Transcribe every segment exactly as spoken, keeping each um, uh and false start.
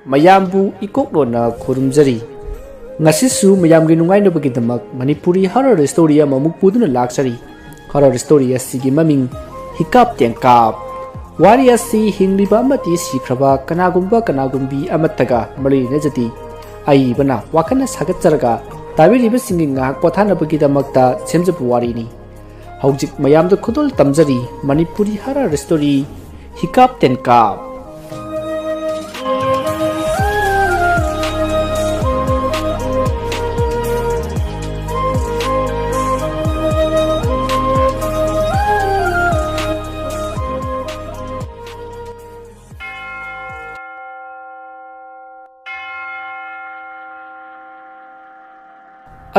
ꯃꯌꯥꯝꯕꯨ ꯏꯀꯣꯛꯂꯣꯟꯅ ꯈꯨꯔꯨꯝꯖꯔꯤ꯫ ꯉꯁꯤꯁꯨ ꯃꯌꯥꯝꯒꯤ ꯅꯨꯡꯉꯥꯏꯅꯕꯒꯤꯗꯃꯛ ꯃꯅꯤꯄꯨꯔꯤ horror story ꯑꯃꯃꯨꯛ ꯄꯨꯗꯨꯅ ꯂꯥꯛꯆꯔꯤ꯫ Horror story ꯑꯁꯤꯒꯤ ꯃꯃꯤꯡ ꯍꯤꯀꯥꯞ ꯇꯦꯡꯀꯥꯞ꯫ ꯋꯥꯔꯤ ꯑꯁꯤ ꯍꯤꯡꯂꯤꯕ ꯑꯃꯗꯤ ꯁꯤꯈ꯭ꯔꯕ ꯀꯅꯥꯒꯨꯝꯕ ꯀꯅꯥꯒꯨꯝꯕꯤ ꯑꯃꯠꯇꯒ ꯃꯔꯤ ꯂꯩꯅꯖꯗꯦ꯫ ꯑꯏꯕꯅ ꯋꯥꯈꯜꯅ ꯁꯥꯒꯠꯆꯔꯒ ꯇꯥꯕꯤꯔꯤꯕꯁꯤꯡꯒꯤ ꯉꯥꯏꯍꯥꯛ ꯄꯣꯊꯥꯅꯕꯒꯤꯗꯃꯛꯇ ꯁꯦꯝꯖꯕ ꯋꯥꯔꯤꯅꯤ꯫ ꯍꯧꯖꯤꯛ ꯃꯌꯥꯝꯗ ꯈꯨꯗꯣꯜ ꯇꯝꯖꯔꯤ ꯃꯅꯤꯄꯨꯔꯤ horror story ꯍꯤꯀꯥꯞ ꯇꯦꯟꯀꯥꯞ꯫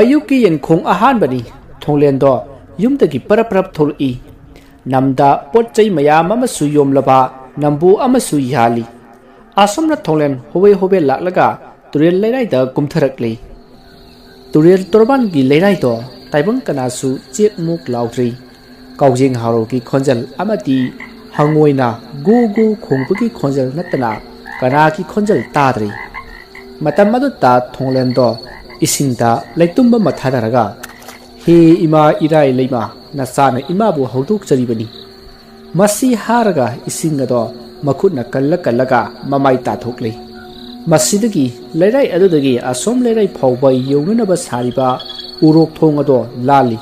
ꯑꯌꯨꯛꯀꯤ ꯌꯦꯟꯈꯣꯡ ꯑꯍꯥꯟꯕꯅꯤ꯫ ꯊꯣꯡꯂꯦꯟꯗꯣ ꯌꯨꯝꯗꯒꯤ ꯄꯔꯞ ꯄꯔꯞ ꯊꯣꯛꯂꯛꯏ꯫ ꯅꯝꯗ ꯄꯣꯠ ꯆꯩ ꯃꯌꯥꯝ ꯑꯃꯁꯨ ꯌꯣꯝꯂꯕ ꯅꯝꯕꯨ ꯑꯃꯁꯨ ꯌꯥꯜꯂꯤ꯫ ꯑꯁꯣꯝꯅ ꯊꯣꯡꯂꯦꯟ ꯍꯣꯕꯦ ꯍꯣꯕꯦ ꯂꯥꯛꯂꯒ ꯇꯨꯔꯦꯜ ꯂꯩꯔꯥꯏꯗ ꯀꯨꯝꯊꯔꯛꯂꯤ꯫ ꯇꯨꯔꯦꯜ ꯇꯣꯔꯕꯥꯟꯒꯤ ꯂꯩꯔꯥꯏꯗꯣ ꯇꯥꯏꯕꯪ ꯀꯅꯥꯁꯨ ꯆꯦꯠ ꯃꯨꯛ ꯂꯥꯎꯗ꯭ꯔꯤ꯫ ꯀꯥꯎꯖꯦꯡ ꯍꯥꯎꯔꯣꯒꯤ ꯈꯣꯟꯖꯦꯜ ꯑꯃꯗꯤ ꯍꯪꯉꯣꯏꯅ ꯒꯨ ꯒꯨ ꯈꯣꯡꯕꯒꯤ ꯈꯣꯟꯖꯦꯜ ꯅꯠꯇꯅ ꯀꯅꯥꯒꯤ ꯈꯣꯟꯖꯦꯜ ꯇꯥꯗ꯭ꯔꯤ꯫ ꯃꯇꯝ ꯑꯗꯨꯗ ꯊꯣꯡꯂꯦꯟꯗꯣ ꯏꯁꯤꯡꯗ ꯂꯩꯇꯨꯝꯕ ꯑꯃ ꯊꯥꯗꯔꯒ, "ꯍꯦ ꯏꯃꯥ ꯏꯔꯥꯏ ꯂꯩꯃ, ꯅꯆꯥꯅ ꯏꯃꯥꯕꯨ ꯍꯧꯗꯣꯛꯆꯔꯤꯕꯅꯤ"꯫ ꯃꯁꯤ ꯍꯥꯏꯔꯒ ꯏꯁꯤꯡ ꯑꯗꯣ ꯃꯈꯨꯠꯅ ꯀꯜꯂ ꯀꯜꯂꯒ ꯃꯃꯥꯏ ꯇꯥꯊꯣꯛꯂꯤ꯫ ꯃꯁꯤꯗꯒꯤ ꯂꯩꯔꯥꯏ ꯑꯗꯨꯗꯒꯤ ꯑꯁꯣꯝ ꯂꯩꯔꯥꯏ ꯐꯥꯎꯕ ꯌꯧꯅꯅꯕ ꯁꯥꯔꯤꯕ ꯎꯔꯣꯛ ꯊꯣꯡ ꯑꯗꯣ ꯂꯥꯜꯂꯤ꯫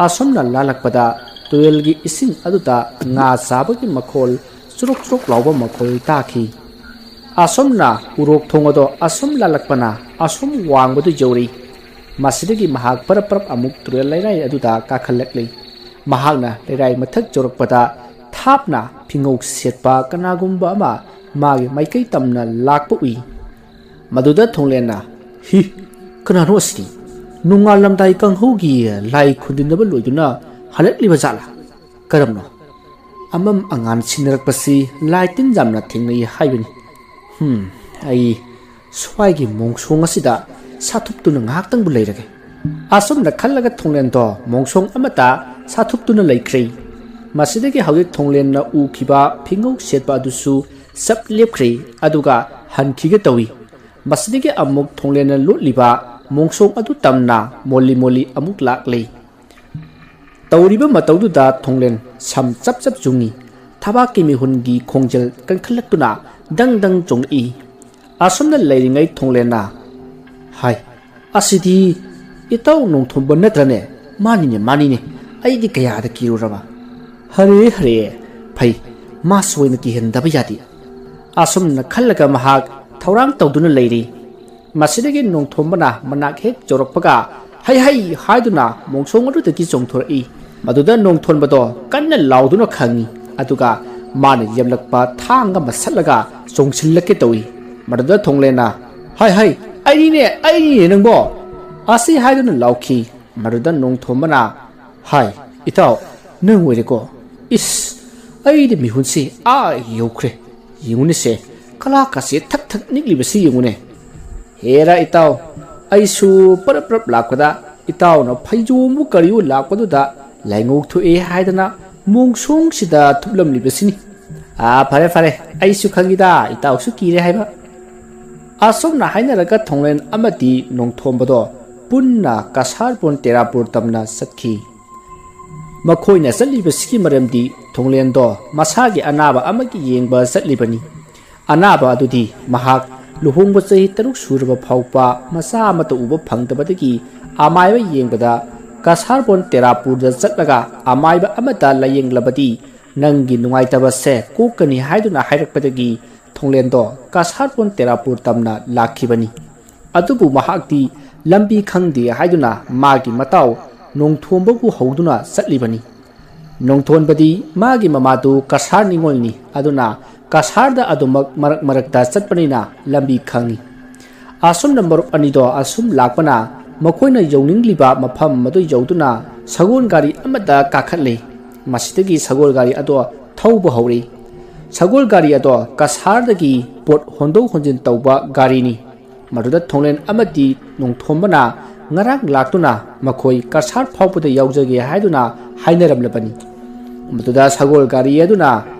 ꯑꯁꯣꯝꯅ ꯂꯥꯜꯂꯛꯄꯗ ꯇꯨꯔꯦꯜꯒꯤ ꯏꯁꯤꯡ ꯑꯗꯨꯗ ꯉꯥ ꯆꯥꯕꯒꯤ ꯃꯈꯣꯜ, ꯆꯨꯔꯨꯛ ꯆꯨꯔꯨꯛ ꯂꯥꯎꯕ ꯃꯈꯣꯜ ꯇꯥꯈꯤ꯫ ꯑꯁꯣꯝꯅ ꯎꯔꯣꯛ ꯊꯣꯡ ꯑꯗꯣ ꯑꯁꯣꯝ ꯂꯥꯜꯂꯛꯄꯅ ꯑꯁꯣꯝ ꯋꯥꯡꯕꯗꯨ ꯌꯧꯔꯤ꯫ ꯃꯁꯤꯗꯒꯤ ꯃꯍꯥꯛ ꯄꯔꯞ ꯄꯔꯞ ꯑꯃꯨꯛ ꯇꯨꯔꯦꯜ ꯂꯩꯔꯥꯏ ꯑꯗꯨꯗ ꯀꯥꯈꯠꯂꯛꯂꯤ꯫ ꯃꯍꯥꯛꯅ ꯂꯩꯔꯥꯏ ꯃꯊꯛ ꯌꯧꯔꯛꯄꯗ ꯊꯥꯞꯅ ꯐꯤꯉꯧ ꯁꯦꯠꯄ ꯀꯅꯥꯒꯨꯝꯕ ꯑꯃ ꯃꯥꯒꯤ ꯃꯥꯏꯀꯩ ꯇꯝꯅ ꯂꯥꯛꯄ ꯎꯏ꯫ ꯃꯗꯨꯗ ꯊꯣꯡꯂꯦꯟꯅ, "ꯍꯤ, ꯀꯅꯥꯅꯣ ꯑꯁꯤꯗꯤ? ꯅꯣꯡꯉꯥꯜꯂꯝꯗꯥꯏ ꯀꯥꯡꯍꯧꯒꯤ ꯂꯥꯏ ꯈꯨꯟꯗꯤꯟꯅꯕ ꯂꯣꯏꯗꯨꯅ ꯍꯜꯂꯛꯂꯤꯕ ꯖꯥꯠꯂꯥ? ꯀꯔꯝꯅꯣ?" ꯑꯃꯝ ꯑꯉꯥꯟ ꯁꯤꯟꯅꯔꯛꯄꯁꯤ ꯂꯥꯏ ꯇꯤꯟ ꯌꯥꯝꯅ ꯊꯦꯡꯅꯩ ꯍꯥꯏꯕꯅꯤ꯫ ꯍꯝ, ꯑꯩ ꯁ꯭ꯋꯥꯏꯒꯤ ꯃꯣꯡꯁꯣꯡ ꯑꯁꯤꯗ ꯁꯥꯊꯨꯞꯇꯨꯅ ꯉꯥꯏꯍꯥꯛꯇꯪꯕꯨ ꯂꯩꯔꯒꯦ꯫ ꯑꯁꯨꯝꯅ ꯈꯜꯂꯒ ꯊꯣꯡꯂꯦꯟꯗꯣ ꯃꯣꯡꯁꯣꯡ ꯑꯃꯗ ꯁꯥꯊꯨꯞꯇꯨꯅ ꯂꯩꯈ꯭ꯔꯦ꯫ ꯃꯁꯤꯗꯒꯤ ꯍꯧꯖꯤꯛ ꯊꯣꯡꯂꯦꯟꯅ ꯎꯈꯤꯕ ꯐꯤꯉꯧ ꯁꯦꯠꯄ ꯑꯗꯨꯁꯨ ꯆꯞ ꯂꯦꯞꯈ꯭ꯔꯦ, ꯑꯗꯨꯒ ꯍꯟꯈꯤꯒꯦ ꯇꯧꯏ꯫ ꯃꯁꯤꯗꯒꯤ ꯑꯃꯨꯛ ꯊꯣꯡꯂꯦꯟꯅ ꯂꯣꯠꯂꯤꯕ ꯃꯣꯡꯁꯣꯡ ꯑꯗꯨ ꯇꯝꯅ ꯃꯣꯜꯂꯤ ꯃꯣꯜꯂꯤ ꯑꯃꯨꯛ ꯂꯥꯛꯂꯤ꯫ ꯇꯧꯔꯤꯕ ꯃꯇꯧꯗꯨꯗ ꯊꯣꯡꯂꯦꯟ ꯁꯝ ꯆꯞ ꯆꯞ ꯆꯨꯡꯉꯤ꯫ ꯊꯕꯥꯛꯀꯤ ꯃꯤꯍꯨꯟꯒꯤ ꯈꯣꯡꯖꯦꯜ ꯀꯟꯈꯠꯂꯛꯇꯨꯅ ꯗꯪ ꯗꯪ ꯆꯣꯡꯂꯛꯏ꯫ ꯑꯁꯨꯝꯅ ꯂꯩꯔꯤꯉꯩ ꯊꯣꯡꯂꯦꯟꯅ, "ꯍꯥꯏ, ꯑꯁꯤꯗꯤ ꯏꯇꯥꯎ ꯅꯣꯡꯊꯣꯝꯕ ꯅꯠꯇ꯭ꯔꯅꯦ? ꯃꯥꯅꯤꯅꯦ, ꯃꯥꯅꯤꯅꯦ, ꯑꯩꯗꯤ ꯀꯌꯥꯗ ꯀꯤꯔꯨꯔꯕ꯫ ꯍꯔꯦ, ꯍꯔꯦ, ꯐꯩ, ꯃꯥꯁꯨ ꯑꯣꯏꯅ ꯀꯤꯍꯟꯗꯕ ꯌꯥꯗꯦ"꯫ ꯑꯁꯨꯝꯅ ꯈꯜꯂꯒ ꯃꯍꯥꯛ ꯊꯧꯔꯥꯡ ꯇꯧꯗꯨꯅ ꯂꯩꯔꯤ꯫ ꯃꯁꯤꯗꯒꯤ ꯅꯣꯡꯊꯣꯝꯕꯅ ꯃꯅꯥꯛ ꯍꯦꯛ ꯌꯧꯔꯛꯄꯒ "ꯍꯩ ꯍꯩ" ꯍꯥꯏꯗꯨꯅ ꯃꯣꯡꯁꯣꯡ ꯑꯗꯨꯗꯒꯤ ꯆꯣꯡꯊꯣꯔꯛꯏ꯫ ꯃꯗꯨꯗ ꯅꯣꯡꯊꯣꯟꯕꯗꯣ ꯀꯟꯅ ꯂꯥꯎꯗꯨꯅ ꯈꯪꯉꯤ꯫ ꯑꯗꯨꯒ ꯃꯥꯅ ꯌꯦꯝꯂꯛꯄ ꯊꯥꯡ ꯑꯃ ꯁꯠꯂꯒ ꯆꯣꯡꯁꯤꯜꯂꯛꯀꯦ ꯇꯧꯏ꯫ ꯃꯗꯨꯗ ꯊꯣꯡꯂꯦꯟꯅ, "ꯍꯥꯏ ꯍꯥꯏ, ꯑꯩꯅꯤꯅꯦ, ꯑꯩꯅꯤꯅꯦ ꯅꯪꯕꯣ!" ꯑꯁꯤ ꯍꯥꯏꯗꯨꯅ ꯂꯥꯎꯈꯤ꯫ ꯃꯗꯨꯗ ꯅꯣꯡꯊꯣꯝꯕꯅ, "ꯍꯥꯏ, ꯏꯇꯥꯎ, ꯅꯪ ꯑꯣꯏꯔꯦꯀꯣ? ꯏꯁ, ꯑꯩꯗꯤ ꯃꯤꯍꯨꯟꯁꯤ ꯑꯥ ꯌꯧꯈ꯭ꯔꯦ꯫ ꯌꯦꯡꯉꯨꯅꯦꯁꯦ, ꯀꯂꯥꯀꯥꯁꯦ ꯊꯛ ꯊꯛ ꯅꯤꯛꯂꯤꯕꯁꯤ ꯌꯦꯡꯉꯨꯅꯦ꯫ ꯍꯦꯔꯥ ꯏꯇꯥꯎ, ꯑꯩꯁꯨ ꯄꯔꯞ ꯄꯔꯞ ꯂꯥꯛꯄꯗ ꯏꯇꯥꯎꯅ ꯐꯩꯖꯣꯝꯕꯨ ꯀꯔꯤꯕꯨ ꯂꯥꯛꯄꯗꯨꯗ ꯂꯥꯏꯉꯧ ꯊꯣꯛꯑꯦ ꯍꯥꯏꯗꯅ ꯃꯣꯡꯁꯣꯡꯁꯤꯗ ꯊꯨꯞꯂꯝꯂꯤꯕꯁꯤꯅꯤ꯫ ꯑꯥ, ꯐꯔꯦ ꯐꯔꯦ, ꯑꯩꯁꯨ ꯈꯪꯉꯤꯗ ꯏꯇꯥꯎꯁꯨ ꯀꯤꯔꯦ ꯍꯥꯏꯕ"꯫ ꯑꯁꯨꯝꯅ ꯍꯥꯏꯅꯔꯒ ꯊꯣꯡꯂꯦꯟ ꯑꯃꯗꯤ ꯅꯣꯡꯊꯣꯝꯕꯗꯣ ꯄꯨꯟꯅ ꯀꯁꯥꯔꯕꯣꯟ ꯇꯦꯔꯥꯄꯨꯔ ꯇꯝꯅ ꯆꯠꯈꯤ꯫ ꯃꯈꯣꯏꯅ ꯆꯠꯂꯤꯕꯁꯤꯒꯤ ꯃꯔꯝꯗꯤ ꯊꯣꯡꯂꯦꯟꯗꯣ ꯃꯁꯥꯒꯤ ꯑꯅꯥꯕ ꯑꯃꯒꯤ ꯌꯦꯡꯕ ꯆꯠꯂꯤꯕꯅꯤ꯫ ꯑꯅꯥꯕ ꯑꯗꯨꯗꯤ ꯃꯍꯥꯛ ꯂꯨꯍꯣꯡꯕ ꯆꯍꯤ ꯇꯔꯨꯛ ꯁꯨꯔꯕ ꯐꯥꯎꯕ ꯃꯆꯥ ꯑꯃꯠꯇ ꯎꯕ ꯐꯪꯗꯕꯗꯒꯤ ꯑꯃꯥꯏꯕ ꯌꯦꯡꯕꯗ ꯀꯁꯥꯔꯕꯣꯟ ꯇꯦꯔꯥꯄꯨꯔꯗ ꯆꯠꯂꯒ ꯑꯃꯥꯏꯕ ꯑꯃꯗ ꯂꯥꯏꯌꯦꯡꯂꯕꯗꯤ ꯅꯪꯒꯤ ꯅꯨꯡꯉꯥꯏꯇꯕꯁꯦ ꯀꯣꯛꯀꯅꯤ ꯍꯥꯏꯗꯨꯅ ꯍꯥꯏꯔꯛꯄꯗꯒꯤ ꯊꯣꯡꯂꯦꯟꯗꯣ ꯀꯁꯥꯔꯕꯣꯟ ꯇꯦꯔꯥꯄꯨꯔ ꯇꯝꯅ ꯂꯥꯛꯈꯤꯕꯅꯤ꯫ ꯑꯗꯨꯕꯨ ꯃꯍꯥꯛꯇꯤ ꯂꯝꯕꯤ ꯈꯪꯗꯦ ꯍꯥꯏꯗꯨꯅ ꯃꯥꯒꯤ ꯃꯇꯥꯎ ꯅꯣꯡꯊꯣꯝꯕꯕꯨ ꯍꯧꯗꯨꯅ ꯆꯠꯂꯤꯕꯅꯤ꯫ ꯅꯣꯡꯊꯣꯟꯕꯗꯤ ꯃꯥꯒꯤ ꯃꯃꯥꯗꯨ ꯀꯁꯥꯔ ꯅꯤꯉꯣꯜꯅꯤ, ꯑꯗꯨꯅ ꯀꯁꯥꯔꯗ ꯑꯗꯨꯃꯛ ꯃꯔꯛ ꯃꯔꯛꯇ ꯆꯠꯄꯅꯤꯅ ꯂꯝꯕꯤ ꯈꯪꯏ꯫ ꯑꯁꯨꯝꯅ ꯃꯔꯨꯞ ꯑꯅꯤꯗꯣ ꯑꯁꯨꯝ ꯂꯥꯛꯄꯅ ꯃꯈꯣꯏꯅ ꯌꯧꯅꯤꯡꯂꯤꯕ ꯃꯐꯝ ꯑꯗꯨ ꯌꯧꯗꯨꯅ ꯁꯒꯣꯜ ꯒꯥꯔꯤ ꯑꯃꯗ ꯀꯥꯈꯠꯂꯤ꯫ ꯃꯁꯤꯗꯒꯤ ꯁꯒꯣꯜ ꯒꯥꯔꯤ ꯑꯗꯣ ꯊꯧꯕ ꯍꯧꯔꯤ꯫ ꯁꯒꯣꯜ ꯒꯥꯔꯤ ꯑꯗꯣ ꯀꯁꯥꯔꯗꯒꯤ ꯄꯣꯠ ꯍꯣꯟꯗꯣꯛ ꯍꯣꯟꯖꯤꯟ ꯇꯧꯕ ꯒꯥꯔꯤꯅꯤ꯫ ꯃꯗꯨꯗ ꯊꯣꯡꯂꯦꯟ ꯑꯃꯗꯤ ꯅꯣꯡꯊꯣꯝꯕꯅ ꯉꯔꯥꯡ ꯂꯥꯛꯇꯨꯅ ꯃꯈꯣꯏ ꯀꯁꯥꯔ ꯐꯥꯎꯕꯗ ꯌꯥꯎꯖꯒꯦ ꯍꯥꯏꯗꯨꯅ ꯍꯥꯏꯅꯔꯝꯂꯕꯅꯤ꯫ ꯃꯗꯨꯗ ꯁꯒꯣꯜ ꯒꯥꯔꯤ ꯑꯗꯨꯅ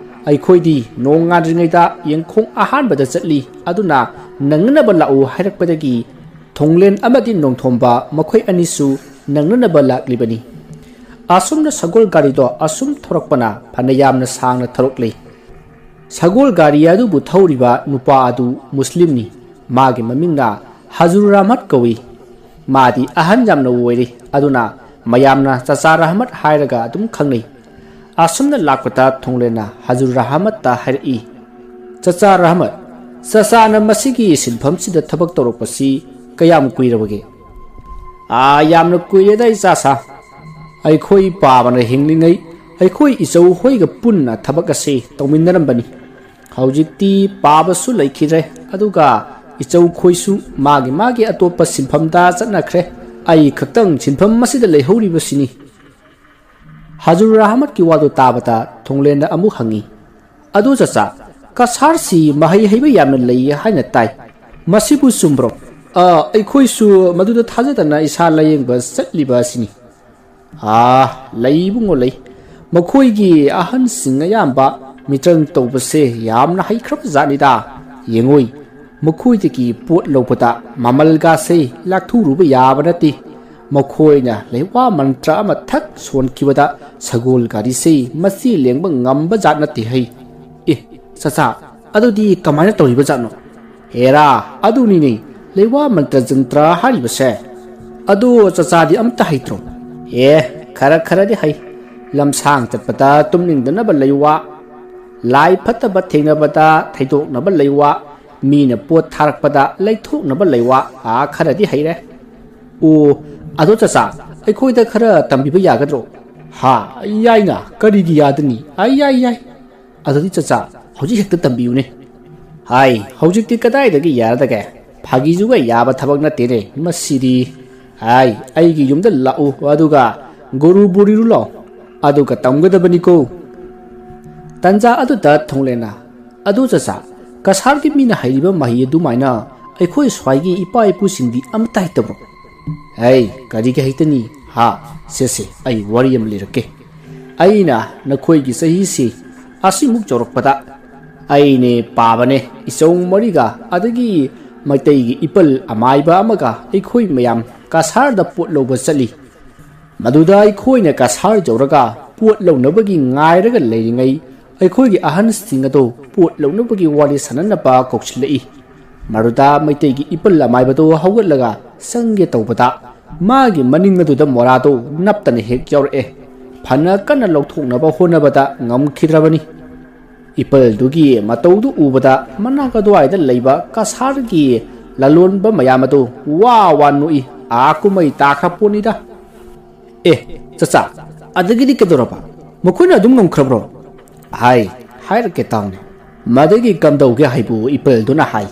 ꯑꯩꯈꯣꯏꯗꯤ ꯅꯣꯡ ꯉꯥꯟꯗ꯭ꯔꯤꯉꯩꯗ ꯌꯦꯡꯈꯣꯡ ꯑꯍꯥꯟꯕꯗ ꯆꯠꯂꯤ, ꯑꯗꯨꯅ ꯅꯪꯅꯅꯕ ꯂꯥꯛꯎ ꯍꯥꯏꯔꯛꯄꯗꯒꯤ ꯊꯣꯡꯂꯦꯟ ꯑꯃꯗꯤ ꯅꯣꯡꯊꯣꯝꯕ ꯃꯈꯣꯏ ꯑꯅꯤꯁꯨ ꯅꯪꯅꯅꯕ ꯂꯥꯛꯂꯤꯕꯅꯤ꯫ ꯑꯁꯨꯝꯅ ꯁꯒꯣꯜ ꯒꯥꯔꯤꯗꯣ ꯑꯁꯨꯝ ꯊꯧꯔꯛꯄꯅ ꯐꯅ ꯌꯥꯝꯅ ꯁꯥꯡꯅ ꯊꯧꯔꯛꯂꯤ꯫ ꯁꯒꯣꯜ ꯒꯥꯔꯤ ꯑꯗꯨꯕꯨ ꯊꯧꯔꯤꯕ ꯅꯨꯄꯥ ꯑꯗꯨ ꯃꯨꯁꯂꯤꯝꯅꯤ꯫ ꯃꯥꯒꯤ ꯃꯃꯤꯡꯅ ꯍꯖꯨꯔ ꯑꯍꯃꯗ ꯀꯧꯏ꯫ ꯃꯥꯗꯤ ꯑꯍꯟ ꯌꯥꯝꯅ ꯑꯣꯏꯔꯤ, ꯑꯗꯨꯅ ꯃꯌꯥꯝꯅ ꯆꯆꯥ ꯔꯍꯃꯠ ꯍꯥꯏꯔꯒ ꯑꯗꯨꯝ ꯈꯪꯅꯩ꯫ ꯑꯁꯨꯝꯅ ꯂꯥꯛꯄꯗ ꯊꯣꯡꯂꯦꯟꯅ ꯍꯖꯨꯔ ꯔꯍꯃꯠꯇ ꯍꯥꯏꯔꯛꯏ, "ꯆꯆꯥ ꯔꯍꯃꯠ, ꯆꯆꯥꯅ ꯃꯁꯤꯒꯤ ꯁꯤꯟꯐꯝꯁꯤꯗ ꯊꯕꯛ ꯇꯧꯔꯛꯄꯁꯤ ꯀꯌꯥꯝ ꯀꯨꯏꯔꯕꯒꯦ?" "ꯑꯥ, ꯌꯥꯝꯅ ꯀꯨꯏꯔꯦꯗ, ꯏꯆꯥꯁꯥ꯫ ꯑꯩꯈꯣꯏ ꯄꯥꯕꯅ ꯍꯤꯡꯂꯤꯉꯩ ꯑꯩꯈꯣꯏ ꯏꯆꯧ ꯍꯣꯏꯒ ꯄꯨꯟꯅ ꯊꯕꯛ ꯑꯁꯤ ꯇꯧꯃꯤꯟꯅꯔꯝꯕꯅꯤ꯫ ꯍꯧꯖꯤꯛꯇꯤ ꯄꯥꯕꯁꯨ ꯂꯩꯈꯤꯗ꯭ꯔꯦ, ꯑꯗꯨꯒ ꯏꯆꯧ ꯈꯣꯏꯁꯨ ꯃꯥꯒꯤ ꯃꯥꯒꯤ ꯑꯇꯣꯞꯄ ꯁꯤꯟꯐꯝꯗ ꯆꯠꯅꯈ꯭ꯔꯦ꯫ ꯑꯩ ꯈꯛꯇꯪ ꯁꯤꯟꯐꯝ ꯑꯁꯤꯗ ꯂꯩꯍꯧꯔꯤꯕꯁꯤꯅꯤ꯫" ꯍꯖꯨꯔ ꯑꯍꯃꯗꯀꯤ ꯋꯥꯗꯨ ꯇꯥꯕꯗ ꯊꯣꯡꯂꯦꯟꯅ ꯑꯃꯨꯛ ꯍꯪꯉꯤ, "ꯑꯗꯨ ꯆꯆꯥ, ꯀꯁꯥꯔꯁꯤ ꯃꯍꯩ ꯍꯩꯕ ꯌꯥꯝꯅ ꯂꯩ ꯍꯥꯏꯅ ꯇꯥꯏ꯫ ꯃꯁꯤꯕꯨ ꯆꯨꯝꯕ꯭ꯔꯣ?" "ꯑ, ꯑꯩꯈꯣꯏꯁꯨ ꯃꯗꯨꯗ ꯊꯥꯖꯗꯅ ꯏꯁꯥ ꯂꯥꯌꯦꯡꯕ ꯆꯠꯂꯤꯕ ꯑꯁꯤꯅꯤ꯫" "ꯑꯥ, ꯂꯩ ꯏꯕꯨꯡꯉꯣ, ꯂꯩ꯫ ꯃꯈꯣꯏꯒꯤ ꯑꯍꯟꯁꯤꯡ ꯑꯌꯥꯝꯕ ꯃꯤꯇ꯭ꯔꯪ ꯇꯧꯕꯁꯦ ꯌꯥꯝꯅ ꯍꯩꯈ꯭ꯔꯕ ꯖꯥꯠꯅꯤꯗ꯫ ꯌꯦꯡꯉꯨꯏ, ꯃꯈꯣꯏꯗꯒꯤ ꯄꯣꯠ ꯂꯧꯕꯗ ꯃꯃꯜꯒꯥꯁꯦ ꯂꯥꯛꯊꯨꯔꯨꯕ ꯌꯥꯕ ꯅꯠꯇꯦ꯫ ꯃꯈꯣꯏꯅ ꯂꯩꯋꯥ ꯃꯟꯇ꯭ꯔ ꯑꯃꯊꯛ ꯁꯣꯟꯈꯤꯕꯗ ꯁꯒꯣꯜ ꯒꯥꯔꯤꯁꯦ ꯃꯆꯤ ꯂꯦꯡꯕ ꯉꯝꯕ ꯖꯥꯠ ꯅꯠꯇꯦ ꯍꯩ꯫" "ꯑꯦ, ꯆꯆꯥ, ꯑꯗꯨꯗꯤ ꯀꯃꯥꯏꯅ ꯇꯧꯔꯤꯕ ꯖꯥꯠꯅꯣ?" "ꯍꯦꯔꯥ, ꯑꯗꯨꯅꯤꯅꯦ, ꯂꯩꯋꯥ ꯃꯟꯇ꯭ꯔ ꯖꯟꯇ꯭ꯔ ꯍꯥꯏꯔꯤꯕꯁꯦ꯫ ꯑꯗꯣ ꯆꯆꯥꯗꯤ ꯑꯝꯇ ꯍꯩꯇ꯭ꯔꯣ?" "ꯑꯦ, ꯈꯔ ꯈꯔꯗꯤ ꯍꯩ꯫ ꯂꯝꯁꯥꯡ ꯆꯠꯄꯗ ꯇꯨꯝꯅꯤꯡꯗꯅꯕ ꯂꯩꯋꯥ, ꯂꯥꯏ ꯐꯠꯇꯕ ꯊꯦꯡꯅꯕꯗ ꯊꯩꯗꯣꯛꯅꯕ ꯂꯩꯋꯥ, ꯃꯤꯅ ꯄꯣꯠ ꯊꯥꯔꯛꯄꯗ ꯂꯩꯊꯣꯛꯅꯕ ꯂꯩꯋꯥ, ꯑꯥ, ꯈꯔꯗꯤ ꯍꯩꯔꯦ꯫" "ꯑꯣ, ꯑꯗꯣ ꯆꯆꯥ, ꯑꯩꯈꯣꯏꯗ ꯈꯔ ꯇꯝꯕꯤꯕ ꯌꯥꯒꯗ꯭ꯔꯣ?" "ꯍꯥ, ꯌꯥꯏꯅ, ꯀꯔꯤꯒꯤ ꯌꯥꯗꯅꯤ? ꯑꯥ, ꯌꯥꯏ, ꯌꯥꯏ꯫" "ꯑꯗꯨꯗꯤ ꯆꯆꯥ, ꯍꯧꯖꯤꯛ ꯍꯦꯛꯇ ꯇꯝꯕꯤꯌꯨꯅꯦ꯫" "ꯍꯥꯏ, ꯍꯧꯖꯤꯛꯇꯤ ꯀꯗꯥꯏꯗꯒꯤ ꯌꯥꯔꯗꯒꯦ? ꯐꯥꯒꯤꯁꯨꯒ ꯌꯥꯕ ꯊꯕꯛ ꯅꯠꯇꯦꯅꯦ ꯃꯁꯤꯗꯤ꯫ ꯍꯥꯏ, ꯑꯩꯒꯤ ꯌꯨꯝꯗ ꯂꯥꯛꯎ, ꯑꯗꯨꯒ ꯒꯨꯔꯨ ꯄꯨꯔꯤꯔꯨ ꯂꯥꯎ, ꯑꯗꯨꯒ ꯇꯝꯒꯗꯕꯅꯤꯀꯣ꯫" ꯇꯟꯖꯥ ꯑꯗꯨꯗ ꯊꯣꯡꯂꯦꯟꯅ, "ꯑꯗꯨ ꯆꯆꯥ, ꯀꯁꯥꯔꯒꯤ ꯃꯤꯅ ꯍꯩꯔꯤꯕ ꯃꯍꯩ ꯑꯗꯨꯃꯥꯏꯅ ꯑꯩꯈꯣꯏ ꯁ꯭ꯋꯥꯏꯒꯤ ꯏꯄꯥ ꯏꯄꯨꯁꯤꯡꯗꯤ ꯑꯃꯠꯇ ꯍꯩꯇꯕ꯭ꯔꯣ?" "ꯍꯩ, ꯀꯔꯤꯒꯤ ꯍꯩꯇꯅꯤ? ꯍꯥ, ꯁꯦ ꯁꯦ, ꯑꯩ ꯋꯥꯔꯤ ꯑꯃ ꯂꯤꯔꯛꯀꯦ꯫ ꯑꯩꯅ ꯅꯈꯣꯏꯒꯤ ꯆꯍꯤꯁꯤ ꯑꯁꯤꯃꯨꯛ ꯌꯧꯔꯛꯄꯗ ꯑꯩꯅꯦ ꯄꯥꯕꯅꯦ, ꯏꯆꯧ ꯃꯔꯤꯒ, ꯑꯗꯒꯤ ꯃꯩꯇꯩꯒꯤ ꯏꯄꯜ ꯑꯃꯥꯏꯕ ꯑꯃꯒ ꯑꯩꯈꯣꯏ ꯃꯌꯥꯝ ꯀꯁꯥꯔꯗ ꯄꯣꯠ ꯂꯧꯕ ꯆꯠꯂꯤ꯫ ꯃꯗꯨꯗ ꯑꯩꯈꯣꯏꯅ ꯀꯁꯥꯔ ꯌꯧꯔꯒ ꯄꯣꯠ ꯂꯧꯅꯕꯒꯤ ꯉꯥꯏꯔꯒ ꯂꯩꯔꯤꯉꯩ, ꯑꯩꯈꯣꯏꯒꯤ ꯑꯍꯟꯁꯤꯡ ꯑꯗꯨ ꯄꯣꯠ ꯂꯧꯅꯕꯒꯤ ꯋꯥꯔꯤ ꯁꯥꯟꯅꯅꯕ ꯀꯧꯁꯤꯜꯂꯛꯏ꯫ ꯃꯗꯨꯗ ꯃꯩꯇꯩꯒꯤ ꯏꯄꯜ ꯑꯃꯥꯏꯕꯗꯨ ꯍꯧꯒꯠꯂꯒ ꯆꯪꯒꯦ ꯇꯧꯕꯗ, ꯃꯥꯒꯤ ꯃꯅꯤꯡ ꯑꯗꯨꯗ ꯃꯣꯔꯥꯗꯨ ꯅꯞꯇꯅ ꯍꯦꯛ ꯌꯥꯎꯔꯛꯑꯦ꯫ ꯐꯅ ꯀꯟꯅ ꯂꯧꯊꯣꯛꯅꯕ ꯍꯣꯠꯅꯕꯗ ꯉꯝꯈꯤꯗ꯭ꯔꯕꯅꯤ꯫ ꯏꯄꯜꯗꯨꯒꯤ ꯃꯇꯧꯗꯨ ꯎꯕꯗ ꯃꯅꯥꯛ ꯑꯗꯨꯋꯥꯏꯗ ꯂꯩꯕ ꯀꯁꯥꯔꯒꯤ ꯂꯂꯣꯟꯕ ꯃꯌꯥꯝ ꯑꯗꯨ ꯋꯥ ꯋꯥ ꯅꯣꯛꯏ꯫ ꯑꯥ ꯀꯨꯝꯍꯩ ꯇꯥꯈ꯭ꯔ ꯄꯣꯠꯅꯤꯗ꯫ "ꯑꯦ, ꯆꯆꯥ, ꯑꯗꯒꯤꯗꯤ ꯀꯩꯗꯧꯔꯕ? ꯃꯈꯣꯏꯅ ꯑꯗꯨꯝ ꯉꯝꯈ꯭ꯔꯕ꯭ꯔꯣ?" "ꯍꯥꯏ, ꯍꯥꯏꯔꯛꯀꯦ ꯇꯥꯎꯅꯦ꯫ ꯃꯗꯒꯤ ꯀꯝꯗꯧꯒꯦ ꯍꯥꯏꯕꯨ ꯏꯄꯜꯗꯨꯅ ꯍꯥꯏ,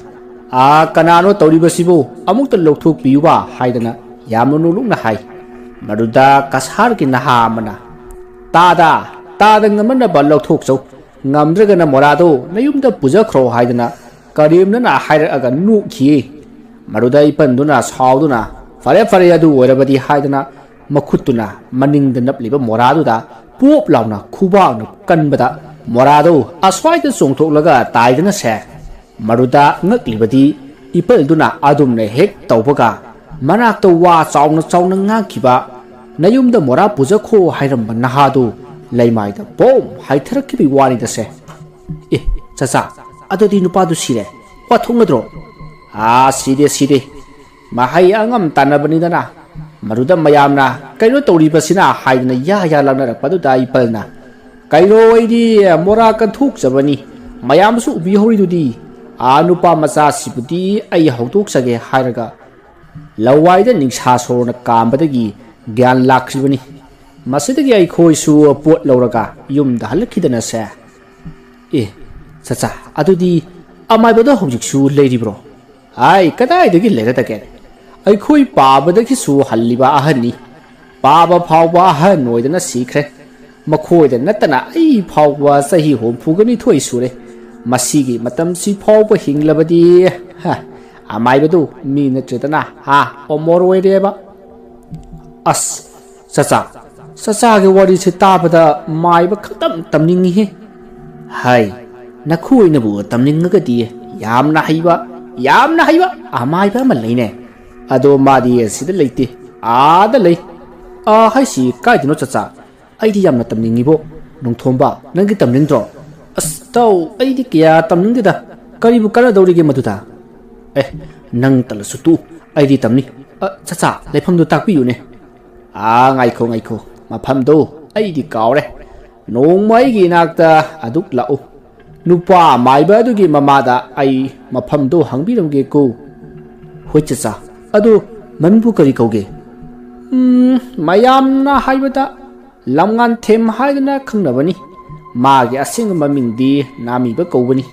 'ꯑꯥ, ꯀꯅꯥꯅꯣ ꯇꯧꯔꯤꯕꯁꯤꯕꯨ? ꯑꯃꯨꯛꯇ ꯂꯧꯊꯣꯛꯄꯤꯌꯨꯕ' ꯍꯥꯏꯗꯅ ꯌꯥꯝꯅ ꯅꯣꯛꯅ ꯍꯥꯏ꯫ ꯃꯗꯨꯗ ꯀꯁꯥꯔꯒꯤ ꯅꯍꯥ ꯑꯃꯅ, "ꯇꯥꯗ, ꯇꯥꯗ ꯉꯝꯅꯅꯕ ꯂꯧꯊꯣꯛꯆꯧ, ꯉꯝꯗ꯭ꯔꯒꯅ ꯃꯣꯔꯥꯗꯣ ꯅꯌꯨꯝꯗ ꯄꯨꯖꯈ꯭ꯔꯣ" ꯍꯥꯏꯗꯅ ꯀꯔꯦꯝꯅꯅ ꯍꯥꯏꯔꯛꯑꯒ ꯅꯣꯛꯈꯤꯌꯦ꯫ ꯃꯗꯨꯗ ꯏꯄꯟꯗꯨꯅ ꯁꯥꯎꯗꯨꯅ, "ꯐꯔꯦ, ꯐꯔꯦ, ꯑꯗꯨ ꯑꯣꯏꯔꯕꯗꯤ" ꯍꯥꯏꯗꯅ ꯃꯈꯨꯠꯇꯨꯅ ꯃꯅꯤꯡꯗ ꯅꯞꯂꯤꯕ ꯃꯣꯔꯥꯗꯨꯗ ꯄꯣꯞ ꯂꯥꯎꯅ ꯈꯨꯕꯥꯛꯅ ꯀꯟꯕꯗ, ꯃꯣꯔꯥꯗꯨ ꯑꯁ꯭ꯋꯥꯏꯗ ꯆꯣꯡꯊꯣꯛꯂꯒ ꯇꯥꯏꯗꯅꯁꯦ꯫ ꯃꯗꯨꯗ ꯉꯛꯂꯤꯕꯗꯤ ꯏꯄꯜꯗꯨꯅ ꯑꯗꯨꯝꯅ ꯍꯦꯛ ꯇꯧꯕꯒ, ꯃꯅꯥꯛꯇ ꯋꯥ ꯆꯥꯎꯅ ꯆꯥꯎꯅ ꯉꯥꯡꯈꯤꯕ, ꯅꯌꯨꯝꯗ ꯃꯣꯔꯥ ꯄꯨꯖꯈꯣ ꯍꯥꯏꯔꯝꯕ ꯅꯍꯥꯗꯨ ꯂꯩꯃꯥꯏꯗ ꯕꯣꯝ ꯍꯥꯏꯊꯔꯛꯈꯤꯕꯒꯤ ꯋꯥꯅꯤꯗꯁꯦ꯫ "ꯑꯦ, ꯆꯆꯥ, ꯑꯗꯨꯗꯤ ꯅꯨꯄꯥꯗꯨ ꯁꯤꯔꯦ꯫ ꯋꯥ ꯊꯣꯛꯅꯗ꯭ꯔꯣ?" "ꯑꯥ, ꯁꯤꯗꯦ, ꯁꯤꯗꯦ꯫ ꯃꯍꯩ ꯑꯉꯝ ꯇꯥꯟꯅꯕꯅꯤꯗꯅ"꯫ ꯃꯗꯨꯗ ꯃꯌꯥꯝꯅ "ꯀꯩꯅꯣ ꯇꯧꯔꯤꯕꯁꯤꯅ" ꯍꯥꯏꯗꯅ ꯌꯥ ꯌꯥ ꯂꯥꯡꯅꯔꯛꯄꯗꯨꯗ ꯏꯄꯜꯅ, "ꯀꯩꯅꯣ, ꯑꯩꯗꯤ ꯃꯣꯔꯥ ꯀꯟꯊꯣꯛꯆꯕꯅꯤ꯫ ꯃꯌꯥꯝꯁꯨ ꯎꯕꯤꯍꯧꯔꯤꯗꯨꯗꯤ꯫ ꯑꯥ ꯅꯨꯄꯥ ꯃꯆꯥꯁꯤꯕꯨꯗꯤ ꯑꯩ ꯍꯧꯗꯣꯛꯆꯒꯦ" ꯍꯥꯏꯔꯒ ꯂꯋꯥꯏꯗ ꯅꯤꯡꯁꯥ ꯁꯣꯔꯅ ꯀꯥꯝꯕꯗꯒꯤ ꯒ꯭ꯌꯥꯟ ꯂꯥꯛꯈ꯭ꯔꯤꯕꯅꯤ꯫ ꯃꯁꯤꯗꯒꯤ ꯑꯩꯈꯣꯏꯁꯨ ꯄꯣꯠ ꯂꯧꯔꯒ ꯌꯨꯝꯗ ꯍꯜꯂꯛꯈꯤꯗꯅꯁꯦ꯫ "ꯑꯦ, ꯆꯆꯥ, ꯑꯗꯨꯗꯤ ꯑꯃꯥꯏꯕꯗꯣ ꯍꯧꯖꯤꯛꯁꯨ ꯂꯩꯔꯤꯕ꯭ꯔꯣ?" "ꯍꯥꯏ, ꯀꯗꯥꯏꯗꯒꯤ ꯂꯩꯔꯗꯒꯦ? ꯑꯩꯈꯣꯏ ꯄꯥꯕꯗꯒꯤꯁꯨ ꯍꯜꯂꯤꯕ ꯑꯍꯟꯅꯤ꯫ ꯄꯥꯕ ꯐꯥꯎꯕ ꯑꯍꯟ ꯑꯣꯏꯗꯅ ꯁꯤꯈ꯭ꯔꯦ꯫ ꯃꯈꯣꯏꯗ ꯅꯠꯇꯅ ꯑꯩ ꯐꯥꯎꯕ ꯆꯍꯤ ꯍꯨꯝꯐꯨꯒ ꯅꯤꯊꯣꯏ ꯁꯨꯔꯦ꯫ ꯃꯁꯤꯒꯤ ꯃꯇꯝꯁꯤ ꯐꯥꯎꯕ ꯍꯤꯡꯂꯕꯗꯤ, ꯍ, ꯑꯃꯥꯏꯕꯗꯨ ꯃꯤ ꯅꯠꯇ꯭ꯔꯦꯗꯅ, ꯍꯥ, ꯑꯃꯣꯔ ꯑꯣꯏꯔꯦꯕ"꯫ "ꯑꯁ, ꯆꯆꯥ, ꯆꯆꯥꯒꯤ ꯋꯥꯔꯤꯁꯦ ꯇꯥꯕꯗ ꯃꯥꯏꯕ ꯈꯛꯇꯪ ꯇꯝꯅꯤꯡꯉꯤꯍꯦ"꯫ "ꯍꯥꯏ, ꯅꯈꯣꯏꯅꯕꯨ ꯇꯝꯅꯤꯡꯉꯒꯗꯤ ꯌꯥꯝꯅ ꯍꯩꯕ, ꯌꯥꯝꯅ ꯍꯩꯕ ꯑꯃꯥꯏꯕ ꯑꯃ ꯂꯩꯅꯦ꯫ ꯑꯗꯣ ꯃꯥꯗꯤ ꯑꯁꯤꯗ ꯂꯩꯇꯦ, ꯑꯥꯗ ꯂꯩ꯫ ꯑꯥ ꯍꯥꯏꯁꯤ ꯀꯥꯏꯗꯅꯣ ꯆꯆꯥ? ꯑꯩꯗꯤ ꯌꯥꯝꯅ ꯇꯝꯅꯤꯡꯉꯤꯕꯣ꯫ ꯅꯣꯡꯊꯣꯝꯕ, ꯅꯪꯗꯤ ꯇꯝꯅꯤꯡꯗ꯭ꯔꯣ?" "ꯑꯁ ꯇꯧ, ꯑꯩꯗꯤ ꯀꯌꯥ ꯇꯝꯅꯤꯡꯗꯦꯗ꯫ ꯀꯔꯤꯕꯨ ꯀꯥꯟꯅꯗꯧꯔꯤꯒꯦ ꯃꯗꯨꯗ?" "ꯑꯦ, ꯅꯪ ꯇꯜꯂꯁꯨ ꯇꯣꯛꯎ, ꯑꯩꯗꯤ ꯇꯝꯅꯤ꯫ ꯑ, ꯆꯆꯥ, ꯂꯩꯐꯝꯗꯨ ꯇꯥꯛꯄꯤꯌꯨꯅꯦ꯫" "ꯑꯥ, ꯉꯥꯏꯈꯣ, ꯉꯥꯏꯈꯣ, ꯃꯐꯝꯗꯣ ꯑꯩꯗꯤ ꯀꯥꯎꯔꯦ꯫ ꯅꯣꯡꯃ ꯑꯩꯒꯤ ꯏꯅꯥꯛꯇ ꯑꯗꯨꯛ ꯂꯥꯛꯎ꯫ ꯅꯨꯄꯥ ꯃꯥꯏꯕ ꯑꯗꯨꯒꯤ ꯃꯃꯥꯗ ꯑꯩ ꯃꯐꯝꯗꯣ ꯍꯪꯕꯤꯔꯝꯒꯦꯀꯣ꯫" "ꯍꯣꯏ ꯆꯆꯥ, ꯑꯗꯨ ꯃꯃꯤꯡꯕꯨ ꯀꯔꯤ ꯀꯧꯒꯦ?" "ꯎꯝ, ꯃꯌꯥꯝꯅ ꯍꯥꯏꯕꯗ ꯂꯝꯉꯥꯟꯊꯦꯝ ꯍꯥꯏꯗꯨꯅ ꯈꯪꯅꯕꯅꯤ꯫ ꯃꯥꯒꯤ ꯑꯁꯦꯡꯕ ꯃꯃꯤꯡꯗꯤ ꯅꯥꯃꯤꯕ ꯀꯧꯕꯅꯤ꯫"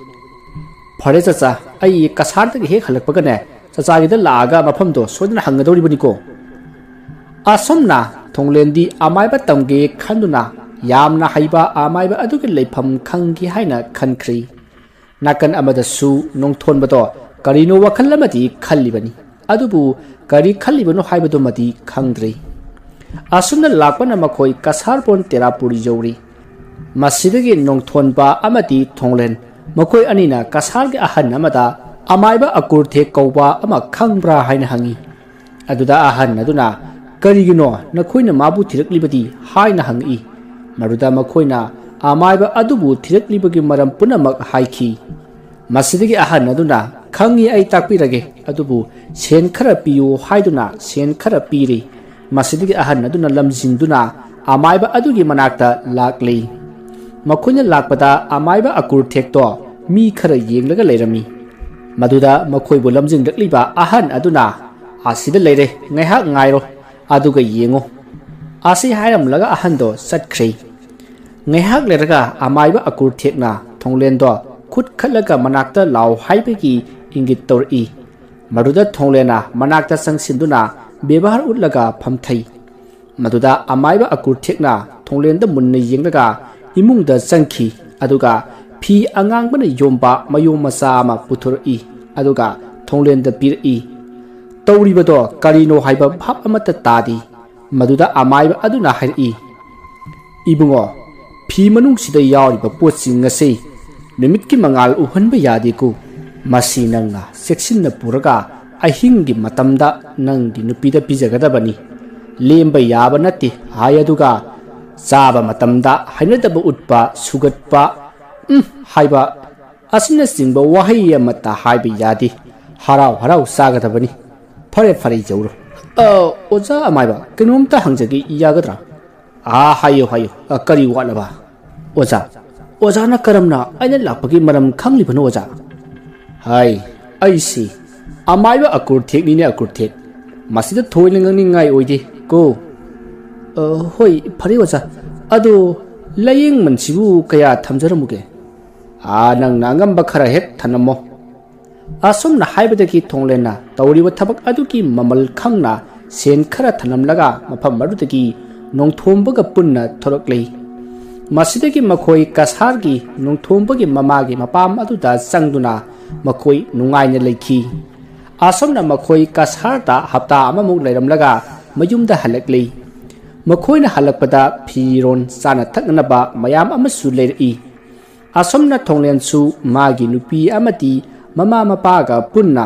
"ꯐꯔꯦ ꯆꯆꯥ, ꯑꯩ ꯀꯁꯥꯔꯗꯒꯤ ꯍꯦꯛ ꯍꯜꯂꯛꯄꯒꯅꯦ, ꯆꯆꯥꯒꯤꯗ ꯂꯥꯛꯑꯒ ꯃꯐꯝꯗꯣ ꯁꯣꯏꯗꯅ ꯍꯪꯒꯗꯧꯔꯤꯕꯅꯤꯀꯣ꯫" ꯑꯁꯨꯝꯅ ꯊꯣꯡꯂꯦꯟꯗꯤ ꯑꯃꯥꯏꯕ ꯇꯝꯒꯦ ꯈꯟꯗꯨꯅ ꯌꯥꯝꯅ ꯍꯩꯕ ꯑꯃꯥꯏꯕ ꯑꯗꯨꯒꯤ ꯂꯩꯐꯝ ꯈꯪꯒꯦ ꯍꯥꯏꯅ ꯈꯟꯈ꯭ꯔꯦ꯫ ꯅꯥꯀꯟ ꯑꯃꯗꯁꯨ ꯅꯣꯡꯊꯣꯟꯕꯗꯣ ꯀꯔꯤꯅꯣ ꯋꯥꯈꯜ ꯑꯃꯗꯤ ꯈꯜꯂꯤꯕꯅꯤ꯫ ꯑꯗꯨꯕꯨ ꯀꯔꯤ ꯈꯜꯂꯤꯕꯅꯣ ꯍꯥꯏꯕꯗꯨꯃꯗꯤ ꯈꯪꯗ꯭ꯔꯦ꯫ ꯑꯁꯨꯝꯅ ꯂꯥꯛꯄꯅ ꯃꯈꯣꯏ ꯀꯁꯥꯔꯕꯣꯟ ꯇꯦꯔꯥꯄꯨꯔ ꯌꯧꯔꯤ꯫ ꯃꯁꯤꯗꯒꯤ ꯅꯣꯡꯊꯣꯟꯕ ꯑꯃꯗꯤ ꯊꯣꯡꯂꯦꯟ, ꯃꯈꯣꯏ ꯑꯅꯤꯅ ꯀꯁꯥꯔꯒꯤ ꯑꯍꯟ ꯑꯃꯗ ꯑꯃꯥꯏꯕ ꯑꯀꯨꯔꯊꯦꯛ ꯀꯧꯕ ꯑꯃ ꯈꯪꯕ꯭ꯔꯥ ꯍꯥꯏꯅ ꯍꯪꯉꯤ꯫ ꯑꯗꯨꯗ ꯑꯍꯟ ꯑꯗꯨꯅ, "ꯀꯔꯤꯒꯤꯅꯣ ꯅꯈꯣꯏꯅ ꯃꯥꯕꯨ ꯊꯤꯔꯛꯂꯤꯕꯗꯤ?" ꯍꯥꯏꯅ ꯍꯪꯉꯛꯏ꯫ ꯃꯗꯨꯗ ꯃꯈꯣꯏꯅ ꯑꯃꯥꯏꯕ ꯑꯗꯨꯕꯨ ꯊꯤꯔꯛꯂꯤꯕꯒꯤ ꯃꯔꯝ ꯄꯨꯝꯅꯃꯛ ꯍꯥꯏꯈꯤ꯫ ꯃꯁꯤꯗꯒꯤ ꯑꯍꯟ ꯑꯗꯨꯅ, "ꯈꯪꯉꯤ, ꯑꯩ ꯇꯥꯛꯄꯤꯔꯒꯦ, ꯑꯗꯨꯕꯨ ꯁꯦꯟ ꯈꯔ ꯄꯤꯌꯨ" ꯍꯥꯏꯗꯨꯅ ꯁꯦꯟ ꯈꯔ ꯄꯤꯔꯤ꯫ ꯃꯁꯤꯗꯒꯤ ꯑꯍꯟ ꯑꯗꯨꯅ ꯂꯝꯖꯤꯡꯗꯨꯅ ꯑꯃꯥꯏꯕ ꯑꯗꯨꯒꯤ ꯃꯅꯥꯛꯇ ꯂꯥꯛꯂꯤ꯫ ꯃꯈꯣꯏꯅ ꯂꯥꯛꯄꯗ ꯑꯃꯥꯏꯕ ꯑꯀꯨꯔꯊꯦꯛꯇꯣ ꯃꯤ ꯈꯔ ꯌꯦꯡꯂꯒ ꯂꯩꯔꯝꯃꯤ꯫ ꯃꯗꯨꯗ ꯃꯈꯣꯏꯕꯨ ꯂꯝꯖꯤꯡꯂꯛꯂꯤꯕ ꯑꯍꯟ ꯑꯗꯨꯅ, "ꯑꯁꯤꯗ ꯂꯩꯔꯦ, ꯉꯥꯏꯍꯥꯛ ꯉꯥꯏꯔꯣ, ꯑꯗꯨꯒ ꯌꯦꯡꯉꯨ" ꯑꯁꯤ ꯍꯥꯏꯔꯝꯂꯒ ꯑꯍꯟꯗꯣ ꯆꯠꯈ꯭ꯔꯦ꯫ ꯉꯥꯏꯍꯥꯛ ꯂꯩꯔꯒ ꯑꯃꯥꯏꯕ ꯑꯀꯨꯔꯊꯦꯛꯅ ꯊꯣꯡꯂꯦꯟꯗꯣ ꯈꯨꯠ ꯈꯠꯂꯒ ꯃꯅꯥꯛꯇ ꯂꯥꯎ ꯍꯥꯏꯕꯒꯤ ꯏꯪꯒꯤꯠ ꯇꯧꯔꯛꯏ꯫ ꯃꯗꯨꯗ ꯊꯣꯡꯂꯦꯟꯅ ꯃꯅꯥꯛꯇ ꯆꯪꯁꯤꯟꯗꯨꯅ ꯕꯦꯕꯥꯔ ꯎꯠꯂꯒ ꯐꯝꯊꯩ꯫ ꯃꯗꯨꯗ ꯑꯃꯥꯏꯕ ꯑꯀꯨꯔꯊꯦꯛꯅ ꯊꯣꯡꯂꯦꯟꯗ ꯃꯨꯟꯅ ꯌꯦꯡꯂꯒ ꯏꯃꯨꯡꯗ ꯆꯪꯈꯤ, ꯑꯗꯨꯒ ꯐꯤ ꯑꯉꯥꯡꯕꯅ ꯌꯣꯝꯕ ꯃꯌꯣꯝ ꯃꯆꯥ ꯑꯃ ꯄꯨꯊꯣꯔꯛꯏ, ꯑꯗꯨꯒ ꯊꯣꯡꯂꯦꯟꯗ ꯄꯤꯔꯛꯏ꯫ ꯇꯧꯔꯤꯕꯗꯣ ꯀꯔꯤꯅꯣ ꯍꯥꯏꯕ ꯚꯥꯞ ꯑꯃꯠꯇ ꯇꯥꯗꯦ꯫ ꯃꯗꯨꯗ ꯑꯃꯥꯏꯕ ꯑꯗꯨꯅ ꯍꯥꯏꯔꯛꯏ, "ꯏꯕꯨꯡꯉꯣ, ꯐꯤ ꯃꯅꯨꯡꯁꯤꯗ ꯌꯥꯎꯔꯤꯕ ꯄꯣꯠꯁꯤꯡ ꯑꯁꯤ ꯅꯨꯃꯤꯠꯀꯤ ꯃꯉꯥꯜ ꯎꯍꯟꯕ ꯌꯥꯗꯦꯀꯣ꯫ ꯃꯁꯤ ꯅꯪꯅ ꯆꯦꯛꯁꯤꯟꯅ ꯄꯨꯔꯒ ꯑꯍꯤꯡꯒꯤ ꯃꯇꯝꯗ ꯅꯪꯒꯤ ꯅꯨꯄꯤꯗ ꯄꯤꯖꯒꯗꯕꯅꯤ꯫ ꯂꯦꯝꯕ ꯌꯥꯕ ꯅꯠꯇꯦ ꯍꯥꯏ, ꯑꯗꯨꯒ ꯆꯥꯕ ꯃꯇꯝꯗ ꯍꯩꯅꯗꯕ ꯎꯠꯄ, ꯁꯨꯒꯠꯄ, "ꯎꯝ" ꯍꯥꯏꯕ ꯑꯁꯤꯅꯆꯤꯡꯕ ꯋꯥꯍꯩ ꯑꯃꯠꯇ ꯍꯥꯏꯕ ꯌꯥꯗꯦ꯫ ꯍꯔꯥꯎ ꯍꯔꯥꯎ ꯆꯥꯒꯗꯕꯅꯤ꯫ ꯐꯔꯦ, ꯐꯔꯦ, ꯌꯧꯔꯣ꯫ ꯑ, ꯑꯣꯖꯥ ꯑꯃꯥꯏꯕ, ꯀꯩꯅꯣꯝꯇ ꯍꯪꯖꯒꯦ, ꯌꯥꯒꯗ꯭ꯔꯥ? ꯑꯥ, ꯍꯥꯏꯌꯨ, ꯍꯥꯏꯌꯨ꯫ ꯑ, ꯀꯔꯤ ꯋꯥꯠꯂꯕ? ꯑꯣꯖꯥ, ꯑꯣꯖꯥꯅ ꯀꯔꯝꯅ ꯑꯩꯅ ꯂꯥꯛꯄꯒꯤ ꯃꯔꯝ ꯈꯪꯂꯤꯕꯅꯣ, ꯑꯣꯖꯥ? ꯍꯥꯏ, ꯑꯩꯁꯤ ꯑꯃꯥꯏꯕ ꯑꯀꯨꯔꯊꯦꯛꯅꯤꯅꯦ, ꯑꯀꯨꯔꯊꯦꯛ꯫ ꯃꯁꯤꯗ ꯊꯣꯏꯅ ꯉꯥꯡꯅꯤꯡꯉꯥꯏ ꯑꯣꯏꯗꯦ ꯀꯣ꯫ ꯑ, ꯍꯣꯏ, ꯐꯔꯦ, ꯑꯣꯖꯥ꯫ ꯑꯗꯣ ꯂꯥꯏꯌꯦꯡꯃꯟꯁꯤꯕꯨ ꯀꯌꯥ ꯊꯝꯖꯔꯝꯃꯨꯒꯦ? ꯑꯥ, ꯅꯪꯅ ꯑꯉꯝꯕ ꯈꯔ ꯍꯦꯛ ꯊꯅꯝꯃꯣ꯫ ꯑꯁꯨꯝꯅ ꯍꯥꯏꯕꯗꯒꯤ ꯊꯣꯡꯂꯦꯟꯅ ꯇꯧꯔꯤꯕ ꯊꯕꯛ ꯑꯗꯨꯒꯤ ꯃꯃꯜ ꯈꯪꯅ ꯁꯦꯟ ꯈꯔ ꯊꯅꯝꯂꯒ ꯃꯐꯝ ꯑꯗꯨꯗꯒꯤ ꯅꯣꯡꯊꯣꯝꯕꯒ ꯄꯨꯟꯅ ꯊꯣꯔꯛꯂꯤ꯫ ꯃꯁꯤꯗꯒꯤ ꯃꯈꯣꯏ ꯀꯁꯥꯔꯒꯤ ꯅꯣꯡꯊꯣꯝꯕꯒꯤ ꯃꯃꯥꯒꯤ ꯃꯄꯥꯝ ꯑꯗꯨꯗ ꯆꯪꯗꯨꯅ ꯃꯈꯣꯏ ꯅꯨꯡꯉꯥꯏꯅ ꯂꯩꯈꯤ꯫ ꯑꯁꯨꯝꯅ ꯃꯈꯣꯏ ꯀꯁꯥꯔꯗ ꯍꯞꯇꯥ ꯑꯃꯃꯨꯛ ꯂꯩꯔꯝꯂꯒ ꯃꯌꯨꯝꯗ ꯍꯜꯂꯛꯂꯤ꯫ ꯃꯈꯣꯏꯅ ꯍꯜꯂꯛꯄꯗ ꯐꯤꯔꯣꯟ, ꯆꯥꯅ ꯊꯛꯅꯅꯕ ꯃꯌꯥꯝ ꯑꯃꯁꯨ ꯂꯩꯔꯛꯏ꯫ ꯑꯁꯨꯝꯅ ꯊꯣꯡꯂꯦꯟꯁꯨ ꯃꯥꯒꯤ ꯅꯨꯄꯤ ꯑꯃꯗꯤ ꯃꯃꯥ ꯃꯄꯥꯒ ꯄꯨꯟꯅ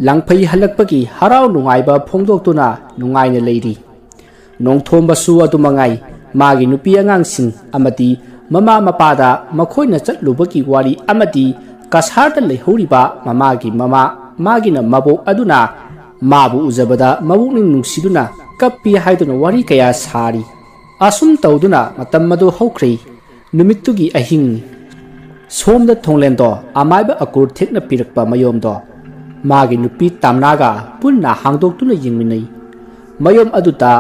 ꯂꯥꯡꯐꯩ ꯍꯜꯂꯛꯄꯒꯤ ꯍꯔꯥꯎ ꯅꯨꯡꯉꯥꯏꯕ ꯐꯣꯡꯗꯣꯛꯇꯨꯅ ꯅꯨꯡꯉꯥꯏꯅ ꯂꯩꯔꯤ꯫ ꯅꯣꯡꯊꯣꯝꯕꯁꯨ ꯑꯗꯨꯃꯉꯥꯏ, ꯃꯥꯒꯤ ꯅꯨꯄꯤ ꯑꯉꯥꯡꯁꯤꯡ ꯑꯃꯗꯤ ꯃꯃꯥ ꯃꯄꯥꯗ ꯃꯈꯣꯏꯅ ꯆꯠꯂꯨꯕꯒꯤ ꯋꯥꯔꯤ ꯑꯃꯗꯤ ꯀꯁꯥꯔꯗ ꯂꯩꯍꯧꯔꯤꯕ ꯃꯃꯥꯒꯤ ꯃꯃꯥ, ꯃꯥꯒꯤꯅ ꯃꯕꯣꯛ ꯑꯗꯨꯅ ꯃꯥꯕꯨ ꯎꯖꯕꯗ ꯃꯕꯨꯛꯅꯤꯡ ꯅꯨꯡꯁꯤꯗꯨꯅ ꯀꯞꯄꯤ ꯍꯥꯏꯗꯨꯅ ꯋꯥꯔꯤ ꯀꯌꯥ ꯁꯥꯔꯤ꯫ ꯑꯁꯨꯝ ꯇꯧꯗꯨꯅ ꯃꯇꯝ ꯑꯗꯨ ꯍꯧꯈ꯭ꯔꯦ꯫ ꯅꯨꯃꯤꯠꯇꯨꯒꯤ ꯑꯍꯤꯡ꯫ ꯁꯣꯝꯗ ꯊꯣꯡꯂꯦꯟꯗꯣ ꯑꯃꯥꯏꯕ ꯑꯀꯨꯔꯊꯦꯛꯅ ꯄꯤꯔꯛꯄ ꯃꯌꯣꯝꯗꯣ ꯃꯥꯒꯤ ꯅꯨꯄꯤ ꯇꯥꯝꯅꯥꯒ ꯄꯨꯟꯅ ꯍꯥꯡꯗꯣꯛꯇꯨꯅ ꯌꯦꯡꯃꯤꯟꯅꯩ꯫ ꯃꯌꯣꯝ ꯑꯗꯨꯗ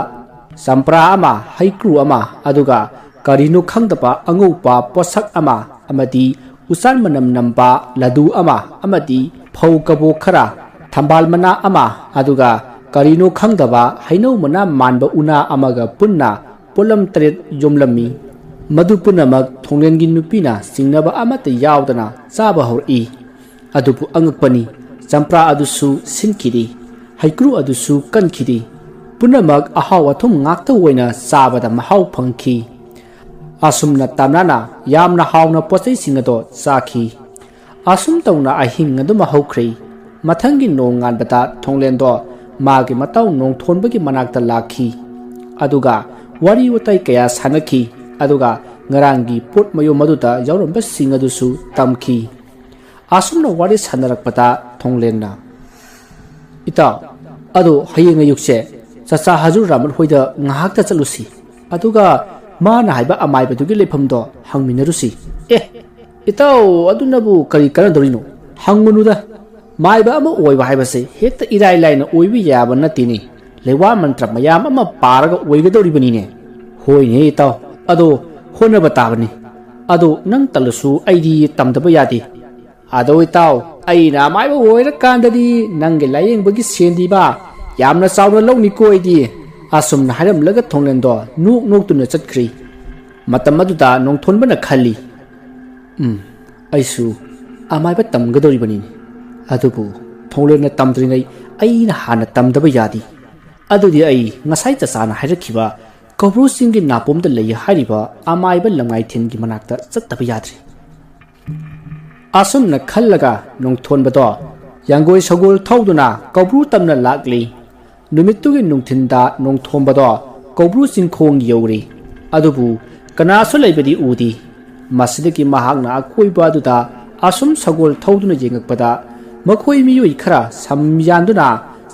ꯆꯝꯄ꯭ꯔꯥ ꯑꯃ, ꯍꯩꯀ꯭ꯔꯨ ꯑꯃ, ꯑꯗꯨꯒ ꯀꯔꯤꯅꯣ ꯈꯪꯗꯕ ꯑꯉꯧꯕ ꯄꯣꯠꯁꯛ ꯑꯃ ꯑꯃꯗꯤ ꯎꯆꯥꯟ ꯃꯅꯝ ꯅꯝꯕ ꯂꯗꯨ ꯑꯃ ꯑꯃꯗꯤ ꯐꯧ ꯀꯕꯣꯛ ꯈꯔ, ꯊꯝꯕꯥꯜ ꯃꯅꯥ ꯑꯃ, ꯑꯗꯨꯒ ꯀꯔꯤꯅꯣ ꯈꯪꯗꯕ ꯍꯩꯅꯧ ꯃꯅꯥ ꯃꯥꯟꯕ ꯎꯅꯥ ꯑꯃꯒ ꯄꯨꯟꯅ ꯄꯣꯠꯂꯝ ꯇꯔꯦꯠ ꯌꯣꯝꯂꯝꯃꯤ꯫ ꯃꯗꯨ ꯄꯨꯝꯅꯃꯛ ꯊꯣꯡꯂꯦꯟꯒꯤ ꯅꯨꯄꯤꯅ ꯆꯤꯡꯅꯕ ꯑꯃꯠꯇ ꯌꯥꯎꯗꯅ ꯆꯥꯕ ꯍꯧꯔꯛꯏ꯫ ꯑꯗꯨꯕꯨ ꯑꯉꯛꯄꯅꯤ, ꯆꯝꯄ꯭ꯔꯥ ꯑꯗꯨꯁꯨ ꯁꯤꯟꯈꯤꯗꯦ, ꯍꯩꯀ꯭ꯔꯨ ꯑꯗꯨꯁꯨ ꯀꯟꯈꯤꯗꯦ꯫ ꯄꯨꯝꯅꯃꯛ ꯑꯍꯥꯎ ꯑꯊꯨꯝ ꯉꯥꯛꯇ ꯑꯣꯏꯅ ꯆꯥꯕꯗ ꯃꯍꯥꯎ ꯐꯪꯈꯤ꯫ ꯑꯁꯨꯝꯅ ꯇꯥꯟꯅꯅ ꯌꯥꯝꯅ ꯍꯥꯎꯅ ꯄꯣꯠꯆꯩꯁꯤꯡ ꯑꯗꯣ ꯆꯥꯈꯤ꯫ ꯑꯁꯨꯝ ꯇꯧꯅ ꯑꯍꯤꯡ ꯑꯗꯨꯃ ꯍꯧꯈ꯭ꯔꯦ꯫ ꯃꯊꯪꯒꯤ ꯅꯣꯡꯉꯥꯟꯕꯗ ꯊꯣꯡꯂꯦꯟꯗꯣ ꯃꯥꯒꯤ ꯃꯇꯥꯎ ꯅꯣꯡꯊꯣꯟꯕꯒꯤ ꯃꯅꯥꯛꯇ ꯂꯥꯛꯈꯤ꯫ ꯑꯗꯨꯒ ꯋꯥꯔꯤ ꯋꯥꯇꯥꯏ ꯀꯌꯥ ꯁꯥꯟꯅꯈꯤ꯫ ꯑꯗꯨꯒ ꯉꯔꯥꯡꯒꯤ ꯄꯣꯠ ꯃꯌꯣꯝ ꯑꯗꯨꯗ ꯌꯥꯎꯔꯝꯕꯁꯤꯡ ꯑꯗꯨꯁꯨ ꯇꯝꯈꯤ꯫ ꯑꯁꯨꯝꯅ ꯋꯥꯔꯤ ꯁꯥꯟꯅꯔꯛꯄꯗ ꯊꯣꯡꯂꯦꯟꯅ, "ꯏꯇꯥꯎ, ꯑꯗꯣ ꯍꯌꯦꯡ ꯑꯌꯨꯛꯁꯦ ꯆꯆꯥ ꯍꯖꯨꯔ ꯔꯥꯃꯠ ꯍꯣꯏꯗ ꯉꯥꯏꯍꯥꯛꯇ ꯆꯠꯂꯨꯁꯤ꯫ ꯑꯗꯨꯒ ꯃꯥꯅ ꯍꯥꯏꯕ ꯑꯃꯥꯏꯕꯗꯨꯒꯤ ꯂꯩꯐꯝꯗꯣ ꯍꯪꯃꯤꯟꯅꯔꯨꯁꯤ꯫" "ꯑꯦ, ꯏꯇꯥꯎ, ꯑꯗꯨꯅꯕꯨ ꯀꯔꯤ ꯀꯥꯟꯅꯗꯧꯔꯤꯅꯣ? ꯍꯪꯉꯨꯅꯨꯗ꯫ ꯃꯥꯏꯕ ꯑꯃ ꯑꯣꯏꯕ ꯍꯥꯏꯕꯁꯦ ꯍꯦꯛꯇ ꯏꯔꯥꯏ ꯂꯥꯏꯅ ꯑꯣꯏꯕ ꯌꯥꯕ ꯅꯠꯇꯦꯅꯦ꯫ ꯂꯩꯋꯥ ꯃꯟꯇ꯭ꯔ ꯃꯌꯥꯝ ꯑꯃ ꯄꯥꯔꯒ ꯑꯣꯏꯒꯗꯧꯔꯤꯕꯅꯤꯅꯦ꯫" "ꯍꯣꯏꯅꯦ ꯏꯇꯥꯎ, ꯑꯗꯣ ꯍꯣꯠꯅꯕ ꯇꯥꯕꯅꯤ꯫ ꯑꯗꯣ ꯅꯪ ꯇꯜꯂꯁꯨ ꯑꯩꯗꯤ ꯇꯝꯗꯕ ꯌꯥꯗꯦ꯫ ꯑꯗꯣ ꯏꯇꯥꯎ, ꯑꯩꯅ ꯑꯃꯥꯏꯕ ꯑꯣꯏꯔꯀꯥꯟꯗꯗꯤ ꯅꯪꯒꯤ ꯂꯥꯌꯦꯡꯕꯒꯤ ꯁꯦꯟꯗꯤꯕ ꯌꯥꯝꯅ ꯆꯥꯎꯅ ꯂꯧꯅꯤꯀꯣ ꯑꯩꯗꯤ꯫" ꯑꯁꯨꯝꯅ ꯍꯥꯏꯔꯝꯂꯒ ꯊꯣꯡꯂꯦꯟꯗꯣ ꯅꯣꯛ ꯅꯣꯛꯇꯨꯅ ꯆꯠꯈ꯭ꯔꯤ꯫ ꯃꯇꯝ ꯑꯗꯨꯗ ꯅꯣꯡꯊꯣꯟꯕꯅ ꯈꯜꯂꯤ, "ꯎꯝ, ꯑꯩꯁꯨ ꯑꯃꯥꯏꯕ ꯇꯝꯒꯗꯧꯔꯤꯕꯅꯤꯅꯦ꯫ ꯑꯗꯨꯕꯨ ꯊꯣꯡꯂꯦꯟꯅ ꯇꯝꯗ꯭ꯔꯤꯉꯩ ꯑꯩꯅ ꯍꯥꯟꯅ ꯇꯝꯗꯕ ꯌꯥꯗꯦ꯫ ꯑꯗꯨꯗꯤ ꯑꯩ ꯉꯁꯥꯏ ꯆꯆꯥꯅ ꯍꯥꯏꯔꯛꯈꯤꯕ ꯀꯧꯕ꯭ꯔꯨ ꯆꯤꯡꯒꯤ ꯅꯥꯄꯣꯝꯗ ꯂꯩ ꯍꯥꯏꯔꯤꯕ ꯑꯃꯥꯏꯕ ꯂꯝꯉꯥꯏꯊꯦꯟꯒꯤ ꯃꯅꯥꯛꯇ ꯆꯠꯇꯕ ꯌꯥꯗ꯭ꯔꯦ꯫" ꯑꯁꯨꯝꯅ ꯈꯜꯂꯒ ꯅꯣꯡꯊꯣꯟꯕꯗꯣ ꯌꯥꯡꯒꯣꯏ ꯁꯒꯣꯜ ꯊꯧꯗꯨꯅ ꯀꯧꯕ꯭ꯔꯨ ꯇꯝꯅ ꯂꯥꯛꯂꯤ꯫ ꯅꯨꯃꯤꯠꯇꯨꯒꯤ ꯅꯨꯡꯊꯤꯟꯗ ꯅꯣꯡꯊꯣꯟꯕꯗꯣ ꯀꯧꯕ꯭ꯔꯨ ꯆꯤꯡꯈꯣꯡ ꯌꯧꯔꯤ꯫ ꯑꯗꯨꯕꯨ ꯀꯅꯥꯁꯨ ꯂꯩꯕꯗꯤ ꯎꯗꯦ꯫ ꯃꯁꯤꯗꯒꯤ ꯃꯍꯥꯛꯅ ꯑꯀꯣꯏꯕ ꯑꯗꯨꯗ ꯑꯁꯨꯝ ꯁꯒꯣꯜ ꯊꯧꯗꯨꯅ ꯌꯦꯡꯉꯛꯄꯗ ꯃꯈꯣꯏ ꯃꯤꯑꯣꯏ ꯈꯔ ꯁꯝ ꯌꯥꯟꯗꯨꯅ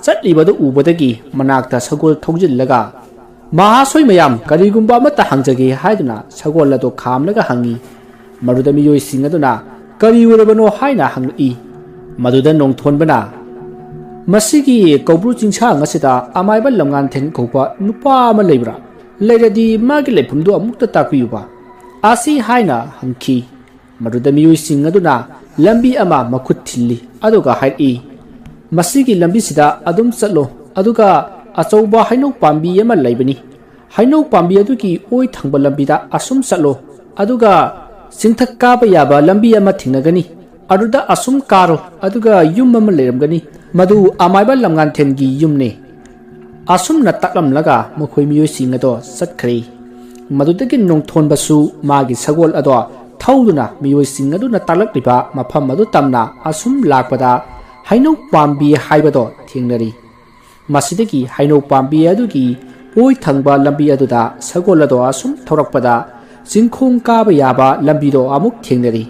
ꯆꯠꯂꯤꯕꯗꯨ ꯎꯕꯗꯒꯤ ꯃꯅꯥꯛꯇ ꯁꯒꯣꯜ ꯊꯧꯖꯤꯜꯂꯒ, "ꯃꯍꯥꯁꯣꯏ ꯃꯌꯥꯝ, ꯀꯔꯤꯒꯨꯝꯕ ꯑꯃꯠꯇ ꯍꯪꯖꯒꯦ" ꯍꯥꯏꯗꯨꯅ ꯁꯒꯣꯜ ꯑꯗꯨ ꯈꯥꯝꯂꯒ ꯍꯪꯉꯤ꯫ ꯃꯗꯨꯗ ꯃꯤꯑꯣꯏꯁꯤꯡ ꯑꯗꯨꯅ "ꯀꯔꯤ ꯑꯣꯏꯔꯕꯅꯣ?" ꯍꯥꯏꯅ ꯍꯪꯂꯛꯏ꯫ ꯃꯗꯨꯗ ꯅꯣꯡꯊꯣꯟꯕꯅ, "ꯃꯁꯤꯒꯤ ꯀꯧꯕ꯭ꯔꯨ ꯆꯤꯡꯁꯥꯡ ꯑꯁꯤꯗ ꯑꯃꯥꯏꯕ ꯂꯝꯉꯥꯟꯊꯦꯟ ꯀꯧꯕ ꯅꯨꯄꯥ ꯑꯃ ꯂꯩꯕ꯭ꯔꯥ? ꯂꯩꯔꯗꯤ ꯃꯥꯒꯤ ꯂꯩꯐꯝꯗꯨ ꯑꯃꯨꯛꯇ ꯇꯥꯛꯄꯤꯌꯨꯕ" ꯑꯁꯤ ꯍꯥꯏꯅ ꯍꯪꯈꯤ꯫ ꯃꯗꯨꯗ ꯃꯤꯑꯣꯏꯁꯤꯡ ꯑꯗꯨꯅ ꯂꯝꯕꯤ ꯑꯃ ꯃꯈꯨꯠ ꯊꯤꯜꯂꯤ, ꯑꯗꯨꯒ ꯍꯥꯏꯔꯛꯏ, "ꯃꯁꯤꯒꯤ ꯂꯝꯕꯤꯁꯤꯗ ꯑꯗꯨꯝ ꯆꯠꯂꯣ, ꯑꯗꯨꯒ ꯑꯆꯧꯕ ꯍꯩꯅꯧ ꯄꯥꯝꯕꯤ ꯑꯃ ꯂꯩꯕꯅꯤ꯫ ꯍꯩꯅꯧ ꯄꯥꯝꯕꯤ ꯑꯗꯨꯒꯤ ꯑꯣꯏ ꯊꯪꯕ ꯂꯝꯕꯤꯗ ꯑꯁꯨꯝ ꯆꯠꯂꯣ, ꯑꯗꯨꯒ ꯆꯤꯡꯊꯛ ꯀꯥꯕ ꯌꯥꯕ ꯂꯝꯕꯤ ꯑꯃ ꯊꯦꯡꯅꯒꯅꯤ꯫ ꯑꯗꯨꯗ ꯑꯁꯨꯝ ꯀꯥꯔꯣ, ꯑꯗꯨꯒ ꯌꯨꯝ ꯑꯃ ꯂꯩꯔꯝꯒꯅꯤ꯫ ꯃꯗꯨ ꯑꯃꯥꯏꯕ ꯂꯝꯉꯥꯟꯊꯦꯟꯒꯤ ꯌꯨꯝꯅꯤ꯫" ꯑꯁꯨꯝꯅ ꯇꯥꯛꯂꯝꯂꯒ ꯃꯈꯣꯏ ꯃꯤꯑꯣꯏꯁꯤꯡ ꯑꯗꯣ ꯆꯠꯈ꯭ꯔꯦ꯫ ꯃꯗꯨꯗꯒꯤ ꯅꯣꯡꯊꯣꯟꯕꯁꯨ ꯃꯥꯒꯤ ꯁꯒꯣꯜ ꯑꯗꯣ ꯊꯧꯗꯨꯅ ꯃꯤꯑꯣꯏꯁꯤꯡ ꯑꯗꯨꯅ ꯇꯥꯛꯂꯛꯂꯤꯕ ꯃꯐꯝ ꯑꯗꯨ ꯇꯝꯅ ꯑꯁꯨꯝ ꯂꯥꯛꯄꯗ ꯍꯩꯅꯧ ꯄꯥꯝꯕꯤ ꯍꯥꯏꯕꯗꯣ ꯊꯦꯡꯅꯔꯤ꯫ ꯃꯁꯤꯗꯒꯤ ꯍꯩꯅꯧ ꯄꯥꯝꯕꯤ ꯑꯗꯨꯒꯤ ꯑꯣꯏ ꯊꯪꯕ ꯂꯝꯕꯤ ꯑꯗꯨꯗ ꯁꯒꯣꯜ ꯑꯗꯣ ꯑꯁꯨꯝ ꯊꯧꯔꯛꯄꯗ ꯆꯤꯡꯈꯣꯡ ꯀꯥꯕ ꯌꯥꯕ ꯂꯝꯕꯤꯗꯣ ꯑꯃꯨꯛ ꯊꯦꯡꯅꯔꯤ꯫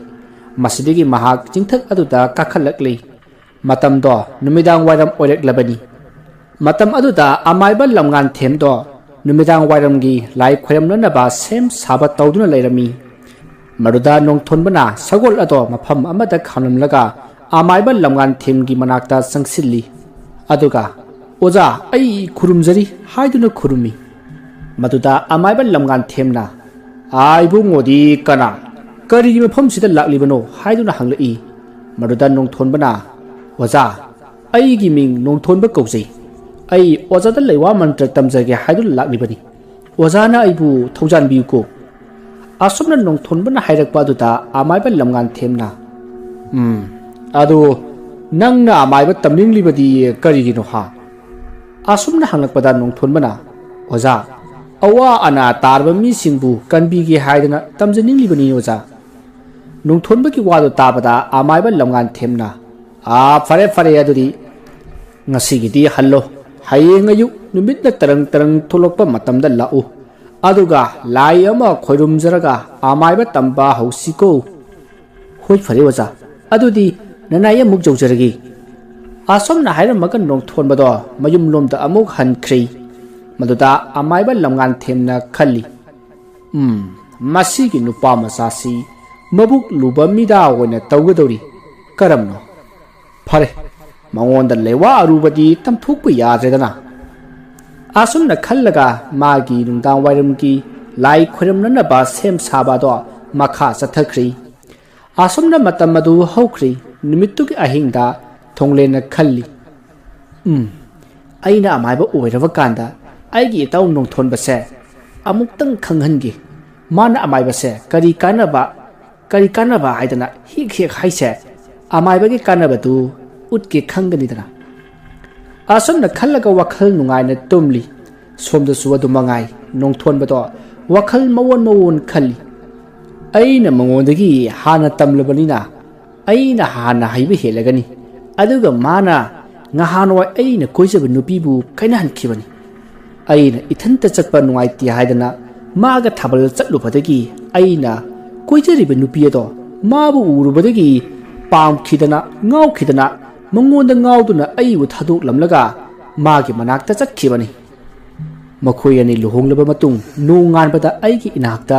ꯃꯁꯤꯗꯒꯤ ꯃꯍꯥꯛ ꯆꯤꯡꯊꯛ ꯑꯗꯨꯗ ꯀꯥꯈꯠꯂꯛꯂꯤ꯫ ꯃꯇꯝꯗꯣ ꯅꯨꯃꯤꯗꯥꯡ ꯋꯥꯏꯔꯝ ꯑꯣꯏꯔꯛꯂꯕꯅꯤ꯫ ꯃꯇꯝ ꯑꯗꯨꯗ ꯑꯃꯥꯏꯕ ꯂꯝꯉꯥꯟꯊꯦꯝꯗꯣ ꯅꯨꯃꯤꯗꯥꯡ ꯋꯥꯏꯔꯝꯒꯤ ꯂꯥꯏ ꯈꯣꯏꯔꯝꯅꯅꯕ ꯁꯦꯝ ꯁꯥꯕ ꯇꯧꯗꯨꯅ ꯂꯩꯔꯝꯃꯤ꯫ ꯃꯗꯨꯗ ꯅꯣꯡꯊꯣꯟꯕꯅ ꯁꯒꯣꯜ ꯑꯗꯣ ꯃꯐꯝ ꯑꯃꯗ ꯈꯥꯝꯂꯝꯂꯒ ꯑꯃꯥꯏꯕ ꯂꯝꯉꯥꯟꯊꯦꯝꯒꯤ ꯃꯅꯥꯛꯇ ꯆꯪꯁꯤꯜꯂꯤ꯫ ꯑꯗꯨꯒ "ꯑꯣꯖꯥ, ꯑꯩ ꯈꯨꯔꯨꯝꯖꯔꯤ" ꯍꯥꯏꯗꯨꯅ ꯈꯨꯔꯨꯝꯃꯤ꯫ ꯃꯗꯨꯗ ꯑꯃꯥꯏꯕ ꯂꯝꯉꯥꯟꯊꯦꯝꯅ "ꯑꯥ, ꯏꯕꯨꯡꯉꯣꯗꯤ ꯀꯅꯥ, ꯀꯔꯤꯒꯤ ꯃꯐꯝꯁꯤꯗ ꯂꯥꯛꯂꯤꯕꯅꯣ?" ꯍꯥꯏꯗꯨꯅ ꯍꯪꯂꯛꯏ꯫ ꯃꯗꯨꯗ ꯅꯣꯡꯊꯣꯟꯕꯅ "ꯑꯣꯖꯥ, ꯑꯩꯒꯤ ꯃꯤꯡ ꯅꯣꯡꯊꯣꯟꯕ ꯀꯧꯖꯩ꯫ ꯑꯩ ꯑꯣꯖꯥꯗ ꯂꯩꯋꯥ ꯃꯟꯇ꯭ꯔ ꯇꯝꯖꯒꯦ ꯍꯥꯏꯗꯨꯅ ꯂꯥꯛꯂꯤꯕꯅꯤ꯫ ꯑꯣꯖꯥꯅ ꯑꯩꯕꯨ ꯊꯧꯖꯥꯟꯕꯤꯌꯨꯀꯣ꯫" ꯑꯁꯨꯝꯅ ꯅꯣꯡꯊꯣꯟꯕꯅ ꯍꯥꯏꯔꯛꯄ ꯑꯗꯨꯗ ꯑꯃꯥꯏꯕ ꯂꯝꯉꯥꯟꯊꯦꯝꯅ "ꯎꯝ, ꯑꯗꯨ ꯅꯪꯅ ꯑꯃꯥꯏꯕ ꯇꯝꯅꯤꯡꯂꯤꯕꯗꯤ ꯀꯔꯤꯒꯤꯅꯣ ꯍꯥ?" ꯑꯁꯨꯝꯅ ꯍꯪꯂꯛꯄꯗ ꯅꯣꯡꯊꯣꯟꯕꯅ "ꯑꯣꯖꯥ, ꯑꯋꯥ ꯑꯅꯥ ꯇꯥꯔꯕ ꯃꯤꯁꯤꯡꯕꯨ ꯀꯟꯕꯤꯒꯦ ꯍꯥꯏꯗꯅ ꯇꯝꯖꯅꯤꯡꯂꯤꯕꯅꯤ ꯑꯣꯖꯥ꯫" ꯅꯣꯡꯊꯣꯟꯕꯒꯤ ꯋꯥꯗꯨ ꯇꯥꯕꯗ ꯑꯃꯥꯏꯕ ꯂꯝꯉꯥꯟꯊꯦꯝꯅ "ꯑꯥ, ꯐꯔꯦ ꯐꯔꯦ, ꯑꯗꯨꯗꯤ ꯉꯁꯤꯒꯤꯗꯤ ꯍꯜꯂꯣ꯫ ꯍꯌꯦꯡ ꯑꯌꯨꯛ ꯅꯨꯃꯤꯠꯅ ꯇꯔꯪ ꯇꯔꯪ ꯊꯣꯛꯂꯛꯄ ꯃꯇꯝꯗ ꯂꯥꯛꯎ꯫ ꯑꯗꯨꯒ ꯂꯥꯏ ꯑꯃ ꯈꯣꯏꯔꯨꯝꯖꯔꯒ ꯑꯃꯥꯏꯕ ꯇꯝꯕ ꯍꯧꯁꯤꯀꯣ꯫" "ꯍꯣꯏ, ꯐꯔꯦ ꯑꯣꯖꯥ, ꯑꯗꯨꯗꯤ ꯅꯅꯥꯏ ꯑꯃꯨꯛ ꯌꯧꯖꯔꯒꯦ꯫" ꯑꯁꯨꯝꯅ ꯍꯥꯏꯔꯝꯃꯒ ꯅꯣꯡꯊꯣꯟꯕꯗꯣ ꯃꯌꯨꯝꯂꯣꯝꯗ ꯑꯃꯨꯛ ꯍꯟꯈ꯭ꯔꯦ꯫ ꯃꯗꯨꯗ ꯑꯃꯥꯏꯕ ꯂꯝꯉꯥꯟꯊꯦꯝꯅ ꯈꯜꯂꯤ, "ꯎꯝ, ꯃꯁꯤꯒꯤ ꯅꯨꯄꯥ ꯃꯆꯥꯁꯤ ꯃꯕꯨꯛ ꯂꯨꯕ ꯃꯤꯗꯥ ꯑꯣꯏꯅ ꯇꯧꯒꯗꯧꯔꯤ꯫ ꯀꯔꯝꯅꯣ? ꯐꯔꯦ, ꯃꯉꯣꯟꯗ ꯂꯩꯋꯥ ꯑꯔꯨꯕꯗꯤ ꯇꯝꯊꯣꯛꯄ ꯌꯥꯗ꯭ꯔꯦꯗꯅ꯫" ꯑꯁꯨꯝꯅ ꯈꯜꯂꯒ ꯃꯥꯒꯤ ꯅꯨꯡꯗꯥꯡ ꯋꯥꯏꯔꯝꯒꯤ ꯂꯥꯏ ꯈꯣꯏꯔꯝꯅꯅꯕ ꯁꯦꯝ ꯁꯥꯕ ꯑꯗꯣ ꯃꯈꯥ ꯆꯠꯊꯈ꯭ꯔꯤ꯫ ꯑꯁꯨꯝꯅ ꯃꯇꯝ ꯑꯗꯨ ꯍꯧꯈ꯭ꯔꯤ꯫ ꯅꯨꯃꯤꯠꯇꯨꯒꯤ ꯑꯍꯤꯡꯗ ꯊꯣꯡꯂꯦꯟꯅ ꯈꯜꯂꯤ, "ꯎꯝ, ꯑꯩꯅ ꯑꯃꯥꯏꯕ ꯑꯣꯏꯔꯕ ꯀꯥꯟꯗ ꯑꯩꯒꯤ ꯏꯇꯥꯎ ꯅꯣꯡꯊꯣꯟꯕꯁꯦ ꯑꯃꯨꯛꯇꯪ ꯈꯪꯍꯟꯒꯦ꯫ ꯃꯥꯅ ꯑꯃꯥꯏꯕꯁꯦ ꯀꯔꯤ ꯀꯥꯟꯅꯕ, ꯀꯔꯤ ꯀꯥꯟꯅꯕ ꯍꯥꯏꯗꯅ ꯍꯦꯛ ꯍꯦꯛ ꯍꯥꯏꯁꯦ, ꯑꯃꯥꯏꯕꯒꯤ ꯀꯥꯟꯅꯕꯗꯨ ꯎꯠꯀꯦ ꯈꯪꯒꯅꯤꯗꯅ꯫" ꯑꯁꯨꯝꯅ ꯈꯜꯂꯒ ꯋꯥꯈꯜ ꯅꯨꯡꯉꯥꯏꯅ ꯇꯨꯝꯂꯤ꯫ ꯁꯣꯝꯗꯁꯨ ꯑꯗꯨ ꯃꯉꯥꯏ, ꯅꯣꯡꯊꯣꯟꯕꯗꯣ ꯋꯥꯈꯜ ꯃꯑꯣꯟ ꯃꯑꯣꯟ ꯈꯜꯂꯤ꯫ ꯑꯩꯅ ꯃꯉꯣꯟꯗꯒꯤ ꯍꯥꯟꯅ ꯇꯝꯂꯕꯅꯤꯅ ꯑꯩꯅ ꯍꯥꯟꯅ ꯍꯩꯕ ꯍꯦꯜꯂꯒꯅꯤ꯫ ꯑꯗꯨꯒ ꯃꯥꯅ ꯉꯍꯥꯟꯋꯥꯏ ꯑꯩꯅ ꯀꯣꯏꯖꯕ ꯅꯨꯄꯤꯕꯨ ꯀꯥꯏꯅꯍꯟꯈꯤꯕꯅꯤ꯫ ꯑꯩꯅ ꯏꯊꯟꯇ ꯆꯠꯄ ꯅꯨꯡꯉꯥꯏꯇꯦ ꯍꯥꯏꯗꯅ ꯃꯥꯒ ꯊꯥꯕꯜ ꯆꯠꯂꯨꯕꯗꯒꯤ ꯑꯩꯅ ꯀꯣꯏꯖꯔꯤꯕ ꯅꯨꯄꯤ ꯑꯗꯣ ꯃꯥꯕꯨ ꯎꯔꯨꯕꯗꯒꯤ ꯄꯥꯝꯈꯤꯗꯅ, ꯉꯥꯎꯈꯤꯗꯅ, ꯃꯉꯣꯟꯗ ꯉꯥꯎꯗꯨꯅ ꯑꯩꯕꯨ ꯊꯥꯗꯣꯛꯂꯝꯂꯒ ꯃꯥꯒꯤ ꯃꯅꯥꯛꯇ ꯆꯠꯈꯤꯕꯅꯤ꯫ ꯃꯈꯣꯏ ꯑꯅꯤ ꯂꯨꯍꯣꯡꯂꯕ ꯃꯇꯨꯡ ꯅꯣꯡꯉꯥꯟꯕꯗ ꯑꯩꯒꯤ ꯏꯅꯥꯛꯇ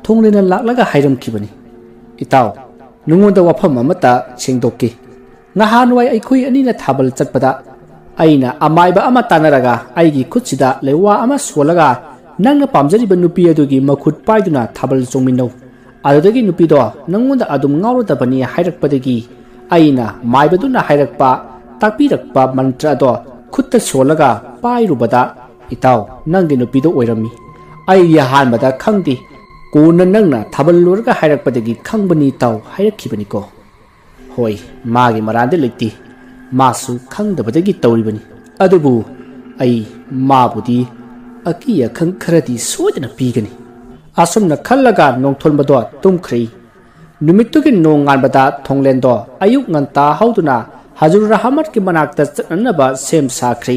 ꯊꯣꯡꯂꯦꯟꯅ ꯂꯥꯛꯂꯒ ꯍꯥꯏꯔꯝꯈꯤꯕꯅꯤ, "ꯏꯇꯥꯎ, ꯅꯉꯣꯟꯗ ꯋꯥꯐꯝ ꯑꯃꯠꯇ ꯁꯦꯡꯗꯣꯛꯀꯦ꯫ ꯉꯍꯥꯟꯋꯥꯏ ꯑꯩꯈꯣꯏ ꯑꯅꯤꯅ ꯊꯥꯕꯜ ꯆꯠꯄꯗ ꯑꯩꯅ ꯑꯃꯥꯏꯕ ꯑꯃ ꯇꯥꯟꯅꯔꯒ ꯑꯩꯒꯤ ꯈꯨꯠꯁꯤꯗ ꯂꯩꯋꯥ ꯑꯃ ꯁꯣꯜꯂꯒ ꯅꯪꯅ ꯄꯥꯝꯖꯔꯤꯕ ꯅꯨꯄꯤ ꯑꯗꯨꯒꯤ ꯃꯈꯨꯠ ꯄꯥꯏꯗꯨꯅ ꯊꯥꯕꯜ ꯆꯣꯡꯃꯤꯟꯅꯧ꯫ ꯑꯗꯨꯗꯒꯤ ꯅꯨꯄꯤꯗꯣ ꯅꯪꯉꯣꯟꯗ ꯑꯗꯨꯝ ꯉꯥꯎꯔꯗꯕꯅꯤ ꯍꯥꯏꯔꯛꯄꯗꯒꯤ ꯑꯩꯅ ꯃꯥꯏꯕꯗꯨꯅ ꯍꯥꯏꯔꯛꯄ, ꯇꯥꯛꯄꯤꯔꯛꯄ ꯃꯟꯇ꯭ꯔ ꯑꯗꯣ ꯈꯨꯠꯇ ꯁꯣꯜꯂꯒ ꯄꯥꯏꯔꯨꯕꯗ, ꯏꯇꯥꯎ, ꯅꯪꯒꯤ ꯅꯨꯄꯤꯗꯣ ꯑꯣꯏꯔꯝꯃꯤ꯫ ꯑꯩꯗꯤ ꯑꯍꯥꯟꯕꯗ ꯈꯪꯗꯦ, ꯀꯣꯟꯅ ꯅꯪꯅ ꯊꯥꯕꯜ ꯂꯣꯏꯔꯒ ꯍꯥꯏꯔꯛꯄꯗꯒꯤ ꯈꯪꯕꯅꯤ ꯏꯇꯥꯎ" ꯍꯥꯏꯔꯛꯈꯤꯕꯅꯤꯀꯣ꯫ ꯍꯣꯏ, ꯃꯥꯒꯤ ꯃꯔꯥꯟꯗꯤ ꯂꯩꯇꯦ, ꯃꯥꯁꯨ ꯈꯪꯗꯕꯗꯒꯤ ꯇꯧꯔꯤꯕꯅꯤ꯫ ꯑꯗꯨꯕꯨ ꯑꯩ ꯃꯥꯕꯨꯗꯤ ꯑꯀꯤ ꯑꯈꯪ ꯈꯔꯗꯤ ꯁꯣꯏꯗꯅ ꯄꯤꯒꯅꯤ꯫ ꯑꯁꯨꯝꯅ ꯈꯜꯂꯒ ꯅꯣꯡꯊꯣꯟꯕꯗꯣ ꯇꯨꯝꯈ꯭ꯔꯦ꯫ ꯅꯨꯃꯤꯠꯇꯨꯒꯤ ꯅꯣꯡꯉꯥꯟꯕꯗ ꯊꯣꯡꯂꯦꯟꯗꯣ ꯑꯌꯨꯛ ꯉꯟꯇꯥ ꯍꯧꯗꯨꯅ ꯍꯖꯨꯔ ꯔꯍꯃꯠꯀꯤ ꯃꯅꯥꯛꯇ ꯆꯠꯅꯅꯕ ꯁꯦꯝ ꯁꯥꯈ꯭ꯔꯦ꯫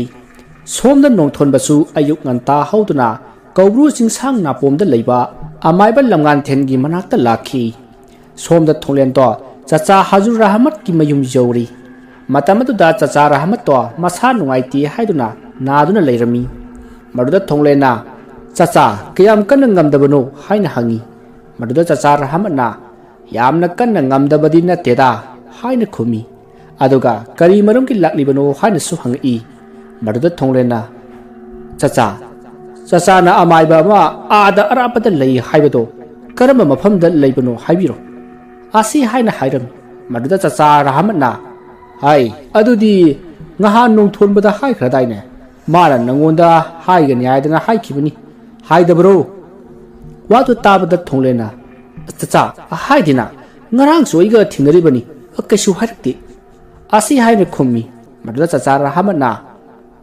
ꯁꯣꯝꯗ ꯅꯣꯡꯊꯣꯟꯕꯁꯨ ꯑꯌꯨꯛ ꯉꯟꯇꯥ ꯍꯧꯗꯨꯅ ꯀꯧꯕ꯭ꯔꯨ ꯆꯤꯡꯁꯥꯡ ꯅꯥꯄꯣꯝꯗ ꯂꯩꯕ ꯑꯃꯥꯏꯕ ꯂꯝꯉꯥꯟꯊꯦꯟꯒꯤ ꯃꯅꯥꯛꯇ ꯂꯥꯛꯈꯤ꯫ ꯁꯣꯝꯗ ꯊꯣꯡꯂꯦꯟꯗꯣ ꯆꯆꯥ ꯍꯖꯨꯔ ꯔꯍꯃꯠꯀꯤ ꯃꯌꯨꯝ ꯌꯧꯔꯤ꯫ ꯃꯇꯝ ꯑꯗꯨꯗ ꯆꯆꯥ ꯔꯍꯃꯠꯇꯣ ꯃꯁꯥ ꯅꯨꯡꯉꯥꯏꯇꯦ ꯍꯥꯏꯗꯨꯅ ꯅꯥꯗꯨꯅ ꯂꯩꯔꯝꯃꯤ꯫ ꯃꯗꯨꯗ ꯊꯣꯡꯂꯦꯟꯅ, "ꯆꯆꯥ, ꯀꯌꯥꯝ ꯀꯟꯅ ꯉꯝꯗꯕꯅꯣ?" ꯍꯥꯏꯅ ꯍꯪꯉꯤ꯫ ꯃꯗꯨꯗ ꯆꯆꯥ ꯔꯍꯃꯠꯅ, "ꯌꯥꯝꯅ ꯀꯟꯅ ꯉꯝꯗꯕꯗꯤ ꯅꯠꯇꯦꯗ" ꯍꯥꯏꯅ ꯈꯨꯝꯃꯤ꯫ ꯑꯗꯨꯒ ꯀꯔꯤ ꯃꯔꯝꯒꯤ ꯂꯥꯛꯂꯤꯕꯅꯣ ꯍꯥꯏꯅꯁꯨ ꯍꯪꯉꯛꯏ꯫ ꯃꯗꯨꯗ ꯊꯣꯡꯂꯦꯟꯅ, "ꯆꯆꯥ, ꯆꯆꯥꯅ ꯑꯃꯥꯏꯕ ꯑꯃ ꯑꯥꯗ ꯑꯔꯥꯞꯄꯗ ꯂꯩ ꯍꯥꯏꯕꯗꯣ ꯀꯔꯝꯕ ꯃꯐꯝꯗ ꯂꯩꯕꯅꯣ ꯍꯥꯏꯕꯤꯔꯣ" ꯑꯁꯤ ꯍꯥꯏꯅ ꯍꯥꯏꯔꯝꯃꯤ꯫ ꯃꯗꯨꯗ ꯆꯆꯥ ꯔꯍꯃꯠꯅ, "ꯍꯥꯏ, ꯑꯗꯨꯗꯤ ꯉꯍꯥꯟ ꯅꯣꯡꯊꯣꯟꯕꯗ ꯍꯥꯏꯈ꯭ꯔꯗꯥꯏꯅꯦ? ꯃꯥꯅ ꯅꯪꯉꯣꯟꯗ ꯍꯥꯏꯒꯅꯤ ꯍꯥꯏꯗꯅ ꯍꯥꯏꯈꯤꯕꯅꯤ, ꯍꯥꯏꯗꯕꯔꯣ?" ꯋꯥꯗꯨ ꯇꯥꯕꯗ ꯊꯣꯡꯂꯦꯟꯅ, "ꯆꯆꯥ, ꯍꯥꯏꯗꯦꯅ, ꯉꯔꯥꯡꯁꯨ ꯑꯩꯒ ꯊꯦꯡꯅꯔꯤꯕꯅꯤ, ꯀꯩꯁꯨ ꯍꯥꯏꯔꯛꯇꯦ" ꯑꯁꯤ ꯍꯥꯏꯅ ꯈꯨꯝꯃꯤ꯫ ꯃꯗꯨꯗ ꯆꯆꯥ ꯔꯍꯃꯠꯅ,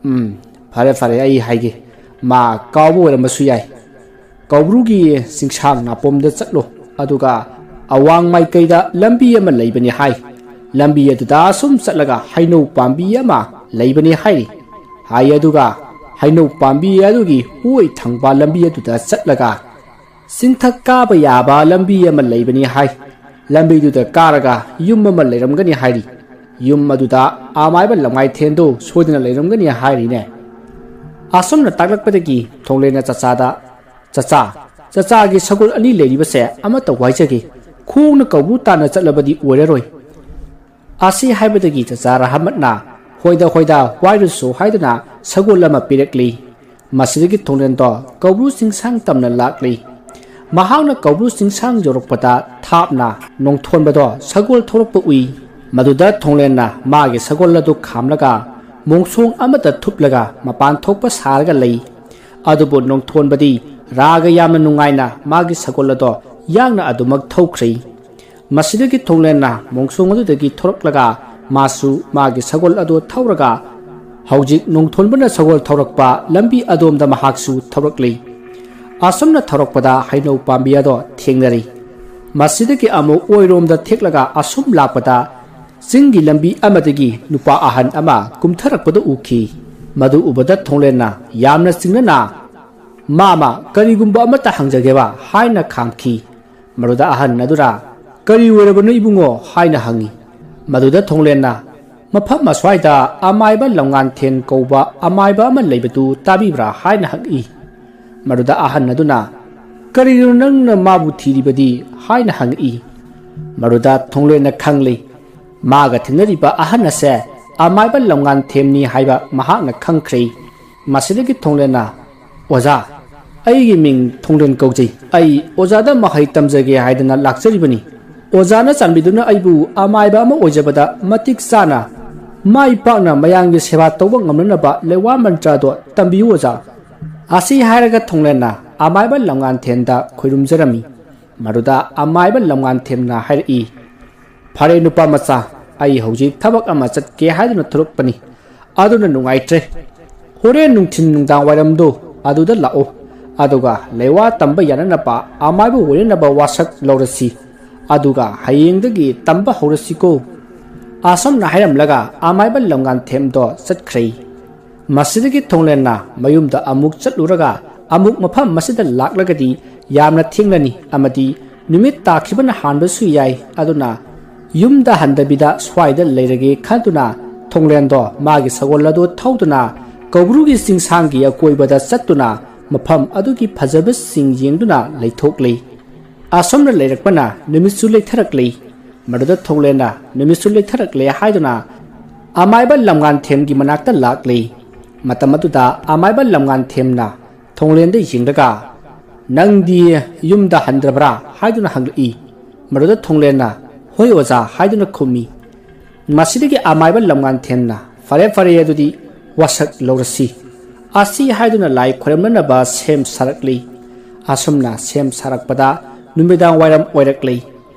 "ꯎꯝ, ꯐꯔꯦ ꯐꯔꯦ, ꯑꯩ ꯍꯥꯏꯒꯦ, ꯃꯥ ꯀꯥꯎꯕ ꯑꯣꯏꯔꯝꯕꯁꯨ ꯌꯥꯏ꯫ ꯀꯧꯕ꯭ꯔꯨꯒꯤ ꯆꯤꯡꯁꯥꯡ ꯅꯥꯄꯣꯝꯗ ꯆꯠꯂꯣ, ꯑꯗꯨꯒ ꯑꯋꯥꯡ ꯃꯥꯏꯀꯩꯗ ꯂꯝꯕꯤ ꯑꯃ ꯂꯩꯕꯅꯤ ꯍꯥꯏ꯫ ꯂꯝꯕꯤ ꯑꯗꯨꯗ ꯑꯁꯨꯝ ꯆꯠꯂꯒ ꯍꯩꯅꯧ ꯄꯥꯝꯕꯤ ꯑꯃ ꯂꯩꯕꯅꯤ ꯍꯥꯏꯔꯤ ꯍꯥꯏ꯫ ꯑꯗꯨꯒ ꯍꯩꯅꯧ ꯄꯥꯝꯕꯤ ꯑꯗꯨꯒꯤ ꯑꯣꯏ ꯊꯪꯕ ꯂꯝꯕꯤ ꯑꯗꯨꯗ ꯆꯠꯂꯒ ꯆꯤꯡꯊꯛ ꯀꯥꯕ ꯌꯥꯕ ꯂꯝꯕꯤ ꯑꯃ ꯂꯩꯕꯅꯤ ꯍꯥꯏ꯫ ꯂꯝꯕꯤꯗꯨꯗ ꯀꯥꯔꯒ ꯌꯨꯝ ꯑꯃ ꯂꯩꯔꯝꯒꯅꯤ ꯍꯥꯏꯔꯤ꯫ ꯌꯨꯝ ꯑꯗꯨꯗ ꯑꯃꯥꯏꯕ ꯂꯝꯉꯥꯏꯊꯦꯟꯗꯣ ꯁꯣꯏꯗꯅ ꯂꯩꯔꯝꯒꯅꯤ ꯍꯥꯏꯔꯤꯅꯦ꯫ ꯑꯁꯨꯝꯅ ꯇꯥꯛꯂꯛꯄꯗꯒꯤ ꯊꯣꯡꯂꯦꯟꯅ ꯆꯆꯥꯗ, "ꯆꯆꯥ, ꯆꯆꯥꯒꯤ ꯁꯒꯣꯜ ꯑꯅꯤ ꯂꯩꯔꯤꯕꯁꯦ ꯑꯃꯠꯇ ꯋꯥꯏꯖꯒꯦ꯫ ꯈꯣꯡꯅ ꯀꯧꯕ꯭ꯔꯨ ꯇꯥꯟꯅ ꯆꯠꯂꯕꯗꯤ ꯑꯣꯏꯔꯔꯣꯏ"꯫ ꯑꯁꯤ ꯍꯥꯏꯕꯗꯒꯤ ꯆꯆꯥ ꯔꯍꯃꯠꯅ, "ꯍꯣꯏꯗ, ꯍꯣꯏꯗ, ꯋꯥꯏꯔꯨꯁꯨ" ꯍꯥꯏꯗꯨꯅ ꯁꯒꯣꯜ ꯑꯃ ꯄꯤꯔꯛꯂꯤ꯫ ꯃꯁꯤꯗꯒꯤ ꯊꯣꯡꯂꯦꯟꯗꯣ ꯀꯧꯕ꯭ꯔꯨ ꯆꯤꯡꯁꯥꯡ ꯇꯝꯅ ꯂꯥꯛꯂꯤ꯫ ꯃꯍꯥꯛꯅ ꯀꯧꯕ꯭ꯔꯨ ꯆꯤꯡꯁꯥꯡ ꯌꯧꯔꯛꯄꯗ ꯊꯥꯞꯅ ꯅꯣꯡꯊꯣꯟꯕꯗꯣ ꯁꯒꯣꯜ ꯊꯧꯔꯛꯄ ꯎꯏ꯫ ꯃꯗꯨꯗ ꯊꯣꯡꯂꯦꯟꯅ ꯃꯥꯒꯤ ꯁꯒꯣꯜ ꯑꯗꯨ ꯈꯥꯝꯂꯒ ꯃꯣꯡꯁꯣꯡ ꯑꯃꯗ ꯊꯨꯞꯂꯒ ꯃꯄꯥꯟ ꯊꯣꯛꯄ ꯁꯥꯔꯒ ꯂꯩ꯫ ꯑꯗꯨꯕꯨ ꯅꯣꯡꯊꯣꯟꯕꯗꯤ ꯔꯥꯒ ꯌꯥꯝꯅ ꯅꯨꯡꯉꯥꯏꯅ ꯃꯥꯒꯤ ꯁꯒꯣꯜ ꯑꯗꯣ ꯌꯥꯡꯅ ꯑꯗꯨꯃꯛ ꯊꯧꯈ꯭ꯔꯦ꯫ ꯃꯁꯤꯗꯒꯤ ꯊꯣꯡꯂꯦꯟꯅ ꯃꯣꯡꯁꯣꯡ ꯑꯗꯨꯗꯒꯤ ꯊꯣꯔꯛꯂꯒ ꯃꯥꯁꯨ ꯃꯥꯒꯤ ꯁꯒꯣꯜ ꯑꯗꯨ ꯊꯧꯔꯒ ꯍꯧꯖꯤꯛ ꯅꯣꯡꯊꯣꯟꯕꯅ ꯁꯒꯣꯜ ꯊꯧꯔꯛꯄ ꯂꯝꯕꯤ ꯑꯗꯣꯝꯗ ꯃꯍꯥꯛꯁꯨ ꯊꯧꯔꯛꯂꯤ꯫ ꯑꯁꯨꯝꯅ ꯊꯧꯔꯛꯄꯗ ꯍꯩꯅꯧ ꯄꯥꯝꯕꯤ ꯑꯗꯣ ꯊꯦꯡꯅꯔꯤ꯫ ꯃꯁꯤꯗꯒꯤ ꯑꯃꯨꯛ ꯑꯣꯏꯔꯣꯝꯗ ꯊꯦꯛꯂꯒ ꯑꯁꯨꯝ ꯂꯥꯛꯄꯗ ꯆꯤꯡꯒꯤ ꯂꯝꯕꯤ ꯑꯃꯗꯒꯤ ꯅꯨꯄꯥ ꯑꯍꯟ ꯑꯃ ꯀꯨꯝꯊꯔꯛꯄꯗꯨ ꯎꯈꯤ꯫ ꯃꯗꯨ ꯎꯕꯗ ꯊꯣꯡꯂꯦꯟꯅ ꯌꯥꯝꯅ ꯆꯤꯡꯅꯅ, "ꯃꯥꯃ, ꯀꯔꯤꯒꯨꯝꯕ ꯑꯃꯠꯇ ꯍꯪꯖꯒꯦꯕ" ꯍꯥꯏꯅ ꯈꯥꯝꯈꯤ꯫ ꯃꯗꯨꯗ ꯑꯍꯟ ꯑꯗꯨꯅ, "ꯀꯔꯤ ꯑꯣꯏꯔꯕꯅꯣ ꯏꯕꯨꯡꯉꯣ?" ꯍꯥꯏꯅ ꯍꯪꯉꯤ꯫ ꯃꯗꯨꯗ ꯊꯣꯡꯂꯦꯟꯅ, "ꯃꯐꯝ ꯑꯁ꯭ꯋꯥꯏꯗ ꯑꯃꯥꯏꯕ ꯂꯝꯉꯥꯟꯊꯦꯟ ꯀꯧꯕ ꯑꯃꯥꯏꯕ ꯑꯃ ꯂꯩꯕꯗꯨ ꯇꯥꯕꯤꯕ꯭ꯔꯥ?" ꯍꯥꯏꯅ ꯍꯪꯉꯛꯏ꯫ ꯃꯗꯨꯗ ꯑꯍꯟ ꯑꯗꯨꯅ, "ꯀꯔꯤꯒꯤꯅꯣ ꯅꯪꯅ ꯃꯥꯕꯨ ꯊꯤꯔꯤꯕꯗꯤ?" ꯍꯥꯏꯅ ꯍꯪꯉꯛꯏ꯫ ꯃꯗꯨꯗ ꯊꯣꯡꯂꯦꯟꯅ ꯈꯪꯂꯤ꯫ ꯃꯥꯒ ꯊꯦꯡꯅꯔꯤꯕ ꯑꯍꯟ ꯑꯁꯦ ꯑꯃꯥꯏꯕ ꯂꯝꯉꯥꯟꯊꯦꯝꯅꯤ ꯍꯥꯏꯕ ꯃꯍꯥꯛꯅ ꯈꯪꯈ꯭ꯔꯦ꯫ ꯃꯁꯤꯗꯒꯤ ꯊꯣꯡꯂꯦꯟꯅ, "ꯑꯣꯖꯥ, ꯑꯩꯒꯤ ꯃꯤꯡ ꯊꯣꯡꯂꯦꯟ ꯀꯧꯖꯩ꯫ ꯑꯩ ꯑꯣꯖꯥꯗ ꯃꯍꯩ ꯇꯝꯖꯒꯦ ꯍꯥꯏꯗꯅ ꯂꯥꯛꯆꯔꯤꯕꯅꯤ꯫ ꯑꯣꯖꯥꯅ ꯆꯥꯟꯕꯤꯗꯨꯅ ꯑꯩꯕꯨ ꯑꯃꯥꯏꯕ ꯑꯃ ꯑꯣꯏꯖꯕꯗ ꯃꯇꯤꯛ ꯆꯥꯅ, ꯃꯥꯏ ꯄꯥꯛꯅ ꯃꯌꯥꯝꯒꯤ ꯁꯦꯕꯥ ꯇꯧꯕ ꯉꯝꯅꯅꯕ ꯂꯩꯋꯥ ꯃꯟꯇ꯭ꯔꯗꯣ ꯇꯝꯕꯤꯌꯨ ꯑꯣꯖꯥ"꯫ ꯑꯁꯤ ꯍꯥꯏꯔꯒ ꯊꯣꯡꯂꯦꯟꯅ ꯑꯃꯥꯏꯕ ꯂꯝꯉꯥꯟꯊꯦꯝꯗ ꯈꯣꯏꯔꯨꯝꯖꯔꯝꯃꯤ꯫ ꯃꯗꯨꯗ ꯑꯃꯥꯏꯕ ꯂꯝꯉꯥꯟꯊꯦꯝꯅ ꯍꯥꯏꯔꯛꯏ, "ꯐꯔꯦ ꯅꯨꯄꯥ ꯃꯆꯥ, ꯑꯩ ꯍꯧꯖꯤꯛ ꯊꯕꯛ ꯑꯃ ꯆꯠꯀꯦ ꯍꯥꯏꯗꯨꯅ ꯊꯣꯛꯂꯛꯄꯅꯤ꯫ ꯑꯗꯨꯅ ꯅꯨꯡꯉꯥꯏꯇ꯭ꯔꯦ꯫ ꯍꯣꯔꯦꯟ ꯅꯨꯡꯊꯤꯜ ꯅꯨꯡꯗꯥꯡ ꯋꯥꯏꯔꯝꯗꯣ ꯑꯗꯨꯗ ꯂꯥꯛꯑꯣ꯫ ꯑꯗꯨꯒ ꯂꯩꯋꯥ ꯇꯝꯕ ꯌꯥꯅꯅꯕ ꯑꯃꯥꯏꯕ ꯑꯣꯏꯅꯅꯕ ꯋꯥꯁꯛ ꯂꯧꯔꯁꯤ꯫ ꯑꯗꯨꯒ ꯍꯌꯦꯡꯗꯒꯤ ꯇꯝꯕ ꯍꯧꯔꯁꯤꯀꯣ꯫ ꯑꯁꯨꯝꯅ ꯍꯥꯏꯔꯝꯂꯒ ꯑꯃꯥꯏꯕ ꯂꯝꯉꯥꯟꯊꯦꯝꯗꯣ ꯆꯠꯈ꯭ꯔꯦ꯫ ꯃꯁꯤꯗꯒꯤ ꯊꯣꯡꯂꯦꯟꯅ ꯃꯌꯨꯝꯗ ꯑꯃꯨꯛ ꯆꯠꯂꯨꯔꯒ ꯑꯃꯨꯛ ꯃꯐꯝ ꯑꯁꯤꯗ ꯂꯥꯛꯂꯒꯗꯤ ꯌꯥꯝꯅ ꯊꯦꯡꯂꯅꯤ ꯑꯃꯗꯤ ꯅꯨꯃꯤꯠ ꯇꯥꯈꯤꯕꯅ ꯍꯥꯟꯕꯁꯨ ꯌꯥꯏ꯫ ꯑꯗꯨꯅ ꯌꯨꯝꯗ ꯍꯟꯗꯕꯤꯗ ꯁ꯭ꯋꯥꯏꯗ ꯂꯩꯔꯒꯦ ꯈꯟꯗꯨꯅ ꯊꯣꯡꯂꯦꯟꯗꯣ ꯃꯥꯒꯤ ꯁꯒꯣꯜ ꯑꯗꯨ ꯊꯧꯗꯨꯅ ꯀꯧꯕ꯭ꯔꯨꯒꯤ ꯆꯤꯡꯁꯥꯡꯒꯤ ꯑꯀꯣꯏꯕꯗ ꯆꯠꯇꯨꯅ ꯃꯐꯝ ꯑꯗꯨꯒꯤ ꯐꯖꯕꯁꯤꯡ ꯌꯦꯡꯗꯨꯅ ꯂꯩꯊꯣꯛꯂꯤ꯫ ꯑꯁꯨꯝꯅ ꯂꯩꯔꯛꯄꯅ ꯅꯨꯃꯤꯠꯁꯨ ꯂꯩꯊꯔꯛꯂꯤ꯫ ꯃꯗꯨꯗ ꯊꯣꯡꯂꯦꯟꯅ ꯅꯨꯃꯤꯠꯁꯨ ꯂꯩꯊꯔꯛꯂꯦ ꯍꯥꯏꯗꯨꯅ ꯑꯃꯥꯏꯕ ꯂꯝꯉꯥꯟꯊꯦꯝꯒꯤ ꯃꯅꯥꯛꯇ ꯂꯥꯛꯂꯤ꯫ ꯃꯇꯝ ꯑꯗꯨꯗ ꯑꯃꯥꯏꯕ ꯂꯝꯉꯥꯟꯊꯦꯝꯅ ꯊꯣꯡꯂꯦꯟꯗ ꯌꯦꯡꯂꯒ, "ꯅꯪꯗꯤ ꯌꯨꯝꯗ ꯍꯟꯗ꯭ꯔꯕ꯭ꯔꯥ?" ꯍꯥꯏꯗꯨꯅ ꯍꯪꯂꯛꯏ꯫ ꯃꯗꯨꯗ ꯊꯣꯡꯂꯦꯟꯅ, "ꯍꯣꯏ ꯑꯣꯖꯥ" ꯍꯥꯏꯗꯨꯅ ꯈꯨꯝꯃꯤ꯫ ꯃꯁꯤꯗꯒꯤ ꯑꯃꯥꯏꯕ ꯂꯝꯉꯥꯟꯊꯦꯝꯅ, "ꯐꯔꯦ ꯐꯔꯦ, ꯑꯗꯨꯗꯤ ꯋꯥꯁꯛ ꯂꯧꯔꯁꯤ" ꯑꯁꯤ ꯍꯥꯏꯗꯨꯅ ꯂꯥꯏ ꯈꯣꯏꯔꯝꯅꯅꯕ ꯁꯦꯝ ꯁꯥꯔꯛꯂꯤ꯫ ꯑꯁꯨꯝꯅ ꯁꯦꯝ ꯁꯥꯔꯛꯄꯗ ꯅꯨꯃꯤꯗꯥꯡ ꯋꯥꯏꯔꯝ ꯑꯣꯏꯔꯛꯂꯤ꯫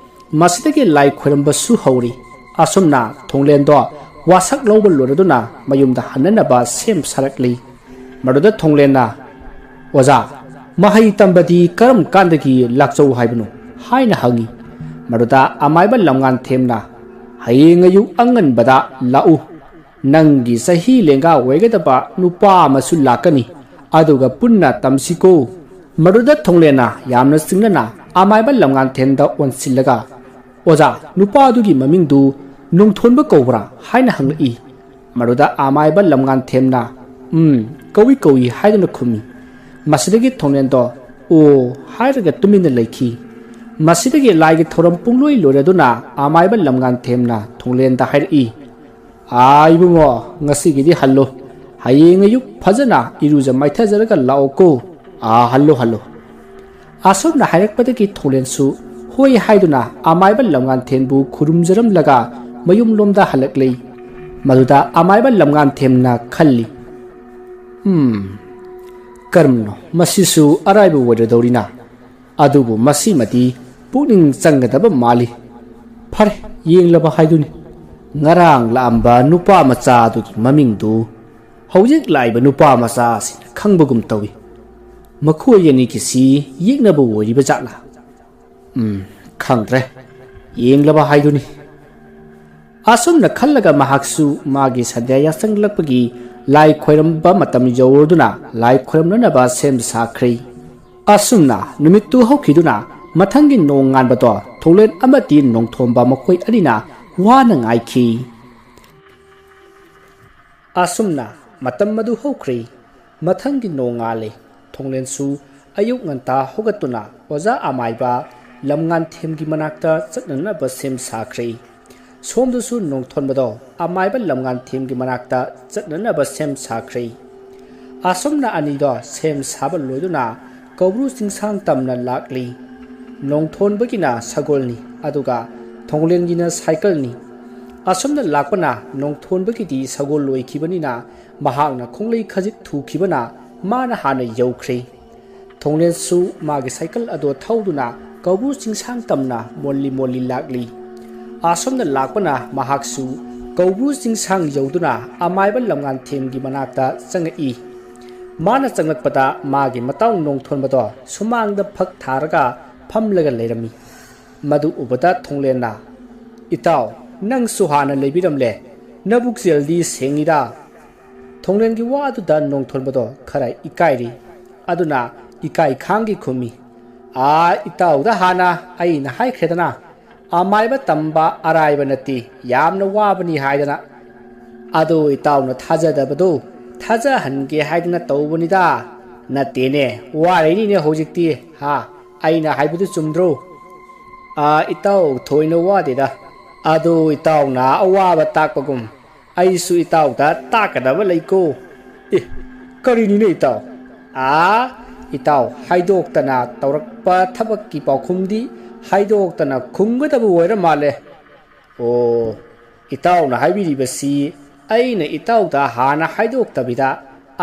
ꯃꯁꯤꯗꯒꯤ ꯂꯥꯏ ꯈꯣꯏꯔꯝꯕꯁꯨ ꯍꯧꯔꯤ꯫ ꯑꯁꯨꯝꯅ ꯊꯣꯡꯂꯦꯟꯗꯣ ꯋꯥꯁꯛ ꯂꯧꯕ ꯂꯣꯏꯔꯗꯨꯅ ꯃꯌꯨꯝꯗ ꯍꯟꯅꯅꯕ ꯁꯦꯝ ꯁꯥꯔꯛꯂꯤ꯫ ꯃꯗꯨꯗ ꯊꯣꯡꯂꯦꯟꯅ, "ꯑꯣꯖꯥ, ꯃꯍꯩ ꯇꯝꯕꯗꯤ ꯀꯔꯝ ꯀꯥꯟꯗꯒꯤ ꯂꯥꯛꯆꯧ ꯍꯥꯏꯕꯅꯣ?" ꯍꯥꯏꯅ ꯍꯪꯉꯤ꯫ ꯃꯗꯨꯗ ꯑꯃꯥꯏꯕ ꯂꯝꯉꯥꯟꯊꯦꯝꯅ, "ꯍꯌꯦꯡ ꯑꯌꯨꯛ ꯑꯉꯟꯕꯗ ꯂꯥꯛꯎ꯫ ꯅꯪꯒꯤ ꯆꯍꯤ ꯂꯦꯡꯒꯥ ꯑꯣꯏꯒꯗꯕ ꯅꯨꯄꯥ ꯑꯃꯁꯨ ꯂꯥꯛꯀꯅꯤ꯫ ꯑꯗꯨꯒ ꯄꯨꯟꯅ ꯇꯝꯁꯤꯀꯣ"꯫ ꯃꯗꯨꯗ ꯊꯣꯡꯂꯦꯟꯅ ꯌꯥꯝꯅ ꯆꯤꯡꯅꯅ ꯑꯃꯥꯏꯕ ꯂꯝꯉꯥꯟꯊꯦꯝꯗ ꯑꯣꯟꯁꯤꯜꯂꯒ, "ꯑꯣꯖꯥ, ꯅꯨꯄꯥ ꯑꯗꯨꯒꯤ ꯃꯃꯤꯡꯗꯨ ꯅꯣꯡꯊꯣꯟꯕ ꯀꯧꯕ꯭ꯔꯥ?" ꯍꯥꯏꯅ ꯍꯪꯂꯛꯏ꯫ ꯃꯗꯨꯗ ꯑꯃꯥꯏꯕ ꯂꯝꯉꯥꯟꯊꯦꯝꯅ, "ꯎꯝ, ꯀꯧꯏ ꯀꯧꯏ" ꯍꯥꯏꯗꯨꯅ ꯈꯨꯝꯃꯤ꯫ ꯃꯁꯤꯗꯒꯤ ꯊꯣꯡꯂꯦꯟꯗꯣ "ꯑꯣ" ꯍꯥꯏꯔꯒ ꯇꯨꯃꯤꯟꯅ ꯂꯩꯈꯤ꯫ ꯃꯁꯤꯗꯒꯤ ꯂꯥꯏꯒꯤ ꯊꯧꯔꯝ ꯄꯨꯡꯂꯣꯏ ꯂꯣꯏꯔꯗꯨꯅ ꯑꯃꯥꯏꯕ ꯂꯝꯉꯥꯟꯊꯦꯝꯅ ꯊꯣꯡꯂꯦꯟꯗ ꯍꯥꯏꯔꯛꯏ, "ꯑꯥ, ꯏꯕꯨꯡꯉꯣ, ꯉꯁꯤꯒꯤꯗꯤ ꯍꯜꯂꯣ꯫ ꯍꯌꯦꯡ ꯑꯌꯨꯛ ꯐꯖꯅ ꯏꯔꯨꯖ ꯃꯥꯏꯊꯖꯔꯒ ꯂꯥꯛꯑꯣꯀꯣ꯫ ꯑꯥ, ꯍꯜꯂꯣ, ꯍꯜꯂꯣ"꯫ ꯑꯁꯨꯝꯅ ꯍꯥꯏꯔꯛꯄꯗꯒꯤ ꯊꯣꯡꯂꯦꯟꯁꯨ ꯍꯣꯏ ꯍꯥꯏꯗꯨꯅ ꯑꯃꯥꯏꯕ ꯂꯝꯉꯥꯟꯊꯦꯝꯕꯨ ꯈꯨꯔꯨꯝꯖꯔꯝꯂꯒ ꯃꯌꯨꯝꯂꯣꯝꯗ ꯍꯜꯂꯛꯂꯦ꯫ ꯃꯗꯨꯗ ꯑꯃꯥꯏꯕ ꯂꯝꯉꯥꯟꯊꯦꯝꯅ ꯈꯜꯂꯤ, "ꯎꯝ, ꯀꯔꯝꯅꯣ, ꯃꯁꯤꯁꯨ ꯑꯔꯥꯏꯕ ꯑꯣꯏꯔꯗꯧꯔꯤꯅ꯫ ꯑꯗꯨꯕꯨ ꯃꯁꯤꯃꯗꯤ ꯄꯨꯛꯅꯤꯡ ꯆꯪꯒꯗꯕ ꯃꯥꯜꯂꯤ꯫ ꯐꯔꯦ, ꯌꯦꯡꯂꯕ ꯍꯥꯏꯗꯨꯅꯤ꯫ ꯉꯔꯥꯡ ꯂꯥꯛꯑꯝꯕ ꯅꯨꯄꯥ ꯃꯆꯥ ꯑꯗꯨꯒꯤ ꯃꯃꯤꯡꯗꯨ ꯍꯧꯖꯤꯛ ꯂꯥꯛꯏꯕ ꯅꯨꯄꯥ ꯃꯆꯥ ꯑꯁꯤꯅ ꯈꯪꯕꯒꯨꯝ ꯇꯧꯏ"꯫ ꯃꯈꯣꯏ ꯑꯅꯤꯒꯤꯁꯤ ꯌꯦꯛꯅꯕ ꯑꯣꯏꯔꯤꯕ ꯖꯥꯠꯂꯥ? ꯎꯝ, ꯈꯪꯗ꯭ꯔꯦ꯫ ꯌꯦꯡꯂꯕ ꯍꯥꯏꯗꯨꯅꯤ꯫ ꯑꯁꯨꯝꯅ ꯈꯜꯂꯒ ꯃꯍꯥꯛꯁꯨ ꯃꯥꯒꯤ ꯁꯟꯙ꯭ꯌꯥ ꯌꯥꯆꯪꯂꯛꯄꯒꯤ ꯂꯥꯏ ꯈꯣꯏꯔꯝꯕ ꯃꯇꯝ ꯌꯧꯔꯗꯨꯅ ꯂꯥꯏ ꯈꯣꯏꯔꯝꯅꯅꯕ ꯁꯦꯝ ꯁꯥꯈ꯭ꯔꯦ꯫ ꯑꯁꯨꯝꯅ ꯅꯨꯃꯤꯠꯇꯨ ꯍꯧꯈꯤꯗꯨꯅ ꯃꯊꯪꯒꯤ ꯅꯣꯡꯉꯥꯟꯕꯗꯣ ꯊꯣꯡꯂꯦꯟ ꯑꯃꯗꯤ ꯅꯣꯡꯊꯣꯝꯕ ꯃꯈꯣꯏ ꯑꯅꯤꯅ ꯋꯥꯅ ꯉꯥꯏꯈꯤ꯫ ꯑꯁꯨꯝꯅ ꯃꯇꯝ ꯑꯗꯨ ꯍꯧꯈ꯭ꯔꯦ꯫ ꯃꯊꯪꯒꯤ ꯅꯣꯡꯉꯥꯜꯂꯦ꯫ ꯊꯣꯡꯂꯦꯟꯁꯨ ꯑꯌꯨꯛ ꯉꯟꯇꯥ ꯍꯧꯒꯠꯇꯨꯅ ꯑꯣꯖꯥ ꯑꯃꯥꯏꯕ ꯂꯝꯉꯥꯟꯊꯦꯝꯒꯤ ꯃꯅꯥꯛꯇ ꯆꯠꯅꯅꯕ ꯁꯦꯝ ꯁꯥꯈ꯭ꯔꯦ꯫ ꯁꯣꯝꯗꯁꯨ ꯅꯣꯡꯊꯣꯟꯕꯗꯣ ꯑꯃꯥꯏꯕ ꯂꯝꯉꯥꯟꯊꯦꯝꯒꯤ ꯃꯅꯥꯛꯇ ꯆꯠꯅꯅꯕ ꯁꯦꯝ ꯁꯥꯈ꯭ꯔꯦ꯫ ꯑꯁꯨꯝꯅ ꯑꯅꯤꯗꯣ ꯁꯦꯝ ꯁꯥꯕ ꯂꯣꯏꯗꯨꯅ ꯀꯧꯕ꯭ꯔꯨ ꯆꯤꯡꯁꯥꯡ ꯇꯝꯅ ꯂꯥꯛꯂꯤ꯫ ꯅꯣꯡꯊꯣꯟꯕꯒꯤꯅ ꯁꯒꯣꯜꯅꯤ, ꯑꯗꯨꯒ ꯊꯣꯡꯂꯦꯟꯒꯤꯅ ꯁꯥꯏꯀꯜꯅꯤ꯫ ꯑꯁꯨꯝꯅ ꯂꯥꯛꯄꯅ ꯅꯣꯡꯊꯣꯟꯕꯒꯤꯗꯤ ꯁꯒꯣꯜ ꯂꯣꯏꯈꯤꯕꯅꯤꯅ ꯃꯍꯥꯛꯅ ꯈꯣꯡꯂꯩ ꯈꯖꯤꯛ ꯊꯨꯈꯤꯕꯅ ꯃꯥꯅ ꯍꯥꯟꯅ ꯌꯧꯈ꯭ꯔꯦ꯫ ꯊꯣꯡꯂꯦꯟꯁꯨ ꯃꯥꯒꯤ ꯁꯥꯏꯀꯜ ꯑꯗꯣ ꯊꯧꯗꯨꯅ ꯀꯧꯕ꯭ꯔꯨ ꯆꯤꯡꯁꯥꯡ ꯇꯝꯅ ꯃꯣꯜꯂꯤ ꯃꯣꯜꯂꯤ ꯂꯥꯛꯂꯤ꯫ ꯑꯁꯣꯝꯗ ꯂꯥꯛꯄꯅ ꯃꯍꯥꯛꯁꯨ ꯀꯧꯕ꯭ꯔꯨ ꯆꯤꯡꯁꯥꯡ ꯌꯧꯗꯨꯅ ꯑꯃꯥꯏꯕ ꯂꯝꯉꯥꯟꯊꯦꯝꯒꯤ ꯃꯅꯥꯛꯇ ꯆꯪꯉꯛꯏ꯫ ꯃꯥꯅ ꯆꯪꯂꯛꯄꯗ ꯃꯥꯒꯤ ꯃꯇꯥꯎ ꯅꯣꯡꯊꯣꯟꯕꯗꯣ ꯁꯨꯃꯥꯡꯗ ꯐꯛ ꯊꯥꯔꯒ ꯐꯝꯂꯒ ꯂꯩꯔꯝꯃꯤ꯫ ꯃꯗꯨ ꯎꯕꯗ ꯊꯣꯡꯂꯦꯟꯅ, "ꯏꯇꯥꯎ, ꯅꯪꯁꯨ ꯍꯥꯟꯅ ꯂꯩꯕꯤꯔꯝꯂꯦ꯫ ꯅꯕꯨꯛꯆꯦꯜꯗꯤ ꯁꯦꯡꯉꯤꯗ?" ꯊꯣꯡꯂꯦꯟꯒꯤ ꯋꯥ ꯑꯗꯨꯗ ꯅꯣꯡꯊꯣꯟꯕꯗꯣ ꯈꯔ ꯏꯀꯥꯏꯔꯤ꯫ ꯑꯗꯨꯅ ꯏꯀꯥꯏ ꯈꯥꯡꯒꯤ ꯈꯨꯝꯃꯤ, "ꯑꯥ, ꯏꯇꯥꯎꯗ ꯍꯥꯟꯅ ꯑꯩꯅ ꯍꯥꯏꯈ꯭ꯔꯦꯗꯅ, ꯑꯃꯥꯏꯕ ꯇꯝꯕ ꯑꯔꯥꯏꯕ ꯅꯠꯇꯦ, ꯌꯥꯝꯅ ꯋꯥꯕꯅꯤ ꯍꯥꯏꯗꯅ꯫ ꯑꯗꯣ ꯏꯇꯥꯎꯅ ꯊꯥꯖꯗꯕꯗꯣ ꯊꯥꯖꯍꯟꯒꯦ ꯍꯥꯏꯗꯅ ꯇꯧꯕꯅꯤꯗ꯫ ꯅꯠꯇꯦꯅꯦ, ꯋꯥꯔꯤꯅꯤꯅꯦ ꯍꯧꯖꯤꯛꯇꯤ, ꯍꯥ? ꯑꯩꯅ ꯍꯥꯏꯕꯗꯨ ꯆꯨꯝꯗ꯭ꯔꯣ?" "ꯑꯥ, ꯏꯇꯥꯎ, ꯊꯣꯏꯅ ꯋꯥꯗꯦꯗ꯫ ꯑꯗꯣ ꯏꯇꯥꯎꯅ ꯑꯋꯥꯕ ꯇꯥꯛꯄꯒꯨꯝ ꯑꯩꯁꯨ ꯏꯇꯥꯎꯗ ꯇꯥꯛꯀꯗꯕ ꯂꯩꯀꯣ꯫" "ꯑꯦ, ꯀꯔꯤꯅꯤꯅꯦ ꯏꯇꯥꯎ?" "ꯑꯥ, ꯏꯇꯥꯎ, ꯍꯥꯏꯗꯣꯛꯇꯅ ꯇꯧꯔꯛꯄ ꯊꯕꯛꯀꯤ ꯄꯥꯎꯈꯨꯝꯗꯤ ꯍꯥꯏꯗꯣꯛꯇꯅ ꯈꯨꯝꯒꯗꯕ ꯑꯣꯏꯔ ꯃꯥꯜꯂꯦ꯫" "ꯑꯣ, ꯏꯇꯥꯎꯅ ꯍꯥꯏꯕꯤꯔꯤꯕꯁꯤ ꯑꯩꯅ ꯏꯇꯥꯎꯗ ꯍꯥꯟꯅ ꯍꯥꯏꯗꯣꯛꯇꯕꯤꯗ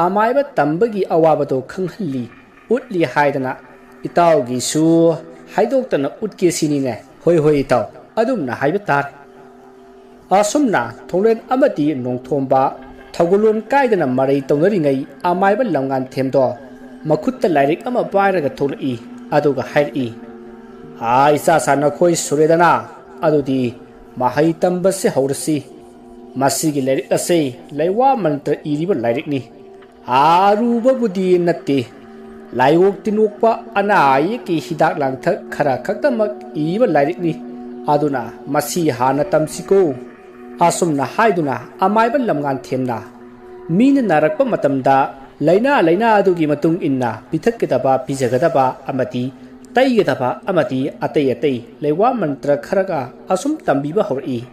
ꯑꯃꯥꯏꯕ ꯇꯝꯕꯒꯤ ꯑꯋꯥꯕꯗꯣ ꯈꯪꯍꯜꯂꯤ, ꯎꯠꯂꯤ ꯍꯥꯏꯗꯅ ꯏꯇꯥꯎꯒꯤꯁꯨ ꯍꯥꯏꯗꯣꯛꯇꯅ ꯎꯠꯀꯦ ꯁꯤꯅꯤꯅꯦ꯫" "ꯍꯣꯏ, ꯍꯣꯏ ꯏꯇꯥꯎ, ꯑꯗꯨꯝꯅ ꯍꯥꯏꯕ ꯇꯥꯔꯦ꯫" ꯑꯁꯨꯝꯅ ꯊꯣꯡꯂꯦꯟ ꯑꯃꯗꯤ ꯅꯣꯡꯊꯣꯝꯕ ꯊꯧꯒꯜꯂꯣꯟ ꯀꯥꯏꯗꯅ ꯃꯔꯩ ꯇꯧꯅꯔꯤꯉꯩ ꯑꯃꯥꯏꯕ ꯂꯝꯉꯥꯟꯊꯦꯝꯗꯣ ꯃꯈꯨꯠꯇ ꯂꯥꯏꯔꯤꯛ ꯑꯃ ꯄꯥꯏꯔꯒ ꯊꯣꯛꯂꯛꯏ꯫ ꯑꯗꯨꯒ ꯍꯥꯏꯔꯛꯏ, "ꯑꯥ, ꯏꯆꯥ ꯁꯥ ꯅꯈꯣꯏ ꯁꯨꯔꯦꯗꯅ, ꯑꯗꯨꯗꯤ ꯃꯍꯩ ꯇꯝꯕꯁꯤ ꯍꯧꯔꯁꯤ꯫ ꯃꯁꯤꯒꯤ ꯂꯥꯏꯔꯤꯛ ꯑꯁꯤ ꯂꯩꯋꯥ ꯃꯟꯇ꯭ꯔ ꯏꯔꯤꯕ ꯂꯥꯏꯔꯤꯛꯅꯤ꯫ ꯑꯔꯨꯕꯕꯨꯗꯤ ꯅꯠꯇꯦ꯫ ꯂꯥꯏꯑꯣꯡ ꯇꯤꯟꯑꯣꯛꯄ, ꯑꯅꯥ ꯑꯌꯦꯛꯀꯤ ꯍꯤꯗꯥꯛ ꯂꯥꯡꯊꯛ ꯈꯔ ꯈꯛꯇꯃꯛ ꯏꯕ ꯂꯥꯏꯔꯤꯛꯅꯤ꯫ ꯑꯗꯨꯅ ꯃꯁꯤ ꯍꯥꯟꯅ ꯇꯝꯁꯤꯀꯣ"꯫ ꯑꯁꯨꯝꯅ ꯍꯥꯏꯗꯨꯅ ꯑꯃꯥꯏꯕ ꯂꯝꯉꯥꯟꯊꯦꯝꯅ ꯃꯤꯅ ꯅꯥꯔꯛꯄ ꯃꯇꯝꯗ ꯂꯥꯏꯅꯥ ꯂꯥꯏꯅꯥ ꯑꯗꯨꯒꯤ ꯃꯇꯨꯡ ꯏꯟꯅ ꯄꯤꯊꯛꯀꯗꯕ, ꯄꯤꯖꯒꯗꯕ ꯑꯃꯗꯤ ꯇꯩꯒꯗꯕ ꯑꯃꯗꯤ ꯑꯇꯩ ꯑꯇꯩ ꯂꯩꯋꯥ ꯃꯟꯇ꯭ꯔ ꯈꯔꯒ ꯑꯁꯨꯝ ꯇꯝꯕꯤꯕ ꯍꯧꯔꯛꯏ꯫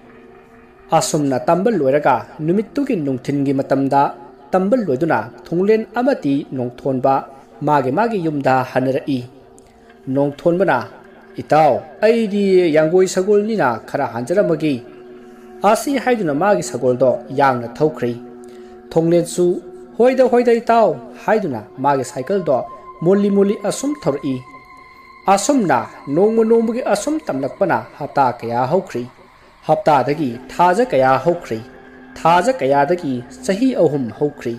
ꯑꯁꯨꯝꯅ ꯇꯝꯕ ꯂꯣꯏꯔꯒ ꯅꯨꯃꯤꯠꯇꯨꯒꯤ ꯅꯨꯡꯊꯤꯟꯒꯤ ꯃꯇꯝꯗ ꯇꯝꯕ ꯂꯣꯏꯗꯨꯅ ꯊꯣꯡꯂꯦꯟ ꯑꯃꯗꯤ ꯅꯣꯡꯊꯣꯟꯕ ꯃꯥꯒꯤ ꯃꯥꯒꯤ ꯌꯨꯝꯗ ꯍꯟꯅꯔꯛꯏ꯫ ꯅꯣꯡꯊꯣꯟꯕꯅ, "ꯏꯇꯥꯎ, ꯑꯩꯗꯤ ꯌꯥꯡꯒꯣꯏ ꯁꯒꯣꯜꯅꯤꯅ ꯈꯔ ꯍꯥꯟꯖꯔꯝꯃꯒꯦ"꯫ ꯑꯁꯤ ꯍꯥꯏꯗꯨꯅ ꯃꯥꯒꯤ ꯁꯒꯣꯜꯗꯣ ꯌꯥꯡꯅ ꯊꯧꯈ꯭ꯔꯦ꯫ ꯊꯣꯡꯂꯦꯟꯁꯨ, "ꯍꯣꯏꯗ, ꯍꯣꯏꯗ ꯏꯇꯥꯎ" ꯍꯥꯏꯗꯨꯅ ꯃꯥꯒꯤ ꯁꯥꯏꯀꯜꯗꯣ ꯃꯣꯜꯂꯤ ꯃꯣꯜꯂꯤ ꯑꯁꯨꯝ ꯊꯧꯔꯛꯏ꯫ ꯑꯁꯨꯝꯅ ꯅꯣꯡꯃ ꯅꯣꯡꯃꯒꯤ ꯑꯁꯨꯝ ꯇꯝꯂꯛꯄꯅ ꯍꯞꯇꯥ ꯀꯌꯥ ꯍꯧꯈ꯭ꯔꯦ꯫ ꯍꯞꯇꯥꯗꯒꯤ ꯊꯥꯖ ꯀꯌꯥ ꯍꯧꯈ꯭ꯔꯦ꯫ ꯊꯥꯖ ꯀꯌꯥꯗꯒꯤ ꯆꯍꯤ ꯑꯍꯨꯝ ꯍꯧꯈ꯭ꯔꯦ꯫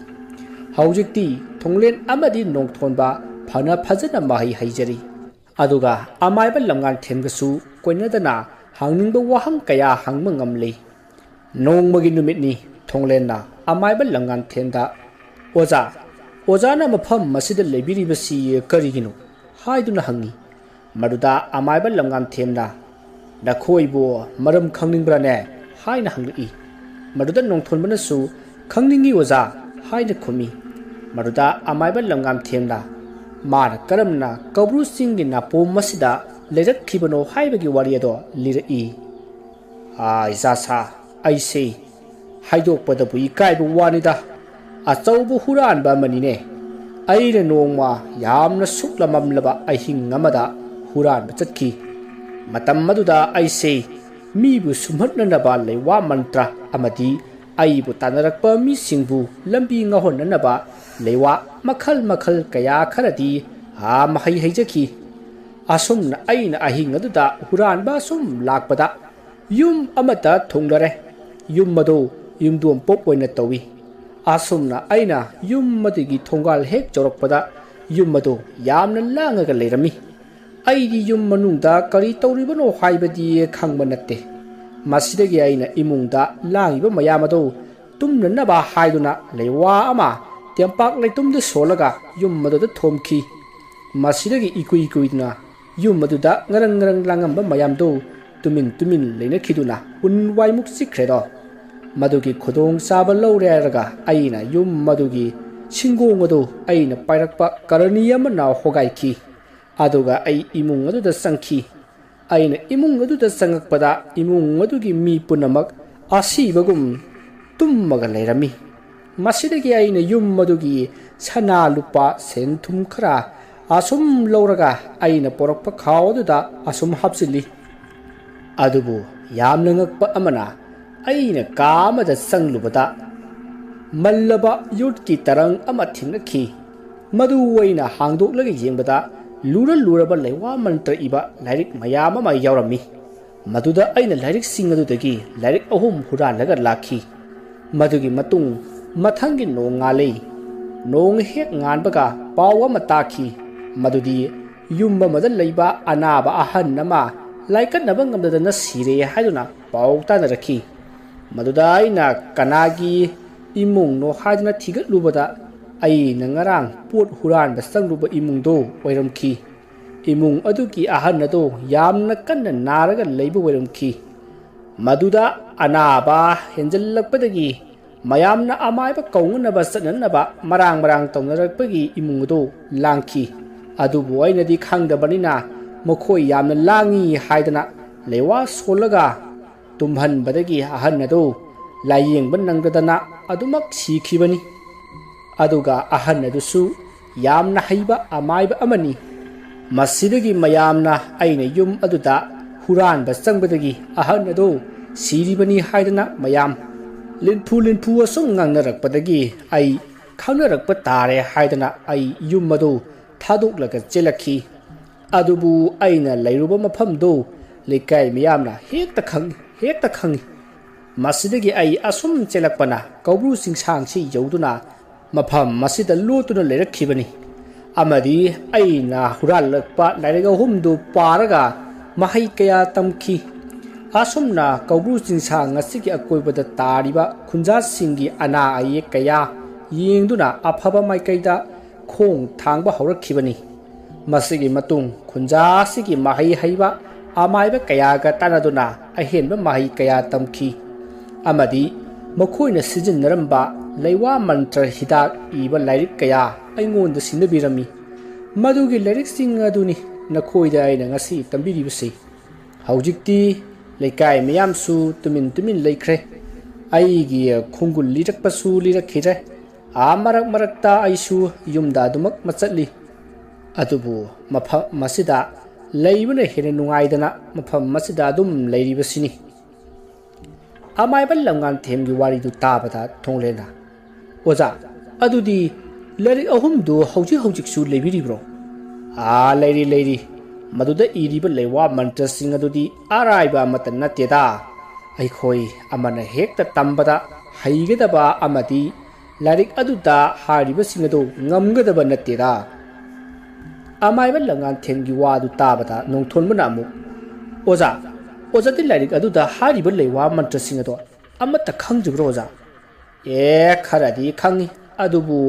ꯍꯧꯖꯤꯛꯇꯤ ꯊꯣꯡꯂꯦꯟ ꯑꯃꯗꯤ ꯅꯣꯡꯊꯣꯟꯕ ꯐꯅ ꯐꯖꯅ ꯃꯍꯩ ꯍꯩꯖꯔꯤ꯫ ꯑꯗꯨꯒ ꯑꯃꯥꯏꯕ ꯂꯝꯉꯥꯟꯊꯦꯝꯒꯁꯨ ꯀꯣꯏꯅꯗꯅ ꯍꯪꯅꯤꯡꯕ ꯋꯥꯍꯪ ꯀꯌꯥ ꯍꯪꯕ ꯉꯝꯂꯤ꯫ ꯅꯣꯡꯃꯒꯤ ꯅꯨꯃꯤꯠꯅꯤ꯫ ꯊꯣꯡꯂꯦꯟꯅ ꯑꯃꯥꯏꯕ ꯂꯝꯉꯥꯟꯊꯦꯝꯗ, "ꯑꯣꯖꯥ, ꯑꯣꯖꯥꯅ ꯃꯐꯝ ꯑꯁꯤꯗ ꯂꯩꯕꯤꯔꯤꯕꯁꯤ ꯀꯔꯤꯒꯤꯅꯣ?" ꯍꯥꯏꯗꯨꯅ ꯍꯪꯉꯤ꯫ ꯃꯗꯨꯗ ꯑꯃꯥꯏꯕ ꯂꯝꯉꯥꯟꯊꯦꯝꯅ, "ꯅꯈꯣꯏꯕꯨ ꯃꯔꯝ ꯈꯪꯅꯤꯡꯕ꯭ꯔꯥꯅꯦ?" ꯍꯥꯏꯅ ꯍꯪꯂꯛꯏ꯫ ꯃꯗꯨꯗ ꯅꯣꯡꯊꯣꯟꯕꯅꯁꯨ, "ꯈꯪꯅꯤꯡꯏ ꯑꯣꯖꯥ" ꯍꯥꯏꯅ ꯈꯨꯝꯃꯤ꯫ ꯃꯗꯨꯗ ꯑꯃꯥꯏꯕ ꯂꯝꯉꯥꯟꯊꯦꯝꯅ ꯃꯥꯅ ꯀꯔꯝꯅ ꯀꯧꯕ꯭ꯔꯨ ꯆꯤꯡꯒꯤ ꯅꯥꯄꯣꯝ ꯑꯁꯤꯗ ꯂꯩꯔꯛꯈꯤꯕꯅꯣ ꯍꯥꯏꯕꯒꯤ ꯋꯥꯔꯤ ꯑꯗꯣ ꯂꯤꯔꯛꯏ꯫ "ꯑꯥ, ꯏꯆꯥ ꯁꯥ, ꯑꯩꯁꯦ ꯍꯥꯏꯗꯣꯛꯄꯗꯕꯨ ꯏꯀꯥꯏꯕ ꯋꯥꯅꯤꯗ, ꯑꯆꯧꯕ ꯍꯨꯔꯥꯟꯕ ꯑꯃꯅꯤꯅꯦ꯫ ꯑꯩꯅ ꯅꯣꯡꯃ ꯌꯥꯝꯅ ꯁꯨꯛꯂꯃꯝꯂꯕ ꯑꯍꯤꯡ ꯑꯃꯗ ꯍꯨꯔꯥꯟꯕ ꯆꯠꯈꯤ꯫ ꯃꯇꯝ ꯑꯗꯨꯗ ꯑꯩꯁꯦ ꯃꯤꯕꯨ ꯁꯨꯝꯍꯠꯅꯅꯕ ꯂꯩꯋꯥ ꯃꯟꯇ꯭ꯔ ꯑꯃꯗꯤ ꯑꯩꯕꯨ ꯇꯥꯟꯅꯔꯛꯄ ꯃꯤꯁꯤꯡꯕꯨ ꯂꯝꯕꯤ ꯉꯥꯎꯍꯟꯅꯅꯕ ꯂꯩꯋꯥ ꯃꯈꯜ ꯃꯈꯜ ꯀꯌꯥ ꯈꯔꯗꯤ, ꯑꯥ, ꯃꯍꯩ ꯍꯩꯖꯈꯤ꯫ ꯑꯁꯨꯝꯅ ꯑꯩꯅ ꯑꯍꯤꯡ ꯑꯗꯨꯗ ꯍꯨꯔꯥꯟꯕ ꯑꯁꯨꯝ ꯂꯥꯛꯄꯗ ꯌꯨꯝ ꯑꯃꯠꯇ ꯊꯨꯡꯂꯔꯦ꯫ ꯌꯨꯝ ꯑꯗꯨ ꯌꯨꯝꯗꯣꯡ ꯄꯣꯛ ꯑꯣꯏꯅ ꯇꯧꯏ꯫ ꯑꯁꯨꯝꯅ ꯑꯩꯅ ꯌꯨꯝ ꯑꯗꯨꯒꯤ ꯊꯣꯡꯒꯥꯜ ꯍꯦꯛ ꯌꯧꯔꯛꯄꯗ ꯌꯨꯝ ꯑꯗꯨ ꯌꯥꯝꯅ ꯂꯥꯡꯉꯒ ꯂꯩꯔꯝꯃꯤ꯫ ꯑꯩꯗꯤ ꯌꯨꯝ ꯃꯅꯨꯡꯗ ꯀꯔꯤ ꯇꯧꯔꯤꯕꯅꯣ ꯍꯥꯏꯕꯗꯤ ꯈꯪꯕ ꯅꯠꯇꯦ꯫ ꯃꯁꯤꯗꯒꯤ ꯑꯩꯅ ꯏꯃꯨꯡꯗ ꯂꯥꯡꯉꯤꯕ ꯃꯌꯥꯝ ꯑꯗꯨ ꯇꯨꯝꯅꯅꯕ ꯍꯥꯏꯗꯨꯅ ꯂꯩꯋꯥ ꯑꯃ ꯇꯦꯝꯄꯥꯛ ꯂꯩꯇꯨꯝꯗ ꯁꯣꯜꯂꯒ ꯌꯨꯝ ꯑꯗꯨꯗ ꯊꯣꯝꯈꯤ꯫ ꯃꯁꯤꯗꯒꯤ ꯏꯀꯨꯏ ꯀꯨꯏꯗꯅ ꯌꯨꯝ ꯑꯗꯨꯗ ꯉꯔꯪ ꯉꯔꯪ ꯂꯥꯡꯉꯝꯕ ꯃꯌꯥꯝꯗꯨ ꯇꯨꯃꯤꯟ ꯇꯨꯃꯤꯟ ꯂꯩꯅꯈꯤꯗꯨꯅ ꯎꯟ ꯋꯥꯏꯃꯨꯛ ꯆꯤꯛꯈ꯭ꯔꯦꯗꯣ꯫ ꯃꯗꯨꯒꯤ ꯈꯨꯗꯣꯡ ꯆꯥꯕ ꯂꯧꯔꯦ ꯍꯥꯏꯔꯒ ꯑꯩꯅ ꯌꯨꯝ ꯑꯗꯨꯒꯤ ꯁꯤꯡꯒꯣꯡ ꯑꯗꯨ ꯑꯩꯅ ꯄꯥꯏꯔꯛꯄ ꯀꯔꯅꯤ ꯑꯃꯅ ꯍꯣꯒꯥꯏꯈꯤ꯫ ꯑꯗꯨꯒ ꯑꯩ ꯏꯃꯨꯡ ꯑꯗꯨꯗ ꯆꯪꯈꯤ꯫ ꯑꯩꯅ ꯏꯃꯨꯡ ꯑꯗꯨꯗ ꯆꯪꯉꯛꯄꯗ ꯏꯃꯨꯡ ꯑꯗꯨꯒꯤ ꯃꯤ ꯄꯨꯝꯅꯃꯛ ꯑꯁꯤꯕꯒꯨꯝ ꯇꯨꯝꯃꯒ ꯂꯩꯔꯝꯃꯤ꯫ ꯃꯁꯤꯗꯒꯤ ꯑꯩꯅ ꯌꯨꯝ ꯑꯗꯨꯒꯤ ꯁꯅꯥ ꯂꯨꯄꯥ ꯁꯦꯟ ꯊꯨꯝ ꯈꯔ ꯑꯁꯨꯝ ꯂꯧꯔꯒ ꯑꯩꯅ ꯄꯣꯔꯛꯄ ꯈꯥꯎ ꯑꯗꯨꯗ ꯑꯁꯨꯝ ꯍꯥꯞꯆꯤꯜꯂꯤ꯫ ꯑꯗꯨꯕꯨ ꯌꯥꯝꯅ ꯉꯛꯄ ꯑꯃꯅ, ꯑꯩꯅ ꯀꯥ ꯑꯃꯗ ꯆꯪꯂꯨꯕꯗ ꯃꯜꯂꯕ ꯌꯣꯠꯀꯤ ꯇꯔꯪ ꯑꯃ ꯊꯦꯡꯅꯈꯤ꯫ ꯃꯗꯨ ꯑꯩꯅ ꯍꯥꯡꯗꯣꯛꯂꯒ ꯌꯦꯡꯕꯗ ꯂꯨꯔ ꯂꯨꯔꯕ ꯂꯩꯋꯥ ꯃꯟꯇ꯭ꯔ ꯏꯕ ꯂꯥꯏꯔꯤꯛ ꯃꯌꯥꯝ ꯑꯃ ꯌꯥꯎꯔꯝꯃꯤ꯫ ꯃꯗꯨꯗ ꯑꯩꯅ ꯂꯥꯏꯔꯤꯛꯁꯤꯡ ꯑꯗꯨꯗꯒꯤ ꯂꯥꯏꯔꯤꯛ ꯑꯍꯨꯝ ꯍꯨꯔꯥꯜꯂꯒ ꯂꯥꯛꯈꯤ꯫ ꯃꯗꯨꯒꯤ ꯃꯇꯨꯡ ꯃꯊꯪꯒꯤ ꯅꯣꯡ ꯉꯥꯜꯂꯤ꯫ ꯅꯣꯡ ꯍꯦꯛ ꯉꯥꯟꯕꯒ ꯄꯥꯎ ꯑꯃ ꯇꯥꯈꯤ, ꯃꯗꯨꯗꯤ ꯌꯨꯝ ꯑꯃꯗ ꯂꯩꯕ ꯑꯅꯥꯕ ꯑꯍꯟ ꯑꯃ ꯂꯥꯏꯀꯠꯅꯕ ꯉꯝꯗꯗꯅ ꯁꯤꯔꯦ ꯍꯥꯏꯗꯨꯅ ꯄꯥꯎ ꯇꯥꯅꯔꯛꯈꯤ꯫ ꯃꯗꯨꯗ ꯑꯩꯅ ꯀꯅꯥꯒꯤ ꯏꯃꯨꯡꯅꯣ ꯍꯥꯏꯗꯨꯅ ꯊꯤꯒꯠꯂꯨꯕꯗ, ꯑꯩꯅ ꯉꯔꯥꯡ ꯄꯣꯠ ꯍꯨꯔꯥꯟꯕ ꯆꯪꯂꯨꯕ ꯏꯃꯨꯡꯗꯣ ꯑꯣꯏꯔꯝꯈꯤ꯫ ꯏꯃꯨꯡ ꯑꯗꯨꯒꯤ ꯑꯍꯟ ꯑꯗꯣ ꯌꯥꯝꯅ ꯀꯟꯅ ꯅꯥꯔꯒ ꯂꯩꯕ ꯑꯣꯏꯔꯝꯈꯤ꯫ ꯃꯗꯨꯗ ꯑꯅꯥꯕ ꯍꯦꯟꯖꯜꯂꯛꯄꯗꯒꯤ ꯃꯌꯥꯝꯅ ꯑꯃꯥꯏꯕ ꯀꯧꯅꯅꯕ ꯆꯠꯅꯅꯕ ꯃꯔꯥꯡ ꯃꯔꯥꯡ ꯇꯧꯅꯔꯛꯄꯒꯤ ꯏꯃꯨꯡ ꯑꯗꯨ ꯂꯥꯡꯈꯤ꯫ ꯑꯗꯨꯕꯨ ꯑꯩꯅꯗꯤ ꯈꯪꯗꯕꯅꯤꯅ ꯃꯈꯣꯏ ꯌꯥꯝꯅ ꯂꯥꯡꯉꯤ ꯍꯥꯏꯗꯅ ꯂꯩꯋꯥ ꯁꯣꯜꯂꯒ ꯇꯨꯝꯍꯟꯕꯗꯒꯤ ꯑꯍꯟ ꯑꯗꯨ ꯂꯥꯏꯌꯦꯡꯕ ꯅꯪꯗꯗꯅ ꯑꯗꯨꯃꯛ ꯁꯤꯈꯤꯕꯅꯤ꯫ ꯑꯗꯨꯒ ꯑꯍꯟ ꯑꯗꯨꯁꯨ ꯌꯥꯝꯅ ꯍꯩꯕ ꯑꯃꯥꯏꯕ ꯑꯃꯅꯤ꯫ ꯃꯁꯤꯗꯒꯤ ꯃꯌꯥꯝꯅ ꯑꯩꯅ ꯌꯨꯝ ꯑꯗꯨꯗ ꯍꯨꯔꯥꯟꯕ ꯆꯪꯕꯗꯒꯤ ꯑꯍꯟ ꯑꯗꯨ ꯁꯤꯔꯤꯕꯅꯤ ꯍꯥꯏꯗꯅ ꯃꯌꯥꯝ ꯂꯤꯟꯐꯨ ꯂꯤꯟꯐꯨ ꯑꯁꯨꯝ ꯉꯥꯡꯅꯔꯛꯄꯗꯒꯤ ꯑꯩ ꯈꯪꯅꯔꯛꯄ ꯇꯥꯔꯦ ꯍꯥꯏꯗꯅ ꯑꯩ ꯌꯨꯝ ꯑꯗꯨ ꯊꯥꯗꯣꯛꯂꯒ ꯆꯦꯜꯂꯛꯈꯤ꯫ ꯑꯗꯨꯕꯨ ꯑꯩꯅ ꯂꯩꯔꯨꯕ ꯃꯐꯝꯗꯨ ꯂꯩꯀꯥꯏ ꯃꯤꯌꯥꯝꯅ ꯍꯦꯛꯇ ꯈꯪꯏ, ꯍꯦꯛꯇ ꯈꯪꯏ꯫ ꯃꯁꯤꯗꯒꯤ ꯑꯩ ꯑꯁꯨꯝ ꯆꯦꯜꯂꯛꯄꯅ ꯀꯧꯕ꯭ꯔꯨ ꯆꯤꯡꯁꯥꯡꯁꯤ ꯌꯧꯗꯨꯅ ꯃꯐꯝ ꯑꯁꯤꯗ ꯂꯣꯠꯇꯨꯅ ꯂꯩꯔꯛꯈꯤꯕꯅꯤ꯫ ꯑꯃꯗꯤ ꯑꯩꯅ ꯍꯨꯔꯥꯜꯂꯛꯄ ꯂꯥꯏꯔꯤꯛ ꯑꯍꯨꯝꯗꯨ ꯄꯥꯔꯒ ꯃꯍꯩ ꯀꯌꯥ ꯇꯝꯈꯤ꯫ ꯑꯁꯨꯝꯅ ꯀꯧꯕ꯭ꯔꯨ ꯆꯤꯡꯁꯥꯡ ꯑꯁꯤꯒꯤ ꯑꯀꯣꯏꯕꯗ ꯇꯥꯔꯤꯕ ꯈꯨꯟꯖꯥꯁꯤꯡꯒꯤ ꯑꯅꯥ ꯑꯌꯦꯛ ꯀꯌꯥ ꯌꯦꯡꯗꯨꯅ ꯑꯐꯕ ꯃꯥꯏꯀꯩꯗ ꯈꯣꯡ ꯊꯥꯡꯕ ꯍꯧꯔꯛꯈꯤꯕꯅꯤ꯫ ꯃꯁꯤꯒꯤ ꯃꯇꯨꯡ ꯈꯨꯟꯖꯥ ꯑꯁꯤꯒꯤ ꯃꯍꯩ ꯍꯩꯕ ꯑꯃꯥꯏꯕ ꯀꯌꯥꯒ ꯇꯥꯟꯅꯗꯨꯅ ꯑꯍꯦꯟꯕ ꯃꯍꯩ ꯀꯌꯥ ꯇꯝꯈꯤ꯫ ꯑꯃꯗꯤ ꯃꯈꯣꯏꯅ ꯁꯤꯖꯤꯟꯅꯔꯝꯕ ꯂꯩꯋꯥ ꯃꯟꯇ꯭ꯔ ꯍꯤꯗꯥꯛ ꯏꯕ ꯂꯥꯏꯔꯤꯛ ꯀꯌꯥ ꯑꯩꯉꯣꯟꯗ ꯁꯤꯟꯅꯕꯤꯔꯝꯃꯤ꯫ ꯃꯗꯨꯒꯤ ꯂꯥꯏꯔꯤꯛꯁꯤꯡ ꯑꯗꯨꯅꯤ ꯅꯈꯣꯏꯗ ꯑꯩꯅ ꯉꯁꯤ ꯇꯝꯕꯤꯔꯤꯕꯁꯤ꯫ ꯍꯧꯖꯤꯛꯇꯤ ꯂꯩꯀꯥꯏ ꯃꯤꯌꯥꯝꯁꯨ ꯇꯨꯃꯤꯟ ꯇꯨꯃꯤꯟ ꯂꯩꯈ꯭ꯔꯦ꯫ ꯑꯩꯒꯤ ꯈꯣꯡꯒꯨꯜ ꯂꯤꯔꯛꯄꯁꯨ ꯂꯤꯔꯛꯈꯤꯗ꯭ꯔꯦ꯫ ꯑꯥ ꯃꯔꯛ ꯃꯔꯛꯇ ꯑꯩꯁꯨ ꯌꯨꯝꯗ ꯑꯗꯨꯃꯛ ꯃꯆꯠꯂꯤ꯫ ꯑꯗꯨꯕꯨ ꯃꯐꯝ ꯑꯁꯤꯗ ꯂꯩꯕꯅ ꯍꯦꯟꯅ ꯅꯨꯡꯉꯥꯏꯗꯅ ꯃꯐꯝ ꯑꯁꯤꯗ ꯑꯗꯨꯝ ꯂꯩꯔꯤꯕꯁꯤꯅꯤ꯫ ꯑꯃꯥꯏꯕ ꯂꯝꯉꯥꯟꯊꯦꯝꯒꯤ ꯋꯥꯔꯤꯗꯨ ꯇꯥꯕꯗ ꯊꯣꯡꯂꯦꯅ, "ꯑꯣꯖꯥ, ꯑꯗꯨꯗꯤ ꯂꯥꯏꯔꯤꯛ ꯑꯍꯨꯝꯗꯨ ꯍꯧꯖꯤꯛ ꯍꯧꯖꯤꯛꯁꯨ ꯂꯩꯕꯤꯔꯤꯕ꯭ꯔꯣ?" "ꯑꯥ, ꯂꯩꯔꯤ, ꯂꯩꯔꯤ꯫ ꯃꯗꯨꯗ ꯏꯔꯤꯕ ꯂꯩꯋꯥ ꯃꯟꯇ꯭ꯔꯁꯤꯡ ꯑꯗꯨꯗꯤ ꯑꯔꯥꯏꯕ ꯑꯃꯠꯇ ꯅꯠꯇꯦꯗ꯫ ꯑꯩꯈꯣꯏ ꯑꯃꯅ ꯍꯦꯛꯇ ꯇꯝꯕꯗ ꯍꯩꯒꯗꯕ ꯑꯃꯗꯤ ꯂꯥꯏꯔꯤꯛ ꯑꯗꯨꯗ ꯍꯥꯏꯔꯤꯕꯁꯤꯡ ꯑꯗꯨ ꯉꯝꯒꯗꯕ ꯅꯠꯇꯦꯗ꯫" ꯑꯃꯥꯏꯕ ꯂꯝꯉꯥꯟꯊꯦꯝꯒꯤ ꯋꯥꯗꯨ ꯇꯥꯕꯗ ꯅꯣꯡꯊꯣꯟꯕꯅ ꯑꯃꯨꯛ, "ꯑꯣꯖꯥ, ꯑꯣꯖꯥꯗꯤ ꯂꯥꯏꯔꯤꯛ ꯑꯗꯨꯗ ꯍꯥꯏꯔꯤꯕ ꯂꯩꯋꯥ ꯃꯟꯇ꯭ꯔꯁꯤꯡ ꯑꯗꯣ ꯑꯃꯠꯇ ꯈꯪꯗ꯭ꯔꯤꯕ꯭ꯔꯣ ꯑꯣꯖꯥ?" "ꯑꯦ, ꯈꯔꯗꯤ ꯈꯪꯏ, ꯑꯗꯨꯕꯨ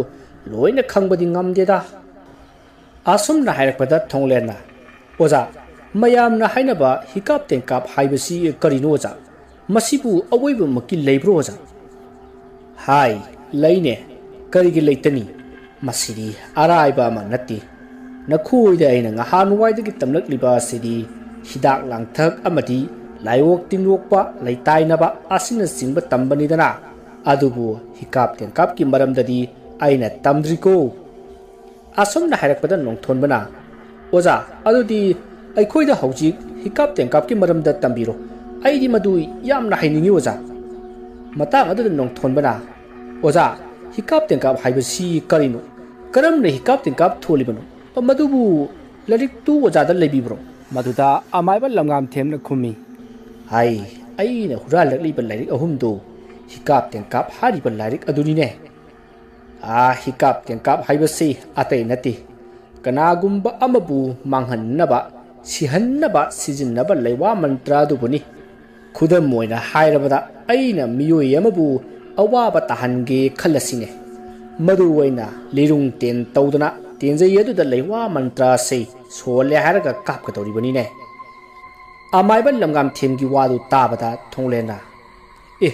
ꯂꯣꯏꯅ ꯈꯪꯕꯗꯤ ꯉꯝꯗꯦꯗ꯫" ꯑꯁꯨꯝꯅ ꯍꯥꯏꯔꯛꯄꯗ ꯊꯣꯡꯂꯦꯟꯅ, "ꯑꯣꯖꯥ, ꯃꯌꯥꯝꯅ ꯍꯥꯏꯅꯕ ꯍꯤꯀꯥꯞ ꯇꯦꯡꯀꯥꯞ ꯍꯥꯏꯕꯁꯤ ꯀꯔꯤꯅꯣ ꯑꯣꯖꯥ? ꯃꯁꯤꯕꯨ ꯑꯋꯣꯏꯕꯃꯛꯀꯤ ꯂꯩꯕ꯭ꯔꯣ ꯑꯣꯖꯥ?" "ꯍꯥꯏ, ꯂꯩꯅꯦ, ꯀꯔꯤꯒꯤ ꯂꯩꯇꯅꯤ? ꯃꯁꯤꯗꯤ ꯑꯔꯥꯏꯕ ꯑꯃ ꯅꯠꯇꯦ꯫ ꯅꯈꯣꯏꯗ ꯑꯩꯅ ꯉꯍꯥꯟꯋꯥꯏꯗꯒꯤ ꯇꯝꯂꯛꯂꯤꯕ ꯑꯁꯤꯗꯤ ꯍꯤꯗꯥꯛ ꯂꯥꯡꯊꯛ ꯑꯃꯗꯤ ꯂꯥꯏꯑꯣꯛ ꯇꯤꯟꯑꯣꯛꯄ ꯂꯩꯇꯥꯏꯅꯕ ꯑꯁꯤꯅꯆꯤꯡꯕ ꯇꯝꯕꯅꯤꯗꯅ, ꯑꯗꯨꯕꯨ ꯍꯤꯀꯥꯞ ꯇꯦꯡꯀꯥꯞꯀꯤ ꯃꯔꯝꯗꯗꯤ ꯑꯩꯅ ꯇꯝꯗ꯭ꯔꯤꯀꯣ꯫" ꯑꯁꯨꯝꯅ ꯍꯥꯏꯔꯛꯄꯗ ꯅꯣꯡꯊꯣꯟꯕꯅ, "ꯑꯣꯖꯥ, ꯑꯗꯨꯗꯤ ꯑꯩꯈꯣꯏꯗ ꯍꯧꯖꯤꯛ ꯍꯤꯀꯥꯞ ꯇꯦꯡꯀꯥꯞꯀꯤ ꯃꯔꯝꯗ ꯇꯝꯕꯤꯔꯣ꯫ ꯑꯩꯗꯤ ꯃꯗꯨ ꯌꯥꯝꯅ ꯍꯩꯅꯤꯡꯏ ꯑꯣꯖꯥ꯫" ꯃꯇꯥꯡ ꯑꯗꯨꯗ ꯅꯣꯡꯊꯣꯟꯕꯅ, "ꯑꯣꯖꯥ, ꯍꯤꯀꯥꯞ ꯇꯦꯡꯀꯥꯞ ꯍꯥꯏꯕꯁꯤ ꯀꯔꯤꯅꯣ? ꯀꯔꯝꯅ ꯍꯤꯀꯥꯞ ꯇꯦꯡꯀꯥꯞ ꯊꯣꯜꯂꯤꯕꯅꯣ? ꯃꯗꯨꯕꯨ ꯂꯥꯏꯔꯤꯛꯇꯨ ꯑꯣꯖꯥꯗ ꯂꯩꯕꯤꯕ꯭ꯔꯣ?" ꯃꯗꯨꯗ ꯑꯃꯥꯏꯕ ꯂꯝꯉꯥꯝꯊꯦꯝꯅ ꯈꯨꯝꯃꯤ, "ꯍꯥꯏ, ꯑꯩꯅ ꯍꯨꯔꯥꯜꯂꯛꯂꯤꯕ ꯂꯥꯏꯔꯤꯛ ꯑꯍꯨꯝꯗꯨ ꯍꯤꯀꯥꯞ ꯇꯦꯡꯀꯥꯞ ꯍꯥꯏꯔꯤꯕ ꯂꯥꯏꯔꯤꯛ ꯑꯗꯨꯅꯤꯅꯦ꯫ ꯑꯥ, ꯍꯤꯀꯥꯞ ꯇꯦꯡꯀꯥꯞ ꯍꯥꯏꯕꯁꯤ ꯑꯇꯩ ꯅꯠꯇꯦ, ꯀꯅꯥꯒꯨꯝꯕ ꯑꯃꯕꯨ ꯃꯥꯡꯍꯟꯅꯕ, ꯁꯤꯍꯟꯅꯕ ꯁꯤꯖꯤꯟꯅꯕ ꯂꯩꯋꯥ ꯃꯟꯇ꯭ꯔ ꯑꯗꯨꯕꯨꯅꯤ꯫ ꯈꯨꯗꯝ ꯑꯣꯏꯅ ꯍꯥꯏꯔꯕꯗ, ꯑꯩꯅ ꯃꯤꯑꯣꯏ ꯑꯃꯕꯨ ꯑꯋꯥꯕ ꯇꯥꯍꯟꯒꯦ ꯈꯜꯂꯁꯤꯅꯦ꯫ ꯃꯗꯨ ꯑꯣꯏꯅ ꯂꯤꯔꯨꯡ ꯇꯦꯟ ꯇꯧꯗꯅ ꯇꯦꯟꯖꯩ ꯑꯗꯨꯗ ꯂꯩꯋꯥ ꯃꯟꯇ꯭ꯔ ꯑꯁꯤ ꯁꯣꯜꯂꯦ ꯍꯥꯏꯔꯒ ꯀꯥꯞꯀꯗꯧꯔꯤꯕꯅꯤꯅꯦ꯫ ꯑꯃꯥꯏꯕ ꯂꯝꯉꯥꯝꯊꯦꯝꯒꯤ ꯋꯥꯗꯨ ꯇꯥꯕꯗ ꯊꯣꯡꯂꯦꯟꯅ, "ꯑꯦ,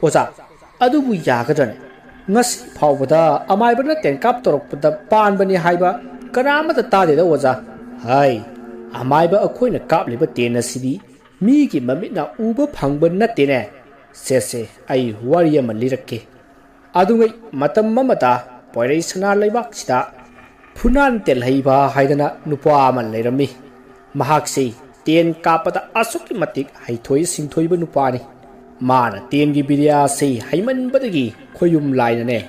ꯑꯣꯖꯥ, ꯑꯗꯨꯕꯨ ꯌꯥꯒꯗ꯭ꯔꯅꯦ? ꯉꯁꯤ ꯐꯥꯎꯕꯗ ꯑꯃꯥꯏꯕꯅ ꯇꯦꯟꯀꯥꯞ ꯇꯧꯔꯛꯄꯗ ꯄꯥꯟꯕꯅꯤ ꯍꯥꯏꯕ ꯀꯅꯥ ꯑꯃꯠꯇ ꯇꯥꯗꯦꯗ, ꯑꯣꯖꯥ꯫" "ꯍꯥꯏ, ꯑꯃꯥꯏꯕ ꯑꯩꯈꯣꯏꯅ ꯀꯥꯞꯂꯤꯕ ꯇꯦꯟ ꯑꯁꯤꯗꯤ ꯃꯤꯒꯤ ꯃꯃꯤꯠꯅ ꯎꯕ ꯐꯪꯕ ꯅꯠꯇꯦꯅꯦ꯫ ꯁꯦ, ꯁꯦ, ꯑꯩ ꯋꯥꯔꯤ ꯑꯃ ꯂꯤꯔꯛꯀꯦ꯫ ꯑꯗꯨꯉꯩ ꯃꯇꯝ ꯑꯃꯗ ꯄꯣꯏꯔꯩ ꯁꯅꯥ ꯂꯩꯕꯥꯛꯁꯤꯗ ꯐꯨꯅꯥꯟ ꯇꯦꯜꯍꯩꯕ ꯍꯥꯏꯗꯅ ꯅꯨꯄꯥ ꯑꯃ ꯂꯩꯔꯝꯃꯤ꯫ ꯃꯍꯥꯛꯁꯤ ꯇꯦꯟ ꯀꯥꯞꯄꯗ ꯑꯁꯨꯛꯀꯤ ꯃꯇꯤꯛ ꯍꯩꯊꯣꯏ ꯁꯤꯡꯊꯣꯏꯕ ꯅꯨꯄꯥꯅꯤ꯫ ꯃꯥꯅ ꯇꯦꯟꯒꯤ ꯕꯤꯗ꯭ꯌꯥꯁꯤ ꯍꯩꯃꯟꯕꯗꯒꯤ ꯈꯣꯌꯨꯝ ꯂꯥꯏꯅꯅꯦ,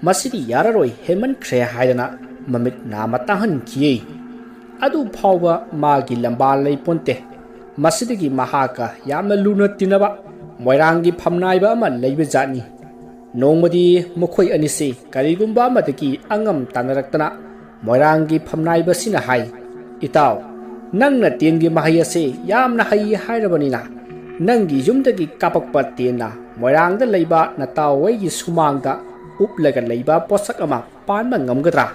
'ꯃꯁꯤꯗꯤ ꯌꯥꯔꯔꯣꯏ, ꯍꯦꯟꯃꯟꯈ꯭ꯔꯦ' ꯍꯥꯏꯗꯅ ꯃꯃꯤꯠ ꯅꯥꯃ ꯇꯥꯍꯟꯈꯤꯌꯦ꯫ ꯑꯗꯨ ꯐꯥꯎꯕ ꯃꯥꯒꯤ ꯂꯝꯕꯥ ꯂꯩꯄꯣꯟꯇꯦ꯫ ꯃꯁꯤꯗꯒꯤ ꯃꯍꯥꯛꯀ ꯌꯥꯝꯅ ꯂꯨꯅ ꯇꯤꯟꯅꯕ ꯃꯣꯏꯔꯥꯡꯒꯤ ꯐꯝꯅꯥꯏꯕ ꯑꯃ ꯂꯩꯕ ꯖꯥꯠꯅꯤ꯫ ꯅꯣꯡꯃꯗꯤ ꯃꯈꯣꯏ ꯑꯅꯤꯁꯤ ꯀꯔꯤꯒꯨꯝꯕ ꯑꯃꯗꯒꯤ ꯑꯉꯝ ꯇꯥꯟꯅꯔꯛꯇꯅ ꯃꯣꯏꯔꯥꯡꯒꯤ ꯐꯝꯅꯥꯏꯕꯁꯤꯅ ꯍꯥꯏ, "ꯏꯇꯥꯎ, ꯅꯪꯅ ꯇꯦꯟꯒꯤ ꯃꯍꯩ ꯑꯁꯤ ꯌꯥꯝꯅ ꯍꯩ ꯍꯥꯏꯔꯕꯅꯤꯅ, ꯅꯪꯒꯤ ꯌꯨꯝꯗꯒꯤ ꯀꯥꯞꯄꯛꯄ ꯇꯦꯟꯅ ꯃꯣꯏꯔꯥꯡꯗ ꯂꯩꯕ ꯅꯇꯥꯎ ꯑꯩꯒꯤ ꯁꯨꯃꯥꯡꯗ ꯎꯞꯂꯒ ꯂꯩꯕ ꯄꯣꯠꯁꯛ ꯑꯃ ꯄꯥꯟꯕ ꯉꯝꯒꯗ꯭ꯔꯥ?"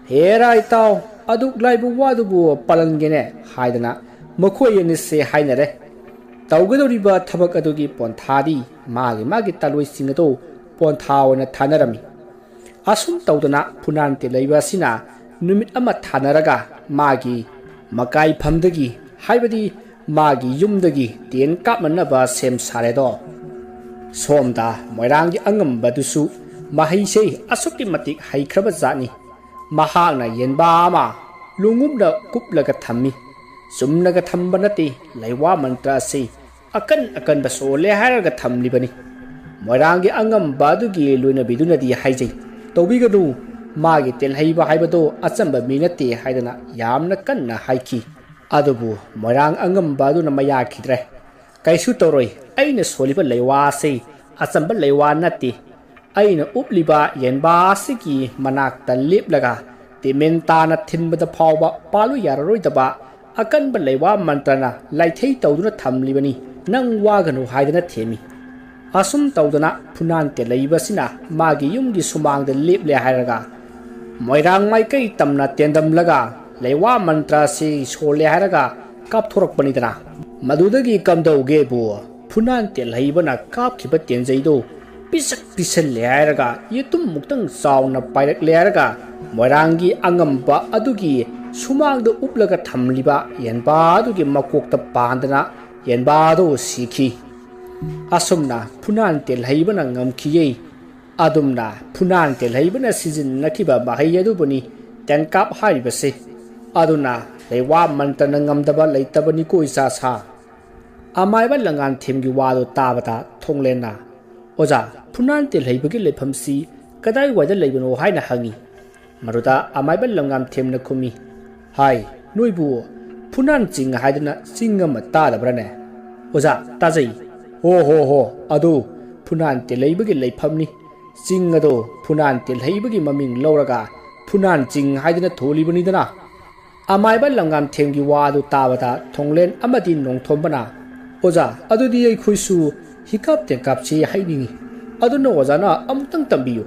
"ꯍꯦꯔꯥ ꯏꯇꯥꯎ, ꯑꯗꯨꯛ ꯂꯥꯏꯕ ꯋꯥꯗꯨꯕꯨ ꯄꯥꯜꯍꯟꯒꯦꯅꯦ" ꯍꯥꯏꯗꯅ ꯃꯈꯣꯏ ꯑꯅꯤꯁꯦ ꯍꯥꯏꯅꯔꯦ꯫ ꯇꯧꯒꯗꯧꯔꯤꯕ ꯊꯕꯛ ꯑꯗꯨꯒꯤ ꯄꯣꯟꯊꯥꯗꯤ ꯃꯥꯒꯤ ꯃꯥꯒꯤ ꯇꯥꯂꯣꯏꯁꯤꯡ ꯑꯗꯨ ꯄꯣꯟꯊꯥ ꯑꯣꯏꯅ ꯊꯥꯅꯔꯝꯃꯤ꯫ ꯑꯁꯨꯝ ꯇꯧꯗꯅ ꯐꯨꯅꯥꯟ ꯇꯦꯜꯍꯩꯕ ꯑꯁꯤꯅ ꯅꯨꯃꯤꯠ ꯑꯃ ꯊꯥꯅꯔꯒ ꯃꯥꯒꯤ ꯃꯀꯥꯏꯐꯝꯗꯒꯤ, ꯍꯥꯏꯕꯗꯤ ꯃꯥꯒꯤ ꯌꯨꯝꯗꯒꯤ ꯇꯦꯟ ꯀꯥꯞꯅꯅꯕ ꯁꯦꯝ ꯁꯥꯔꯦꯗꯣ꯫ ꯁꯣꯝꯗ ꯃꯣꯏꯔꯥꯡꯒꯤ ꯑꯉꯝꯕꯗꯨꯁꯨ ꯃꯍꯩꯁꯦ ꯑꯁꯨꯛꯀꯤ ꯃꯇꯤꯛ ꯍꯩꯈ꯭ꯔꯕ ꯖꯥꯠꯅꯤ꯫ ꯃꯍꯥꯛꯅ ꯌꯦꯟꯕꯥ ꯑꯃ ꯂꯣꯡꯎꯞꯅ ꯀꯨꯞꯂꯒ ꯊꯝꯃꯤ꯫ ꯆꯨꯝꯅꯒ ꯊꯝꯕ ꯅꯠꯇꯦ, ꯂꯩꯋꯥ ꯃꯟꯇ꯭ꯔ ꯑꯁꯤ ꯑꯀꯟ ꯑꯀꯟꯕ ꯁꯣꯜꯂꯦ ꯍꯥꯏꯔꯒ ꯊꯝꯂꯤꯕꯅꯤ꯫ ꯃꯣꯏꯔꯥꯡꯒꯤ ꯑꯉꯝꯕ ꯑꯗꯨꯒꯤ ꯂꯣꯏꯅꯕꯤꯗꯨꯅꯗꯤ ꯍꯥꯏꯖꯩ, "ꯇꯧꯕꯤꯒꯅꯨ, ꯃꯥꯒꯤ ꯇꯦꯜꯍꯩꯕ ꯍꯥꯏꯕꯗꯣ ꯑꯆꯝꯕ ꯃꯤ ꯅꯠꯇꯦ" ꯍꯥꯏꯗꯅ ꯌꯥꯝꯅ ꯀꯟꯅ ꯍꯥꯏꯈꯤ꯫ ꯑꯗꯨꯕꯨ ꯃꯣꯏꯔꯥꯡ ꯑꯉꯝꯕ ꯑꯗꯨꯅ ꯃꯌꯥꯈꯤꯗ꯭ꯔꯦ꯫ "ꯀꯩꯁꯨ ꯇꯧꯔꯣꯏ, ꯑꯩꯅ ꯁꯣꯜꯂꯤꯕ ꯂꯩꯋꯥ ꯑꯁꯤ ꯑꯆꯝꯕ ꯂꯩꯋꯥ ꯅꯠꯇꯦ꯫ ꯑꯩꯅ ꯎꯞꯂꯤꯕ ꯌꯦꯟꯕꯥ ꯑꯁꯤꯒꯤ ꯃꯅꯥꯛꯇ ꯂꯦꯞꯂꯒ ꯇꯤꯃꯦꯟ ꯇꯥꯅ ꯊꯤꯟꯕꯗ ꯐꯥꯎꯕ ꯄꯥꯜꯂꯨ ꯌꯥꯔꯔꯣꯏꯗꯕ ꯑꯀꯟꯕ ꯂꯩꯋꯥ ꯃꯟꯇ꯭ꯔꯅ ꯂꯥꯏꯊꯩ ꯇꯧꯗꯨꯅ ꯊꯝꯂꯤꯕꯅꯤ, ꯅꯪ ꯋꯥꯒꯅꯨ ꯍꯥꯏꯗꯅ ꯊꯦꯝꯃꯤ꯫ ꯑꯁꯨꯝ ꯇꯧꯗꯅ ꯐꯨꯅꯥꯟ ꯇꯦꯜꯍꯩꯕꯁꯤꯅ ꯃꯥꯒꯤ ꯌꯨꯝꯒꯤ ꯁꯨꯃꯥꯡꯗ ꯂꯦꯞꯂꯦ ꯍꯥꯏꯔꯒ, ꯃꯣꯏꯔꯥꯡ ꯃꯥꯏꯀꯩ ꯇꯝꯅ ꯇꯦꯟꯗꯝꯂꯒ ꯂꯩꯋꯥ ꯃꯟꯇ꯭ꯔ ꯑꯁꯤ ꯁꯣꯜꯂꯦ ꯍꯥꯏꯔꯒ ꯀꯥꯞꯊꯣꯔꯛꯄꯅꯤꯗꯅ꯫ ꯃꯗꯨꯗꯒꯤ ꯀꯝꯗꯧꯒꯦꯕꯨ, ꯐꯨꯅꯥꯟ ꯇꯦꯜꯍꯩꯕꯅ ꯀꯥꯞꯈꯤꯕ ꯇꯦꯟꯖꯩꯗꯨ ꯄꯤꯁꯛ ꯄꯤꯁꯜꯂꯦ ꯍꯥꯏꯔꯒ, ꯌꯦꯇꯨꯝꯃꯨꯛꯇꯪ ꯆꯥꯎꯅ ꯄꯥꯏꯔꯛꯂꯦ ꯍꯥꯏꯔꯒ, ꯃꯣꯏꯔꯥꯡꯒꯤ ꯑꯉꯝꯕ ꯑꯗꯨꯒꯤ ꯁꯨꯃꯥꯡꯗ ꯎꯞꯂꯒ ꯊꯝꯂꯤꯕ ꯌꯦꯟꯕꯥ ꯑꯗꯨꯒꯤ ꯃꯀꯣꯛꯇ ꯄꯥꯟꯗꯅ ꯌꯦꯟꯕꯥ ꯑꯗꯨ ꯁꯤꯈꯤ꯫ ꯑꯁꯨꯝꯅ ꯐꯨꯅꯥꯟ ꯇꯦꯜꯍꯩꯕꯅ ꯉꯝꯈꯤꯌꯦ꯫ ꯑꯗꯨꯝꯅ ꯐꯨꯅꯥꯟ ꯇꯦꯜꯍꯩꯕꯅ ꯁꯤꯖꯤꯟꯅꯈꯤꯕ ꯃꯍꯩ ꯑꯗꯨꯕꯨꯅꯤ ꯇꯦꯟꯀꯥꯞ ꯍꯥꯏꯔꯤꯕꯁꯦ꯫ ꯑꯗꯨꯅ ꯂꯩꯋꯥ ꯃꯟꯇ꯭ꯔꯅ ꯉꯝꯗꯕ ꯂꯩꯇꯕꯅꯤꯀꯣ ꯏꯆꯥ ꯁꯥ꯫ ꯑꯃꯥꯏꯕ ꯂꯪꯉꯥꯟꯊꯦꯝꯒꯤ ꯋꯥꯗꯨ ꯇꯥꯕꯗ ꯊꯣꯡꯂꯦꯟꯅ, "ꯑꯣꯖꯥ, ꯐꯨꯅꯥꯟ ꯇꯦꯜꯍꯩꯕꯒꯤ ꯂꯩꯐꯝꯁꯤ ꯀꯗꯥꯏꯋꯥꯏꯗ ꯂꯩꯕꯅꯣ?" ꯍꯥꯏꯅ ꯍꯪꯉꯤ꯫ ꯃꯗꯨꯗ ꯑꯃꯥꯏꯕ ꯂꯪꯉꯥꯟꯊꯦꯝꯅ ꯈꯨꯝꯃꯤ, "ꯍꯥꯏ, ꯅꯣꯏꯕꯨ ꯐꯨꯅꯥꯟ ꯆꯤꯡ ꯍꯥꯏꯗꯅ ꯆꯤꯡ ꯑꯃ ꯇꯥꯗꯕ꯭ꯔꯥꯅꯦ?" "ꯑꯣꯖꯥ, ꯇꯥꯖꯩ꯫" "ꯍꯣ ꯍꯣ ꯍꯣ, ꯑꯗꯨ ꯐꯨꯅꯥꯟ ꯇꯦꯜꯍꯩꯕꯒꯤ ꯂꯩꯐꯝꯅꯤ꯫ ꯆꯤꯡ ꯑꯗꯨ ꯐꯨꯅꯥꯟ ꯇꯦꯜꯍꯩꯕꯒꯤ ꯃꯃꯤꯡ ꯂꯧꯔꯒ ꯐꯨꯅꯥꯟ ꯆꯤꯡ ꯍꯥꯏꯗꯅ ꯊꯣꯜꯂꯤꯕꯅꯤꯗꯅ꯫" ꯑꯃꯥꯏꯕ ꯂꯪꯉꯥꯟꯊꯦꯝꯒꯤ ꯋꯥ ꯑꯗꯨ ꯇꯥꯕꯗ ꯊꯣꯡꯂꯦꯟ ꯑꯃꯗꯤ ꯅꯣꯡꯊꯣꯝꯕꯅ, "ꯑꯣꯖꯥ, ꯑꯗꯨꯗꯤ ꯑꯩꯈꯣꯏꯁꯨ ꯍꯤꯀꯥꯞ ꯇꯦꯟꯀꯥꯞꯁꯤ ꯍꯩꯅꯤꯡꯏ꯫ ꯑꯗꯨꯅ ꯑꯣꯖꯥꯅ ꯑꯃꯨꯛꯇꯪ ꯇꯝꯕꯤꯌꯨ꯫"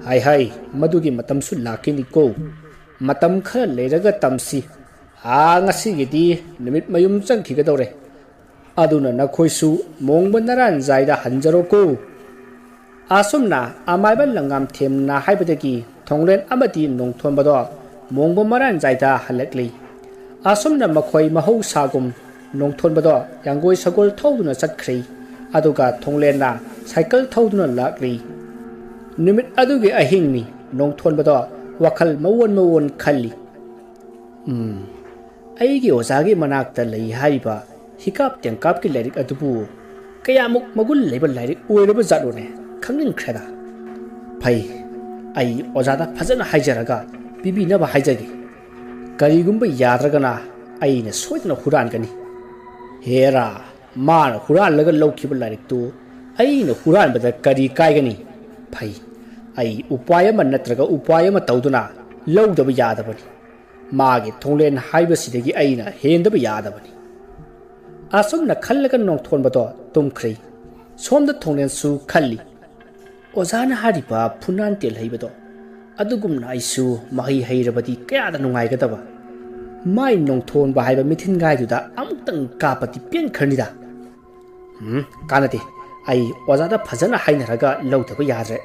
"ꯍꯥꯏ ꯍꯥꯏ, ꯃꯗꯨꯒꯤ ꯃꯇꯝꯁꯨ ꯂꯥꯛꯈꯤꯅꯤꯀꯣ꯫ ꯃꯇꯝ ꯈꯔ ꯂꯩꯔꯒ ꯇꯝꯁꯤ꯫ ꯑꯥ, ꯉꯁꯤꯒꯤꯗꯤ ꯅꯨꯃꯤꯠ ꯃꯌꯨꯝ ꯆꯪꯈꯤꯒꯗꯧꯔꯦ꯫ ꯑꯗꯨꯅ ꯅꯈꯣꯏꯁꯨ ꯃꯣꯡꯕ ꯅꯔꯥꯟꯖꯥꯏꯗ ꯍꯟꯖꯔꯣꯀꯣ꯫" ꯑꯁꯨꯝꯅ ꯑꯃꯥꯏꯕ ꯂꯪꯉꯥꯝꯊꯦꯝꯅ ꯍꯥꯏꯕꯗꯒꯤ ꯊꯣꯡꯂꯦꯟ ꯑꯃꯗꯤ ꯅꯣꯡꯊꯣꯟꯕꯗꯣ ꯃꯣꯡꯕ ꯃꯔꯥꯟꯖꯥꯏꯗ ꯍꯜꯂꯛꯂꯤ꯫ ꯑꯁꯨꯝꯅ ꯃꯈꯣꯏ ꯃꯍꯧꯁꯥꯒꯨꯝ ꯅꯣꯡꯊꯣꯟꯕꯗꯣ ꯌꯥꯡꯒꯣꯏ ꯁꯒꯣꯜ ꯊꯧꯗꯨꯅ ꯆꯠꯈ꯭ꯔꯦ꯫ ꯑꯗꯨꯒ ꯊꯣꯡꯂꯦꯟꯅ ꯁꯥꯏꯀꯜ ꯊꯧꯗꯨꯅ ꯂꯥꯛꯂꯤ꯫ ꯅꯨꯃꯤꯠ ꯑꯗꯨꯒꯤ ꯑꯍꯤꯡꯅꯤ꯫ ꯅꯣꯡꯊꯣꯟꯕꯗꯣ ꯋꯥꯈꯜ ꯃꯑꯣꯟ ꯃꯑꯣꯟ ꯈꯜꯂꯤ꯫ "ꯎꯝ, ꯑꯩꯒꯤ ꯑꯣꯖꯥꯒꯤ ꯃꯅꯥꯛꯇ ꯂꯩ ꯍꯥꯏꯔꯤꯕ ꯍꯤꯀꯥꯞ ꯇꯦꯡꯀꯥꯞꯀꯤ ꯂꯥꯏꯔꯤꯛ ꯑꯗꯨꯕꯨ ꯀꯌꯥꯃꯨꯛ ꯃꯒꯨꯟ ꯂꯩꯕ ꯂꯥꯏꯔꯤꯛ ꯑꯣꯏꯔꯕ ꯖꯥꯠꯂꯣꯅꯦ? ꯈꯪꯅꯤꯡꯈ꯭ꯔꯦꯗ꯫ ꯐꯩ, ꯑꯩ ꯑꯣꯖꯥꯗ ꯐꯖꯅ ꯍꯥꯏꯖꯔꯒ ꯄꯤꯕꯤꯅꯕ ꯍꯥꯏꯖꯒꯦ꯫ ꯀꯔꯤꯒꯨꯝꯕ ꯌꯥꯗ꯭ꯔꯒꯅ ꯑꯩꯅ ꯁꯣꯏꯗꯅ ꯍꯨꯔꯥꯟꯒꯅꯤ꯫" "ꯍꯦꯔꯥ, ꯃꯥꯅ ꯍꯨꯔꯥꯜꯂꯒ ꯂꯧꯈꯤꯕ ꯂꯥꯏꯔꯤꯛꯇꯨ ꯑꯩꯅ ꯍꯨꯔꯥꯟꯕꯗ ꯀꯔꯤ ꯀꯥꯏꯒꯅꯤ? ꯐꯩ, ꯑꯩ ꯎꯄꯥꯏ ꯑꯃ ꯅꯠꯇ꯭ꯔꯒ ꯎꯄꯥꯏ ꯑꯃ ꯇꯧꯗꯨꯅ ꯂꯧꯗꯕ ꯌꯥꯗꯕꯅꯤ꯫ ꯃꯥꯒꯤ ꯊꯣꯡꯂꯦꯟ ꯍꯥꯏꯕꯁꯤꯗꯒꯤ ꯑꯩꯅ ꯍꯦꯟꯗꯕ ꯌꯥꯗꯕꯅꯤ꯫ ꯑꯁꯨꯝꯅ ꯈꯜꯂꯒ ꯅꯣꯡꯊꯣꯟꯕꯗꯣ ꯇꯨꯝꯈ꯭ꯔꯦ꯫ ꯁꯣꯝꯗ ꯊꯣꯡꯂꯦꯟꯁꯨ ꯈꯜꯂꯤ, "ꯑꯣꯖꯥꯅ ꯍꯥꯏꯔꯤꯕ ꯐꯨꯅꯥꯟ ꯇꯦꯜ ꯍꯩꯕꯗꯣ, ꯑꯗꯨꯒꯨꯝꯅ ꯑꯩꯁꯨ ꯃꯍꯩ ꯍꯩꯔꯕꯗꯤ ꯀꯌꯥꯗ ꯅꯨꯡꯉꯥꯏꯒꯗꯕ꯫ ꯃꯥꯏ ꯅꯣꯡꯊꯣꯟꯕ ꯍꯥꯏꯕ ꯃꯤꯊꯤꯟꯒꯥꯏꯗꯨꯗ ꯑꯃꯨꯛꯇꯪ ꯀꯥꯞꯄꯗꯤ ꯄꯦꯟꯈ꯭ꯔꯅꯤꯗ꯫ ꯎꯝ, ꯀꯥꯟꯅꯗꯦ꯫ ꯑꯩ ꯑꯣꯖꯥꯗ ꯐꯖꯅ ꯍꯥꯏꯅꯔꯒ ꯂꯧꯗꯕ ꯌꯥꯗ꯭ꯔꯦ"꯫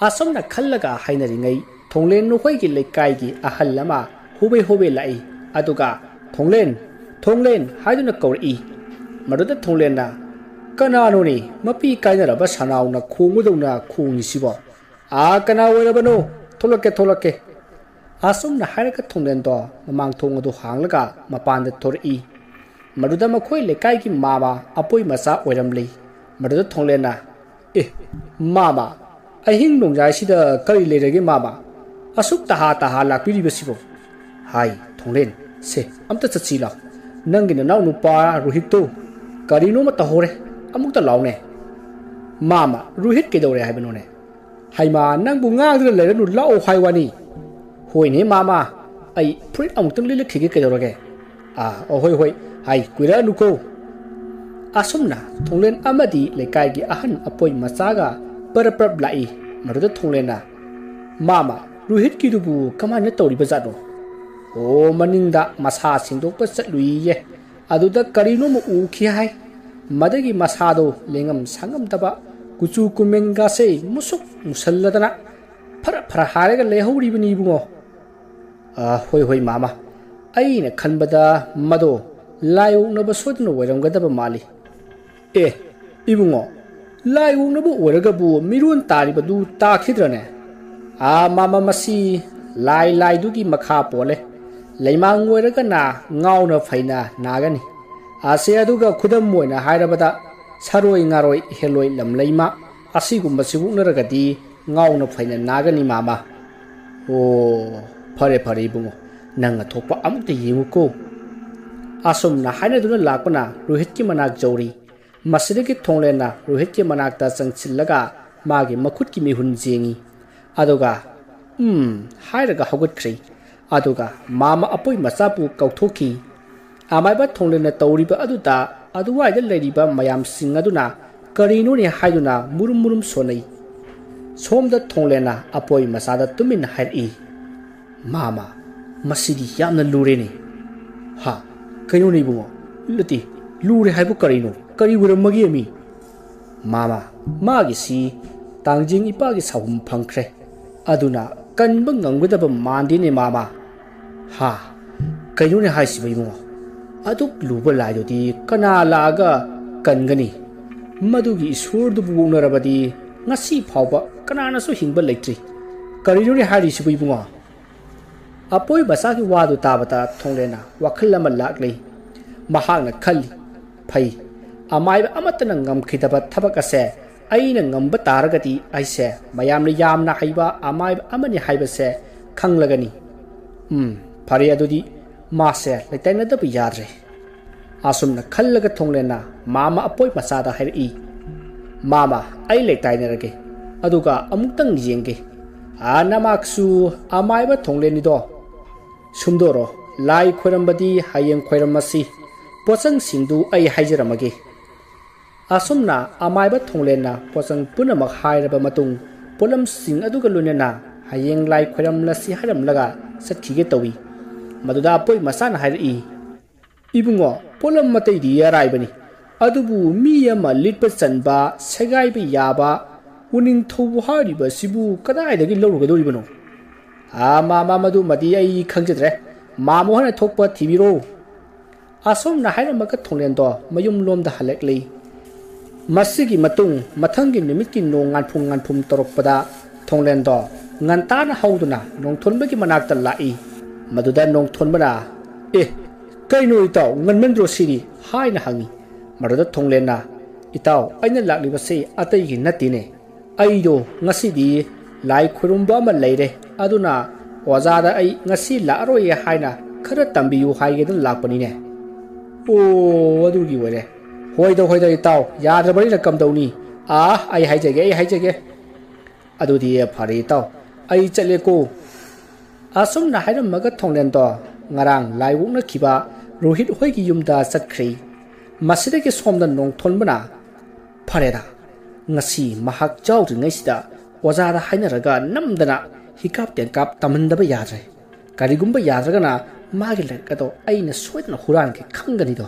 ꯑꯁꯨꯝꯅ ꯈꯜꯂꯒ ꯍꯥꯏꯅꯔꯤꯉꯩ ꯊꯣꯡꯂꯦꯟ ꯅꯈꯣꯏꯒꯤ ꯂꯩꯀꯥꯏꯒꯤ ꯑꯍꯜ ꯑꯃ ꯍꯣꯕꯦ ꯍꯣꯕꯦ ꯂꯥꯛꯏ꯫ ꯑꯗꯨꯒ "ꯊꯣꯡꯂꯦꯟ, ꯊꯣꯡꯂꯦꯟ" ꯍꯥꯏꯗꯨꯅ ꯀꯧꯔꯛꯏ꯫ ꯃꯗꯨꯗ ꯊꯣꯡꯂꯦꯟꯅ, "ꯀꯅꯥꯅꯣꯅꯦ ꯃꯄꯤ ꯀꯥꯏꯅꯔꯕ ꯁꯅꯥꯎꯅ ꯈꯣꯡꯕꯗꯧꯅ ꯈꯣꯡꯉꯤꯁꯤꯕꯣ? ꯑꯥ, ꯀꯅꯥ ꯑꯣꯏꯔꯕꯅꯣ? ꯊꯣꯛꯂꯛꯀꯦ, ꯊꯣꯛꯂꯛꯀꯦ"꯫ ꯑꯁꯨꯝꯅ ꯍꯥꯏꯔꯒ ꯊꯣꯡꯂꯦꯟꯗꯣ ꯃꯃꯥꯡ ꯊꯣꯡ ꯑꯗꯨ ꯍꯥꯡꯂꯒ ꯃꯄꯥꯟꯗ ꯊꯣꯔꯛꯏ꯫ ꯃꯗꯨꯗ ꯃꯈꯣꯏ ꯂꯩꯀꯥꯏꯒꯤ ꯃꯥꯃ ꯑꯄꯣꯏ ꯃꯆꯥ ꯑꯣꯏꯔꯝꯂꯤ꯫ ꯃꯗꯨꯗ ꯊꯣꯡꯂꯦꯟꯅ, "ꯑꯦ, ꯃꯥꯃ, ꯑꯍꯤꯡ ꯅꯣꯡꯌꯥꯏꯁꯤꯗ ꯀꯔꯤ ꯂꯩꯔꯒꯦ ꯃꯥꯃ? ꯑꯁꯨꯛ ꯇꯍꯥ ꯇꯍꯥ ꯂꯥꯛꯄꯤꯔꯤꯕꯁꯤꯕꯨ?" "ꯍꯥꯏ, ꯊꯣꯡꯂꯦꯟ, ꯁꯦ, ꯑꯝꯇ ꯆꯠꯁꯤ ꯂꯥꯎ꯫ ꯅꯪꯒꯤ ꯅꯅꯥꯎ ꯅꯨꯄꯥ ꯔꯣꯍꯤꯠꯇꯨ ꯀꯔꯤꯅꯣꯃ ꯇꯧꯍꯧꯔꯦ꯫ ꯑꯃꯨꯛꯇ ꯂꯥꯎꯅꯦ"꯫ "ꯃꯥꯃ, ꯔꯣꯍꯤꯠ ꯀꯩꯗꯧꯔꯦ ꯍꯥꯏꯕꯅꯣꯅꯦ?" "ꯍꯩꯃꯥ, ꯅꯪꯕꯨ ꯉꯥꯡꯗꯨꯅ ꯂꯩꯔꯅꯨ, ꯂꯥꯛꯑꯣ ꯍꯥꯏ ꯋꯥꯅꯤ"꯫ "ꯍꯣꯏꯅꯦ ꯃꯥꯃ, ꯑꯩ ꯐꯨꯔꯤꯠ ꯑꯃꯨꯛꯇꯪ ꯂꯤꯠꯂꯛꯈꯤꯒꯦ, ꯀꯩꯗꯧꯔꯒꯦ?" "ꯑꯥ, ꯑꯣ, ꯍꯣꯏ, ꯍꯣꯏ, ꯍꯥꯏ, ꯀꯨꯏꯔꯛꯑꯅꯨꯀꯣ"꯫ ꯑꯁꯨꯝꯅ ꯊꯣꯡꯂꯦꯟ ꯑꯃꯗꯤ ꯂꯩꯀꯥꯏꯒꯤ ꯑꯍꯟ ꯑꯄꯣꯏ ꯃꯆꯥꯒ ꯄꯔꯞ ꯄꯔꯞ ꯂꯥꯛꯏ꯫ ꯃꯗꯨꯗ ꯊꯣꯡꯂꯦꯟꯅ, "ꯃꯥꯃ, ꯔꯣꯍꯤꯠꯀꯤꯗꯨꯕꯨ ꯀꯃꯥꯏꯅ ꯇꯧꯔꯤꯕ ꯖꯥꯠꯅꯣ?" "ꯑꯣ, ꯃꯅꯤꯡꯗ ꯃꯁꯥ ꯁꯦꯡꯗꯣꯛꯄ ꯆꯠꯂꯨꯏꯌꯦ꯫ ꯑꯗꯨꯗ ꯀꯔꯤꯅꯣꯃ ꯎꯈꯤ ꯍꯥꯏ꯫ ꯃꯗꯒꯤ ꯃꯁꯥꯗꯣ ꯂꯦꯡꯉꯝ ꯁꯥꯉꯝꯗꯕ, ꯀꯨꯆꯨ ꯀꯨꯃꯦꯟꯒꯥꯁꯦ ꯃꯨꯁꯨꯛ ꯃꯨꯁꯜꯂꯗꯅ ꯐꯔ ꯐꯔ ꯍꯥꯏꯔꯒ ꯂꯩꯍꯧꯔꯤꯕꯅꯤ ꯏꯕꯨꯡꯉꯣ"꯫ "ꯑ, ꯍꯣꯏ, ꯍꯣꯏ, ꯃꯥꯃ꯫ ꯑꯩꯅ ꯈꯟꯕꯗ ꯃꯗꯣ ꯂꯥꯏ ꯑꯣꯛꯅꯕ ꯁꯣꯏꯗꯅ ꯑꯣꯏꯔꯝꯒꯗꯕ ꯃꯥꯜꯂꯤ"꯫ "ꯑꯦ, ꯏꯕꯨꯡꯉꯣ, ꯂꯥꯏ ꯑꯣꯛꯅꯕ ꯑꯣꯏꯔꯒꯕꯨ ꯃꯤꯔꯣꯟ ꯇꯥꯔꯤꯕꯗꯨ ꯇꯥꯈꯤꯗ꯭ꯔꯅꯦ?" "ꯑꯥ, ꯃꯥꯃ, ꯃꯁꯤ ꯂꯥꯏ ꯂꯥꯏꯗꯨꯒꯤ ꯃꯈꯥ ꯄꯣꯜꯂꯦ꯫ ꯂꯩꯃꯥꯡ ꯑꯣꯏꯔꯒꯅ ꯉꯥꯎꯅ ꯐꯩꯅ ꯅꯥꯒꯅꯤ꯫ ꯑꯁꯦ, ꯑꯗꯨꯒ ꯈꯨꯗꯝ ꯑꯣꯏꯅ ꯍꯥꯏꯔꯕꯗ ꯁꯔꯣꯏ ꯉꯥꯔꯣꯏ ꯍꯦꯂꯣꯏ ꯂꯝꯂꯩꯃ ꯑꯁꯤꯒꯨꯝꯕꯁꯤ ꯑꯣꯛꯅꯔꯒꯗꯤ ꯉꯥꯎꯅ ꯐꯩꯅ ꯅꯥꯒꯅꯤ ꯃꯥꯃ"꯫ "ꯑꯣ, ꯐꯔꯦ, ꯐꯔꯦ ꯏꯕꯨꯡꯉꯣ, ꯅꯪꯅ ꯊꯣꯛꯄ ꯑꯃꯨꯛꯇ ꯌꯦꯡꯉꯨꯀꯣ"꯫ ꯑꯁꯨꯝꯅ ꯍꯥꯏꯅꯗꯨꯅ ꯂꯥꯛꯄꯅ ꯔꯣꯍꯤꯠꯀꯤ ꯃꯅꯥꯛ ꯌꯧꯔꯤ꯫ ꯃꯁꯤꯗꯒꯤ ꯊꯣꯡꯂꯦꯟꯅ ꯔꯣꯍꯤꯠꯀꯤ ꯃꯅꯥꯛꯇ ꯆꯪꯁꯤꯜꯂꯒ ꯃꯥꯒꯤ ꯃꯈꯨꯠꯀꯤ ꯃꯤꯍꯨꯟ ꯌꯦꯡꯉꯤ꯫ ꯑꯗꯨꯒ, ꯎꯝ ꯍꯥꯏꯔꯒ ꯍꯧꯒꯠꯈ꯭ꯔꯦ꯫ ꯑꯗꯨꯒ ꯃꯥꯃ ꯑꯄꯣꯏ ꯃꯆꯥꯕꯨ ꯀꯧꯊꯣꯛꯈꯤ꯫ ꯑꯃꯥꯏꯕ ꯊꯣꯡꯂꯦꯟꯅ ꯇꯧꯔꯤꯕ ꯑꯗꯨꯗ ꯑꯗꯨꯋꯥꯏꯗ ꯂꯩꯔꯤꯕ ꯃꯌꯥꯝꯁꯤꯡ ꯑꯗꯨꯅ ꯀꯔꯤꯅꯣꯅꯦ ꯍꯥꯏꯗꯨꯅ ꯃꯨꯔꯨꯝ ꯃꯨꯔꯨꯝ ꯁꯣꯟꯅꯩ꯫ ꯁꯣꯝꯗ ꯊꯣꯡꯂꯦꯟꯅ ꯑꯄꯣꯏ ꯃꯆꯥꯗ ꯇꯨꯃꯤꯟꯅ ꯍꯥꯏꯔꯛꯏ, "ꯃꯥꯃ, ꯃꯁꯤꯗꯤ ꯌꯥꯝꯅ ꯂꯨꯔꯦꯅꯦ꯫" "ꯍꯥ? ꯀꯩꯅꯣꯅꯦ ꯏꯕꯨꯡꯉꯣ? ꯅꯠꯇꯦ, ꯂꯨꯔꯦ ꯍꯥꯏꯕꯨ ꯀꯔꯤꯅꯣ? ꯀꯔꯤ ꯑꯣꯏꯔꯝꯃꯒꯦ ꯃꯤ?" "ꯃꯥꯃ, ꯃꯥꯒꯤꯁꯤ ꯇꯥꯡꯖꯤꯡ ꯏꯄꯥꯒꯤ ꯁꯥꯍꯨꯝ ꯐꯪꯈ꯭ꯔꯦ꯫ ꯑꯗꯨꯅ ꯀꯟꯕ ꯉꯝꯒꯗꯕ ꯃꯥꯟꯗꯦꯅꯦ ꯃꯥꯃ꯫" "ꯍꯥ? ꯀꯩꯅꯣꯅꯦ ꯍꯥꯏꯁꯤꯕ ꯏꯕꯨꯡꯉꯣ? ꯑꯗꯨꯛ ꯂꯨꯕ ꯂꯥꯏꯗꯨꯗꯤ ꯀꯅꯥ ꯂꯥꯛꯑꯒ ꯀꯟꯒꯅꯤ? ꯃꯗꯨꯒꯤ ꯏꯁꯣꯔꯗꯨꯕꯨ ꯑꯣꯛꯅꯔꯕꯗꯤ ꯉꯁꯤ ꯐꯥꯎꯕ ꯀꯅꯥꯅꯁꯨ ꯍꯤꯡꯕ ꯂꯩꯇ꯭ꯔꯤ꯫ ꯀꯔꯤꯅꯣꯅꯦ ꯍꯥꯏꯔꯤꯁꯤꯕꯨ ꯏꯕꯨꯡꯉꯣ?" ꯑꯄꯣꯏ ꯃꯆꯥꯒꯤ ꯋꯥꯗꯨ ꯇꯥꯕꯗ ꯊꯣꯡꯂꯦꯟꯅ ꯋꯥꯈꯜ ꯑꯃ ꯂꯥꯛꯂꯤ꯫ ꯃꯍꯥꯛꯅ ꯈꯜꯂꯤ, "ꯐꯩ, ꯑꯃꯥꯏꯕ ꯑꯃꯠꯇꯅ ꯉꯝꯈꯤꯗꯕ ꯊꯕꯛ ꯑꯁꯦ ꯑꯩꯅ ꯉꯝꯕ ꯇꯥꯔꯒꯗꯤ ꯑꯩꯁꯦ ꯃꯌꯥꯝꯅ ꯌꯥꯝꯅ ꯍꯩꯕ ꯑꯃꯥꯏꯕ ꯑꯃꯅꯤ ꯍꯥꯏꯕꯁꯦ ꯈꯪꯂꯒꯅꯤ꯫ ꯎꯝ, ꯐꯔꯦ, ꯑꯗꯨꯗꯤ ꯃꯥꯁꯦ ꯂꯩꯇꯥꯏꯅꯗꯕ ꯌꯥꯗ꯭ꯔꯦ꯫" ꯑꯁꯨꯝꯅ ꯈꯜꯂꯒ ꯊꯣꯡꯂꯦꯟꯅ ꯃꯥꯃ ꯑꯄꯣꯏ ꯃꯆꯥꯗ ꯍꯥꯏꯔꯛꯏ, "ꯃꯥꯃ, ꯑꯩ ꯂꯩꯇꯥꯏꯅꯔꯒꯦ, ꯑꯗꯨꯒ ꯑꯃꯨꯛꯇꯪ ꯌꯦꯡꯒꯦ꯫ ꯑꯥ, ꯅꯃꯥꯛꯁꯨ ꯑꯃꯥꯏꯕ ꯊꯣꯡꯂꯦꯟꯅꯤꯗꯣ꯫ ꯁꯨꯝꯗꯣꯔꯣ, ꯂꯥꯏ ꯈꯣꯏꯔꯝꯕꯗꯤ ꯍꯌꯦꯡ ꯈꯣꯏꯔꯝꯃꯁꯤ꯫ ꯄꯣꯠꯆꯪꯁꯤꯡꯗꯨ ꯑꯩ ꯍꯥꯏꯖꯔꯝꯃꯒꯦ꯫" ꯑꯁꯨꯝꯅ ꯑꯃꯥꯏꯕ ꯊꯣꯡꯂꯦꯟꯅ ꯄꯣꯠꯆꯪ ꯄꯨꯝꯅꯃꯛ ꯍꯥꯏꯔꯕ ꯃꯇꯨꯡ, ꯄꯣꯠꯂꯝꯁꯤꯡ ꯑꯗꯨꯒ ꯂꯣꯏꯅꯅ ꯍꯌꯦꯡ ꯂꯥꯏ ꯈꯣꯏꯔꯝꯂꯁꯤ ꯍꯥꯏꯔꯝꯂꯒ ꯆꯠꯈꯤꯒꯦ ꯇꯧꯏ꯫ ꯃꯗꯨꯗ ꯑꯄꯣꯏ ꯃꯆꯥꯅ ꯍꯥꯏꯔꯛꯏ, "ꯏꯕꯨꯡꯉꯣ, ꯄꯣꯠꯂꯝ ꯑꯇꯩꯗꯤ ꯑꯔꯥꯏꯕꯅꯤ, ꯑꯗꯨꯕꯨ ꯃꯤ ꯑꯃ ꯂꯤꯠꯄ ꯆꯟꯕ, ꯁꯦꯒꯥꯏꯕ ꯌꯥꯕ ꯎꯅꯤꯡꯊꯧꯕꯨ ꯍꯥꯏꯔꯤꯕꯁꯤꯕꯨ ꯀꯗꯥꯏꯗꯒꯤ ꯂꯧꯔꯨꯒꯗꯧꯔꯤꯕꯅꯣ?" "ꯑꯥ, ꯃꯥꯃ, ꯃꯗꯨꯃꯗꯤ ꯑꯩ ꯈꯪꯖꯗ꯭ꯔꯦ꯫ ꯃꯥꯃ ꯍꯣꯏꯅ ꯊꯣꯛꯄ ꯊꯤꯕꯤꯔꯣ꯫" ꯑꯁꯣꯝꯅ ꯍꯥꯏꯔꯝꯃꯒ ꯊꯣꯡꯂꯦꯟꯗꯣ ꯃꯌꯨꯝꯂꯣꯝꯗ ꯍꯜꯂꯛꯂꯤ꯫ ꯃꯁꯤꯒꯤ ꯃꯇꯨꯡ ꯃꯊꯪꯒꯤ ꯅꯨꯃꯤꯠꯀꯤ ꯅꯣꯡ ꯉꯥꯟꯐꯨꯝ ꯉꯥꯟꯐꯨꯝ ꯇꯧꯔꯛꯄꯗ ꯊꯣꯡꯂꯦꯟꯗꯣ ꯉꯟꯇꯥꯅ ꯍꯧꯗꯨꯅ ꯅꯣꯡꯊꯣꯟꯕꯒꯤ ꯃꯅꯥꯛꯇ ꯂꯥꯛꯏ꯫ ꯃꯗꯨꯗ ꯅꯣꯡꯊꯣꯟꯕꯅ, "ꯑꯦ, ꯀꯩꯅꯣ ꯏꯇꯥꯎ, ꯉꯟꯃꯟꯗ꯭ꯔꯣ ꯁꯤꯗꯤ?" ꯍꯥꯏꯅ ꯍꯪꯉꯤ꯫ ꯃꯗꯨꯗ ꯊꯣꯡꯂꯦꯟꯅ, "ꯏꯇꯥꯎ, ꯑꯩꯅ ꯂꯥꯛꯂꯤꯕꯁꯤ ꯑꯇꯩꯒꯤ ꯅꯠꯇꯦꯅꯦ꯫ ꯑꯩꯗꯣ ꯉꯁꯤꯗꯤ ꯂꯥꯏ ꯈꯨꯔꯨꯝꯕ ꯑꯃ ꯂꯩꯔꯦ, ꯑꯗꯨꯅ ꯑꯣꯖꯥꯗ ꯑꯩ ꯉꯁꯤ ꯂꯥꯛꯑꯔꯣꯏꯌꯦ ꯍꯥꯏꯅ ꯈꯔ ꯇꯝꯕꯤꯌꯨ ꯍꯥꯏꯒꯦꯗꯅ ꯂꯥꯛꯄꯅꯤꯅꯦ꯫" "ꯑꯣ, ꯑꯗꯨꯒꯤ ꯑꯣꯏꯔꯦ꯫ ꯍꯣꯏꯗ, ꯍꯣꯏꯗ ꯏꯇꯥꯎ, ꯌꯥꯗ꯭ꯔꯕꯅꯤꯅ ꯀꯝꯗꯧꯅꯤ? ꯑꯥ, ꯑꯩ ꯍꯥꯏꯖꯒꯦ, ꯑꯩ ꯍꯥꯏꯖꯒꯦ꯫ ꯑꯗꯨꯗꯤ ꯐꯔꯦ ꯏꯇꯥꯎ, "ꯑꯩ ꯆꯠꯂꯦꯀꯣ"꯫ ꯑꯁꯨꯝꯅ ꯍꯥꯏꯔꯝꯃꯒ ꯊꯣꯡꯂꯦꯟꯗꯣ ꯉꯔꯥꯡ ꯂꯥꯏ ꯑꯣꯛꯅꯈꯤꯕ ꯔꯣꯍꯤꯠ ꯍꯣꯏꯒꯤ ꯌꯨꯝꯗ ꯆꯠꯈ꯭ꯔꯦ꯫ ꯃꯁꯤꯗꯒꯤ ꯁꯣꯝꯗ ꯅꯣꯡꯊꯣꯟꯕꯅ, "ꯐꯔꯦꯗ, ꯉꯁꯤ ꯃꯍꯥꯛ ꯌꯥꯎꯗ꯭ꯔꯤꯉꯩꯁꯤꯗ ꯑꯣꯖꯥꯗ ꯍꯥꯏꯅꯔꯒ ꯅꯝꯗꯅ ꯍꯤꯀꯥꯞ ꯇꯦꯟꯀꯥꯞ ꯇꯝꯍꯟꯗꯕ ꯌꯥꯗ꯭ꯔꯦ꯫ ꯀꯔꯤꯒꯨꯝꯕ ꯌꯥꯗ꯭ꯔꯒꯅ ꯃꯥꯒꯤ ꯂꯥꯏꯔꯤꯛ ꯑꯗꯣ ꯑꯩꯅ ꯁꯣꯏꯗꯅ ꯍꯨꯔꯥꯟꯒꯦ ꯈꯪꯒꯅꯤꯗꯣ"꯫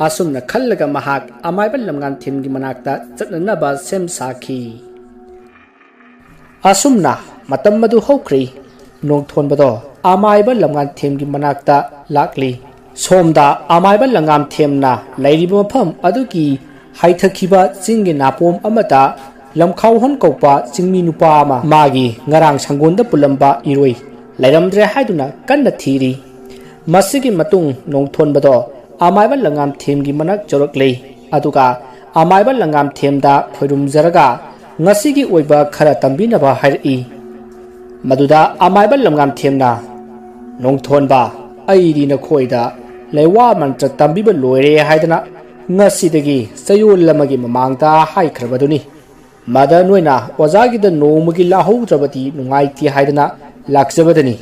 ꯑꯁꯨꯝꯅ ꯈꯜꯂꯒ ꯃꯍꯥꯛ ꯑꯃꯥꯏꯕ ꯂꯝꯉꯥꯟꯊꯦꯝꯒꯤ ꯃꯅꯥꯛꯇ ꯆꯠꯅꯅꯕ ꯁꯦꯝ ꯁꯥꯈꯤ꯫ ꯑꯁꯨꯝꯅ ꯃꯇꯝ ꯑꯗꯨ ꯍꯧꯈ꯭ꯔꯦ꯫ ꯅꯣꯡꯊꯣꯟꯕꯗꯣ ꯑꯃꯥꯏꯕ ꯂꯝꯉꯥꯟꯊꯦꯝꯒꯤ ꯃꯅꯥꯛꯇ ꯂꯥꯛꯂꯤ꯫ ꯁꯣꯝꯗ ꯑꯃꯥꯏꯕ ꯂꯝꯉꯥꯟꯊꯦꯝꯅ ꯂꯩꯔꯤꯕ ꯃꯐꯝ ꯑꯗꯨꯒꯤ ꯍꯥꯏꯊꯈꯤꯕ ꯆꯤꯡꯒꯤ ꯅꯥꯄꯣꯝ ꯑꯃꯗ ꯂꯝꯈꯥꯎꯍꯟ ꯀꯧꯕ ꯆꯤꯡꯃꯤ ꯅꯨꯄꯥ ꯑꯃ ꯃꯥꯒꯤ ꯉꯔꯥꯡ ꯁꯪꯒꯣꯟꯗ ꯄꯨꯜꯂꯝꯕ ꯏꯔꯣꯏ ꯂꯩꯔꯝꯗ꯭ꯔꯦ ꯍꯥꯏꯗꯨꯅ ꯀꯟꯅ ꯊꯤꯔꯤ꯫ ꯃꯁꯤꯒꯤ ꯃꯇꯨꯡ ꯅꯣꯡꯊꯣꯟꯕꯗꯣ ꯑꯃꯥꯏꯕ ꯂꯝꯉꯥꯟꯊꯦꯝꯒꯤ ꯃꯅꯥꯛ ꯌꯧꯔꯛꯂꯦ꯫ ꯑꯗꯨꯒ ꯑꯃꯥꯏꯕ ꯂꯝꯉꯥꯟꯊꯦꯝꯗ ꯈꯣꯏꯔꯨꯝꯖꯔꯒ ꯉꯁꯤꯒꯤ ꯑꯣꯏꯕ ꯈꯔ ꯇꯝꯕꯤꯅꯕ ꯍꯥꯏꯔꯛꯏ꯫ ꯃꯗꯨꯗ ꯑꯃꯥꯏꯕ ꯂꯝꯉꯥꯟꯊꯦꯝꯅ, "ꯅꯣꯡꯊꯣꯟꯕ, ꯑꯩꯗꯤ ꯅꯈꯣꯏꯗ ꯂꯩꯋꯥ ꯃꯟꯇ꯭ꯔ ꯇꯝꯕꯤꯕ ꯂꯣꯏꯔꯦ ꯍꯥꯏꯗꯅ ꯉꯁꯤꯗꯒꯤ ꯆꯌꯣꯜ ꯑꯃꯒꯤ ꯃꯃꯥꯡꯗ ꯍꯥꯏꯈ꯭ꯔꯕꯗꯨꯅꯤ꯫ ꯃꯗ ꯅꯣꯏꯅ ꯑꯣꯖꯥꯒꯤꯗ ꯅꯣꯡꯃꯒꯤ ꯂꯥꯛꯍꯧꯗ꯭ꯔꯕꯗꯤ ꯅꯨꯡꯉꯥꯏꯇꯦ ꯍꯥꯏꯗꯅ ꯂꯥꯛꯆꯕꯗꯅꯤ꯫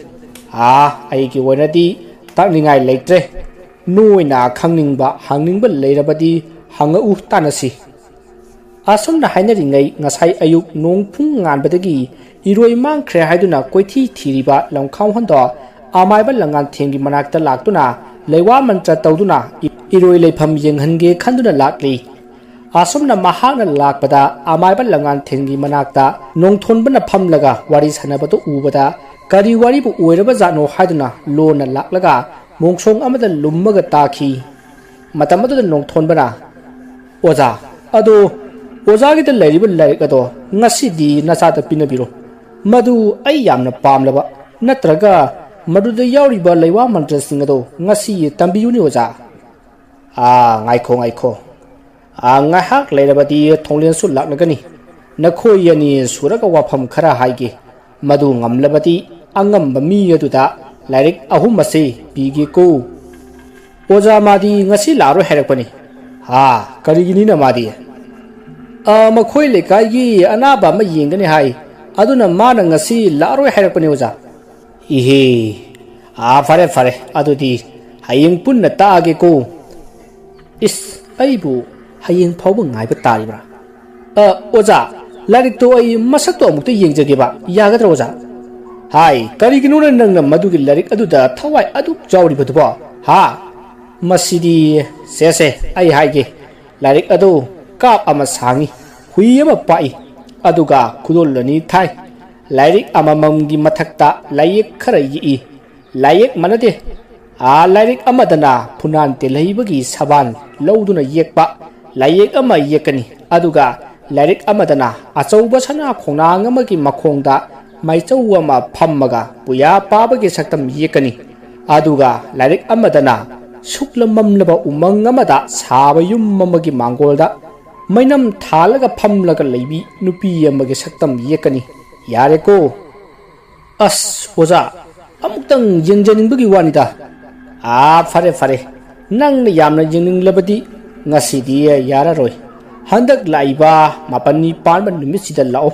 ꯑꯥ, ꯑꯩꯒꯤ ꯑꯣꯏꯅꯗꯤ ꯇꯥꯛꯅꯤꯡꯉꯥꯏ ꯂꯩꯇ꯭ꯔꯦ꯫ ꯅꯣꯏꯅ ꯈꯪꯅꯤꯡꯕ, ꯍꯪꯅꯤꯡꯕ ꯂꯩꯔꯕꯗꯤ ꯍꯪꯉꯛꯎ, ꯇꯥꯟꯅꯁꯤ"꯫ ꯑꯁꯨꯝꯅ ꯍꯥꯏꯅꯔꯤꯉꯩ ꯉꯁꯥꯏ ꯑꯌꯨꯛ ꯅꯣꯡ ꯄꯨꯡ ꯉꯥꯟꯕꯗꯒꯤ ꯏꯔꯣꯏ ꯃꯥꯡꯈ꯭ꯔꯦ ꯍꯥꯏꯗꯨꯅ ꯀꯣꯏꯊꯤ ꯊꯤꯔꯤꯕ ꯂꯝꯈꯥꯎꯍꯟꯗꯣ ꯑꯃꯥꯏꯕ ꯂꯝꯉꯥꯟꯊꯦꯝꯒꯤ ꯃꯅꯥꯛꯇ ꯂꯥꯛꯇꯨꯅ ꯂꯩꯋꯥ ꯃꯟꯇ꯭ꯔ ꯇꯧꯗꯨꯅ ꯏꯔꯣꯏ ꯂꯩꯐꯝ ꯌꯦꯡꯍꯟꯒꯦ ꯈꯟꯗꯨꯅ ꯂꯥꯛꯂꯤ꯫ ꯑꯁꯨꯝꯅ ꯃꯍꯥꯛꯅ ꯂꯥꯛꯄꯗ ꯑꯃꯥꯏꯕ ꯂꯝꯉꯥꯟꯊꯦꯝꯒꯤ ꯃꯅꯥꯛꯇ ꯅꯣꯡꯊꯣꯟꯕꯅ ꯐꯝꯂꯒ ꯋꯥꯔꯤ ꯁꯥꯟꯅꯕꯗꯨ ꯎꯕꯗ ꯀꯔꯤ ꯋꯥꯔꯤꯕꯨ ꯑꯣꯏꯔꯕꯖꯥꯠꯅꯣ ꯍꯥꯏꯗꯨꯅ ꯂꯣꯟꯅ ꯂꯥꯛꯂꯒ ꯃꯣꯡꯁꯣꯡ ꯑꯃꯗ ꯂꯨꯝꯃꯒ ꯇꯥꯈꯤ꯫ ꯃꯇꯝ ꯑꯗꯨꯗ ꯅꯣꯡꯊꯣꯟꯕꯅ, "ꯑꯣꯖꯥ, ꯑꯗꯣ ꯑꯣꯖꯥꯒꯤꯗ ꯂꯩꯔꯤꯕ ꯂꯥꯏꯔꯤꯛ ꯑꯗꯣ ꯉꯁꯤꯗꯤ ꯅꯆꯥꯗ ꯄꯤꯅꯕꯤꯔꯣ꯫ ꯃꯗꯨ ꯑꯩ ꯌꯥꯝꯅ ꯄꯥꯝꯂꯕ, ꯅꯠꯇ꯭ꯔꯒ ꯃꯗꯨꯗ ꯌꯥꯎꯔꯤꯕ ꯂꯩꯋꯥ ꯃꯟꯇ꯭ꯔꯁꯤꯡ ꯑꯗꯣ ꯉꯁꯤ ꯇꯝꯕꯤꯌꯨꯅꯦ ꯑꯣꯖꯥ"꯫ "ꯑꯥ, ꯉꯥꯏꯈꯣ, ꯉꯥꯏꯈꯣ꯫ ꯑꯥ, ꯉꯥꯏꯍꯥꯛ ꯂꯩꯔꯕꯗꯤ ꯊꯣꯡꯂꯦꯟꯁꯨ ꯂꯥꯛꯂꯒꯅꯤ꯫ ꯅꯈꯣꯏ ꯑꯅꯤ ꯁꯨꯔꯒ ꯋꯥꯐꯝ ꯈꯔ ꯍꯥꯏꯒꯦ꯫ ꯃꯗꯨ ꯉꯝꯂꯕꯗꯤ ꯑꯉꯝꯕ ꯃꯤ ꯑꯗꯨꯗ ꯂꯥꯏꯔꯤꯛ ꯑꯍꯨꯝ ꯑꯁꯤ ꯄꯤꯒꯦꯀꯣ"꯫ "ꯑꯣꯖꯥ, ꯃꯥꯗꯤ ꯉꯁꯤ ꯂꯥꯛꯑꯔꯣꯏ ꯍꯥꯏꯔꯛꯄꯅꯤ"꯫ "ꯍꯥ, ꯀꯔꯤꯒꯤꯅꯤꯅ ꯃꯥꯗꯤ?" "ꯑ, ꯃꯈꯣꯏ ꯂꯩꯀꯥꯏꯒꯤ ꯑꯅꯥꯕ ꯑꯃ ꯌꯦꯡꯒꯅꯤ ꯍꯥꯏ꯫ ꯑꯗꯨꯅ ꯃꯥꯅ ꯉꯁꯤ ꯂꯥꯛꯑꯔꯣꯏ ꯍꯥꯏꯔꯛꯄꯅꯦ ꯑꯣꯖꯥ꯫ ꯏꯍꯦ, ꯑꯥ, ꯐꯔꯦ ꯐꯔꯦ, ꯑꯗꯨꯗꯤ ꯍꯌꯦꯡ ꯄꯨꯟꯅ ꯇꯥꯛꯑꯒꯦꯀꯣ꯫ ꯏꯁ, ꯑꯩꯕꯨ ꯍꯌꯦꯡ ꯐꯥꯎꯕ ꯉꯥꯏꯕ ꯇꯥꯔꯤꯕ꯭ꯔꯥ? ꯑ, ꯑꯣꯖꯥ, ꯂꯥꯏꯔꯤꯛꯇꯣ ꯑꯩ ꯃꯁꯛꯇꯣ ꯑꯃꯨꯛꯇ ꯌꯦꯡꯖꯒꯦꯕ, ꯌꯥꯒꯗ꯭ꯔꯥ ꯑꯣꯖꯥ? ꯍꯥꯏ, ꯀꯔꯤꯒꯤꯅꯣꯅ ꯅꯪꯅ ꯃꯗꯨꯒꯤ ꯂꯥꯏꯔꯤꯛ ꯑꯗꯨꯗ ꯊꯋꯥꯏ ꯑꯗꯨꯛ ꯆꯥꯎꯔꯤꯕꯗꯨꯕꯣ? ꯍꯥ? ꯃꯁꯤꯗꯤ, ꯁꯦ ꯁꯦ, ꯑꯩ ꯍꯥꯏꯒꯦ, ꯂꯥꯏꯔꯤꯛ ꯑꯗꯨ ꯀꯥꯞ ꯑꯃ ꯁꯥꯡꯏ, ꯍꯨꯏ ꯑꯃ ꯄꯥꯛꯏ, ꯑꯗꯨꯒ ꯈꯨꯗꯣꯜ ꯑꯅꯤ ꯊꯥꯏ꯫ ꯂꯥꯏꯔꯤꯛ ꯑꯃꯃꯝꯒꯤ ꯃꯊꯛꯇ ꯂꯥꯏꯌꯦꯛ ꯈꯔ ꯌꯦꯛꯏ꯫ ꯂꯥꯏꯌꯦꯛ ꯃꯥꯟꯅꯗꯦ꯫ ꯑꯥ, ꯂꯥꯏꯔꯤꯛ ꯑꯃꯗꯅ ꯐꯨꯅꯥꯟ ꯇꯦꯜꯍꯩꯕꯒꯤ ꯁꯕꯥꯟ ꯂꯧꯗꯨꯅ ꯌꯦꯛꯄ, ꯂꯥꯏꯌꯦꯛ ꯑꯃ ꯌꯦꯛꯀꯅꯤ, ꯑꯗꯨꯒ ꯂꯥꯏꯔꯤꯛ ꯑꯃꯗꯅ ꯑꯆꯧꯕ ꯁꯅꯥ ꯈꯣꯡꯅꯥꯡ ꯑꯃꯒꯤ ꯃꯈꯣꯡꯗ ꯃꯥꯏꯆꯧ ꯑꯃ ꯐꯝꯃꯒ ꯄꯨꯌꯥ ꯄꯥꯕꯒꯤ ꯁꯛꯇꯝ ꯌꯦꯛꯀꯅꯤ, ꯑꯗꯨꯒ ꯂꯥꯏꯔꯤꯛ ꯑꯃꯗꯅ ꯁꯨꯛꯂ ꯃꯝꯂꯕ ꯎꯃꯪ ꯑꯃꯗ ꯁꯥꯕ ꯌꯨꯝ ꯑꯃꯒꯤ ꯃꯥꯡꯒꯣꯜꯗ ꯃꯩꯅꯝ ꯊꯥꯜꯂꯒ ꯐꯝꯂꯒ ꯂꯩꯕꯤ ꯅꯨꯄꯤ ꯑꯃꯒꯤ ꯁꯛꯇꯝ ꯌꯦꯛꯀꯅꯤ꯫ ꯌꯥꯔꯦꯀꯣ? ꯑꯁ, ꯑꯣꯖꯥ, ꯑꯃꯨꯛꯇꯪ ꯌꯦꯡꯖꯅꯤꯡꯕꯒꯤ ꯋꯥꯅꯤꯗ꯫ ꯑꯥ, ꯐꯔꯦ, ꯐꯔꯦ, ꯅꯪꯅ ꯌꯥꯝꯅ ꯌꯦꯡꯅꯤꯡꯂꯕꯗꯤ ꯉꯁꯤꯗꯤ ꯌꯥꯔꯔꯣꯏ꯫ ꯍꯟꯗꯛ ꯂꯥꯛꯏꯕ ꯃꯥꯄꯟꯅꯤ ꯄꯥꯟꯕ ꯅꯨꯃꯤꯠꯁꯤꯗ ꯂꯥꯛꯑꯣ,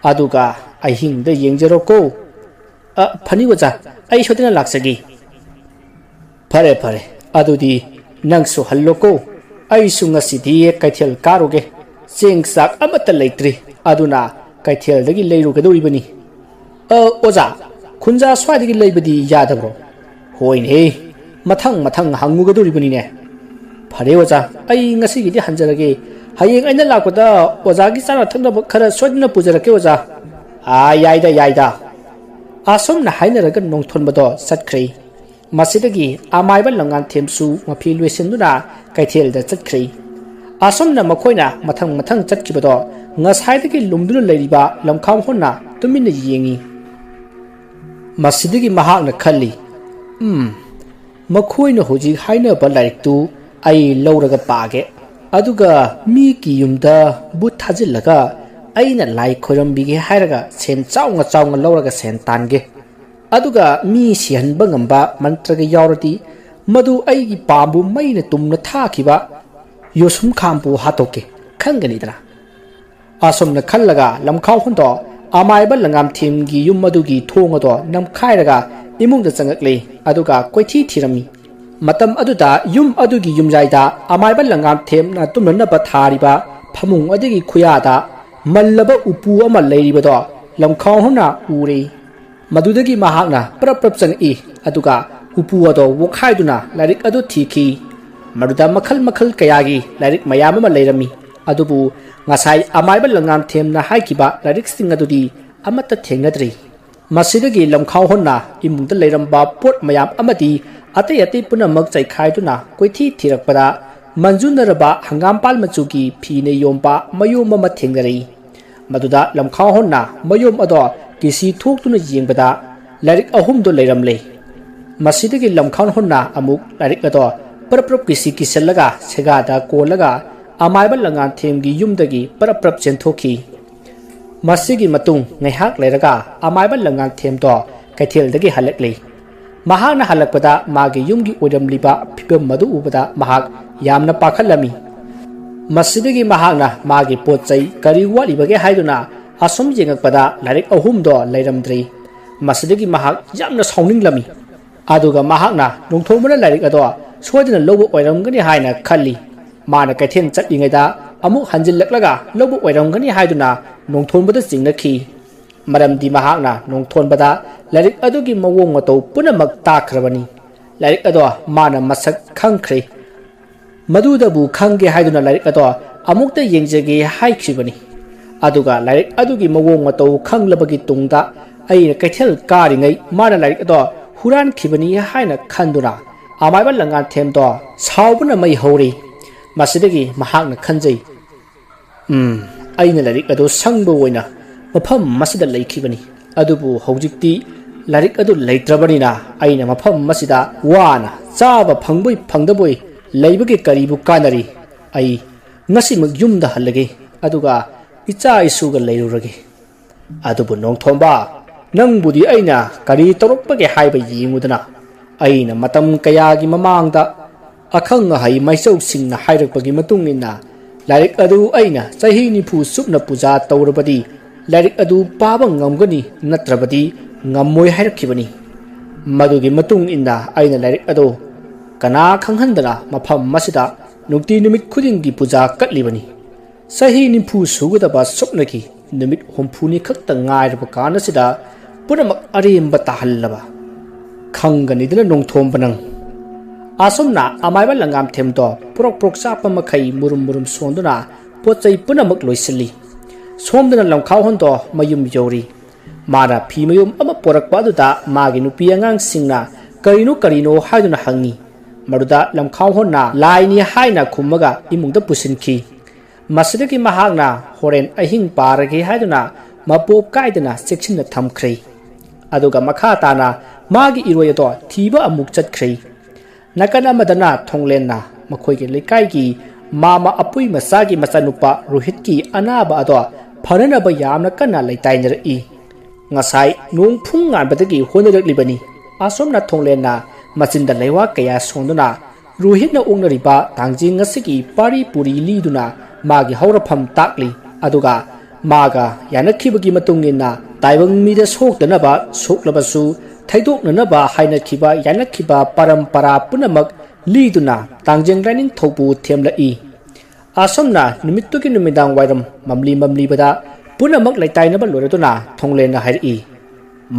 ꯑꯗꯨꯒ ꯑꯍꯤꯡꯗ ꯌꯦꯡꯖꯔꯣꯀꯣ꯫ ꯑ, ꯐꯅꯤ ꯑꯣꯖꯥ, ꯑꯩ ꯁꯣꯏꯗꯅ ꯂꯥꯛꯆꯒꯦ꯫ ꯐꯔꯦ, ꯐꯔꯦ, ꯑꯗꯨꯗꯤ ꯅꯪꯁꯨ ꯍꯜꯂꯣꯀꯣ꯫ ꯑꯩꯁꯨ ꯉꯁꯤꯗꯤ ꯀꯩꯊꯦꯜ ꯀꯥꯔꯨꯒꯦ꯫ ꯆꯦꯡ ꯆꯥꯛ ꯑꯃꯠꯇ ꯂꯩꯇ꯭ꯔꯤ, ꯑꯗꯨꯅ ꯀꯩꯊꯦꯜꯗꯒꯤ ꯂꯩꯔꯨꯒꯗꯧꯔꯤꯕꯅꯤ꯫ ꯑ, ꯑꯣꯖꯥ, ꯈꯨꯟꯖꯥ ꯁ꯭ꯋꯥꯏꯗꯒꯤ ꯂꯩꯕꯗꯤ ꯌꯥꯗꯕ꯭ꯔꯣ? ꯍꯣꯏꯅꯦ, ꯃꯊꯪ ꯃꯊꯪ ꯍꯪꯉꯨꯒꯗꯧꯔꯤꯕꯅꯤꯅꯦ꯫ ꯐꯔꯦ ꯑꯣꯖꯥ, ꯑꯩ ꯉꯁꯤꯒꯤꯗꯤ ꯍꯟꯖꯔꯒꯦ꯫ ꯍꯌꯦꯡ ꯑꯩꯅ ꯂꯥꯛꯄꯗ ꯑꯣꯖꯥꯒꯤ ꯆꯥꯅ ꯊꯛꯅꯕ ꯈꯔ ꯁꯣꯏꯗꯅ ꯄꯨꯖꯔꯛꯀꯦ ꯑꯣꯖꯥ꯫ ꯑꯥ, ꯌꯥꯏꯗ, ꯌꯥꯏꯗ꯫ ꯑꯁꯨꯝꯅ ꯍꯥꯏꯅꯔꯒ ꯅꯣꯡꯊꯣꯟꯕꯗꯣ ꯆꯠꯈ꯭ꯔꯦ꯫ ꯃꯁꯤꯗꯒꯤ ꯑꯃꯥꯏꯕ ꯂꯪꯉꯥꯟꯊꯦꯝꯁꯨ ꯃꯐꯤ ꯂꯣꯏꯁꯤꯟꯗꯨꯅ ꯀꯩꯊꯦꯜꯗ ꯆꯠꯈ꯭ꯔꯦ꯫ ꯑꯁꯨꯝꯅ ꯃꯈꯣꯏꯅ ꯃꯊꯪ ꯃꯊꯪ ꯆꯠꯈꯤꯕꯗꯣ ꯉꯁꯥꯏꯗꯒꯤ ꯂꯨꯝꯗꯨꯅ ꯂꯩꯔꯤꯕ ꯂꯝꯈꯥꯝ ꯍꯣꯟꯅ ꯇꯨꯃꯤꯟꯅ ꯌꯦꯡꯉꯤ꯫ ꯃꯁꯤꯗꯒꯤ ꯃꯍꯥꯛꯅ ꯈꯜꯂꯤ, "ꯎꯝ, ꯃꯈꯣꯏꯅ ꯍꯧꯖꯤꯛ ꯍꯥꯏꯅꯕ ꯂꯥꯏꯔꯤꯛꯇꯨ ꯑꯩ ꯂꯧꯔꯒ ꯄꯥꯒꯦ꯫ ꯑꯗꯨꯒ ꯃꯤꯒꯤ ꯌꯨꯝꯗ ꯚꯨꯠ ꯊꯥꯖꯤꯜꯂꯒ ꯑꯩꯅ ꯂꯥꯏ ꯈꯣꯏꯔꯝꯕꯤꯒꯦ ꯍꯥꯏꯔꯒ ꯁꯦꯟ ꯆꯥꯎꯅ ꯆꯥꯎꯅ ꯂꯧꯔꯒ ꯁꯦꯟ ꯇꯥꯟꯒꯦ꯫ ꯑꯗꯨꯒ ꯃꯤ ꯁꯤꯍꯟꯕ ꯉꯝꯕ ꯃꯟꯇ꯭ꯔꯒ ꯌꯥꯎꯔꯗꯤ ꯃꯗꯨ ꯑꯩꯒꯤ ꯄꯥꯝꯕꯨ ꯃꯩꯅ ꯇꯨꯝꯅ ꯊꯥꯈꯤꯕ ꯌꯣꯁꯨꯝ ꯈꯥꯝꯕꯨ ꯍꯥꯠꯇꯣꯛꯀꯦ꯫ ꯈꯪꯒꯅꯤꯗꯅ?" ꯑꯁꯨꯝꯅ ꯈꯜꯂꯒ ꯂꯝꯈꯥꯎ ꯍꯣꯟꯗꯣ ꯑꯃꯥꯏꯕ ꯂꯪꯉꯥꯝꯊꯦꯝꯒꯤ ꯌꯨꯝ ꯑꯗꯨꯒꯤ ꯊꯣꯡ ꯑꯗꯣ ꯅꯝꯈꯥꯏꯔꯒ ꯏꯃꯨꯡꯗ ꯆꯪꯉꯛꯂꯦ, ꯑꯗꯨꯒ ꯀꯣꯏꯊꯤ ꯊꯤꯔꯝꯃꯤ꯫ ꯃꯇꯝ ꯑꯗꯨꯗ ꯌꯨꯝ ꯑꯗꯨꯒꯤ ꯌꯨꯝꯌꯥꯏꯗ ꯑꯃꯥꯏꯕ ꯂꯪꯉꯥꯝꯊꯦꯝꯅ ꯇꯨꯝꯅꯅꯕ ꯊꯥꯔꯤꯕ ꯐꯃꯨꯡ ꯑꯗꯨꯒꯤ ꯈꯨꯌꯥꯗ ꯃꯜꯂꯕ ꯎꯄꯨ ꯑꯃ ꯂꯩꯔꯤꯕꯗꯣ ꯂꯝꯈꯥꯎꯍꯣꯟꯅ ꯎꯔꯦ꯫ ꯃꯗꯨꯗꯒꯤ ꯃꯍꯥꯛꯅ ꯄ꯭ꯔꯞ ꯄ꯭ꯔꯞ ꯆꯪꯉꯛꯏ, ꯑꯗꯨꯒ ꯎꯄꯨ ꯑꯗꯣ ꯋꯣꯛꯈꯥꯏꯗꯨꯅ ꯂꯥꯏꯔꯤꯛ ꯑꯗꯨ ꯊꯤꯈꯤ꯫ ꯃꯗꯨꯗ ꯃꯈꯜ ꯃꯈꯜ ꯀꯌꯥꯒꯤ ꯂꯥꯏꯔꯤꯛ ꯃꯌꯥꯝ ꯑꯃ ꯂꯩꯔꯝꯃꯤ, ꯑꯗꯨꯕꯨ ꯉꯁꯥꯏ ꯑꯃꯥꯏꯕ ꯂꯪꯉꯥꯝꯊꯦꯝꯅ ꯍꯥꯏꯈꯤꯕ ꯂꯥꯏꯔꯤꯛꯁꯤꯡ ꯑꯗꯨꯗꯤ ꯑꯃꯠꯇ ꯊꯦꯡꯅꯗ꯭ꯔꯤ꯫ ꯃꯁꯤꯗꯒꯤ ꯂꯝꯈꯥꯎꯍꯣꯟꯅ ꯏꯃꯨꯡꯗ ꯂꯩꯔꯝꯕ ꯄꯣꯠ ꯃꯌꯥꯝ ꯑꯃꯗꯤ ꯑꯇꯩ ꯑꯇꯩ ꯄꯨꯝꯅꯃꯛ ꯆꯩꯈꯥꯏꯗꯨꯅ ꯀꯣꯏꯊꯤ ꯊꯤꯔꯛꯄꯗ, ꯃꯟꯖꯨꯅꯔꯕ ꯍꯪꯒꯥꯝꯄꯥꯜ ꯃꯆꯨꯒꯤ ꯐꯤꯅ ꯌꯣꯝꯕ ꯃꯌꯣꯝ ꯑꯃ ꯊꯦꯡꯅꯔꯛꯏ꯫ ꯃꯗꯨꯗ ꯂꯝꯈꯥꯎꯍꯣꯟꯅ ꯃꯌꯣꯝ ꯑꯗꯣ ꯀꯤꯁꯤ ꯊꯣꯛꯇꯨꯅ ꯌꯦꯡꯕꯗ, ꯂꯥꯏꯔꯤꯛ ꯑꯍꯨꯝꯗꯣ ꯂꯩꯔꯝꯂꯦ꯫ ꯃꯁꯤꯗꯒꯤ ꯂꯝꯈꯥꯎꯍꯣꯟꯅ ꯑꯃꯨꯛ ꯂꯥꯏꯔꯤꯛ ꯑꯗꯣ ꯄ꯭ꯔꯞ ꯄ꯭ꯔꯞ ꯀꯤꯁꯤ ꯀꯤꯁꯜꯂꯒ ꯁꯦꯒꯥꯗ ꯀꯣꯜꯂꯒ ꯑꯃꯥꯏꯕ ꯂꯪꯉꯥꯟꯊꯦꯝꯒꯤ ꯌꯨꯝꯗꯒꯤ ꯄ꯭ꯔꯞ ꯄ꯭ꯔꯞ ꯆꯦꯟꯊꯣꯛꯈꯤ꯫ ꯃꯁꯤꯒꯤ ꯃꯇꯨꯡ ꯉꯥꯏꯍꯥꯛ ꯂꯩꯔꯒ ꯑꯃꯥꯏꯕ ꯂꯪꯉꯥꯟꯊꯦꯝꯗꯣ ꯀꯩꯊꯦꯜꯗꯒꯤ ꯍꯜꯂꯛꯂꯤ꯫ ꯃꯍꯥꯛꯅ ꯍꯜꯂꯛꯄꯗ ꯃꯥꯒꯤ ꯌꯨꯝꯒꯤ ꯑꯣꯏꯔꯝꯂꯤꯕ ꯐꯤꯕꯝ ꯑꯗꯨ ꯎꯕꯗ ꯃꯍꯥꯛ ꯌꯥꯝꯅ ꯄꯥꯈꯠꯂꯝꯃꯤ꯫ ꯃꯁꯤꯗꯒꯤ ꯃꯍꯥꯛꯅ ꯃꯥꯒꯤ ꯄꯣꯠ ꯆꯩ ꯀꯔꯤ ꯋꯥꯠꯂꯤꯕꯒꯦ ꯍꯥꯏꯗꯨꯅ ꯑꯁꯨꯝ ꯌꯦꯡꯉꯛꯄꯗ ꯂꯥꯏꯔꯤꯛ ꯑꯍꯨꯝꯗꯣ ꯂꯩꯔꯝꯗ꯭ꯔꯦ꯫ ꯃꯁꯤꯗꯒꯤ ꯃꯍꯥꯛ ꯌꯥꯝꯅ ꯁꯥꯎꯅꯤꯡꯂꯝꯃꯤ꯫ ꯑꯗꯨꯒ ꯃꯍꯥꯛꯅ ꯅꯣꯡꯊꯣꯝꯕꯅ ꯂꯥꯏꯔꯤꯛ ꯑꯗꯣ ꯁꯣꯏꯗꯅ ꯂꯧꯕ ꯑꯣꯏꯔꯝꯒꯅꯤ ꯍꯥꯏꯅ ꯈꯜꯂꯤ꯫ ꯃꯥꯅ ꯀꯩꯊꯦꯜ ꯆꯠꯂꯤꯉꯩꯗ ꯑꯃꯨꯛ ꯍꯟꯖꯤꯜꯂꯛꯂꯒ ꯂꯧꯕ ꯑꯣꯏꯔꯝꯒꯅꯤ ꯍꯥꯏꯗꯨꯅ ꯅꯣꯡꯊꯣꯝꯕꯗ ꯆꯤꯡꯅꯈꯤ꯫ ꯃꯔꯝꯗꯤ ꯃꯍꯥꯛꯅ ꯅꯣꯡꯊꯣꯟꯕꯗ ꯂꯥꯏꯔꯤꯛ ꯑꯗꯨꯒꯤ ꯃꯑꯣꯡ ꯃꯇꯧ ꯄꯨꯝꯅꯃꯛ ꯇꯥꯈ꯭ꯔꯕꯅꯤ꯫ ꯂꯥꯏꯔꯤꯛ ꯑꯗꯣ ꯃꯥꯅ ꯃꯁꯛ ꯈꯪꯈ꯭ꯔꯦ꯫ ꯃꯗꯨꯗꯕꯨ ꯈꯪꯒꯦ ꯍꯥꯏꯗꯨꯅ ꯂꯥꯏꯔꯤꯛ ꯑꯗꯣ ꯑꯃꯨꯛꯇ ꯌꯦꯡꯖꯒꯦ ꯍꯥꯏꯈꯤꯕꯅꯤ꯫ ꯑꯗꯨꯒ ꯂꯥꯏꯔꯤꯛ ꯑꯗꯨꯒꯤ ꯃꯑꯣꯡ ꯃꯇꯧ ꯈꯪꯂꯕꯒꯤ ꯇꯨꯡꯗ ꯑꯩꯅ ꯀꯩꯊꯦꯜ ꯀꯥꯔꯤꯉꯩ ꯃꯥꯅ ꯂꯥꯏꯔꯤꯛ ꯑꯗꯣ ꯍꯨꯔꯥꯟꯈꯤꯕꯅꯤ ꯍꯥꯏꯅ ꯈꯟꯗꯨꯅ ꯑꯃꯥꯏꯕ ꯂꯪꯉꯥꯟꯊꯦꯝꯗꯣ ꯁꯥꯎꯕꯅ ꯃꯩ ꯍꯧꯔꯤ꯫ ꯃꯁꯤꯗꯒꯤ ꯃꯍꯥꯛꯅ ꯈꯟꯖꯩ, "ꯎꯝ, ꯑꯩꯅ ꯂꯥꯏꯔꯤꯛ ꯑꯗꯨ ꯁꯪꯕ ꯑꯣꯏꯅ ꯃꯐꯝ ꯑꯁꯤꯗ ꯂꯩꯈꯤꯕꯅꯤ꯫ ꯑꯗꯨꯕꯨ ꯍꯧꯖꯤꯛꯇꯤ ꯂꯥꯏꯔꯤꯛ ꯑꯗꯨ ꯂꯩꯇ꯭ꯔꯕꯅꯤꯅ ꯑꯩꯅ ꯃꯐꯝ ꯑꯁꯤꯗ ꯋꯥꯅ ꯆꯥꯕ ꯐꯪꯕꯣꯏ ꯐꯪꯗꯕꯣꯏ ꯂꯩꯕꯒꯤ ꯀꯔꯤꯕꯨ ꯀꯥꯟꯅꯔꯤ? ꯑꯩ ꯉꯁꯤꯃꯛ ꯌꯨꯝꯗ ꯍꯜꯂꯒꯦ, ꯑꯗꯨꯒ ꯏꯆꯥ ꯏꯁꯨꯒ ꯂꯩꯔꯨꯔꯒꯦ꯫ ꯑꯗꯨꯕꯨ ꯅꯣꯡꯊꯣꯝꯕ, ꯅꯪꯕꯨꯗꯤ ꯑꯩꯅ ꯀꯔꯤ ꯇꯧꯔꯛꯄꯒꯦ ꯍꯥꯏꯕ ꯌꯦꯡꯉꯨꯗꯅ꯫ ꯑꯩꯅ ꯃꯇꯝ ꯀꯌꯥꯒꯤ ꯃꯃꯥꯡꯗ ꯑꯈꯪ ꯑꯍꯩ ꯃꯥꯏꯆꯧꯁꯤꯡꯅ ꯍꯥꯏꯔꯛꯄꯒꯤ ꯃꯇꯨꯡ ꯏꯟꯅ ꯂꯥꯏꯔꯤꯛ ꯑꯗꯨ ꯑꯩꯅ ꯆꯍꯤ ꯅꯤꯐꯨ ꯆꯨꯞꯅ ꯄꯨꯖꯥ ꯇꯧꯔꯕꯗꯤ ꯂꯥꯏꯔꯤꯛ ꯑꯗꯨ ꯄꯥꯕ ꯉꯝꯒꯅꯤ, ꯅꯠꯇ꯭ꯔꯕꯗꯤ ꯉꯝꯃꯣꯏ ꯍꯥꯏꯔꯛꯈꯤꯕꯅꯤ꯫ ꯃꯗꯨꯒꯤ ꯃꯇꯨꯡ ꯏꯟꯅ ꯑꯩꯅ ꯂꯥꯏꯔꯤꯛ ꯑꯗꯨ ꯀꯅꯥ ꯈꯪꯍꯟꯗꯅ ꯃꯐꯝ ꯑꯁꯤꯗ ꯅꯨꯡꯇꯤ ꯅꯨꯃꯤꯠ ꯈꯨꯗꯤꯡꯒꯤ ꯄꯨꯖꯥ ꯀꯠꯂꯤꯕꯅꯤ꯫ ꯆꯍꯤ ꯅꯤꯐꯨ ꯁꯨꯒꯗꯕ ꯁꯨꯞꯅꯒꯤ ꯅꯨꯃꯤꯠ ꯍꯨꯝꯐꯨꯅꯤ ꯈꯛꯇ ꯉꯥꯏꯔꯕ ꯀꯥꯟ ꯑꯁꯤꯗ ꯄꯨꯝꯅꯃꯛ ꯑꯔꯦꯝꯕ ꯇꯥꯍꯜꯂꯕ꯫ ꯈꯪꯒꯅꯤꯗꯅ ꯅꯣꯡꯊꯣꯝꯕ ꯅꯪ꯫ ꯑꯁꯨꯝꯅ ꯑꯃꯥꯏꯕ ꯂꯪꯒꯥꯝꯊꯦꯝꯗꯣ ꯄꯨꯔꯛ ꯄꯨꯔꯛ ꯆꯥꯛꯄ ꯃꯈꯩ ꯃꯨꯔꯨꯝ ꯃꯨꯔꯨꯝ ꯁꯣꯟꯗꯨꯅ ꯄꯣꯠ ꯆꯩ ꯄꯨꯝꯅꯃꯛ ꯂꯣꯏꯁꯤꯜꯂꯤ꯫ ꯁꯣꯝꯗꯅ ꯂꯝꯈꯥꯎꯍꯣꯟꯗꯣ ꯃꯌꯨꯝ ꯌꯧꯔꯤ꯫ ꯃꯥꯅ ꯐꯤ ꯃꯌꯨꯝ ꯑꯃ ꯄꯣꯔꯛꯄ ꯑꯗꯨꯗ ꯃꯥꯒꯤ ꯅꯨꯄꯤ ꯑꯉꯥꯡꯁꯤꯡꯅ "ꯀꯔꯤꯅꯣ, ꯀꯔꯤꯅꯣ?" ꯍꯥꯏꯗꯨꯅ ꯍꯪꯉꯤ꯫ ꯃꯗꯨꯗ ꯂꯝꯈꯥꯎꯍꯣꯟꯅ "ꯂꯥꯏꯅꯤ" ꯍꯥꯏꯅ ꯈꯨꯝꯃꯒ ꯏꯃꯨꯡꯗ ꯄꯨꯁꯤꯟꯈꯤ꯫ ꯃꯁꯤꯗꯒꯤ ꯃꯍꯥꯛꯅ "ꯍꯣꯔꯦꯟ ꯑꯍꯤꯡ ꯄꯥꯔꯒꯦ" ꯍꯥꯏꯗꯨꯅ ꯃꯄꯣꯞ ꯀꯥꯏꯗꯅ ꯆꯦꯛꯁꯤꯟꯅ ꯊꯝꯈ꯭ꯔꯦ꯫ ꯑꯗꯨꯒ ꯃꯈꯥ ꯇꯥꯅ ꯃꯥꯒꯤ ꯏꯔꯣꯏ ꯑꯗꯣ ꯊꯤꯕ ꯑꯃꯨꯛ ꯆꯠꯈ꯭ꯔꯦ꯫ ꯅꯥꯀꯟ ꯑꯃꯗꯅ ꯊꯣꯡꯂꯦꯟꯅ ꯃꯈꯣꯏꯒꯤ ꯂꯩꯀꯥꯏꯒꯤ ꯃꯥꯃ ꯑꯄꯨꯏ ꯃꯆꯥꯒꯤ ꯃꯆꯥꯅꯨꯄꯥ ꯔꯣꯍꯤꯠꯀꯤ ꯑꯅꯥꯕ ꯑꯗꯣ ꯐꯅꯅꯕ ꯌꯥꯝꯅ ꯀꯟꯅ ꯂꯩꯇꯥꯏꯅꯔꯛꯏ꯫ ꯉꯁꯥꯏ ꯅꯣꯡ ꯐꯨꯡ ꯉꯥꯟꯕꯗꯒꯤ ꯍꯣꯠꯅꯔꯛꯂꯤꯕꯅꯤ꯫ ꯑꯁꯣꯝꯅ ꯊꯣꯡꯂꯦꯟꯅ ꯃꯆꯤꯟꯗ ꯂꯩꯋꯥ ꯀꯌꯥ ꯁꯣꯟꯗꯨꯅ ꯔꯣꯍꯤꯠꯅ ꯑꯣꯛꯅꯔꯤꯕ ꯇꯥꯡꯖꯤꯡ ꯑꯁꯤꯒꯤ ꯄꯥꯔꯤ ꯄꯨꯔꯤ ꯂꯤꯗꯨꯅ ꯃꯥꯒꯤ ꯍꯧꯔꯐꯝ ꯇꯥꯛꯂꯤ꯫ ꯑꯗꯨꯒ ꯃꯥꯒ ꯌꯥꯅꯈꯤꯕꯒꯤ ꯃꯇꯨꯡ ꯏꯟꯅ ꯇꯥꯏꯕꯪ ꯃꯤꯗ ꯁꯣꯛꯇꯅꯕ, ꯁꯣꯛꯂꯕꯁꯨ ꯊꯩꯗꯣꯛꯅꯅꯕ ꯍꯥꯏꯅꯈꯤꯕ ꯌꯥꯅꯈꯤꯕ ꯄꯔꯝꯄꯔꯥ ꯄꯨꯝꯅꯃꯛ ꯂꯤꯗꯨꯅ ꯇꯥꯡꯖꯤꯡ ꯂꯥꯏꯅꯤꯡꯊꯧꯕꯨ ꯊꯦꯝꯂꯛꯏ꯫ ꯑꯁꯨꯝꯅ ꯅꯨꯃꯤꯠꯇꯨꯒꯤ ꯅꯨꯃꯤꯗꯥꯡ ꯋꯥꯏꯔꯝ ꯃꯝꯂꯤ ꯃꯝꯂꯤꯕꯗ ꯄꯨꯝꯅꯃꯛ ꯂꯩꯇꯥꯏꯅꯕ ꯂꯣꯏꯔꯗꯨꯅ ꯊꯣꯡꯂꯦꯟꯅ ꯍꯥꯏꯔꯛꯏ,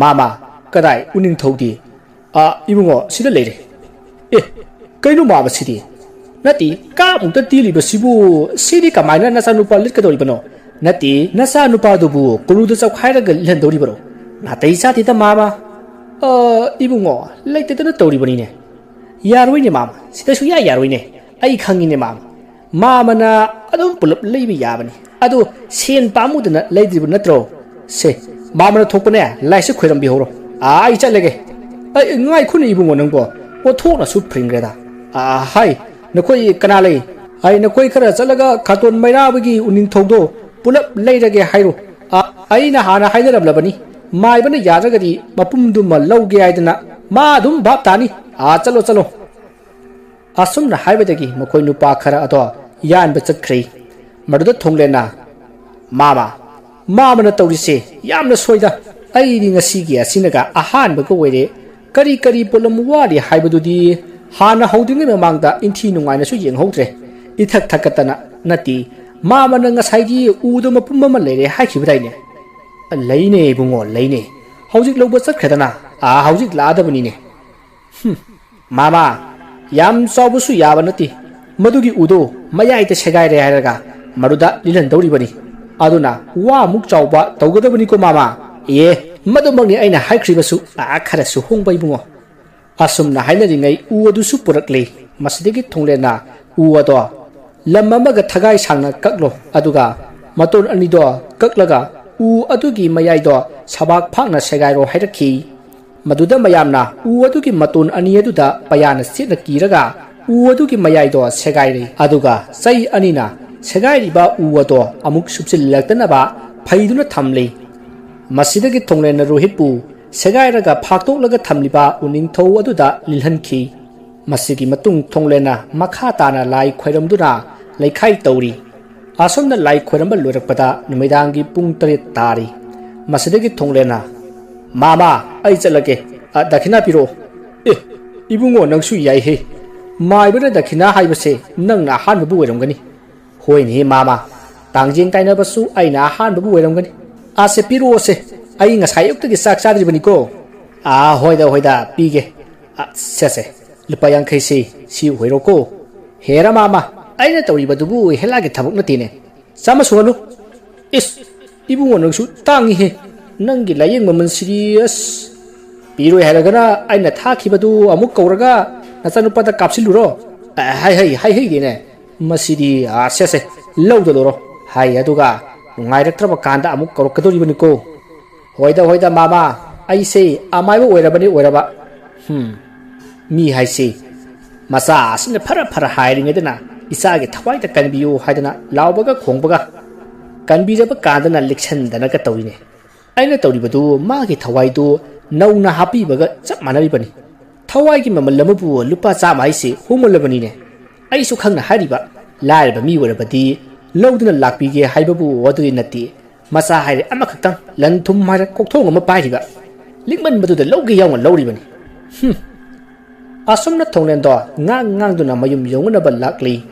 "ꯃꯥꯃ, ꯀꯗꯥꯏ ꯎꯅꯤꯡꯊꯧꯗꯤ?" "ꯑꯥ, ꯏꯕꯨꯡꯉꯣ, ꯁꯤꯗ ꯂꯩꯔꯦ꯫" "ꯑꯦ, ꯀꯩꯅꯣ ꯃꯥꯃ ꯁꯤꯗꯤ?" "ꯅꯠꯇꯦ, ꯀꯥꯞ ꯑꯃꯨꯛꯇ ꯇꯦꯜꯂꯤꯕꯁꯤꯕꯨ, ꯁꯤꯗꯤ ꯀꯃꯥꯏꯅ ꯅꯆꯥꯅꯨꯄꯥ ꯂꯤꯠꯀꯗꯧꯔꯤꯕꯅꯣ? ꯅꯠꯇꯦ, ꯅꯆꯥꯅꯨꯄꯥꯗꯨꯕꯨ ꯀꯣꯂꯨꯗ ꯆꯧꯈꯥꯏꯔꯒ ꯂꯤꯠꯍꯟꯗꯧꯔꯤꯕꯔꯣ?" "ꯅꯥꯇꯩ ꯆꯥꯗꯦꯗ ꯃꯥꯃ꯫" "ꯑ, ꯏꯕꯨꯡꯉꯣ, ꯂꯩꯇꯗꯅ ꯇꯧꯔꯤꯕꯅꯤꯅꯦ꯫" "ꯌꯥꯔꯣꯏꯅꯦ ꯃꯥꯃ, ꯁꯤꯗ ꯁꯨꯡꯌꯥ ꯌꯥꯔꯣꯏꯅꯦ꯫ ꯑꯩ ꯈꯪꯉꯤꯅꯦ ꯃꯥꯃ꯫ ꯃꯥꯃꯅ ꯑꯗꯨꯝ ꯄꯨꯂꯞ ꯂꯩꯕ ꯌꯥꯕꯅꯤ꯫ ꯑꯗꯣ ꯁꯦꯟ ꯄꯥꯝꯃꯨꯗꯅ ꯂꯩꯗ꯭ꯔꯤꯕ ꯅꯠꯇ꯭ꯔꯣ? ꯁꯦ, ꯃꯥꯃꯅ ꯊꯣꯛꯄꯅꯦ, ꯂꯥꯏꯁꯦ ꯈꯣꯏꯔꯝꯕꯤꯍꯧꯔꯣ꯫ ꯑꯥ, ꯑꯩ ꯆꯠꯂꯒꯦ꯫" "ꯑꯩ, ꯉꯥꯏꯈꯣꯅꯦ ꯏꯕꯨꯡꯉꯣ ꯅꯪꯕꯣ, ꯑꯣꯟꯊꯣꯛꯅꯁꯨ ꯐ꯭ꯔꯤꯡꯈ꯭ꯔꯦꯗ꯫ ꯑꯥ, ꯍꯥꯏ, ꯅꯈꯣꯏ ꯀꯅꯥ ꯂꯩ? ꯑꯩ, ꯅꯈꯣꯏ ꯈꯔ ꯆꯠꯂꯒ ꯈꯥꯇꯣꯟ ꯃꯩꯔꯥꯕꯒꯤ ꯎꯅꯤꯡꯊꯧꯗꯣ ꯄꯨꯂꯞ ꯂꯩꯔꯒꯦ ꯍꯥꯏꯔꯣ꯫ ꯑꯥ, ꯑꯩꯅ ꯍꯥꯟꯅ ꯍꯥꯏꯅꯔꯝꯂꯕꯅꯤ, ꯃꯥꯏꯕꯅ ꯌꯥꯗ꯭ꯔꯒꯗꯤ ꯃꯄꯨꯝꯗꯨꯃ ꯂꯧꯒꯦ ꯍꯥꯏꯗꯅ ꯃꯥ ꯑꯗꯨꯝ ꯚꯥꯞ ꯇꯥꯅꯤ꯫ ꯑꯥ, ꯆꯠꯂꯣ, ꯆꯠꯂꯣ꯫" ꯑꯁꯨꯝꯅ ꯍꯥꯏꯕꯗꯒꯤ ꯃꯈꯣꯏ ꯅꯨꯄꯥ ꯈꯔ ꯑꯗꯣ ꯌꯥꯟꯕ ꯆꯠꯈ꯭ꯔꯦ꯫ ꯃꯗꯨꯗ ꯊꯣꯡꯂꯦꯟꯅ, "ꯃꯥꯃ, "ꯃꯥꯃꯅ ꯇꯧꯔꯤꯁꯦ ꯌꯥꯝꯅ ꯁꯣꯏꯗ꯫ ꯑꯩꯗꯤ ꯉꯁꯤꯒꯤ ꯑꯁꯤꯅꯒ ꯑꯍꯥꯟꯕꯒ ꯑꯣꯏꯔꯦ꯫ ꯀꯔꯤ ꯀꯔꯤ ꯄꯣꯠꯂꯝ ꯋꯥꯠꯂꯤ ꯍꯥꯏꯕꯗꯨꯗꯤ ꯍꯥꯟꯅ ꯍꯧꯗ꯭ꯔꯤꯉꯩ ꯃꯃꯥꯡꯗ ꯏꯟꯊꯤ ꯅꯨꯡꯉꯥꯏꯅꯁꯨ ꯌꯦꯡꯍꯧꯗ꯭ꯔꯦ꯫ ꯏꯊꯛ ꯊꯛꯀꯠꯇꯅ ꯅꯠꯇꯦ꯫ ꯃꯥꯃꯅ ꯉꯁꯥꯏꯒꯤ ꯎꯗꯣ ꯃꯄꯨꯝ ꯑꯃ ꯂꯩꯔꯦ ꯍꯥꯏꯈꯤꯕꯗꯥꯏꯅꯦ?" "ꯂꯩꯅꯦ ꯏꯕꯨꯡꯉꯣ, ꯂꯩꯅꯦ꯫ ꯍꯧꯖꯤꯛ ꯂꯧꯕ ꯆꯠꯈ꯭ꯔꯦꯗꯅ꯫ ꯑꯥ, ꯍꯧꯖꯤꯛ ꯂꯥꯛꯑꯗꯕꯅꯤꯅꯦ꯫" "ꯍꯨꯝ, ꯃꯥꯃ, ꯌꯥꯝ ꯆꯥꯎꯕꯁꯨ ꯌꯥꯕ ꯅꯠꯇꯦ꯫ ꯃꯗꯨꯒꯤ ꯎꯗꯣ ꯃꯌꯥꯏꯗ ꯁꯦꯒꯥꯏꯔꯦ ꯍꯥꯏꯔꯒ ꯃꯗꯨꯗ ꯂꯤꯜꯍꯟꯗꯧꯔꯤꯕꯅꯤ꯫ ꯑꯗꯨꯅ ꯋꯥ ꯑꯃꯨꯛ ꯆꯥꯎꯕ ꯇꯧꯒꯗꯕꯅꯤꯀꯣ ꯃꯥꯃ꯫" "ꯑꯦ, ꯃꯗꯨꯃꯛꯅꯤ ꯑꯩꯅ ꯍꯥꯏꯈ꯭ꯔꯤꯕꯁꯨ꯫ ꯑꯥ, ꯈꯔꯁꯨ ꯍꯣꯡꯕ ꯏꯕꯨꯡꯉꯣ꯫" ꯑꯁꯨꯝꯅ ꯍꯥꯏꯅꯔꯤꯉꯩ ꯎ ꯑꯗꯨꯁꯨ ꯄꯨꯔꯛꯂꯦ꯫ ꯃꯁꯤꯗꯒꯤ ꯊꯣꯡꯂꯦꯟꯅ ꯎ ꯑꯗꯣ ꯂꯝ ꯑꯃꯒ ꯊꯒꯥꯏ ꯁꯥꯡꯅ ꯀꯛꯂꯣ, ꯑꯗꯨꯒ ꯃꯇꯣꯟ ꯑꯅꯤꯗꯣ ꯀꯛꯂꯒ ꯎ ꯑꯗꯨꯒꯤ ꯃꯌꯥꯏꯗꯣ ꯁꯕꯥꯛ ꯐꯥꯛꯅ ꯁꯦꯒꯥꯏꯔꯣ ꯍꯥꯏꯔꯛꯈꯤ꯫ ꯃꯗꯨꯗ ꯃꯌꯥꯝꯅ ꯎ ꯑꯗꯨꯒꯤ ꯃꯇꯣꯟ ꯑꯅꯤ ꯑꯗꯨꯗ ꯄꯌꯥꯅ ꯁꯦꯠꯅ ꯀꯤꯔꯒ ꯎ ꯑꯗꯨꯒꯤ ꯃꯌꯥꯏꯗꯣ ꯁꯦꯒꯥꯏꯔꯦ꯫ ꯑꯗꯨꯒ ꯆꯩ ꯑꯅꯤꯅ ꯁꯦꯒꯥꯏꯔꯤꯕ ꯎ ꯑꯗꯣ ꯑꯃꯨꯛ ꯁꯨꯞꯆꯤꯜꯂꯛꯇꯅꯕ ꯐꯩꯗꯨꯅ ꯊꯝꯂꯦ꯫ ꯃꯁꯤꯗꯒꯤ ꯊꯣꯡꯂꯦꯟꯅ ꯔꯣꯍꯤꯠꯄꯨ ꯁꯦꯒꯥꯏꯔꯒ ꯐꯥꯛꯇꯣꯛꯂꯒ ꯊꯝꯂꯤꯕ ꯎꯅꯤꯡꯊꯧ ꯑꯗꯨꯗ ꯂꯤꯜꯍꯟꯈꯤ꯫ ꯃꯁꯤꯒꯤ ꯃꯇꯨꯡ ꯊꯣꯡꯂꯦꯟꯅ ꯃꯈꯥ ꯇꯥꯅ ꯂꯥꯏ ꯈꯣꯏꯔꯝꯗꯨꯅ ꯂꯩꯈꯥꯏ ꯇꯧꯔꯤ꯫ ꯑꯁꯨꯝꯅ ꯂꯥꯏ ꯈꯣꯏꯔꯝꯕ ꯂꯣꯏꯔꯛꯄꯗ ꯅꯨꯃꯤꯗꯥꯡꯒꯤ ꯄꯨꯡ ꯇꯔꯦꯠ ꯇꯥꯔꯤ꯫ ꯃꯁꯤꯗꯒꯤ ꯊꯣꯡꯂꯦꯟꯅ, "ꯃꯥꯃ, ꯑꯩ ꯆꯠꯂꯒꯦ꯫ ꯑ, ꯗꯈꯤꯅꯥ ꯄꯤꯔꯛꯑꯣ꯫" "ꯑꯦ, ꯏꯕꯨꯡꯉꯣ, ꯅꯪꯁꯨ ꯌꯥꯏꯍꯦ꯫ ꯃꯥꯏꯕꯅ ꯗꯈꯤꯅꯥ ꯍꯥꯏꯕꯁꯦ ꯅꯪꯅ ꯑꯍꯥꯟꯕꯕꯨ ꯑꯣꯏꯔꯝꯒꯅꯤ꯫" "ꯍꯣꯏꯅꯦꯍꯦ ꯃꯥꯃ, ꯇꯥꯡꯖꯦꯡ ꯇꯥꯏꯅꯕꯁꯨ ꯑꯩꯅ ꯑꯍꯥꯟꯕꯕꯨ ꯑꯣꯏꯔꯝꯒꯅꯤ꯫" "ꯑꯁꯦ, ꯄꯤꯔꯛꯑꯣꯁꯦ, ꯑꯩ ꯉꯁꯥꯏ ꯑꯌꯨꯛꯇꯒꯤ ꯆꯥꯛ ꯆꯥꯗ꯭ꯔꯤꯕꯅꯤꯀꯣ꯫" "ꯑꯥ, ꯍꯣꯏꯗ, ꯍꯣꯏꯗ, ꯄꯤꯒꯦ꯫ ꯑ, ꯁꯦ, ꯁꯦ, ꯂꯨꯄꯥ ꯌꯥꯡꯈꯩꯁꯤ, ꯁꯤ ꯑꯣꯏꯔꯣꯀꯣ꯫" "ꯍꯦꯔꯥ ꯃꯥꯃ, ꯑꯩꯅ ꯇꯧꯔꯤꯕꯗꯨꯕꯨ ꯍꯦꯂꯥꯒꯤ ꯊꯕꯛ ꯅꯠꯇꯦꯅꯦ꯫ ꯆꯥꯝꯃ ꯁꯨꯍꯜꯂꯨ꯫" "ꯏꯁ, ꯏꯕꯨꯡꯉꯣ, ꯅꯪꯁꯨ ꯇꯥꯡꯉꯤꯍꯦ꯫ ꯅꯪꯒꯤ ꯂꯥꯏꯌꯦꯡ ꯃꯃꯜꯁꯤꯗꯤ, ꯑꯁ, ꯄꯤꯔꯣꯏ ꯍꯥꯏꯔꯒꯅ ꯑꯩꯅ ꯊꯥꯈꯤꯕꯗꯨ ꯑꯃꯨꯛ ꯀꯧꯔꯒ ꯅꯆꯥꯅꯨꯄꯥꯗ ꯀꯥꯞꯁꯤꯜꯂꯨꯔꯣ?" "ꯑ, ꯍꯥꯏ, ꯍꯥꯏ, ꯍꯥꯏ, ꯍꯩꯗꯦꯅꯦ꯫ ꯃꯁꯤꯗꯤ, ꯑ, ꯁꯦ, ꯁꯦ, ꯂꯧꯗ ꯂꯧꯔꯣ," ꯍꯥꯏ꯫ ꯑꯗꯨꯒ ꯅꯨꯡꯉꯥꯏꯔꯛꯇ꯭ꯔꯕ ꯀꯥꯟꯗ ꯑꯃꯨꯛ ꯀꯧꯔꯛꯀꯗꯧꯔꯤꯕꯅꯤꯀꯣ꯫ "ꯍꯣꯏꯗ, ꯍꯣꯏꯗ, ꯃꯥꯃ, ꯑꯩꯁꯦ ꯑꯃꯥꯏꯕ ꯑꯣꯏꯔꯕꯅꯤ, ꯑꯣꯏꯔꯕ꯫ ꯍꯨꯝ, ꯃꯤ ꯍꯥꯏꯁꯤ ꯃꯆꯥ ꯑꯁꯤꯅ ꯐꯔ ꯐꯔ ꯍꯥꯏꯔꯤꯉꯩꯗꯅ ꯏꯆꯥꯒꯤ ꯊꯋꯥꯏꯗ ꯀꯟꯕꯤꯌꯨ ꯍꯥꯏꯗꯅ ꯂꯥꯎꯕꯒ ꯈꯣꯡꯕꯒ, ꯀꯟꯕꯤꯔꯕ ꯀꯥꯟꯗꯅ ꯂꯤꯛꯁꯟꯗꯅꯒ ꯇꯧꯏꯅꯦ꯫ ꯑꯩꯅ ꯇꯧꯔꯤꯕꯗꯨ ꯃꯥꯒꯤ ꯊꯋꯥꯏꯗꯨ ꯅꯧꯅ ꯍꯥꯞꯄꯤꯕꯒ ꯆꯞ ꯃꯥꯟꯅꯔꯤꯕꯅꯤ꯫ ꯊꯋꯥꯏꯒꯤ ꯃꯃꯜ ꯑꯃꯕꯨ ꯂꯨꯄꯥ ꯆꯥꯝꯃ ꯍꯥꯏꯁꯤ ꯍꯣꯡꯃꯜꯂꯕꯅꯤꯅꯦ꯫ ꯑꯩꯁꯨ ꯈꯪꯅ ꯍꯥꯏꯔꯤꯕ, ꯂꯥꯏꯔꯕ ꯃꯤ ꯑꯣꯏꯔꯕꯗꯤ ꯂꯧꯗꯨꯅ ꯂꯥꯛꯄꯤꯒꯦ ꯍꯥꯏꯕꯕꯨ ꯑꯗꯨꯗꯤ ꯅꯠꯇꯦ꯫ ꯃꯆꯥ ꯍꯥꯏꯔꯦ ꯑꯃꯈꯛꯇꯪ, ꯂꯟ ꯊꯨꯝ ꯍꯥꯏꯔꯦ ꯀꯣꯛꯊꯣꯡ ꯑꯃ ꯄꯥꯏꯔꯤꯕ, ꯂꯤꯛꯃꯟꯕꯗꯨꯗ ꯂꯧꯒꯦ ꯌꯥꯎꯅ ꯂꯧꯔꯤꯕꯅꯤ꯫ ꯍꯨꯝ꯫ ꯑꯁꯨꯝꯅ ꯊꯣꯡꯂꯦꯟꯗꯣ ꯉꯥꯡ ꯉꯥꯡꯗꯨꯅ ꯃꯌꯨꯝ ꯌꯧꯅꯅꯕ ꯂꯥꯛꯂꯤ꯫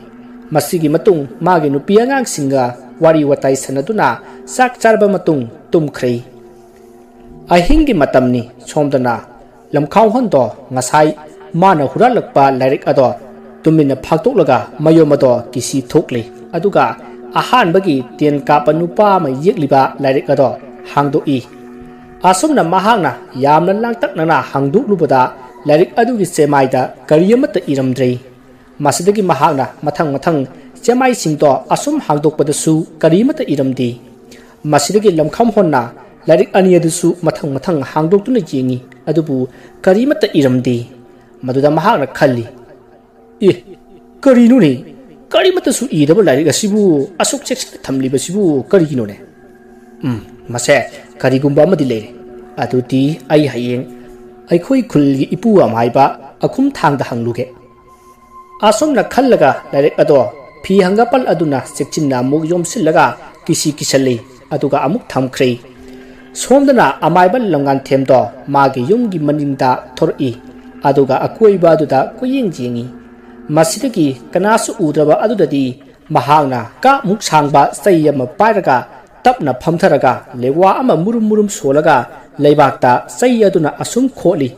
ꯃꯁꯤꯒꯤ ꯃꯇꯨꯡ ꯃꯥꯒꯤ ꯅꯨꯄꯤ ꯑꯉꯥꯡꯁꯤꯡꯒ ꯋꯥꯔꯤ ꯋꯥꯇꯥꯏ ꯁꯥꯟꯅꯗꯨꯅ ꯆꯥꯛ ꯆꯥꯔꯕ ꯃꯇꯨꯡ ꯇꯨꯝꯈ꯭ꯔꯦ꯫ ꯑꯍꯤꯡꯒꯤ ꯃꯇꯝꯅꯤ꯫ ꯁꯣꯝꯗꯅ ꯂꯝꯈꯥꯎꯍꯣꯟꯗꯣ ꯉꯁꯥꯏ ꯃꯥꯅ ꯍꯨꯔꯥꯜꯂꯛꯄ ꯂꯥꯏꯔꯤꯛ ꯑꯗꯣ ꯇꯨꯃꯤꯟꯅ ꯐꯥꯛꯇꯣꯛꯂꯒ ꯃꯌꯨꯝ ꯑꯗꯣ ꯀꯤꯁꯤ ꯊꯣꯛꯂꯤ꯫ ꯑꯗꯨꯒ ꯑꯍꯥꯟꯕꯒꯤ ꯇꯦꯟ ꯀꯥꯞꯄ ꯅꯨꯄꯥ ꯑꯃ ꯌꯦꯛꯂꯤꯕ ꯂꯥꯏꯔꯤꯛ ꯑꯗꯣ ꯍꯥꯡꯗꯣꯛꯏ꯫ ꯑꯁꯨꯝꯅ ꯃꯍꯥꯛꯅ ꯌꯥꯝꯅ ꯂꯥꯡꯇꯛꯅꯅ ꯍꯥꯡꯗꯣꯛꯂꯨꯕꯗ ꯂꯥꯏꯔꯤꯛ ꯑꯗꯨꯒꯤ ꯆꯦꯃꯥꯏꯗ ꯀꯔꯤ ꯑꯃꯠꯇ ꯏꯔꯝꯗ꯭ꯔꯦ꯫ ꯃꯁꯤꯗꯒꯤ ꯃꯍꯥꯛꯅ ꯃꯊꯪ ꯃꯊꯪ ꯆꯦꯃꯥꯏꯁꯤꯡꯗꯣ ꯑꯁꯨꯝ ꯍꯥꯡꯗꯣꯛꯄꯗꯁꯨ ꯀꯔꯤꯃꯠꯇ ꯏꯔꯝꯗꯦ꯫ ꯃꯁꯤꯗꯒꯤ ꯂꯝꯈꯥꯝꯍꯣꯟꯅ ꯂꯥꯏꯔꯤꯛ ꯑꯅꯤ ꯑꯗꯨꯁꯨ ꯃꯊꯪ ꯃꯊꯪ ꯍꯥꯡꯗꯣꯛꯇꯨꯅ ꯌꯦꯡꯏ, ꯑꯗꯨꯕꯨ ꯀꯔꯤꯃꯠꯇ ꯏꯔꯝꯗꯦ꯫ ꯃꯗꯨꯗ ꯃꯍꯥꯛꯅ ꯈꯜꯂꯤ, "ꯑꯦ, ꯀꯔꯤꯅꯣꯅꯦ? ꯀꯔꯤꯃꯠꯇꯁꯨ ꯏꯗꯕ ꯂꯥꯏꯔꯤꯛ ꯑꯁꯤꯕꯨ ꯑꯁꯨꯛ ꯆꯦꯛꯁꯤꯟꯅ ꯊꯝꯂꯤꯕꯁꯤꯕꯨ ꯀꯔꯤꯒꯤꯅꯣꯅꯦ? ꯎꯝ, ꯃꯁꯦ ꯀꯔꯤꯒꯨꯝꯕ ꯑꯃꯗꯤ ꯂꯩꯔꯦ꯫ ꯑꯗꯨꯗꯤ ꯑꯩ ꯍꯌꯦꯡ ꯑꯩꯈꯣꯏ ꯈꯨꯜꯒꯤ ꯏꯄꯨ ꯑꯃꯥꯏꯕ ꯑꯈꯨꯝ ꯊꯥꯡꯗ ꯍꯪꯂꯨꯒꯦ꯫" ꯑꯁꯨꯝꯅ ꯈꯜꯂꯒ ꯂꯥꯏꯔꯤꯛ ꯑꯗꯣ ꯐꯤ ꯍꯪꯒꯄꯜ ꯑꯗꯨꯅ ꯆꯦꯛꯁꯤꯟꯅ ꯑꯃꯨꯛ ꯌꯣꯝꯁꯤꯜꯂꯒ ꯀꯤꯁꯤ ꯀꯤꯁꯜꯂꯤ, ꯑꯗꯨꯒ ꯑꯃꯨꯛ ꯊꯝꯈ꯭ꯔꯦ꯫ ꯁꯣꯝꯗꯅ ꯑꯃꯥꯏꯕ ꯂꯝꯉꯥꯟꯊꯦꯝꯗꯣ ꯃꯥꯒꯤ ꯌꯨꯝꯒꯤ ꯃꯅꯤꯡꯗ ꯊꯣꯔꯛꯏ, ꯑꯗꯨꯒ ꯑꯀꯣꯏꯕ ꯑꯗꯨꯗ ꯀꯣꯏꯌꯦꯡ ꯌꯦꯡꯏ꯫ ꯃꯁꯤꯗꯒꯤ ꯀꯅꯥꯁꯨ ꯎꯗ꯭ꯔꯕ ꯑꯗꯨꯗꯗꯤ ꯃꯍꯥꯛꯅ ꯀꯥꯞꯃꯨꯛ ꯁꯥꯡꯕ ꯆꯩ ꯑꯃ ꯄꯥꯏꯔꯒ ꯇꯞꯅ ꯐꯝꯊꯔꯒ ꯂꯦꯋꯥ ꯑꯃ ꯃꯨꯔꯨꯝ ꯃꯨꯔꯨꯝ ꯁꯣꯜꯂꯒ ꯂꯩꯕꯥꯛꯇ ꯆꯩ ꯑꯗꯨꯅ ꯑꯁꯨꯝ ꯈꯣꯠꯂꯤ꯫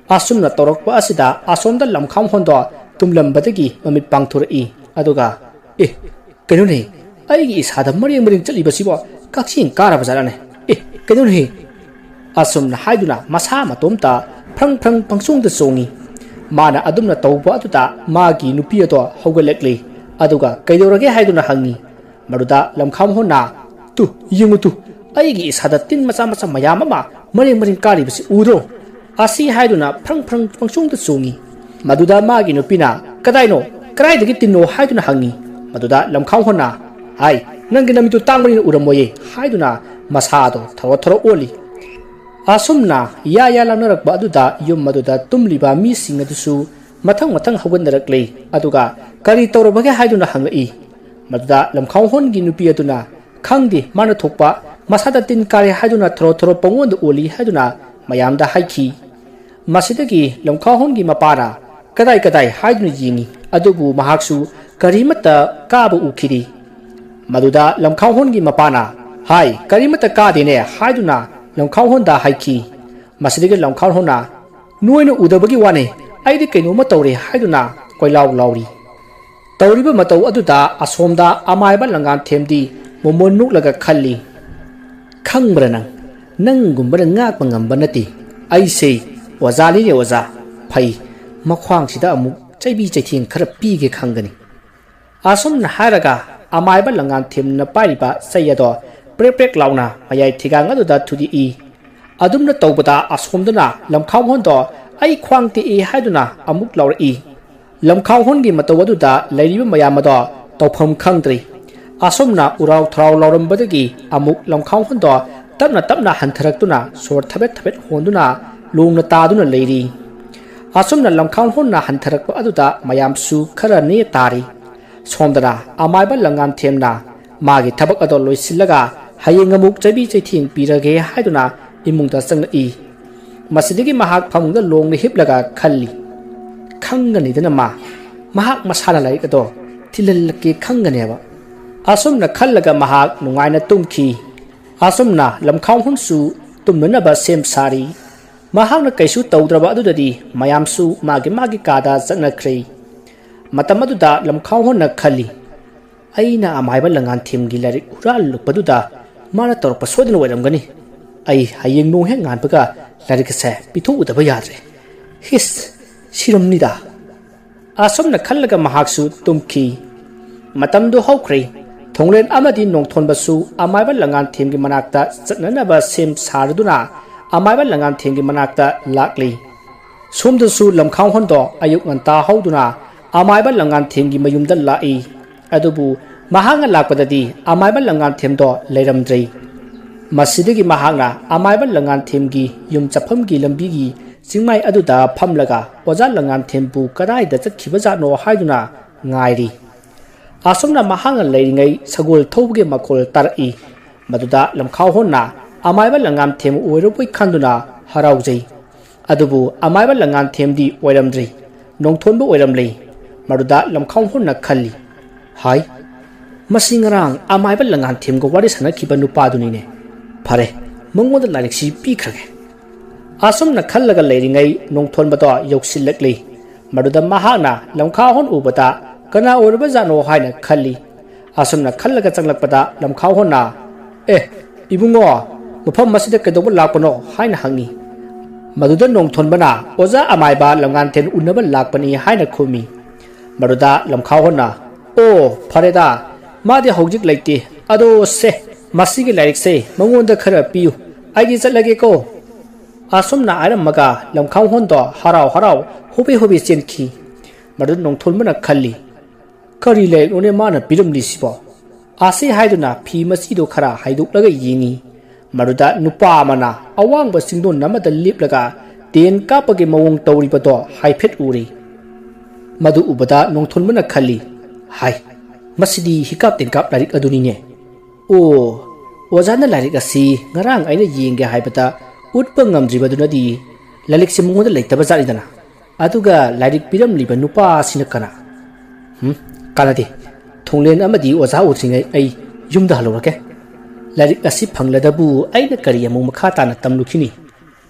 ꯑꯁꯨꯝꯅ ꯇꯧꯔꯛꯄ ꯑꯁꯤꯗ ꯑꯁꯣꯝꯗ ꯂꯝꯈꯥꯝꯍꯣꯟꯗꯣ ꯇꯨꯝꯂꯝꯕꯗꯒꯤ ꯃꯃꯤꯠ ꯄꯥꯡꯊꯣꯔꯛꯏ꯫ ꯑꯗꯨꯒ, "ꯑꯦ, ꯀꯩꯅꯣꯅꯦ? ꯑꯩꯒꯤ ꯏꯁꯥꯗ ꯃꯔꯦꯡ ꯃꯔꯦꯡ ꯆꯠꯂꯤꯕꯁꯤꯕꯣ ꯀꯛꯆꯦꯡ ꯀꯥꯔꯕ ꯖꯥꯠꯂꯅꯦ? ꯑꯦ, ꯀꯩꯅꯣꯅꯦ?" ꯑꯁꯨꯝꯅ ꯍꯥꯏꯗꯨꯅ ꯃꯁꯥ ꯃꯇꯣꯝꯇ ꯐ꯭ꯔꯪ ꯐ꯭ꯔꯪ ꯄꯪꯆꯣꯡꯗ ꯆꯣꯡꯉꯤ꯫ ꯃꯥꯅ ꯑꯗꯨꯝꯅ ꯇꯧꯕ ꯑꯗꯨꯗ ꯃꯥꯒꯤ ꯅꯨꯄꯤ ꯑꯗꯣ ꯍꯧꯒꯠꯂꯛꯂꯤ꯫ ꯑꯗꯨꯒ "ꯀꯩꯗꯧꯔꯒꯦ?" ꯍꯥꯏꯗꯨꯅ ꯍꯪꯉꯤ꯫ ꯃꯗꯨꯗ ꯂꯝꯈꯥꯝꯍꯣꯟꯅ, "ꯇꯨ, ꯌꯦꯡꯉꯨ ꯇꯨ, ꯑꯩꯒꯤ ꯏꯁꯥꯗ ꯇꯤꯟ ꯃꯆꯥ ꯃꯆꯥ ꯃꯌꯥꯝ ꯑꯃ ꯃꯔꯦꯡ ꯃꯔꯦꯡ ꯀꯥꯔꯤꯕꯁꯤ ꯎꯗ꯭ꯔꯣ?" ꯑꯁꯤ ꯍꯥꯏꯗꯨꯅ ꯐ꯭ꯔꯪ ꯐ꯭ꯔꯪ ꯄꯪꯆꯣꯡꯗ ꯆꯣꯡꯉꯤ꯫ ꯃꯗꯨꯗ ꯃꯥꯒꯤ ꯅꯨꯄꯤꯅ, "ꯀꯗꯥꯏꯅꯣ? ꯀꯗꯥꯏꯗꯒꯤ ꯇꯤꯟꯅꯣ?" ꯍꯥꯏꯗꯨꯅ ꯍꯪꯉꯤ꯫ ꯃꯗꯨꯗ ꯂꯝꯈꯥꯝꯍꯣꯟꯅ, "ꯍꯥꯏ, ꯅꯪꯒꯤ ꯅꯃꯤꯠꯇꯨ ꯇꯥꯡꯕꯅꯤꯅ ꯎꯔꯝꯃꯣꯏꯌꯦ" ꯍꯥꯏꯗꯨꯅ ꯃꯁꯥꯗꯣ ꯊꯔꯣ ꯊꯔꯣ ꯑꯣꯜꯂꯤ꯫ ꯑꯁꯨꯝꯅ ꯌꯥ ꯌꯥ ꯂꯥꯎꯅꯔꯛꯄ ꯑꯗꯨꯗ ꯌꯨꯝ ꯑꯗꯨꯗ ꯇꯨꯝꯂꯤꯕ ꯃꯤꯁꯤꯡ ꯑꯗꯨꯁꯨ ꯃꯊꯪ ꯃꯊꯪ ꯍꯧꯒꯠꯅꯔꯛꯂꯦ꯫ ꯑꯗꯨꯒ "ꯀꯔꯤ ꯇꯧꯔꯕꯒꯦ?" ꯍꯥꯏꯗꯨꯅ ꯍꯪꯂꯛꯏ꯫ ꯃꯗꯨꯗ ꯂꯝꯈꯥꯎꯍꯣꯟꯒꯤ ꯅꯨꯄꯤ ꯑꯗꯨꯅ, "ꯈꯪꯗꯦ, ꯃꯥꯅ ꯊꯣꯛꯄ ꯃꯁꯥꯗ ꯇꯤꯟ ꯀꯥꯔꯦ ꯍꯥꯏꯗꯨꯅ ꯊꯣꯔꯣ ꯊꯣꯔꯣ ꯄꯪꯑꯣꯟꯗ ꯑꯣꯜꯂꯤ ꯍꯥꯏꯗꯨꯅ ꯃꯌꯥꯝꯗ ꯍꯥꯏꯈꯤ꯫ ꯃꯁꯤꯗꯒꯤ ꯂꯝꯈꯥꯎꯍꯣꯟꯒꯤ ꯃꯄꯥꯅ ꯀꯗꯥꯏ ꯀꯗꯥꯏ ꯍꯥꯏꯗꯨꯅ ꯌꯦꯡꯉꯤ, ꯑꯗꯨꯕꯨ ꯃꯍꯥꯛꯁꯨ ꯀꯔꯤꯃꯠꯇ ꯀꯥꯕ ꯎꯈꯤꯗꯦ꯫ ꯃꯗꯨꯗ ꯂꯝꯈꯥꯎꯍꯣꯟꯒꯤ ꯃꯄꯥꯅ, "ꯍꯥꯏ, ꯀꯔꯤꯃꯠꯇ ꯀꯥꯗꯦꯅꯦ" ꯍꯥꯏꯗꯨꯅ ꯂꯝꯈꯥꯎꯍꯣꯟꯗ ꯍꯥꯏꯈꯤ꯫ ꯃꯁꯤꯗꯒꯤ ꯂꯝꯈꯥꯎꯍꯣꯟꯅ, "ꯅꯣꯏꯅ ꯎꯗꯕꯒꯤ ꯋꯥꯅꯦ, ꯑꯩꯗꯤ ꯀꯩꯅꯣꯝꯃ ꯇꯧꯔꯦ" ꯍꯥꯏꯗꯨꯅ ꯀꯣꯏꯂꯥꯎ ꯂꯥꯎꯔꯤ꯫ ꯇꯧꯔꯤꯕ ꯃꯇꯧ ꯑꯗꯨꯗ ꯑꯁꯣꯝꯗ ꯑꯃꯥꯏꯕ ꯂꯪꯉꯥꯟꯊꯦꯝꯗꯤ ꯃꯣꯃꯣꯟ ꯅꯣꯛꯂꯒ ꯈꯜꯂꯤ, "ꯈꯪꯕ꯭ꯔꯥ ꯅꯪ? ꯅꯪꯒꯨꯝꯕꯅ ꯉꯥꯛꯄ ꯉꯝꯕ ꯅꯠꯇꯦ꯫ ꯑꯩꯁꯦ ꯑꯣꯖꯥꯅꯤꯅꯦ ꯑꯣꯖꯥ꯫ ꯐꯩ, ꯃꯈ꯭ꯋꯥꯡꯁꯤꯗ ꯑꯃꯨꯛ ꯆꯩꯕꯤ ꯆꯩꯊꯦꯡ ꯈꯔ ꯄꯤꯒꯦ ꯈꯪꯒꯅꯤ"꯫ ꯑꯁꯨꯝꯅ ꯍꯥꯏꯔꯒ ꯑꯃꯥꯏꯕ ꯂꯪꯉꯥꯟꯊꯦꯝꯅ ꯄꯥꯏꯔꯤꯕ ꯆꯩ ꯑꯗꯣ ꯄ꯭ꯔꯦꯛ ꯄ꯭ꯔꯦꯛ ꯂꯥꯎꯅ ꯃꯌꯥꯏ ꯊꯤꯒꯥꯡ ꯑꯗꯨꯗ ꯊꯨꯗꯦꯛꯏ꯫ ꯑꯗꯨꯝꯅ ꯇꯧꯕꯗ ꯑꯁꯣꯝꯗꯅ ꯂꯝꯈꯥꯎꯍꯣꯟꯗꯣ "ꯑꯩ ꯈ꯭ꯋꯥꯡ ꯇꯦꯛꯏ" ꯍꯥꯏꯗꯨꯅ ꯑꯃꯨꯛ ꯂꯥꯎꯔꯛꯏ꯫ ꯂꯝꯈꯥꯎꯍꯣꯟꯒꯤ ꯃꯇꯧ ꯑꯗꯨꯗ ꯂꯩꯔꯤꯕ ꯃꯌꯥꯝ ꯑꯗꯣ ꯇꯧꯐꯝ ꯈꯪꯗ꯭ꯔꯦ꯫ ꯑꯁꯨꯝꯅ ꯎꯔꯥꯎ ꯊꯔꯥꯎ ꯂꯥꯎꯔꯝꯕꯗꯒꯤ ꯑꯃꯨꯛ ꯂꯝꯈꯥꯎꯍꯣꯟꯗꯣ ꯇꯞꯅ ꯇꯞꯅ ꯍꯟꯊꯔꯛꯇꯨꯅ ꯁꯣꯔ ꯊꯕꯦꯠ ꯊꯕꯦꯠ ꯍꯣꯟꯗꯨꯅ ꯂꯣꯡꯅ ꯇꯥꯗꯨꯅ ꯂꯩꯔꯤ꯫ ꯑꯁꯨꯝꯅ ꯂꯝꯈꯥꯎꯍꯣꯟꯅ ꯍꯟꯊꯔꯛꯄ ꯑꯗꯨꯗ ꯃꯌꯥꯝꯁꯨ ꯈꯔ ꯅꯦ ꯇꯥꯔꯤ꯫ ꯁꯣꯝꯗꯅ ꯑꯃꯥꯏꯕ ꯂꯪꯉꯥꯟꯊꯦꯝꯅ ꯃꯥꯒꯤ ꯊꯕꯛ ꯑꯗꯣ ꯂꯣꯏꯁꯤꯜꯂꯒ ꯍꯌꯦꯡ ꯑꯃꯨꯛ ꯆꯩꯕꯤ ꯆꯩꯊꯦꯡ ꯄꯤꯔꯒꯦ ꯍꯥꯏꯗꯨꯅ ꯏꯃꯨꯡꯗ ꯆꯪꯂꯛꯏ꯫ ꯃꯁꯤꯗꯒꯤ ꯃꯍꯥꯛ ꯐꯃꯨꯡꯗ ꯂꯣꯡꯅ ꯍꯤꯞꯂꯒ ꯈꯜꯂꯤ, "ꯈꯪꯒꯅꯤꯗꯅ ꯃꯥ, ꯃꯍꯥꯛ ꯃꯁꯥꯅ ꯂꯥꯏꯔꯤꯛ ꯑꯗꯣ ꯊꯤꯜꯍꯜꯂꯛꯀꯦ ꯈꯪꯒꯅꯦꯕ"꯫ ꯑꯁꯨꯝꯅ ꯈꯜꯂꯒ ꯃꯍꯥꯛ ꯅꯨꯡꯉꯥꯏꯅ ꯇꯨꯝꯈꯤ꯫ ꯑꯁꯨꯝꯅ ꯂꯝꯈꯥꯎꯍꯣꯟꯁꯨ ꯇꯨꯝꯅꯅꯕ ꯁꯦꯝ ꯁꯥꯔꯤ꯫ ꯃꯍꯥꯛꯅ ꯀꯩꯁꯨ ꯇꯧꯗ꯭ꯔꯕ ꯑꯗꯨꯗꯗꯤ ꯃꯌꯥꯝꯁꯨ ꯃꯥꯒꯤ ꯃꯥꯒꯤ ꯀꯥꯗ ꯆꯠꯅꯈ꯭ꯔꯦ꯫ ꯃꯇꯝ ꯑꯗꯨꯗ ꯂꯝꯈꯥꯎꯍꯣꯟꯅ ꯈꯜꯂꯤ, "ꯑꯩꯅ ꯑꯃꯥꯏꯕ ꯂꯪꯉꯥꯟꯊꯦꯝꯒꯤ ꯂꯥꯏꯔꯤꯛ ꯍꯨꯔꯥꯜꯂꯨꯕꯗꯨꯗ ꯃꯥꯅ ꯇꯧꯔꯛꯄ ꯁꯣꯏꯗꯅ ꯑꯣꯏꯔꯝꯒꯅꯤ꯫ ꯑꯩ ꯍꯌꯦꯡ ꯅꯣꯡ ꯍꯦꯛ ꯉꯥꯟꯕꯒ ꯂꯥꯏꯔꯤꯛ ꯑꯁꯦ ꯄꯤꯊꯣꯛꯎꯗꯕ ꯌꯥꯗ꯭ꯔꯦ꯫ ꯍꯤꯁ, ꯁꯤꯔꯝꯅꯤꯗ"꯫ ꯑꯁꯨꯝꯅ ꯈꯜꯂꯒ ꯃꯍꯥꯛꯁꯨ ꯇꯨꯝꯈꯤ꯫ ꯃꯇꯝꯗꯨ ꯍꯧꯈ꯭ꯔꯦ꯫ ꯊꯣꯡꯂꯦꯟ ꯑꯃꯗꯤ ꯅꯣꯡꯊꯣꯟꯕꯁꯨ ꯑꯃꯥꯏꯕ ꯂꯪꯉꯥꯟꯊꯦꯝꯒꯤ ꯃꯅꯥꯛꯇ ꯆꯠꯅꯅꯕ ꯁꯦꯝ ꯁꯥꯔꯗꯨꯅ ꯑꯃꯥꯏꯕ ꯂꯪꯉꯥꯟꯊꯦꯝꯒꯤ ꯃꯅꯥꯛꯇ ꯂꯥꯛꯂꯤ꯫ ꯁꯣꯝꯗꯁꯨ ꯂꯝꯈꯥꯎꯍꯣꯟꯗꯣ ꯑꯌꯨꯛ ꯉꯟꯇꯥ ꯍꯧꯗꯨꯅ ꯑꯃꯥꯏꯕ ꯂꯪꯉꯥꯟꯊꯦꯝꯒꯤ ꯃꯌꯨꯝꯗ ꯂꯥꯛꯏ꯫ ꯑꯗꯨꯕꯨ ꯃꯍꯥꯛꯅ ꯂꯥꯛꯄꯗꯗꯤ ꯑꯃꯥꯏꯕ ꯂꯪꯉꯥꯟꯊꯦꯝꯗꯣ ꯂꯩꯔꯝꯗ꯭ꯔꯦ꯫ ꯃꯁꯤꯗꯒꯤ ꯃꯍꯥꯛꯅ ꯑꯃꯥꯏꯕ ꯂꯪꯉꯥꯟꯊꯦꯝꯒꯤ ꯌꯨꯝ ꯆꯠꯐꯝꯒꯤ ꯂꯝꯕꯤꯒꯤ ꯆꯤꯡꯃꯥꯏ ꯑꯗꯨꯗ ꯐꯝꯂꯒ ꯑꯣꯖꯥ ꯂꯪꯉꯥꯟꯊꯦꯝꯕꯨ ꯀꯗꯥꯏꯗ ꯆꯠꯈꯤꯕꯖꯥꯠꯅꯣ ꯍꯥꯏꯗꯨꯅ ꯉꯥꯏꯔꯤ꯫ ꯑꯁꯨꯝꯅ ꯃꯍꯥꯛꯅ ꯂꯩꯔꯤꯉꯩ ꯁꯒꯣꯜ ꯊꯧꯕꯒꯤ ꯃꯈꯣꯜ ꯇꯥꯔꯛꯏ꯫ ꯃꯗꯨꯗ ꯂꯝꯈꯥꯎꯍꯣꯟꯅ ꯑꯃꯥꯏꯕ ꯂꯪꯉꯥꯟꯊꯦꯝ ꯑꯣꯏꯔꯕꯣꯏ ꯈꯟꯗꯨꯅ ꯍꯔꯥꯎꯖꯩ꯫ ꯑꯗꯨꯕꯨ ꯑꯃꯥꯏꯕ ꯂꯪꯉꯥꯟꯊꯦꯝꯗꯤ ꯑꯣꯏꯔꯝꯗ꯭ꯔꯦ, ꯅꯣꯡꯊꯣꯟꯕ ꯑꯣꯏꯔꯝꯂꯦ꯫ ꯃꯗꯨꯗ ꯂꯝꯈꯥꯎꯍꯣꯟꯅ ꯈꯜꯂꯤ, ꯍꯥꯏ, ꯃꯁꯤ ꯉꯔꯥꯡ ꯑꯃꯥꯏꯕ ꯂꯪꯉꯥꯟꯊꯦꯝꯒ ꯋꯥꯔꯤ ꯁꯥꯟꯅꯈꯤꯕ ꯅꯨꯄꯥꯗꯨꯅꯤꯅꯦ꯫ ꯐꯔꯦ, ꯃꯉꯣꯟꯗ ꯂꯥꯏꯔꯤꯛꯁꯤ ꯄꯤꯈ꯭ꯔꯒꯦ꯫ ꯑꯁꯨꯝꯅ ꯈꯜꯂꯒ ꯂꯩꯔꯤꯉꯩ ꯅꯣꯡꯊꯣꯟꯕꯗꯣ ꯌꯧꯁꯤꯜꯂꯛꯂꯤ꯫ ꯃꯗꯨꯗ ꯃꯍꯥꯛꯅ ꯂꯝꯈꯥꯎꯍꯣꯟ ꯎꯕꯗ ꯀꯅꯥ ꯑꯣꯏꯔꯕꯖꯥꯠꯅꯣ ꯍꯥꯏꯅ ꯈꯜꯂꯤ꯫ ꯑꯁꯨꯝꯅ ꯈꯜꯂꯒ ꯆꯪꯂꯛꯄꯗ ꯂꯝꯈꯥꯎꯍꯣꯟꯅ, "ꯑꯦ, ꯏꯕꯨꯡꯉꯣ, ꯃꯐꯝ ꯑꯁꯤꯗ ꯀꯩꯗꯧꯕ ꯂꯥꯛꯄꯅꯣ?" ꯍꯥꯏꯅ ꯍꯪꯉꯤ꯫ ꯃꯗꯨꯗ ꯅꯣꯡꯊꯣꯟꯕꯅ, "ꯑꯣꯖꯥ ꯑꯃꯥꯏꯕ ꯂꯝꯉꯥꯟꯊꯦꯝ ꯎꯅꯕ ꯂꯥꯛꯄꯅꯤ" ꯍꯥꯏꯅ ꯈꯨꯝꯃꯤ꯫ ꯃꯗꯨꯗ ꯂꯝꯈꯥꯎꯍꯣꯟꯅ, "ꯑꯣ, ꯐꯔꯦꯗ, ꯃꯥꯗꯤ ꯍꯧꯖꯤꯛ ꯂꯩꯇꯦ꯫ ꯑꯗꯣ ꯁꯦ, ꯃꯁꯤꯒꯤ ꯂꯥꯏꯔꯤꯛꯁꯦ ꯃꯉꯣꯟꯗ ꯈꯔ ꯄꯤꯌꯨ, ꯑꯩꯗꯤ ꯆꯠꯂꯒꯦꯀꯣ"꯫ ꯑꯁꯨꯝꯅ ꯍꯥꯏꯔꯝꯃꯒ ꯂꯝꯈꯥꯎꯍꯣꯟꯗꯣ ꯍꯔꯥꯎ ꯍꯔꯥꯎ ꯍꯣꯕꯦ ꯍꯣꯕꯦ ꯆꯦꯟꯈꯤ꯫ ꯃꯗꯨꯗ ꯅꯣꯡꯊꯣꯟꯕꯅ ꯈꯜꯂꯤ, "ꯀꯔꯤ ꯂꯥꯏꯔꯤꯛꯅꯣꯅꯦ ꯃꯥꯅ ꯄꯤꯔꯝꯂꯤꯁꯤꯕꯣ?" ꯑꯁꯤ ꯍꯥꯏꯗꯨꯅ ꯐꯤ ꯃꯆꯤꯗꯣ ꯈꯔ ꯍꯥꯏꯗꯣꯛꯂꯒ ꯌꯦꯡꯉꯤ꯫ ꯃꯗꯨꯗ ꯅꯨꯄꯥ ꯑꯃꯅ ꯑꯋꯥꯡꯕ ꯆꯤꯡꯗꯣꯟ ꯑꯃꯗ ꯂꯦꯞꯂꯒ ꯇꯦꯟ ꯀꯥꯞꯄꯒꯤ ꯃꯑꯣꯡ ꯇꯧꯔꯤꯕꯗꯣ ꯍꯥꯏꯐꯦꯠ ꯎꯔꯤ꯫ ꯃꯗꯨ ꯎꯕꯗ ꯅꯣꯡꯊꯣꯟꯕꯅ ꯈꯜꯂꯤ, "ꯍꯥꯏ, ꯃꯁꯤꯗꯤ ꯍꯤꯀꯥꯞ ꯇꯦꯟꯀꯥꯞ ꯂꯥꯏꯔꯤꯛ ꯑꯗꯨꯅꯤꯅꯦ꯫ ꯑꯣ, ꯑꯣꯖꯥꯅ ꯂꯥꯏꯔꯤꯛ ꯑꯁꯤ ꯉꯔꯥꯡ ꯑꯩꯅ ꯌꯦꯡꯒꯦ ꯍꯥꯏꯕꯗ ꯎꯠꯄ ꯉꯝꯗ꯭ꯔꯤꯕꯗꯨꯅꯗꯤ ꯂꯥꯏꯔꯤꯛꯁꯦ ꯃꯉꯣꯟꯗ ꯂꯩꯇꯕ ꯖꯥꯠꯅꯤꯗꯅ꯫ ꯑꯗꯨꯒ ꯂꯥꯏꯔꯤꯛ ꯄꯤꯔꯝꯂꯤꯕ ꯅꯨꯄꯥ ꯑꯁꯤꯅ ꯀꯅꯥ? ꯍꯨꯝ, ꯀꯥꯟꯅꯗꯦ꯫ ꯊꯣꯡꯂꯦꯟ ꯑꯃꯗꯤ ꯑꯣꯖꯥ ꯎꯗ꯭ꯔꯤꯉꯩ ꯑꯩ ꯌꯨꯝꯗ ꯍꯜꯂꯨꯔꯒꯦ꯫ ꯂꯥꯏꯔꯤꯛ ꯑꯁꯤ ꯐꯪꯂꯗꯕꯨ ꯑꯩꯅ ꯀꯔꯤ ꯑꯃꯨꯛ ꯃꯈꯥ ꯇꯥꯅ ꯇꯝꯂꯨꯈꯤꯅꯤ?"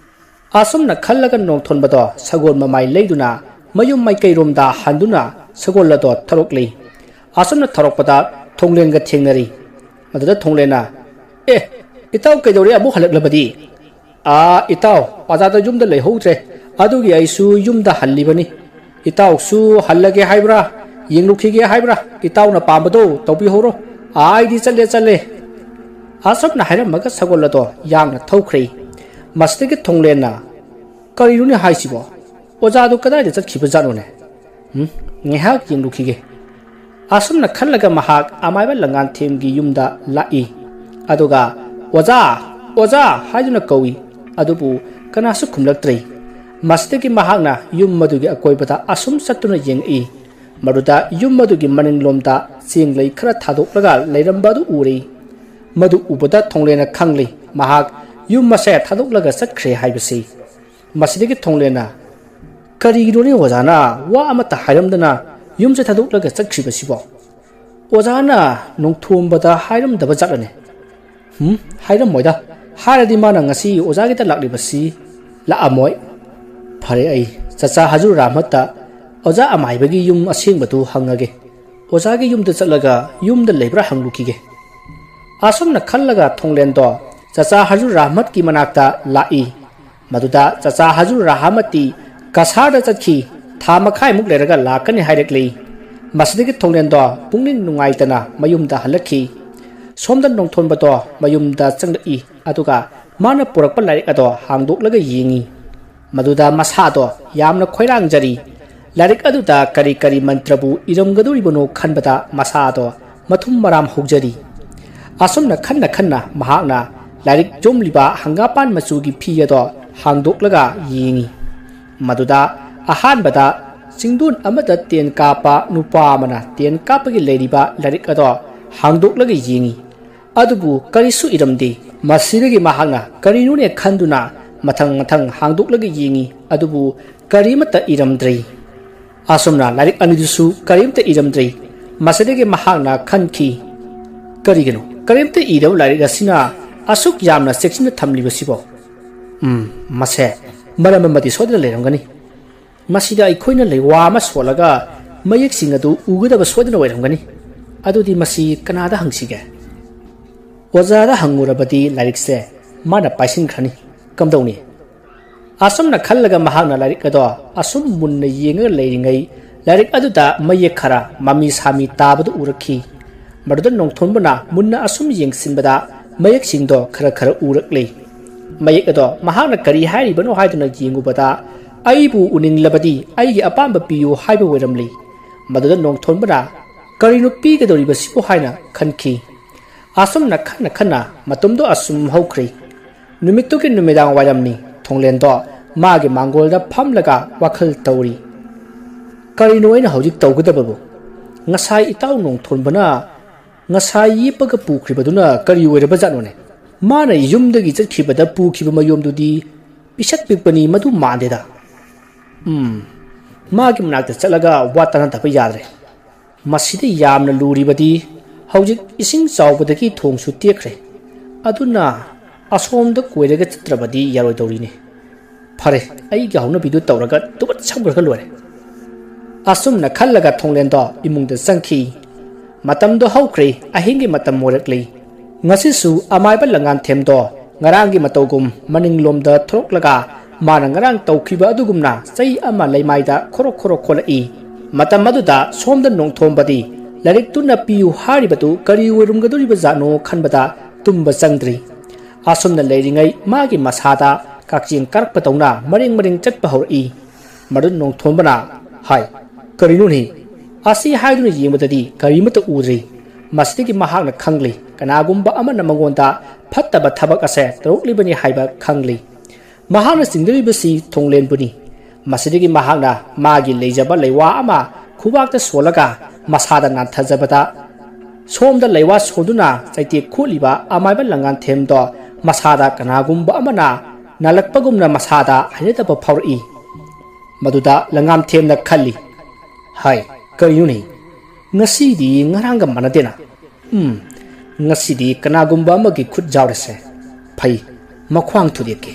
ꯑꯁꯨꯝꯅ ꯈꯜꯂꯒ ꯅꯣꯡꯊꯣꯟꯕꯗꯣ ꯁꯒꯣꯜ ꯃꯃꯥꯏ ꯂꯩꯗꯨꯅ ꯃꯌꯨꯝ ꯃꯥꯏꯀꯩꯔꯣꯝꯗ ꯍꯟꯗꯨꯅ ꯁꯒꯣꯜ ꯑꯗꯣ ꯊꯧꯔꯛꯂꯤ꯫ ꯑꯁꯨꯝꯅ ꯊꯧꯔꯛꯄꯗ ꯊꯣꯡꯂꯦꯟꯒ ꯊꯦꯡꯅꯔꯤ꯫ ꯃꯗꯨꯗ ꯊꯣꯡꯂꯦꯟꯅ, "ꯑꯦ, ꯏꯇꯥꯎ ꯀꯩꯗꯧꯔꯦ ꯑꯃꯨꯛ ꯍꯜꯂꯛꯂꯕꯗꯤ?" "ꯑꯥ, ꯏꯇꯥꯎ, ꯑꯣꯖꯥꯗꯣ ꯌꯨꯝꯗ ꯂꯩꯍꯧꯗ꯭ꯔꯦ, ꯑꯗꯨꯒꯤ ꯑꯩꯁꯨ ꯌꯨꯝꯗ ꯍꯜꯂꯤꯕꯅꯤ꯫ ꯏꯇꯥꯎꯁꯨ ꯍꯜꯂꯒꯦ ꯍꯥꯏꯕ꯭ꯔꯥ, ꯌꯦꯡꯂꯨꯈꯤꯒꯦ ꯍꯥꯏꯕ꯭ꯔꯥ? ꯏꯇꯥꯎꯅ ꯄꯥꯝꯕꯗꯣ ꯇꯧꯕꯤꯍꯧꯔꯣ꯫ ꯑꯥ, ꯑꯩꯗꯤ ꯆꯠꯂꯦ, ꯆꯠꯂꯦ"꯫ ꯑꯁꯨꯝꯅ ꯍꯥꯏꯔꯝꯃꯒ ꯁꯒꯣꯜ ꯑꯗꯣ ꯌꯥꯡꯅ ꯊꯧꯈ꯭ꯔꯦ꯫ ꯃꯁꯤꯗꯒꯤ ꯊꯣꯡꯂꯦꯟꯅ, "ꯀꯔꯤꯅꯣꯅꯦ ꯍꯥꯏꯁꯤꯕꯣ? ꯑꯣꯖꯥꯗꯨ ꯀꯗꯥꯏꯗ ꯆꯠꯈꯤꯕꯖꯥꯠꯅꯣꯅꯦ? ꯎꯝ, ꯉꯥꯏꯍꯥꯛ ꯌꯦꯡꯂꯨꯈꯤꯒꯦ"꯫ ꯑꯁꯨꯝꯅ ꯈꯜꯂꯒ ꯃꯍꯥꯛ ꯑꯃꯥꯏꯕ ꯂꯪꯉꯥꯟꯊꯦꯝꯒꯤ ꯌꯨꯝꯗ ꯂꯥꯛꯏ꯫ ꯑꯗꯨꯒ "ꯑꯣꯖꯥ, ꯑꯣꯖꯥ" ꯍꯥꯏꯗꯨꯅ ꯀꯧꯏ꯫ ꯑꯗꯨꯕꯨ ꯀꯅꯥꯁꯨ ꯈꯨꯝꯂꯛꯇ꯭ꯔꯦ꯫ ꯃꯁꯤꯗꯒꯤ ꯃꯍꯥꯛꯅ ꯌꯨꯝ ꯑꯗꯨꯒꯤ ꯑꯀꯣꯏꯕꯗ ꯑꯁꯨꯝ ꯆꯠꯇꯨꯅ ꯌꯦꯡꯉꯛꯏ꯫ ꯃꯗꯨꯗ ꯌꯨꯝ ꯑꯗꯨꯒꯤ ꯃꯅꯤꯡꯂꯣꯝꯗ ꯆꯦꯡ ꯂꯩ ꯈꯔ ꯊꯥꯗꯣꯛꯂꯒ ꯂꯩꯔꯝꯕ ꯑꯗꯨ ꯎꯔꯦ꯫ ꯃꯗꯨ ꯎꯕꯗ ꯊꯣꯡꯂꯦꯟꯅ ꯈꯪꯂꯤ, ꯃꯍꯥꯛ ꯌꯨꯝ ꯑꯁꯦ ꯊꯥꯗꯣꯛꯂꯒ ꯆꯠꯈ꯭ꯔꯦ ꯍꯥꯏꯕꯁꯤ꯫ ꯃꯁꯤꯗꯒꯤ ꯊꯣꯡꯂꯦꯟꯅ, "ꯀꯔꯤꯒꯤꯅꯣꯅꯦ ꯑꯣꯖꯥꯅ ꯋꯥ ꯑꯃꯠꯇ ꯍꯥꯏꯔꯝꯗꯅ ꯌꯨꯝꯁꯦ ꯊꯥꯗꯣꯛꯂꯒ ꯆꯠꯈ꯭ꯔꯤꯕꯁꯤꯕꯣ? ꯑꯣꯖꯥꯅ ꯅꯣꯡꯊꯣꯝꯕꯗ ꯍꯥꯏꯔꯝꯗꯕ ꯖꯥꯠꯂꯅꯦ?" "ꯍꯨꯝ, ꯍꯥꯏꯔꯝꯃꯣꯏꯗ꯫ ꯍꯥꯏꯔꯗꯤ ꯃꯥꯅ ꯉꯁꯤ ꯑꯣꯖꯥꯒꯤꯗ ꯂꯥꯛꯂꯤꯕꯁꯤ ꯂꯥꯛꯑꯝꯃꯣꯏ꯫ ꯐꯔꯦ, ꯑꯩ ꯆꯆꯥ ꯍꯖꯨꯔ ꯑꯍꯃꯠꯇ ꯑꯣꯖꯥ ꯑꯃꯥꯏꯕꯒꯤ ꯌꯨꯝ ꯑꯁꯦꯡꯕꯗꯨ ꯍꯪꯉꯒꯦ꯫ ꯑꯣꯖꯥꯒꯤ ꯌꯨꯝꯗ ꯆꯠꯂꯒ ꯌꯨꯝꯗ ꯂꯩꯕ꯭ꯔꯥ ꯍꯪꯂꯨꯈꯤꯒꯦ꯫" ꯑꯁꯨꯝꯅ ꯈꯜꯂꯒ ꯊꯣꯡꯂꯦꯟꯗꯣ ꯆꯆꯥ ꯍꯖꯨꯔ ꯑꯍꯃꯠꯀꯤ ꯃꯅꯥꯛꯇ ꯂꯥꯛꯏ꯫ ꯃꯗꯨꯗ ꯆꯆꯥ ꯍꯖꯨꯔ ꯑꯍꯃꯠꯇꯤ ꯀꯁꯥꯔꯗ ꯆꯠꯈꯤ, ꯊꯥ ꯃꯈꯥꯏꯃꯨꯛ ꯂꯩꯔꯒ ꯂꯥꯛꯀꯅꯤ ꯍꯥꯏꯔꯛꯂꯤ꯫ ꯃꯁꯤꯗꯒꯤ ꯊꯣꯡꯂꯦꯟꯗꯣ ꯄꯨꯛꯅꯤꯡ ꯅꯨꯡꯉꯥꯏꯇꯅ ꯃꯌꯨꯝꯗ ꯍꯜꯂꯛꯈꯤ꯫ ꯁꯣꯝꯗ ꯅꯣꯡꯊꯣꯟꯕꯗꯣ ꯃꯌꯨꯝꯗ ꯆꯪꯂꯛꯏ, ꯑꯗꯨꯒ ꯃꯥꯅ ꯄꯨꯔꯛꯄ ꯂꯥꯏꯔꯤꯛ ꯑꯗꯣ ꯍꯥꯡꯗꯣꯛꯂꯒ ꯌꯦꯡꯉꯤ꯫ ꯃꯗꯨꯗ ꯃꯁꯥꯗꯣ ꯌꯥꯝꯅ ꯈꯣꯏꯔꯥꯡꯖꯔꯤ꯫ ꯂꯥꯏꯔꯤꯛ ꯑꯗꯨꯗ ꯀꯔꯤ ꯀꯔꯤ ꯃꯟꯇ꯭ꯔꯕꯨ ꯏꯔꯝꯒꯗꯧꯔꯤꯕꯅꯣ ꯈꯟꯕꯗ ꯃꯁꯥꯗꯣ ꯃꯊꯨꯝ ꯃꯔꯥꯝ ꯍꯧꯖꯔꯤ꯫ ꯑꯁꯨꯝꯅ ꯈꯟꯅ ꯈꯟꯅ ꯃꯍꯥꯛꯅ ꯂꯥꯏꯔꯤꯛ ꯌꯣꯝꯂꯤꯕ ꯍꯪꯒꯥꯄꯥꯟ ꯃꯆꯨꯒꯤ ꯐꯤ ꯑꯗꯣ ꯍꯥꯡꯗꯣꯛꯂꯒ ꯌꯦꯡꯉꯤ꯫ ꯃꯗꯨꯗ ꯑꯍꯥꯟꯕꯗ ꯆꯤꯡꯗꯣꯟ ꯑꯃꯗ ꯇꯦꯟ ꯀꯥꯞꯄ ꯅꯨꯄꯥ ꯑꯃꯅ ꯇꯦꯟ ꯀꯥꯞꯄꯒꯤ ꯂꯩꯔꯤꯕ ꯂꯥꯏꯔꯤꯛ ꯑꯗꯣ ꯍꯥꯡꯗꯣꯛꯂꯒ ꯌꯦꯡꯉꯤ꯫ ꯑꯗꯨꯕꯨ ꯀꯔꯤꯁꯨ ꯏꯔꯝꯗꯦ꯫ ꯃꯁꯤꯗꯒꯤ ꯃꯍꯥꯛꯅ ꯀꯔꯤꯅꯣꯅꯦ ꯈꯟꯗꯨꯅ ꯃꯊꯪ ꯃꯊꯪ ꯍꯥꯡꯗꯣꯛꯂꯒ ꯌꯦꯡꯉꯤ, ꯑꯗꯨꯕꯨ ꯀꯔꯤꯃꯠꯇ ꯏꯔꯝꯗ꯭ꯔꯦ꯫ ꯑꯁꯨꯝꯅ ꯂꯥꯏꯔꯤꯛ ꯑꯅꯤꯗꯨꯁꯨ ꯀꯔꯤꯝꯇ ꯏꯔꯝꯗ꯭ꯔꯦ꯫ ꯃꯁꯤꯗꯒꯤ ꯃꯍꯥꯛꯅ ꯈꯟꯈꯤ, "ꯀꯔꯤꯒꯤꯅꯣ ꯀꯔꯤꯝꯇ ꯏꯗꯕ ꯂꯥꯏꯔꯤꯛ ꯑꯁꯤꯅ ꯑꯁꯨꯛ ꯌꯥꯝꯅ ꯆꯦꯛꯁꯤꯟꯅ ꯊꯝꯂꯤꯕꯁꯤꯕꯣ? ꯎꯝ, ꯃꯁꯦ ꯃꯔꯝ ꯑꯃꯗꯤ ꯁꯣꯏꯗꯅ ꯂꯩꯔꯝꯒꯅꯤ꯫ ꯃꯁꯤꯗ ꯑꯩꯈꯣꯏꯅ ꯂꯩꯋꯥ ꯑꯃ ꯁꯣꯜꯂꯒ ꯃꯌꯦꯛꯁꯤꯡ ꯑꯗꯨ ꯎꯒꯗꯕ ꯁꯣꯏꯗꯅ ꯑꯣꯏꯔꯝꯒꯅꯤ꯫ ꯑꯗꯨꯗꯤ ꯃꯁꯤ ꯀꯅꯥꯗ ꯍꯪꯁꯤꯒꯦ?" ꯑꯣꯖꯥꯗ ꯍꯪꯉꯨꯔꯕꯗꯤ ꯂꯥꯏꯔꯤꯛꯁꯦ ꯃꯥꯅ ꯄꯥꯏꯁꯤꯟꯈ꯭ꯔꯅꯤ꯫ ꯀꯝꯗꯧꯅꯤ? ꯑꯁꯨꯝꯅ ꯈꯜꯂꯒ ꯃꯍꯥꯛꯅ ꯂꯥꯏꯔꯤꯛ ꯑꯗꯣ ꯑꯁꯨꯝ ꯃꯨꯟꯅ ꯌꯦꯡꯉꯒ ꯂꯩꯔꯤꯉꯩ, ꯂꯥꯏꯔꯤꯛ ꯑꯗꯨꯗ ꯃꯌꯦꯛ ꯈꯔ ꯃꯃꯤ ꯁꯥꯃꯤ ꯇꯥꯕꯗꯨ ꯎꯔꯛꯈꯤ꯫ ꯃꯗꯨꯗ ꯅꯣꯡꯊꯣꯟꯕꯅ ꯃꯨꯟꯅ ꯑꯁꯨꯝ ꯌꯦꯡꯁꯤꯟꯕꯗ ꯃꯌꯦꯛꯁꯤꯡꯗꯣ ꯈꯔ ꯈꯔ ꯎꯔꯛꯂꯦ꯫ ꯃꯌꯦꯛ ꯑꯗꯣ ꯃꯍꯥꯛꯅ ꯀꯔꯤ ꯍꯥꯏꯔꯤꯕꯅꯣ ꯍꯥꯏꯗꯨꯅ ꯌꯦꯡꯉꯨꯕꯗ, "ꯑꯩꯕꯨ ꯎꯅꯤꯡꯂꯕꯗꯤ ꯑꯩꯒꯤ ꯑꯄꯥꯝꯕ ꯄꯤꯌꯨ" ꯍꯥꯏꯕ ꯑꯣꯏꯔꯝꯂꯦ꯫ ꯃꯗꯨꯗ ꯅꯣꯡꯊꯣꯟꯕꯅ, "ꯀꯔꯤꯅꯣ ꯄꯤꯒꯗꯧꯔꯤꯕꯁꯤꯕꯨ?" ꯍꯥꯏꯅ ꯈꯟꯈꯤ꯫ ꯑꯁꯨꯝꯅ ꯈꯟꯅ ꯈꯟꯅ ꯃꯇꯝꯗꯣ ꯑꯁꯨꯝ ꯍꯧꯈ꯭ꯔꯦ꯫ ꯅꯨꯃꯤꯠꯇꯨꯒꯤ ꯅꯨꯃꯤꯗꯥꯡ ꯋꯥꯏꯔꯝꯅꯤ꯫ ꯊꯣꯡꯂꯦꯟꯗꯣ ꯃꯥꯒꯤ ꯃꯥꯡꯒꯣꯜꯗ ꯐꯝꯂꯒ ꯋꯥꯈꯜ ꯇꯧꯔꯤ꯫ "ꯀꯔꯤꯅꯣ ꯑꯩꯅ ꯍꯧꯖꯤꯛ ꯇꯧꯒꯗꯕꯕꯨ? ꯉꯁꯥꯏ ꯏꯇꯥꯎ ꯅꯣꯡꯊꯣꯟꯕꯅ ꯉꯁꯥꯏ ꯌꯦꯞꯄꯒ ꯄꯨꯈ꯭ꯔꯤꯕꯗꯨꯅ ꯀꯔꯤ ꯑꯣꯏꯔꯕꯖꯥꯠꯅꯣꯅꯦ? ꯃꯥꯅ ꯌꯨꯝꯗꯒꯤ ꯆꯠꯈꯤꯕꯗ ꯄꯨꯈꯤꯕ ꯃꯌꯣꯝꯗꯨꯗꯤ ꯄꯤꯁꯛ ꯄꯤꯛꯄꯅꯤ, ꯃꯗꯨ ꯃꯥꯟꯗꯦꯗ꯫ ꯎꯝ, ꯃꯥꯒꯤ ꯃꯅꯥꯛꯇ ꯆꯠꯂꯒ ꯋꯥ ꯇꯥꯅꯗꯕ ꯌꯥꯗ꯭ꯔꯦ꯫ ꯃꯁꯤꯗ ꯌꯥꯝꯅ ꯂꯨꯔꯤꯕꯗꯤ ꯍꯧꯖꯤꯛ ꯏꯁꯤꯡ ꯆꯥꯎꯕꯗꯒꯤ ꯊꯣꯡꯁꯨ ꯇꯦꯛꯈ꯭ꯔꯦ꯫ ꯑꯗꯨꯅ ꯑꯁꯣꯝꯗ ꯀꯣꯏꯔꯒ ꯆꯠꯇ꯭ꯔꯕꯗꯤ ꯌꯥꯔꯣꯏꯗꯧꯔꯤꯅꯦ꯫ ꯐꯔꯦ, ꯑꯩꯒꯤ ꯍꯧꯅꯕꯤꯗꯨ ꯇꯧꯔꯒ ꯇꯨꯕꯠ ꯁꯝꯈ꯭ꯔꯒ ꯂꯣꯏꯔꯦ꯫ ꯑꯁꯨꯝꯅ ꯈꯜꯂꯒ ꯊꯣꯡꯂꯦꯟꯗꯣ ꯏꯃꯨꯡꯗ ꯆꯪꯈꯤ꯫ ꯃꯇꯝꯗꯣ ꯍꯧꯈ꯭ꯔꯦ, ꯑꯍꯤꯡꯒꯤ ꯃꯇꯝ ꯑꯣꯏꯔꯛꯂꯤ꯫ ꯉꯁꯤꯁꯨ ꯑꯃꯥꯏꯕ ꯂꯪꯉꯥꯟꯊꯦꯝꯗꯣ ꯉꯔꯥꯡꯒꯤ ꯃꯇꯧꯒꯨꯝ ꯃꯅꯤꯡꯂꯣꯝꯗ ꯊꯣꯔꯛꯂꯒ ꯃꯥꯅ ꯉꯔꯥꯡ ꯇꯧꯈꯤꯕ ꯑꯗꯨꯒꯨꯝꯅ ꯆꯩ ꯑꯃ ꯂꯩꯃꯥꯏꯗ ꯈꯣꯔꯣꯛ ꯈꯣꯔꯣꯛ ꯈꯣꯠꯂꯛꯏ꯫ ꯃꯇꯝ ꯑꯗꯨꯗ ꯁꯣꯝꯗ ꯅꯣꯡꯊꯣꯝꯕꯗꯤ ꯂꯥꯏꯔꯤꯛꯇꯨꯅ ꯄꯤꯌꯨ ꯍꯥꯏꯔꯤꯕꯗꯨ ꯀꯔꯤ ꯑꯣꯏꯔꯝꯒꯗꯧꯔꯤꯕꯖꯥꯠꯅꯣ ꯈꯟꯕꯗ ꯇꯨꯝꯕ ꯆꯪꯗ꯭ꯔꯤ꯫ ꯑꯁꯨꯝꯅ ꯂꯩꯔꯤꯉꯩ ꯃꯥꯒꯤ ꯃꯁꯥꯗ ꯀꯛꯆꯦꯡ ꯀꯥꯔꯛꯄꯗꯧꯅ ꯃꯔꯦꯡ ꯃꯔꯦꯡ ꯆꯠꯄ ꯍꯧꯔꯛꯏ꯫ ꯃꯗꯨ ꯅꯣꯡꯊꯣꯝꯕꯅ, "ꯍꯥꯏ, ꯀꯔꯤꯅꯣꯅꯦ?" ꯑꯁꯤ ꯍꯥꯏꯗꯨꯅ ꯌꯦꯡꯕꯗꯗꯤ ꯀꯔꯤꯃꯠꯇ ꯎꯗ꯭ꯔꯤ꯫ ꯃꯁꯤꯗꯒꯤ ꯃꯍꯥꯛꯅ ꯈꯪꯂꯤ, ꯀꯅꯥꯒꯨꯝꯕ ꯑꯃꯅ ꯃꯉꯣꯟꯗ ꯐꯠꯇꯕ ꯊꯕꯛ ꯑꯁꯦ ꯇꯧꯔꯛꯂꯤꯕꯅꯤ ꯍꯥꯏꯕ ꯈꯪꯂꯤ꯫ ꯃꯍꯥꯛꯅ ꯆꯤꯡꯅꯔꯤꯕꯁꯤ ꯊꯣꯡꯂꯦꯟꯕꯨꯅꯤ꯫ ꯃꯁꯤꯗꯒꯤ ꯃꯍꯥꯛꯅ ꯃꯥꯒꯤ ꯂꯩꯖꯕ ꯂꯩꯋꯥ ꯑꯃ ꯈꯨꯕꯥꯛꯇ ꯁꯣꯜꯂꯒ ꯃꯁꯥꯗ ꯅꯥꯟꯊꯖꯕꯗ, ꯁꯣꯝꯗ ꯂꯩꯋꯥ ꯁꯣꯟꯗꯨꯅ ꯆꯩꯇꯦꯛ ꯈꯣꯠꯂꯤꯕ ꯑꯃꯥꯏꯕ ꯂꯪꯉꯥꯟꯊꯦꯝꯗꯣ ꯃꯁꯥꯗ ꯀꯅꯥꯒꯨꯝꯕ ꯑꯃꯅ ꯅꯥꯜꯂꯛꯄꯒꯨꯝꯅ ꯃꯁꯥꯗ ꯍꯩꯅꯗꯕ ꯐꯥꯎꯔꯛꯏ꯫ ꯃꯗꯨꯗ ꯂꯪꯉꯥꯟꯊꯦꯝꯅ ꯈꯜꯂꯤ, "ꯍꯥꯏ, ꯀꯔꯤꯅꯣꯅꯦ? ꯉꯁꯤꯗꯤ ꯉꯔꯥꯡꯒ ꯃꯥꯟꯅꯗꯦꯅ꯫ ꯎꯝ, ꯉꯁꯤꯗꯤ ꯀꯅꯥꯒꯨꯝꯕ ꯑꯃꯒꯤ ꯈꯨꯠ ꯌꯥꯎꯔꯦꯁꯦ꯫ ꯐꯩ, ꯃꯈ꯭ꯋꯥꯡ ꯊꯨꯗꯦꯛꯀꯦ꯫"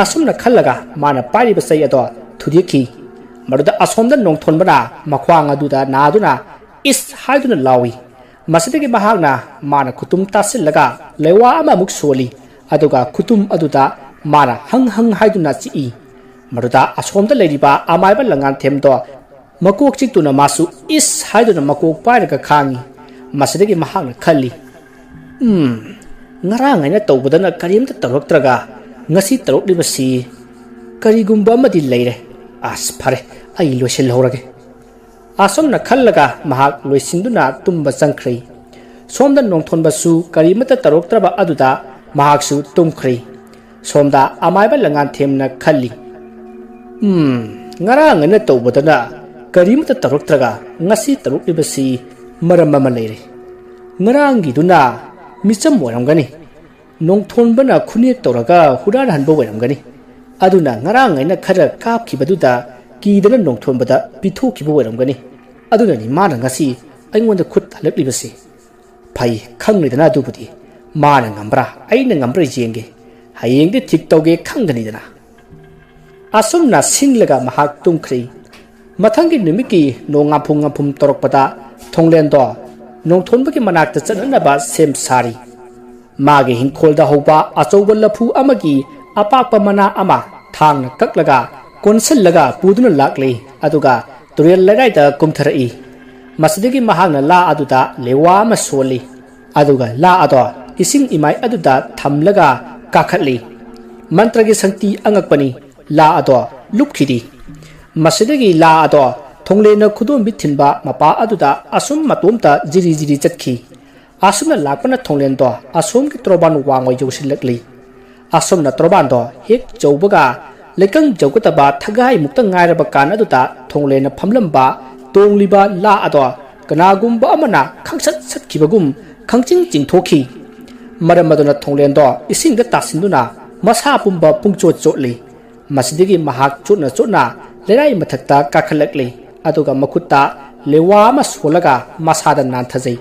ꯑꯁꯨꯝꯅ ꯈꯜꯂꯒ ꯃꯥꯅ ꯄꯥꯏꯔꯤꯕ ꯆꯩ ꯑꯗꯣ ꯊꯨꯗꯦꯛꯈꯤ꯫ ꯃꯗꯨꯗ ꯑꯁꯣꯝꯗ ꯅꯣꯡꯊꯣꯟꯕꯅ ꯃꯈ꯭ꯋꯥꯡ ꯑꯗꯨꯗ ꯅꯥꯗꯨꯅ "ꯏꯁ" ꯍꯥꯏꯗꯨꯅ ꯂꯥꯎꯏ꯫ ꯃꯁꯤꯗꯒꯤ ꯃꯍꯥꯛꯅ ꯃꯥꯅ ꯈꯨꯇꯨꯝ ꯇꯥꯁꯤꯜꯂꯒ ꯂꯩꯋꯥ ꯑꯃꯃꯨꯛ ꯁꯣꯜꯂꯤ, ꯑꯗꯨꯒ ꯈꯨꯇꯨꯝ ꯑꯗꯨꯗ ꯃꯥꯅ "ꯍꯪ ꯍꯪ" ꯍꯥꯏꯗꯨꯅ ꯆꯤꯛꯏ꯫ ꯃꯗꯨꯗ ꯑꯁꯣꯝꯗ ꯂꯩꯔꯤꯕ ꯑꯃꯥꯏꯕ ꯂꯪꯉꯥꯟꯊꯦꯝꯗꯣ ꯃꯀꯣꯛ ꯆꯤꯛꯇꯨꯅ ꯃꯥꯁꯨ "ꯏꯁ" ꯍꯥꯏꯗꯨꯅ ꯃꯀꯣꯛ ꯄꯥꯏꯔꯒ ꯈꯥꯡꯉꯤ꯫ ꯃꯁꯤꯗꯒꯤ ꯃꯍꯥꯛꯅ ꯈꯜꯂꯤ, "ꯎꯝ, ꯉꯔꯥꯡ ꯑꯩꯅ ꯇꯧꯕꯗꯅ ꯀꯔꯤꯝꯇ ꯇꯧꯔꯛꯇ꯭ꯔꯒ ꯉꯁꯤ ꯇꯧꯔꯛꯂꯤꯕꯁꯤ ꯀꯔꯤꯒꯨꯝꯕ ꯑꯃꯗꯤ ꯂꯩꯔꯦ꯫ ꯑꯁ, ꯐꯔꯦ, ꯑꯩ ꯂꯣꯏꯁꯤꯜꯍꯧꯔꯒꯦ꯫" ꯑꯁꯨꯝꯅ ꯈꯜꯂꯒ ꯃꯍꯥꯛ ꯂꯣꯏꯁꯤꯟꯗꯨꯅ ꯇꯨꯝꯕ ꯆꯪꯈ꯭ꯔꯦ꯫ ꯁꯣꯝꯗ ꯅꯣꯡꯊꯣꯟꯕꯁꯨ ꯀꯔꯤꯃꯠꯇ ꯇꯧꯔꯛꯇ꯭ꯔꯕ ꯑꯗꯨꯗ ꯃꯍꯥꯛꯁꯨ ꯇꯨꯝꯈ꯭ꯔꯦ꯫ ꯁꯣꯝꯗ ꯑꯃꯥꯏꯕ ꯂꯪꯉꯥꯟꯊꯦꯝꯅ ꯈꯜꯂꯤ, "ꯎꯝ, ꯉꯔꯥꯡ ꯑꯩꯅ ꯇꯧꯕꯗꯅ ꯀꯔꯤꯃꯠꯇ ꯇꯧꯔꯛꯇ꯭ꯔꯒ ꯉꯁꯤ ꯇꯧꯔꯛꯂꯤꯕꯁꯤ ꯃꯔꯝ ꯑꯃ ꯂꯩꯔꯦ꯫ "ꯉꯔꯥꯡꯒꯤꯗꯨꯅ ꯃꯤꯆꯝ ꯑꯣꯏꯔꯝꯒꯅꯤ꯫ ꯅꯣꯡꯊꯣꯟꯕꯅ ꯈꯨꯅꯦꯛ ꯇꯧꯔꯒ ꯍꯨꯔꯥꯟꯍꯟꯕ ꯑꯣꯏꯔꯝꯒꯅꯤ꯫ ꯑꯗꯨꯅ ꯉꯔꯥꯡ ꯑꯩꯅ ꯈꯔ ꯀꯥꯞꯈꯤꯕꯗꯨꯗ ꯀꯤꯗꯅ ꯅꯣꯡꯊꯣꯟꯕꯗ ꯄꯤꯊꯣꯛꯈꯤꯕ ꯑꯣꯏꯔꯝꯒꯅꯤ꯫ ꯑꯗꯨꯅꯅꯤ ꯃꯥꯅ ꯉꯁꯤ ꯑꯩꯉꯣꯟꯗ ꯈꯨꯠ ꯍꯜꯂꯛꯂꯤꯕꯁꯤ꯫ ꯐꯩ, ꯈꯪꯂꯦꯗꯅ ꯑꯗꯨꯕꯨꯗꯤ꯫ ꯃꯥꯅ ꯉꯝꯕ꯭ꯔꯥ, ꯑꯩꯅ ꯉꯝꯕ꯭ꯔꯥ ꯌꯦꯡꯒꯦ꯫ ꯍꯌꯦꯡꯗꯤ ꯊꯤꯛ ꯇꯧꯒꯦ ꯈꯪꯒꯅꯤꯗꯅ"꯫ ꯑꯁꯨꯝꯅ ꯁꯤꯡꯂꯒ ꯃꯍꯥꯛ ꯇꯨꯝꯈ꯭ꯔꯦ꯫ ꯃꯊꯪꯒꯤ ꯅꯨꯃꯤꯠꯀꯤ ꯅꯣꯡ ꯉꯥꯝꯐꯨꯝ ꯉꯥꯝꯐꯨꯝ ꯇꯧꯔꯛꯄꯗ ꯊꯣꯡꯂꯦꯟꯗꯣ ꯅꯣꯡꯊꯣꯟꯕꯒꯤ ꯃꯅꯥꯛꯇ ꯆꯠꯅꯅꯕ ꯁꯦꯝ ꯁꯥꯔꯤ꯫ ꯃꯥꯒꯤ ꯍꯤꯡꯈꯣꯜꯗ ꯍꯧꯕ ꯑꯆꯧꯕ ꯂꯐꯨ ꯑꯃꯒꯤ ꯑꯄꯥꯛꯄ ꯃꯅꯥ ꯑꯃ ꯊꯥꯡꯅ ꯀꯛꯂꯒ ꯀꯣꯟꯁꯤꯜꯂꯒ ꯄꯨꯗꯨꯅ ꯂꯥꯛꯂꯤ꯫ ꯑꯗꯨꯒ ꯇꯨꯔꯦꯜ ꯂꯩꯔꯥꯏꯗ ꯀꯨꯝꯊꯔꯛꯏ꯫ ꯃꯁꯤꯗꯒꯤ ꯃꯍꯥꯛꯅ ꯂꯥ ꯑꯗꯨꯗ ꯂꯦꯋꯥ ꯑꯃ ꯁꯣꯜꯂꯤ꯫ ꯑꯗꯨꯒ ꯂꯥ ꯑꯗꯣ ꯏꯁꯤꯡ ꯏꯃꯥꯏ ꯑꯗꯨꯗ ꯊꯝꯂꯒ ꯀꯥꯈꯠꯂꯤ꯫ ꯃꯟꯇ꯭ꯔꯒꯤ ꯁꯛꯇꯤ ꯑꯉꯛꯄꯅꯤ꯫ ꯂꯥ ꯑꯗꯣ ꯂꯨꯞꯈꯤꯔꯤ꯫ ꯃꯁꯤꯗꯒꯤ ꯂꯥ ꯑꯗꯣ ꯊꯣꯡꯂꯦꯟꯅ ꯈꯨꯗꯣꯝꯕꯤ ꯊꯤꯟꯕ ꯃꯄꯥ ꯑꯗꯨꯗ ꯑꯁꯨꯝ ꯃꯇꯣꯝꯇ ꯖꯤꯔꯤ ꯖꯤꯔꯤ ꯆꯠꯈꯤ꯫ ꯑꯁꯨꯝꯅ ꯂꯥꯛꯄꯅ ꯊꯣꯡꯂꯦꯟꯗꯣ ꯑꯁꯣꯝꯒꯤ ꯇꯣꯔꯕꯥꯟ ꯋꯥꯡꯃ ꯌꯧꯁꯤꯜꯂꯛꯂꯤ꯫ ꯑꯁꯨꯝꯅ ꯇꯣꯔꯕꯥꯟꯗꯣ ꯍꯦꯛ ꯌꯧꯕꯒ ꯂꯩꯀꯪ ꯌꯧꯒꯗꯕ ꯊꯒꯥꯏꯃꯨꯛꯇ ꯉꯥꯏꯔꯕ ꯀꯥꯟ ꯑꯗꯨꯗ ꯊꯣꯡꯂꯦꯟꯅ ꯐꯝꯂꯝꯕ ꯇꯣꯡꯂꯤꯕ ꯂꯥ ꯑꯗꯣ ꯀꯅꯥꯒꯨꯝꯕ ꯑꯃꯅ ꯈꯪꯁꯠ ꯁꯠꯈꯤꯕꯒꯨꯝ ꯈꯪꯆꯤꯡ ꯆꯤꯡꯊꯣꯛꯈꯤ꯫ ꯃꯔꯝ ꯑꯗꯨꯅ ꯊꯣꯡꯂꯦꯟꯗꯣ ꯏꯁꯤꯡꯗ ꯇꯥꯁꯤꯟꯗꯨꯅ ꯃꯁꯥ ꯄꯨꯝꯕ ꯄꯨꯡꯆꯣꯠ ꯆꯣꯠꯂꯤ꯫ ꯃꯁꯤꯗꯒꯤ ꯃꯍꯥꯛ ꯆꯣꯠꯅ ꯆꯣꯠꯅ ꯂꯩꯔꯥꯏ ꯃꯊꯛꯇ ꯀꯥꯈꯠꯂꯛꯂꯤ꯫ ꯑꯗꯨꯒ ꯃꯈꯨꯠꯇ ꯂꯦꯋꯥ ꯑꯃ ꯁꯣꯜꯂꯒ ꯃꯁꯥꯗ ꯅꯥꯟꯊꯖꯩ꯫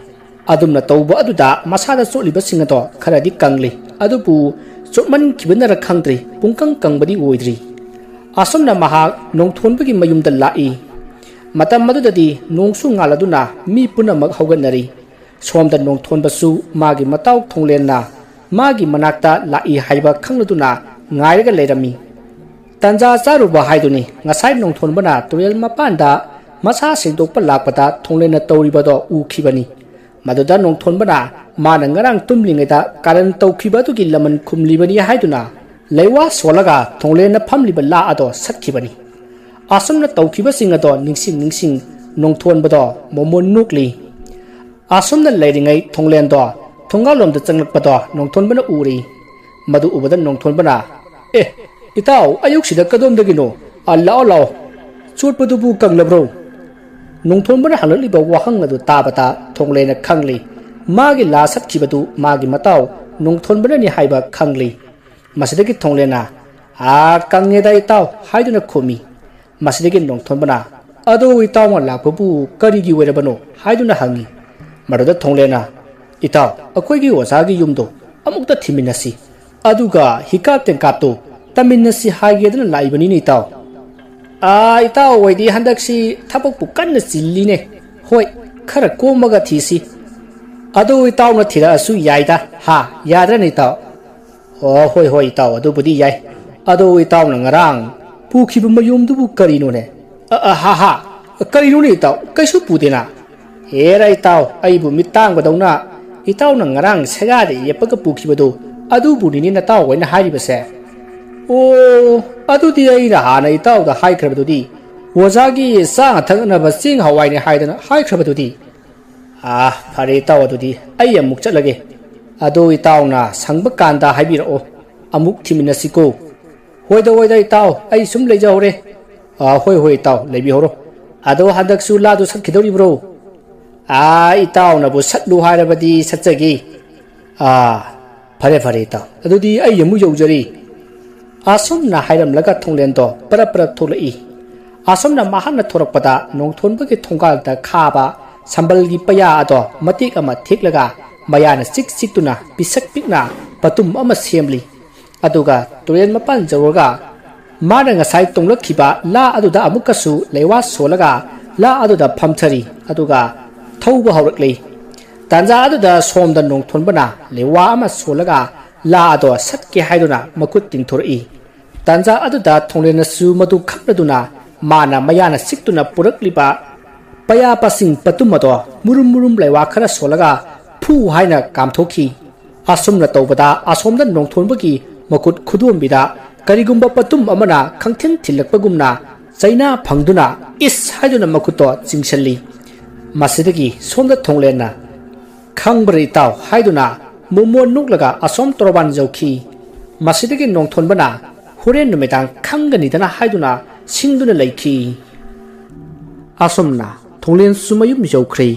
ꯑꯗꯨꯝꯅ ꯇꯧꯕ ꯑꯗꯨꯗ ꯃꯁꯥꯗ ꯆꯣꯠꯂꯤꯕꯁꯤꯡ ꯑꯗꯣ ꯈꯔꯗꯤ ꯀꯪꯂꯤ꯫ ꯑꯗꯨꯕꯨ ꯆꯣꯠꯃꯟꯈꯤꯕꯅꯔ ꯈꯪꯗ꯭ꯔꯤ, ꯄꯨꯡꯀꯪ ꯀꯪꯕꯗꯤ ꯑꯣꯏꯗ꯭ꯔꯤ꯫ ꯑꯁꯨꯝꯅ ꯃꯍꯥꯛ ꯅꯣꯡꯊꯣꯟꯕꯒꯤ ꯃꯌꯨꯝꯗ ꯂꯥꯛꯏ꯫ ꯃꯇꯝ ꯑꯗꯨꯗꯗꯤ ꯅꯣꯡꯁꯨ ꯉꯥꯜꯂꯗꯨꯅ ꯃꯤ ꯄꯨꯝꯅꯃꯛ ꯍꯧꯒꯠꯅꯔꯤ꯫ ꯁꯣꯝꯗ ꯅꯣꯡꯊꯣꯟꯕꯁꯨ ꯃꯥꯒꯤ ꯃꯇꯥꯎ ꯊꯣꯡꯂꯦꯟꯅ ꯃꯥꯒꯤ ꯃꯅꯥꯛꯇ ꯂꯥꯛꯏ ꯍꯥꯏꯕ ꯈꯪꯂꯗꯨꯅ ꯉꯥꯏꯔꯒ ꯂꯩꯔꯝꯃꯤ꯫ ꯇꯟꯖꯥ ꯆꯥꯔꯨꯕ ꯍꯥꯏꯗꯨꯅꯤ, ꯉꯁꯥꯏ ꯅꯣꯡꯊꯣꯟꯕꯅ ꯇꯨꯔꯦꯜ ꯃꯄꯥꯟꯗ ꯃꯁꯥ ꯁꯦꯡꯗꯣꯛꯄ ꯂꯥꯛꯄꯗ ꯊꯣꯡꯂꯦꯟꯅ ꯇꯧꯔꯤꯕꯗꯣ ꯎꯈꯤꯕꯅꯤ꯫ ꯃꯗꯨꯗ ꯅꯣꯡꯊꯣꯟꯕꯅ ꯃꯥꯅ ꯉꯔꯥꯡ ꯇꯨꯝꯂꯤꯉꯩꯗ ꯀꯥꯔꯟ ꯇꯧꯈꯤꯕ ꯑꯗꯨꯒꯤ ꯂꯃꯟ ꯈꯨꯝꯂꯤꯕꯅꯤ ꯍꯥꯏꯗꯨꯅ ꯂꯩꯋꯥ ꯁꯣꯜꯂꯒ ꯊꯣꯡꯂꯦꯟꯅ ꯐꯝꯂꯤꯕ ꯂꯥ ꯑꯗꯣ ꯁꯠꯈꯤꯕꯅꯤ꯫ ꯑꯁꯨꯝꯅ ꯇꯧꯈꯤꯕꯁꯤꯡ ꯑꯗꯣ ꯅꯤꯡꯁꯤꯡ ꯅꯤꯡꯁꯤꯡ ꯅꯣꯡꯊꯣꯟꯕꯗꯣ ꯃꯣꯃꯣꯟ ꯅꯣꯛꯂꯤ꯫ ꯑꯁꯨꯝꯅ ꯂꯩꯔꯤꯉꯩ ꯊꯣꯡꯂꯦꯟꯗꯣ ꯊꯣꯡꯒꯥꯜꯂꯣꯝꯗ ꯆꯪꯂꯛꯄꯗꯣ ꯅꯣꯡꯊꯣꯟꯕꯅ ꯎꯔꯤ꯫ ꯃꯗꯨ ꯎꯕꯗ ꯅꯣꯡꯊꯣꯟꯕꯅ, "ꯑꯦ, ꯏꯇꯥꯎ, ꯑꯌꯨꯛꯁꯤꯗ ꯀꯗꯣꯝꯗꯒꯤꯅꯣ? ꯑ, ꯂꯥꯛꯑꯣ, ꯂꯥꯛꯑꯣ꯫ ꯆꯣꯠꯄꯗꯨꯕꯨ ꯀꯪꯂꯕ꯭ꯔꯣ?" ꯅꯣꯡꯊꯣꯟꯕꯅ ꯍꯪꯂꯛꯂꯤꯕ ꯋꯥꯍꯪ ꯑꯗꯨ ꯇꯥꯕꯗ ꯊꯣꯡꯂꯦꯟꯅ ꯈꯪꯂꯤ꯫ ꯃꯥꯒꯤ ꯂꯥ ꯁꯠꯈꯤꯕꯗꯨ ꯃꯥꯒꯤ ꯃꯇꯥꯎ ꯅꯣꯡꯊꯣꯟꯕꯅꯅꯤ ꯍꯥꯏꯕ ꯈꯪꯂꯤ꯫ ꯃꯁꯤꯗꯒꯤ ꯊꯣꯡꯂꯦꯟꯅ, "ꯑꯥ, ꯀꯪꯉꯦꯗ ꯏꯇꯥꯎ" ꯍꯥꯏꯗꯨꯅ ꯈꯨꯝꯃꯤ꯫ ꯃꯁꯤꯗꯒꯤ ꯅꯣꯡꯊꯣꯟꯕꯅ, "ꯑꯗꯣ ꯏꯇꯥꯎꯅ ꯂꯥꯛꯄꯕꯨ ꯀꯔꯤꯒꯤ ꯑꯣꯏꯔꯕꯅꯣ?" ꯍꯥꯏꯗꯨꯅ ꯍꯪꯉꯤ꯫ ꯃꯗꯨꯗ ꯊꯣꯡꯂꯦꯟꯅ, "ꯏꯇꯥꯎ, ꯑꯩꯈꯣꯏꯒꯤ ꯑꯣꯖꯥꯒꯤ ꯌꯨꯝꯗꯣ ꯑꯃꯨꯛꯇ ꯊꯤꯃꯤꯟꯅꯁꯤ, ꯑꯗꯨꯒ ꯍꯤꯀꯥꯞ ꯇꯦꯡꯀꯥꯞꯇꯣ ꯇꯝꯃꯤꯟꯅꯁꯤ ꯍꯥꯏꯒꯦꯗꯅ ꯂꯥꯛꯏꯕꯅꯤꯅꯦ ꯏꯇꯥꯎ꯫" "ꯑꯥ, ꯏꯇꯥꯎ ꯍꯣꯏꯗꯤ ꯍꯟꯗꯛꯁꯤ ꯊꯕꯛꯄꯨ ꯀꯟꯅ ꯆꯤꯜꯂꯤꯅꯦ꯫ ꯍꯣꯏ, ꯈꯔ ꯀꯣꯝꯃꯒ ꯊꯤꯁꯤ꯫ ꯑꯗꯨ ꯏꯇꯥꯎꯅ ꯊꯤꯔꯛꯑꯁꯨ ꯌꯥꯏꯗ, ꯍꯥ, ꯌꯥꯗ꯭ꯔꯅꯦ ꯏꯇꯥꯎ?" "ꯑꯣ, ꯍꯣꯏ, ꯍꯣꯏ, ꯏꯇꯥꯎ, ꯑꯗꯨꯕꯨꯗꯤ ꯌꯥꯏ꯫ ꯑꯗꯣ ꯏꯇꯥꯎꯅ ꯉꯔꯥꯡ ꯄꯨꯈꯤꯕ ꯃꯌꯨꯝꯗꯨꯕꯨ ꯀꯔꯤꯅꯣꯅꯦ?" "ꯑ, ꯑ, ꯍꯥ, ꯍꯥ, ꯀꯔꯤꯅꯣꯅꯦ ꯏꯇꯥꯎ? ꯀꯩꯁꯨ ꯄꯨꯗꯦꯅ?" "ꯍꯦꯔꯥ ꯏꯇꯥꯎ, ꯑꯩꯕꯨ ꯃꯤꯠ ꯇꯥꯡꯕꯗꯧꯅ ꯏꯇꯥꯎꯅ ꯉꯔꯥꯡ ꯁꯦꯒꯥꯗ ꯌꯦꯞꯄꯒ ꯄꯨꯈꯤꯕꯗꯣ ꯑꯗꯨꯕꯨꯅꯤꯅꯦ ꯅꯇꯥꯎ ꯍꯣꯏꯅ ꯍꯥꯏꯔꯤꯕꯁꯦ?" "ꯑꯣ, ꯑꯗꯨꯗꯤ ꯑꯩꯅ ꯍꯥꯟꯅ ꯏꯇꯥꯎꯗ ꯍꯥꯏꯈ꯭ꯔꯕꯗꯨꯗꯤ, ꯑꯣꯖꯥꯒꯤ ꯆꯥꯅ ꯊꯛꯅꯕ ꯆꯦꯡ ꯍꯋꯥꯏꯅꯦ ꯍꯥꯏꯗꯅ ꯍꯥꯏꯈ꯭ꯔꯕꯗꯨꯗꯤ?" "ꯑꯥ, ꯐꯔꯦ ꯏꯇꯥꯎ, ꯑꯗꯨꯗꯤ ꯑꯩ ꯑꯃꯨꯛ ꯆꯠꯂꯒꯦ꯫ ꯑꯗꯣ ꯏꯇꯥꯎꯅ ꯁꯪꯕ ꯀꯥꯟꯗ ꯍꯥꯏꯕꯤꯔꯛꯑꯣ, ꯑꯃꯨꯛ ꯊꯤꯃꯤꯟꯅꯁꯤꯀꯣ꯫" "ꯍꯣꯏꯗ, ꯍꯣꯏꯗ ꯏꯇꯥꯎ, ꯑꯩ ꯁꯨꯝ ꯂꯩꯖꯍꯧꯔꯦ꯫" "ꯑꯥ, ꯍꯣꯏ, ꯍꯣꯏ ꯏꯇꯥꯎ, ꯂꯩꯕꯤꯍꯧꯔꯣ꯫ ꯑꯗꯣ ꯍꯟꯗꯛꯁꯨ ꯂꯥꯗꯨ ꯁꯠꯈꯤꯗꯧꯔꯤꯕ꯭ꯔꯣ?" "ꯑꯥ, ꯏꯇꯥꯎꯅꯕꯨ ꯁꯠꯂꯨ ꯍꯥꯏꯔꯕꯗꯤ ꯁꯠꯆꯒꯦ꯫" "ꯑꯥ, ꯐꯔꯦ, ꯐꯔꯦ ꯏꯇꯥꯎ, ꯑꯗꯨꯗꯤ ꯑꯩ ꯑꯃꯨꯛ ꯌꯧꯖꯔꯤ꯫" ꯑꯁꯨꯝꯅ ꯍꯥꯏꯔꯝꯂꯒ ꯊꯣꯡꯂꯦꯟꯗꯣ ꯄꯔꯞ ꯄꯔꯞ ꯊꯣꯛꯂꯛꯏ꯫ ꯑꯁꯨꯝꯅ ꯃꯍꯥꯛꯅ ꯊꯣꯔꯛꯄꯗ ꯅꯣꯡꯊꯣꯟꯕꯒꯤ ꯊꯣꯡꯒꯥꯜꯗ ꯈꯥꯕ ꯁꯝꯕꯜꯒꯤ ꯄꯩꯌꯥ ꯑꯗꯣ ꯃꯇꯦꯛ ꯑꯃ ꯊꯦꯛꯂꯒ ꯃꯌꯥꯅ ꯆꯤꯛ ꯆꯤꯛꯇꯨꯅ ꯄꯤꯁꯛ ꯄꯤꯛꯅ ꯄꯇꯨꯝ ꯑꯃ ꯁꯦꯝꯂꯤ꯫ ꯑꯗꯨꯒ ꯇꯨꯔꯦꯜ ꯃꯄꯥꯟ ꯌꯧꯔꯒ ꯃꯥꯅ ꯉꯁꯥꯏ ꯇꯣꯡꯂꯛꯈꯤꯕ ꯂꯥ ꯑꯗꯨꯗ ꯑꯃꯨꯛꯀꯁꯨ ꯂꯩꯋꯥ ꯁꯣꯜꯂꯒ ꯂꯥ ꯑꯗꯨꯗ ꯐꯝꯊꯔꯤ꯫ ꯑꯗꯨꯒ ꯊꯧꯕ ꯍꯧꯔꯛꯂꯤ꯫ ꯇꯥꯟꯖꯥ ꯑꯗꯨꯗ ꯁꯣꯝꯗ ꯅꯣꯡꯊꯣꯟꯕꯅ ꯂꯩꯋꯥ ꯑꯃ ꯁꯣꯜꯂꯒ ꯂꯥ ꯑꯗꯣ ꯁꯠꯀꯦ ꯍꯥꯏꯗꯨꯅ ꯃꯈꯨꯠ ꯇꯤꯡꯊꯣꯔꯛꯏ꯫ ꯇꯥꯟꯖꯥ ꯑꯗꯨꯗ ꯊꯣꯡꯂꯦꯟꯅꯁꯨ ꯃꯗꯨ ꯈꯪꯂꯗꯨꯅ ꯃꯥꯅ ꯃꯌꯥꯅ ꯆꯤꯛꯇꯨꯅ ꯄꯨꯔꯛꯂꯤꯕ ꯄꯌꯥ ꯄꯁꯤꯡ ꯄꯇꯨꯝ ꯑꯗꯣ ꯃꯨꯔꯨꯝ ꯃꯨꯔꯨꯝ ꯂꯩꯋꯥ ꯈꯔ ꯁꯣꯜꯂꯒ ꯐꯨ ꯍꯥꯏꯅ ꯀꯥꯝꯊꯣꯛꯈꯤ꯫ ꯑꯁꯨꯝꯅ ꯇꯧꯕꯗ ꯑꯁꯣꯝꯗ ꯅꯣꯡꯊꯣꯟꯕꯒꯤ ꯃꯈꯨꯠ ꯈꯨꯗꯣꯝꯕꯤꯗ ꯀꯔꯤꯒꯨꯝꯕ ꯄꯇꯨꯝ ꯑꯃꯅ ꯈꯪꯊꯤꯟ ꯊꯤꯜꯂꯛꯄꯒꯨꯝꯅ ꯆꯩꯅꯥ ꯐꯪꯗꯨꯅ "ꯏꯁ" ꯍꯥꯏꯗꯨꯅ ꯃꯈꯨꯠꯇꯣ ꯆꯤꯡꯁꯤꯜꯂꯤ꯫ ꯃꯁꯤꯗꯒꯤ ꯁꯣꯝꯗ ꯊꯣꯡꯂꯦꯟꯅ "ꯈꯪꯕ꯭ꯔꯥ ꯏꯇꯥꯎ" ꯍꯥꯏꯗꯨꯅ ꯃꯣꯃꯣꯟ ꯅꯣꯛꯂꯒ ꯑꯁꯣꯝ ꯇꯣꯔꯕꯥꯟ ꯌꯧꯈꯤ꯫ ꯃꯁꯤꯗꯒꯤ ꯅꯣꯡꯊꯣꯟꯕꯅ "ꯍꯣꯔꯦꯟ ꯅꯨꯃꯤꯗꯥꯡ ꯈꯪꯒꯅꯤꯗꯅ" ꯍꯥꯏꯗꯨꯅ ꯁꯤꯡꯗꯨꯅ ꯂꯩꯈꯤ꯫ ꯑꯁꯨꯝꯅ ꯊꯣꯡꯂꯦꯟꯁꯨ ꯃꯌꯨꯝ ꯌꯧꯈ꯭ꯔꯦ꯫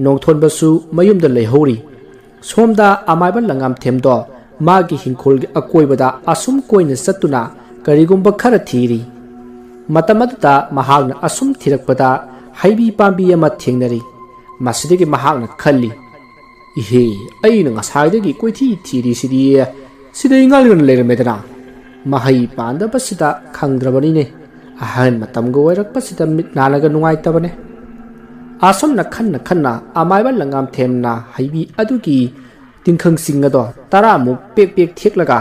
ꯅꯣꯡꯊꯣꯟꯕꯁꯨ ꯃꯌꯨꯝꯗ ꯂꯩꯍꯧꯔꯤ꯫ ꯁꯣꯝꯗ ꯑꯃꯥꯏꯕ ꯂꯪꯉꯥꯝꯊꯦꯝꯗꯣ ꯃꯥꯒꯤ ꯍꯤꯡꯈꯣꯜꯒꯤ ꯑꯀꯣꯏꯕꯗ ꯑꯁꯨꯝ ꯀꯣꯏꯅ ꯆꯠꯇꯨꯅ ꯀꯔꯤꯒꯨꯝꯕ ꯈꯔ ꯊꯤꯔꯤ꯫ ꯃꯇꯝ ꯑꯗꯨꯗ ꯃꯍꯥꯛꯅ ꯑꯁꯨꯝ ꯊꯤꯔꯛꯄꯗ ꯍꯩꯕꯤ ꯄꯥꯝꯕꯤ ꯑꯃ ꯊꯦꯡꯅꯔꯤ꯫ ꯃꯁꯤꯗꯒꯤ ꯃꯍꯥꯛꯅ ꯈꯜꯂꯤ, "ꯏꯍꯦ, ꯑꯩꯅ ꯉꯁꯥꯏꯗꯒꯤ ꯀꯣꯏꯊꯤ ꯊꯤꯔꯤꯁꯤꯗꯤ ꯁꯤꯗ ꯏꯉꯥꯜ ꯉꯥꯜꯅ ꯂꯩꯔꯝꯃꯦꯗꯅ꯫ ꯃꯍꯩ ꯄꯥꯟꯗꯕꯁꯤꯗ ꯈꯪꯗ꯭ꯔꯕꯅꯤꯅꯦ꯫ ꯑꯍꯜ ꯃꯇꯝꯒ ꯑꯣꯏꯔꯛꯄꯁꯤꯗ ꯃꯤꯠ ꯅꯥꯅꯒ ꯅꯨꯡꯉꯥꯏꯇꯕꯅꯦ"꯫ ꯑꯁꯨꯝꯅ ꯈꯟꯅ ꯈꯟꯅ ꯑꯃꯥꯏꯕ ꯂꯪꯉꯥꯝꯊꯦꯝꯅ ꯍꯩꯕꯤ ꯑꯗꯨꯒꯤ ꯇꯤꯡꯈꯪꯁꯤꯡ ꯑꯗꯣ ꯇꯔꯥꯃꯨꯛ ꯄꯦꯛ ꯄꯦꯛ ꯊꯦꯛꯂꯒ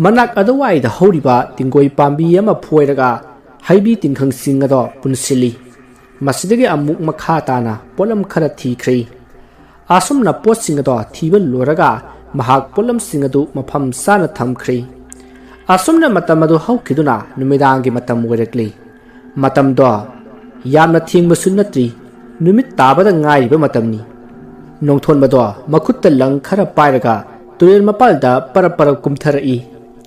ꯃꯅꯥꯛ ꯑꯗꯨꯋꯥꯏꯗ ꯍꯧꯔꯤꯕ ꯇꯤꯡꯒꯣꯏ ꯄꯥꯝꯕꯤ ꯑꯃ ꯐꯣꯏꯔꯒ ꯍꯩꯕꯤ ꯇꯤꯡꯈꯪꯁꯤꯡ ꯑꯗꯣ ꯄꯨꯟꯁꯤꯜꯂꯤ꯫ ꯃꯁꯤꯗꯒꯤ ꯑꯃꯨꯛ ꯃꯈꯥ ꯇꯥꯅ ꯄꯣꯠꯂꯝ ꯈꯔ ꯊꯤꯈ꯭ꯔꯦ꯫ ꯑꯁꯨꯝꯅ ꯄꯣꯠꯁꯤꯡ ꯑꯗꯣ ꯊꯤꯕ ꯂꯣꯏꯔꯒ ꯃꯍꯥꯛ ꯄꯣꯠꯂꯝꯁꯤꯡ ꯑꯗꯨ ꯃꯐꯝ ꯆꯥꯅ ꯊꯝꯈ꯭ꯔꯦ꯫ ꯑꯁꯨꯝꯅ ꯃꯇꯝ ꯑꯗꯨ ꯍꯧꯈꯤꯗꯨꯅ ꯅꯨꯃꯤꯗꯥꯡꯒꯤ ꯃꯇꯝ ꯑꯣꯏꯔꯛꯂꯤ꯫ ꯃꯇꯝꯗꯣ ꯌꯥꯝꯅ ꯊꯦꯡꯕꯁꯨ ꯅꯠꯇ꯭ꯔꯤ, ꯅꯨꯃꯤꯠ ꯇꯥꯕꯗ ꯉꯥꯏꯔꯤꯕ ꯃꯇꯝꯅꯤ꯫ ꯅꯣꯡꯊꯣꯟꯕꯗꯣ ꯃꯈꯨꯠꯇ ꯂꯪ ꯈꯔ ꯄꯥꯏꯔꯒ ꯇꯨꯔꯦꯜ ꯃꯄꯥꯜꯗ ꯄꯔꯞ ꯄꯔꯞ ꯀꯨꯝꯊꯔꯛꯏ꯫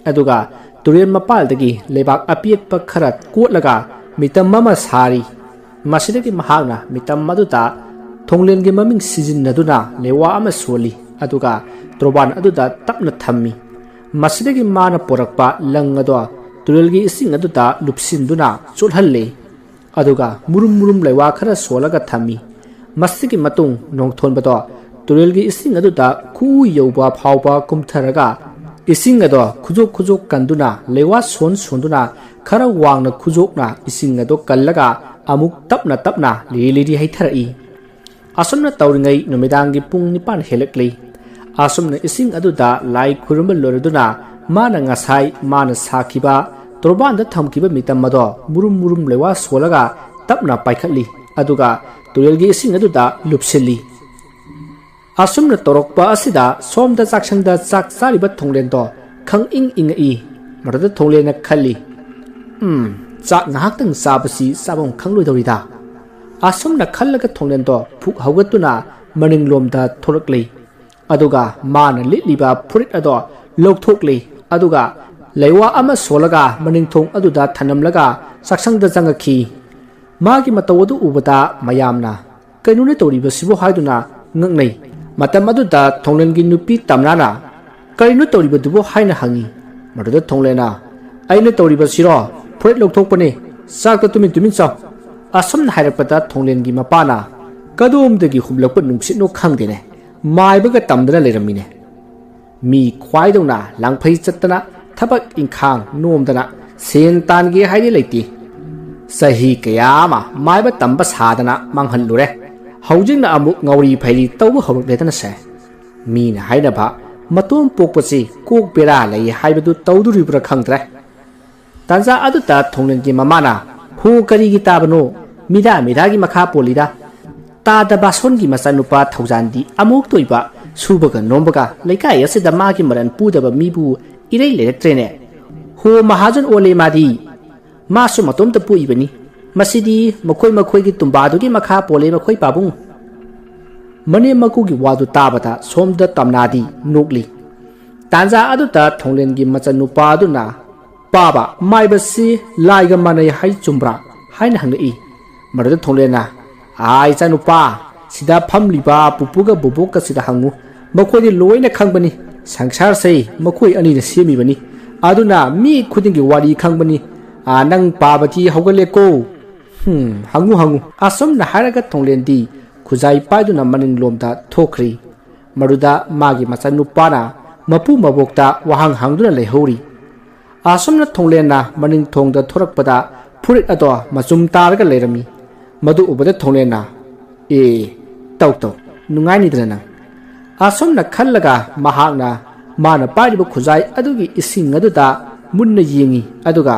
ꯑꯗꯨꯒ ꯇꯨꯔꯦꯜ ꯃꯄꯥꯜꯗꯒꯤ ꯂꯩꯕꯥꯛ ꯑꯄꯦꯠꯄ ꯈꯔ ꯀꯣꯠꯂꯒ ꯃꯤꯇꯝ ꯑꯃ ꯁꯥꯔꯤ꯫ ꯃꯁꯤꯗꯒꯤ ꯃꯍꯥꯛꯅ ꯃꯤꯇꯝ ꯑꯗꯨꯗ ꯊꯣꯡꯂꯦꯟꯒꯤ ꯃꯃꯤꯡ ꯁꯤꯖꯤꯟꯅꯗꯨꯅ ꯂꯩꯋꯥ ꯑꯃ ꯁꯣꯜꯂꯤ, ꯑꯗꯨꯒ ꯇꯣꯔꯕꯥꯟ ꯑꯗꯨꯗ ꯇꯞꯅ ꯊꯝꯃꯤ꯫ ꯃꯁꯤꯗꯒꯤ ꯃꯥꯅ ꯄꯣꯔꯛꯄ ꯂꯪ ꯑꯗꯣ ꯇꯨꯔꯦꯜꯒꯤ ꯏꯁꯤꯡ ꯑꯗꯨꯗ ꯂꯨꯞꯁꯤꯟꯗꯨꯅ ꯆꯣꯠꯍꯜꯂꯤ꯫ ꯑꯗꯨꯒ ꯃꯨꯔꯨꯝ ꯃꯨꯔꯨꯝ ꯂꯩꯋꯥ ꯈꯔ ꯁꯣꯜꯂꯒ ꯊꯝꯃꯤ꯫ ꯃꯁꯤꯒꯤ ꯃꯇꯨꯡ ꯅꯣꯡꯊꯣꯟꯕꯗꯣ ꯇꯨꯔꯦꯜꯒꯤ ꯏꯁꯤꯡ ꯑꯗꯨꯗ ꯈꯨꯎ ꯌꯧꯕ ꯐꯥꯎꯕ ꯀꯨꯝꯊꯔꯒ ꯏꯁꯤꯡ ꯑꯗꯣ ꯈꯨꯖꯣꯛ ꯈꯨꯖꯣꯛ ꯀꯟꯗꯨꯅ ꯂꯩꯋꯥ ꯁꯣꯟ ꯁꯣꯟꯗꯨꯅ ꯈꯔ ꯋꯥꯡꯅ ꯈꯨꯖꯣꯛꯅ ꯏꯁꯤꯡ ꯑꯗꯣ ꯀꯜꯂꯒ ꯑꯃꯨꯛ ꯇꯞꯅ ꯇꯞꯅ ꯂꯤꯔꯤ ꯂꯤꯔꯤ ꯍꯩꯊꯔꯛꯏ꯫ ꯑꯁꯨꯝꯅ ꯇꯧꯔꯤꯉꯩ ꯅꯨꯃꯤꯗꯥꯡꯒꯤ ꯄꯨꯡ ꯅꯤꯄꯥꯟ ꯍꯦꯜꯂꯛꯂꯤ꯫ ꯑꯁꯨꯝꯅ ꯏꯁꯤꯡ ꯑꯗꯨꯗ ꯂꯥꯏ ꯈꯨꯔꯨꯝꯕ ꯂꯣꯏꯔꯗꯨꯅ ꯃꯥꯅ ꯉꯁꯥꯏ ꯃꯥꯅ ꯁꯥꯈꯤꯕ ꯇꯣꯔꯕꯥꯟꯗ ꯊꯝꯈꯤꯕ ꯃꯤꯇꯝ ꯑꯗꯣ ꯃꯨꯔꯨꯝ ꯃꯨꯔꯨꯝ ꯂꯩꯋꯥ ꯁꯣꯜꯂꯒ ꯇꯞꯅ ꯄꯥꯏꯈꯠꯂꯤ, ꯑꯗꯨꯒ ꯇꯨꯔꯦꯜꯒꯤ ꯏꯁꯤꯡ ꯑꯗꯨꯗ ꯂꯨꯞꯁꯤꯜꯂꯤ꯫ ꯑꯁꯨꯝꯅ ꯇꯧꯔꯛꯄ ꯑꯁꯤꯗ ꯁꯣꯝꯗ ꯆꯥꯛꯁꯪꯗ ꯆꯥꯛ ꯆꯥꯔꯤꯕ ꯊꯣꯡꯂꯦꯟꯗꯣ ꯈꯪ ꯏꯪ ꯏꯪꯉꯛꯏ꯫ ꯃꯗꯨꯗ ꯊꯣꯡꯂꯦꯟꯅ ꯈꯜꯂꯤ, "ꯎꯝ, ꯆꯥꯛ ꯉꯥꯏꯍꯥꯛꯇꯪ ꯆꯥꯕꯁꯤ ꯆꯥꯐꯝ ꯈꯪꯂꯣꯏꯗꯧꯔꯤꯗ"꯫ ꯑꯁꯨꯝꯅ ꯈꯜꯂꯒ ꯊꯣꯡꯂꯦꯟꯗꯣ ꯐꯨꯛ ꯍꯧꯒꯠꯇꯨꯅ ꯃꯅꯤꯡꯂꯣꯝꯗ ꯊꯣꯛꯂꯛꯂꯤ꯫ ꯑꯗꯨꯒ ꯃꯥꯅ ꯂꯤꯠꯂꯤꯕ ꯐꯨꯔꯤꯠ ꯑꯗꯣ ꯂꯧꯊꯣꯛꯂꯤ꯫ ꯑꯗꯨꯒ ꯂꯩꯋꯥ ꯑꯃ ꯁꯣꯜꯂꯒ ꯃꯅꯤꯡꯊꯣꯡ ꯑꯗꯨꯗ ꯊꯅꯝꯂꯒ ꯆꯥꯛꯁꯪꯗ ꯆꯪꯉꯛꯈꯤ꯫ ꯃꯥꯒꯤ ꯃꯇꯧ ꯑꯗꯨ ꯎꯕꯗ ꯃꯌꯥꯝꯅ "ꯀꯩꯅꯣꯅꯦ ꯇꯧꯔꯤꯕꯁꯤꯕꯨ?" ꯍꯥꯏꯗꯨꯅ ꯉꯛꯅꯩ꯫ ꯃꯇꯝ ꯑꯗꯨꯗ ꯊꯣꯡꯂꯦꯟꯒꯤ ꯅꯨꯄꯤ ꯇꯝꯅꯥꯅ, "ꯀꯔꯤꯅꯣ ꯇꯧꯔꯤꯕꯗꯨꯕꯨ?" ꯍꯥꯏꯅ ꯍꯪꯉꯤ꯫ ꯃꯗꯨꯗ ꯊꯣꯡꯂꯦꯟꯅ, "ꯑꯩꯅ ꯇꯧꯔꯤꯕꯁꯤꯔꯣ? ꯐꯨꯔꯤꯠ ꯂꯧꯊꯣꯛꯄꯅꯦ꯫ ꯆꯥꯛꯇ ꯇꯨꯃꯤꯟ ꯇꯨꯃꯤꯟ ꯆꯥꯎ"꯫ ꯑꯁꯨꯝꯅ ꯍꯥꯏꯔꯛꯄꯗ ꯊꯣꯡꯂꯦꯟꯒꯤ ꯃꯄꯥꯅ, "ꯀꯗꯣꯝꯗꯒꯤ ꯍꯨꯝꯂꯛꯄ ꯅꯨꯡꯁꯤꯠꯅꯣ ꯈꯪꯗꯦꯅꯦ, ꯃꯥꯏꯕꯒ ꯇꯝꯗꯅ ꯂꯩꯔꯝꯃꯤꯅꯦ꯫ ꯃꯤ ꯈ꯭ꯋꯥꯏꯗꯧꯅ ꯂꯥꯡꯐꯩ ꯆꯠꯇꯅ, ꯊꯕꯛ ꯏꯪꯈꯥꯡ ꯅꯣꯝꯗꯅ, ꯁꯦꯟ ꯇꯥꯟꯒꯦ ꯍꯥꯏꯗꯤ ꯂꯩꯇꯦ꯫ ꯆꯍꯤ ꯀꯌꯥ ꯑꯃ ꯃꯥꯏꯕ ꯇꯝꯕ ꯁꯥꯗꯅ ꯃꯥꯡꯍꯜꯂꯨꯔꯦ꯫ ꯍꯧꯖꯤꯛꯅ ꯑꯃꯨꯛ ꯉꯥꯎꯔꯤ ꯐꯩꯔꯤ ꯇꯧꯕ ꯍꯧꯔꯛꯂꯦꯗꯅꯁꯦ꯫ ꯃꯤꯅ ꯍꯥꯏꯅꯕ, ꯃꯇꯣꯝ ꯄꯣꯛꯄꯁꯤ ꯀꯣꯛ ꯕꯦꯔꯥ ꯂꯩ ꯍꯥꯏꯕꯗꯨ ꯇꯧꯗꯣꯔꯤꯕ꯭ꯔꯥ ꯈꯪꯗ꯭ꯔꯦ"꯫ ꯇꯥꯟꯖꯥ ꯑꯗꯨꯗ ꯊꯣꯡꯂꯦꯟꯒꯤ ꯃꯃꯥꯅ, "ꯍꯣ, ꯀꯔꯤꯒꯤ ꯇꯥꯕꯅꯣ? ꯃꯤꯔꯥ ꯃꯤꯔꯥꯒꯤ ꯃꯈꯥ ꯄꯣꯜꯂꯤꯗ꯫ ꯇꯥꯗ ꯕꯥꯁꯣꯟꯒꯤ ꯃꯆꯥꯅꯨꯄꯥ ꯊꯧꯖꯥꯟꯗꯤ ꯑꯃꯨꯛ ꯇꯣꯏꯕ, ꯁꯨꯕꯒ ꯅꯣꯝꯕꯒ ꯂꯩꯀꯥꯏ ꯑꯁꯤꯗ ꯃꯥꯒꯤ ꯃꯔꯟ ꯄꯨꯗꯕ ꯃꯤꯕꯨ ꯏꯔꯩ ꯂꯩꯔꯛꯇ꯭ꯔꯦꯅꯦ꯫ ꯍꯣ, ꯃꯍꯥꯖꯟ ꯑꯣꯜꯂꯦ ꯃꯥꯗꯤ꯫ ꯃꯥꯁꯨ ꯃꯇꯣꯝꯇ ꯄꯣꯛꯏꯕꯅꯤ꯫ ꯃꯁꯤꯗꯤ ꯃꯈꯣꯏ ꯃꯈꯣꯏꯒꯤ ꯇꯨꯝꯕꯥꯗꯨꯒꯤ ꯃꯈꯥ ꯄꯣꯜꯂꯦ ꯃꯈꯣꯏ ꯄꯥꯕꯨꯡ"꯫ ꯃꯅꯦꯝ ꯃꯀꯨꯒꯤ ꯋꯥꯗꯨ ꯇꯥꯕꯗ ꯁꯣꯝꯗ ꯇꯝꯅꯥꯗꯤ ꯅꯣꯛꯂꯤ꯫ ꯇꯥꯟꯖꯥ ꯑꯗꯨꯗ ꯊꯣꯡꯂꯦꯟꯒꯤ ꯃꯆꯟꯅꯨꯄꯥ ꯑꯗꯨꯅ, "ꯄꯥꯕ, ꯃꯥꯏꯕꯁꯤ ꯂꯥꯏꯒ ꯃꯥꯟꯅꯩ ꯍꯥꯏ ꯆꯨꯝꯕ꯭ꯔꯥ?" ꯍꯥꯏꯅ ꯍꯪꯂꯛꯏ꯫ ꯃꯗꯨꯗ ꯊꯣꯡꯂꯦꯟꯅ, "ꯑꯥ, ꯏꯆꯥꯅꯨꯄꯥ, ꯁꯤꯗ ꯐꯝꯂꯤꯕ ꯄꯨꯄꯨꯒ ꯕꯣꯕꯣꯛꯀꯁꯤꯗ ꯍꯪꯉꯨ꯫ ꯃꯈꯣꯏꯗꯤ ꯂꯣꯏꯅ ꯈꯪꯕꯅꯤ꯫ ꯁꯪꯁꯥꯔꯁꯦ ꯃꯈꯣꯏ ꯑꯅꯤꯅ ꯁꯦꯝꯃꯤꯕꯅꯤ꯫ ꯑꯗꯨꯅ ꯃꯤ ꯈꯨꯗꯤꯡꯒꯤ ꯋꯥꯔꯤ ꯈꯪꯕꯅꯤ꯫ ꯑꯥ, ꯅꯪ ꯄꯥꯕꯗꯤ ꯍꯧꯒꯠꯂꯦꯀꯣ꯫ ꯍꯨꯝ, ꯍꯪꯉꯨ, ꯍꯪꯉꯨ"꯫ ꯑꯁꯨꯝꯅ ꯍꯥꯏꯔꯒ ꯊꯣꯡꯂꯦꯟꯗꯤ ꯈꯨꯖꯥꯏ ꯄꯥꯏꯗꯨꯅ ꯃꯅꯤꯡꯂꯣꯝꯗ ꯊꯣꯛꯈ꯭ꯔꯤ꯫ ꯃꯗꯨꯗ ꯃꯥꯒꯤ ꯃꯆꯟꯅꯨꯄꯥꯅ ꯃꯄꯨ ꯃꯕꯣꯛꯇ ꯋꯥꯍꯪ ꯍꯪꯗꯨꯅ ꯂꯩꯍꯧꯔꯤ꯫ ꯑꯁꯨꯝꯅ ꯊꯣꯡꯂꯦꯟꯅ ꯃꯅꯤꯡ ꯊꯣꯡꯗ ꯊꯣꯔꯛꯄꯗ ꯐꯨꯔꯤꯠ ꯑꯗꯣ ꯃꯆꯨꯝ ꯇꯥꯔꯒ ꯂꯩꯔꯝꯃꯤ꯫ ꯃꯗꯨ ꯎꯕꯗ ꯊꯣꯡꯂꯦꯟꯅ, "ꯑꯦ, ꯇꯧ ꯇꯧ, ꯅꯨꯡꯉꯥꯏꯅꯤꯗꯅ ꯅꯪ"꯫ ꯑꯁꯨꯝꯅ ꯈꯜꯂꯒ ꯃꯍꯥꯛꯅ ꯃꯥꯅ ꯄꯥꯏꯔꯤꯕ ꯈꯨꯖꯥꯏ ꯑꯗꯨꯒꯤ ꯏꯁꯤꯡ ꯑꯗꯨꯗ ꯃꯨꯟꯅ ꯌꯦꯡꯉꯤ, ꯑꯗꯨꯒ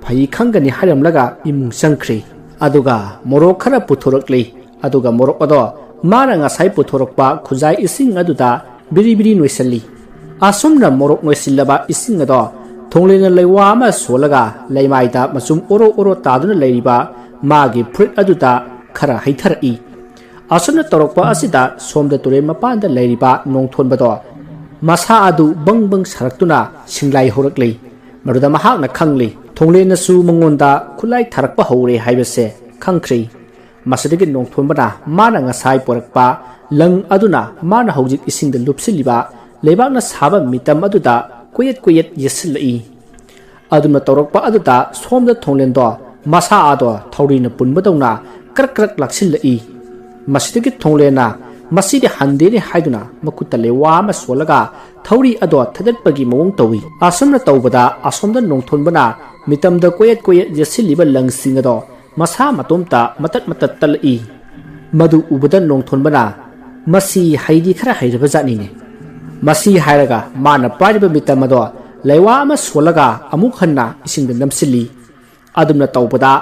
ꯐꯩ ꯈꯪꯒꯅꯤ ꯍꯥꯏꯔꯝꯂꯒ ꯏꯃꯨꯡ ꯆꯪꯈ꯭ꯔꯤ꯫ ꯑꯗꯨꯒ ꯃꯣꯔꯣꯛ ꯈꯔ ꯄꯨꯊꯣꯔꯛꯂꯤ꯫ ꯑꯗꯨꯒ ꯃꯣꯔꯣꯛ ꯑꯗꯣ ꯃꯥꯅ ꯉꯁꯥꯏ ꯄꯨꯊꯣꯔꯛꯄ ꯈꯨꯖꯥꯏ ꯏꯁꯤꯡ ꯑꯗꯨꯗ ꯕꯤꯔꯤ ꯕꯤꯔꯤ ꯅꯣꯏꯁꯤꯜꯂꯤ꯫ ꯑꯁꯨꯝꯅ ꯃꯣꯔꯣꯛ ꯅꯣꯏꯁꯤꯜꯂꯕ ꯏꯁꯤꯡ ꯑꯗꯣ ꯊꯣꯡꯂꯦꯟꯅ ꯂꯩꯋꯥ ꯑꯃ ꯁꯣꯜꯂꯒ ꯂꯩꯃꯥꯏꯗ ꯃꯆꯨꯝ ꯑꯣꯔꯣ ꯑꯣꯔꯣ ꯇꯥꯗꯨꯅ ꯂꯩꯔꯤꯕ ꯃꯥꯒꯤ ꯐꯨꯔꯤꯠ ꯑꯗꯨꯗ ꯈꯔ ꯍꯩꯊꯔꯛꯏ꯫ ꯑꯁꯨꯝꯅ ꯇꯧꯔꯛꯄ ꯑꯁꯤꯗ ꯁꯣꯝꯗ ꯇꯨꯔꯦꯜ ꯃꯄꯥꯟꯗ ꯂꯩꯔꯤꯕ ꯅꯣꯡꯊꯣꯟꯕꯗꯣ ꯃꯁꯥ ꯑꯗꯨ ꯕꯪ ꯕꯪ ꯁꯥꯔꯛꯇꯨꯅ ꯁꯤꯡꯂꯥꯏ ꯍꯧꯔꯛꯂꯤ꯫ ꯃꯗꯨꯗ ꯃꯍꯥꯛꯅ ꯈꯪꯂꯤ, ꯊꯣꯡꯂꯦꯟꯅꯁꯨ ꯃꯉꯣꯟꯗ ꯈꯨꯠꯂꯥꯏ ꯊꯥꯔꯛꯄ ꯍꯧꯔꯦ ꯍꯥꯏꯕꯁꯦ ꯈꯪꯈ꯭ꯔꯦ꯫ ꯃꯁꯤꯗꯒꯤ ꯅꯣꯡꯊꯣꯟꯕꯅ ꯃꯥꯅ ꯉꯁꯥꯏ ꯄꯣꯔꯛꯄ ꯂꯪ ꯑꯗꯨꯅ ꯃꯥꯅ ꯍꯧꯖꯤꯛ ꯏꯁꯤꯡꯗ ꯂꯨꯞꯁꯤꯜꯂꯤꯕ ꯂꯩꯕꯥꯛꯅ ꯁꯥꯕ ꯃꯤꯇꯝ ꯑꯗꯨꯗ ꯀꯣꯏꯌꯦꯠ ꯀꯣꯏꯌꯦꯠ ꯌꯦꯠꯁꯤꯜꯂꯛꯏ꯫ ꯑꯗꯨꯝꯅ ꯇꯧꯔꯛꯄ ꯑꯗꯨꯗ ꯁꯣꯝꯗ ꯊꯣꯡꯂꯦꯟꯗꯣ ꯃꯁꯥ ꯑꯗꯣ ꯊꯧꯔꯤꯅ ꯄꯨꯟꯕꯗꯧꯅ ꯀ꯭ꯔꯛ ꯀ꯭ꯔꯛ ꯂꯥꯛꯁꯤꯜꯂꯛꯏ꯫ ꯃꯁꯤꯗꯒꯤ ꯊꯣꯡꯂꯦꯟꯅ ꯃꯁꯤꯗꯤ ꯍꯟꯗꯦꯅꯦ ꯍꯥꯏꯗꯨꯅ ꯃꯈꯨꯠꯇ ꯂꯩꯋꯥ ꯑꯃ ꯁꯣꯜꯂꯒ ꯊꯧꯔꯤ ꯑꯗꯣ ꯊꯗꯠꯄꯒꯤ ꯃꯑꯣꯡ ꯇꯧꯏ꯫ ꯑꯁꯨꯝꯅ ꯇꯧꯕꯗ ꯑꯁꯣꯝꯗ ꯅꯣꯡꯊꯣꯟꯕꯅ ꯃꯤꯇꯝꯗ ꯀꯣꯏꯌꯦꯠ ꯀꯣꯏꯌꯦꯠ ꯌꯦꯠꯁꯤꯜꯂꯤꯕ ꯂꯪꯁꯤꯡ ꯑꯗꯣ ꯃꯁꯥ ꯃꯇꯣꯝꯇ ꯃꯇꯠ ꯃꯇꯠ ꯇꯠꯂꯛꯏ꯫ ꯃꯗꯨ ꯎꯕꯗ ꯅꯣꯡꯊꯣꯟꯕꯅ, "ꯃꯁꯤ ꯍꯩꯗꯤ ꯈꯔ ꯍꯩꯔꯕ ꯖꯥꯠꯅꯤꯅꯦ"꯫ ꯃꯁꯤ ꯍꯥꯏꯔꯒ ꯃꯥꯅ ꯄꯥꯏꯔꯤꯕ ꯃꯤꯇꯝ ꯑꯗꯣ ꯂꯩꯋꯥ ꯑꯃ ꯁꯣꯜꯂꯒ ꯑꯃꯨꯛ ꯍꯟꯅ ꯏꯁꯤꯡꯗ ꯅꯝꯁꯤꯜꯂꯤ꯫ ꯑꯗꯨꯝꯅ ꯇꯧꯕꯗ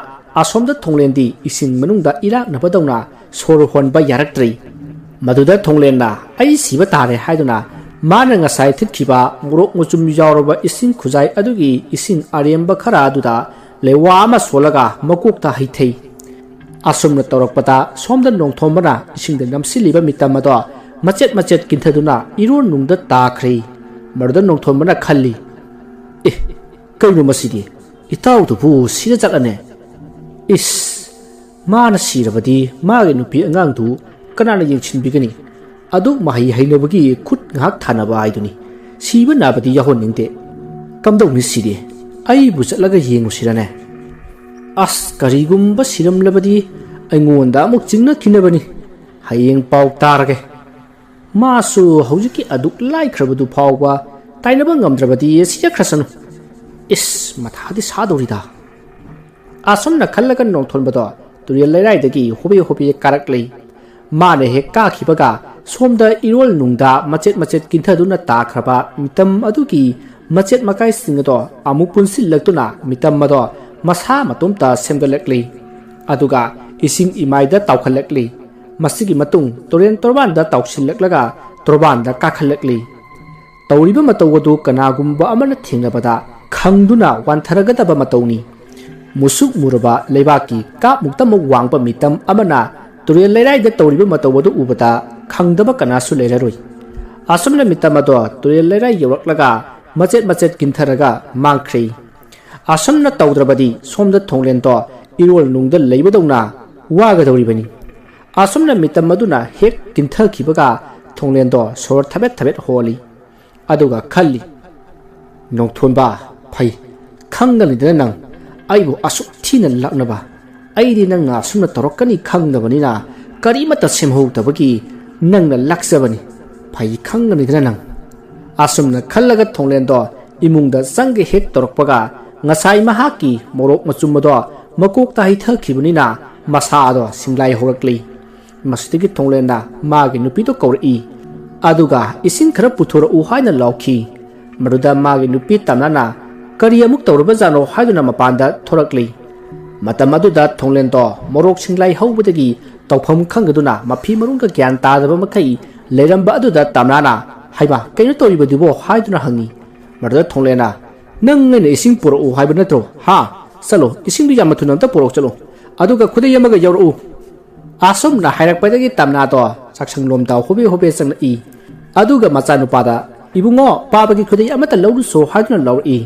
ꯑꯁꯣꯝꯗ ꯊꯣꯡꯂꯦꯟꯗꯤ ꯏꯁꯤꯡ ꯃꯅꯨꯡꯗ ꯏꯔꯥꯛꯅꯕꯗꯧꯅ ꯁꯣꯔ ꯍꯣꯟꯕ ꯌꯥꯔꯛꯇ꯭ꯔꯤ꯫ ꯃꯗꯨꯗ ꯊꯣꯡꯂꯦꯟꯅ "ꯑꯩ ꯁꯤꯕ ꯇꯥꯔꯦ" ꯍꯥꯏꯗꯨꯅ ꯃꯥꯅ ꯉꯁꯥꯏ ꯊꯤꯠꯈꯤꯕ ꯃꯣꯔꯣꯛ ꯃꯆꯨꯝ ꯌꯥꯎꯔꯕ ꯏꯁꯤꯡ ꯈꯨꯖꯥꯏ ꯑꯗꯨꯒꯤ ꯏꯁꯤꯡ ꯑꯔꯦꯝꯕ ꯈꯔ ꯑꯗꯨꯗ ꯂꯩꯋꯥ ꯑꯃ ꯁꯣꯜꯂꯒ ꯃꯀꯣꯛꯇ ꯍꯩꯊꯩ꯫ ꯑꯁꯨꯝꯅ ꯇꯧꯔꯛꯄꯗ ꯁꯣꯝꯗ ꯅꯣꯡꯊꯣꯝꯕꯅ ꯏꯁꯤꯡꯗ ꯅꯝꯁꯤꯜꯂꯤꯕ ꯃꯤꯇꯝ ꯑꯗꯣ ꯃꯆꯦꯠ ꯃꯆꯦꯠ ꯀꯤꯟꯊꯗꯨꯅ ꯏꯔꯣꯟ ꯅꯨꯡꯗ ꯇꯥꯈ꯭ꯔꯦ꯫ ꯃꯗꯨꯗ ꯅꯣꯡꯊꯣꯝꯕꯅ ꯈꯜꯂꯤ, "ꯑꯦ, ꯀꯩꯅꯣ ꯃꯁꯤꯗꯤ? ꯏꯇꯥꯎꯗꯨꯕꯨ ꯁꯤꯔ ꯆꯠꯂꯅꯦ? ꯏꯁ, ꯃꯥꯅ ꯁꯤꯔꯕꯗꯤ ꯃꯥꯒꯤ ꯅꯨꯄꯤ ꯑꯉꯥꯡꯗꯨ ꯀꯅꯥꯅ ꯌꯦꯡꯁꯤꯟꯕꯤꯒꯅꯤ? ꯑꯗꯨ ꯃꯍꯩ ꯍꯩꯅꯕꯒꯤ ꯈꯨꯠ ꯉꯥꯏꯍꯥꯛ ꯊꯥꯅꯕ ꯍꯥꯏꯗꯨꯅꯤ꯫ ꯁꯤꯕ ꯅꯥꯕꯗꯤ ꯌꯥꯎꯍꯟꯅꯤꯡꯗꯦ꯫ ꯀꯝꯗꯧꯅꯤ ꯁꯤꯗꯤ? ꯑꯩꯕꯨ ꯆꯠꯂꯒ ꯌꯦꯡꯉꯨꯁꯤꯔꯅꯦ? ꯑꯁ, ꯀꯔꯤꯒꯨꯝꯕ ꯁꯤꯔꯝꯂꯕꯗꯤ ꯑꯩꯉꯣꯟꯗ ꯑꯃꯨꯛ ꯆꯤꯡꯅꯈꯤꯅꯕꯅꯤ꯫ ꯍꯌꯦꯡ ꯄꯥꯎ ꯇꯥꯔꯒꯦ꯫ ꯃꯥꯁꯨ ꯍꯧꯖꯤꯛꯀꯤ ꯑꯗꯨꯛ ꯂꯥꯏꯈ꯭ꯔꯕꯗꯨ ꯐꯥꯎꯕ ꯇꯥꯏꯅꯕ ꯉꯝꯗ꯭ꯔꯕꯗꯤ ꯁꯤꯖꯈ꯭ꯔꯁꯅꯨ꯫ ꯏꯁ, ꯃꯊꯥꯗꯤ ꯁꯥꯗꯧꯔꯤꯗ"꯫ ꯑꯁꯨꯝꯅ ꯈꯜꯂꯒ ꯅꯣꯡꯊꯣꯟꯕꯗꯣ ꯇꯨꯔꯦꯜ ꯂꯩꯔꯥꯏꯗꯒꯤ ꯍꯣꯕꯦ ꯍꯣꯕꯦ ꯀꯥꯔꯛꯂꯤ꯫ ꯃꯥꯅ ꯍꯦꯛ ꯀꯥꯈꯤꯕꯒ ꯁꯣꯝꯗ ꯏꯔꯣꯜ ꯅꯨꯡꯗ ꯃꯆꯦꯠ ꯃꯆꯦꯠ ꯀꯤꯟꯊꯗꯨꯅ ꯇꯥꯈ꯭ꯔꯕ ꯃꯤꯇꯝ ꯑꯗꯨꯒꯤ ꯃꯆꯦꯠ ꯃꯀꯥꯏꯁꯤꯡ ꯑꯗꯣ ꯑꯃꯨꯛ ꯄꯨꯟꯁꯤꯜꯂꯛꯇꯨꯅ ꯃꯤꯇꯝ ꯑꯗꯣ ꯃꯁꯥ ꯃꯇꯣꯝꯇ ꯁꯦꯝꯒꯠꯂꯛꯂꯤ꯫ ꯑꯗꯨꯒ ꯏꯁꯤꯡ ꯏꯃꯥꯏꯗ ꯇꯥꯎꯈꯠꯂꯛꯂꯤ꯫ ꯃꯁꯤꯒꯤ ꯃꯇꯨꯡ ꯇꯨꯔꯦꯟ ꯇꯣꯔꯕꯥꯟꯗ ꯇꯥꯎꯁꯤꯜꯂꯛꯂꯒ ꯇꯣꯔꯕꯥꯟꯗ ꯀꯥꯈꯠꯂꯛꯂꯤ꯫ ꯇꯧꯔꯤꯕ ꯃꯇꯧ ꯑꯗꯨ ꯀꯅꯥꯒꯨꯝꯕ ꯑꯃꯅ ꯊꯦꯡꯅꯕꯗ ꯈꯪꯗꯨꯅ ꯋꯥꯟꯊꯔꯒꯗꯕ ꯃꯇꯧꯅꯤ꯫ ꯃꯨꯁꯨꯛ ꯃꯨꯔꯕ ꯂꯩꯕꯥꯛꯀꯤ ꯀꯥꯞꯃꯨꯛꯇꯃꯛ ꯋꯥꯡꯕ ꯃꯤꯇꯝ ꯑꯃꯅ ꯇꯨꯔꯦꯜ ꯂꯩꯔꯥꯏꯗ ꯇꯧꯔꯤꯕ ꯃꯇꯧ ꯑꯗꯨ ꯎꯕꯗ ꯈꯪꯗꯕ ꯀꯅꯥꯁꯨ ꯂꯩꯔꯔꯣꯏ꯫ ꯑꯁꯨꯝꯅ ꯃꯤꯇꯝ ꯑꯗꯣ ꯇꯨꯔꯦꯜ ꯂꯩꯔꯥꯏ ꯌꯧꯔꯛꯂꯒ ꯃꯆꯦꯠ ꯃꯆꯦꯠ ꯀꯤꯟꯊꯔꯒ ꯃꯥꯡꯈ꯭ꯔꯦ꯫ ꯑꯁꯨꯝꯅ ꯇꯧꯗ꯭ꯔꯕꯗꯤ ꯁꯣꯝꯗ ꯊꯣꯡꯂꯦꯟꯗꯣ ꯏꯔꯣꯜ ꯅꯨꯡꯗ ꯂꯩꯕꯗꯧꯅ ꯋꯥꯒꯗꯧꯔꯤꯕꯅꯤ꯫ ꯑꯁꯨꯝꯅ ꯃꯤꯇꯝ ꯑꯗꯨꯅ ꯍꯦꯛ ꯇꯤꯟꯊꯈꯤꯕꯒ ꯊꯣꯡꯂꯦꯟꯗꯣ ꯁꯣꯔ ꯊꯕꯦꯠ ꯊꯕꯦꯠ ꯍꯣꯜꯂꯤ꯫ ꯑꯗꯨꯒ ꯈꯜꯂꯤ, "ꯅꯣꯡꯊꯣꯟꯕ, ꯐꯩ, ꯈꯪꯒꯅꯤꯗꯅ ꯅꯪ ꯑꯩꯕꯨ ꯑꯁꯨꯛ ꯊꯤꯅ ꯂꯥꯛꯅꯕ꯫ ꯑꯩꯗꯤ ꯅꯪꯅ ꯑꯁꯨꯝꯅ ꯇꯧꯔꯛꯀꯅꯤ ꯈꯪꯗꯕꯅꯤꯅ ꯀꯔꯤꯃꯠꯇ ꯁꯦꯝꯍꯧꯗꯕꯒꯤ ꯅꯪꯅ ꯂꯥꯛꯆꯕꯅꯤ꯫ ꯐꯩ, ꯈꯪꯒꯅꯤꯗꯅ ꯅꯪ"꯫ ꯑꯁꯨꯝꯅ ꯈꯜꯂꯒ ꯊꯣꯡꯂꯦꯟꯗꯣ ꯏꯃꯨꯡꯗ ꯆꯪꯒꯦ ꯍꯦꯛ ꯇꯧꯔꯛꯄꯒ ꯉꯁꯥꯏ ꯃꯍꯥꯛꯀꯤ ꯃꯣꯔꯣꯛ ꯃꯆꯨꯝ ꯑꯗꯣ ꯃꯀꯣꯛꯇ ꯍꯩꯊꯈꯤꯕꯅꯤꯅ ꯃꯁꯥ ꯑꯗꯣ ꯁꯤꯡꯂꯥꯏ ꯍꯧꯔꯛꯂꯤ꯫ ꯃꯁꯤꯗꯒꯤ ꯊꯣꯡꯂꯦꯟꯅ ꯃꯥꯒꯤ ꯅꯨꯄꯤꯗꯨ ꯀꯧꯔꯛꯏ꯫ ꯑꯗꯨꯒ "ꯏꯁꯤꯡ ꯈꯔ ꯄꯨꯊꯣꯔꯛꯎ" ꯍꯥꯏꯅ ꯂꯥꯎꯈꯤ꯫ ꯃꯗꯨꯗ ꯃꯥꯒꯤ ꯅꯨꯄꯤ ꯇꯝꯅꯥꯅ "ꯀꯔꯤ ꯑꯃꯨꯛ ꯇꯧꯔꯕꯖꯥꯠꯅꯣ?" ꯍꯥꯏꯗꯨꯅ ꯃꯄꯥꯟꯗ ꯊꯣꯔꯛꯂꯤ꯫ ꯃꯇꯝ ꯑꯗꯨꯗ ꯊꯣꯡꯂꯦꯟꯗꯣ ꯃꯣꯔꯣꯛ ꯁꯤꯡꯂꯥꯏ ꯍꯧꯕꯗꯒꯤ ꯇꯧꯐꯝ ꯈꯪꯗꯗꯨꯅ ꯃꯐꯤ ꯃꯔꯣꯟꯒ ꯒ꯭ꯌꯥꯟ ꯇꯥꯗꯕ ꯃꯈꯩ ꯂꯩꯔꯝꯕ ꯑꯗꯨꯗ ꯇꯝꯅꯥꯅ, "ꯍꯩꯃꯥ, ꯀꯩꯅꯣ ꯇꯧꯔꯤꯕꯗꯨꯕꯣ?" ꯍꯥꯏꯗꯨꯅ ꯍꯪꯉꯤ꯫ ꯃꯗꯨꯗ ꯊꯣꯡꯂꯦꯟꯅ, "ꯅꯪ ꯑꯩꯅ ꯏꯁꯤꯡ ꯄꯨꯔꯛꯎ ꯍꯥꯏꯕ ꯅꯠꯇ꯭ꯔꯣ? ꯍꯥ? ꯆꯠꯂꯣ, ꯏꯁꯤꯡꯗꯨ ꯌꯥꯝꯅ ꯊꯨꯅ ꯑꯝꯇ ꯄꯨꯔꯛꯑꯣ ꯆꯠꯂꯣ꯫ ꯑꯗꯨꯒ ꯈꯨꯗꯩ ꯑꯃꯒ ꯌꯥꯎꯔꯛꯎ"꯫ ꯑꯁꯨꯝꯅ ꯍꯥꯏꯔꯛꯄꯗꯒꯤ ꯇꯝꯅꯥꯗꯣ ꯆꯥꯛꯁꯪꯂꯣꯝꯗ ꯍꯣꯕꯦ ꯍꯣꯕꯦ ꯆꯪꯂꯛꯏ꯫ ꯑꯗꯨꯒ ꯃꯆꯥꯅꯨꯄꯥꯗ, "ꯏꯕꯨꯡꯉꯣ, ꯄꯥꯕꯒꯤ ꯈꯨꯗꯩ ꯑꯃꯠꯇ ꯂꯧꯔꯨꯁꯣ" ꯍꯥꯏꯗꯨꯅ ꯂꯧꯔꯛꯏ꯫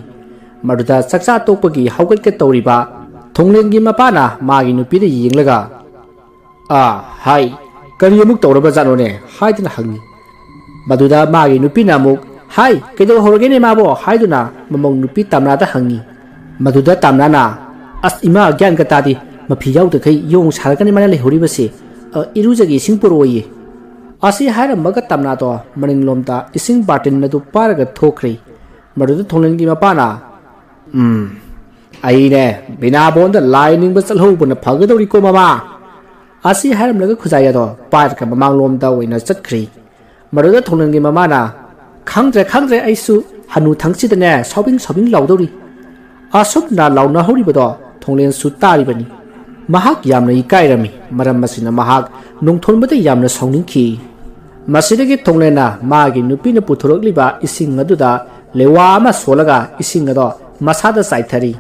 ꯃꯗꯨꯗ ꯆꯥꯛꯆꯥ ꯇꯣꯛꯄꯒꯤ ꯍꯧꯒꯠꯀꯦ ꯇꯧꯔꯤꯕ ꯊꯣꯡꯂꯦꯟꯒꯤ ꯃꯄꯥꯅ ꯃꯥꯒꯤ ꯅꯨꯄꯤꯗ ꯌꯦꯡꯂꯒ, "ꯑꯥ, ꯍꯥꯏ, ꯀꯔꯤ ꯑꯃꯨꯛ ꯇꯧꯔꯕꯖꯥꯠꯅꯣꯅꯦ?" ꯍꯥꯏꯗꯨꯅ ꯍꯪꯉꯤ꯫ ꯃꯗꯨꯗ ꯃꯥꯒꯤ ꯅꯨꯄꯤꯅ ꯑꯃꯨꯛ, "ꯍꯥꯏ, ꯀꯩꯗꯧꯍꯧꯔꯒꯦꯅꯦ ꯃꯥꯕꯣ?" ꯍꯥꯏꯗꯨꯅ ꯃꯃꯧ ꯅꯨꯄꯤ ꯇꯝꯅꯥꯗ ꯍꯪꯉꯤ꯫ ꯃꯗꯨꯗ ꯇꯝꯅꯥꯅ, "ꯑꯁ ꯏꯃꯥ, ꯒ꯭ꯌꯥꯟꯒ ꯇꯥꯗꯦ, ꯃꯐꯤ ꯌꯥꯎꯗꯈꯩ ꯌꯣꯡ ꯁꯥꯔꯒꯅꯤ ꯃꯥꯅ ꯂꯩꯍꯧꯔꯤꯕꯁꯦ꯫ ꯑ, ꯏꯔꯨꯖꯒꯦ, ꯏꯁꯤꯡ ꯄꯨꯔꯛꯑꯣꯌꯦ"꯫ ꯑꯁꯤ ꯍꯥꯏꯔꯝꯃꯒ ꯇꯝꯅꯥꯗꯣ ꯃꯅꯤꯡꯂꯣꯝꯗ ꯏꯁꯤꯡ ꯕꯥꯔꯇꯤꯟ ꯑꯗꯨ ꯄꯥꯏꯔꯒ ꯊꯣꯛꯈ꯭ꯔꯦ꯫ ꯃꯗꯨꯗ ꯊꯣꯡꯂꯦꯟꯒꯤ ꯃꯄꯥꯅ, "ꯎꯝ, ꯑꯩꯅꯦ, ꯕꯤꯅꯥꯕꯣꯟꯗ ꯂꯥꯏ ꯅꯤꯡꯕ ꯆꯠꯍꯧꯕꯅ ꯐꯒꯗꯧꯔꯤꯀꯣ ꯃꯃꯥ"꯫ ꯑꯁꯤ ꯍꯥꯏꯔꯝꯂꯒ ꯈꯨꯖꯥꯏ ꯑꯗꯣ ꯄꯥꯏꯔꯒ ꯃꯃꯥꯡꯂꯣꯝꯗ ꯑꯣꯏꯅ ꯆꯠꯈ꯭ꯔꯦ꯫ ꯃꯗꯨꯗ ꯊꯣꯡꯂꯦꯟꯒꯤ ꯃꯃꯥꯅ, "ꯈꯪꯗ꯭ꯔꯦ, ꯈꯪꯗ꯭ꯔꯦ, ꯑꯩꯁꯨ ꯍꯅꯨ ꯊꯪꯁꯤꯗꯅꯦ ꯁꯥꯎꯕꯤꯡ ꯁꯥꯎꯕꯤꯡ ꯂꯥꯎꯗꯧꯔꯤ"꯫ ꯑꯁꯨꯝꯅ ꯂꯥꯎꯅꯍꯧꯔꯤꯕꯗꯣ ꯊꯣꯡꯂꯦꯟꯁꯨ ꯇꯥꯔꯤꯕꯅꯤ꯫ ꯃꯍꯥꯛ ꯌꯥꯝꯅ ꯏꯀꯥꯏꯔꯝꯃꯤ, ꯃꯔꯝ ꯑꯁꯤꯅ ꯃꯍꯥꯛ ꯅꯣꯡꯊꯣꯟꯕꯗ ꯌꯥꯝꯅ ꯁꯥꯎꯅꯤꯡꯈꯤ꯫ ꯃꯁꯤꯗꯒꯤ ꯊꯣꯡꯂꯦꯟꯅ ꯃꯥꯒꯤ ꯅꯨꯄꯤꯅ ꯄꯨꯊꯣꯔꯛꯂꯤꯕ ꯏꯁꯤꯡ ꯑꯗꯨꯗ ꯂꯦꯋꯥ ꯑꯃ ꯁꯣꯜꯂꯒ ꯏꯁꯤꯡ ꯑꯗꯣ ꯃꯁꯥꯗ ꯆꯥꯏꯊꯔꯤ꯫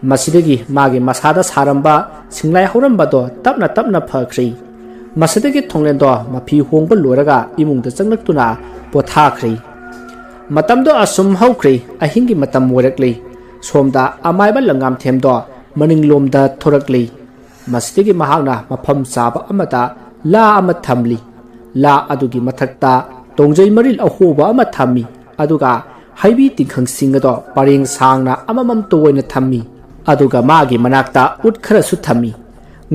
ꯃꯁꯤꯗꯒꯤ ꯃꯥꯒꯤ ꯃꯁꯥꯗ ꯁꯥꯔꯝꯕ ꯁꯤꯡꯂꯥꯏ ꯍꯧꯔꯝꯕꯗꯣ ꯇꯞꯅ ꯇꯞꯅ ꯐꯈ꯭ꯔꯤ꯫ ꯃꯁꯤꯗꯒꯤ ꯊꯣꯡꯂꯦꯟꯗꯣ ꯃꯐꯤ ꯍꯣꯡꯕ ꯂꯣꯏꯔꯒ ꯏꯃꯨꯡꯗ ꯆꯪꯂꯛꯇꯨꯅ ꯄꯣꯊꯥꯈ꯭ꯔꯤ꯫ ꯃꯇꯝꯗꯣ ꯑꯁꯨꯝ ꯍꯧꯈ꯭ꯔꯤ, ꯑꯍꯤꯡꯒꯤ ꯃꯇꯝ ꯑꯣꯏꯔꯛꯂꯤ꯫ ꯁꯣꯝꯗ ꯑꯃꯥꯏꯕ ꯂꯪꯉꯥꯝꯊꯦꯝꯗꯣ ꯃꯅꯤꯡꯂꯣꯝꯗ ꯊꯣꯔꯛꯂꯤ꯫ ꯃꯁꯤꯗꯒꯤ ꯃꯍꯥꯛꯅ ꯃꯐꯝ ꯆꯥꯕ ꯑꯃꯗ ꯂꯥ ꯑꯃ ꯊꯝꯂꯤ꯫ ꯂꯥ ꯑꯗꯨꯒꯤ ꯃꯊꯛꯇ ꯇꯣꯡꯖꯩ ꯃꯔꯤꯜ ꯑꯍꯣꯕ ꯑꯃ ꯊꯝꯃꯤ, ꯑꯗꯨꯒ ꯍꯩꯕꯤ ꯇꯤꯡꯈꯪꯁꯤꯡ ꯑꯗꯣ ꯄꯔꯦꯡ ꯁꯥꯡꯅ ꯑꯃꯃꯝꯇ ꯑꯣꯏꯅ ꯊꯝꯃꯤ꯫ ꯑꯗꯨꯒ ꯃꯥꯒꯤ ꯃꯅꯥꯛꯇ ꯎꯠ ꯈꯔꯁꯨ ꯊꯝꯃꯤ꯫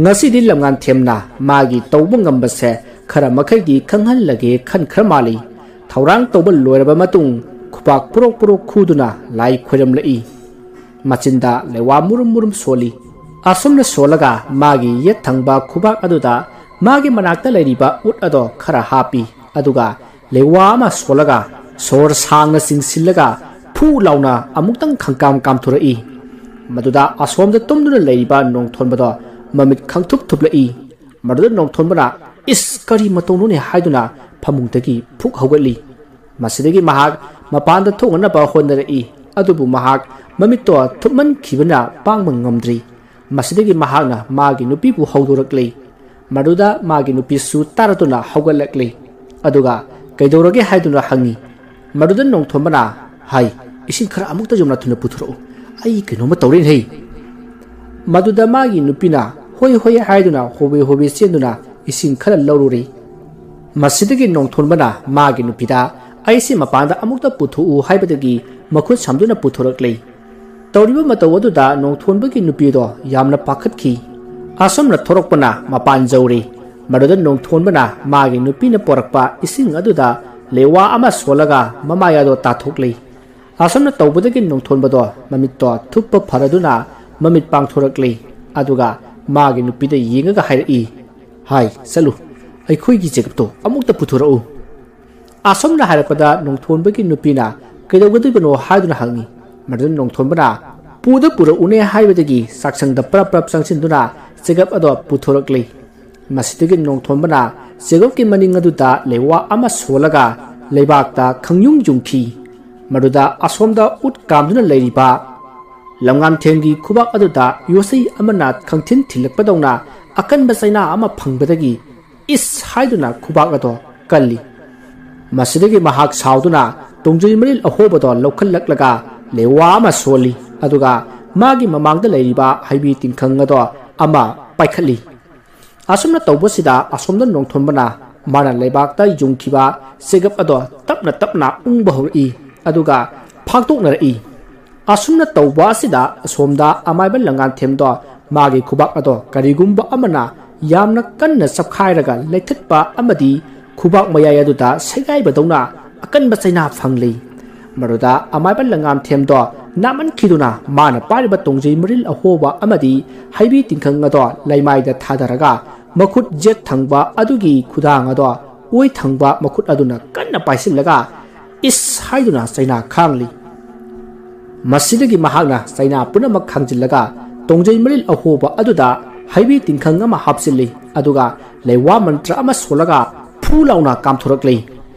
ꯉꯁꯤꯗꯤ ꯂꯝꯉꯥꯟꯊꯦꯝꯅ ꯃꯥꯒꯤ ꯇꯧꯕ ꯉꯝꯕꯁꯦ ꯈꯔ ꯃꯈꯩꯗꯤ ꯈꯪꯍꯜꯂꯒꯦ ꯈꯟꯈ꯭ꯔ ꯃꯥꯜꯂꯤ꯫ ꯊꯧꯔꯥꯡ ꯇꯧꯕ ꯂꯣꯏꯔꯕ ꯃꯇꯨꯡ ꯈꯨꯕꯥꯛ ꯄꯨꯔꯣꯛ ꯄꯨꯔꯣꯛ ꯈꯨꯗꯨꯅ ꯂꯥꯏ ꯈꯣꯏꯔꯝꯂꯛꯏ꯫ ꯃꯆꯤꯟꯗ ꯂꯩꯋꯥ ꯃꯨꯔꯨꯝ ꯃꯨꯔꯨꯝ ꯁꯣꯜꯂꯤ꯫ ꯑꯁꯨꯝꯅ ꯁꯣꯜꯂꯒ ꯃꯥꯒꯤ ꯌꯦꯠ ꯊꯪꯕ ꯈꯨꯕꯥꯛ ꯑꯗꯨꯗ ꯃꯥꯒꯤ ꯃꯅꯥꯛꯇ ꯂꯩꯔꯤꯕ ꯎꯠ ꯑꯗꯣ ꯈꯔ ꯍꯥꯞꯄꯤ, ꯑꯗꯨꯒ ꯂꯩꯋꯥ ꯑꯃ ꯁꯣꯜꯂꯒ ꯁꯣꯔ ꯁꯥꯡꯅ ꯆꯤꯡꯁꯤꯜꯂꯒ ꯐꯨ ꯂꯥꯎꯅ ꯑꯃꯨꯛꯇꯪ ꯈꯪꯀꯥꯝ ꯀꯥꯝꯊꯣꯔꯛꯏ꯫ ꯃꯗꯨꯗ ꯑꯁꯣꯝꯗ ꯇꯨꯝꯗꯨꯅ ꯂꯩꯔꯤꯕ ꯅꯣꯡꯊꯣꯟꯕꯗꯣ ꯃꯃꯤꯠ ꯈꯪꯊꯨꯞ ꯊꯨꯞꯂꯛꯏ꯫ ꯃꯗꯨꯗ ꯅꯣꯡꯊꯣꯟꯕꯅ "ꯏꯁ, ꯀꯔꯤ ꯃꯇꯧꯅꯣꯅꯦ?" ꯍꯥꯏꯗꯨꯅ ꯐꯃꯨꯡꯗꯒꯤ ꯐꯨꯛ ꯍꯧꯒꯠꯂꯤ꯫ ꯃꯁꯤꯗꯒꯤ ꯃꯍꯥꯛ ꯃꯄꯥꯟꯗ ꯊꯣꯛꯅꯅꯕ ꯍꯣꯠꯅꯔꯛꯏ, ꯑꯗꯨꯕꯨ ꯃꯍꯥꯛ ꯃꯃꯤꯠꯇꯣ ꯊꯨꯞꯃꯟꯈꯤꯕꯅ ꯄꯥꯡꯕ ꯉꯝꯗ꯭ꯔꯤ꯫ ꯃꯁꯤꯗꯒꯤ ꯃꯍꯥꯛꯅ ꯃꯥꯒꯤ ꯅꯨꯄꯤꯕꯨ ꯍꯧꯗꯣꯔꯛꯂꯤ꯫ ꯃꯗꯨꯗ ꯃꯥꯒꯤ ꯅꯨꯄꯤꯁꯨ ꯇꯥꯔꯗꯨꯅ ꯍꯧꯒꯠꯂꯛꯂꯤ, ꯑꯗꯨꯒ "ꯀꯩꯗꯧꯔꯒꯦ?" ꯍꯥꯏꯗꯨꯅ ꯍꯪꯉꯤ꯫ ꯃꯗꯨꯗ ꯅꯣꯡꯊꯣꯟꯕꯅ, "ꯍꯥꯏ, ꯏꯁꯤꯡ ꯈꯔ ꯑꯃꯨꯛꯇ ꯌꯧꯅ ꯊꯨꯅ ꯄꯨꯊꯣꯔꯛꯎ, ꯑꯩ ꯀꯩꯅꯣꯝꯃ ꯇꯧꯔꯦꯅꯦ ꯍꯩ!" ꯃꯗꯨꯗ ꯃꯥꯒꯤ ꯅꯨꯄꯤꯅ "ꯍꯣꯏ, ꯍꯣꯏ" ꯍꯥꯏꯗꯨꯅ ꯍꯣꯕꯦ ꯍꯣꯕꯦ ꯆꯦꯟꯗꯨꯅ ꯏꯁꯤꯡ ꯈꯔ ꯂꯧꯔꯨꯔꯤ꯫ ꯃꯁꯤꯗꯒꯤ ꯅꯣꯡꯊꯣꯟꯕꯅ ꯃꯥꯒꯤ ꯅꯨꯄꯤꯗ "ꯑꯩꯁꯤ ꯃꯄꯥꯟꯗ ꯑꯃꯨꯛꯇ ꯄꯨꯊꯣꯛꯎ" ꯍꯥꯏꯕꯗꯒꯤ ꯃꯈꯨꯠ ꯁꯝꯗꯨꯅ ꯄꯨꯊꯣꯔꯛꯂꯤ꯫ ꯇꯧꯔꯤꯕ ꯃꯇꯧ ꯑꯗꯨꯗ ꯅꯣꯡꯊꯣꯟꯕꯒꯤ ꯅꯨꯄꯤꯗꯣ ꯌꯥꯝꯅ ꯄꯥꯈꯠꯈꯤ꯫ ꯑꯁꯨꯝꯅ ꯊꯣꯔꯛꯄꯅ ꯃꯄꯥꯟ ꯌꯧꯔꯤ꯫ ꯃꯗꯨꯗ ꯅꯣꯡꯊꯣꯟꯕꯅ ꯃꯥꯒꯤ ꯅꯨꯄꯤꯅ ꯄꯣꯔꯛꯄ ꯏꯁꯤꯡ ꯑꯗꯨꯗ ꯂꯩꯋꯥ ꯑꯃ ꯁꯣꯜꯂꯒ ꯃꯃꯥꯏ ꯑꯗꯣ ꯇꯥꯊꯣꯛꯂꯤ꯫ ꯑꯁꯨꯝꯅ ꯇꯧꯕꯗꯒꯤ ꯅꯣꯡꯊꯣꯟꯕꯗꯣ ꯃꯃꯤꯠꯇꯣ ꯊꯨꯞꯄ ꯐꯔꯗꯨꯅ ꯃꯃꯤꯠ ꯄꯥꯡꯊꯣꯔꯛꯂꯤ꯫ ꯑꯗꯨꯒ ꯃꯥꯒꯤ ꯅꯨꯄꯤꯗ ꯌꯦꯡꯉꯒ ꯍꯥꯏꯔꯛꯏ, "ꯍꯥꯏ, ꯆꯠꯂꯨ, ꯑꯩꯈꯣꯏꯒꯤ ꯆꯦꯒꯞꯇꯣ ꯑꯃꯨꯛꯇ ꯄꯨꯊꯣꯔꯛꯎ"꯫ ꯑꯁꯨꯝꯅ ꯍꯥꯏꯔꯛꯄꯗ ꯅꯣꯡꯊꯣꯟꯕꯒꯤ ꯅꯨꯄꯤꯅ "ꯀꯩꯗꯧꯒꯗꯣꯏꯕꯅꯣ?" ꯍꯥꯏꯗꯨꯅ ꯍꯪꯉꯤ꯫ ꯃꯗꯨꯗ ꯅꯣꯡꯊꯣꯟꯕꯅ "ꯄꯨꯗ ꯄꯨꯔꯛꯎꯅꯦ" ꯍꯥꯏꯕꯗꯒꯤ ꯆꯥꯛꯁꯪꯗ ꯄ꯭ꯔꯞ ꯄ꯭ꯔꯞ ꯆꯪꯁꯤꯟꯗꯨꯅ ꯆꯦꯒꯞ ꯑꯗꯣ ꯄꯨꯊꯣꯔꯛꯂꯤ꯫ ꯃꯁꯤꯗꯒꯤ ꯅꯣꯡꯊꯣꯟꯕꯅ ꯆꯦꯒꯞꯀꯤ ꯃꯅꯤꯡ ꯑꯗꯨꯗ ꯂꯩꯋꯥ ꯑꯃ ꯁꯣꯜꯂꯒ ꯂꯩꯕꯥꯛꯇ ꯈꯪꯌꯨꯡ ꯌꯨꯡꯈꯤ꯫ ꯃꯗꯨꯗ ꯑꯁꯣꯝꯗ ꯎꯠ ꯀꯥꯝꯗꯨꯅ ꯂꯩꯔꯤꯕ ꯂꯝꯉꯥꯝꯊꯦꯝꯒꯤ ꯈꯨꯕꯥꯛ ꯑꯗꯨꯗ ꯌꯣꯠꯆꯩ ꯑꯃꯅ ꯈꯪꯊꯤꯟ ꯊꯤꯜꯂꯛꯄꯗꯧꯅ ꯑꯀꯟꯕ ꯆꯩꯅꯥ ꯑꯃ ꯐꯪꯕꯗꯒꯤ "ꯏꯁ" ꯍꯥꯏꯗꯨꯅ ꯈꯨꯕꯥꯛ ꯑꯗꯣ ꯀꯜꯂꯤ꯫ ꯃꯁꯤꯗꯒꯤ ꯃꯍꯥꯛ ꯁꯥꯎꯗꯨꯅ ꯇꯣꯡꯖꯩ ꯃꯔꯤꯜ ꯑꯍꯣꯕꯗꯣ ꯂꯧꯈꯠꯂꯛꯂꯒ ꯂꯩꯋꯥ ꯑꯃ ꯁꯣꯜꯂꯤ, ꯑꯗꯨꯒ ꯃꯥꯒꯤ ꯃꯃꯥꯡꯗ ꯂꯩꯔꯤꯕ ꯍꯩꯕꯤ ꯇꯤꯡꯈꯪ ꯑꯗꯣ ꯑꯃ ꯄꯥꯏꯈꯠꯂꯤ꯫ ꯑꯁꯨꯝꯅ ꯇꯧꯕꯁꯤꯗ ꯑꯁꯣꯝꯗ ꯅꯣꯡꯊꯣꯟꯕꯅ ꯃꯥꯅ ꯂꯩꯕꯥꯛꯇ ꯌꯨꯡꯈꯤꯕ ꯆꯦꯒꯞ ꯑꯗꯣ ꯇꯞꯅ ꯇꯞꯅ ꯎꯪꯕ ꯍꯧꯔꯛꯏ, ꯑꯗꯨꯒ ꯐꯥꯛꯇꯣꯛꯅꯔꯛꯏ꯫ ꯑꯁꯨꯝꯅ ꯇꯧꯕ ꯑꯁꯤꯗ ꯑꯁꯣꯝꯗ ꯑꯃꯥꯏꯕ ꯂꯪꯉꯥꯟꯊꯦꯝꯗꯣ ꯃꯥꯒꯤ ꯈꯨꯕꯥꯛ ꯑꯗꯣ ꯀꯔꯤꯒꯨꯝꯕ ꯑꯃꯅ ꯌꯥꯝꯅ ꯀꯟꯅ ꯆꯞꯈꯥꯏꯔꯒ ꯂꯩꯊꯠꯄ ꯑꯃꯗꯤ ꯈꯨꯕꯥꯛ ꯃꯌꯥꯏ ꯑꯗꯨꯗ ꯁꯦꯒꯥꯏꯕꯗꯧꯅ ꯑꯀꯟꯕ ꯆꯩꯅꯥ ꯐꯪꯂꯤ꯫ ꯃꯗꯨꯗ ꯑꯃꯥꯏꯕ ꯂꯪꯉꯥꯟꯊꯦꯝꯗꯣ ꯅꯥꯃꯟꯈꯤꯗꯨꯅ ꯃꯥꯅ ꯄꯥꯏꯔꯤꯕ ꯇꯣꯡꯖꯩ ꯃꯔꯤꯜ ꯑꯍꯣꯕ ꯑꯃꯗꯤ ꯍꯩꯕꯤ ꯇꯤꯡꯈꯪ ꯑꯗꯣ ꯂꯩꯃꯥꯏꯗ ꯊꯥꯗꯔꯒ ꯃꯈꯨꯠ ꯌꯦꯠ ꯊꯪꯕ ꯑꯗꯨꯒꯤ ꯈꯨꯗꯥꯡ ꯑꯗꯣ ꯑꯣꯏ ꯊꯪꯕ ꯃꯈꯨꯠ ꯑꯗꯨꯅ ꯀꯟꯅ ꯄꯥꯏꯁꯤꯜꯂꯒ "ꯏꯁ" ꯍꯥꯏꯗꯨꯅ ꯆꯩꯅꯥ ꯈꯥꯡꯂꯤ꯫ ꯃꯁꯤꯗꯒꯤ ꯃꯍꯥꯛꯅ ꯆꯩꯅꯥ ꯄꯨꯝꯅꯃꯛ ꯈꯥꯡꯖꯤꯜꯂꯒ ꯇꯣꯡꯖꯩ ꯃꯔꯤꯜ ꯑꯍꯣꯕ ꯑꯗꯨꯗ ꯍꯩꯕꯤ ꯇꯤꯡꯈꯪ ꯑꯃ ꯍꯥꯞꯆꯤꯜꯂꯤ, ꯑꯗꯨꯒ ꯂꯩꯋꯥ ꯃꯟꯇ꯭ꯔ ꯑꯃ ꯁꯣꯜꯂꯒ ꯐꯨ ꯂꯥꯎꯅ ꯀꯥꯝꯊꯣꯔꯛꯂꯤ꯫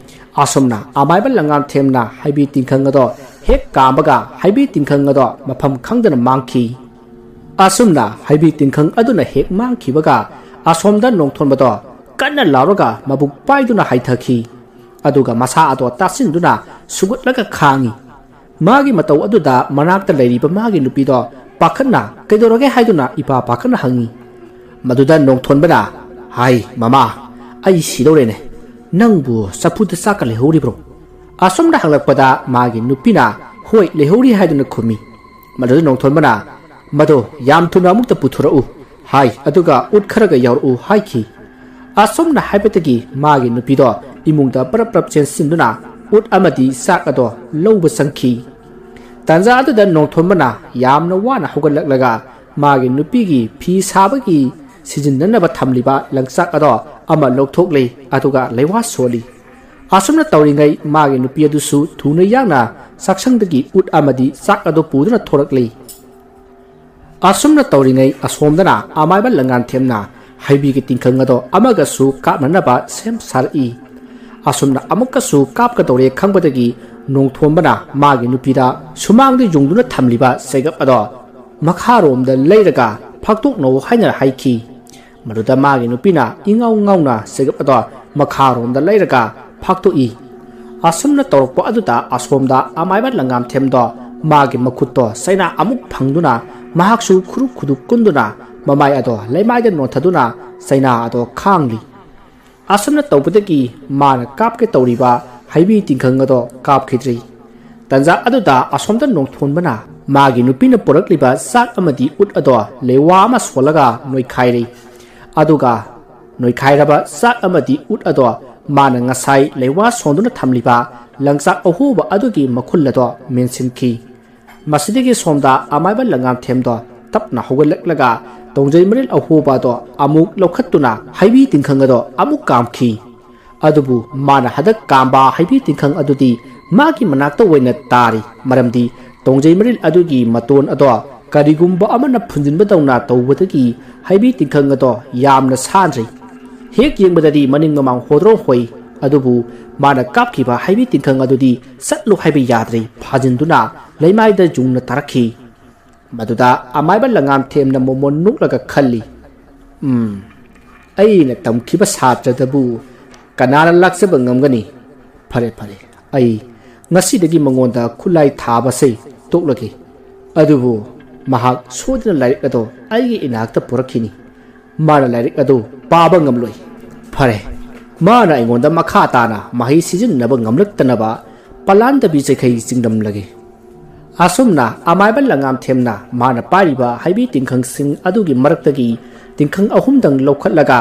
ꯑꯁꯨꯝꯅ ꯑꯃꯥꯏꯕ ꯂꯪꯉꯥꯟꯊꯦꯝꯅ ꯍꯩꯕꯤ ꯇꯤꯡꯈꯪ ꯑꯗꯣ ꯍꯦꯛ ꯀꯥꯝꯕꯒ ꯍꯩꯕꯤ ꯇꯤꯡꯈꯪ ꯑꯗꯣ ꯃꯐꯝ ꯈꯪꯗꯅ ꯃꯥꯡꯈꯤ꯫ ꯑꯁꯨꯝꯅ ꯍꯩꯕꯤ ꯇꯤꯡꯈꯪ ꯑꯗꯨꯅ ꯍꯦꯛ ꯃꯥꯡꯈꯤꯕꯒ ꯑꯁꯣꯝꯗ ꯅꯣꯡꯊꯣꯟꯕꯗꯣ ꯀꯟꯅ ꯂꯥꯎꯔꯒ ꯃꯕꯨꯛ ꯄꯥꯏꯗꯨꯅ ꯍꯥꯏꯊꯈꯤ꯫ ꯑꯗꯨꯒ ꯃꯁꯥ ꯑꯗꯣ ꯇꯥꯁꯤꯟꯗꯨꯅ ꯁꯨꯒꯠꯂꯒ ꯈꯥꯡꯉꯤ꯫ ꯃꯥꯒꯤ ꯃꯇꯧ ꯑꯗꯨꯗ ꯃꯅꯥꯛꯇ ꯂꯩꯔꯤꯕ ꯃꯥꯒꯤ ꯅꯨꯄꯤꯗꯣ ꯄꯥꯈꯠꯅ "ꯀꯩꯗꯧꯔꯒꯦ?" ꯍꯥꯏꯗꯨꯅ ꯏꯄꯥ ꯄꯥꯈꯠꯅ ꯍꯪꯉꯤ꯫ ꯃꯗꯨꯗ ꯅꯣꯡꯊꯣꯟꯕꯅ, "ꯍꯥꯏ ꯃꯃꯥ, ꯑꯩ ꯁꯤꯗꯧꯔꯦꯅꯦ, ꯅꯪꯕꯨ ꯆꯐꯨꯗ ꯆꯥꯛꯀ ꯂꯩꯍꯧꯔꯤꯕ꯭ꯔꯣ?" ꯑꯁꯨꯝꯅ ꯍꯪꯂꯛꯄꯗ ꯃꯥꯒꯤ ꯅꯨꯄꯤꯅ "ꯍꯣꯏ, ꯂꯩꯍꯧꯔꯤ" ꯍꯥꯏꯗꯨꯅ ꯈꯨꯝꯃꯤ꯫ ꯃꯗꯨꯗ ꯅꯣꯡꯊꯣꯟꯕꯅ "ꯃꯗꯣ ꯌꯥꯝ ꯊꯨꯅ ꯑꯃꯨꯛꯇ ꯄꯨꯊꯣꯔꯛꯎ" ꯍꯥꯏ, ꯑꯗꯨꯒ ꯎꯠ ꯈꯔꯒ ꯌꯥꯎꯔꯛꯎ ꯍꯥꯏꯈꯤ꯫ ꯑꯁꯨꯝꯅ ꯍꯥꯏꯕꯗꯒꯤ ꯃꯥꯒꯤ ꯅꯨꯄꯤꯗꯣ ꯏꯃꯨꯡꯗ ꯄꯔꯞ ꯄꯔꯞ ꯆꯦꯟꯁꯤꯟꯗꯨꯅ ꯎꯠ ꯑꯃꯗꯤ ꯆꯥꯛ ꯑꯗꯣ ꯂꯧꯕ ꯆꯪꯈꯤ꯫ ꯇꯥꯟꯖꯥ ꯑꯗꯨꯗ ꯅꯣꯡꯊꯣꯟꯕꯅ ꯌꯥꯝꯅ ꯋꯥꯅ ꯍꯧꯒꯠꯂꯛꯂꯒ ꯃꯥꯒꯤ ꯅꯨꯄꯤꯒꯤ ꯐꯤ ꯁꯥꯕꯒꯤ ꯁꯤꯖꯤꯟꯅꯅꯕ ꯊꯝꯂꯤꯕ ꯂꯪꯆꯥꯛ ꯑꯗꯣ ꯑꯃ ꯂꯧꯊꯣꯛꯂꯦ, ꯑꯗꯨꯒ ꯂꯩꯋꯥ ꯁꯣꯜꯂꯤ꯫ ꯑꯁꯨꯝꯅ ꯇꯧꯔꯤꯉꯩ ꯃꯥꯒꯤ ꯅꯨꯄꯤ ꯑꯗꯨꯁꯨ ꯊꯨꯅ ꯌꯥꯡꯅ ꯆꯥꯛꯁꯪꯗꯒꯤ ꯎꯠ ꯑꯃꯗꯤ ꯆꯥꯛ ꯑꯗꯨ ꯄꯨꯗꯨꯅ ꯊꯣꯔꯛꯂꯤ꯫ ꯑꯁꯨꯝꯅ ꯇꯧꯔꯤꯉꯩ ꯑꯁꯣꯝꯗꯅ ꯑꯃꯥꯏꯕ ꯂꯪꯉꯥꯟꯊꯦꯝꯅ ꯍꯩꯕꯤꯒꯤ ꯇꯤꯡꯈꯪ ꯑꯗꯣ ꯑꯃꯒꯁꯨ ꯀꯥꯞꯅꯅꯕ ꯁꯦꯝ ꯁꯥꯔꯛꯏ꯫ ꯑꯁꯨꯝꯅ ꯑꯃꯨꯛꯀꯁꯨ ꯀꯥꯞꯀꯗꯧꯔꯦ ꯈꯪꯕꯗꯒꯤ ꯅꯣꯡꯊꯣꯟꯕꯅ ꯃꯥꯒꯤ ꯅꯨꯄꯤꯗ ꯁꯨꯃꯥꯡꯗ ꯌꯨꯡꯗꯨꯅ ꯊꯝꯂꯤꯕ ꯆꯩꯒꯞ ꯑꯗꯣ ꯃꯈꯥꯔꯣꯝꯗ ꯂꯩꯔꯒ ꯐꯥꯛꯇꯣꯛꯅꯧ ꯍꯥꯏꯅ ꯍꯥꯏꯈꯤ꯫ ꯃꯗꯨꯗ ꯃꯥꯒꯤ ꯅꯨꯄꯤꯅ ꯏꯉꯥꯎ ꯉꯥꯎꯅ ꯆꯩꯒꯞ ꯑꯗꯣ ꯃꯈꯥꯔꯣꯝꯗ ꯂꯩꯔꯒ ꯐꯥꯛꯇꯣꯛꯏ꯫ ꯑꯁꯨꯝꯅ ꯇꯧꯔꯛꯄ ꯑꯗꯨꯗ ꯑꯁꯣꯝꯗ ꯑꯃꯥꯏꯕ ꯂꯪꯉꯥꯝꯊꯦꯝꯗꯣ ꯃꯥꯒꯤ ꯃꯈꯨꯠꯇꯣ ꯆꯩꯅꯥ ꯑꯃꯨꯛ ꯐꯪꯗꯨꯅ ꯃꯍꯥꯛꯁꯨ ꯈꯨꯔꯨ ꯈꯨꯗꯨ ꯀꯨꯟꯗꯨꯅ ꯃꯃꯥꯏ ꯑꯗꯣ ꯂꯩꯃꯥꯏꯗ ꯅꯣꯟꯊꯗꯨꯅ ꯆꯩꯅꯥ ꯑꯗꯣ ꯈꯥꯡꯂꯤ꯫ ꯑꯁꯨꯝꯅ ꯇꯧꯕꯗꯒꯤ ꯃꯥꯅ ꯀꯥꯞꯀꯦ ꯇꯧꯔꯤꯕ ꯍꯩꯕꯤ ꯇꯤꯡꯈꯪ ꯑꯗꯣ ꯀꯥꯞꯈꯤꯗ꯭ꯔꯤ꯫ ꯇꯟꯖꯥ ꯑꯗꯨꯗ ꯑꯁꯣꯝꯗ ꯅꯣꯡꯊꯣꯟꯕꯅ ꯃꯥꯒꯤ ꯅꯨꯄꯤꯅ ꯄꯨꯔꯛꯂꯤꯕ ꯆꯥꯛ ꯑꯃꯗꯤ ꯎꯠ ꯑꯗꯣ ꯂꯩꯋꯥ ꯑꯃ ꯁꯣꯜꯂꯒ ꯅꯣꯏꯈꯥꯏꯔꯤ꯫ ꯑꯗꯨꯒ ꯅꯣꯏꯈꯥꯏꯔꯕ ꯆꯥꯛ ꯑꯃꯗꯤ ꯎꯠ ꯑꯗꯣ ꯃꯥꯅ ꯉꯁꯥꯏ ꯂꯩꯋꯥ ꯁꯣꯟꯗꯨꯅ ꯊꯝꯂꯤꯕ ꯂꯪꯆꯥꯛ ꯑꯍꯣꯕ ꯑꯗꯨꯒꯤ ꯃꯈꯨꯜ ꯑꯗꯣ ꯃꯦꯟꯁꯤꯟꯈꯤ꯫ ꯃꯁꯤꯗꯒꯤ ꯁꯣꯝꯗ ꯑꯃꯥꯏꯕ ꯂꯪꯉꯥꯝꯊꯦꯝꯗꯣ ꯇꯞꯅ ꯍꯧꯒꯠꯂꯛꯂꯒ ꯇꯣꯡꯖꯩ ꯃꯔꯤꯜ ꯑꯍꯣꯕ ꯑꯗꯣ ꯑꯃꯨꯛ ꯂꯧꯈꯠꯇꯨꯅ ꯍꯩꯕꯤ ꯇꯤꯡꯈꯪ ꯑꯗꯣ ꯑꯃꯨꯛ ꯀꯥꯝꯈꯤ꯫ ꯑꯗꯨꯕꯨ ꯃꯥꯅ ꯍꯟꯗꯛ ꯀꯥꯝꯕ ꯍꯩꯕꯤ ꯇꯤꯡꯈꯪ ꯑꯗꯨꯗꯤ ꯃꯥꯒꯤ ꯃꯅꯥꯛꯇ ꯑꯣꯏꯅ ꯇꯥꯔꯤ, ꯃꯔꯝꯗꯤ ꯇꯣꯡꯖꯩ ꯃꯔꯤꯜ ꯑꯗꯨꯒꯤ ꯃꯇꯣꯟ ꯑꯗꯣ ꯀꯔꯤꯒꯨꯝꯕ ꯑꯃꯅ ꯐꯨꯟꯖꯤꯟꯕꯗꯧꯅ ꯇꯧꯕꯗꯒꯤ ꯍꯩꯕꯤ ꯇꯤꯡꯈꯪ ꯑꯗꯣ ꯌꯥꯝꯅ ꯁꯥꯟꯗ꯭ꯔꯤ꯫ ꯍꯦꯛ ꯌꯦꯡꯕꯗꯗꯤ ꯃꯅꯤꯡ ꯃꯃꯥꯡ ꯍꯣꯗ꯭ꯔꯣꯡ ꯍꯣꯏ, ꯑꯗꯨꯕꯨ ꯃꯥꯅ ꯀꯥꯞꯈꯤꯕ ꯍꯩꯕꯤ ꯇꯤꯡꯈꯪ ꯑꯗꯨꯗꯤ ꯆꯠꯂꯨ ꯍꯥꯏꯕ ꯌꯥꯗ꯭ꯔꯦ, ꯐꯥꯖꯤꯟꯗꯨꯅ ꯂꯩꯃꯥꯏꯗ ꯌꯨꯡꯅ ꯇꯥꯔꯛꯈꯤ꯫ ꯃꯗꯨꯗ ꯑꯃꯥꯏꯕ ꯂꯪꯉꯥꯝꯊꯦꯝꯅ ꯃꯣꯃꯣꯟ ꯅꯣꯛꯂꯒ ꯈꯜꯂꯤ, "ꯎꯝ, ꯑꯩꯅ ꯇꯝꯈꯤꯕ ꯁꯥꯇ꯭ꯔꯗꯕꯨ ꯀꯅꯥꯅ ꯂꯥꯛꯆꯕ ꯉꯝꯒꯅꯤ? ꯐꯔꯦ, ꯐꯔꯦ, ꯑꯩ ꯉꯁꯤꯗꯒꯤ ꯃꯉꯣꯟꯗ ꯈꯨꯠꯂꯥꯏ ꯊꯥꯕꯁꯦ ꯇꯣꯛꯂꯒꯦ꯫ ꯑꯗꯨꯕꯨ ꯃꯍꯥꯛ ꯁꯣꯏꯗꯅ ꯂꯥꯏꯔꯤꯛ ꯑꯗꯣ ꯑꯩꯒꯤ ꯏꯅꯥꯛꯇ ꯄꯨꯔꯛꯈꯤꯅꯤ꯫ ꯃꯥꯅ ꯂꯥꯏꯔꯤꯛ ꯑꯗꯨ ꯄꯥꯕ ꯉꯝꯂꯣꯏ꯫ ꯐꯔꯦ, ꯃꯥꯅ ꯑꯩꯉꯣꯟꯗ ꯃꯈꯥ ꯇꯥꯅ ꯃꯍꯩ ꯁꯤꯖꯤꯟꯅꯕ ꯉꯝꯂꯛꯇꯅꯕ ꯄꯂꯥꯟꯗꯕꯤ ꯆꯩꯈꯩ ꯆꯤꯡꯗꯝꯂꯒꯦ꯫" ꯑꯁꯨꯝꯅ ꯑꯃꯥꯏꯕ ꯂꯪꯉꯥꯝꯊꯦꯝꯅ ꯃꯥꯅ ꯄꯥꯏꯔꯤꯕ ꯍꯩꯕꯤ ꯇꯤꯡꯈꯪꯁꯤꯡ ꯑꯗꯨꯒꯤ ꯃꯔꯛꯇꯒꯤ ꯇꯤꯡꯈꯪ ꯑꯍꯨꯝꯗꯪ ꯂꯧꯈꯠꯂꯒ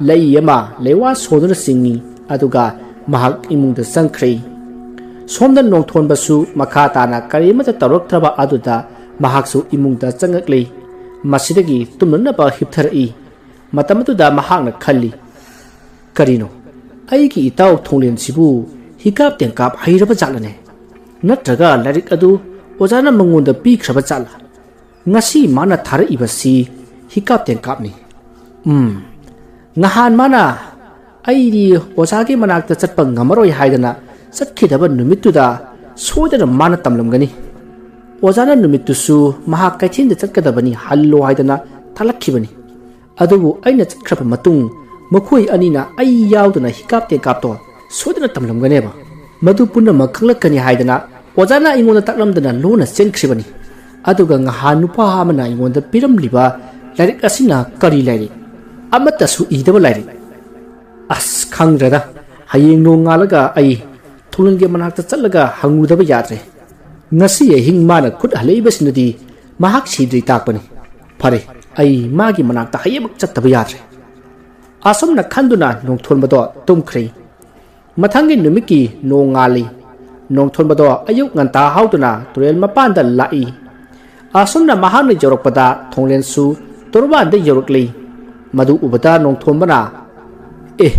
ꯂꯩ ꯑꯃ ꯂꯩꯋꯥ ꯁꯣꯗꯨꯅ ꯆꯤꯡꯏ, ꯑꯗꯨꯒ ꯃꯍꯥꯛ ꯏꯃꯨꯡꯗ ꯆꯪꯈ꯭ꯔꯦ꯫ ꯁꯣꯝꯗ ꯅꯣꯡꯊꯣꯟꯕꯁꯨ ꯃꯈꯥ ꯇꯥꯅ ꯀꯔꯤꯃꯠꯇ ꯇꯧꯔꯛꯇ꯭ꯔꯕ ꯑꯗꯨꯗ ꯃꯍꯥꯛꯁꯨ ꯏꯃꯨꯡꯗ ꯆꯪꯉꯛꯂꯦ꯫ ꯃꯁꯤꯗꯒꯤ ꯇꯨꯝꯅꯅꯕ ꯍꯤꯞꯊꯔꯛꯏ꯫ ꯃꯇꯝ ꯑꯗꯨꯗ ꯃꯍꯥꯛꯅ ꯈꯜꯂꯤ, "ꯀꯔꯤꯅꯣ? ꯑꯩꯒꯤ ꯏꯇꯥꯎ ꯊꯣꯡꯂꯦꯟꯁꯤꯕꯨ ꯍꯤꯀꯥꯞ ꯇꯦꯡꯀꯥꯞ ꯍꯩꯔꯕ ꯖꯥꯠꯂꯅꯦ? ꯅꯠꯇ꯭ꯔꯒ ꯂꯥꯏꯔꯤꯛ ꯑꯗꯨ ꯑꯣꯖꯥꯅ ꯃꯉꯣꯟꯗ ꯄꯤꯈ꯭ꯔꯕ ꯖꯥꯠꯂ? ꯉꯁꯤ ꯃꯥꯅ ꯊꯥꯔꯛꯏꯕꯁꯤ ꯍꯤꯀꯥꯞ ꯇꯦꯡꯀꯥꯞꯅꯤ꯫ ꯎꯝ, ꯉꯍꯥꯟ ꯃꯥꯅ ꯑꯩꯗꯤ ꯑꯣꯖꯥꯒꯤ ꯃꯅꯥꯛꯇ ꯆꯠꯄ ꯉꯝꯃꯔꯣꯏ ꯍꯥꯏꯗꯅ ꯆꯠꯈꯤꯗꯕ ꯅꯨꯃꯤꯠꯇꯨꯗ ꯁꯣꯏꯗꯅ ꯃꯥꯅ ꯇꯝꯂꯝꯒꯅꯤ꯫ ꯑꯣꯖꯥꯅ ꯅꯨꯃꯤꯠꯇꯨꯁꯨ ꯃꯍꯥꯛ ꯀꯩꯊꯦꯜꯗ ꯆꯠꯀꯗꯕꯅꯤ ꯍꯜꯂꯣ ꯍꯥꯏꯗꯅ ꯊꯥꯂꯛꯈꯤꯕꯅꯤ꯫ ꯑꯗꯨꯕꯨ ꯑꯩꯅ ꯆꯠꯈ꯭ꯔꯕ ꯃꯇꯨꯡ ꯃꯈꯣꯏ ꯑꯅꯤꯅ ꯑꯩ ꯌꯥꯎꯗꯅ ꯍꯤꯀꯥꯞ ꯇꯦꯡꯀꯥꯞꯇꯣ ꯁꯣꯏꯗꯅ ꯇꯝꯂꯝꯒꯅꯦꯕ꯫ ꯃꯗꯨ ꯄꯨꯝꯅꯃꯛ ꯈꯪꯂꯛꯀꯅꯤ ꯍꯥꯏꯗꯅ ꯑꯣꯖꯥꯅ ꯑꯩꯉꯣꯟꯗ ꯇꯥꯛꯂꯝꯗꯅ ꯂꯣꯟꯅ ꯆꯦꯟꯈ꯭ꯔꯤꯕꯅꯤ꯫ ꯑꯗꯨꯒ ꯉꯍꯥꯟ ꯅꯨꯄꯥ ꯑꯃꯅ ꯑꯩꯉꯣꯟꯗ ꯄꯤꯔꯝꯂꯤꯕ ꯂꯥꯏꯔꯤꯛ ꯑꯁꯤꯅ ꯀꯔꯤ ꯂꯥꯏꯔꯤꯛ? ꯑꯃꯠꯇꯁꯨ ꯏꯗꯕ ꯂꯥꯏꯔꯤꯛ꯫ ꯑꯁ, ꯈꯪꯗ꯭ꯔꯦꯗ꯫ ꯍꯌꯦꯡ ꯅꯣꯡꯉꯥꯜꯂꯒ ꯑꯩ ꯊꯣꯡꯂꯦꯟꯒꯤ ꯃꯅꯥꯛꯇ ꯆꯠꯂꯒ ꯍꯪꯉꯨꯗꯕ ꯌꯥꯗ꯭ꯔꯦ꯫ ꯉꯁꯤ ꯑꯍꯤꯡ ꯃꯥꯅ ꯈꯨꯠ ꯍꯜꯂꯛꯏꯕꯁꯤꯅꯗꯤ ꯃꯍꯥꯛ ꯁꯤꯗ꯭ꯔꯤ ꯇꯥꯛꯄꯅꯤ꯫ ꯐꯔꯦ, ꯑꯩ ꯃꯥꯒꯤ ꯃꯅꯥꯛꯇ ꯍꯌꯦꯡꯃꯛ ꯆꯠꯇꯕ ꯌꯥꯗ꯭ꯔꯦ꯫ ꯑꯁꯨꯝꯅ ꯈꯟꯗꯨꯅ ꯅꯣꯡꯊꯣꯟꯕꯗꯣ ꯇꯨꯝꯈ꯭ꯔꯦ꯫ ꯃꯊꯪꯒꯤ ꯅꯨꯃꯤꯠꯀꯤ ꯅꯣꯡꯉꯥꯜꯂꯤ꯫ ꯅꯣꯡꯊꯣꯟꯕꯗꯣ ꯑꯌꯨꯛ ꯉꯟꯇꯥ ꯍꯧꯗꯨꯅ ꯇꯨꯔꯦꯜ ꯃꯄꯥꯟꯗ ꯂꯥꯛꯏ꯫ ꯑꯁꯨꯝꯅ ꯃꯍꯥꯛꯅ ꯌꯧꯔꯛꯄꯗ ꯊꯣꯡꯂꯦꯟꯁꯨ ꯇꯣꯔꯕꯥꯟꯗ ꯌꯧꯔꯛꯂꯤ꯫ ꯃꯗꯨ ꯎꯕꯗ ꯅꯣꯡꯊꯣꯟꯕꯅ, "ꯑꯦ,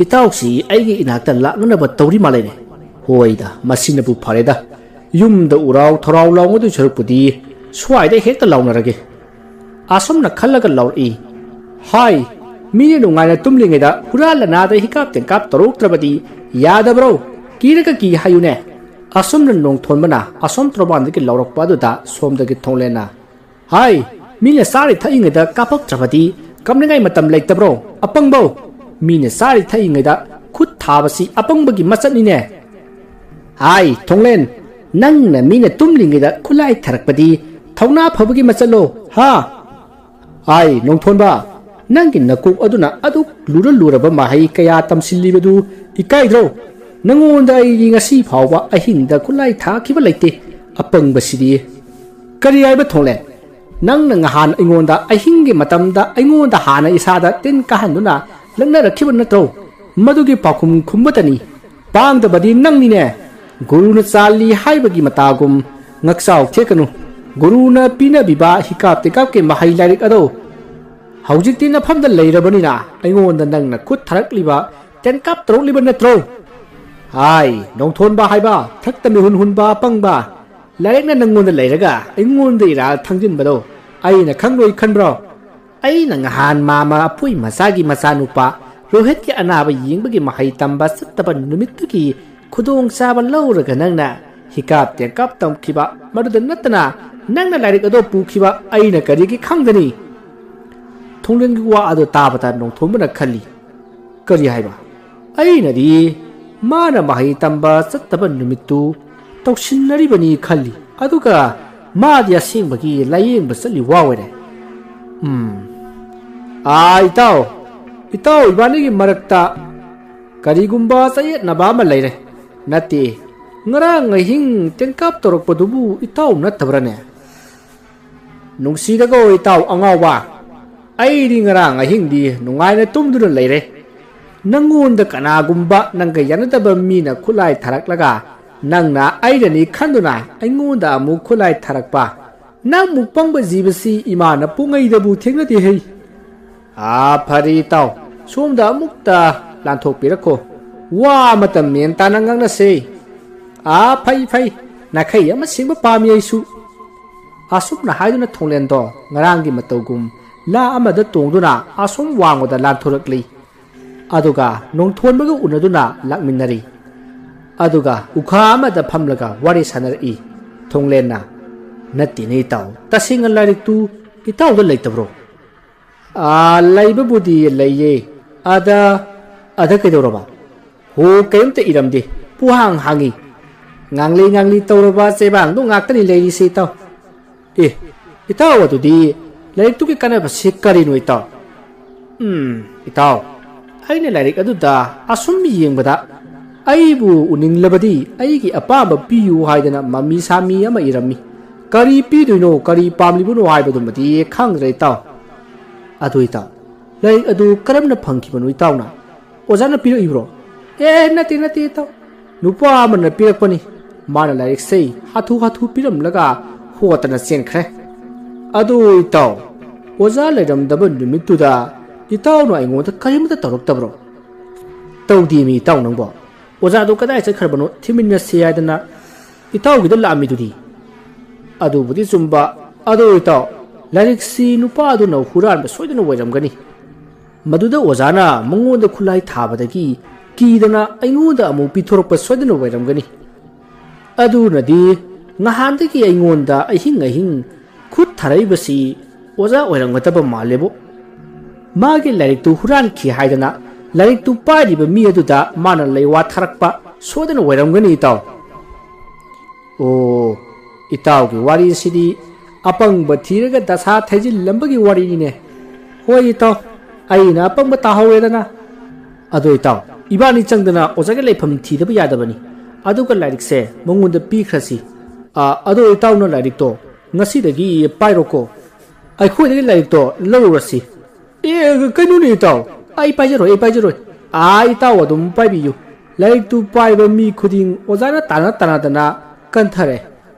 ꯏꯇꯥꯎꯁꯤ ꯑꯩꯒꯤ ꯏꯅꯥꯛꯇ ꯂꯥꯛꯅꯅꯕ ꯇꯧꯔꯤ ꯃꯥꯜꯂꯦꯅꯦ꯫ ꯍꯣꯏꯗ, ꯃꯁꯤꯅꯕꯨ ꯐꯔꯦꯗ꯫ ꯌꯨꯝꯗ ꯎꯔꯥꯎ ꯊꯔꯥꯎ ꯂꯥꯎꯅꯗꯣꯏ ꯁꯔꯨꯛꯄꯨꯗꯤ ꯁ꯭ꯋꯥꯏꯗ ꯍꯦꯛꯇ ꯂꯥꯎꯅꯔꯒꯦ"꯫ ꯑꯁꯨꯝꯅ ꯈꯜꯂꯒ ꯂꯥꯎꯔꯛꯏ, "ꯍꯥꯏ, ꯃꯤꯅ ꯅꯨꯡꯉꯥꯏꯅ ꯇꯨꯝꯂꯤꯉꯩꯗ ꯍꯨꯔꯥꯟ ꯂꯅꯥꯗ ꯍꯤꯀꯥꯞ ꯇꯦꯡꯀꯥꯞ ꯇꯧꯔꯛꯇ꯭ꯔꯕꯗꯤ ꯌꯥꯗꯕ꯭ꯔꯣ? ꯀꯤꯔꯒ ꯀꯤ ꯍꯥꯏꯌꯨꯅꯦ"꯫ ꯑꯁꯨꯝꯅ ꯅꯣꯡꯊꯣꯟꯕꯅ ꯑꯁꯣꯝ ꯇꯣꯔꯕꯥꯟꯗꯒꯤ ꯂꯥꯎꯔꯛꯄ ꯑꯗꯨꯗ ꯁꯣꯝꯗꯒꯤ ꯊꯣꯡꯂꯦꯟꯅ, "ꯍꯥꯏ, ꯃꯤꯅ ꯆꯥꯔꯤ ꯊꯛꯏꯉꯩꯗ ꯀꯥꯞꯄꯛꯇ꯭ꯔꯕꯗꯤ ꯀꯞꯅꯤꯡꯉꯥꯏ ꯃꯇꯝ ꯂꯩꯇꯕ꯭ꯔꯣ, ꯑꯄꯪꯕꯧ? ꯃꯤꯅ ꯆꯥꯔꯤ ꯊꯛꯏꯉꯩꯗ ꯈꯨꯠ ꯊꯥꯕꯁꯤ ꯑꯄꯪꯕꯒꯤ ꯃꯆꯠꯅꯤꯅꯦ꯫ ꯍꯥꯏ, ꯊꯣꯡꯂꯦꯟ, ꯅꯪꯅ ꯃꯤꯅ ꯇꯨꯝꯂꯤꯉꯩꯗ ꯈꯨꯠꯂꯥꯏ ꯊꯥꯔꯛꯄꯗꯤ ꯊꯧꯅꯥ ꯐꯕꯒꯤ ꯃꯆꯠꯂꯣ, ꯍꯥ? ꯍꯥꯏ, ꯅꯣꯡꯊꯣꯟꯕ, ꯅꯪꯒꯤ ꯅꯀꯣꯛ ꯑꯗꯨꯅ ꯑꯗꯨꯛ ꯂꯨꯔ ꯂꯨꯔꯕ ꯃꯍꯩ ꯀꯌꯥ ꯇꯝꯁꯤꯜꯂꯤꯕꯗꯨ ꯏꯀꯥꯏꯗ꯭ꯔꯣ? ꯅꯉꯣꯟꯗ ꯑꯩꯗꯤ ꯉꯁꯤ ꯐꯥꯎꯕ ꯑꯍꯤꯡꯗ ꯈꯨꯠꯂꯥꯏ ꯊꯥꯈꯤꯕ ꯂꯩꯇꯦ, ꯑꯄꯪꯕꯁꯤꯗꯤ"꯫ "ꯀꯔꯤ ꯍꯥꯏꯕ ꯊꯣꯡꯂꯦꯟ? ꯅꯪꯅ ꯉꯍꯥꯟ ꯑꯩꯉꯣꯟꯗ ꯑꯍꯤꯡꯒꯤ ꯃꯇꯝꯗ ꯑꯩꯉꯣꯟꯗ ꯍꯥꯟꯅ ꯏꯁꯥꯗ ꯇꯤꯟ ꯀꯥꯍꯟꯗꯨꯅ ꯂꯛꯅꯔꯛꯈꯤꯕ ꯅꯠꯇ꯭ꯔꯣ? ꯃꯗꯨꯒꯤ ꯄꯥꯎꯈꯨꯝ ꯈꯨꯝꯕꯇꯅꯤ꯫ ꯄꯥꯡꯗꯕꯗꯤ ꯅꯪꯅꯤꯅꯦ꯫ ꯒꯨꯔꯨꯅ ꯆꯥꯜꯂꯤ ꯍꯥꯏꯕꯒꯤ ꯃꯇꯥꯒꯨꯝ ꯉꯛꯆꯥꯎ ꯊꯦꯛꯀꯅꯨ꯫ ꯒꯨꯔꯨꯅ ꯄꯤꯅꯕꯤꯕ ꯍꯤꯀꯥꯞ ꯇꯦꯀꯥꯞꯀꯤ ꯃꯍꯩ ꯂꯥꯏꯔꯤꯛ ꯑꯗꯣ ꯍꯧꯖꯤꯛꯇꯤ ꯅꯐꯝꯗ ꯂꯩꯔꯕꯅꯤꯅ ꯑꯩꯉꯣꯟꯗ ꯅꯪꯅ ꯈꯨꯠ ꯊꯥꯔꯛꯂꯤꯕ ꯇꯦꯟꯀꯥꯞ ꯇꯧꯔꯛꯂꯤꯕ ꯅꯠꯇ꯭ꯔꯣ? ꯍꯥꯏ, ꯅꯣꯡꯊꯣꯟꯕ ꯍꯥꯏꯕ, ꯊꯛꯇ ꯃꯤꯍꯨꯟ ꯍꯨꯟꯕ ꯑꯄꯪꯕ, ꯂꯥꯏꯔꯤꯛꯅ ꯅꯪꯉꯣꯟꯗ ꯂꯩꯔꯒ ꯑꯩꯉꯣꯟꯗ ꯏꯔꯥꯜ ꯊꯥꯡꯖꯤꯟꯕꯗꯣ ꯑꯩꯅ ꯈꯪꯂꯣꯏ ꯈꯟꯕ꯭ꯔꯣ? ꯑꯩꯅ ꯉꯍꯥꯟ ꯃꯥꯃ ꯑꯄꯨꯏ ꯃꯆꯥꯒꯤ ꯃꯆꯥꯅꯨꯄꯥ ꯔꯣꯍꯤꯠꯀꯤ ꯑꯅꯥꯕ ꯌꯦꯡꯕꯒꯤ ꯃꯍꯩ ꯇꯝꯕ ꯆꯠꯇꯕ ꯅꯨꯃꯤꯠꯇꯨꯒꯤ ꯈꯨꯗꯣꯡꯆꯥꯕ ꯂꯧꯔꯒ ꯅꯪꯅ ꯍꯤꯀꯥꯞ ꯇꯦꯡꯀꯥꯞ ꯇꯝꯈꯤꯕ, ꯃꯗꯨꯗ ꯅꯠꯇꯅ ꯅꯪꯅ ꯂꯥꯏꯔꯤꯛ ꯑꯗꯣ ꯄꯨꯈꯤꯕ ꯑꯩꯅ ꯀꯔꯤꯒꯤ ꯈꯪꯒꯅꯤ?" ꯊꯣꯡꯂꯦꯟꯒꯤ ꯋꯥ ꯑꯗꯨ ꯇꯥꯕꯗ ꯅꯣꯡꯊꯣꯟꯕꯅ ꯈꯜꯂꯤ, "ꯀꯔꯤ ꯍꯥꯏꯕ? ꯑꯩꯅꯗꯤ ꯃꯥꯅ ꯃꯍꯩ ꯇꯝꯕ ꯆꯠꯇꯕ ꯅꯨꯃꯤꯠꯇꯨ ꯇꯧꯁꯤꯟꯅꯔꯤꯕꯅꯤ ꯈꯜꯂꯤ, ꯑꯗꯨꯒ ꯃꯥꯗꯤ ꯑꯁꯦꯡꯕꯒꯤ ꯂꯥꯏꯌꯦꯡꯕ ꯆꯠꯂꯤ ꯋꯥ ꯑꯣꯏꯔꯦ"꯫ ꯎꯝ꯫ ꯑꯥ, ꯏꯇꯥꯎ, ꯏꯇꯥꯎ ꯏꯕꯥꯅꯤꯒꯤ ꯃꯔꯛꯇ ꯀꯔꯤꯒꯨꯝꯕ ꯆꯌꯦꯠꯅꯕ ꯑꯃ ꯂꯩꯔꯦ꯫ ꯅꯠꯇꯦ, ꯉꯔꯥꯡ ꯑꯍꯤꯡ ꯇꯦꯟꯀꯥꯞ ꯇꯧꯔꯛꯄꯗꯨꯕꯨ ꯏꯇꯥꯎ ꯅꯠꯇꯕ꯭ꯔꯥꯅꯦ? ꯅꯨꯡꯁꯤꯗꯒꯣ ꯏꯇꯥꯎ ꯑꯉꯥꯎꯕ, ꯑꯩꯗꯤ ꯉꯔꯥꯡ ꯑꯍꯤꯡꯗꯤ ꯅꯨꯡꯉꯥꯏꯅ ꯇꯨꯝꯗꯨꯅ ꯂꯩꯔꯦ꯫ ꯅꯪꯉꯣꯟꯗ ꯀꯅꯥꯒꯨꯝꯕ ꯅꯪꯒ ꯌꯥꯅꯗꯕ ꯃꯤꯅ ꯈꯨꯠꯂꯥꯏ ꯊꯥꯔꯛꯂꯒ ꯅꯪꯅ ꯑꯩꯅꯅꯤ ꯈꯟꯗꯨꯅ ꯑꯩꯉꯣꯟꯗ ꯑꯃꯨꯛ ꯈꯨꯠꯂꯥꯏ ꯊꯥꯔꯛꯄ, ꯅꯪꯃꯨꯛ ꯄꯪꯕ ꯖꯤꯕꯁꯤ ꯏꯃꯥꯅ ꯄꯣꯛꯉꯩꯗꯕꯨ ꯊꯦꯡꯅꯗꯦ ꯍꯩ꯫ ꯑꯥ, ꯐꯔꯦ ꯏꯇꯥꯎ, ꯁꯣꯝꯗ ꯑꯃꯨꯛꯇ ꯂꯥꯟꯊꯣꯛꯄꯤꯔꯛꯈꯣ꯫ ꯋꯥ ꯑꯃꯇ ꯃꯦꯟ ꯇꯥꯅ ꯉꯥꯡꯅꯁꯦ꯫ ꯑꯥ, ꯐꯩ, ꯐꯩ, ꯅꯥꯈꯩ ꯑꯃ ꯁꯦꯡꯕ ꯄꯥꯝꯃꯤ ꯑꯩꯁꯨ꯫ ꯑꯁꯨꯝꯅ ꯍꯥꯏꯗꯨꯅ ꯊꯣꯡꯂꯦꯟꯗꯣ ꯉꯔꯥꯡꯒꯤ ꯃꯇꯧꯒꯨꯝ ꯂꯥ ꯑꯃꯗ ꯇꯣꯡꯗꯨꯅ ꯑꯁꯨꯝ ꯋꯥꯡꯃꯗ ꯂꯥꯟꯊꯣꯔꯛꯂꯤ꯫ ꯑꯗꯨꯒ ꯅꯣꯡꯊꯣꯟꯕꯒ ꯎꯅꯗꯨꯅ ꯂꯥꯛꯃꯤꯟꯅꯔꯤ꯫ ꯑꯗꯨꯒ ꯎꯈꯥ ꯑꯃꯗ ꯐꯝꯂꯒ ꯋꯥꯔꯤ ꯁꯥꯟꯅꯔꯛꯏ꯫ ꯊꯣꯡꯂꯦꯟꯅ, "ꯅꯠꯇꯦꯅꯦ ꯏꯇꯥꯎ, ꯇꯁꯦꯡꯅ ꯂꯥꯏꯔꯤꯛꯇꯨ ꯏꯇꯥꯎꯗ ꯂꯩꯇꯕ꯭ꯔꯣ?" "ꯑꯥ, ꯂꯩꯕꯕꯨꯗꯤ ꯂꯩꯌꯦ꯫ ꯑꯗ, ꯑꯗ ꯀꯩꯗꯧꯔꯕ?" "ꯍꯣ, ꯀꯔꯤꯝꯇ ꯏꯔꯝꯗꯦ꯫ ꯄꯨꯍꯥꯡ ꯍꯥꯡꯉꯤ꯫ ꯉꯥꯡꯂꯤ ꯉꯥꯡꯂꯤ ꯇꯧꯔꯕ ꯆꯦꯕꯥꯡꯗꯣ ꯉꯥꯛꯇꯅꯤ ꯂꯩꯔꯤꯁꯦ ꯏꯇꯥꯎ꯫" "ꯑꯦ, ꯏꯇꯥꯎ, ꯑꯗꯨꯗꯤ ꯂꯥꯏꯔꯤꯛꯇꯨꯒꯤ ꯀꯥꯟꯅꯕꯁꯤ ꯀꯔꯤꯅꯣ ꯏꯇꯥꯎ?" "ꯎꯝ, ꯏꯇꯥꯎ, ꯑꯩꯅ ꯂꯥꯏꯔꯤꯛ ꯑꯗꯨꯗ ꯑꯁꯨꯝ ꯌꯦꯡꯕꯗ ꯑꯩꯕꯨ ꯎꯅꯤꯡꯂꯕꯗꯤ ꯑꯩꯒꯤ ꯑꯄꯥꯝꯕ ꯄꯤꯌꯨ ꯍꯥꯏꯗꯅ ꯃꯃꯤ ꯁꯥꯃꯤ ꯑꯃ ꯏꯔꯝꯃꯤ꯫ ꯀꯔꯤ ꯄꯤꯗꯣꯏꯅꯣ, ꯀꯔꯤ ꯄꯥꯝꯂꯤꯕꯅꯣ ꯍꯥꯏꯕꯗꯨꯃꯗꯤ ꯈꯪꯗ꯭ꯔꯦ ꯏꯇꯥꯎ꯫" "ꯑꯗꯨ ꯏꯇꯥꯎ, ꯂꯥꯏꯔꯤꯛ ꯑꯗꯨ ꯀꯔꯝꯅ ꯐꯪꯈꯤꯕꯅꯣ ꯏꯇꯥꯎꯅ? ꯑꯣꯖꯥꯅ ꯄꯤꯔꯛꯏꯕ꯭ꯔꯣ?" "ꯑꯦ, ꯅꯠꯇꯦ, ꯅꯠꯇꯦ ꯏꯇꯥꯎ꯫ ꯅꯨꯄꯥ ꯑꯃꯅ ꯄꯤꯔꯛꯄꯅꯤ꯫ ꯃꯥꯅ ꯂꯥꯏꯔꯤꯛꯁꯦ ꯍꯥꯊꯨ ꯍꯥꯊꯨ ꯄꯤꯔꯝꯂꯒ ꯍꯣꯠꯇꯅ ꯆꯦꯟꯈ꯭ꯔꯦ꯫ ꯑꯗꯨ ꯏꯇꯥꯎ, ꯑꯣꯖꯥ ꯂꯩꯔꯝꯗꯕ ꯅꯨꯃꯤꯠꯇꯨꯗ ꯏꯇꯥꯎꯅ ꯑꯩꯉꯣꯟꯗ ꯀꯔꯤꯃꯇ ꯇꯧꯔꯛꯇꯕ꯭ꯔꯣ?" "ꯇꯧꯗꯦꯃꯤ ꯏꯇꯥꯎ ꯅꯪꯕꯣ꯫ ꯑꯣꯖꯥꯗꯣ ꯀꯗꯥꯏ ꯆꯠꯈ꯭ꯔꯕꯅꯣ ꯊꯤꯃꯤꯟꯅꯁꯤ ꯍꯥꯏꯗꯅ ꯏꯇꯥꯎꯒꯤꯗ ꯂꯥꯛꯑꯝꯃꯤꯗꯨꯗꯤ꯫" "ꯑꯗꯨꯕꯨꯗꯤ ꯆꯨꯝꯕ꯫ ꯑꯗꯨ ꯏꯇꯥꯎ, ꯂꯥꯏꯔꯤꯛꯁꯤ ꯅꯨꯄꯥꯗꯨꯅ ꯍꯨꯔꯥꯟꯕ ꯁꯣꯏꯗꯅ ꯑꯣꯏꯔꯝꯒꯅꯤ꯫ ꯃꯗꯨꯗ ꯑꯣꯖꯥꯅ ꯃꯉꯣꯟꯗ ꯈꯨꯠꯂꯥꯏ ꯊꯥꯕꯗꯒꯤ ꯀꯤꯗꯅ ꯑꯩꯉꯣꯟꯗ ꯑꯃꯨꯛ ꯄꯤꯊꯣꯔꯛꯄ ꯁꯣꯏꯗꯅ ꯑꯣꯏꯔꯝꯒꯅꯤ꯫ ꯑꯗꯨꯅꯗꯤ ꯉꯍꯥꯟꯗꯒꯤ ꯑꯩꯉꯣꯟꯗ ꯑꯍꯤꯡ ꯑꯍꯤꯡ ꯈꯨꯠ ꯊꯥꯔꯛꯏꯕꯁꯤ ꯑꯣꯖꯥ ꯑꯣꯏꯔꯝꯒꯗꯕ ꯃꯥꯜꯂꯦꯕꯨ꯫ ꯃꯥꯒꯤ ꯂꯥꯏꯔꯤꯛꯇꯨ ꯍꯨꯔꯥꯟꯈꯤ ꯍꯥꯏꯗꯅ ꯂꯥꯏꯔꯤꯛꯇꯨ ꯄꯥꯏꯔꯤꯕ ꯃꯤ ꯑꯗꯨꯗ ꯃꯥꯅ ꯂꯩꯋꯥ ꯊꯥꯔꯛꯄ ꯁꯣꯏꯗꯅ ꯑꯣꯏꯔꯝꯒꯅꯤ ꯏꯇꯥꯎ꯫" "ꯑꯣ, ꯏꯇꯥꯎꯒꯤ ꯋꯥꯔꯤꯁꯤꯗꯤ ꯑꯄꯪꯕ ꯊꯤꯔꯒ ꯗꯁꯥ ꯊꯩꯖꯤꯜꯂꯝꯕꯒꯤ ꯋꯥꯔꯤꯅꯤꯅꯦ꯫ ꯍꯣꯏ ꯏꯇꯥꯎ, ꯑꯩꯅ ꯑꯄꯪꯕ ꯇꯥꯍꯧꯔꯦꯗꯅ꯫ ꯑꯗꯣ ꯏꯇꯥꯎ, ꯏꯕꯥꯅꯤ ꯆꯪꯗꯅ ꯑꯣꯖꯥꯒꯤ ꯂꯩꯐꯝ ꯊꯤꯗꯕ ꯌꯥꯗꯕꯅꯤ꯫ ꯑꯗꯨꯒ ꯂꯥꯏꯔꯤꯛꯁꯦ ꯃꯉꯣꯟꯗ ꯄꯤꯈ꯭ꯔꯁꯤ꯫ ꯑꯥ, ꯑꯗꯣ ꯏꯇꯥꯎꯅ ꯂꯥꯏꯔꯤꯛꯇꯣ ꯉꯁꯤꯗꯒꯤ ꯄꯥꯏꯔꯣꯀꯣ꯫ ꯑꯩꯈꯣꯏꯗꯒꯤ ꯂꯥꯏꯔꯤꯛꯇꯣ ꯂꯧꯔꯨꯔꯁꯤ꯫ ꯑꯦ, ꯀꯩꯅꯣꯅꯦ ꯏꯇꯥꯎ? ꯑꯩ ꯄꯥꯏꯖꯔꯣꯏ, ꯑꯩ ꯄꯥꯏꯖꯔꯣꯏ꯫ ꯑꯥ, ꯏꯇꯥꯎ ꯑꯗꯨꯝ ꯄꯥꯏꯕꯤꯌꯨ꯫ ꯂꯥꯏꯔꯤꯛꯇꯨ ꯄꯥꯏꯕ ꯃꯤ ꯈꯨꯗꯤꯡ ꯑꯣꯖꯥꯅ ꯇꯥꯟꯅ ꯇꯥꯟꯅꯗꯅ ꯀꯟꯊꯔꯦ꯫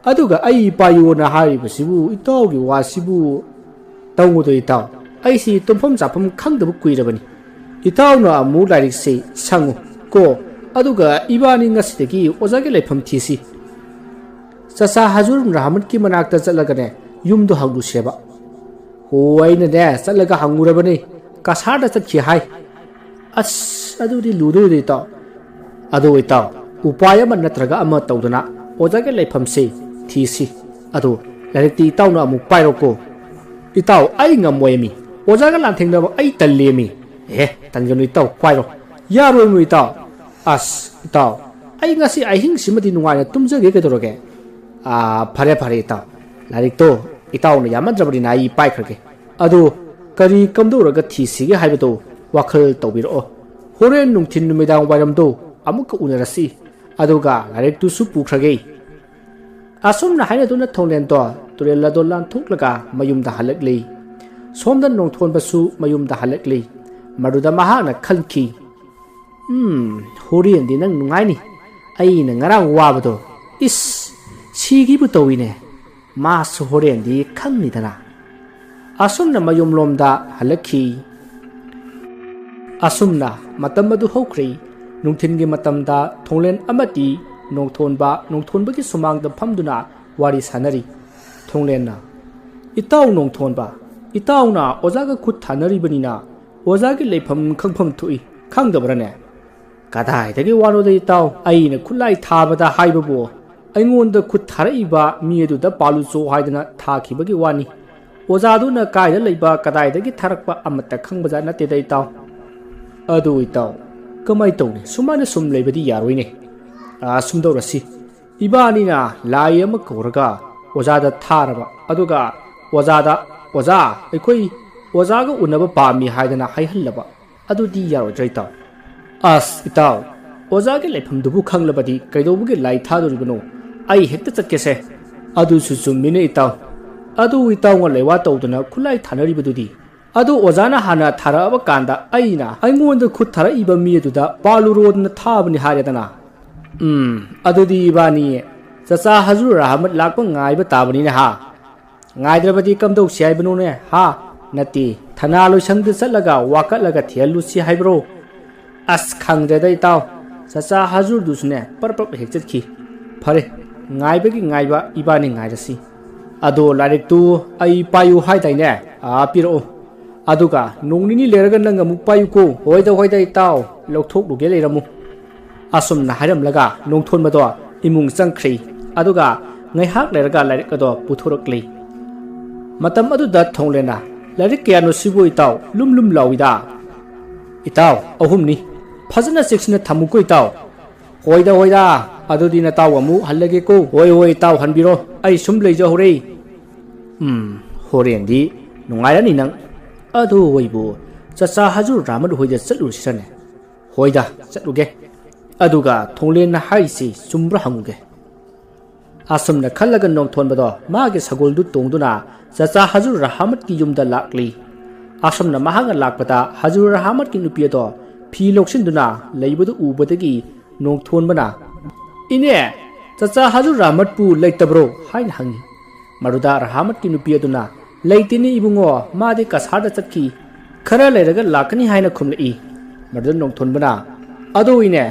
ꯑꯗꯨꯒ ꯑꯩ ꯄꯥꯏꯌꯣꯅ ꯍꯥꯏꯔꯤꯕꯁꯤꯕꯨ ꯏꯇꯥꯎꯒꯤ ꯋꯥꯁꯤꯕꯨ꯫ ꯇꯧꯅꯨꯗꯣ ꯏꯇꯥꯎ, ꯑꯩꯁꯤ ꯇꯨꯝꯐꯝ ꯆꯥꯐꯝ ꯈꯪꯗꯕ ꯀꯨꯏꯔꯕꯅꯤ꯫ ꯏꯇꯥꯎꯅ ꯑꯃꯨꯛ ꯂꯥꯏꯔꯤꯛꯁꯤ ꯁꯪꯉꯨ ꯀꯣ, ꯑꯗꯨꯒ ꯏꯕꯥꯅꯤ ꯉꯁꯤꯗꯒꯤ ꯑꯣꯖꯥꯒꯤ ꯂꯩꯐꯝ ꯊꯤꯁꯤ꯫ ꯆꯆꯥ ꯍꯖꯨꯔ ꯔꯍꯃꯟꯒꯤ ꯃꯅꯥꯛꯇ ꯆꯠꯂꯒꯅꯦ, ꯌꯨꯝꯗꯣ ꯍꯪꯂꯨꯁꯦꯕ꯫ ꯍꯣ, ꯑꯩꯅꯅꯦ ꯆꯠꯂꯒ ꯍꯪꯉꯨꯔꯕꯅꯤ, ꯀꯁꯥꯔꯗ ꯆꯠꯈꯤ ꯍꯥꯏ꯫ ꯑꯁ, ꯑꯗꯨꯗꯤ ꯂꯨꯗꯣꯏꯗꯤ ꯏꯇꯥꯎ꯫ ꯑꯗꯨ ꯏꯇꯥꯎ, ꯎꯄꯥꯏ ꯑꯃ ꯅꯠꯇ꯭ꯔꯒ ꯑꯃ ꯇꯧꯗꯅ ꯑꯣꯖꯥꯒꯤ ꯂꯩꯐꯝꯁꯤ ꯊꯤꯁꯤ꯫ ꯑꯗꯨ ꯂꯥꯏꯔꯤꯛꯇꯤ ꯏꯇꯥꯎꯅ ꯑꯃꯨꯛ ꯄꯥꯏꯔꯣꯀꯣ꯫ ꯏꯇꯥꯎ, ꯑꯩ ꯉꯝꯃꯣꯏꯃꯤ꯫ ꯑꯣꯖꯥꯒ ꯂꯥꯟꯊꯦꯡꯅꯕ ꯑꯩ ꯇꯜꯂꯦꯃꯤ꯫ ꯑꯦ, ꯇꯟꯒꯅꯨ ꯏꯇꯥꯎ, ꯄꯥꯏꯔꯣ꯫ ꯌꯥꯔꯣꯏꯃꯤ ꯏꯇꯥꯎ꯫ ꯑꯁ, ꯏꯇꯥꯎ, ꯑꯩ ꯉꯁꯤ ꯑꯍꯤꯡꯁꯤꯃꯗꯤ ꯅꯨꯡꯉꯥꯏꯅ ꯇꯨꯝꯖꯒꯦ ꯀꯩꯗꯧꯔꯒꯦ? ꯑꯥ, ꯐꯔꯦ, ꯐꯔꯦ ꯏꯇꯥꯎ꯫ ꯂꯥꯏꯔꯤꯛꯇꯣ ꯏꯇꯥꯎꯅ ꯌꯥꯝꯃꯟꯗ꯭ꯔꯕꯅꯤꯅ ꯑꯩ ꯄꯥꯏꯈ꯭ꯔꯒꯦ꯫ ꯑꯗꯨ ꯀꯔꯤ ꯀꯝꯗꯧꯔꯒ ꯊꯤꯁꯤꯒꯦ ꯍꯥꯏꯕꯗꯣ ꯋꯥꯈꯜ ꯇꯧꯕꯤꯔꯛꯑꯣ꯫ ꯍꯣꯔꯦꯟ ꯅꯨꯡꯊꯤꯟ ꯅꯨꯃꯤꯗꯥꯡ ꯋꯥꯏꯔꯝꯗꯣ ꯑꯃꯨꯛꯀ ꯎꯅꯔꯁꯤ꯫ ꯑꯗꯨꯒ ꯂꯥꯏꯔꯤꯛꯇꯨꯁꯨ ꯄꯨꯈ꯭ꯔꯒꯦ꯫ ꯑꯁꯨꯝꯅ ꯍꯥꯏꯅꯗꯨꯅ ꯊꯣꯡꯂꯦꯟꯗꯣ ꯇꯨꯔꯦꯜ ꯑꯗꯣ ꯂꯥꯟꯊꯣꯛꯂꯒ ꯃꯌꯨꯝꯗ ꯍꯜꯂꯛꯂꯤ꯫ ꯁꯣꯝꯗ ꯅꯣꯡꯊꯣꯟꯕꯁꯨ ꯃꯌꯨꯝꯗ ꯍꯜꯂꯛꯂꯤ꯫ ꯃꯗꯨꯗ ꯃꯍꯥꯛꯅ ꯈꯜꯈꯤ, "ꯎꯝ, ꯍꯣꯔꯦꯟꯗꯤ ꯅꯪ ꯅꯨꯡꯉꯥꯏꯅꯤ꯫ ꯑꯩꯅ ꯉꯔꯥꯡ ꯋꯥꯕꯗꯣ, ꯏꯁ, ꯁꯤꯒꯤꯕꯨ ꯇꯧꯏꯅꯦ꯫ ꯃꯥꯁꯨ ꯍꯣꯔꯦꯟꯗꯤ ꯈꯪꯅꯤꯗꯅ꯫" ꯑꯁꯨꯝꯅ ꯃꯌꯨꯝꯂꯣꯝꯗ ꯍꯜꯂꯛꯈꯤ꯫ ꯑꯁꯨꯝꯅ ꯃꯇꯝ ꯑꯗꯨ ꯍꯧꯈ꯭ꯔꯦ꯫ ꯅꯨꯡꯊꯤꯜꯒꯤ ꯃꯇꯝꯗ ꯊꯣꯡꯂꯦꯟ ꯑꯃꯗꯤ ꯅꯣꯡꯊꯣꯟꯕ, ꯅꯣꯡꯊꯣꯟꯕꯒꯤ ꯁꯨꯃꯥꯡꯗ ꯐꯝꯗꯨꯅ ꯋꯥꯔꯤ ꯁꯥꯟꯅꯔꯤ꯫ ꯊꯣꯡꯂꯦꯟꯅ, "ꯏꯇꯥꯎ ꯅꯣꯡꯊꯣꯟꯕ, ꯏꯇꯥꯎꯅ ꯑꯣꯖꯥꯒ ꯈꯨꯠ ꯊꯥꯅꯔꯤꯕꯅꯤꯅ ꯑꯣꯖꯥꯒꯤ ꯂꯩꯐꯝ ꯈꯪꯐꯝ ꯊꯣꯛꯏ, ꯈꯪꯗꯕ꯭ꯔꯅꯦ?" "ꯀꯗꯥꯏꯗꯒꯤ ꯋꯥꯅꯣꯗ ꯏꯇꯥꯎ, ꯑꯩꯅ ꯈꯨꯠꯂꯥꯏ ꯊꯥꯕꯗ ꯍꯥꯏꯕꯕꯨ ꯑꯩꯉꯣꯟꯗ ꯈꯨꯠ ꯊꯥꯔꯛꯏꯕ ꯃꯤ ꯑꯗꯨꯗ ꯄꯥꯜꯂꯨꯆꯣ ꯍꯥꯏꯗꯅ ꯊꯥꯈꯤꯕꯒꯤ ꯋꯥꯅꯤ꯫ ꯑꯣꯖꯥꯗꯨꯅ ꯀꯥꯏꯗ ꯂꯩꯕ, ꯀꯗꯥꯏꯗꯒꯤ ꯊꯥꯔꯛꯄ ꯑꯃꯠꯇ ꯈꯪꯕꯖꯥꯠ ꯅꯠꯇꯦꯗ ꯏꯇꯥꯎ꯫" "ꯑꯗꯨ ꯏꯇꯥꯎ, ꯀꯃꯥꯏ ꯇꯧꯅꯤ? ꯁꯨꯃꯥꯏꯅ ꯁꯨꯝ ꯂꯩꯕꯗꯤ ꯌꯥꯔꯣꯏꯅꯦ꯫ ꯑꯥ, ꯁꯨꯝ ꯇꯧꯔꯁꯤ꯫ ꯏꯕꯥꯅꯤꯅ ꯂꯥꯏ ꯑꯃ ꯀꯧꯔꯒ ꯑꯣꯖꯥꯗ ꯊꯥꯔꯕ, ꯑꯗꯨꯒ ꯑꯣꯖꯥꯗ, "ꯑꯣꯖꯥ, ꯑꯩꯈꯣꯏ ꯑꯣꯖꯥꯒ ꯎꯅꯕ ꯄꯥꯝꯃꯤ" ꯍꯥꯏꯗꯅ ꯍꯥꯏꯍꯜꯂꯕ꯫ ꯑꯗꯨꯗꯤ ꯌꯥꯔꯣꯏꯗ꯭ꯔꯥ, ꯏꯇꯥꯎ? ꯑꯁ, ꯏꯇꯥꯎ, ꯑꯣꯖꯥꯒꯤ ꯂꯩꯐꯝꯗꯨꯕꯨ ꯈꯪꯂꯕꯗꯤ ꯀꯩꯗꯧꯕꯒꯤ ꯂꯥꯏ ꯊꯥꯗꯣꯔꯤꯕꯅꯣ? ꯑꯩ ꯍꯦꯛꯇ ꯆꯠꯀꯦꯁꯦ꯫ ꯑꯗꯨꯁꯨ ꯆꯨꯝꯃꯤꯅꯦ, ꯏꯇꯥꯎ꯫ ꯑꯗꯨ ꯏꯇꯥꯎꯅ ꯂꯩꯋꯥ ꯇꯧꯗꯅ ꯈꯨꯠꯂꯥꯏ ꯊꯥꯅꯔꯤꯕꯗꯨꯗꯤ? ꯑꯗꯨ ꯑꯣꯖꯥꯅ ꯍꯥꯟꯅ ꯊꯥꯔꯛꯑꯕ ꯀꯥꯟꯗ ꯑꯩꯅ ꯑꯩꯉꯣꯟꯗ ꯈꯨꯠ ꯊꯥꯔꯛꯏꯕ ꯃꯤ ꯑꯗꯨꯗ ꯄꯥꯜꯂꯨꯔꯣꯗꯅ ꯊꯥꯕꯅꯤ ꯍꯥꯏꯔꯦꯗꯅ꯫ ꯎꯝ, ꯑꯗꯨꯗꯤ ꯏꯕꯥꯅꯤ ꯆꯆꯥ ꯍꯖꯨꯔ ꯑꯍꯃꯗ ꯂꯥꯛꯄ ꯉꯥꯏꯕ ꯇꯥꯕꯅꯤꯅꯦ ꯍꯥ? ꯉꯥꯏꯗ꯭ꯔꯕꯗꯤ ꯀꯝꯗꯧꯁꯤ ꯍꯥꯏꯕꯅꯣꯅꯦ ꯍꯥ? ꯅꯠꯇꯦ, ꯊꯅꯥ ꯂꯣꯏꯁꯪꯗ ꯆꯠꯂꯒ ꯋꯥꯀꯠꯂꯒ ꯊꯤꯍꯜꯂꯨꯁꯤ ꯍꯥꯏꯕ꯭ꯔꯣ? ꯑꯁ, ꯈꯪꯗ꯭ꯔꯦꯗ ꯏꯇꯥꯎ, ꯆꯆꯥ ꯍꯖꯨꯔꯗꯨꯁꯨꯅꯦ ꯄꯔꯞ ꯄꯔꯞ ꯍꯦꯛ ꯆꯠꯈꯤ꯫ ꯐꯔꯦ, ꯉꯥꯏꯕꯒꯤ ꯉꯥꯏꯕ, ꯏꯕꯥꯅꯤ ꯉꯥꯏꯔꯁꯤ꯫ ꯑꯗꯣ ꯂꯥꯏꯔꯤꯛꯇꯨ ꯑꯩ ꯄꯥꯏꯌꯨ ꯍꯥꯏꯗꯥꯏꯅꯦ? ꯑꯥ, ꯄꯤꯔꯛꯑꯣ꯫ ꯑꯗꯨꯒ ꯅꯣꯡ ꯅꯤꯅꯤ ꯂꯩꯔꯒ ꯅꯪ ꯑꯃꯨꯛ ꯄꯥꯏꯌꯨꯀꯣ꯫ ꯍꯣꯏꯗ, ꯍꯣꯏꯗ ꯏꯇꯥꯎ, ꯂꯧꯊꯣꯛꯂꯨꯒꯦ, ꯂꯩꯔꯝꯃꯨ꯫ ꯑꯁꯨꯝꯅ ꯍꯥꯏꯔꯝꯂꯒ ꯅꯣꯡꯊꯣꯟꯕꯗꯣ ꯏꯃꯨꯡ ꯆꯪꯈ꯭ꯔꯦ꯫ ꯑꯗꯨꯒ ꯉꯥꯏꯍꯥꯛ ꯂꯩꯔꯒ ꯂꯥꯏꯔꯤꯛ ꯑꯗꯣ ꯄꯨꯊꯣꯔꯛꯂꯦ꯫ ꯃꯇꯝ ꯑꯗꯨꯗ ꯊꯣꯡꯂꯦꯅ, "ꯂꯥꯏꯔꯤꯛ ꯀꯌꯥꯅꯣ ꯁꯤꯕꯨ ꯏꯇꯥꯎ? ꯂꯨꯝ ꯂꯨꯝ ꯂꯥꯎꯏꯗ?" "ꯏꯇꯥꯎ, ꯑꯍꯨꯝꯅꯤ꯫ ꯐꯖꯅ ꯆꯦꯛꯁꯤꯟꯅ ꯊꯝꯃꯨꯀꯣ ꯏꯇꯥꯎ꯫" "ꯍꯣꯏꯗ, ꯍꯣꯏꯗ, ꯑꯗꯨꯗꯤ ꯅꯇꯥꯎ ꯑꯃꯨꯛ ꯍꯜꯂꯒꯦꯀꯣ?" "ꯍꯣꯏ, ꯍꯣꯏ ꯏꯇꯥꯎ, ꯍꯟꯕꯤꯔꯣ, ꯑꯩ ꯁꯨꯝ ꯂꯩꯖꯍꯧꯔꯦ꯫" "ꯎꯝ, ꯍꯣꯔꯦꯟꯗꯤ ꯅꯨꯡꯉꯥꯏꯔꯅꯤ ꯅꯪ꯫ ꯑꯗꯨ ꯑꯣꯏꯕꯨ ꯆꯆꯥ ꯍꯖꯨꯔ ꯔꯥꯃꯟ ꯍꯣꯏꯗ ꯆꯠꯂꯨꯁꯤꯔꯅꯦ?" "ꯍꯣꯏꯗ, ꯆꯠꯂꯨꯒꯦ꯫ ꯑꯗꯨꯒ ꯊꯣꯡꯂꯦꯟꯅ ꯍꯥꯏꯔꯤꯁꯤ ꯆꯨꯝꯕ꯭ꯔꯥ ꯍꯪꯉꯨꯒꯦ꯫" ꯑꯁꯨꯝꯅ ꯈꯜꯂꯒ ꯅꯣꯡꯊꯣꯟꯕꯗꯣ ꯃꯥꯒꯤ ꯁꯒꯣꯜꯗꯨ ꯇꯣꯡꯗꯨꯅ ꯆꯆꯥ ꯍꯖꯨꯔ ꯔꯍꯥꯃꯠꯀꯤ ꯌꯨꯝꯗ ꯂꯥꯛꯂꯤ꯫ ꯑꯁꯨꯝꯅ ꯃꯍꯥꯛꯅ ꯂꯥꯛꯄꯗ ꯍꯖꯨꯔ ꯔꯍꯥꯃꯠꯀꯤ ꯅꯨꯄꯤ ꯑꯗꯣ ꯐꯤ ꯂꯧꯁꯤꯟꯗꯨꯅ ꯂꯩꯕꯗꯨ ꯎꯕꯗꯒꯤ ꯅꯣꯡꯊꯣꯟꯕꯅ, "ꯏꯅꯦ, ꯆꯆꯥ ꯍꯖꯨꯔ ꯔꯍꯥꯃꯠꯄꯨ ꯂꯩꯇꯕ꯭ꯔꯣ?" ꯍꯥꯏꯅ ꯍꯪꯉꯤ꯫ ꯃꯗꯨꯗ ꯔꯍꯥꯃꯠꯀꯤ ꯅꯨꯄꯤ ꯑꯗꯨꯅ, "ꯂꯩꯇꯦꯅꯦ ꯏꯕꯨꯡꯉꯣ, ꯃꯥꯗꯤ ꯀꯁꯥꯔꯗ ꯆꯠꯈꯤ, ꯈꯔ ꯂꯩꯔꯒ ꯂꯥꯛꯀꯅꯤ" ꯍꯥꯏꯅ ꯈꯨꯝꯂꯛꯏ꯫ ꯃꯗꯨꯗ ꯅꯣꯡꯊꯣꯟꯕꯅ, "ꯑꯗꯣ ꯏꯅꯦ,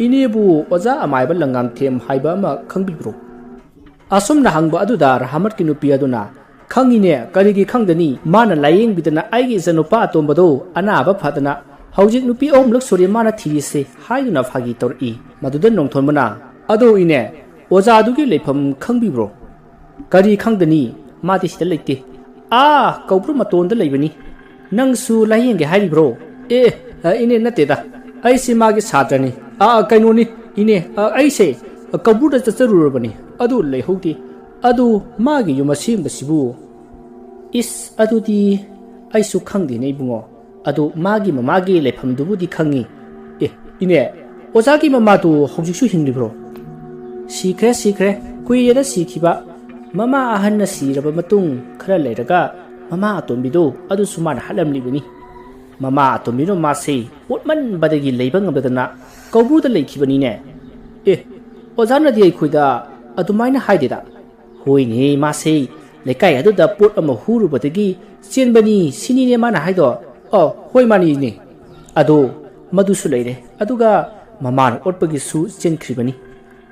ꯏꯅꯦꯕꯨ ꯑꯣꯖꯥ ꯑꯃꯥꯏꯕ ꯂꯪꯉꯥꯝꯊꯦꯝ ꯍꯥꯏꯕ ꯑꯃ ꯈꯪꯕꯤꯕ꯭ꯔꯣ?" ꯑꯁꯨꯝꯅ ꯍꯪꯕ ꯑꯗꯨꯗ ꯔꯍꯥꯃꯠꯀꯤ ꯅꯨꯄꯤ ꯑꯗꯨꯅ, "ꯈꯪꯉꯤꯅꯦ, ꯀꯔꯤꯒꯤ ꯈꯪꯗꯅꯤ? ꯃꯥꯅ ꯂꯥꯌꯦꯡꯕꯤꯗꯅ ꯑꯩꯒꯤ ꯏꯆꯥꯅꯨꯄꯥ ꯑꯇꯣꯝꯕꯗꯣ ꯑꯅꯥꯕ ꯐꯗꯅ ꯍꯧꯖꯤꯛ ꯅꯨꯄꯤ ꯑꯍꯨꯝꯂꯛ ꯁꯨꯔꯦ ꯃꯥꯅ ꯊꯤꯔꯤꯁꯦ" ꯍꯥꯏꯗꯨꯅ ꯐꯥꯒꯤ ꯇꯧꯔꯛꯏ꯫ ꯃꯗꯨꯗ ꯅꯣꯡꯊꯣꯟꯕꯅ, "ꯑꯗꯣ ꯏꯅꯦ, ꯑꯣꯖꯥꯗꯨꯒꯤ ꯂꯩꯐꯝ ꯈꯪꯕꯤꯕ꯭ꯔꯣ?" "ꯀꯔꯤ ꯈꯪꯗꯅꯤ? ꯃꯥꯗꯤ ꯁꯤꯗ ꯂꯩꯇꯦ꯫ ꯑꯥ, ꯀꯧꯕ꯭ꯔꯨ ꯃꯇꯣꯟꯗ ꯂꯩꯕꯅꯤ꯫ ꯅꯪꯁꯨ ꯂꯥꯌꯦꯡꯒꯦ ꯍꯥꯏꯔꯤꯕ꯭ꯔꯣ?" "ꯑꯦ, ꯑ, ꯏꯅꯦ, ꯅꯠꯇꯦꯗ꯫ ꯑꯩꯁꯦ ꯃꯥꯒꯤ ꯁꯥꯇ꯭ꯔꯅꯤ꯫ ꯑ, ꯀꯩꯅꯣꯅꯤ, ꯏꯅꯦ, ꯑ, ꯑꯩꯁꯦ, ꯑ, ꯀꯧꯕ꯭ꯔꯨꯗ ꯆꯠꯆꯔꯨꯔꯕꯅꯤ꯫ ꯑꯗꯨ ꯂꯩꯍꯧꯗꯦ꯫ "ꯑꯗꯨ ꯃꯥꯒꯤ ꯌꯨꯝ ꯑꯁꯦꯡꯕꯁꯤꯕꯨ?" "ꯏꯁ, ꯑꯗꯨꯗꯤ ꯑꯩꯁꯨ ꯈꯪꯗꯦꯅꯦ ꯏꯕꯨꯡꯉꯣ꯫ ꯑꯗꯨ ꯃꯥꯒꯤ ꯃꯃꯥꯒꯤ ꯂꯩꯐꯝꯗꯨꯕꯨꯗꯤ ꯈꯪꯉꯤ꯫" "ꯑꯦ, ꯏꯅꯦ, ꯑꯣꯖꯥꯒꯤ ꯃꯃꯥꯗꯨ ꯍꯧꯖꯤꯛꯁꯨ ꯍꯤꯡꯂꯤꯕ꯭ꯔꯣ?" "ꯁꯤꯈ꯭ꯔꯦ, ꯁꯤꯈ꯭ꯔꯦ꯫ ꯀꯨꯏꯔꯦꯗ ꯁꯤꯈꯤꯕ꯫ ꯃꯃꯥ ꯑꯍꯟꯅ ꯁꯤꯔꯕ ꯃꯇꯨꯡ ꯈꯔ ꯂꯩꯔꯒ ꯃꯃꯥ ꯑꯇꯣꯝꯕꯤꯗꯨ ꯑꯗꯨꯁꯨ ꯃꯥꯅ ꯍꯥꯠꯂꯝꯂꯤꯕꯅꯤ꯫ ꯃꯃꯥ ꯑꯇꯣꯝꯕꯤꯅ ꯃꯥꯁꯦ ꯄꯣꯠꯃꯟꯕꯗꯒꯤ ꯂꯩꯕ ꯉꯝꯗꯗꯅ ꯀꯧꯕ꯭ꯔꯨꯗ ꯂꯩꯈꯤꯕꯅꯤꯅꯦ꯫" "ꯑꯦ, ꯑꯣꯖꯥꯅꯗꯤ ꯑꯩꯈꯣꯏꯗ ꯑꯗꯨꯃꯥꯏꯅ ꯍꯥꯏꯗꯦꯗ?" "ꯍꯣꯏꯅꯦ, ꯃꯥꯁꯦ ꯂꯩꯀꯥꯏ ꯑꯗꯨꯗ ꯄꯣꯠ ꯑꯃ ꯍꯨꯔꯨꯕꯗꯒꯤ ꯆꯦꯟꯕꯅꯤ ꯁꯤꯅꯤꯅꯦ ꯃꯥꯅ ꯍꯥꯏꯗꯣ?" "ꯑꯣ, ꯍꯣꯏ, ꯃꯥꯅꯤꯅꯦ꯫" ꯑꯗꯣ ꯃꯗꯨꯁꯨ ꯂꯩꯔꯦ꯫ ꯑꯗꯨꯒ ꯃꯃꯥꯅ ꯑꯣꯠꯄꯒꯤꯁꯨ ꯆꯦꯟꯈ꯭ꯔꯤꯕꯅꯤ꯫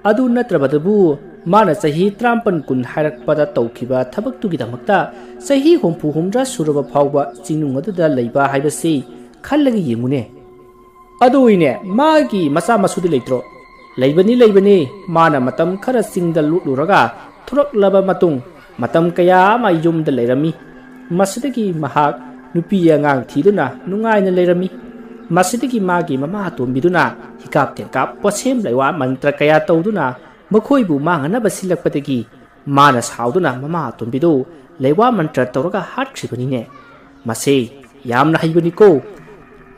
ꯑꯗꯨ ꯅꯠꯇ꯭ꯔꯕꯗꯕꯨ ꯃꯥꯅ ꯆꯍꯤ ꯇꯔꯥꯃꯥꯄꯟ ꯀꯨꯟ ꯍꯥꯏꯔꯛꯄꯗ ꯇꯧꯈꯤꯕ ꯊꯕꯛꯇꯨꯒꯤꯗꯃꯛꯇ ꯆꯍꯤ ꯍꯨꯝꯐꯨ ꯍꯨꯝꯗ꯭ꯔꯥ ꯁꯨꯔꯕ ꯐꯥꯎꯕ ꯆꯤꯡꯅꯨꯡ ꯑꯗꯨꯗ ꯂꯩꯕ ꯍꯥꯏꯕꯁꯤ ꯈꯜꯂꯒ ꯌꯦꯡꯉꯨꯅꯦ꯫ "ꯑꯗꯨ ꯏꯅꯦ, ꯃꯥꯒꯤ ꯃꯆꯥ ꯃꯁꯨꯗꯤ ꯂꯩꯇ꯭ꯔꯣ?" "ꯂꯩꯕꯅꯤ, ꯂꯩꯕꯅꯤ꯫ ꯃꯥꯅ ꯃꯇꯝ ꯈꯔ ꯆꯤꯡꯗ ꯂꯣꯠꯂꯨꯔꯒ ꯊꯣꯔꯛꯂꯕ ꯃꯇꯨꯡ ꯃꯇꯝ ꯀꯌꯥ ꯑꯃ ꯌꯨꯝꯗ ꯂꯩꯔꯝꯃꯤ꯫ ꯃꯁꯤꯗꯒꯤ ꯃꯍꯥꯛ ꯅꯨꯄꯤ ꯑꯉꯥꯡ ꯊꯤꯗꯨꯅ ꯅꯨꯡꯉꯥꯏꯅ ꯂꯩꯔꯝꯃꯤ꯫ ꯃꯁꯤꯗꯒꯤ ꯃꯥꯒꯤ ꯃꯃꯥ ꯑꯇꯣꯝꯕꯤꯗꯨꯅ ꯍꯤꯀꯥꯞ ꯇꯦꯡꯀꯥꯞ, ꯄꯣꯠꯁꯦꯝ ꯂꯩꯋꯥ ꯃꯟꯇ꯭ꯔ ꯀꯌꯥ ꯇꯧꯗꯨꯅ ꯃꯈꯣꯏꯕꯨ ꯃꯥꯡꯍꯟꯅꯕ ꯁꯤꯜꯂꯛꯄꯗꯒꯤ ꯃꯥꯅ ꯁꯥꯎꯗꯨꯅ ꯃꯃꯥ ꯑꯇꯣꯝꯕꯤꯗꯨ ꯂꯩꯋꯥ ꯃꯟꯇ꯭ꯔ ꯇꯧꯔꯒ ꯍꯥꯠꯈ꯭ꯔꯤꯕꯅꯤꯅꯦ꯫ ꯃꯁꯤ ꯌꯥꯝꯅ ꯍꯩꯕꯅꯤꯀꯣ꯫"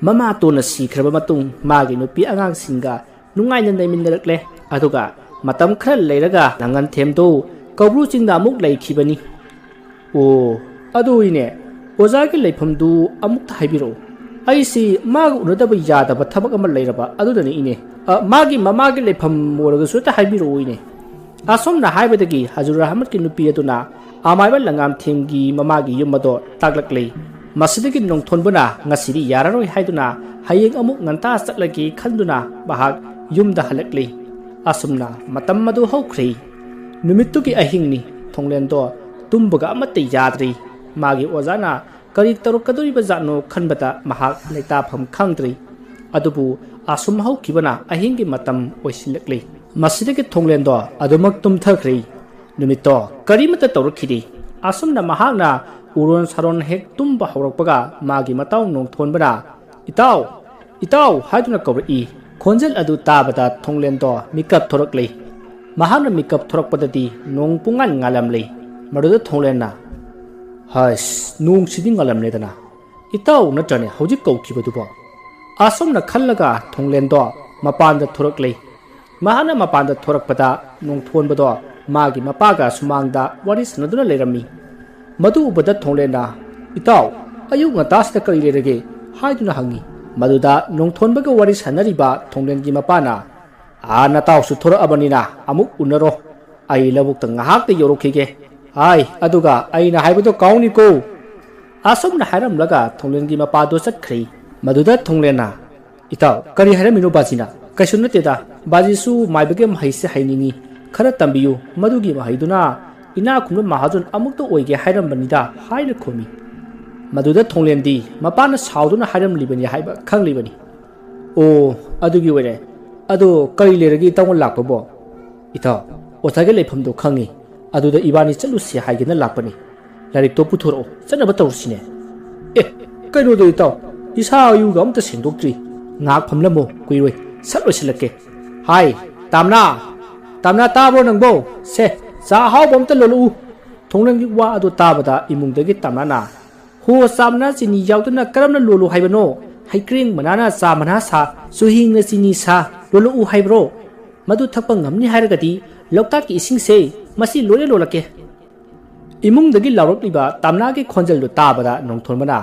ꯃꯃꯥꯇꯣꯟꯅ ꯁꯤꯈ꯭ꯔꯕ ꯃꯇꯨꯡ ꯃꯥꯒꯤ ꯅꯨꯄꯤ ꯑꯉꯥꯡꯁꯤꯡꯒ ꯅꯨꯡꯉꯥꯏꯅ ꯂꯩꯃꯤꯟꯅꯔꯛꯂꯦ꯫ ꯑꯗꯨꯒ ꯃꯇꯝ ꯈꯔ ꯂꯩꯔꯒ ꯂꯥꯡꯉꯟꯊꯦꯝꯗꯨ ꯀꯧꯕ꯭ꯔꯨ ꯆꯤꯡꯗ ꯑꯃꯨꯛ ꯂꯩꯈꯤꯕꯅꯤ꯫ "ꯑꯣ, ꯑꯗꯨ ꯏꯅꯦ, ꯑꯣꯖꯥꯒꯤ ꯂꯩꯐꯝꯗꯨ ꯑꯃꯨꯛꯇ ꯍꯥꯏꯕꯤꯔꯛꯎ꯫ ꯑꯩꯁꯤ ꯃꯥꯒ ꯎꯅꯗꯕ ꯌꯥꯗꯕ ꯊꯕꯛ ꯑꯃ ꯂꯩꯔꯕ ꯑꯗꯨꯗꯅꯤ ꯏꯅꯦ꯫ ꯑ, ꯃꯥꯒꯤ ꯃꯃꯥꯒꯤ ꯂꯩꯐꯝ ꯑꯣꯏꯔꯒꯁꯨ ꯍꯦꯛꯇ ꯍꯥꯏꯕꯤꯔꯛꯎ ꯏꯅꯦ꯫" ꯑꯁꯨꯝꯅ ꯍꯥꯏꯕꯗꯒꯤ ꯍꯖꯨꯔ ꯑꯍꯃꯗꯀꯤ ꯅꯨꯄꯤ ꯑꯗꯨꯅ ꯑꯃꯥꯏꯕ ꯂꯪꯉꯥꯝꯊꯦꯝꯒꯤ ꯃꯃꯥꯒꯤ ꯌꯨꯝ ꯑꯗꯣ ꯇꯥꯛꯂꯛꯂꯦ꯫ ꯃꯁꯤꯗꯒꯤ ꯅꯣꯡꯊꯣꯟꯕꯅ ꯉꯁꯤꯗꯤ ꯌꯥꯔꯔꯣꯏ ꯍꯥꯏꯗꯨꯅ ꯍꯌꯦꯡ ꯑꯃꯨꯛ ꯉꯟꯇꯥ ꯆꯠꯂꯒꯦ ꯈꯟꯗꯨꯅ ꯃꯍꯥꯛ ꯌꯨꯝꯗ ꯍꯜꯂꯛꯂꯦ꯫ ꯑꯁꯨꯝꯅ ꯃꯇꯝ ꯑꯗꯨ ꯍꯧꯈ꯭ꯔꯦ꯫ ꯅꯨꯃꯤꯠꯇꯨꯒꯤ ꯑꯍꯤꯡꯅꯤ꯫ ꯊꯣꯡꯂꯦꯟꯗꯣ ꯇꯨꯝꯕꯒ ꯑꯃꯠꯇ ꯌꯥꯗ꯭ꯔꯦ꯫ ꯃꯥꯒꯤ ꯑꯣꯖꯥꯅ ꯀꯔꯤ ꯇꯧꯔꯛꯀꯗꯧꯔꯤꯕ ꯖꯥꯠꯅꯣ ꯈꯟꯕꯗ ꯃꯍꯥꯛ ꯂꯩꯇꯥꯐꯝ ꯈꯪꯗ꯭ꯔꯦ꯫ ꯑꯗꯨꯕꯨ ꯑꯁꯨꯝ ꯍꯧꯈꯤꯕꯅ ꯑꯍꯤꯡꯒꯤ ꯃꯇꯝ ꯑꯣꯏꯁꯤꯜꯂꯛꯂꯦ꯫ ꯃꯁꯤꯗꯒꯤ ꯊꯣꯡꯂꯦꯟꯗꯣ ꯑꯗꯨꯃꯛ ꯇꯨꯝꯊꯈ꯭ꯔꯦ꯫ ꯅꯨꯃꯤꯠꯇꯣ ꯀꯔꯤꯃꯠꯇ ꯇꯧꯔꯛꯈꯤꯗꯦ꯫ ꯑꯁꯨꯝꯅ ꯃꯍꯥꯛꯅ ꯎꯔꯣꯟ ꯁꯥꯔꯣꯟ ꯍꯦꯛ ꯇꯨꯝꯕ ꯍꯧꯔꯛꯄꯒ ꯃꯥꯒꯤ ꯃꯇꯥꯎ ꯅꯣꯡꯊꯣꯟꯕꯅ, "ꯏꯇꯥꯎ! ꯏꯇꯥꯎ!" ꯍꯥꯏꯗꯨꯅ ꯀꯧꯔꯛꯏ꯫ ꯈꯣꯟꯖꯦꯜ ꯑꯗꯨ ꯇꯥꯕꯗ ꯊꯣꯡꯂꯦꯟꯗꯣ ꯃꯤꯀꯞ ꯊꯣꯔꯛꯂꯦ꯫ ꯃꯍꯥꯛꯅ ꯃꯤꯀꯞ ꯊꯣꯔꯛꯄꯗꯗꯤ ꯅꯣꯡ ꯄꯨꯡꯉꯥꯟ ꯉꯥꯜꯂꯝꯂꯦ꯫ ꯃꯗꯨꯗ ꯊꯣꯡꯂꯦꯟꯅ, "ꯍꯁ, ꯅꯣꯡꯁꯤꯗꯤ ꯉꯥꯜꯂꯝꯂꯦꯗꯅ꯫ ꯏꯇꯥꯎ ꯅꯠꯇ꯭ꯔꯅꯦ ꯍꯧꯖꯤꯛ ꯀꯧꯈꯤꯕꯗꯨꯕꯣ?" ꯑꯁꯨꯝꯅ ꯈꯜꯂꯒ ꯊꯣꯡꯂꯦꯟꯗꯣ ꯃꯄꯥꯟꯗ ꯊꯣꯔꯛꯂꯦ꯫ ꯃꯍꯥꯛꯅ ꯃꯄꯥꯟꯗ ꯊꯣꯔꯛꯄꯗ ꯅꯣꯡꯊꯣꯟꯕꯗꯣ ꯃꯥꯒꯤ ꯃꯄꯥꯒ ꯁꯨꯃꯥꯡꯗ ꯋꯥꯔꯤ ꯁꯥꯟꯅꯗꯨꯅ ꯂꯩꯔꯝꯃꯤ꯫ ꯃꯗꯨ ꯎꯕꯗ ꯊꯣꯡꯂꯦꯟꯅ, "ꯏꯇꯥꯎ, ꯑꯌꯨꯛ ꯉꯟꯇꯥꯁꯤꯗ ꯀꯔꯤ ꯂꯩꯔꯒꯦ?" ꯍꯥꯏꯗꯨꯅ ꯍꯪꯉꯤ꯫ ꯃꯗꯨꯗ ꯅꯣꯡꯊꯣꯟꯕꯒ ꯋꯥꯔꯤ ꯁꯥꯟꯅꯔꯤꯕ ꯊꯣꯡꯂꯦꯟꯒꯤ ꯃꯄꯥꯅ, "ꯑꯥ, ꯅꯇꯥꯎꯁꯨ ꯊꯣꯔꯛꯑꯕꯅꯤꯅ ꯑꯃꯨꯛ ꯎꯅꯔꯣ꯫ ꯑꯩ ꯂꯧꯕꯨꯛꯇ ꯉꯥꯏꯍꯥꯛꯇ ꯌꯧꯔꯛꯈꯤꯒꯦ꯫ ꯍꯥꯏ, ꯑꯗꯨꯒ ꯑꯩꯅ ꯍꯥꯏꯕꯗꯣ ꯀꯥꯎꯅꯤꯀꯣ!" ꯑꯁꯨꯝꯅ ꯍꯥꯏꯔꯝꯂꯒ ꯊꯣꯡꯂꯦꯟꯒꯤ ꯃꯄꯥꯗꯣ ꯆꯠꯈ꯭ꯔꯦ꯫ ꯃꯗꯨꯗ ꯊꯣꯡꯂꯦꯟꯅ, "ꯏꯇꯥꯎ, ꯀꯔꯤ ꯍꯥꯏꯔꯝꯃꯤꯅꯣ ꯕꯥꯖꯤꯅ?" "ꯀꯩꯁꯨ ꯅꯠꯇꯦꯗ, ꯕꯥꯖꯤꯁꯨ ꯃꯥꯏꯕꯒꯤ ꯃꯍꯩꯁꯦ ꯍꯩꯅꯤꯡꯉꯤ, ꯈꯔ ꯇꯝꯕꯤꯌꯨ, ꯃꯗꯨꯒꯤ ꯃꯍꯩꯗꯨꯅ ꯏꯅꯥꯛ ꯈꯨꯟꯕ ꯃꯍꯥꯖꯣꯟ ꯑꯃꯨꯛꯇ ꯑꯣꯏꯒꯦ ꯍꯥꯏꯔꯝꯕꯅꯤꯗ" ꯍꯥꯏꯅ ꯈꯨꯝꯃꯤ꯫ ꯃꯗꯨꯗ ꯊꯣꯡꯂꯦꯟꯗꯤ ꯃꯄꯥꯅ ꯁꯥꯎꯗꯨꯅ ꯍꯥꯏꯔꯝꯂꯤꯕꯅꯤ ꯍꯥꯏꯕ ꯈꯪꯂꯤꯕꯅꯤ꯫ "ꯑꯣ, ꯑꯗꯨꯒꯤ ꯑꯣꯏꯔꯦ꯫ ꯑꯗꯣ ꯀꯔꯤ ꯂꯩꯔꯒꯦ ꯏꯇꯥꯎꯅ ꯂꯥꯛꯄꯕꯣ?" "ꯏꯇꯥꯎ, ꯑꯣꯖꯥꯒꯤ ꯂꯩꯐꯝꯗꯣ ꯈꯪꯉꯤ, ꯑꯗꯨꯗ ꯏꯕꯥꯅꯤ ꯆꯠꯂꯨꯁꯤ ꯍꯥꯏꯒꯦꯅ ꯂꯥꯛꯄꯅꯤ꯫ ꯂꯥꯏꯔꯤꯛꯇꯣ ꯄꯨꯊꯣꯔꯛꯑꯣ, ꯆꯠꯅꯕ ꯇꯧꯔꯁꯤꯅꯦ꯫" "ꯑꯦ, ꯀꯩꯅꯣꯗꯣ ꯏꯇꯥꯎ, ꯏꯁꯥ ꯑꯌꯨꯒ ꯑꯝꯇ ꯁꯦꯡꯗꯣꯛꯇ꯭ꯔꯤ꯫ ꯉꯥꯏꯍꯥꯛ ꯐꯝꯂꯝꯃꯣ, ꯀꯨꯏꯔꯣꯏ, ꯁꯠ ꯂꯣꯏꯁꯤꯜꯂꯛꯀꯦ꯫ ꯍꯥꯏ, ꯇꯥꯝꯅꯥ! ꯇꯥꯝꯅꯥ, ꯇꯥꯕ꯭ꯔꯣ ꯅꯪꯕꯣ? ꯁꯦ, ꯆꯥ ꯑꯍꯥꯎꯕ ꯑꯝꯇ ꯂꯣꯜꯂꯛꯎ꯫" ꯊꯣꯡꯂꯦꯟꯒꯤ ꯋꯥ ꯑꯗꯨ ꯇꯥꯕꯗ ꯏꯃꯨꯡꯗꯒꯤ ꯇꯥꯝꯅꯥꯅ, "ꯍꯣ, ꯆꯥ ꯃꯅꯥ ꯆꯤꯅꯤ ꯌꯥꯎꯗꯅ ꯀꯔꯝꯅ ꯂꯣꯜꯂꯨ ꯍꯥꯏꯕꯅꯣ? ꯍꯩꯀ꯭ꯔꯦꯡ ꯃꯅꯥꯅ ꯆꯥ ꯃꯅꯥ ꯁꯥ, ꯆꯨꯍꯤꯡꯅ ꯆꯤꯅꯤ ꯁꯥ, ꯂꯣꯜꯂꯛꯎ ꯍꯥꯏꯕ꯭ꯔꯣ? ꯃꯗꯨ ꯊꯛꯄ ꯉꯝꯅꯤ ꯍꯥꯏꯔꯒꯗꯤ ꯂꯣꯛꯇꯥꯛꯀꯤ ꯏꯁꯤꯡꯁꯦ ꯃꯁꯤ ꯂꯣꯏꯅ ꯂꯣꯜꯂꯛꯀꯦ꯫" ꯏꯃꯨꯡꯗꯒꯤ ꯂꯥꯎꯔꯛꯂꯤꯕ ꯇꯥꯝꯅꯥꯒꯤ ꯈꯣꯟꯖꯦꯜꯗꯨ ꯇꯥꯕꯗ ꯅꯣꯡꯊꯣꯟꯕꯅ,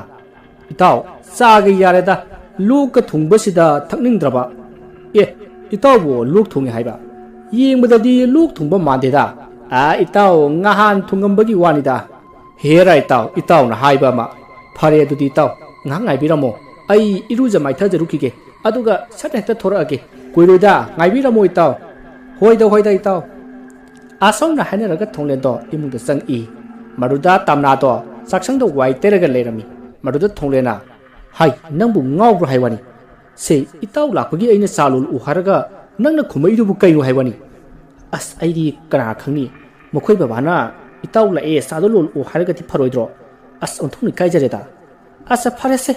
"ꯏꯇꯥꯎ, ꯆꯥꯒ ꯌꯥꯔꯦꯗ, ꯂꯣꯛꯀ ꯊꯨꯡꯕꯁꯤꯗ ꯊꯛꯅꯤꯡꯗ꯭ꯔꯕ꯫" "ꯑꯦ, ꯏꯇꯥꯎꯕꯨ ꯂꯣꯛ ꯊꯨꯡꯉꯦ ꯍꯥꯏꯕ? ꯌꯦꯡꯕꯗꯗꯤ ꯂꯣꯛ ꯊꯨꯡꯕ ꯃꯥꯟꯗꯦꯗ꯫ ꯑꯥ, ꯏꯇꯥꯎ, ꯉꯍꯥꯟ ꯊꯨꯡꯉꯝꯕꯒꯤ ꯋꯥꯅꯤꯗ꯫" "ꯍꯦꯔꯥ ꯏꯇꯥꯎ, ꯏꯇꯥꯎꯅ ꯍꯥꯏꯕ ꯑꯃ꯫ ꯐꯔꯦ ꯑꯗꯨꯗꯤ ꯏꯇꯥꯎ, ꯉꯥꯏꯍꯥꯛ ꯉꯥꯏꯕꯤꯔꯝꯃꯣ꯫ ꯑꯩ ꯏꯔꯨꯖ ꯃꯥꯏꯊꯖꯔꯨꯈꯤꯒꯦ, ꯑꯗꯨꯒ ꯁꯠ ꯍꯦꯛꯇ ꯊꯣꯔꯛꯑꯒꯦ꯫ ꯀꯨꯏꯔꯣꯏꯗ, ꯉꯥꯏꯕꯤꯔꯝꯃꯣ ꯏꯇꯥꯎ꯫" "ꯍꯣꯏꯗ, ꯍꯣꯏꯗ ꯏꯇꯥꯎ꯫" ꯑꯁꯨꯝꯅ ꯍꯥꯏꯅꯔꯒ ꯊꯣꯡꯂꯦꯟꯗꯣ ꯏꯃꯨꯡꯗ ꯆꯪꯉꯛꯏ꯫ ꯃꯗꯨꯗ ꯇꯥꯝꯅꯥꯗꯣ ꯆꯥꯛꯁꯪꯗ ꯋꯥꯏ ꯇꯩꯔꯒ ꯂꯩꯔꯝꯃꯤ꯫ ꯃꯗꯨꯗ ꯊꯣꯡꯂꯦꯟꯅ, "ꯍꯥꯏ, ꯅꯪꯕꯨ ꯉꯥꯎꯕ꯭ꯔꯣ ꯍꯥꯏ ꯋꯥꯅꯤ? ꯁꯦ, ꯏꯇꯥꯎ ꯂꯥꯛꯄꯒꯤ ꯑꯩꯅ ꯆꯥ ꯂꯣꯜꯂꯛꯎ ꯍꯥꯏꯔꯒ ꯅꯪꯅ ꯈꯨꯝꯃꯛꯏꯗꯨꯕꯨ ꯀꯩꯅꯣ ꯍꯥꯏ ꯋꯥꯅꯤ?" "ꯑꯁ, ꯑꯩꯗꯤ ꯀꯅꯥ ꯈꯪꯅꯤ? ꯃꯈꯣꯏ ꯕꯕꯥꯅ ꯏꯇꯥꯎ ꯂꯥꯛꯑꯦ, ꯆꯥꯗꯣ ꯂꯣꯜꯂꯛꯎ ꯍꯥꯏꯔꯒꯗꯤ ꯐꯔꯣꯏꯗ꯭ꯔꯣ? ꯑꯁ, ꯑꯣꯟꯊꯣꯛꯅ ꯏꯀꯥꯏꯖꯔꯦꯗ꯫" "ꯑꯁ, ꯐꯔꯦꯁꯦ꯫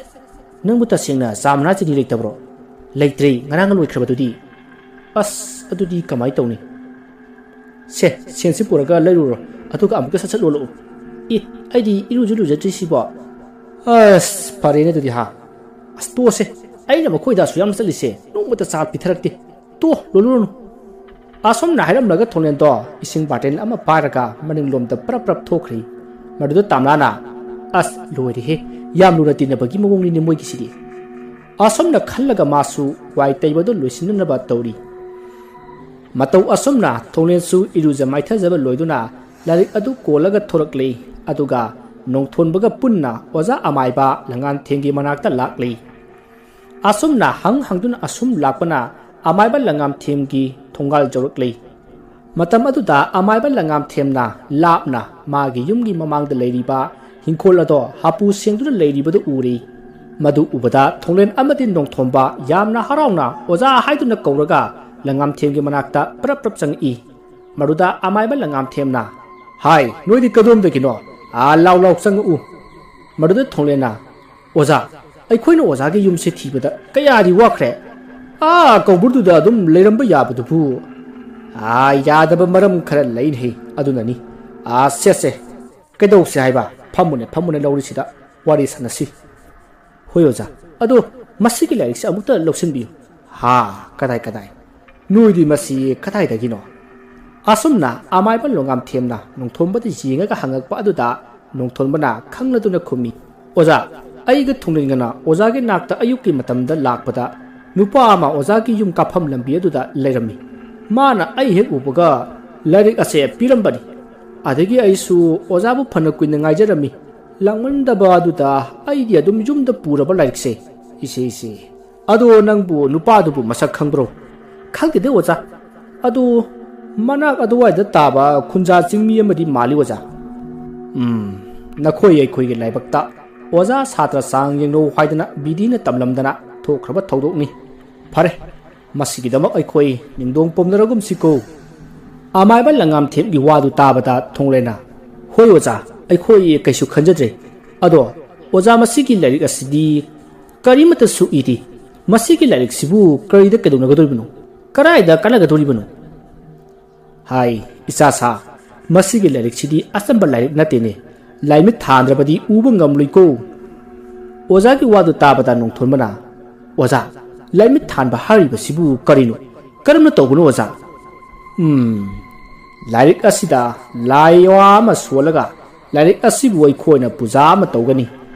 ꯅꯪꯕꯨ ꯇꯁꯦꯡꯅ ꯆꯥ ꯃꯅꯥ ꯆꯤꯅꯤ ꯂꯩꯇꯕ꯭ꯔꯣ?" "ꯂꯩꯇ꯭ꯔꯦ, ꯉꯔꯥꯡ ꯂꯣꯏꯈ꯭ꯔꯕꯗꯨꯗꯤ꯫" "ꯑꯁ, ꯑꯗꯨꯗꯤ ꯀꯃꯥꯏꯅ ꯇꯧꯅꯤ?" "ꯁꯦ, ꯁꯦꯟꯁꯤ ꯄꯨꯔꯒ ꯂꯩꯔꯨꯔꯣ, ꯑꯗꯨꯒ ꯑꯃꯨꯛꯇ ꯁꯠ ꯁꯠ ꯂꯣꯜꯂꯛꯎ꯫ ꯏ, ꯑꯩꯗꯤ ꯏꯔꯨꯁꯨ ꯂꯨꯖꯗ꯭ꯔꯤ ꯁꯤꯕꯣ꯫ ꯑꯁ, ꯐꯔꯦꯅꯦ ꯑꯗꯨꯗꯤ ꯍꯥ꯫ ꯑꯁ, ꯇꯣꯛꯑꯁꯦ, ꯑꯩꯅ ꯃꯈꯣꯏꯗ ꯑꯁꯨꯛ ꯌꯥꯝ ꯆꯠꯂꯤꯁꯦ ꯅꯣꯡꯃꯇ ꯆꯥ ꯄꯤꯊꯔꯛꯇꯦ꯫ ꯇꯣ, ꯂꯣꯜꯂꯨꯔꯅꯨ"꯫ ꯑꯁꯨꯝꯅ ꯍꯥꯏꯔꯝꯂꯒ ꯊꯣꯡꯂꯦꯟꯗꯣ ꯏꯁꯤꯡ ꯕꯥꯔꯇꯦꯟ ꯑꯃ ꯄꯥꯏꯔꯒ ꯃꯅꯤꯡꯂꯣꯝꯗ ꯄ꯭ꯔꯞ ꯄ꯭ꯔꯞ ꯊꯣꯛꯈ꯭ꯔꯤ꯫ ꯃꯗꯨꯗ ꯇꯥꯝꯂꯥꯅ, "ꯑꯁ, ꯂꯣꯏꯔꯦꯍꯦ, ꯌꯥꯝ ꯂꯨꯅ ꯇꯤꯟꯅꯕꯒꯤ ꯃꯑꯣꯡꯅꯤꯅꯦ ꯃꯣꯏꯒꯤꯁꯤꯗꯤ"꯫ ꯑꯁꯨꯝꯅ ꯈꯜꯂꯒ ꯃꯥꯁꯨ ꯋꯥꯏ ꯇꯩꯕꯗꯨ ꯂꯣꯏꯁꯤꯟꯅꯅꯕ ꯇꯧꯔꯤ꯫ ꯃꯇꯧ ꯑꯁꯨꯝꯅ ꯊꯣꯡꯂꯦꯟꯁꯨ ꯏꯔꯨꯖ ꯃꯥꯏꯊꯖꯕ ꯂꯣꯏꯗꯨꯅ ꯂꯥꯏꯔꯤꯛ ꯑꯗꯨ ꯀꯣꯜꯂꯒ ꯊꯣꯔꯛꯂꯤ꯫ ꯑꯗꯨꯒ ꯅꯣꯡꯊꯣꯟꯕꯒ ꯄꯨꯟꯅ ꯑꯣꯖꯥ ꯑꯃꯥꯏꯕ ꯂꯪꯉꯥꯟꯊꯦꯝꯒꯤ ꯃꯅꯥꯛꯇ ꯂꯥꯛꯂꯤ꯫ ꯑꯁꯨꯝꯅ ꯍꯪ ꯍꯪꯗꯨꯅ ꯑꯁꯨꯝ ꯂꯥꯛꯄꯅ ꯑꯃꯥꯏꯕ ꯂꯪꯉꯥꯟꯊꯦꯝꯒꯤ ꯊꯣꯡꯒꯥꯜ ꯌꯧꯔꯛꯂꯤ꯫ ꯃꯇꯝ ꯑꯗꯨꯗ ꯑꯃꯥꯏꯕ ꯂꯪꯉꯥꯟꯊꯦꯝꯅ ꯂꯥꯞꯅ ꯃꯥꯒꯤ ꯌꯨꯝꯒꯤ ꯃꯃꯥꯡꯗ ꯂꯩꯔꯤꯕ ꯍꯤꯡꯈꯣꯜ ꯑꯗꯣ ꯍꯥꯄꯨ ꯁꯦꯡꯗꯨꯅ ꯂꯩꯔꯤꯕꯗꯨ ꯎꯔꯤ꯫ ꯃꯗꯨ ꯎꯕꯗ ꯊꯣꯡꯂꯦꯟ ꯑꯃꯗꯤ ꯅꯣꯡꯊꯣꯝꯕ ꯌꯥꯝꯅ ꯍꯔꯥꯎꯅ "ꯑꯣꯖꯥ" ꯍꯥꯏꯗꯨꯅ ꯀꯧꯔꯒ ꯂꯪꯉꯥꯟꯊꯦꯝꯒꯤ ꯃꯅꯥꯛꯇ ꯄ꯭ꯔꯞ ꯄ꯭ꯔꯞ ꯆꯪꯉꯛꯏ꯫ ꯃꯗꯨꯗ ꯑꯃꯥꯏꯕ ꯂꯪꯉꯥꯟꯊꯦꯝꯅ, "ꯍꯥꯏ, ꯅꯣꯏꯗꯤ ꯀꯗꯣꯝꯗꯒꯤꯅꯣ? ꯑꯥ, ꯂꯥꯎ ꯂꯥꯎ ꯆꯪꯉꯛꯎ"꯫ ꯃꯗꯨꯗ ꯊꯣꯡꯂꯦꯟꯅ, "ꯑꯣꯖꯥ, ꯑꯩꯈꯣꯏꯅ ꯑꯣꯖꯥꯒꯤ ꯌꯨꯝꯁꯦ ꯊꯤꯕꯗ ꯀꯌꯥꯗꯤ ꯋꯥꯈ꯭ꯔꯦ꯫ ꯑꯥ, ꯀꯧꯕꯨꯔꯗꯨꯗ ꯑꯗꯨꯝ ꯂꯩꯔꯝꯕ ꯌꯥꯕꯗꯨꯕꯨ"꯫ "ꯑꯥ, ꯌꯥꯗꯕ ꯃꯔꯝ ꯈꯔ ꯂꯩꯅꯦ, ꯑꯗꯨꯅꯅꯤ꯫ ꯑꯥ, ꯁꯦ ꯁꯦ, ꯀꯩꯗꯧꯁꯦ ꯍꯥꯏꯕ? ꯐꯝꯃꯨꯅꯦ, ꯐꯝꯃꯨꯅꯦ, ꯂꯧꯔꯤꯁꯤꯗ ꯋꯥꯔꯤ ꯁꯥꯟꯅꯁꯤ"꯫ "ꯍꯣꯏ ꯑꯣꯖꯥ, ꯑꯗꯣ ꯃꯁꯤꯒꯤ ꯂꯥꯏꯔꯤꯛꯁꯦ ꯑꯃꯨꯛꯇ ꯂꯧꯁꯤꯟꯕꯤꯌꯨ"꯫ "ꯍꯥ, ꯀꯗꯥꯏ, ꯀꯗꯥꯏ? ꯅꯣꯏꯗꯤ ꯃꯁꯤ ꯀꯗꯥꯏꯗꯒꯤꯅꯣ?" ꯑꯁꯨꯝꯅ ꯑꯃꯥꯏꯕ ꯂꯣꯡꯉꯥꯝꯊꯦꯝꯅ ꯅꯣꯡꯊꯣꯝꯕꯗ ꯌꯦꯡꯉꯒ ꯍꯪꯉꯛꯄ ꯑꯗꯨꯗ ꯅꯣꯡꯊꯣꯝꯕꯅ ꯈꯪꯂꯗꯨꯅ ꯈꯨꯝꯃꯤ, "ꯑꯣꯖꯥ, ꯑꯩꯒ ꯊꯣꯡꯂꯦꯟꯒꯅ ꯑꯣꯖꯥꯒꯤ ꯅꯥꯛꯇ ꯑꯌꯨꯛꯀꯤ ꯃꯇꯝꯗ ꯂꯥꯛꯄꯗ ꯅꯨꯄꯥ ꯑꯃ ꯑꯣꯖꯥꯒꯤ ꯌꯨꯝ ꯀꯥꯐꯝ ꯂꯝꯕꯤ ꯑꯗꯨꯗ ꯂꯩꯔꯝꯃꯤ꯫ ꯃꯥꯅ ꯑꯩ ꯍꯦꯛ ꯎꯕꯒ ꯂꯥꯏꯔꯤꯛ ꯑꯁꯦ ꯄꯤꯔꯝꯕꯅꯤ꯫ ꯑꯗꯒꯤ ꯑꯩꯁꯨ ꯑꯣꯖꯥꯕꯨ ꯐꯅ ꯀꯨꯏꯅ ꯉꯥꯏꯖꯔꯝꯃꯤ꯫ ꯂꯥꯡꯃꯟꯗꯕ ꯑꯗꯨꯗ ꯑꯩꯗꯤ ꯑꯗꯨꯝ ꯌꯨꯝꯗ ꯄꯨꯔꯕ ꯂꯥꯏꯔꯤꯛꯁꯦ꯫ ꯏꯁꯦ, ꯏꯁꯦ꯫ ꯑꯗꯣ ꯅꯪꯕꯨ ꯅꯨꯄꯥꯗꯨꯕꯨ ꯃꯁꯛ ꯈꯪꯕ꯭ꯔꯣ?" "ꯈꯪꯗꯦꯗ ꯑꯣꯖꯥ꯫ ꯑꯗꯨ ꯃꯅꯥꯛ ꯑꯗꯨꯋꯥꯏꯗ ꯇꯥꯕ ꯈꯨꯟꯖꯥ ꯆꯤꯡꯃꯤ ꯑꯃꯗꯤ ꯃꯥꯜꯂꯤ ꯑꯣꯖꯥ"꯫ ꯎꯝ, ꯅꯈꯣꯏ ꯑꯩꯈꯣꯏꯒꯤ ꯂꯥꯏꯕꯛꯇ ꯑꯣꯖꯥ ꯁꯥꯇ꯭ꯔ ꯆꯥꯡ ꯌꯦꯡꯅꯧ ꯍꯥꯏꯗꯅ ꯕꯤꯙꯤꯅ ꯇꯝꯂꯝꯗꯅ ꯊꯣꯛꯈ꯭ꯔꯕ ꯊꯧꯗꯣꯛꯅꯤ꯫ ꯐꯔꯦ, ꯃꯁꯤꯒꯤꯗꯃꯛ ꯑꯩꯈꯣꯏ ꯅꯤꯡꯗꯣꯡ ꯄꯣꯝꯅꯔꯒꯨꯝꯁꯤꯀꯣ꯫ ꯑꯃꯥꯏꯕ ꯂꯪꯉꯥꯝꯊꯦꯝꯒꯤ ꯋꯥꯗꯨ ꯇꯥꯕꯗ ꯊꯣꯡꯂꯦꯅ, "ꯍꯣꯏ ꯑꯣꯖꯥ, ꯑꯩꯈꯣꯏ ꯀꯩꯁꯨ ꯈꯟꯖꯗ꯭ꯔꯦ꯫ ꯑꯗꯣ ꯑꯣꯖꯥ, ꯃꯁꯤꯒꯤ ꯂꯥꯏꯔꯤꯛ ꯑꯁꯤꯗꯤ ꯀꯔꯤꯃꯠꯇꯁꯨ ꯏꯗꯦ꯫ ꯃꯁꯤꯒꯤ ꯂꯥꯏꯔꯤꯛꯁꯤꯕꯨ ꯀꯔꯤꯗ ꯀꯩꯗꯧꯅꯒꯗꯧꯔꯤꯕꯅꯣ? ꯀꯔꯥꯏꯗ ꯀꯥꯟꯅꯒꯗꯧꯔꯤꯕꯅꯣ?" ꯍꯥꯏ, "ꯏꯆꯥꯁꯥ, ꯃꯁꯤꯒꯤ ꯂꯥꯏꯔꯤꯛꯁꯤꯗꯤ ꯑꯆꯝꯕ ꯂꯥꯏꯔꯤꯛ ꯅꯠꯇꯦꯅꯦ꯫ ꯂꯥꯏꯃꯤꯠ ꯊꯥꯟꯗ꯭ꯔꯕꯗꯤ ꯎꯕ ꯉꯝꯂꯣꯏꯀꯣ꯫" ꯑꯣꯖꯥꯒꯤ ꯋꯥꯗꯨ ꯇꯥꯕꯗ ꯅꯣꯡꯊꯣꯟꯕꯅ, "ꯑꯣꯖꯥ, ꯂꯥꯏꯃꯤꯠ ꯊꯥꯟꯕ ꯍꯥꯏꯔꯤꯕꯁꯤꯕꯨ ꯀꯔꯤꯅꯣ? ꯀꯔꯝꯅ ꯇꯧꯕꯅꯣ ꯑꯣꯖꯥ?" "ꯎꯝ, ꯂꯥꯏꯔꯤꯛ ꯑꯁꯤꯗ ꯂꯥꯏ ꯋꯥ ꯑꯃ ꯁꯣꯜꯂꯒ ꯂꯥꯏꯔꯤꯛ ꯑꯁꯤꯕꯨ ꯑꯩꯈꯣꯏꯅ ꯄꯨꯖꯥ ꯑꯃ ꯇꯧꯒꯅꯤ꯫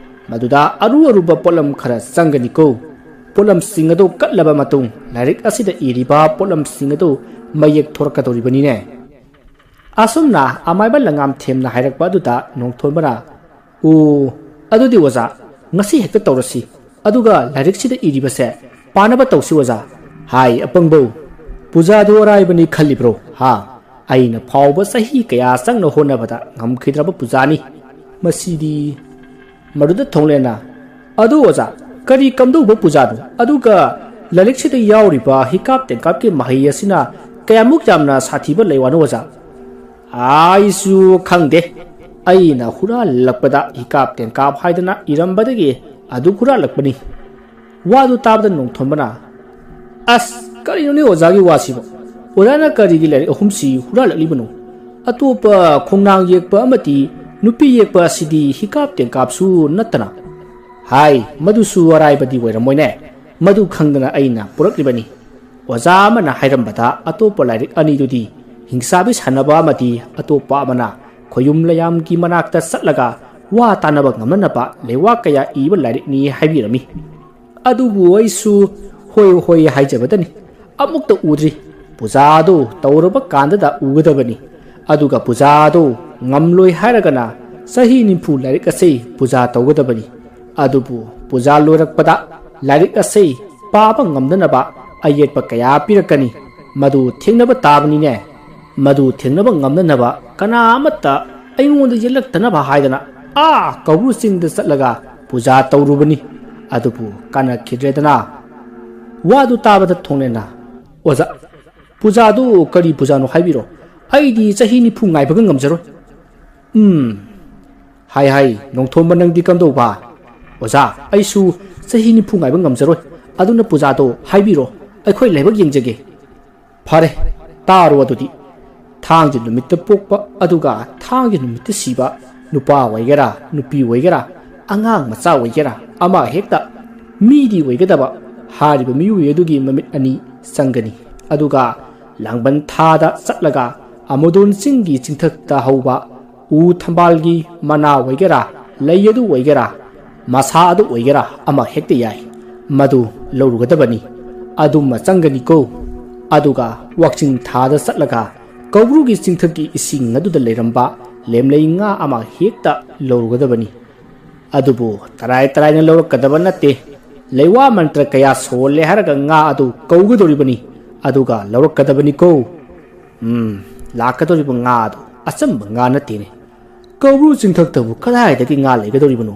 ꯃꯗꯨꯗ ꯑꯔꯨ ꯑꯔꯨꯕ ꯄꯣꯠꯂꯝ ꯈꯔ ꯆꯪꯒꯅꯤꯀꯣ꯫ ꯄꯣꯠꯂꯝꯁꯤꯡ ꯑꯗꯨ ꯀꯠꯂꯕ ꯃꯇꯨꯡ ꯂꯥꯏꯔꯤꯛ ꯑꯁꯤꯗ ꯏꯔꯤꯕ ꯄꯣꯠꯂꯝꯁꯤꯡ ꯑꯗꯨ ꯃꯌꯦꯛ ꯊꯣꯔꯛꯀꯗꯧꯔꯤꯕꯅꯤꯅꯦ꯫" ꯑꯁꯨꯝꯅ ꯑꯃꯥꯏꯕ ꯂꯪꯉꯥꯝ ꯊꯦꯝꯅ ꯍꯥꯏꯔꯛꯄ ꯑꯗꯨꯗ ꯅꯣꯡꯊꯣꯟꯕꯅ, "ꯑꯣ, ꯑꯗꯨꯗꯤ ꯑꯣꯖꯥ, ꯉꯁꯤ ꯍꯦꯛꯇ ꯇꯧꯔꯁꯤ꯫ ꯑꯗꯨꯒ ꯂꯥꯏꯔꯤꯛꯁꯤꯗ ꯏꯔꯤꯕꯁꯦ ꯄꯥꯅꯕ ꯇꯧꯁꯤ ꯑꯣꯖꯥ꯫" "ꯍꯥꯏ ꯑꯄꯪꯕꯧ, ꯄꯨꯖꯥꯗꯨ ꯑꯔꯥꯏꯕꯅꯤ ꯈꯜꯂꯤꯕ꯭ꯔꯣ? ꯍꯥ? ꯑꯩꯅ ꯐꯥꯎꯕ ꯆꯍꯤ ꯀꯌꯥ ꯆꯪꯅ ꯍꯣꯠꯅꯕꯗ ꯉꯝꯈꯤꯗ꯭ꯔꯕ ꯄꯨꯖꯥꯅꯤ꯫ ꯃꯁꯤꯗꯤ꯫" ꯃꯗꯨꯗ ꯊꯣꯡꯂꯦꯟꯅ, "ꯑꯗꯨ ꯑꯣꯖꯥ, ꯀꯔꯤ ꯀꯝꯗꯧꯕ ꯄꯨꯖꯥꯅꯣ? ꯑꯗꯨꯒ ꯂꯥꯏꯔꯤꯛꯁꯤꯗ ꯌꯥꯎꯔꯤꯕ ꯍꯤꯀꯥꯞ ꯇꯦꯡꯀꯥꯞꯀꯤ ꯃꯍꯩ ꯑꯁꯤꯅ ꯀꯌꯥꯃꯨꯛ ꯌꯥꯝꯅ ꯁꯥꯊꯤꯕ ꯂꯩꯋꯥꯅꯣ ꯑꯣꯖꯥ?" "ꯑꯩꯁꯨ ꯈꯪꯗꯦ꯫ ꯑꯩꯅ ꯍꯨꯔꯥꯜꯂꯛꯄꯗ ꯍꯤꯀꯥꯞ ꯇꯦꯡꯀꯥꯞ ꯍꯥꯏꯗꯅ ꯏꯔꯝꯕꯗꯒꯤ ꯑꯗꯨ ꯍꯨꯔꯥꯜꯂꯛꯄꯅꯤ꯫" ꯋꯥꯗꯨ ꯇꯥꯕꯗ ꯅꯣꯡꯊꯣꯟꯕꯅ, "ꯑꯁ, ꯀꯔꯤꯅꯣꯅꯦ ꯑꯣꯖꯥꯒꯤ ꯋꯥꯁꯤꯕꯣ? ꯑꯣꯖꯥꯅ ꯀꯔꯤꯒꯤ ꯂꯥꯏꯔꯤꯛ ꯑꯍꯨꯝꯁꯤ ꯍꯨꯔꯥꯜꯂꯛꯂꯤꯕꯅꯣ? ꯑꯇꯣꯞꯄ ꯈꯣꯡꯅꯥꯡ ꯌꯦꯛꯄ ꯑꯃꯗꯤ ꯅꯨꯄꯤ ꯌꯦꯛꯄ ꯑꯁꯤꯗꯤ ꯍꯤꯀꯥꯞ ꯇꯦꯡꯀꯥꯞꯁꯨ ꯅꯠꯇꯅ꯫" "ꯍꯥꯏ, ꯃꯗꯨꯁꯨ ꯑꯔꯥꯏꯕꯗꯤ ꯑꯣꯏꯔꯝꯃꯣꯏꯅꯦ꯫ ꯃꯗꯨ ꯈꯪꯗꯅ ꯑꯩꯅ ꯄꯨꯔꯛꯂꯤꯕꯅꯤ꯫ ꯑꯣꯖꯥ ꯑꯃꯅ ꯍꯥꯏꯔꯝꯕꯗ ꯑꯇꯣꯞꯄ ꯂꯥꯏꯔꯤꯛ ꯑꯅꯤꯗꯨꯗꯤ ꯍꯤꯡꯆꯥꯕꯤ ꯁꯥꯟꯅꯕ ꯑꯃꯗꯤ ꯑꯇꯣꯞꯄ ꯑꯃꯅ ꯈꯣꯌꯨꯝ ꯂꯌꯥꯝꯒꯤ ꯃꯅꯥꯛꯇ ꯆꯠꯂꯒ ꯋꯥ ꯇꯥꯅꯕ ꯉꯝꯅꯅꯕ ꯂꯩꯋꯥ ꯀꯌꯥ ꯏꯕ ꯂꯥꯏꯔꯤꯛꯅꯤ ꯍꯥꯏꯕꯤꯔꯝꯃꯤ꯫ ꯑꯗꯨꯕꯨ ꯑꯩꯁꯨ ꯍꯣꯏ ꯍꯣꯏ ꯍꯥꯏꯖꯕꯗꯅꯤ꯫ ꯑꯃꯨꯛꯇ ꯎꯗ꯭ꯔꯤ꯫ ꯄꯨꯖꯥꯗꯨ ꯇꯧꯔꯕ ꯀꯥꯟꯗꯗ ꯎꯒꯗꯕꯅꯤ꯫ ꯑꯗꯨꯒ ꯄꯨꯖꯥꯗꯨ ꯉꯝꯂꯣꯏ ꯍꯥꯏꯔꯒꯅ ꯆꯍꯤ ꯅꯤꯐꯨ ꯂꯥꯏꯔꯤꯛ ꯑꯁꯤ ꯄꯨꯖꯥ ꯇꯧꯒꯗꯕꯅꯤ꯫ ꯑꯗꯨꯕꯨ ꯄꯨꯖꯥ ꯂꯣꯏꯔꯛꯄꯗ ꯂꯥꯏꯔꯤꯛ ꯑꯁꯤ ꯄꯥꯕ ꯉꯝꯗꯅꯕ ꯑꯌꯦꯠꯄ ꯀꯌꯥ ꯄꯤꯔꯛꯀꯅꯤ꯫ ꯃꯗꯨ ꯊꯦꯡꯅꯕ ꯇꯥꯕꯅꯤꯅꯦ꯫ ꯃꯗꯨ ꯊꯦꯡꯅꯕ ꯉꯝꯅꯅꯕ ꯀꯅꯥ ꯑꯃꯠꯇ ꯑꯩꯉꯣꯟꯗ ꯌꯦꯠꯂꯛꯇꯅꯕ ꯍꯥꯏꯗꯅ ꯑꯥ ꯀꯧꯕ꯭ꯔꯨ ꯆꯤꯡꯗ ꯆꯠꯂꯒ ꯄꯨꯖꯥ ꯇꯧꯔꯨꯕꯅꯤ꯫ ꯑꯗꯨꯕꯨ ꯀꯥꯟꯅꯈꯤꯗ꯭ꯔꯦꯗꯅ꯫" ꯋꯥꯗꯨ ꯇꯥꯕꯗ ꯊꯣꯡꯂꯦꯟꯅ, "ꯑꯣꯖꯥ, ꯄꯨꯖꯥꯗꯨ ꯀꯔꯤ ꯄꯨꯖꯥꯅꯣ ꯍꯥꯏꯕꯤꯔꯣ? ꯑꯩꯗꯤ ꯆꯍꯤ ꯅꯤꯐꯨ ꯉꯥꯏꯕꯒ ꯉꯝꯖꯔꯣꯏ꯫" "ꯎꯝ, ꯍꯥꯏ ꯍꯥꯏ, ꯅꯣꯡꯊꯣꯝꯕ ꯅꯪꯗꯤ ꯀꯝꯗꯧꯕ?" "ꯑꯣꯖꯥ, ꯑꯩꯁꯨ ꯆꯍꯤ ꯅꯤꯐꯨ ꯉꯥꯏꯕ ꯉꯝꯖꯔꯣꯏ꯫ ꯑꯗꯨꯅ ꯄꯨꯖꯥꯗꯣ ꯍꯥꯏꯕꯤꯔꯣ, ꯑꯩꯈꯣꯏ ꯂꯥꯏꯕꯛ ꯌꯦꯡꯖꯒꯦ꯫" "ꯐꯔꯦ, ꯇꯥꯔꯣ ꯑꯗꯨꯗꯤ꯫ ꯊꯥꯡꯖ ꯅꯨꯃꯤꯠꯇ ꯄꯣꯛꯄ ꯑꯗꯨꯒ ꯊꯥꯡꯖ ꯅꯨꯃꯤꯠꯇ ꯁꯤꯕ ꯅꯨꯄꯥ ꯑꯣꯏꯒꯦꯔꯥ, ꯅꯨꯄꯤ ꯑꯣꯏꯒꯦꯔꯥ, ꯑꯉꯥꯡ ꯃꯆꯥ ꯑꯣꯏꯒꯦꯔꯥ, ꯑꯃ ꯍꯦꯛꯇ ꯃꯤꯗꯤ ꯑꯣꯏꯒꯗꯕ, ꯍꯥꯏꯔꯤꯕ ꯃꯤꯑꯣꯏ ꯑꯗꯨꯒꯤ ꯃꯃꯤꯠ ꯑꯅꯤ ꯆꯪꯒꯅꯤ꯫ ꯑꯗꯨꯒ ꯂꯥꯡꯕꯟ ꯊꯥꯗ ꯆꯠꯂꯒ ꯑꯃꯨꯗꯣꯟ ꯆꯤꯡꯒꯤ ꯆꯤꯡꯊꯛꯇ ꯍꯧꯕ ꯎ ꯊꯝꯕꯥꯜꯒꯤ ꯃꯅꯥ ꯑꯣꯏꯒꯦꯔꯥ, ꯂꯩ ꯑꯗꯨ ꯑꯣꯏꯒꯦꯔꯥ, ꯃꯁꯥ ꯑꯗꯨ ꯑꯣꯏꯒꯦꯔꯥ, ꯑꯃ ꯍꯦꯛꯇ ꯌꯥꯏ, ꯃꯗꯨ ꯂꯧꯔꯨꯒꯗꯕꯅꯤ꯫ ꯑꯗꯨꯃ ꯆꯪꯒꯅꯤꯀꯣ꯫ ꯑꯗꯨꯒ ꯋꯥꯛꯆꯤꯡ ꯊꯥꯗ ꯆꯠꯂꯒ ꯀꯧꯕ꯭ꯔꯨꯒꯤ ꯆꯤꯡꯊꯛꯀꯤ ꯏꯁꯤꯡ ꯑꯗꯨꯗ ꯂꯩꯔꯝꯕ ꯂꯦꯝꯂꯩ ꯉꯥ ꯑꯃ ꯍꯦꯛꯇ ꯂꯧꯔꯨꯒꯗꯕꯅꯤ꯫ ꯑꯗꯨꯕꯨ ꯇꯔꯥꯏ ꯇꯔꯥꯏꯅ ꯂꯧꯔꯛꯀꯗꯕ ꯅꯠꯇꯦ꯫ ꯂꯩꯋꯥ ꯃꯟꯇ꯭ꯔ ꯀꯌꯥ ꯁꯣꯜꯂꯦ ꯍꯥꯏꯔꯒ ꯉꯥ ꯑꯗꯨ ꯀꯧꯒꯗꯧꯔꯤꯕꯅꯤ, ꯑꯗꯨꯒ ꯂꯧꯔꯛꯀꯗꯕꯅꯤꯀꯣ꯫ ꯎꯝ, ꯂꯥꯛꯀꯗꯧꯔꯤꯕ ꯉꯥ ꯑꯗꯨ ꯑꯆꯝꯕ ꯉꯥ ꯅꯠꯇꯦꯅꯦ꯫ ꯀꯧꯕ꯭ꯔꯨ ꯆꯤꯡꯊꯛꯇꯕꯨ ꯀꯗꯥꯏꯗꯒꯤ ꯉꯥ ꯂꯩꯒꯗꯧꯔꯤꯕꯅꯣ?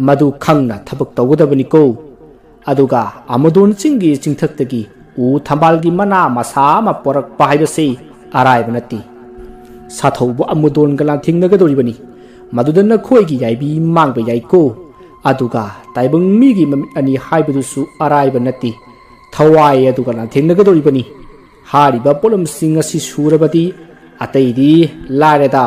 ꯃꯗꯨ ꯈꯪꯅ ꯊꯕꯛ ꯇꯧꯒꯗꯕꯅꯤꯀꯣ꯫ ꯑꯗꯨꯒ ꯑꯃꯨꯗꯣꯟ ꯆꯤꯡꯒꯤ ꯆꯤꯡꯊꯛꯇꯒꯤ ꯎ ꯊꯝꯕꯥꯜꯒꯤ ꯃꯅꯥ ꯃꯁꯥ ꯑꯃ ꯄꯣꯔꯛꯄ ꯍꯥꯏꯕꯁꯤ ꯑꯔꯥꯏꯕ ꯅꯠꯇꯦ꯫ ꯁꯥꯊꯧꯕ ꯑꯃꯨꯗꯣꯟꯒ ꯂꯥꯟꯊꯦꯡꯅꯒꯗꯧꯔꯤꯕꯅꯤ꯫ ꯃꯗꯨꯗ ꯅꯈꯣꯏꯒꯤ ꯌꯥꯏꯕꯤ ꯃꯥꯡꯕ ꯌꯥꯏꯀꯣ꯫ ꯑꯗꯨꯒ ꯇꯥꯏꯕꯪ ꯃꯤꯒꯤ ꯃꯃꯤꯠ ꯑꯅꯤ ꯍꯥꯏꯕꯗꯨꯁꯨ ꯑꯔꯥꯏꯕ ꯅꯠꯇꯦ꯫ ꯊꯋꯥꯏ ꯑꯗꯨꯒ ꯂꯥꯟꯊꯦꯡꯅꯒꯗꯧꯔꯤꯕꯅꯤ꯫ ꯍꯥꯏꯔꯤꯕ ꯄꯣꯠꯂꯝꯁꯤꯡ ꯑꯁꯤ ꯁꯨꯔꯕꯗꯤ ꯑꯇꯩꯗꯤ ꯂꯥꯏꯔꯗ,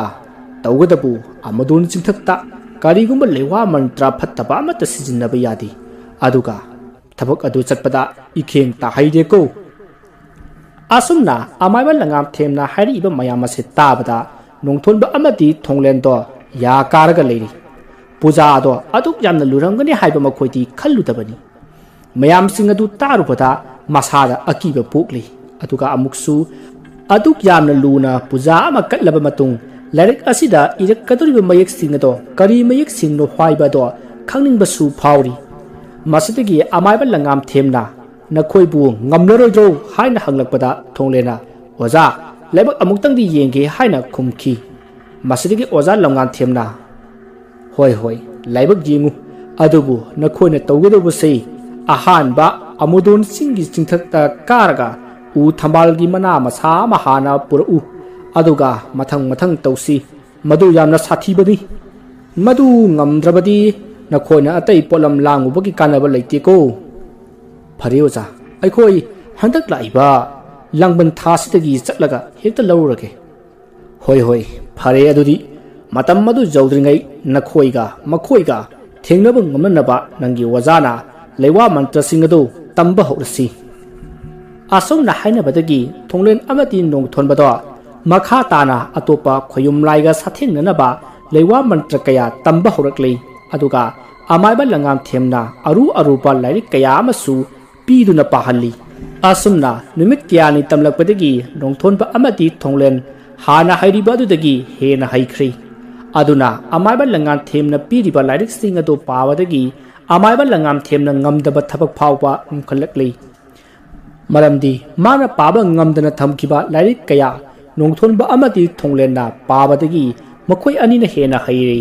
ꯇꯧꯒꯗꯕꯨ ꯑꯃꯗꯣꯟ ꯆꯤꯡꯊꯛꯇ ꯀꯔꯤꯒꯨꯝꯕ ꯂꯩꯋꯥ ꯃꯟꯇ꯭ꯔ ꯐꯠꯇꯕ ꯑꯃꯠꯇ ꯁꯤꯖꯤꯟꯅꯕ ꯌꯥꯗꯦ꯫ ꯑꯗꯨꯒ ꯊꯕꯛ ꯑꯗꯨ ꯆꯠꯄꯗ ꯏꯈꯦꯡ ꯇꯥꯍꯩꯗꯦꯀꯣ꯫ ꯑꯁꯨꯝꯅ ꯑꯃꯥꯏꯕ ꯂꯉꯥꯝꯊꯦꯝꯅ ꯍꯥꯏꯔꯛꯏꯕ ꯃꯌꯥꯝ ꯑꯁꯤ ꯇꯥꯕꯗ ꯅꯣꯡꯊꯣꯟꯕ ꯑꯃꯗꯤ ꯊꯣꯡꯂꯦꯟꯗꯣ ꯌꯥ ꯀꯥꯔꯒ ꯂꯩꯔꯤ꯫ ꯄꯨꯖꯥ ꯑꯗꯣ ꯑꯗꯨꯛ ꯌꯥꯝꯅ ꯂꯨꯔꯝꯒꯅꯤ ꯍꯥꯏꯕ ꯃꯈꯣꯏꯗꯤ ꯈꯜꯂꯨꯗꯕꯅꯤ꯫ ꯃꯌꯥꯝꯁꯤꯡ ꯑꯗꯨ ꯇꯥꯔꯨꯕꯗ ꯃꯁꯥꯗ ꯑꯀꯤꯕ ꯄꯣꯛꯂꯤ꯫ ꯑꯗꯨꯒ ꯑꯃꯨꯛꯁꯨ ꯑꯗꯨꯛ ꯌꯥꯝꯅ ꯂꯨꯅ ꯄꯨꯖꯥ ꯑꯃ ꯀꯠꯂꯕ ꯃꯇꯨꯡ ꯂꯥꯏꯔꯤꯛ ꯑꯁꯤꯗ ꯏꯔꯛꯀꯗꯧꯔꯤꯕ ꯃꯌꯦꯛꯁꯤꯡ ꯑꯗꯣ ꯀꯔꯤ ꯃꯌꯦꯛꯁꯤꯡꯅꯣ ꯍꯥꯏꯕ ꯑꯗꯣ ꯈꯪꯅꯤꯡꯕꯁꯨ ꯐꯥꯎꯔꯤ꯫ ꯃꯁꯤꯗꯒꯤ ꯑꯃꯥꯏꯕ ꯂꯉꯥꯝꯊꯦꯝꯅ "ꯅꯈꯣꯏꯕꯨ ꯉꯝꯂꯔꯣꯏꯗ꯭ꯔꯣ?" ꯍꯥꯏꯅ ꯍꯪꯂꯛꯄꯗ ꯊꯣꯡꯂꯦꯅ, "ꯑꯣꯖꯥ, ꯂꯥꯏꯕꯛ ꯑꯃꯨꯛꯇꯪꯗꯤ ꯌꯦꯡꯒꯦ" ꯍꯥꯏꯅ ꯈꯨꯝꯈꯤ꯫ ꯃꯁꯤꯗꯒꯤ ꯑꯣꯖꯥ ꯂꯝꯉꯥꯟꯊꯦꯝꯅ, "ꯍꯣꯏ, ꯍꯣꯏ, ꯂꯥꯏꯕꯛ ꯌꯦꯡꯉꯨ, ꯑꯗꯨꯕꯨ ꯅꯈꯣꯏꯅ ꯇꯧꯒꯗꯧꯕꯁꯤ ꯑꯍꯥꯟꯕ ꯑꯃꯨꯗꯣꯟ ꯆꯤꯡꯒꯤ ꯆꯤꯡꯊꯛꯇ ꯀꯥꯔꯒ ꯎ ꯊꯝꯕꯥꯜꯒꯤ ꯃꯅꯥ ꯃꯁꯥ ꯑꯃ ꯍꯥꯟꯅ ꯄꯨꯔꯛꯎ, ꯑꯗꯨꯒ ꯃꯊꯪ ꯃꯊꯪ ꯇꯧꯁꯤ꯫ ꯃꯗꯨ ꯌꯥꯝꯅ ꯁꯥꯊꯤꯕꯅꯤ꯫ ꯃꯗꯨ ꯉꯝꯗ꯭ꯔꯕꯗꯤ ꯅꯈꯣꯏꯅ ꯑꯇꯩ ꯄꯣꯠꯂꯝ ꯂꯥꯡꯉꯨꯕꯒꯤ ꯀꯥꯟꯅꯕ ꯂꯩꯇꯦꯀꯣ꯫" "ꯐꯔꯦ ꯑꯣꯖꯥ, ꯑꯩꯈꯣꯏ ꯍꯟꯗꯛ ꯂꯥꯛꯏꯕ ꯂꯥꯡꯕꯟ ꯊꯥꯁꯤꯗꯒꯤ ꯆꯠꯂꯒ ꯍꯦꯛꯇ ꯂꯧꯔꯒꯦ꯫ "ꯍꯣꯏ, ꯍꯣꯏ, ꯐꯔꯦ꯫ ꯑꯗꯨꯗꯤ ꯃꯇꯝ ꯑꯗꯨ ꯌꯧꯗ꯭ꯔꯤꯉꯩ ꯅꯈꯣꯏꯒ ꯃꯈꯣꯏꯒ ꯊꯦꯡꯅꯕ ꯉꯝꯅꯅꯕ ꯅꯪꯒꯤ ꯑꯣꯖꯥꯅ ꯂꯩꯋꯥ ꯃꯟꯇ꯭ꯔꯁꯤꯡ ꯑꯗꯨ ꯇꯝꯕ ꯍꯧꯔꯁꯤ꯫" ꯑꯁꯨꯝꯅ ꯍꯥꯏꯅꯕꯗꯒꯤ ꯊꯣꯡꯂꯦꯟ ꯑꯃꯗꯤ ꯅꯣꯡꯊꯣꯟꯕꯗꯣ ꯃꯈꯥ ꯇꯥꯅ ꯑꯇꯣꯞꯄ ꯈꯣꯌꯨꯝ ꯂꯥꯏꯒ ꯁꯥꯊꯦꯡꯅꯅꯕ ꯂꯩꯋꯥ ꯃꯟꯇ꯭ꯔ ꯀꯌꯥ ꯇꯝꯕ ꯍꯧꯔꯛꯂꯤ꯫ ꯑꯗꯨꯒ ꯑꯃꯥꯏꯕ ꯂꯪꯉꯥꯝꯊꯦꯝꯅ ꯑꯔꯨ ꯑꯔꯨꯕ ꯂꯥꯏꯔꯤꯛ ꯀꯌꯥ ꯑꯃꯁꯨ ꯄꯤꯗꯨꯅ ꯄꯥꯍꯜꯂꯤ꯫ ꯑꯁꯨꯝꯅ ꯅꯨꯃꯤꯠ ꯀꯌꯥꯅꯤ ꯇꯝꯂꯛꯄꯗꯒꯤ ꯅꯣꯡꯊꯣꯟꯕ ꯑꯃꯗꯤ ꯊꯣꯡꯂꯦꯟ ꯍꯥꯟꯅ ꯍꯩꯔꯤꯕ ꯑꯗꯨꯗꯒꯤ ꯍꯦꯟꯅ ꯍꯩꯈ꯭ꯔꯦ꯫ ꯑꯗꯨꯅ ꯑꯃꯥꯏꯕ ꯂꯪꯉꯥꯝꯊꯦꯝꯅ ꯄꯤꯔꯤꯕ ꯂꯥꯏꯔꯤꯛꯁꯤꯡ ꯑꯗꯨ ꯄꯥꯕꯗꯒꯤ ꯑꯃꯥꯏꯕ ꯂꯪꯉꯥꯝꯊꯦꯝꯅ ꯉꯝꯗꯕ ꯊꯕꯛ ꯐꯥꯎꯕ ꯉꯝꯈꯠꯂꯛꯂꯤ꯫ ꯃꯔꯝꯗꯤ ꯃꯥꯅ ꯄꯥꯕ ꯉꯝꯗꯅ ꯊꯝꯈꯤꯕ ꯂꯥꯏꯔꯤꯛ ꯀꯌꯥ ꯅꯣꯡꯊꯣꯟꯕ ꯑꯃꯗꯤ ꯊꯣꯡꯂꯦꯟꯅ ꯄꯥꯕꯗꯒꯤ ꯃꯈꯣꯏ ꯑꯅꯤꯅ ꯍꯦꯟꯅ ꯍꯩꯔꯦ꯫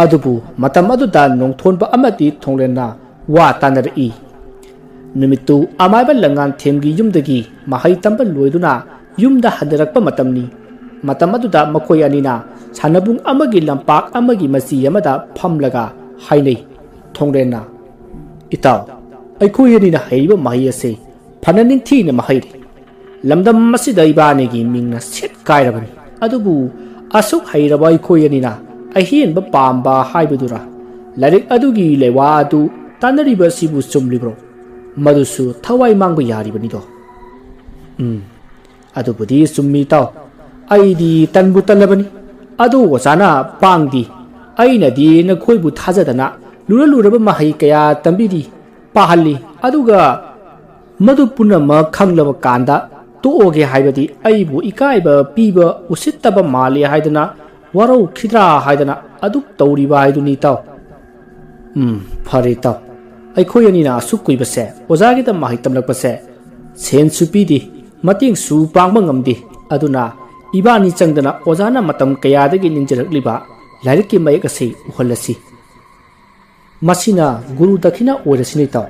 ꯑꯗꯨꯕꯨ ꯃꯇꯝ ꯑꯗꯨꯗ ꯅꯣꯡꯊꯣꯟꯕ ꯑꯃꯗꯤ ꯊꯣꯡꯂꯦꯟꯅ ꯋꯥ ꯇꯥꯅꯔꯛꯏ꯫ ꯅꯨꯃꯤꯠꯇꯨ ꯑꯃꯥꯏꯕ ꯂꯪꯉꯥꯟꯊꯦꯝꯒꯤ ꯌꯨꯝꯗꯒꯤ ꯃꯍꯩ ꯇꯝꯕ ꯂꯣꯏꯗꯨꯅ ꯌꯨꯝꯗ ꯍꯟꯅꯔꯛꯄ ꯃꯇꯝꯅꯤ꯫ ꯃꯇꯝ ꯑꯗꯨꯗ ꯃꯈꯣꯏ ꯑꯅꯤꯅ ꯁꯥꯟꯅꯕꯨꯡ ꯑꯃꯒꯤ ꯂꯝꯄꯥꯛ ꯑꯃꯒꯤ ꯃꯆꯤ ꯑꯃꯗ ꯐꯝꯂꯒ ꯍꯥꯏꯅꯩ꯫ ꯊꯣꯡꯂꯦꯟꯅ, "ꯏꯇꯥꯎ, ꯑꯩꯈꯣꯏ ꯑꯅꯤꯅ ꯍꯩꯔꯤꯕ ꯃꯍꯩ ꯑꯁꯤ ꯐꯅ ꯅꯤꯡꯊꯤꯅ ꯃꯍꯩꯔꯦ꯫ ꯂꯝꯗꯝ ꯑꯁꯤꯗ ꯏꯕꯥꯅꯤꯒꯤ ꯃꯤꯡꯅ ꯁꯦꯠ ꯀꯥꯏꯔꯕꯅꯤ꯫ ꯑꯗꯨꯕꯨ ꯑꯁꯨꯛ ꯍꯩꯔꯕ ꯑꯩꯈꯣꯏ ꯑꯅꯤꯅ ꯑꯍꯦꯟꯕ ꯄꯥꯝꯕ ꯍꯥꯏꯕꯗꯨꯔꯥ? ꯂꯥꯏꯔꯤꯛ ꯑꯗꯨꯒꯤ ꯂꯩꯋꯥ ꯑꯗꯨ ꯇꯥꯟꯅꯔꯤꯕ ꯑꯁꯤꯕꯨ ꯆꯨꯝꯂꯤꯕ꯭ꯔꯣ? ꯃꯗꯨꯁꯨ ꯊꯋꯥꯏ ꯃꯥꯡꯕ ꯌꯥꯔꯤꯕꯅꯤꯗꯣ꯫" "ꯎꯝ, ꯑꯗꯨꯕꯨꯗꯤ ꯆꯨꯝꯃꯤ, ꯏꯇꯥꯎ꯫ ꯑꯩꯗꯤ ꯇꯟꯕꯨ ꯇꯜꯂꯕꯅꯤ꯫ ꯑꯗꯨ ꯑꯣꯖꯥꯅ ꯄꯥꯡꯗꯤ꯫ ꯑꯩꯅꯗꯤ ꯅꯈꯣꯏꯕꯨ ꯊꯥꯖꯗꯅ ꯂꯨꯔ ꯂꯨꯔꯕ ꯃꯍꯩ ꯀꯌꯥ ꯇꯝꯕꯤꯔꯤ, ꯄꯥꯍꯜꯂꯤ꯫ ꯑꯗꯨꯒ ꯃꯗꯨ ꯄꯨꯝꯅꯃꯛ ꯈꯪꯂꯕ ꯀꯥꯟꯗ ꯇꯣꯛꯑꯣꯒꯦ ꯍꯥꯏꯕꯗꯤ ꯑꯩꯕꯨ ꯏꯀꯥꯏꯕ ꯄꯤꯕ ꯎꯁꯤꯠꯇꯕ ꯃꯥꯜꯂꯤ ꯍꯥꯏꯗꯅ ꯋꯥꯔꯧꯈꯤꯗ꯭ꯔꯥ ꯍꯥꯏꯗꯅ ꯑꯗꯨꯛ ꯇꯧꯔꯤꯕ ꯍꯥꯏꯗꯨꯅꯤ, ꯏꯇꯥꯎ꯫" "ꯎꯝ, ꯐꯔꯦ, ꯏꯇꯥꯎ꯫ ꯑꯩꯈꯣꯏ ꯑꯅꯤꯅ ꯑꯁꯨꯛ ꯀꯨꯏꯕꯁꯦ ꯑꯣꯖꯥꯒꯤꯗ ꯃꯍꯩ ꯇꯝꯂꯛꯄꯁꯦ ꯁꯦꯟꯁꯨ ꯄꯤꯗꯦ, ꯃꯇꯦꯡꯁꯨ ꯄꯥꯡꯕ ꯉꯝꯗꯦ꯫ ꯑꯗꯨꯅ ꯏꯕꯥꯅꯤ ꯆꯪꯗꯅ ꯑꯣꯖꯥꯅ ꯃꯇꯝ ꯀꯌꯥꯗꯒꯤ ꯅꯤꯡꯖꯔꯛꯂꯤꯕ ꯂꯥꯏꯔꯤꯛꯀꯤ ꯃꯌꯦꯛ ꯑꯁꯤ ꯎꯍꯜꯂꯁꯤ꯫ ꯃꯁꯤꯅ ꯒꯨꯔꯨ ꯗꯈꯤꯅꯥ ꯑꯣꯏꯔꯁꯤꯅꯦ, ꯏꯇꯥꯎ꯫"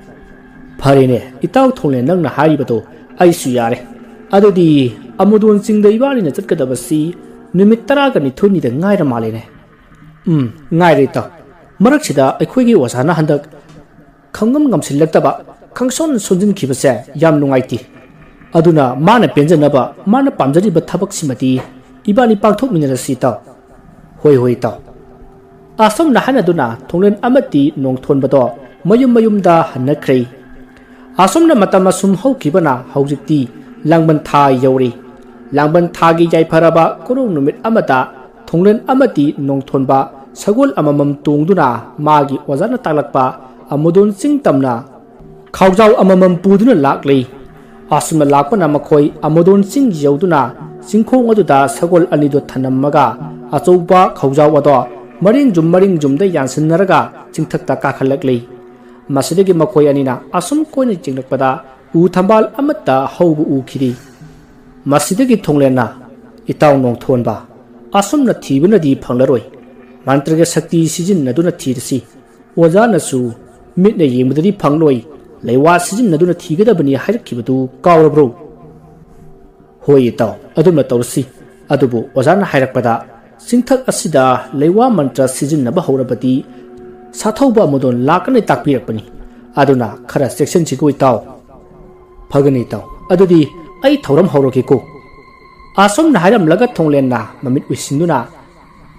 "ꯐꯔꯦꯅꯦ, ꯏꯇꯥꯎ ꯊꯣꯡꯂꯦꯟ, ꯅꯪꯅ ꯍꯥꯏꯔꯤꯕꯗꯣ ꯑꯩꯁꯨ ꯌꯥꯔꯦ꯫ ꯑꯗꯨꯗꯤ ꯑꯃꯨꯗꯣꯟ ꯆꯤꯡꯗ ꯏꯕꯥꯅꯤꯅ ꯆꯠꯀꯗꯕꯁꯤ ꯅꯨꯃꯤꯠ ꯇꯔꯥꯒ ꯅꯤꯊꯣꯏꯅꯤꯗ ꯉꯥꯏꯔ ꯃꯥꯜꯂꯦꯅꯦ꯫" "ꯎꯝ, ꯉꯥꯏꯔꯦ, ꯏꯇꯥꯎ꯫ ꯃꯔꯛꯁꯤꯗ ꯑꯩꯈꯣꯏꯒꯤ ꯑꯣꯖꯥꯅ ꯍꯟꯗꯛ ꯈꯪꯉꯝ ꯉꯝꯁꯤꯜꯂꯛꯇꯕ, ꯈꯪꯁꯣꯟ ꯁꯣꯟꯖꯤꯟꯈꯤꯕꯁꯦ ꯌꯥꯝ ꯅꯨꯡꯉꯥꯏꯇꯦ꯫ ꯑꯗꯨꯅ ꯃꯥꯅ ꯄꯦꯟꯖꯅꯕ, ꯃꯥꯅ ꯄꯥꯝꯖꯔꯤꯕ ꯊꯕꯛꯁꯤꯃꯗꯤ "ꯏꯕꯥꯅꯤ ꯄꯥꯡꯊꯣꯛꯃꯤꯟꯅꯔꯁꯤ ꯏꯇꯥꯎ꯫" "ꯍꯣꯏ, ꯍꯣꯏ ꯏꯇꯥꯎ꯫" ꯑꯁꯨꯝꯅ ꯍꯥꯏꯅꯗꯨꯅ ꯊꯣꯡꯂꯦꯟ ꯑꯃꯗꯤ ꯅꯣꯡꯊꯣꯟꯕꯗꯣ ꯃꯌꯨꯝ ꯃꯌꯨꯝꯗ ꯍꯟꯅꯈ꯭ꯔꯦ꯫ ꯑꯁꯨꯝꯅ ꯃꯇꯝ ꯑꯁꯨꯝ ꯍꯧꯈꯤꯕꯅ ꯍꯧꯖꯤꯛꯇꯤ ꯂꯥꯡꯕꯟ ꯊꯥ ꯌꯧꯔꯦ꯫ ꯂꯥꯡꯕꯟ ꯊꯥꯒꯤ ꯌꯥꯏꯐꯔꯕ ꯀꯣꯔꯧ ꯅꯨꯃꯤꯠ ꯑꯃꯗ ꯊꯣꯡꯂꯦꯟ ꯑꯃꯗꯤ ꯅꯣꯡꯊꯣꯟꯕ ꯁꯒꯣꯜ ꯑꯃꯃꯝ ꯇꯣꯡꯗꯨꯅ ꯃꯥꯒꯤ ꯑꯣꯖꯥꯅ ꯇꯥꯛꯂꯛꯄ ꯑꯃꯨꯗꯣꯟ ꯆꯤꯡ ꯇꯝꯅ ꯈꯥꯎꯖꯥꯎ ꯑꯃꯃꯝ ꯄꯨꯗꯨꯅ ꯂꯥꯛꯂꯤ꯫ ꯑꯁꯨꯝꯅ ꯂꯥꯛꯄꯅ ꯃꯈꯣꯏ ꯑꯃꯨꯗꯣꯟ ꯆꯤꯡ ꯌꯧꯗꯨꯅ ꯆꯤꯡꯈꯣꯡ ꯑꯗꯨꯗ ꯁꯒꯣꯜ ꯑꯅꯤꯗꯨ ꯊꯅꯝꯃꯒ ꯑꯆꯧꯕ ꯈꯥꯎꯖꯥꯎ ꯑꯗꯣ ꯃꯔꯤꯡꯖꯨꯝ ꯃꯔꯤꯡꯖꯨꯝꯗ ꯌꯥꯟꯁꯤꯟꯅꯔꯒ ꯆꯤꯡꯊꯛꯇ ꯀꯥꯈꯠꯂꯛꯂꯤ꯫ ꯃꯁꯤꯗꯒꯤ ꯃꯈꯣꯏ ꯑꯅꯤꯅ ꯑꯁꯨꯝ ꯀꯣꯏꯅ ꯌꯦꯡꯂꯛꯄꯗ ꯎ ꯊꯝꯕꯥꯜ ꯑꯃꯠꯇ ꯍꯧꯕ ꯎꯈꯤꯗꯦ꯫ ꯃꯁꯤꯗꯒꯤ ꯊꯣꯡꯂꯦꯟꯅ, "ꯏꯇꯥꯎ ꯅꯣꯡꯊꯣꯟꯕ, ꯑꯁꯨꯝꯅ ꯊꯤꯕꯅꯗꯤ ꯐꯪꯂꯔꯣꯏ꯫ ꯃꯟꯇ꯭ꯔꯒꯤ ꯁꯛꯇꯤ ꯁꯤꯖꯤꯟꯅꯗꯨꯅ ꯊꯤꯔꯁꯤ꯫ ꯑꯣꯖꯥꯅꯁꯨ ꯃꯤꯠꯅ ꯌꯦꯡꯕꯗꯗꯤ ꯐꯪꯂꯣꯏ, ꯂꯩꯋꯥ ꯁꯤꯖꯤꯟꯅꯗꯨꯅ ꯊꯤꯒꯗꯕꯅꯤ ꯍꯥꯏꯔꯛꯈꯤꯕꯗꯨ ꯀꯥꯎꯔꯕ꯭ꯔꯣ?" "ꯍꯣꯏ ꯏꯇꯥꯎ, ꯑꯗꯨꯝꯅ ꯇꯧꯔꯁꯤ꯫ ꯑꯗꯨꯕꯨ ꯑꯣꯖꯥꯅ ꯍꯥꯏꯔꯛꯄꯗ ꯆꯤꯡꯊꯛ ꯑꯁꯤꯗ ꯂꯩꯋꯥ ꯃꯟꯇ꯭ꯔ ꯁꯤꯖꯤꯟꯅꯕ ꯍꯧꯔꯕꯗꯤ ꯁꯥꯊꯧꯕ ꯑꯃꯗꯣ ꯂꯥꯛꯀꯅꯤ ꯇꯥꯛꯄꯤꯔꯛꯄꯅꯤ꯫ ꯑꯗꯨꯅ ꯈꯔ ꯆꯦꯛꯁꯤꯟꯁꯤꯀꯣ ꯏꯇꯥꯎ꯫" "ꯐꯒꯅꯤ ꯏꯇꯥꯎ꯫ ꯑꯗꯨꯗꯤ ꯑꯩ ꯊꯧꯔꯝ ꯍꯧꯔꯒꯦꯀꯣ꯫" ꯑꯁꯨꯝꯅ ꯍꯥꯏꯔꯝꯂꯒ ꯊꯣꯡꯂꯦꯟꯅ ꯃꯃꯤꯠ ꯎꯏꯁꯤꯟꯗꯨꯅ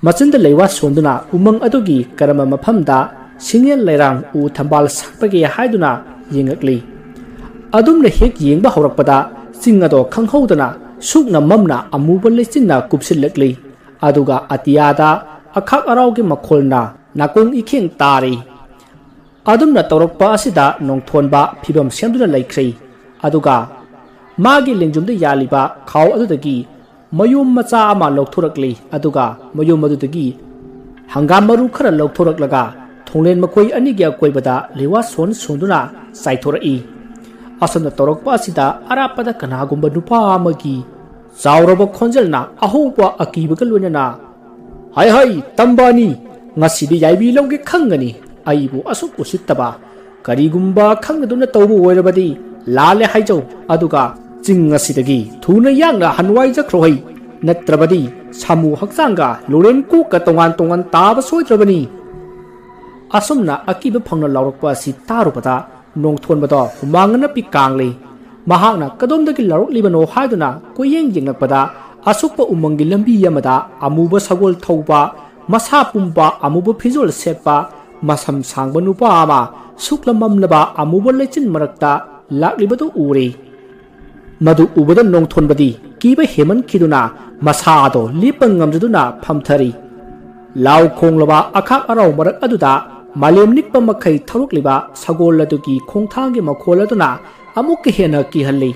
ꯃꯆꯤꯟꯗ ꯂꯩꯋꯥ ꯁꯣꯟꯗꯨꯅ ꯎꯃꯪ ꯑꯗꯨꯒꯤ ꯀꯔꯝꯕ ꯃꯐꯝꯗ ꯁꯤꯡꯌꯦꯜ ꯂꯩꯔꯥꯡ ꯎ ꯊꯝꯕꯥꯜ ꯁꯥꯠꯄꯒꯦ ꯍꯥꯏꯗꯨꯅ ꯌꯦꯡꯉꯛꯂꯤ꯫ ꯑꯗꯨꯝꯅ ꯍꯦꯛ ꯌꯦꯡꯕ ꯍꯧꯔꯛꯄꯗ ꯆꯤꯡ ꯑꯗꯣ ꯈꯪꯍꯧꯗꯅ ꯁꯨꯛꯅ ꯃꯝꯅ ꯑꯃꯨꯕ ꯂꯩꯆꯤꯟꯅ ꯀꯨꯞꯁꯤꯜꯂꯛꯂꯤ꯫ ꯑꯗꯨꯒ ꯑꯇꯤꯌꯥꯗ ꯑꯈꯥꯛ ꯑꯔꯥꯎꯒꯤ ꯃꯈꯣꯜꯅ ꯅꯥꯀꯣꯡ ꯏꯈꯦꯡ ꯇꯥꯔꯤ꯫ ꯑꯗꯨꯝꯅ ꯇꯧꯔꯛꯄ ꯑꯁꯤꯗ ꯅꯣꯡꯊꯣꯟꯕ ꯐꯤꯕꯝ ꯁꯦꯝꯗꯨꯅ ꯂꯩꯈ꯭ꯔꯦ꯫ ꯑꯗꯨꯒ ꯃꯥꯒꯤ ꯂꯦꯡꯖꯨꯝꯗ ꯌꯥꯜꯂꯤꯕ ꯈꯥꯎ ꯑꯗꯨꯗꯒꯤ ꯃꯌꯣꯝ ꯃꯆꯥ ꯑꯃ ꯂꯧꯊꯣꯔꯛꯂꯤ꯫ ꯑꯗꯨꯒ ꯃꯌꯣꯝ ꯑꯗꯨꯗꯒꯤ ꯍꯪꯒꯥꯝ ꯃꯔꯨ ꯈꯔ ꯂꯧꯊꯣꯔꯛꯂꯒ ꯊꯣꯡꯂꯦꯟ ꯃꯈꯣꯏ ꯑꯅꯤꯒꯤ ꯑꯀꯣꯏꯕꯗ ꯂꯩꯋꯥ ꯁꯣꯟ ꯁꯣꯟꯗꯨꯅ ꯆꯥꯏꯊꯣꯔꯛꯏ꯫ ꯑꯁꯨꯝꯅ ꯇꯧꯔꯛꯄ ꯑꯁꯤꯗ ꯑꯔꯥꯞꯄꯗ ꯀꯅꯥꯒꯨꯝꯕ ꯅꯨꯄꯥ ꯑꯃꯒꯤ ꯆꯥꯎꯔꯕ ꯈꯣꯟꯖꯦꯜꯅ ꯑꯍꯧꯕ ꯑꯀꯤꯕꯒ ꯂꯣꯏꯅꯅ, "ꯍꯥꯏ ꯍꯥꯏ, ꯇꯝꯕ ꯑꯅꯤ, ꯉꯁꯤꯗꯤ ꯌꯥꯏꯕꯤ ꯂꯧꯒꯦ ꯈꯪꯒꯅꯤ꯫ ꯑꯩꯕꯨ ꯑꯁꯨꯛ ꯎꯁꯤꯠꯇꯕ, ꯀꯔꯤꯒꯨꯝꯕ ꯈꯪꯗꯗꯨꯅ ꯇꯧꯕ ꯑꯣꯏꯔꯕꯗꯤ ꯂꯥꯜꯂꯦ ꯍꯥꯏꯖꯧ꯫ ꯑꯗꯨꯒ ꯆꯤꯡ ꯑꯁꯤꯗꯒꯤ ꯊꯨꯅ ꯌꯥꯡꯅ ꯍꯟꯋꯥꯏꯖꯈ꯭ꯔꯣ ꯍꯩ, ꯅꯠꯇ꯭ꯔꯕꯗꯤ ꯁꯥꯃꯨ ꯍꯛꯆꯥꯡꯒ ꯂꯣꯔꯦꯟ ꯀꯣꯛꯀ ꯇꯣꯉꯥꯟ ꯇꯣꯉꯥꯟ ꯇꯥꯕ ꯁꯣꯏꯗ꯭ꯔꯕꯅꯤ꯫" ꯑꯁꯨꯝꯅ ꯑꯀꯤꯕ ꯐꯪꯅ ꯂꯥꯎꯔꯛꯄ ꯑꯁꯤ ꯇꯥꯔꯨꯕꯗ ꯅꯣꯡꯊꯣꯟꯕꯗꯣ ꯍꯨꯃꯥꯡ ꯑꯅꯞꯄꯤ ꯀꯥꯡꯂꯤ꯫ ꯃꯍꯥꯛꯅ ꯀꯗꯣꯝꯗꯒꯤ ꯂꯥꯎꯔꯛꯂꯤꯕꯅꯣ ꯍꯥꯏꯗꯨꯅ ꯀꯣꯏꯌꯦꯡ ꯌꯦꯡꯂꯛꯄꯗ ꯑꯁꯨꯛꯄ ꯎꯃꯪꯒꯤ ꯂꯝꯕꯤ ꯑꯃꯗ ꯑꯃꯨꯕ ꯁꯒꯣꯜ ꯊꯧꯕ, ꯃꯁꯥ ꯄꯨꯝꯕ ꯑꯃꯨꯕ ꯐꯤꯖꯣꯜ ꯁꯦꯠꯄ, ꯃꯁꯝ ꯁꯥꯡꯕ ꯅꯨꯄꯥ ꯑꯃ ꯁꯨꯛꯂꯝ ꯃꯝꯂꯕ ꯑꯃꯨꯕ ꯂꯩꯆꯤꯟ ꯃꯔꯛꯇ ꯂꯥꯛꯂꯤꯕꯗꯨ ꯎꯔꯦ꯫ ꯃꯗꯨ ꯎꯕꯗ ꯅꯣꯡꯊꯣꯟꯕꯗꯤ ꯀꯤꯕ ꯍꯦꯟꯃꯟꯈꯤꯗꯨꯅ ꯃꯁꯥꯗꯣ ꯂꯦꯞꯄ ꯉꯝꯖꯗꯨꯅ ꯐꯝꯊꯔꯤ꯫ ꯂꯥꯎ ꯈꯣꯡꯂꯕ ꯑꯈꯥꯛ ꯑꯔꯥꯎ ꯃꯔꯛ ꯑꯗꯨꯗ ꯃꯥꯂꯦꯝ ꯅꯤꯛꯄ ꯃꯈꯩ ꯊꯧꯔꯛꯂꯤꯕ ꯁꯒꯣꯜ ꯑꯗꯨꯒꯤ ꯈꯣꯡꯊꯥꯡꯒꯤ ꯃꯈꯣꯜ ꯑꯗꯨꯅ ꯑꯃꯨꯛꯀ ꯍꯦꯟꯅ ꯀꯤꯍꯜꯂꯤ꯫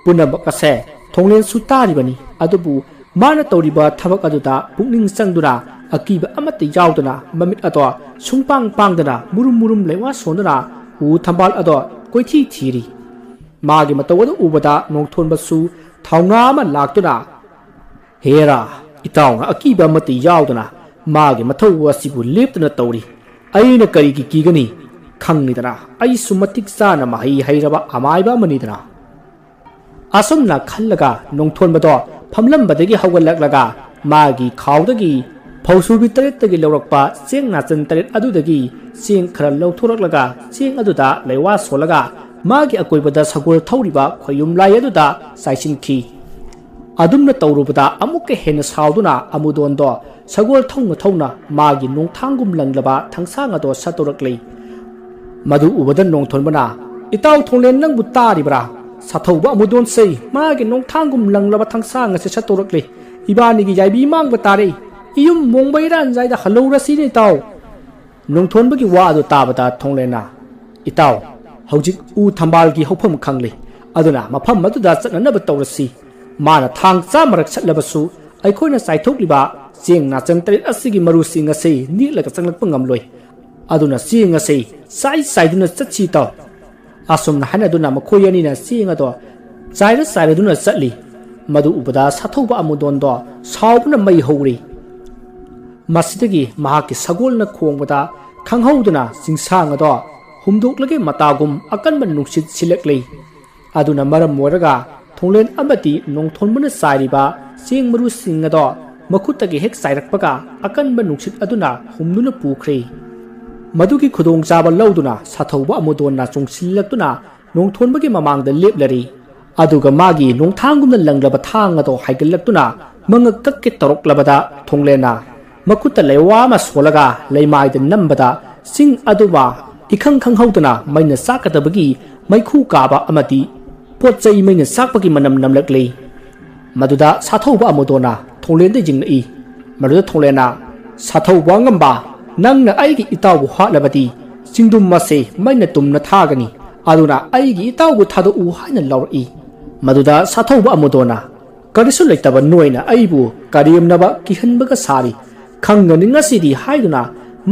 ꯄꯨꯝꯅꯃꯛ ꯑꯁꯦ ꯊꯣꯡꯂꯦꯟꯁꯨ ꯇꯥꯔꯤꯕꯅꯤ, ꯑꯗꯨꯕꯨ ꯃꯥꯅ ꯇꯧꯔꯤꯕ ꯊꯕꯛ ꯑꯗꯨꯗ ꯄꯨꯛꯅꯤꯡ ꯆꯪꯗꯨꯅ ꯑꯀꯤꯕ ꯑꯃꯠꯇ ꯌꯥꯎꯗꯅ ꯃꯃꯤꯠ ꯑꯗꯣ ꯁꯨꯡꯄꯥꯡ ꯄꯥꯡꯗꯅ ꯃꯨꯔꯨꯝ ꯃꯨꯔꯨꯝ ꯂꯩꯋꯥ ꯁꯣꯟꯗꯨꯅ ꯎ ꯊꯝꯕꯥꯜ ꯑꯗꯣ ꯀꯣꯏꯊꯤ ꯊꯤꯔꯤ꯫ ꯃꯥꯒꯤ ꯃꯇꯧ ꯑꯗꯨ ꯎꯕꯗ ꯅꯣꯡꯊꯣꯟꯕꯁꯨ ꯊꯧꯅꯥ ꯑꯃ ꯂꯥꯛꯇꯨꯅ, "ꯍꯦꯔꯥ, ꯏꯇꯥꯎꯅ ꯑꯀꯤꯕ ꯑꯃꯠꯇ ꯌꯥꯎꯗꯅ ꯃꯥꯒꯤ ꯃꯊꯧ ꯑꯁꯤꯕꯨ ꯂꯦꯞꯇꯅ ꯇꯧꯔꯤ꯫ ꯑꯩꯅ ꯀꯔꯤꯒꯤ ꯀꯤꯒꯅꯤ? ꯈꯪꯂꯤꯗꯅ, ꯑꯩꯁꯨ ꯃꯇꯤꯛ ꯆꯥꯅ ꯃꯍꯩ ꯍꯩꯔꯕ ꯑꯃꯥꯏꯕ ꯑꯃꯅꯤꯗꯅ"꯫ ꯑꯁꯨꯝꯅ ꯈꯜꯂꯒ ꯅꯣꯡꯊꯣꯟꯕꯗꯣ ꯐꯝꯂꯝꯕꯗꯒꯤ ꯍꯧꯒꯠꯂꯛꯂꯒ ꯃꯥꯒꯤ ꯈꯥꯎꯗꯒꯤ ꯐꯧꯁꯨꯕꯤ ꯇꯔꯦꯠꯇꯒꯤ ꯂꯧꯔꯛꯄ ꯆꯦꯡ ꯅꯥꯆꯟ ꯇꯔꯦꯠ ꯑꯗꯨꯗꯒꯤ ꯆꯦꯡ ꯈꯔ ꯂꯧꯊꯣꯔꯛꯂꯒ ꯆꯦꯡ ꯑꯗꯨꯗ ꯂꯩꯋꯥ ꯁꯣꯜꯂꯒ ꯃꯥꯒꯤ ꯑꯀꯣꯏꯕꯗ ꯁꯒꯣꯜ ꯊꯧꯔꯤꯕ ꯈꯣꯌꯨꯝ ꯂꯥꯏ ꯑꯗꯨꯗ ꯆꯥꯏꯁꯤꯟꯈꯤ꯫ ꯑꯗꯨꯝꯅ ꯇꯧꯔꯨꯕꯗ ꯑꯃꯨꯛꯀ ꯍꯦꯟꯅ ꯁꯥꯎꯗꯨꯅ ꯑꯃꯨꯗꯣꯟꯗꯣ ꯁꯒꯣꯜ ꯊꯧꯅ ꯊꯧꯅ ꯃꯥꯒꯤ ꯅꯣꯡꯊꯥꯡꯒꯨꯝ ꯂꯪꯂꯕ ꯊꯥꯡꯁꯥꯡ ꯑꯗꯣ ꯁꯠꯇꯣꯔꯛꯂꯤ꯫ ꯃꯗꯨ ꯎꯕꯗ ꯅꯣꯡꯊꯣꯟꯕꯅ, "ꯏꯇꯥꯎ ꯊꯣꯡꯂꯦꯟ, ꯅꯪꯕꯨ ꯇꯥꯔꯤꯕ꯭ꯔꯥ? ꯁꯥꯊꯧꯕ ꯑꯃꯨꯗꯣꯟꯁꯦ ꯃꯥꯒꯤ ꯅꯣꯡꯊꯥꯡꯒꯨꯝ ꯂꯪꯂꯕ ꯊꯥꯡꯁꯥꯡ ꯑꯁꯤ ꯁꯠꯇꯣꯔꯛꯂꯦ꯫ ꯏꯕꯥꯅꯤꯒꯤ ꯌꯥꯏꯕꯤ ꯃꯥꯡꯕ ꯇꯥꯔꯦ꯫ ꯏꯌꯨꯝ ꯃꯣꯡꯕ ꯏꯔꯥꯟꯖꯥꯏꯗ ꯍꯜꯍꯧꯔꯁꯤꯅꯦ ꯏꯇꯥꯎ"꯫ ꯅꯣꯡꯊꯣꯟꯕꯒꯤ ꯋꯥ ꯑꯗꯨ ꯇꯥꯕꯗ ꯊꯣꯡꯂꯦꯟꯅ, "ꯏꯇꯥꯎ, ꯍꯧꯖꯤꯛ ꯎ ꯊꯝꯕꯥꯜꯒꯤ ꯍꯧꯐꯝ ꯈꯪꯂꯦ, ꯑꯗꯨꯅ ꯃꯐꯝ ꯑꯗꯨꯗ ꯆꯠꯅꯅꯕ ꯇꯧꯔꯁꯤ꯫ ꯃꯥꯅ ꯊꯥꯡ ꯆꯥ ꯃꯔꯛ ꯁꯠꯂꯕꯁꯨ ꯑꯩꯈꯣꯏꯅ ꯆꯥꯏꯊꯣꯛꯂꯤꯕ ꯆꯦꯡ ꯅꯥꯆꯟ ꯇꯔꯦꯠ ꯑꯁꯤꯒꯤ ꯃꯔꯨꯁꯤꯡ ꯑꯁꯤ ꯅꯦꯠꯂꯒ ꯆꯪꯂꯛꯄ ꯉꯝꯂꯣꯏ꯫ ꯑꯗꯨꯅ ꯆꯦꯡ ꯑꯁꯤ ꯆꯥꯏ ꯆꯥꯏꯗꯨꯅ ꯆꯠꯁꯤ ꯏꯇꯥꯎ"꯫ ꯑꯁꯨꯝꯅ ꯍꯥꯏꯅꯗꯨꯅ ꯃꯈꯣꯏ ꯑꯅꯤꯅ ꯆꯦꯡ ꯑꯗꯣ ꯆꯥꯏꯔ ꯆꯥꯏꯔꯗꯨꯅ ꯆꯠꯂꯤ꯫ ꯃꯗꯨ ꯎꯕꯗ ꯁꯥꯊꯧꯕ ꯑꯃꯨꯗꯣꯟꯗꯣ ꯁꯥꯎꯕꯅ ꯃꯩ ꯍꯧꯔꯤ꯫ ꯃꯁꯤꯗꯒꯤ ꯃꯍꯥꯛꯀꯤ ꯁꯒꯣꯜꯅ ꯈꯣꯡꯕꯗ ꯈꯪꯍꯧꯗꯅ ꯆꯤꯡꯁꯥꯡ ꯑꯗꯣ ꯍꯨꯝꯗꯣꯛꯂꯒꯦ ꯃꯇꯥꯒꯨꯝ ꯑꯀꯟꯕ ꯅꯨꯡꯁꯤꯠ ꯁꯤꯜꯂꯛꯂꯤ꯫ ꯑꯗꯨꯅ ꯃꯔꯝ ꯑꯣꯏꯔꯒ ꯊꯣꯡꯂꯦꯟ ꯑꯃꯗꯤ ꯅꯣꯡꯊꯣꯟꯕꯅ ꯆꯥꯏꯔꯤꯕ ꯆꯦꯡ ꯃꯔꯨꯁꯤꯡ ꯑꯗꯣ ꯃꯈꯨꯠꯇꯒꯤ ꯍꯦꯛ ꯆꯥꯏꯔꯛꯄꯒ ꯑꯀꯟꯕ ꯅꯨꯡꯁꯤꯠ ꯑꯗꯨꯅ ꯍꯨꯝꯗꯨꯅ ꯄꯨꯈ꯭ꯔꯦ꯫ ꯃꯗꯨꯒꯤ ꯈꯨꯗꯣꯡꯆꯥꯕ ꯂꯧꯗꯨꯅ ꯁꯥꯊꯧꯕ ꯑꯃꯨꯗꯣꯟꯅ ꯆꯣꯡꯁꯤꯜꯂꯛꯇꯨꯅ ꯅꯣꯡꯊꯣꯟꯕꯒꯤ ꯃꯃꯥꯡꯗ ꯂꯦꯞꯂꯔꯤ꯫ ꯑꯗꯨꯒ ꯃꯥꯒꯤ ꯅꯣꯡꯊꯥꯡꯒꯨꯝꯅ ꯂꯪꯂꯕ ꯊꯥꯡ ꯑꯗꯣ ꯍꯥꯏꯒꯠꯂꯛꯇꯨꯅ ꯃꯉꯛ ꯀꯛꯀꯦ ꯇꯧꯔꯛꯂꯕꯗ, ꯊꯣꯡꯂꯦꯟꯅ ꯃꯈꯨꯠꯇ ꯂꯩꯋꯥ ꯑꯃ ꯁꯣꯜꯂꯒ ꯂꯩꯃꯥꯏꯗ ꯅꯝꯕꯗ, ꯆꯤꯡ ꯑꯗꯨꯃ ꯏꯈꯪ ꯈꯪꯍꯧꯗꯅ ꯃꯩꯅ ꯆꯥꯛꯀꯗꯕꯒꯤ ꯃꯩꯈꯨ ꯀꯥꯕ ꯑꯃꯗꯤ ꯄꯣꯠ ꯆꯩ ꯃꯩꯅ ꯆꯥꯛꯄꯒꯤ ꯃꯅꯝ ꯅꯝꯂꯛꯂꯤ꯫ ꯃꯗꯨꯗ ꯁꯥꯊꯧꯕ ꯑꯃꯨꯗꯣꯟꯅ ꯊꯣꯡꯂꯦꯟꯗ ꯌꯦꯡꯂꯛꯏ꯫ ꯃꯗꯨꯗ ꯊꯣꯡꯂꯦꯟꯅ, "ꯁꯥꯊꯧꯕ ꯑꯉꯝꯕ, ꯅꯪꯅ ꯑꯩꯒꯤ ꯏꯇꯥꯎꯕꯨ ꯍꯥꯠꯂꯕꯗꯤ ꯆꯤꯡꯗꯨꯝ ꯑꯁꯦ ꯃꯩꯅ ꯇꯨꯝꯅ ꯊꯥꯒꯅꯤ꯫ ꯑꯗꯨꯅ ꯑꯩꯒꯤ ꯏꯇꯥꯎꯕꯨ ꯊꯥꯗꯣꯛꯎ" ꯍꯥꯏꯅ ꯂꯥꯎꯔꯛꯏ꯫ ꯃꯗꯨꯗ ꯁꯥꯊꯧꯕ ꯑꯃꯨꯗꯣꯟꯅ, "ꯀꯔꯤꯁꯨ ꯂꯩꯇꯕ ꯅꯣꯏꯅ ꯑꯩꯕꯨ ꯀꯔꯦꯝꯅꯕ ꯀꯤꯍꯟꯕꯒ ꯁꯥꯔꯤ꯫ ꯈꯪꯒꯅꯤ ꯉꯁꯤꯗꯤ" ꯍꯥꯏꯗꯨꯅ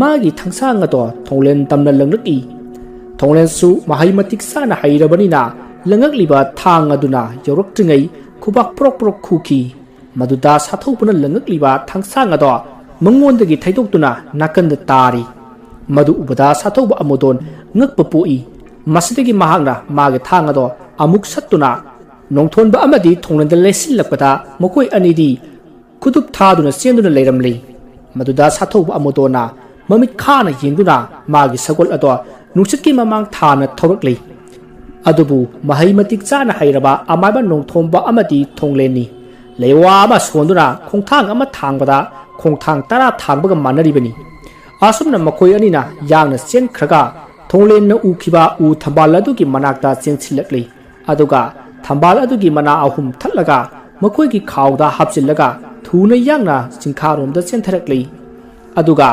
ꯃꯥꯒꯤ ꯊꯥꯡꯁꯥꯡ ꯑꯗꯣ ꯊꯣꯡꯂꯦꯟ ꯇꯝꯅ ꯂꯪꯂꯛꯏ꯫ ꯊꯣꯡꯂꯦꯟꯁꯨ ꯃꯍꯩ ꯃꯇꯤꯛ ꯆꯥꯅ ꯍꯩꯔꯕꯅꯤꯅ ꯂꯪꯉꯛꯂꯤꯕ ꯊꯥꯡ ꯑꯗꯨꯅ ꯌꯧꯔꯛꯇ꯭ꯔꯤꯉꯩ ꯈꯨꯕꯥꯛ ꯄ꯭ꯔꯣꯛ ꯄ꯭ꯔꯣꯛ ꯈꯨꯈꯤ꯫ ꯃꯗꯨꯗ ꯁꯥꯊꯧꯕꯅ ꯂꯪꯉꯛꯂꯤꯕ ꯊꯥꯡꯁꯥꯡ ꯑꯗꯣ ꯃꯉꯣꯟꯗꯒꯤ ꯊꯩꯗꯣꯛꯇꯨꯅ ꯅꯥꯀꯟꯗ ꯇꯥꯔꯤ꯫ ꯃꯗꯨ ꯎꯕꯗ ꯁꯥꯊꯧꯕ ꯑꯃꯨꯗꯣꯟ ꯉꯛꯄ ꯄꯣꯛꯏ꯫ ꯃꯁꯤꯗꯒꯤ ꯃꯍꯥꯛꯅ ꯃꯥꯒꯤ ꯊꯥꯡ ꯑꯗꯣ ꯑꯃꯨꯛ ꯁꯠꯇꯨꯅ ꯅꯣꯡꯊꯣꯟꯕ ꯑꯃꯗꯤ ꯊꯣꯡꯂꯦꯟꯗ ꯂꯩꯁꯤꯜꯂꯛꯄꯗ, ꯃꯈꯣꯏ ꯑꯅꯤꯗꯤ ꯈꯨꯗꯨꯞ ꯊꯥꯗꯨꯅ ꯆꯦꯟꯗꯨꯅ ꯂꯩꯔꯝꯂꯤ꯫ ꯃꯗꯨꯗ ꯁꯥꯊꯧꯕ ꯑꯃꯨꯗꯣꯟꯅ ꯃꯃꯤꯠ ꯈꯥꯅ ꯌꯦꯡꯗꯨꯅ ꯃꯥꯒꯤ ꯁꯒꯣꯜ ꯑꯗꯣ ꯅꯨꯡꯁꯤꯠꯀꯤ ꯃꯃꯥꯡ ꯊꯥꯅ ꯊꯧꯔꯛꯂꯤ꯫ ꯑꯗꯨꯕꯨ ꯃꯍꯩ ꯃꯇꯤꯛ ꯆꯥꯅ ꯍꯩꯔꯕ ꯑꯃꯥꯏꯕ ꯅꯣꯡꯊꯣꯝꯕ ꯑꯃꯗꯤ ꯊꯣꯡꯂꯦꯟꯅꯤ꯫ ꯂꯩꯋꯥ ꯑꯃ ꯁꯣꯟꯗꯨꯅ ꯈꯣꯡꯊꯥꯡ ꯑꯃ ꯊꯥꯡꯕꯗ ꯈꯣꯡꯊꯥꯡ ꯇꯔꯥ ꯊꯥꯡꯕꯒ ꯃꯥꯟꯅꯔꯤꯕꯅꯤ꯫ ꯑꯁꯨꯝꯅ ꯃꯈꯣꯏ ꯑꯅꯤꯅ ꯌꯥꯡꯅ ꯆꯦꯟꯈ꯭ꯔꯒ ꯊꯣꯡꯂꯦꯟꯅ ꯎꯈꯤꯕ ꯎ ꯊꯝꯕꯥꯜ ꯑꯗꯨꯒꯤ ꯃꯅꯥꯛꯇ ꯆꯦꯟꯁꯤꯜꯂꯛꯂꯤ꯫ ꯑꯗꯨꯒ ꯊꯝꯕꯥꯜ ꯑꯗꯨꯒꯤ ꯃꯅꯥ ꯑꯍꯨꯝ ꯊꯠꯂꯒ ꯃꯈꯣꯏꯒꯤ ꯈꯥꯎꯗ ꯍꯥꯞꯆꯤꯜꯂꯒ ꯊꯨꯅ ꯌꯥꯡꯅ ꯆꯤꯡꯈꯥꯔꯣꯝꯗ ꯆꯦꯟꯊꯔꯛꯂꯤ꯫ ꯑꯗꯨꯒ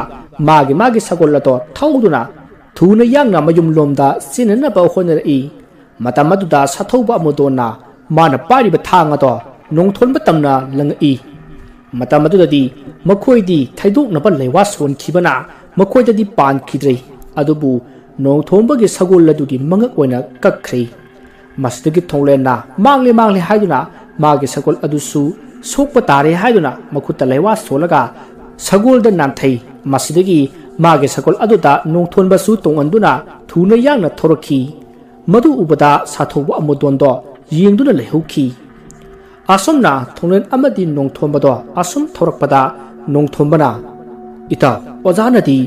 ꯃꯥꯒꯤ ꯃꯥꯒꯤ ꯁꯒꯣꯜ ꯑꯗꯣ ꯊꯧꯗꯨꯅ ꯊꯨꯅ ꯌꯥꯡꯅ ꯃꯌꯨꯝꯂꯣꯝꯗ ꯆꯦꯟꯅꯅꯕ ꯍꯣꯠꯅꯔꯛꯏ꯫ ꯃꯇꯝ ꯑꯗꯨꯗ ꯁꯥꯊꯧꯕ ꯑꯃꯨꯗꯣꯟꯅ ꯃꯥꯅ ꯄꯥꯏꯔꯤꯕ ꯊꯥꯡ ꯑꯗꯣ ꯅꯣꯡꯊꯣꯟꯕ ꯇꯝꯅ ꯂꯪꯉꯛꯏ꯫ ꯃꯇꯝ ꯑꯗꯨꯗꯗꯤ ꯃꯈꯣꯏꯗꯤ ꯊꯩꯗꯣꯛꯅꯕ ꯂꯩꯋꯥ ꯁꯣꯟꯈꯤꯕꯅ ꯃꯈꯣꯏꯗꯗꯤ ꯄꯥꯟꯈꯤꯗ꯭ꯔꯦ꯫ ꯑꯗꯨꯕꯨ ꯅꯣꯡꯊꯣꯝꯕꯒꯤ ꯁꯒꯣꯜ ꯑꯗꯨꯒꯤ ꯃꯉꯛ ꯑꯣꯏꯅ ꯀꯛꯈ꯭ꯔꯦ꯫ ꯃꯁꯤꯗꯒꯤ ꯊꯣꯡꯂꯦꯟꯅ ꯃꯥꯡꯂꯦ ꯃꯥꯡꯂꯦ ꯍꯥꯏꯗꯨꯅ ꯃꯥꯒꯤ ꯁꯒꯣꯜ ꯑꯗꯨꯁꯨ ꯁꯣꯛꯄ ꯇꯥꯔꯦ ꯍꯥꯏꯗꯨꯅ ꯃꯈꯨꯠꯇ ꯂꯩꯋꯥ ꯁꯣꯜꯂꯒ ꯁꯒꯣꯜꯗ ꯅꯥꯟꯊꯩ꯫ ꯃꯁꯤꯗꯒꯤ ꯃꯥꯒꯤ ꯁꯒꯣꯜ ꯑꯗꯨꯗ ꯅꯣꯡꯊꯣꯟꯕꯁꯨ ꯇꯣꯡꯍꯟꯗꯨꯅ ꯊꯨꯅ ꯌꯥꯡꯅ ꯊꯧꯔꯛꯈꯤ꯫ ꯃꯗꯨ ꯎꯕꯗ ꯁꯥꯊꯧꯕ ꯑꯃꯨꯗꯣꯟꯗꯣ ꯌꯦꯡꯗꯨꯅ ꯂꯩꯍꯧꯈꯤ꯫ ꯑꯁꯨꯝꯅ ꯊꯣꯡꯂꯦꯟ ꯑꯃꯗꯤ ꯅꯣꯡꯊꯣꯝꯕꯗꯣ ꯑꯁꯨꯝ ꯊꯧꯔꯛꯄꯗ ꯅꯣꯡꯊꯣꯝꯕꯅ, "ꯏꯇꯥꯎ, ꯑꯣꯖꯥꯅꯗꯤ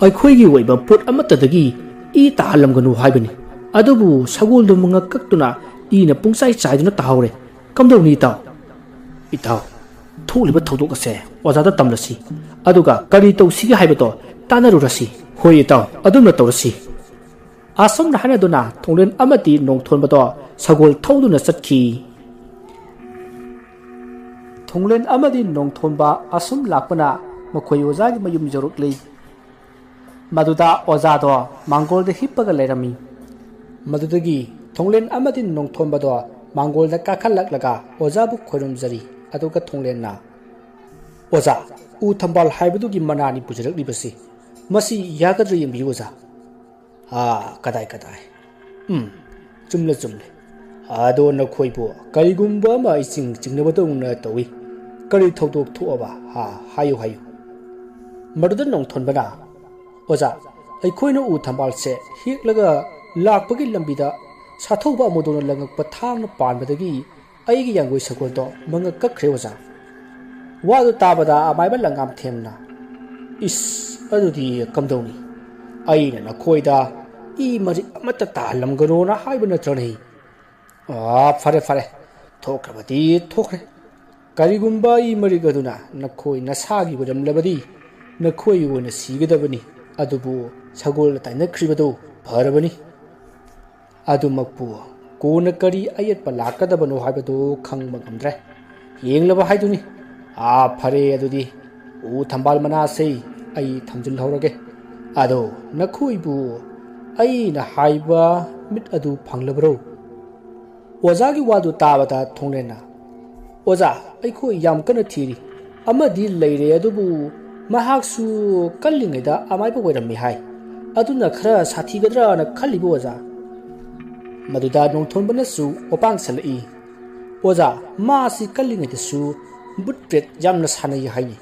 ꯑꯩꯈꯣꯏꯒꯤ ꯑꯣꯏꯕ ꯄꯣꯠ ꯑꯃꯠꯇꯗꯒꯤ ꯏ ꯇꯥꯍꯜꯂꯝꯒꯅꯨ ꯍꯥꯏꯕꯅꯤ꯫ ꯑꯗꯨꯕꯨ ꯁꯒꯣꯜꯗꯨ ꯃꯉꯛ ꯀꯛꯇꯨꯅ ꯏꯅ ꯄꯨꯡꯆꯥꯏ ꯆꯥꯏꯗꯨꯅ ꯇꯥꯍꯧꯔꯦ꯫ ꯀꯝꯗꯧꯅꯤ ꯏꯇꯥꯎ? ꯏꯇꯥꯎ, ꯊꯣꯛꯂꯤꯕ ꯊꯧꯗꯣꯛ ꯑꯁꯦ ꯑꯣꯖꯥꯗ ꯇꯝꯂꯁꯤ, ꯑꯗꯨꯒ ꯀꯔꯤ ꯇꯧꯁꯤꯒꯦ ꯍꯥꯏꯕꯗꯣ ꯇꯥꯟꯅꯔꯨꯔꯁꯤ꯫ ꯍꯣꯏ ꯏꯇꯥꯎ, ꯑꯗꯨꯝꯅ ꯇꯧꯔꯁꯤ꯫ ꯑꯁꯨꯝꯅ ꯍꯥꯏꯅꯗꯨꯅ ꯊꯣꯡꯂꯦꯟ ꯑꯃꯗꯤ ꯅꯣꯡꯊꯣꯟꯕꯗꯣ ꯁꯒꯣꯜ ꯊꯧꯗꯨꯅ ꯆꯠꯈꯤ꯫ ꯊꯣꯡꯂꯦꯟ ꯑꯃꯗꯤ ꯅꯣꯡꯊꯣꯟꯕ ꯑꯁꯨꯝ ꯂꯥꯛꯄꯅ ꯃꯈꯣꯏ ꯑꯣꯖꯥꯒꯤ ꯃꯌꯨꯝ ꯌꯧꯔꯛꯂꯤ꯫ ꯃꯗꯨꯗ ꯑꯣꯖꯥꯗꯣ ꯃꯥꯡꯒꯣꯜꯗ ꯍꯤꯞꯄꯒ ꯂꯩꯔꯝꯃꯤ꯫ ꯃꯗꯨꯗꯒꯤ ꯊꯣꯡꯂꯦꯟ ꯑꯃꯗꯤ ꯅꯣꯡꯊꯣꯟꯕꯗꯣ ꯃꯥꯡꯒꯣꯜꯗ ꯀꯥꯈꯠꯂꯛꯂꯒ ꯑꯣꯖꯥꯕꯨ ꯈꯣꯏꯔꯨꯝꯖꯔꯤ꯫ ꯑꯗꯨꯒ ꯊꯣꯡꯂꯦꯟꯅ, "ꯑꯣꯖꯥ, ꯎ ꯊꯝꯕꯥꯜ ꯍꯥꯏꯕꯗꯨꯒꯤ ꯃꯅꯥꯅꯤ ꯄꯨꯖꯔꯛꯂꯤꯕꯁꯤ꯫ ꯃꯁꯤ ꯌꯥꯒꯗ꯭ꯔꯥ ꯌꯦꯡꯕꯤꯌꯨ ꯑꯣꯖꯥ꯫" "ꯑꯥ, ꯀꯗꯥꯏ, ꯀꯗꯥꯏ? ꯎꯝ, ꯆꯨꯝꯂꯦ, ꯆꯨꯝꯂꯦ꯫ ꯑꯗꯣ ꯅꯈꯣꯏꯕꯨ ꯀꯔꯤꯒꯨꯝꯕ ꯑꯃ ꯏꯆꯤꯡ ꯆꯤꯡꯅꯕꯗꯧꯅ ꯇꯧꯏ꯫ ꯀꯔꯤ ꯊꯧꯗꯣꯛ ꯊꯣꯛꯑꯕ? ꯍꯥ, ꯍꯥꯏꯌꯨ, ꯍꯥꯏꯌꯨ꯫" ꯃꯗꯨꯗ ꯅꯣꯡꯊꯣꯟꯕꯅ, "ꯑꯣꯖꯥ, ꯑꯩꯈꯣꯏꯅ ꯎ ꯊꯝꯕꯥꯜꯁꯦ ꯍꯦꯛꯂꯒ ꯂꯥꯛꯄꯒꯤ ꯂꯝꯕꯤꯗ ꯁꯥꯊꯧꯕ ꯑꯃꯨꯗꯣꯟꯅ ꯂꯪꯉꯛꯄ ꯊꯥꯡꯅ ꯄꯥꯟꯕꯗꯒꯤ ꯑꯩꯒꯤ ꯌꯥꯡꯒꯣꯏ ꯁꯒꯣꯜꯗꯣ ꯃꯉꯛ ꯀꯛꯈ꯭ꯔꯦ ꯑꯣꯖꯥ꯫" ꯋꯥꯗꯨ ꯇꯥꯕꯗ ꯑꯃꯥꯏꯕ ꯂꯪꯉꯥꯝꯊꯦꯝꯅ, "ꯏꯁ, ꯑꯗꯨꯗꯤ ꯀꯝꯗꯧꯅꯤ? ꯑꯩꯅ ꯅꯈꯣꯏꯗ ꯏ ꯃꯔꯤꯛ ꯑꯃꯠꯇ ꯇꯥꯍꯜꯂꯝꯒꯅꯣꯅ ꯍꯥꯏꯕ ꯅꯠꯇ꯭ꯔꯅꯦ?" "ꯑꯥ, ꯐꯔꯦ, ꯐꯔꯦ꯫ ꯊꯣꯛꯈ꯭ꯔꯕꯗꯤ ꯊꯣꯛꯈ꯭ꯔꯦ꯫ ꯀꯔꯤꯒꯨꯝꯕ ꯏ ꯃꯔꯤꯛ ꯑꯗꯨꯅ ꯅꯈꯣꯏ ꯅꯁꯥꯒꯤ ꯑꯣꯏꯔꯝꯂꯕꯗꯤ ꯅꯈꯣꯏ ꯑꯣꯏꯅ ꯁꯤꯒꯗꯕꯅꯤ꯫ ꯑꯗꯨꯕꯨ ꯁꯒꯣꯜꯅ ꯇꯥꯏꯅꯈ꯭ꯔꯤꯕꯗꯨ ꯐꯔꯕꯅꯤ꯫ ꯑꯗꯨꯃꯛꯄꯨ ꯀꯣꯟꯅ ꯀꯔꯤ ꯑꯌꯦꯠꯄ ꯂꯥꯛꯀꯗꯕꯅꯣ ꯍꯥꯏꯕꯗꯨ ꯈꯪꯕ ꯉꯝꯗ꯭ꯔꯦ꯫ ꯌꯦꯡꯂꯕ ꯍꯥꯏꯗꯨꯅꯤ꯫ ꯑꯥ, ꯐꯔꯦ ꯑꯗꯨꯗꯤ꯫ ꯎ ꯊꯝꯕꯥꯜ ꯃꯅꯥꯁꯤ ꯑꯩ ꯊꯝꯖꯤꯜꯍꯧꯔꯒꯦ꯫ ꯑꯗꯣ ꯅꯈꯣꯏꯕꯨ ꯑꯩꯅ ꯍꯥꯏꯕ ꯃꯤꯠ ꯑꯗꯨ ꯐꯪꯂꯕ꯭ꯔꯣ?" ꯑꯣꯖꯥꯒꯤ ꯋꯥꯗꯨ ꯇꯥꯕꯗ ꯊꯣꯡꯂꯦꯟꯅ, "ꯑꯣꯖꯥ, ꯑꯩꯈꯣꯏ ꯌꯥꯝ ꯀꯟꯅ ꯊꯤꯔꯤ꯫ ꯑꯃꯗꯤ ꯂꯩꯔꯦ, ꯑꯗꯨꯕꯨ ꯃꯍꯥꯛꯁꯨ ꯀꯜꯂꯤꯉꯩꯗ ꯑꯃꯥꯏꯕ ꯑꯣꯏꯔꯝꯃꯤ ꯍꯥꯏ꯫ ꯑꯗꯨꯅ ꯈꯔ ꯁꯥꯊꯤꯒꯗ꯭ꯔꯥꯅ ꯈꯜꯂꯤꯕ ꯑꯣꯖꯥ꯫" ꯃꯗꯨꯗ ꯅꯣꯡꯊꯣꯟꯕꯅꯁꯨ ꯋꯥꯄꯥꯡ ꯁꯜꯂꯛꯏ, "ꯑꯣꯖꯥ, ꯃꯥꯁꯤ ꯀꯜꯂꯤꯉꯩꯗꯁꯨ ꯕꯨꯠ ꯄ꯭ꯔꯦꯠ ꯌꯥꯝꯅ ꯁꯥꯟꯅꯩ ꯍꯥꯏꯅꯤ꯫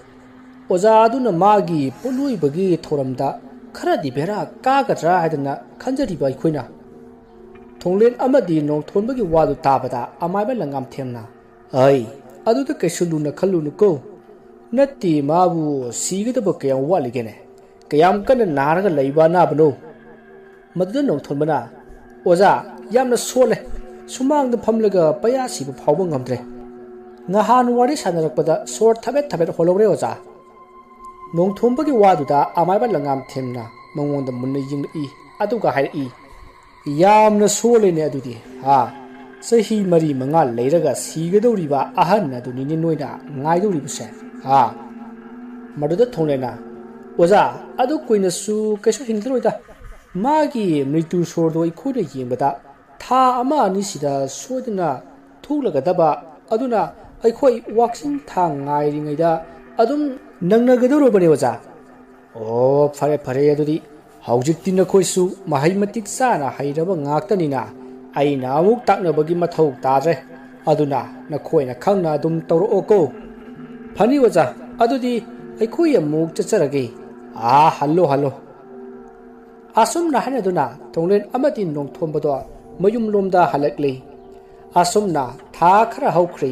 ꯑꯣꯖꯥ ꯑꯗꯨꯅ ꯃꯥꯒꯤ ꯄꯣꯠꯂꯣꯏꯕꯒꯤ ꯊꯧꯔꯝꯗ ꯈꯔꯗꯤ ꯕꯦꯔꯥ ꯀꯥꯒꯗ꯭ꯔꯥ ꯍꯥꯏꯗꯅ ꯈꯟꯖꯔꯤꯕ ꯑꯩꯈꯣꯏꯅ꯫" ꯊꯣꯡꯂꯦꯟ ꯑꯃꯗꯤ ꯅꯣꯡꯊꯣꯟꯕꯒꯤ ꯋꯥꯗꯨ ꯇꯥꯕꯗ ꯑꯃꯥꯏꯕ ꯂꯪꯉꯥꯝꯊꯦꯝꯅ, "ꯑꯩ, ꯑꯗꯨꯗ ꯀꯩꯁꯨ ꯂꯨꯅ ꯈꯜꯂꯨꯅꯨꯀꯣ꯫ ꯅꯠꯇꯦ, ꯃꯥꯕꯨ ꯁꯤꯒꯗꯕ ꯀꯌꯥꯝ ꯋꯥꯠꯂꯤꯒꯦꯅꯦ? ꯀꯌꯥꯝ ꯀꯟꯅ ꯅꯥꯔꯒ ꯂꯩꯕ ꯑꯅꯥꯕꯅꯣ?" ꯃꯗꯨꯗ ꯅꯣꯡꯊꯣꯟꯕꯅ, "ꯑꯣꯖꯥ, ꯌꯥꯝꯅ ꯁꯣꯜꯂꯦ꯫ ꯁꯨꯃꯥꯡꯗ ꯐꯝꯂꯒ ꯄꯌꯥ ꯁꯤꯕ ꯐꯥꯎꯕ ꯉꯝꯗ꯭ꯔꯦ꯫ ꯅꯍꯥꯟ ꯋꯥꯔꯤ ꯁꯥꯟꯅꯔꯛꯄꯗ ꯁꯣꯔ ꯊꯕꯦꯠ ꯊꯕꯦꯠ ꯍꯣꯜꯍꯧꯔꯦ ꯑꯣꯖꯥ꯫ ꯅꯣꯡꯊꯣꯝꯕꯒꯤ ꯋꯥꯗꯨꯗ ꯑꯃꯥꯏꯕ ꯂꯪꯉꯥꯝꯊꯦꯝꯅ ꯃꯉꯣꯟꯗ ꯃꯨꯟꯅ ꯌꯦꯡꯂꯛꯏ꯫ ꯑꯗꯨꯒ ꯍꯥꯏꯔꯛꯏ, "ꯌꯥꯝꯅ ꯁꯣꯜꯂꯦꯅꯦ ꯑꯗꯨꯗꯤ, ꯍꯥ? ꯆꯍꯤ ꯃꯔꯤ ꯃꯉꯥ ꯂꯩꯔꯒ ꯁꯤꯒꯗꯧꯔꯤꯕ ꯑꯍꯟ ꯑꯗꯨꯅꯤꯅꯦ ꯅꯣꯏꯅ ꯉꯥꯏꯗꯧꯔꯤꯕꯁꯦ, ꯍꯥ?" ꯃꯗꯨꯗ ꯊꯣꯡꯂꯦꯅ, "ꯑꯣꯖꯥ, ꯑꯗꯨ ꯀꯨꯏꯅꯁꯨ ꯀꯩꯁꯨ ꯍꯤꯡꯈꯤꯔꯣꯏꯗ꯫ ꯃꯥꯒꯤ ꯃ꯭ꯔꯤꯇꯨ ꯁꯣꯔꯗꯣ ꯑꯩꯈꯣꯏꯅ ꯌꯦꯡꯕꯗ ꯊꯥ ꯑꯃ ꯑꯅꯤꯁꯤꯗ ꯁꯣꯏꯗꯅ ꯊꯣꯛꯂꯒꯗꯕ꯫ ꯑꯗꯨꯅ ꯑꯩꯈꯣꯏ ꯋꯥꯛꯆꯤꯡ ꯊꯥ ꯉꯥꯏꯔꯤꯉꯩꯗ ꯑꯗꯨꯝ ꯅꯪꯅꯒꯗꯧꯔꯕꯅꯦ ꯑꯣꯖꯥ꯫" "ꯑꯣ, ꯐꯔꯦ ꯐꯔꯦ, ꯑꯗꯨꯗꯤ ꯍꯧꯖꯤꯛꯇꯤ ꯅꯈꯣꯏꯁꯨ ꯃꯍꯩ ꯃꯇꯤꯛ ꯆꯥꯅ ꯍꯩꯔꯕ ꯉꯥꯛꯇꯅꯤꯅ ꯑꯩꯅ ꯑꯃꯨꯛ ꯇꯥꯛꯅꯕꯒꯤ ꯃꯊꯧ ꯇꯥꯗ꯭ꯔꯦ꯫ ꯑꯗꯨꯅ ꯅꯈꯣꯏꯅ ꯈꯪꯅ ꯑꯗꯨꯝ ꯇꯧꯔꯛꯑꯣꯀꯣ꯫" "ꯐꯅꯤ ꯑꯣꯖꯥ, ꯑꯗꯨꯗꯤ ꯑꯩꯈꯣꯏ ꯑꯃꯨꯛ ꯆꯠꯆꯔꯒꯦ꯫" "ꯑꯥ, ꯍꯜꯂꯣ ꯍꯜꯂꯣ꯫" ꯑꯁꯨꯝꯅ ꯍꯥꯏꯅꯗꯨꯅ ꯊꯣꯡꯂꯦꯟ ꯑꯃꯗꯤ ꯅꯣꯡꯊꯣꯟꯕꯗꯣ ꯃꯌꯨꯝꯂꯣꯝꯗ ꯍꯜꯂꯛꯂꯤ꯫ ꯑꯁꯨꯝꯅ ꯊꯥ ꯈꯔ ꯍꯧꯈ꯭ꯔꯦ꯫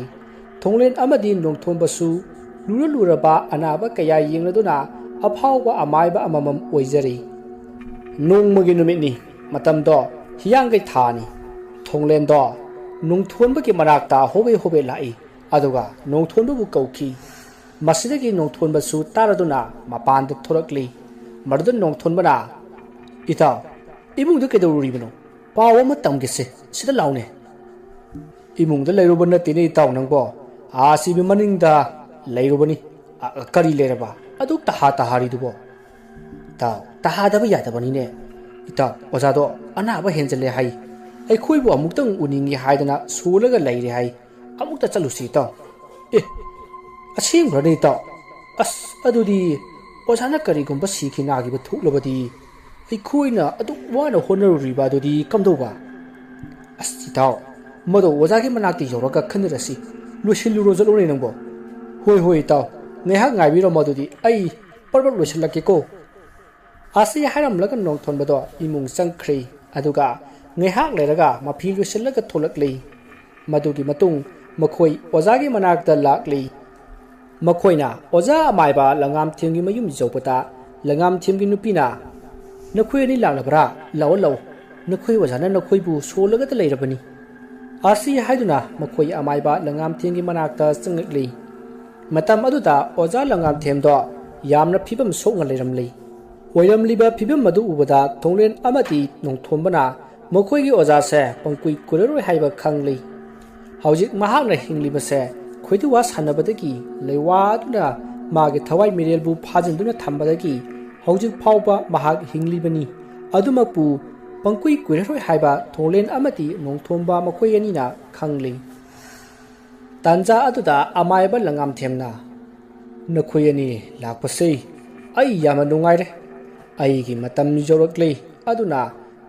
ꯊꯣꯡꯂꯦꯟ ꯑꯃꯗꯤ ꯅꯣꯡꯊꯣꯟꯕꯁꯨ ꯂꯨꯔ ꯂꯨꯔꯕ ꯑꯅꯥꯕ ꯀꯌꯥ ꯌꯦꯡꯂꯗꯨꯅ ꯑꯐꯥꯎꯕ ꯑꯃꯥꯏꯕ ꯑꯃꯃꯝ ꯑꯣꯏꯖꯔꯦ꯫ ꯅꯣꯡꯃꯒꯤ ꯅꯨꯃꯤꯠꯅꯤ꯫ ꯃꯇꯝꯗꯣ ꯍꯤꯌꯥꯡꯒꯩ ꯊꯥꯅꯤ꯫ ꯊꯣꯡꯂꯦꯟꯗꯣ ꯅꯣꯡꯊꯣꯟꯕꯒꯤ ꯃꯅꯥꯛꯇ ꯍꯣꯕꯦ ꯍꯣꯕꯦ ꯂꯥꯛꯏ꯫ ꯑꯗꯨꯒ ꯅꯣꯡꯊꯣꯟꯕꯕꯨ ꯀꯧꯈꯤ꯫ ꯃꯁꯤꯗꯒꯤ ꯅꯣꯡꯊꯣꯟꯕꯁꯨ ꯇꯥꯔꯗꯨꯅ ꯃꯄꯥꯟꯗ ꯊꯣꯔꯛꯂꯤ꯫ ꯃꯗꯨꯗ ꯅꯣꯡꯊꯣꯟꯕꯅ, "ꯏꯇꯥꯎ, ꯏꯃꯨꯡꯗ ꯀꯩꯗꯧꯔꯨꯔꯤꯕꯅꯣ? ꯄꯥꯎ ꯑꯃ ꯇꯝꯒꯦꯁꯦ, ꯁꯤꯗ ꯂꯥꯎꯅꯦ꯫" "ꯏꯃꯨꯡꯗ ꯂꯩꯔꯨꯕ ꯅꯠꯇꯦꯅꯦ ꯏꯇꯥꯎ ꯅꯪꯕꯣ, ꯑꯥ ꯁꯤꯕꯤ ꯃꯅꯤꯡꯗ ꯂꯩꯔꯨꯕꯅꯤ꯫ ꯑ, ꯀꯔꯤ ꯂꯩꯔꯕ? ꯑꯗꯨꯛ ꯇꯍꯥ ꯇꯍꯥꯔꯤꯗꯨꯕꯣ?" "ꯏꯇꯥꯎ, ꯇꯍꯥꯗꯕ ꯌꯥꯗꯕꯅꯤꯅꯦ꯫ ꯏꯇꯥꯎ, ꯑꯣꯖꯥꯗꯣ ꯑꯅꯥꯕ ꯍꯦꯟꯖꯜꯂꯦ ꯍꯥꯏ꯫ ꯑꯩꯈꯣꯏꯕꯨ ꯑꯃꯨꯛꯇꯪ ꯎꯅꯤꯡꯉꯤ ꯍꯥꯏꯗꯅ ꯁꯣꯜꯂꯒ ꯂꯩꯔꯦ ꯍꯥꯏ꯫ ꯑꯃꯨꯛꯇ ꯆꯠꯂꯨꯁꯤ ꯏꯇꯥꯎ꯫" "ꯑꯦ, ꯑꯁꯦꯡꯕ꯭ꯔꯅꯦ ꯏꯇꯥꯎ? ꯑꯁ, ꯑꯗꯨꯗꯤ ꯑꯣꯖꯥꯅ ꯀꯔꯤꯒꯨꯝꯕ ꯁꯤꯈꯤ ꯅꯥꯈꯤꯕ ꯊꯣꯛꯂꯕꯗꯤ ꯑꯩꯈꯣꯏꯅ ꯑꯗꯨꯛ ꯋꯥꯅ ꯍꯣꯠꯅꯔꯨꯔꯤꯕ ꯑꯗꯨꯗꯤ ꯀꯝꯗꯧꯕ?" "ꯑꯁ ꯏꯇꯥꯎ, ꯃꯗꯣ ꯑꯣꯖꯥꯒꯤ ꯃꯅꯥꯛꯇ ꯌꯧꯔꯒ ꯈꯟꯅꯔꯁꯤ꯫ ꯂꯣꯏꯁꯤꯜꯂꯨꯔꯣ ꯆꯠꯂꯣꯅꯦ ꯅꯪꯕꯣ꯫" "ꯍꯣꯏ ꯍꯣꯏ ꯏꯇꯥꯎ, ꯉꯥꯏꯍꯥꯛ ꯉꯥꯏꯕꯤꯔꯝꯃꯣ ꯑꯗꯨꯗꯤ ꯑꯩ ꯄꯔꯕꯛ ꯂꯣꯏꯁꯤꯜꯂꯛꯀꯦꯀꯣ꯫" ꯑꯁꯤ ꯍꯥꯏꯔꯝꯂꯒ ꯅꯣꯡꯊꯣꯟꯕꯗꯣ ꯏꯃꯨꯡ ꯆꯪꯈ꯭ꯔꯦ꯫ ꯑꯗꯨꯒ ꯉꯥꯏꯍꯥꯛ ꯂꯩꯔꯒ ꯃꯐꯤ ꯂꯣꯏꯁꯤꯜꯂꯒ ꯊꯣꯛꯂꯛꯂꯦ꯫ ꯃꯗꯨꯒꯤ ꯃꯇꯨꯡ ꯃꯈꯣꯏ ꯑꯣꯖꯥꯒꯤ ꯃꯅꯥꯛꯇ ꯂꯥꯛꯂꯤ꯫ ꯃꯈꯣꯏꯅ ꯑꯣꯖꯥ ꯑꯃꯥꯏꯕ ꯂꯪꯉꯥꯝꯊꯦꯝꯒꯤ ꯃꯌꯨꯝ ꯌꯧꯕꯗ ꯂꯪꯉꯥꯝꯊꯦꯝꯒꯤ ꯅꯨꯄꯤꯅ, "ꯅꯈꯣꯏ ꯑꯅꯤ ꯂꯥꯛꯂꯕ꯭ꯔꯥ? ꯂꯥꯛꯑꯣ, ꯂꯥꯛꯑꯣ꯫ ꯅꯈꯣꯏ ꯑꯣꯖꯥꯅ ꯅꯈꯣꯏꯕꯨ ꯁꯣꯜꯂꯒꯇ ꯂꯩꯔꯕꯅꯤ꯫" ꯑꯁꯤ ꯍꯥꯏꯗꯨꯅ ꯃꯈꯣꯏ ꯑꯃꯥꯏꯕ ꯂꯪꯉꯥꯝꯊꯦꯝꯒꯤ ꯃꯅꯥꯛꯇ ꯆꯪꯂꯛꯂꯤ꯫ ꯃꯇꯝ ꯑꯗꯨꯗ ꯑꯣꯖꯥ ꯂꯪꯉꯥꯝꯊꯦꯝꯗꯣ ꯌꯥꯝꯅ ꯐꯤꯕꯝ ꯁꯣꯛꯅ ꯂꯩꯔꯝꯂꯤ꯫ ꯑꯣꯏꯔꯝꯂꯤꯕ ꯐꯤꯕꯝ ꯑꯗꯨ ꯎꯕꯗ ꯊꯣꯡꯂꯦꯟ ꯑꯃꯗꯤ ꯅꯣꯡꯊꯣꯝꯕꯅ ꯃꯈꯣꯏꯒꯤ ꯑꯣꯖꯥꯁꯦ ꯄꯪꯀꯨꯏ ꯀꯨꯏꯔꯔꯣꯏ ꯍꯥꯏꯕ ꯈꯪꯂꯤ꯫ ꯍꯧꯖꯤꯛ ꯃꯍꯥꯛꯅ ꯍꯤꯡꯂꯤꯕꯁꯦ ꯈꯣꯏꯗꯨꯋꯥ ꯁꯥꯟꯅꯕꯗꯒꯤ ꯂꯩꯋꯥꯗꯨꯅ ꯃꯥꯒꯤ ꯊꯋꯥꯏ ꯃꯤꯔꯦꯜꯕꯨ ꯐꯥꯖꯤꯟꯗꯨꯅ ꯊꯝꯕꯗꯒꯤ ꯍꯧꯖꯤꯛ ꯐꯥꯎꯕ ꯃꯍꯥꯛ ꯍꯤꯡꯂꯤꯕꯅꯤ꯫ ꯑꯗꯨꯃꯛꯄꯨ ꯄꯪꯀꯨꯏ ꯀꯨꯏꯔꯔꯣꯏ ꯍꯥꯏꯕ ꯊꯣꯡꯂꯦꯟ ꯑꯃꯗꯤ ꯅꯣꯡꯊꯣꯝꯕ ꯃꯈꯣꯏ ꯑꯅꯤꯅ ꯈꯪꯂꯤ꯫ ꯇꯥꯟꯖꯥ ꯑꯗꯨꯗ ꯑꯃꯥꯏꯕ ꯂꯪꯉꯥꯝꯊꯦꯝꯅ, "ꯅꯈꯣꯏ ꯑꯅꯤ ꯂꯥꯛꯄꯁꯤ ꯑꯩ ꯌꯥꯝꯅ ꯅꯨꯡꯉꯥꯏꯔꯦ꯫ ꯑꯩꯒꯤ ꯃꯇꯝ ꯌꯧꯔꯛꯂꯦ, ꯑꯗꯨꯅ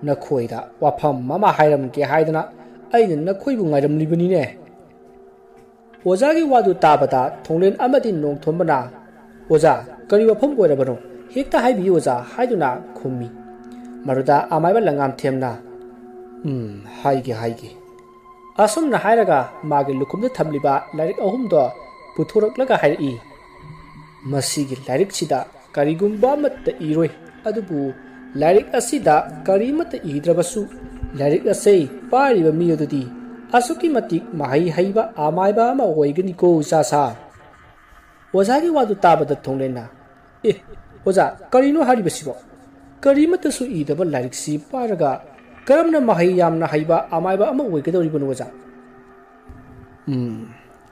ꯅꯈꯣꯏꯗ ꯋꯥꯐꯝ ꯑꯃ ꯍꯥꯏꯔꯝꯒꯦ ꯍꯥꯏꯗꯅ ꯑꯩꯅ ꯅꯈꯣꯏꯕꯨ ꯉꯥꯏꯔꯝꯂꯤꯕꯅꯤꯅꯦ꯫" ꯑꯣꯖꯥꯒꯤ ꯋꯥꯗꯨ ꯇꯥꯕꯗ ꯊꯣꯡꯂꯦꯟ ꯑꯃꯗꯤ ꯅꯣꯡꯊꯣꯝꯕꯅ, "ꯑꯣꯖꯥ, ꯀꯔꯤ ꯋꯥꯐꯝ ꯑꯣꯏꯔꯕꯅꯣ? ꯍꯦꯛꯇ ꯍꯥꯏꯕꯤꯌꯨ ꯑꯣꯖꯥ" ꯍꯥꯏꯗꯨꯅ ꯈꯨꯝꯃꯤ꯫ ꯃꯗꯨꯗ ꯑꯃꯥꯏꯕ ꯂꯪꯉꯥꯝꯊꯦꯝꯅ, "ꯎꯝ, ꯍꯥꯏꯒꯦ, ꯍꯥꯏꯒꯦ꯫" ꯑꯁꯨꯝꯅ ꯍꯥꯏꯔꯒ ꯃꯥꯒꯤ ꯂꯨꯈꯨꯝꯗ ꯊꯝꯂꯤꯕ ꯂꯥꯏꯔꯤꯛ ꯑꯍꯨꯝꯗꯣ ꯄꯨꯊꯣꯔꯛꯂꯒ ꯍꯥꯏꯔꯛꯏ, "ꯃꯁꯤꯒꯤ ꯂꯥꯏꯔꯤꯛꯁꯤꯗ ꯀꯔꯤꯒꯨꯝꯕ ꯑꯃꯠꯇ ꯏꯔꯣꯏ, ꯑꯗꯨꯕꯨ ꯂꯥꯏꯔꯤꯛ ꯑꯁꯤꯗ ꯀꯔꯤꯃꯠꯇ ꯏꯗ꯭ꯔꯕꯁꯨ ꯂꯥꯏꯔꯤꯛ ꯑꯁꯤ ꯄꯥꯔꯤꯕ ꯃꯤ ꯑꯗꯨꯗꯤ ꯑꯁꯨꯛꯀꯤ ꯃꯇꯤꯛ ꯃꯍꯩ ꯍꯩꯕ ꯑꯃꯥꯏꯕ ꯑꯃ ꯑꯣꯏꯒꯅꯤꯀꯣ, ꯏꯆꯥꯁꯥ꯫" ꯑꯣꯖꯥꯒꯤ ꯋꯥꯗꯨ ꯇꯥꯕꯗ ꯊꯣꯡꯂꯦꯟꯅ, "ꯑꯦ, ꯑꯣꯖꯥ, ꯀꯔꯤꯅꯣ ꯍꯥꯏꯔꯤꯕꯁꯤꯕꯣ? ꯀꯔꯤꯃꯠꯇꯁꯨ ꯏꯗꯕ ꯂꯥꯏꯔꯤꯛꯁꯤ ꯄꯥꯔꯒ ꯀꯔꯝꯅ ꯃꯍꯩ ꯌꯥꯝꯅ ꯍꯩꯕ ꯑꯃꯥꯏꯕ ꯑꯃ ꯑꯣꯏꯒꯗꯧꯔꯤꯕꯅꯣ, ꯑꯣꯖꯥ?" "ꯎꯝ,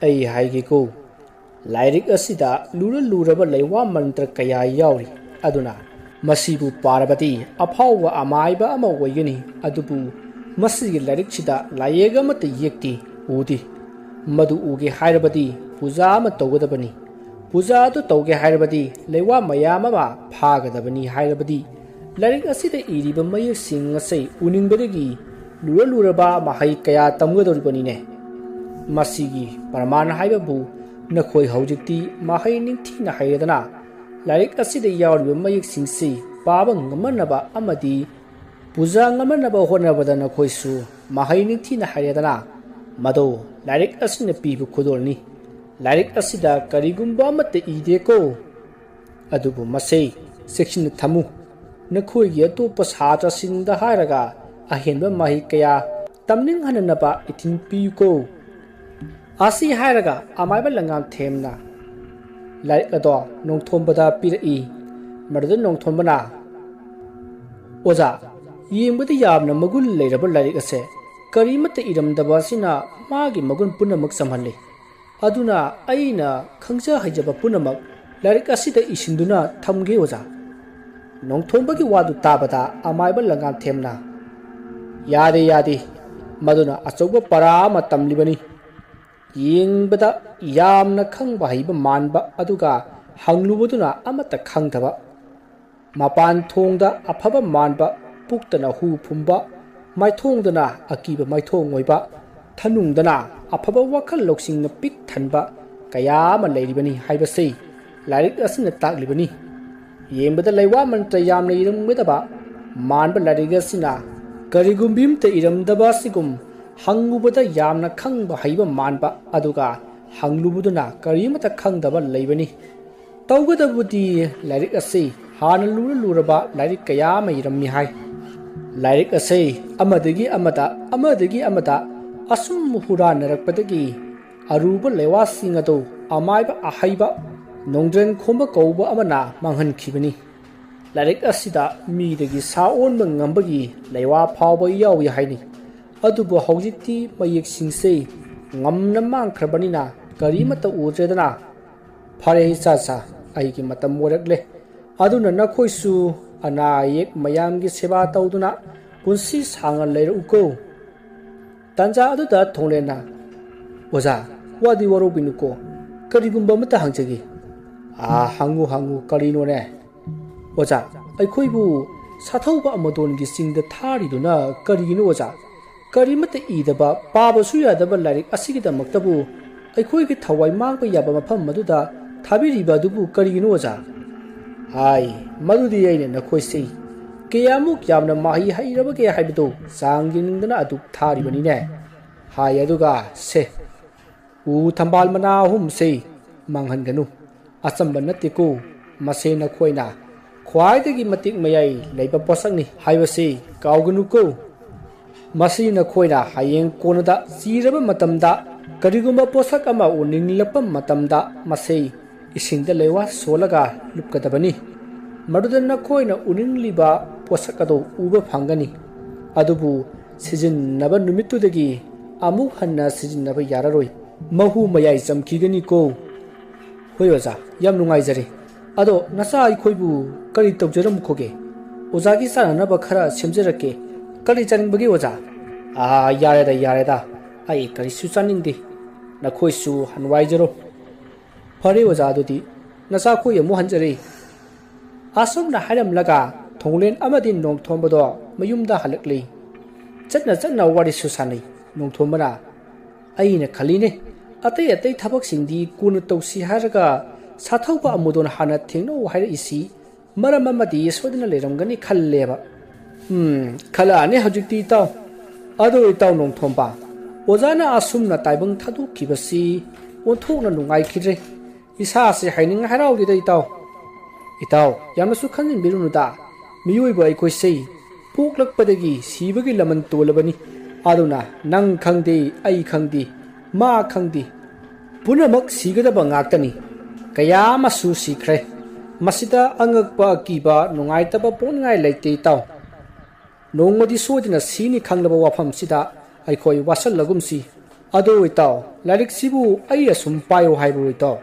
ꯑꯩ ꯍꯥꯏꯒꯦꯀꯣ, ꯂꯥꯏꯔꯤꯛ ꯑꯁꯤꯗ ꯂꯨꯔ ꯂꯨꯔꯕ ꯂꯩꯋꯥ ꯃꯟꯇ꯭ꯔ ꯀꯌꯥ ꯌꯥꯎꯔꯤ꯫ ꯑꯗꯨꯅ ꯃꯁꯤꯕꯨ ꯄꯥꯔꯕꯗꯤ ꯑꯐꯥꯎꯕ ꯑꯃꯥꯏꯕ ꯑꯃ ꯑꯣꯏꯒꯅꯤ꯫ ꯑꯗꯨꯕꯨ ꯃꯁꯤꯒꯤ ꯂꯥꯏꯔꯤꯛꯁꯤꯗ ꯂꯥꯏꯌꯦꯛ ꯑꯃꯠꯇ ꯌꯦꯛꯇꯦ, ꯎꯗꯦ꯫ ꯃꯗꯨ ꯎꯒꯦ ꯍꯥꯏꯔꯕꯗꯤ ꯄꯨꯖꯥ ꯑꯃ ꯇꯧꯒꯗꯕꯅꯤ꯫ ꯄꯨꯖꯥ ꯑꯗꯨ ꯇꯧꯒꯦ ꯍꯥꯏꯔꯕꯗꯤ ꯂꯩꯋꯥ ꯃꯌꯥꯝ ꯑꯃ ꯐꯥꯒꯗꯕꯅꯤ꯫ ꯍꯥꯏꯔꯕꯗꯤ ꯂꯥꯏꯔꯤꯛ ꯑꯁꯤꯗ ꯏꯔꯤꯕ ꯃꯌꯦꯛꯁꯤꯡ ꯑꯁꯤ ꯎꯅꯤꯡꯕꯗꯒꯤ ꯂꯨꯔ ꯂꯨꯔꯕ ꯃꯍꯩ ꯀꯌꯥ ꯇꯝꯒꯗꯧꯔꯤꯕꯅꯤꯅꯦ꯫ ꯃꯁꯤꯒꯤ ꯄ꯭ꯔꯃꯥꯟ ꯍꯥꯏꯕꯕꯨ ꯅꯈꯣꯏ ꯍꯧꯖꯤꯛꯇꯤ ꯃꯍꯩ ꯅꯤꯡꯊꯤꯅ ꯍꯩꯔꯦꯗꯅ, ꯂꯥꯏꯔꯤꯛ ꯑꯁꯤꯗ ꯌꯥꯎꯔꯤꯕ ꯃꯌꯦꯛꯁꯤꯡꯁꯤ ꯄꯥꯕ ꯉꯝꯍꯟꯅꯕ ꯑꯃꯗꯤ ꯄꯨꯖꯥ ꯉꯝꯍꯟꯅꯕ ꯍꯣꯠꯅꯕꯗ ꯅꯈꯣꯏꯁꯨ ꯃꯍꯩ ꯅꯤꯡꯊꯤꯅ ꯍꯩꯔꯦꯗꯅ, ꯃꯗꯨ ꯂꯥꯏꯔꯤꯛ ꯑꯁꯤꯅ ꯄꯤꯕ ꯈꯨꯗꯣꯜꯅꯤ꯫ ꯂꯥꯏꯔꯤꯛ ꯑꯁꯤꯗ ꯀꯔꯤꯒꯨꯝꯕ ꯑꯃꯠꯇ ꯏꯗꯦꯀꯣ꯫ ꯑꯗꯨꯕꯨ ꯃꯁꯤ ꯆꯦꯛꯁꯤꯟꯅ ꯊꯝꯃꯨ꯫ ꯅꯈꯣꯏꯒꯤ ꯑꯇꯣꯞꯄ ꯁꯥꯇ꯭ꯔꯁꯤꯡꯗ ꯍꯥꯏꯔꯒ ꯑꯍꯦꯟꯕ ꯃꯍꯩ ꯀꯌꯥ ꯇꯝꯅꯤꯡꯍꯟꯅꯅꯕ ꯏꯊꯤꯟ ꯄꯤꯌꯨꯀꯣ꯫ ꯑꯁꯤ ꯍꯥꯏꯔꯒ ꯑꯃꯥꯏꯕ ꯂꯪꯉꯥꯝꯊꯦꯝꯅ ꯂꯥꯏꯔꯤꯛ ꯑꯗꯣ ꯅꯣꯡꯊꯣꯝꯕꯗ ꯄꯤꯔꯛꯏ꯫ ꯃꯗꯨꯗ ꯅꯣꯡꯊꯣꯝꯕꯅ, "ꯑꯣꯖꯥ, ꯌꯦꯡꯕꯗ ꯌꯥꯝꯅ ꯃꯒꯨꯟ ꯂꯩꯔꯕ ꯂꯥꯏꯔꯤꯛ ꯑꯁꯦ ꯀꯔꯤꯃꯠꯇ ꯏꯔꯝꯗꯕ ꯑꯁꯤꯅ ꯃꯥꯒꯤ ꯃꯒꯨꯟ ꯄꯨꯝꯅꯃꯛ ꯆꯝꯍꯜꯂꯤ꯫ ꯑꯗꯨꯅ ꯑꯩꯅ ꯈꯪꯖ ꯍꯩꯖꯕ ꯄꯨꯝꯅꯃꯛ ꯂꯥꯏꯔꯤꯛ ꯑꯁꯤꯗ ꯏꯁꯤꯟꯗꯨꯅ ꯊꯝꯒꯦ ꯑꯣꯖꯥ"꯫ ꯅꯣꯡꯊꯣꯝꯕꯒꯤ ꯋꯥꯗꯨ ꯇꯥꯕꯗ ꯑꯃꯥꯏꯕ ꯂꯪꯉꯥꯝꯊꯦꯝꯅ, "ꯌꯥꯗꯦ, ꯌꯥꯗꯦ, ꯃꯗꯨꯅ ꯑꯆꯧꯕ ꯄꯔꯥ ꯑꯃ ꯇꯝꯂꯤꯕꯅꯤ꯫ ꯌꯦꯡꯕꯗ ꯌꯥꯝꯅ ꯈꯪꯕ ꯍꯩꯕ ꯃꯥꯟꯕ, ꯑꯗꯨꯒ ꯍꯪꯂꯨꯕꯗꯨꯅ ꯑꯃꯠꯇ ꯈꯪꯗꯕ꯫ ꯃꯄꯥꯟ ꯊꯣꯡꯗ ꯑꯐꯕ ꯃꯥꯟꯕ, ꯄꯨꯛꯇꯅ ꯍꯨ ꯐꯨꯝꯕ, ꯃꯥꯏꯊꯣꯡꯗꯅ ꯑꯀꯤꯕ ꯃꯥꯏꯊꯣꯡ ꯑꯣꯏꯕ, ꯊꯅꯨꯡꯗꯅ ꯑꯐꯕ ꯋꯥꯈꯜ ꯂꯧꯁꯤꯡꯅ ꯄꯤꯛ ꯊꯟꯕ ꯀꯌꯥ ꯑꯃ ꯂꯩꯔꯤꯕꯅꯤ ꯍꯥꯏꯕꯁꯤ ꯂꯥꯏꯔꯤꯛ ꯑꯁꯤꯅ ꯇꯥꯛꯂꯤꯕꯅꯤ꯫ ꯌꯦꯡꯕꯗ ꯂꯩꯋꯥ ꯃꯟꯇ꯭ꯔ ꯌꯥꯝꯅ ꯏꯔꯝꯒꯗꯕ ꯃꯥꯟꯕ ꯂꯥꯏꯔꯤꯛ ꯑꯁꯤꯅ ꯀꯔꯤꯒꯨꯝꯕꯤ ꯑꯃꯇ ꯏꯔꯝꯗꯕ ꯑꯁꯤꯒꯨꯝ ꯍꯪꯉꯨꯕꯗ ꯌꯥꯝꯅ ꯈꯪꯕ ꯍꯩꯕ ꯃꯥꯟꯕ, ꯑꯗꯨꯒ ꯍꯪꯂꯨꯕꯗꯨꯅ ꯀꯔꯤꯃꯇ ꯈꯪꯗꯕ ꯂꯩꯕꯅꯤ꯫ ꯇꯧꯒꯗꯕꯗꯤ ꯂꯥꯏꯔꯤꯛ ꯑꯁꯤ ꯍꯥꯟꯅ ꯂꯨꯔ ꯂꯨꯔꯕ ꯂꯥꯏꯔꯤꯛ ꯀꯌꯥ ꯑꯃ ꯏꯔꯝꯃꯤ ꯍꯥꯏ꯫ ꯂꯥꯏꯔꯤꯛ ꯑꯁꯤ ꯑꯃꯗꯒꯤ ꯑꯃꯗ, ꯑꯃꯗꯒꯤ ꯑꯃꯗ ꯑꯁꯨꯝ ꯍꯨꯔꯥꯟꯅꯔꯛꯄꯗꯒꯤ ꯑꯔꯨꯕ ꯂꯩꯋꯥꯁꯤꯡ ꯑꯗꯨ ꯑꯃꯥꯏꯕ ꯑꯍꯩꯕ ꯅꯣꯡꯗ꯭ꯔꯦꯟ ꯈꯣꯝꯕ ꯀꯧꯕ ꯑꯃꯅ ꯃꯥꯡꯍꯟꯈꯤꯕꯅꯤ꯫ ꯂꯥꯏꯔꯤꯛ ꯑꯁꯤꯗ ꯃꯤꯗꯒꯤ ꯁꯥ ꯑꯣꯟꯕ ꯉꯝꯕꯒꯤ ꯂꯩꯋꯥ ꯐꯥꯎꯕ ꯌꯥꯎꯏ ꯍꯥꯏꯅꯩ꯫ ꯑꯗꯨꯕꯨ ꯍꯧꯖꯤꯛꯇꯤ ꯃꯌꯦꯛꯁꯤꯡꯁꯦ ꯉꯝꯅ ꯃꯥꯡꯈ꯭ꯔꯕꯅꯤꯅ ꯀꯔꯤꯃꯠꯇ ꯎꯗ꯭ꯔꯦꯗꯅ꯫ ꯐꯔꯦ ꯏꯆꯥ ꯁꯥ, ꯑꯩꯒꯤ ꯃꯇꯝ ꯑꯣꯏꯔꯛꯂꯦ꯫ ꯑꯗꯨꯅ ꯅꯈꯣꯏꯁꯨ ꯑꯅꯥ ꯑꯌꯦꯛ ꯃꯌꯥꯝꯒꯤ ꯁꯦꯕꯥ ꯇꯧꯗꯨꯅ ꯄꯨꯟꯁꯤ ꯁꯥꯡꯅ ꯂꯩꯔꯛꯎꯀꯣ꯫ ꯇꯥꯟꯖꯥ ꯑꯗꯨꯗ ꯊꯣꯡꯂꯦꯟꯅ, "ꯑꯣꯖꯥ, ꯋꯥꯗꯤ ꯋꯥꯔꯧꯕꯤꯅꯨꯀꯣ, ꯀꯔꯤꯒꯨꯝꯕ ꯑꯃꯠꯇ ꯍꯪꯖꯒꯦ"꯫ "ꯑꯥ, ꯍꯪꯉꯨ, ꯍꯪꯉꯨ, ꯀꯔꯤꯅꯣꯅꯦ?" "ꯑꯣꯖꯥ, ꯑꯩꯈꯣꯏꯕꯨ ꯁꯥꯊꯧꯕ ꯑꯃꯗꯣꯟꯒꯤ ꯆꯤꯡꯗ ꯊꯥꯔꯤꯗꯨꯅ ꯀꯔꯤꯒꯤꯅꯣ ꯑꯣꯖꯥ? ꯀꯔꯤꯃꯠꯇ ꯏꯗꯕ, ꯄꯥꯕꯁꯨ ꯌꯥꯗꯕ ꯂꯥꯏꯔꯤꯛ ꯑꯁꯤꯒꯤꯗꯃꯛꯇꯕꯨ ꯑꯩꯈꯣꯏꯒꯤ ꯊꯋꯥꯏ ꯃꯥꯡꯕ ꯌꯥꯕ ꯃꯐꯝ ꯑꯗꯨꯗ ꯊꯥꯕꯤꯔꯤꯕ ꯑꯗꯨꯕꯨ ꯀꯔꯤꯒꯤꯅꯣ ꯑꯣꯖꯥ?" "ꯍꯥꯏ, ꯃꯗꯨꯗꯤ ꯑꯩꯅ ꯅꯈꯣꯏꯁꯤ ꯀꯌꯥꯃꯨꯛ ꯌꯥꯝꯅ ꯃꯍꯩ ꯍꯩꯔꯕꯒꯦ ꯍꯥꯏꯕꯗꯨ ꯆꯥꯡ ꯌꯦꯡꯅꯤꯡꯗꯅ ꯑꯗꯨꯛ ꯊꯥꯔꯤꯕꯅꯤꯅꯦ"꯫ ꯍꯥꯏ ꯑꯗꯨꯒ, "ꯁꯦ, ꯎ ꯊꯝꯕꯥꯜ ꯃꯅꯥ ꯑꯍꯨꯝꯁꯤ ꯃꯥꯡꯍꯟꯒꯅꯨ꯫ ꯑꯆꯝꯕ ꯅꯠꯇꯦꯀꯣ, ꯃꯁꯦ ꯅꯈꯣꯏꯅ ꯈ꯭ꯋꯥꯏꯗꯒꯤ ꯃꯇꯤꯛ ꯃꯌꯥꯏ ꯂꯩꯕ ꯄꯣꯠꯁꯛꯅꯤ ꯍꯥꯏꯕꯁꯤ ꯀꯥꯎꯒꯅꯨꯀꯣ"꯫ ꯃꯁꯤ ꯅꯈꯣꯏꯅ ꯍꯌꯦꯡ ꯀꯣꯟꯅꯗ ꯆꯤꯔꯕ ꯃꯇꯝꯗ ꯀꯔꯤꯒꯨꯝꯕ ꯄꯣꯠꯁꯛ ꯑꯃ ꯎꯅꯤꯡꯂꯛꯄ ꯃꯇꯝꯗ ꯃꯁꯤ ꯏꯁꯤꯡꯗ ꯂꯩꯋꯥ ꯁꯣꯜꯂꯒ ꯂꯨꯞꯀꯗꯕꯅꯤ꯫ ꯃꯗꯨꯗ ꯅꯈꯣꯏꯅ ꯎꯅꯤꯡꯂꯤꯕ ꯄꯣꯠꯁꯛ ꯑꯗꯨ ꯎꯕ ꯐꯪꯒꯅꯤ꯫ ꯑꯗꯨꯕꯨ ꯁꯤꯖꯤꯟꯅꯕ ꯅꯨꯃꯤꯠꯇꯨꯗꯒꯤ ꯑꯃꯨꯛ ꯍꯟꯅ ꯁꯤꯖꯤꯟꯅꯕ ꯌꯥꯔꯔꯣꯏ꯫ ꯃꯍꯨ ꯃꯌꯥꯏ ꯆꯝꯈꯤꯒꯅꯤꯀꯣ꯫ ꯍꯣꯏ ꯑꯣꯖꯥ, ꯌꯥꯝ ꯅꯨꯡꯉꯥꯏꯖꯔꯦ꯫ ꯑꯗꯣ ꯅꯆꯥ ꯑꯩꯈꯣꯏꯕꯨ ꯀꯔꯤ ꯇꯧꯖꯔꯝꯈꯣꯒꯦ? ꯑꯣꯖꯥꯒꯤ ꯆꯥꯅꯅꯕ ꯈꯔ ꯁꯦꯝꯖꯔꯛꯀꯦ꯫ ꯀꯔꯤ ꯆꯥꯅꯤꯡꯕꯒꯦ ꯑꯣꯖꯥ? ꯑꯥ, ꯌꯥꯔꯦꯗ, ꯌꯥꯔꯦꯗ꯫ ꯑꯩ ꯀꯔꯤꯁꯨ ꯆꯥꯅꯤꯡꯗꯦ꯫ ꯅꯈꯣꯏꯁꯨ ꯍꯟꯋꯥꯏꯖꯔꯣ꯫ ꯐꯔꯦ ꯑꯣꯖꯥ, ꯑꯗꯨꯗꯤ ꯅꯆꯥꯈꯣꯏ ꯑꯃꯨꯛ ꯍꯟꯖꯔꯦ꯫ ꯑꯁꯨꯝꯅ ꯍꯥꯏꯔꯝꯂꯒ ꯊꯣꯡꯂꯦꯟ ꯑꯃꯗꯤ ꯅꯣꯡꯊꯣꯝꯕꯗꯣ ꯃꯌꯨꯝꯗ ꯍꯜꯂꯛꯂꯤ꯫ ꯆꯠꯅ ꯆꯠꯅ ꯋꯥꯔꯤꯁꯨ ꯁꯥꯟꯅꯩ ꯅꯣꯡꯊꯣꯝꯕꯅ꯫ ꯑꯩꯅ ꯈꯜꯂꯤꯅꯦ, ꯑꯇꯩ ꯑꯇꯩ ꯊꯕꯛꯁꯤꯡꯗꯤ ꯀꯣꯟꯅ ꯇꯧꯁꯤ ꯍꯥꯏꯔꯒ ꯁꯥꯊꯧꯕ ꯑꯃꯨꯗꯣꯟ ꯍꯥꯟꯅ ꯊꯦꯡꯅꯧ ꯍꯥꯏꯔꯛꯏꯁꯤ ꯃꯔꯝ ꯑꯃꯗꯤ ꯁꯣꯏꯗꯅ ꯂꯩꯔꯝꯒꯅꯤ ꯈꯜꯂꯦꯕ꯫ ꯎꯝ, ꯈꯜꯂꯛꯑꯅꯤ ꯍꯧꯖꯤꯛꯇꯤ ꯏꯇꯥꯎ꯫ ꯑꯗꯣ ꯏꯇꯥꯎ ꯅꯣꯡꯊꯣꯝꯕ, ꯑꯣꯖꯥꯅ ꯑꯁꯨꯝꯅ ꯇꯥꯏꯕꯪ ꯊꯥꯗꯣꯛꯈꯤꯕꯁꯤ ꯑꯣꯟꯊꯣꯛꯅ ꯅꯨꯡꯉꯥꯏꯈꯤꯗ꯭ꯔꯦ꯫ ꯏꯁꯥꯁꯦ ꯍꯥꯏꯅꯤꯡ ꯍꯔꯥꯎꯗꯦꯗ ꯏꯇꯥꯎ꯫ ꯏꯇꯥꯎ, ꯌꯥꯝꯅꯁꯨ ꯈꯟꯖꯤꯟꯕꯤꯔꯨꯅꯨꯗ꯫ ꯃꯤꯑꯣꯏꯕ ꯑꯩꯈꯣꯏꯁꯦ ꯄꯣꯛꯂꯛꯄꯗꯒꯤ ꯁꯤꯕꯒꯤ ꯂꯃꯟ ꯇꯣꯜꯂꯕꯅꯤ꯫ ꯑꯗꯨꯅ ꯅꯪ ꯈꯪꯗꯦ, ꯑꯩ ꯈꯪꯗꯦ, ꯃꯥ ꯈꯪꯗꯦ, ꯄꯨꯝꯅꯃꯛ ꯁꯤꯒꯗꯕ ꯉꯥꯛꯇꯅꯤ꯫ ꯀꯌꯥ ꯑꯃꯁꯨ ꯁꯤꯈ꯭ꯔꯦ꯫ ꯃꯁꯤꯗ ꯑꯉꯛꯄ, ꯑꯀꯤꯕ, ꯅꯨꯡꯉꯥꯏꯇꯕ ꯄꯣꯛꯅꯤꯡꯉꯥꯏ ꯂꯩꯇꯦ ꯏꯇꯥꯎ꯫ ꯅꯣꯡꯃꯗꯤ ꯁꯣꯏꯗꯅ ꯁꯤꯅꯤ ꯈꯪꯂꯕ ꯋꯥꯐꯝꯁꯤꯗ ꯑꯩꯈꯣꯏ ꯋꯥꯁꯜꯂꯒꯨꯝꯁꯤ꯫ ꯑꯗꯣ ꯏꯇꯥꯎ, ꯂꯥꯏꯔꯤꯛꯁꯤꯕꯨ ꯑꯩ ꯑꯁꯨꯝ ꯄꯥꯏꯌꯣ ꯍꯥꯏꯕ꯭ꯔꯣ ꯏꯇꯥꯎ?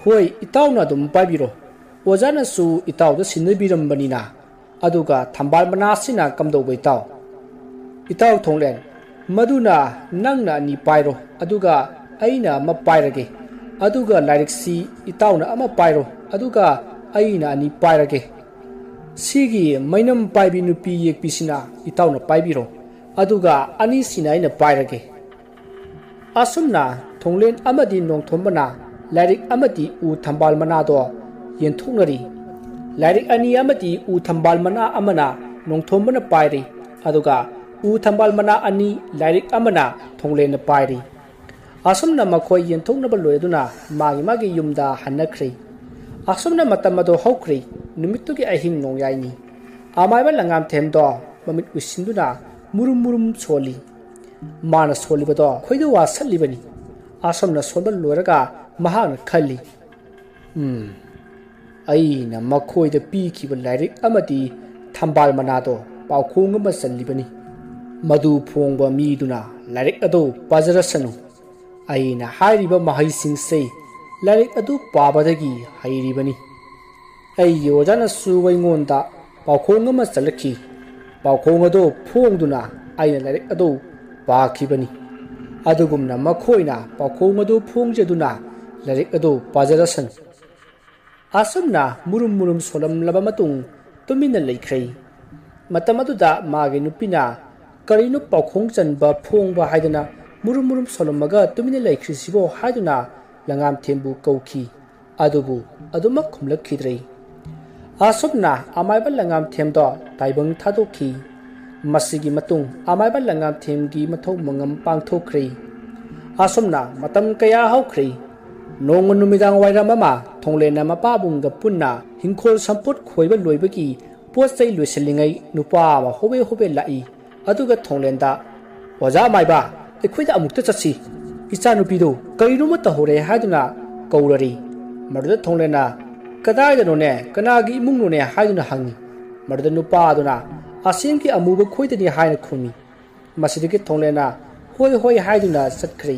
ꯍꯣꯏ, ꯏꯇꯥꯎꯅ ꯑꯗꯨꯝ ꯄꯥꯏꯕꯤꯔꯣ꯫ ꯑꯣꯖꯥꯅꯁꯨ ꯏꯇꯥꯎꯗ ꯁꯤꯟꯅꯕꯤꯔꯝꯕꯅꯤꯅ꯫ ꯑꯗꯨꯒ ꯊꯝꯕꯥꯜ ꯃꯅꯥꯁꯤꯅ ꯀꯝꯗꯧꯕ ꯏꯇꯥꯎ? ꯏꯇꯥꯎ ꯊꯣꯡꯂꯦꯟ, ꯃꯗꯨꯅ ꯅꯪꯅ ꯑꯅꯤ ꯄꯥꯏꯔꯣ, ꯑꯗꯨꯒ ꯑꯩꯅ ꯑꯃ ꯄꯥꯏꯔꯒꯦ꯫ ꯑꯗꯨꯒ ꯂꯥꯏꯔꯤꯛꯁꯤ ꯏꯇꯥꯎꯅ ꯑꯃ ꯄꯥꯏꯔꯣ, ꯑꯗꯨꯒ ꯑꯩꯅ ꯑꯅꯤ ꯄꯥꯏꯔꯒꯦ꯫ ꯁꯤꯒꯤ ꯃꯩꯅꯝ ꯄꯥꯏꯕꯤ ꯅꯨꯄꯤ ꯌꯦꯛꯄꯤꯁꯤꯅ ꯏꯇꯥꯎꯅ ꯄꯥꯏꯕꯤꯔꯣ, ꯑꯗꯨꯒ ꯑꯅꯤꯁꯤꯅ ꯑꯩꯅ ꯄꯥꯏꯔꯒꯦ꯫ ꯑꯁꯨꯝꯅ ꯊꯣꯡꯂꯦꯟ ꯑꯃꯗꯤ ꯅꯣꯡꯊꯣꯝꯕꯅ ꯂꯥꯏꯔꯤꯛ ꯑꯃꯗꯤ ꯎ ꯊꯝꯕꯥꯜ ꯃꯅꯥꯗꯣ ꯌꯦꯟꯊꯣꯛꯅꯔꯤ꯫ ꯂꯥꯏꯔꯤꯛ ꯑꯅꯤ ꯑꯃꯗꯤ ꯎ ꯊꯝꯕꯥꯜ ꯃꯅꯥ ꯑꯃꯅ ꯅꯣꯡꯊꯣꯝꯕꯅ ꯄꯥꯏꯔꯤ, ꯑꯗꯨꯒ ꯎ ꯊꯝꯕꯥꯜ ꯃꯅꯥ ꯑꯅꯤ ꯂꯥꯏꯔꯤꯛ ꯑꯃꯅ ꯊꯣꯡꯂꯦꯟꯅ ꯄꯥꯏꯔꯤ꯫ ꯑꯁꯨꯝꯅ ꯃꯈꯣꯏ ꯌꯦꯟꯊꯣꯛꯅꯕ ꯂꯣꯏꯗꯨꯅ ꯃꯥꯒꯤ ꯃꯥꯒꯤ ꯌꯨꯝꯗ ꯍꯟꯅꯈ꯭ꯔꯦ꯫ ꯑꯁꯨꯝꯅ ꯃꯇꯝ ꯑꯗꯨ ꯍꯧꯈ꯭ꯔꯦ꯫ ꯅꯨꯃꯤꯠꯇꯨꯒꯤ ꯑꯍꯤꯡ ꯅꯣꯡꯌꯥꯏꯅꯤ꯫ ꯑꯃꯥꯏꯕ ꯂꯪꯉꯥꯝꯊꯦꯝꯗꯣ ꯃꯃꯤꯠ ꯎꯏꯁꯤꯟꯗꯨꯅ ꯃꯨꯔꯨꯝ ꯃꯨꯔꯨꯝ ꯁꯣꯜꯂꯤ꯫ ꯃꯥꯅ ꯁꯣꯜꯂꯤꯕꯗꯣ ꯈꯣꯏꯗꯧ ꯋꯥ ꯁꯠꯂꯤꯕꯅꯤ꯫ ꯑꯁꯣꯝꯅ ꯁꯣꯟꯕ ꯂꯣꯏꯔꯒ ꯃꯍꯥꯛꯅ ꯈꯜꯂꯤ, "ꯎꯝ, ꯑꯩꯅ ꯃꯈꯣꯏꯗ ꯄꯤꯈꯤꯕ ꯂꯥꯏꯔꯤꯛ ꯑꯃꯗꯤ ꯊꯝꯕꯥꯜ ꯃꯅꯥꯗꯣ ꯄꯥꯎꯈꯣꯡ ꯑꯃ ꯆꯜꯂꯤꯕꯅꯤ꯫ ꯃꯗꯨ ꯐꯣꯡꯕ ꯃꯤꯗꯨꯅ ꯂꯥꯏꯔꯤꯛ ꯑꯗꯨ ꯄꯥꯖꯔꯁꯅꯨ꯫ ꯑꯩꯅ ꯍꯥꯏꯔꯤꯕ ꯃꯍꯩꯁꯤꯡꯁꯦ ꯂꯥꯏꯔꯤꯛ ꯑꯗꯨ ꯄꯥꯕꯗꯒꯤ ꯍꯩꯔꯤꯕꯅꯤ꯫ ꯑꯩꯒꯤ ꯑꯣꯖꯥꯅꯁꯨ ꯑꯩꯉꯣꯟꯗ ꯄꯥꯎꯈꯣꯡ ꯑꯃ ꯆꯜꯂꯛꯈꯤ꯫ ꯄꯥꯎꯈꯣꯡ ꯑꯗꯨ ꯐꯣꯡꯗꯨꯅ ꯑꯩꯅ ꯂꯥꯏꯔꯤꯛ ꯑꯗꯨ ꯄꯥꯈꯤꯕꯅꯤ꯫ ꯑꯗꯨꯒꯨꯝꯅ ꯃꯈꯣꯏꯅ ꯄꯥꯎꯈꯣꯡ ꯑꯗꯨ ꯐꯣꯡꯖꯗꯨꯅ ꯂꯥꯏꯔꯤꯛ ꯑꯗꯨ ꯄꯥꯖꯔꯁꯅꯨ꯫" ꯑꯁꯨꯝꯅ ꯃꯨꯔꯨꯝ ꯃꯨꯔꯨꯝ ꯁꯣꯜꯂꯝꯂꯕ ꯃꯇꯨꯡ ꯇꯨꯃꯤꯟꯅ ꯂꯩꯈ꯭ꯔꯦ꯫ ꯃꯇꯝ ꯑꯗꯨꯗ ꯃꯥꯒꯤ ꯅꯨꯄꯤꯅ, "ꯀꯔꯤꯅꯣ ꯄꯥꯎꯈꯣꯡ ꯆꯟꯕ ꯐꯣꯡꯕ ꯍꯥꯏꯗꯅ ꯃꯨꯔꯨꯝ ꯃꯨꯔꯨꯝ ꯁꯣꯜꯂꯝꯃꯒ ꯇꯨꯃꯤꯟꯅ ꯂꯩꯈ꯭ꯔꯤꯁꯤꯕꯣ?" ꯍꯥꯏꯗꯨꯅ ꯂꯉꯥꯝꯊꯦꯝꯕꯨ ꯀꯧꯈꯤ꯫ ꯑꯗꯨꯕꯨ ꯑꯗꯨꯃꯛ ꯈꯨꯝꯂꯛꯈꯤꯗ꯭ꯔꯦ꯫ ꯑꯁꯨꯝꯅ ꯑꯃꯥꯏꯕ ꯂꯉꯥꯝꯊꯦꯝꯗꯣ ꯇꯥꯏꯕꯪ ꯊꯥꯗꯣꯛꯈꯤ꯫ ꯃꯁꯤꯒꯤ ꯃꯇꯨꯡ ꯑꯃꯥꯏꯕ ꯂꯉꯥꯝꯊꯦꯝꯒꯤ ꯃꯊꯧ ꯃꯉꯝ ꯄꯥꯡꯊꯣꯛꯈ꯭ꯔꯦ꯫ ꯑꯁꯨꯝꯅ ꯃꯇꯝ ꯀꯌꯥ ꯍꯧꯈ꯭ꯔꯦ꯫ ꯅꯣꯡꯃ ꯅꯨꯃꯤꯗꯥꯡ ꯋꯥꯏꯔꯝ ꯑꯃ ꯊꯣꯡꯂꯦꯟꯅ ꯃꯄꯥꯕꯨꯡꯒ ꯄꯨꯟꯅ ꯍꯤꯡꯈꯣꯜ ꯁꯝꯄꯣꯠ ꯈꯣꯏꯕ ꯂꯣꯏꯕꯒꯤ ꯄꯣꯠ ꯆꯩ ꯂꯣꯏꯁꯤꯜꯂꯤꯉꯩ ꯅꯨꯄꯥ ꯑꯃ ꯍꯣꯕꯦ ꯍꯣꯕꯦ ꯂꯥꯛꯏ꯫ ꯑꯗꯨꯒ ꯊꯣꯡꯂꯦꯟꯗ, "ꯑꯣꯖꯥ ꯑꯃꯥꯏꯕ, ꯑꯩꯈꯣꯏꯗ ꯑꯃꯨꯛꯇ ꯆꯠꯁꯤ꯫ ꯏꯆꯥꯅꯨꯄꯤꯗꯨ ꯀꯔꯤꯅꯣꯃ ꯇꯧꯍꯧꯔꯦ" ꯍꯥꯏꯗꯨꯅ ꯀꯧꯔꯔꯤ꯫ ꯃꯗꯨꯗ ꯊꯣꯡꯂꯦꯟꯅ, "ꯀꯗꯥꯏꯗꯅꯣꯅꯦ? ꯀꯅꯥꯒꯤ ꯏꯃꯨꯡꯅꯣꯅꯦ?" ꯍꯥꯏꯗꯨꯅ ꯍꯪꯉꯤ꯫ ꯃꯗꯨꯗ ꯅꯨꯄꯥ ꯑꯗꯨꯅ, "ꯑꯁꯦꯡꯒꯤ ꯑꯃꯨꯕ ꯈꯣꯏꯗꯅꯤ" ꯍꯥꯏꯅ ꯈꯨꯝꯃꯤ꯫ ꯃꯁꯤꯗꯒꯤ ꯊꯣꯡꯂꯦꯟꯅ "ꯍꯣꯏ, ꯍꯣꯏ" ꯍꯥꯏꯗꯨꯅ ꯆꯠꯈ꯭ꯔꯦ꯫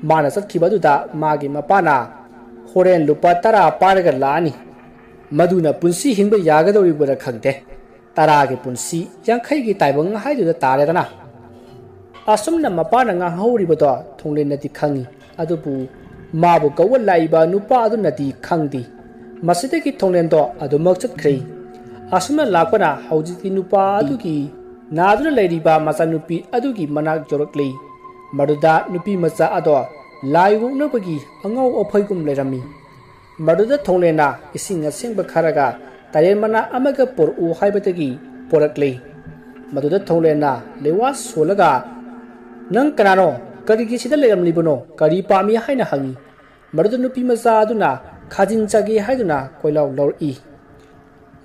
ꯃꯥꯅ ꯆꯠꯈꯤꯕ ꯑꯗꯨꯗ ꯃꯥꯒꯤ ꯃꯄꯥꯅ, "ꯍꯣꯔꯦꯟ ꯂꯨꯄꯥ ꯇꯔꯥ ꯄꯥꯏꯔꯒ ꯂꯥꯛꯑꯅꯤ꯫ ꯃꯗꯨꯅ ꯄꯨꯟꯁꯤ ꯍꯤꯡꯕ ꯌꯥꯒꯗꯧꯔꯤꯕ꯭ꯔꯥ ꯈꯪꯗꯦ꯫ ꯇꯔꯥꯒꯤ ꯄꯨꯟꯁꯤ ꯌꯥꯡꯈꯩꯒꯤ ꯇꯥꯏꯕꯪ ꯍꯥꯏꯗꯨꯗ ꯇꯥꯔꯦꯗꯅ꯫" ꯑꯁꯨꯝꯅ ꯃꯄꯥꯅ ꯉꯥꯡꯍꯧꯔꯤꯕꯗꯣ ꯊꯣꯡꯂꯦꯟꯅꯗꯤ ꯈꯪꯏ, ꯑꯗꯨꯕꯨ ꯃꯥꯕꯨ ꯀꯧꯕ ꯂꯥꯛꯏꯕ ꯅꯨꯄꯥ ꯑꯗꯨꯅꯗꯤ ꯈꯪꯗꯦ꯫ ꯃꯁꯤꯗꯒꯤ ꯊꯣꯡꯂꯦꯟꯗꯣ ꯑꯗꯨꯃꯛ ꯆꯠꯈ꯭ꯔꯦ꯫ ꯑꯁꯨꯝꯅ ꯂꯥꯛꯄꯅ ꯍꯧꯖꯤꯛꯇꯤ ꯅꯨꯄꯥ ꯑꯗꯨꯒꯤ ꯅꯥꯗꯨꯅ ꯂꯩꯔꯤꯕ ꯃꯆꯥꯅꯨꯄꯤ ꯑꯗꯨꯒꯤ ꯃꯅꯥꯛ ꯌꯧꯔꯛꯂꯤ꯫ ꯃꯗꯨꯗ ꯅꯨꯄꯤ ꯃꯆꯥ ꯑꯗꯣ ꯂꯥꯏ ꯑꯣꯛꯅꯕꯒꯤ ꯑꯉꯧ ꯑꯐꯩꯒꯨꯝ ꯂꯩꯔꯝꯃꯤ꯫ ꯃꯗꯨꯗ ꯊꯣꯡꯂꯦꯟꯅ ꯏꯁꯤꯡ ꯑꯁꯦꯡꯕ ꯈꯔꯒ ꯇꯔꯦꯟ ꯃꯅꯥ ꯑꯃꯒ ꯄꯣꯔꯛꯎ ꯍꯥꯏꯕꯗꯒꯤ ꯄꯣꯔꯛꯂꯦ꯫ ꯃꯗꯨꯗ ꯊꯣꯡꯂꯦꯟꯅ ꯂꯦꯋꯥ ꯁꯣꯜꯂꯒ, "ꯅꯪ ꯀꯅꯥꯅꯣ? ꯀꯔꯤꯒꯤ ꯁꯤꯗ ꯂꯩꯔꯝꯂꯤꯕꯅꯣ? ꯀꯔꯤ ꯄꯥꯝꯃꯤ?" ꯍꯥꯏꯅ ꯍꯪꯉꯤ꯫ ꯃꯗꯨꯗ ꯅꯨꯄꯤ ꯃꯆꯥ ꯑꯗꯨꯅ ꯈꯥꯖꯤꯟ ꯆꯥꯒꯦ ꯍꯥꯏꯗꯨꯅ ꯀꯣꯏꯂꯥꯎ ꯂꯥꯎꯔꯛꯏ꯫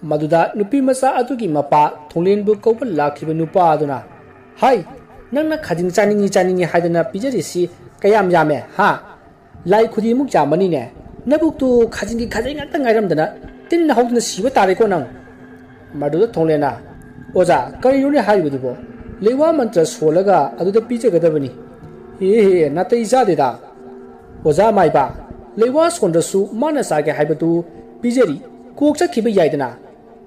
ꯃꯗꯨꯗ ꯅꯨꯄꯤ ꯃꯆꯥ ꯑꯗꯨꯒꯤ ꯃꯄꯥ ꯊꯣꯡꯂꯦꯟꯕꯨ ꯀꯧꯕ ꯂꯥꯛꯈꯤꯕ ꯅꯨꯄꯥ ꯑꯗꯨꯅ, "ꯍꯥꯏ, ꯅꯪꯅ ꯈꯥꯖꯤꯡ ꯆꯥꯅꯤꯡꯉꯤ ꯆꯥꯅꯤꯡꯉꯤ ꯍꯥꯏꯗꯅ ꯄꯤꯖꯔꯤꯁꯤ ꯀꯌꯥꯝ ꯌꯥꯝꯃꯦ, ꯍꯥ? ꯂꯥꯏ ꯈꯨꯗꯤꯡꯃꯨꯛ ꯌꯥꯝꯕꯅꯤꯅꯦ꯫ ꯅꯕꯨꯛꯇꯨ ꯈꯥꯖꯤꯡꯒꯤ ꯈꯥꯖꯤꯡ ꯉꯥꯛꯇ ꯉꯥꯏꯔꯝꯗꯅ ꯇꯤꯟ ꯍꯧꯗꯅ ꯁꯤꯕ ꯇꯥꯔꯦꯀꯣ ꯅꯪ"꯫ ꯃꯗꯨꯗ ꯊꯣꯡꯂꯦꯟꯅ, "ꯑꯣꯖꯥ, ꯀꯔꯤꯅꯣꯅꯦ ꯍꯥꯏꯔꯤꯕꯗꯨꯕꯣ? ꯂꯩꯋꯥ ꯃꯟꯇ꯭ꯔ ꯁꯣꯜꯂꯒ ꯑꯗꯨꯗ ꯄꯤꯖꯒꯗꯕꯅꯤ꯫ ꯍꯦ ꯍꯦ, ꯅꯥꯇꯩ ꯆꯥꯗꯦꯗ꯫ ꯑꯣꯖꯥ ꯃꯥꯏꯕ, ꯂꯩꯋꯥ ꯁꯣꯟꯗ꯭ꯔꯁꯨ ꯃꯥꯅ ꯆꯥꯒꯦ ꯍꯥꯏꯕꯗꯨ ꯄꯤꯖꯔꯤ꯫ ꯀꯣꯛ ꯆꯠꯈꯤꯕ ꯌꯥꯏꯗꯅ꯫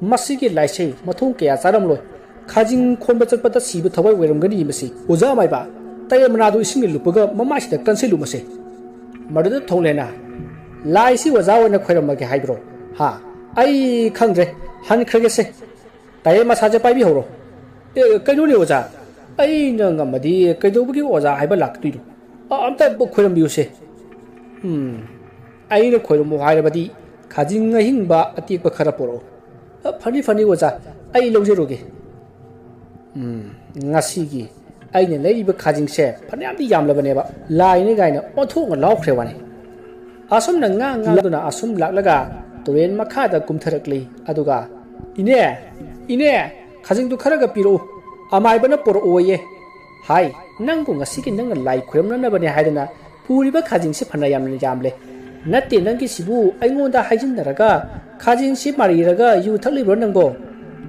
ꯃꯁꯤꯒꯤ ꯂꯥꯏꯁꯦ ꯃꯊꯣꯡ ꯀꯌꯥ ꯆꯥꯔꯝꯂꯣꯏ꯫ ꯈꯥꯖꯤꯡ ꯈꯣꯟꯕ ꯆꯠꯄꯗ ꯁꯤꯕ ꯊꯋꯥꯏ ꯑꯣꯏꯔꯝꯒꯅꯤ ꯃꯁꯤ꯫ ꯑꯣꯖꯥ ꯃꯥꯏꯕ, ꯇꯔꯦꯠ ꯃꯅꯥꯗꯨ ꯏꯁꯤꯡꯗ ꯂꯨꯞꯄꯒ ꯃꯃꯥꯏꯁꯤꯗ ꯀꯟꯁꯤꯜꯂꯨ ꯃꯁꯦ"꯫ ꯃꯗꯨꯗ ꯊꯣꯡꯂꯦꯟꯅ, "ꯂꯥꯏꯁꯤ ꯑꯣꯖꯥ ꯑꯣꯏꯅ ꯈꯣꯏꯔꯝꯃꯒꯦ ꯍꯥꯏꯕ꯭ꯔꯣ? ꯍꯥ? ꯑꯩ ꯈꯪꯗ꯭ꯔꯦ, ꯍꯟꯈ꯭ꯔꯒꯦꯁꯦ꯫ ꯇꯥꯏꯌꯦ, ꯃꯁꯥꯁꯦ ꯄꯥꯏꯕꯤꯍꯧꯔꯣ"꯫ "ꯑꯦ, ꯀꯩꯅꯣꯅꯦ ꯑꯣꯖꯥ, ꯑꯩꯅ ꯉꯝꯃꯗꯤ ꯀꯩꯗꯧꯕꯒꯤ ꯑꯣꯖꯥ ꯍꯥꯏꯕ ꯂꯥꯛꯇꯣꯏꯅꯣ? ꯑ-, ꯑꯝꯇ ꯈꯣꯏꯔꯝꯕꯤꯌꯨꯁꯦ"꯫ "ꯎꯝ, ꯑꯩꯅ ꯈꯣꯏꯔꯝꯃꯨ ꯍꯥꯏꯔꯕꯗꯤ ꯈꯥꯖꯤꯡ ꯑꯍꯤꯡꯕ ꯑꯇꯦꯛꯄ ꯈꯔ ꯄꯨꯔꯛꯎ"꯫ "ꯑ, ꯐꯅꯤ, ꯐꯅꯤ ꯑꯣꯖꯥ, ꯑꯩ ꯂꯧꯖꯔꯨꯒꯦ"꯫ ꯎꯝ, ꯉꯁꯤꯒꯤ ꯑꯩꯅ ꯂꯩꯔꯤꯕ ꯈꯥꯖꯤꯡꯁꯦ ꯐꯅꯌꯥꯝꯗꯤ ꯌꯥꯝꯂꯕꯅꯦꯕ, ꯂꯥꯏꯅꯤ ꯀꯥꯏꯅ ꯑꯣꯟꯊꯣꯛꯅ ꯂꯥꯎꯈ꯭ꯔꯦ ꯋꯥꯅꯤ꯫ ꯑꯁꯨꯝꯅ ꯉꯥꯡ ꯉꯥꯡꯗꯨꯅ ꯑꯁꯨꯝ ꯂꯥꯛꯂꯒ ꯇꯨꯔꯦꯟ ꯃꯈꯥꯗ ꯀꯨꯝꯊꯔꯛꯂꯤ꯫ ꯑꯗꯨꯒ, "ꯏꯅꯦ, ꯏꯅꯦ, ꯈꯥꯖꯤꯡꯗꯨ ꯈꯔꯒ ꯄꯤꯔꯛꯎ, ꯑꯃꯥꯏꯕꯅ ꯄꯨꯔꯛꯑꯣꯌꯦ"꯫ "ꯍꯥꯏ, ꯅꯪꯕꯨ ꯉꯁꯤꯒꯤ ꯅꯪꯅ ꯂꯥꯏ ꯈꯨꯔꯨꯝꯅꯅꯕꯅꯦ ꯍꯥꯏꯗꯅ ꯄꯨꯔꯤꯕ ꯈꯥꯖꯤꯡꯁꯤ ꯐꯅ ꯌꯥꯝꯅ ꯌꯥꯝꯂꯦ꯫ ꯅꯠꯇꯦ, ꯅꯪꯒꯤꯁꯤꯕꯨ ꯑꯩꯉꯣꯟꯗ ꯍꯥꯏꯖꯤꯟꯅꯔꯒ ꯈꯥꯖꯤꯡꯁꯤ ꯃꯥꯔꯤꯔꯒ ꯌꯨ ꯊꯛꯂꯤꯕ꯭ꯔꯣ ꯅꯪꯕꯣ?"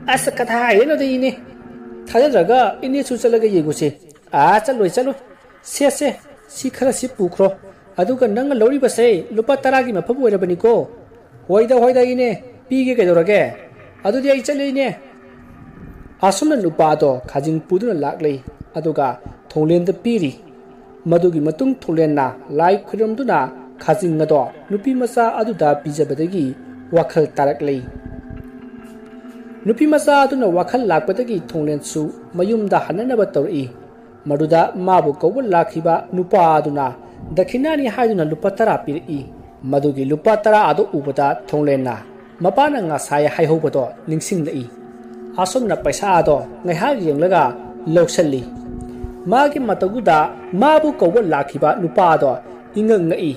"ꯑꯁ, ꯀꯗꯥꯏꯗꯩꯅꯣꯗ ꯏꯅꯦ, ꯊꯥꯖꯗ꯭ꯔꯒ ꯏꯅꯦꯁꯨ ꯆꯠꯂꯒ ꯌꯦꯡꯉꯨꯁꯦ"꯫ "ꯑꯥ, ꯆꯠꯂꯣꯏ, ꯆꯠꯂꯣꯏ꯫ ꯁꯦ, ꯁꯦ, ꯁꯤ ꯈꯔꯁꯤ ꯄꯨꯈ꯭ꯔꯣ꯫ ꯑꯗꯨꯒ ꯅꯪꯅ ꯂꯧꯔꯤꯕꯁꯦ ꯂꯨꯄꯥ ꯇꯔꯥꯒꯤ ꯃꯐꯝ ꯑꯣꯏꯔꯕꯅꯤꯀꯣ"꯫ "ꯍꯣꯏꯗ, ꯍꯣꯏꯗ, ꯏꯅꯦ, ꯄꯤꯒꯦ ꯀꯩꯗꯧꯔꯒꯦ꯫ ꯑꯗꯨꯗꯤ ꯑꯩ ꯆꯠꯂꯦ, ꯏꯅꯦ"꯫ ꯑꯁꯨꯝꯅ ꯅꯨꯄꯥꯗꯣ ꯈꯥꯖꯤꯡ ꯄꯨꯗꯨꯅ ꯂꯥꯛꯂꯦ, ꯑꯗꯨꯒ ꯊꯣꯡꯂꯦꯟꯗ ꯄꯤꯔꯤ꯫ ꯃꯗꯨꯒꯤ ꯃꯇꯨꯡ ꯊꯣꯡꯂꯦꯟꯅ ꯂꯥꯏ ꯈꯨꯔꯨꯝꯗꯨꯅ ꯈꯥꯖꯤꯡ ꯑꯗꯣ ꯅꯨꯄꯤ ꯃꯆꯥ ꯑꯗꯨꯗ ꯄꯤꯖꯕꯗꯒꯤ ꯋꯥꯈꯜ ꯇꯥꯔꯛꯂꯦ꯫ ꯅꯨꯄꯤ ꯃꯆꯥ ꯑꯗꯨꯅ ꯋꯥꯈꯜ ꯂꯥꯛꯄꯗꯒꯤ ꯊꯣꯡꯂꯦꯟꯁꯨ ꯃꯌꯨꯝꯗ ꯍꯟꯅꯅꯕ ꯇꯧꯔꯛꯏ꯫ ꯃꯗꯨꯗ ꯃꯥꯕꯨ ꯀꯧꯕ ꯂꯥꯛꯈꯤꯕ ꯅꯨꯄꯥ ꯑꯗꯨꯅ ꯗꯈꯤꯅꯥꯅꯤ ꯍꯥꯏꯗꯨꯅ ꯂꯨꯄꯥ ꯇꯔꯥ ꯄꯤꯔꯛꯏ꯫ ꯃꯗꯨꯒꯤ ꯂꯨꯄꯥ ꯇꯔꯥ ꯑꯗꯨ ꯎꯕꯗ ꯊꯣꯡꯂꯦꯟꯅ ꯃꯄꯥꯅ ꯉꯁꯥꯏ ꯍꯥꯏꯍꯧꯕꯗꯣ ꯅꯤꯡꯁꯤꯡꯂꯛꯏ꯫ ꯑꯁꯨꯝꯅ ꯄꯩꯁꯥ ꯑꯗꯣ ꯉꯥꯏꯍꯥꯛ ꯌꯦꯡꯂꯒ ꯂꯧꯁꯤꯜꯂꯤ꯫ ꯃꯥꯒꯤ ꯃꯇꯧꯗꯨꯗ ꯃꯥꯕꯨ ꯀꯧꯕ ꯂꯥꯛꯈꯤꯕ ꯅꯨꯄꯥ ꯑꯗꯣ ꯏꯉꯛ ꯉꯛꯏ꯫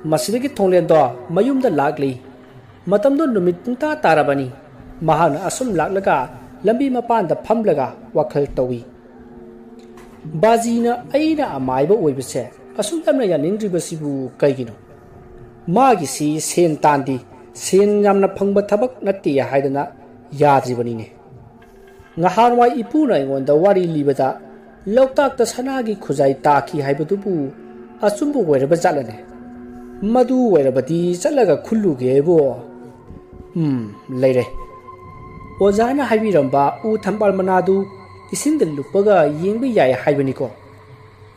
ꯃꯁꯤꯗꯒꯤ ꯊꯣꯡꯂꯦꯟꯗꯣ ꯃꯌꯨꯝꯗ ꯂꯥꯛꯂꯤ꯫ ꯃꯇꯝꯗꯨ ꯅꯨꯃꯤꯠ ꯄꯨꯡꯇꯥ ꯇꯥꯔꯕꯅꯤ꯫ ꯃꯍꯥꯛꯅ ꯑꯁꯨꯝ ꯂꯥꯛꯂꯒ ꯂꯝꯕꯤ ꯃꯄꯥꯟꯗ ꯐꯝꯂꯒ ꯋꯥꯈꯜ ꯇꯧꯏ꯫ ꯕꯥꯖꯤꯅ ꯑꯩꯅ ꯑꯃꯥꯏꯕ ꯑꯣꯏꯕꯁꯦ ꯑꯁꯨꯛ ꯌꯥꯝꯅ ꯌꯥꯅꯤꯡꯗ꯭ꯔꯤꯕꯁꯤꯕꯨ ꯀꯩꯒꯤꯅꯣ? ꯃꯥꯒꯤꯁꯤ ꯁꯦꯟ ꯇꯥꯟꯗꯤ, ꯁꯦꯟ ꯌꯥꯝꯅ ꯐꯪꯕ ꯊꯕꯛ ꯅꯠꯇꯦ ꯍꯥꯏꯗꯅ ꯌꯥꯗ꯭ꯔꯤꯕꯅꯤꯅꯦ꯫ ꯉꯍꯥꯟꯋꯥꯏ ꯏꯄꯨꯅ ꯑꯩꯉꯣꯟꯗ ꯋꯥꯔꯤ ꯂꯤꯕꯗ ꯂꯣꯛꯇꯥꯛꯇ ꯁꯅꯥꯒꯤ ꯈꯨꯖꯥꯏ ꯇꯥꯈꯤ ꯍꯥꯏꯕꯗꯨꯕꯨ ꯑꯆꯨꯝꯕ ꯑꯣꯏꯔꯕ ꯖꯥꯠꯂꯅꯦ? ꯃꯗꯨ ꯑꯣꯏꯔꯕꯗꯤ ꯆꯠꯂꯒ ꯈꯨꯜꯂꯨꯒꯦꯕꯣ꯫ ꯎꯝ, ꯂꯩꯔꯦ꯫ ꯑꯣꯖꯥꯅ ꯍꯥꯏꯕꯤꯔꯝꯕ ꯎ ꯊꯝꯕꯥꯜ ꯃꯅꯥꯗꯨ ꯏꯁꯤꯡꯗ ꯂꯨꯞꯄꯒ ꯌꯦꯡꯕ ꯌꯥꯏ ꯍꯥꯏꯕꯅꯤꯀꯣ꯫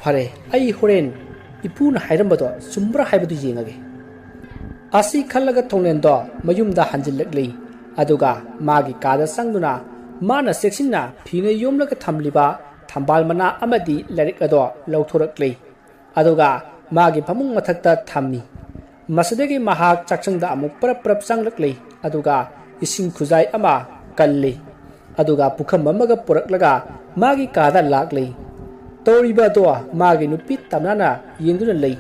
ꯐꯔꯦ, ꯑꯩ ꯍꯣꯔꯦꯟ ꯏꯄꯨꯅ ꯍꯥꯏꯔꯝꯕꯗꯣ ꯆꯨꯝꯕ꯭ꯔꯥ ꯍꯥꯏꯕꯗꯨ ꯌꯦꯡꯉꯒꯦ꯫ ꯑꯁꯤ ꯈꯜꯂꯒ ꯊꯣꯡꯂꯦꯟꯗꯣ ꯃꯌꯨꯝꯗ ꯍꯟꯖꯤꯜꯂꯛꯂꯤ꯫ ꯑꯗꯨꯒ ꯃꯥꯒꯤ ꯀꯥꯗ ꯆꯪꯗꯨꯅ ꯃꯥꯅ ꯆꯦꯛꯁꯤꯟꯅ ꯐꯤꯅ ꯌꯣꯝꯂꯒ ꯊꯝꯂꯤꯕ ꯊꯝꯕꯥꯜ ꯃꯅꯥ ꯑꯃꯗꯤ ꯂꯥꯏꯔꯤꯛ ꯑꯗꯣ ꯂꯧꯊꯣꯔꯛꯂꯤ꯫ ꯑꯗꯨꯒ ꯃꯥꯒꯤ ꯐꯃꯨꯡ ꯃꯊꯛꯇ ꯊꯝꯃꯤ꯫ ꯃꯁꯤꯗꯒꯤ ꯃꯍꯥꯛ ꯆꯥꯛꯁꯪꯗ ꯑꯃꯨꯛ ꯄꯔꯞ ꯄꯔꯞ ꯆꯪꯂꯛꯂꯤ꯫ ꯑꯗꯨꯒ ꯏꯁꯤꯡ ꯈꯨꯖꯥꯏ ꯑꯃ ꯀꯜꯂꯤ꯫ ꯑꯗꯨꯒ ꯄꯨꯈꯝ ꯑꯃꯒ ꯄꯨꯔꯛꯂꯒ ꯃꯥꯒꯤ ꯀꯥꯗ ꯂꯥꯛꯂꯤ꯫ ꯇꯧꯔꯤꯕ ꯑꯗꯣ ꯃꯥꯒꯤ ꯅꯨꯄꯤ ꯇꯝꯅꯥꯅ ꯌꯦꯡꯗꯨꯅ ꯂꯩ꯫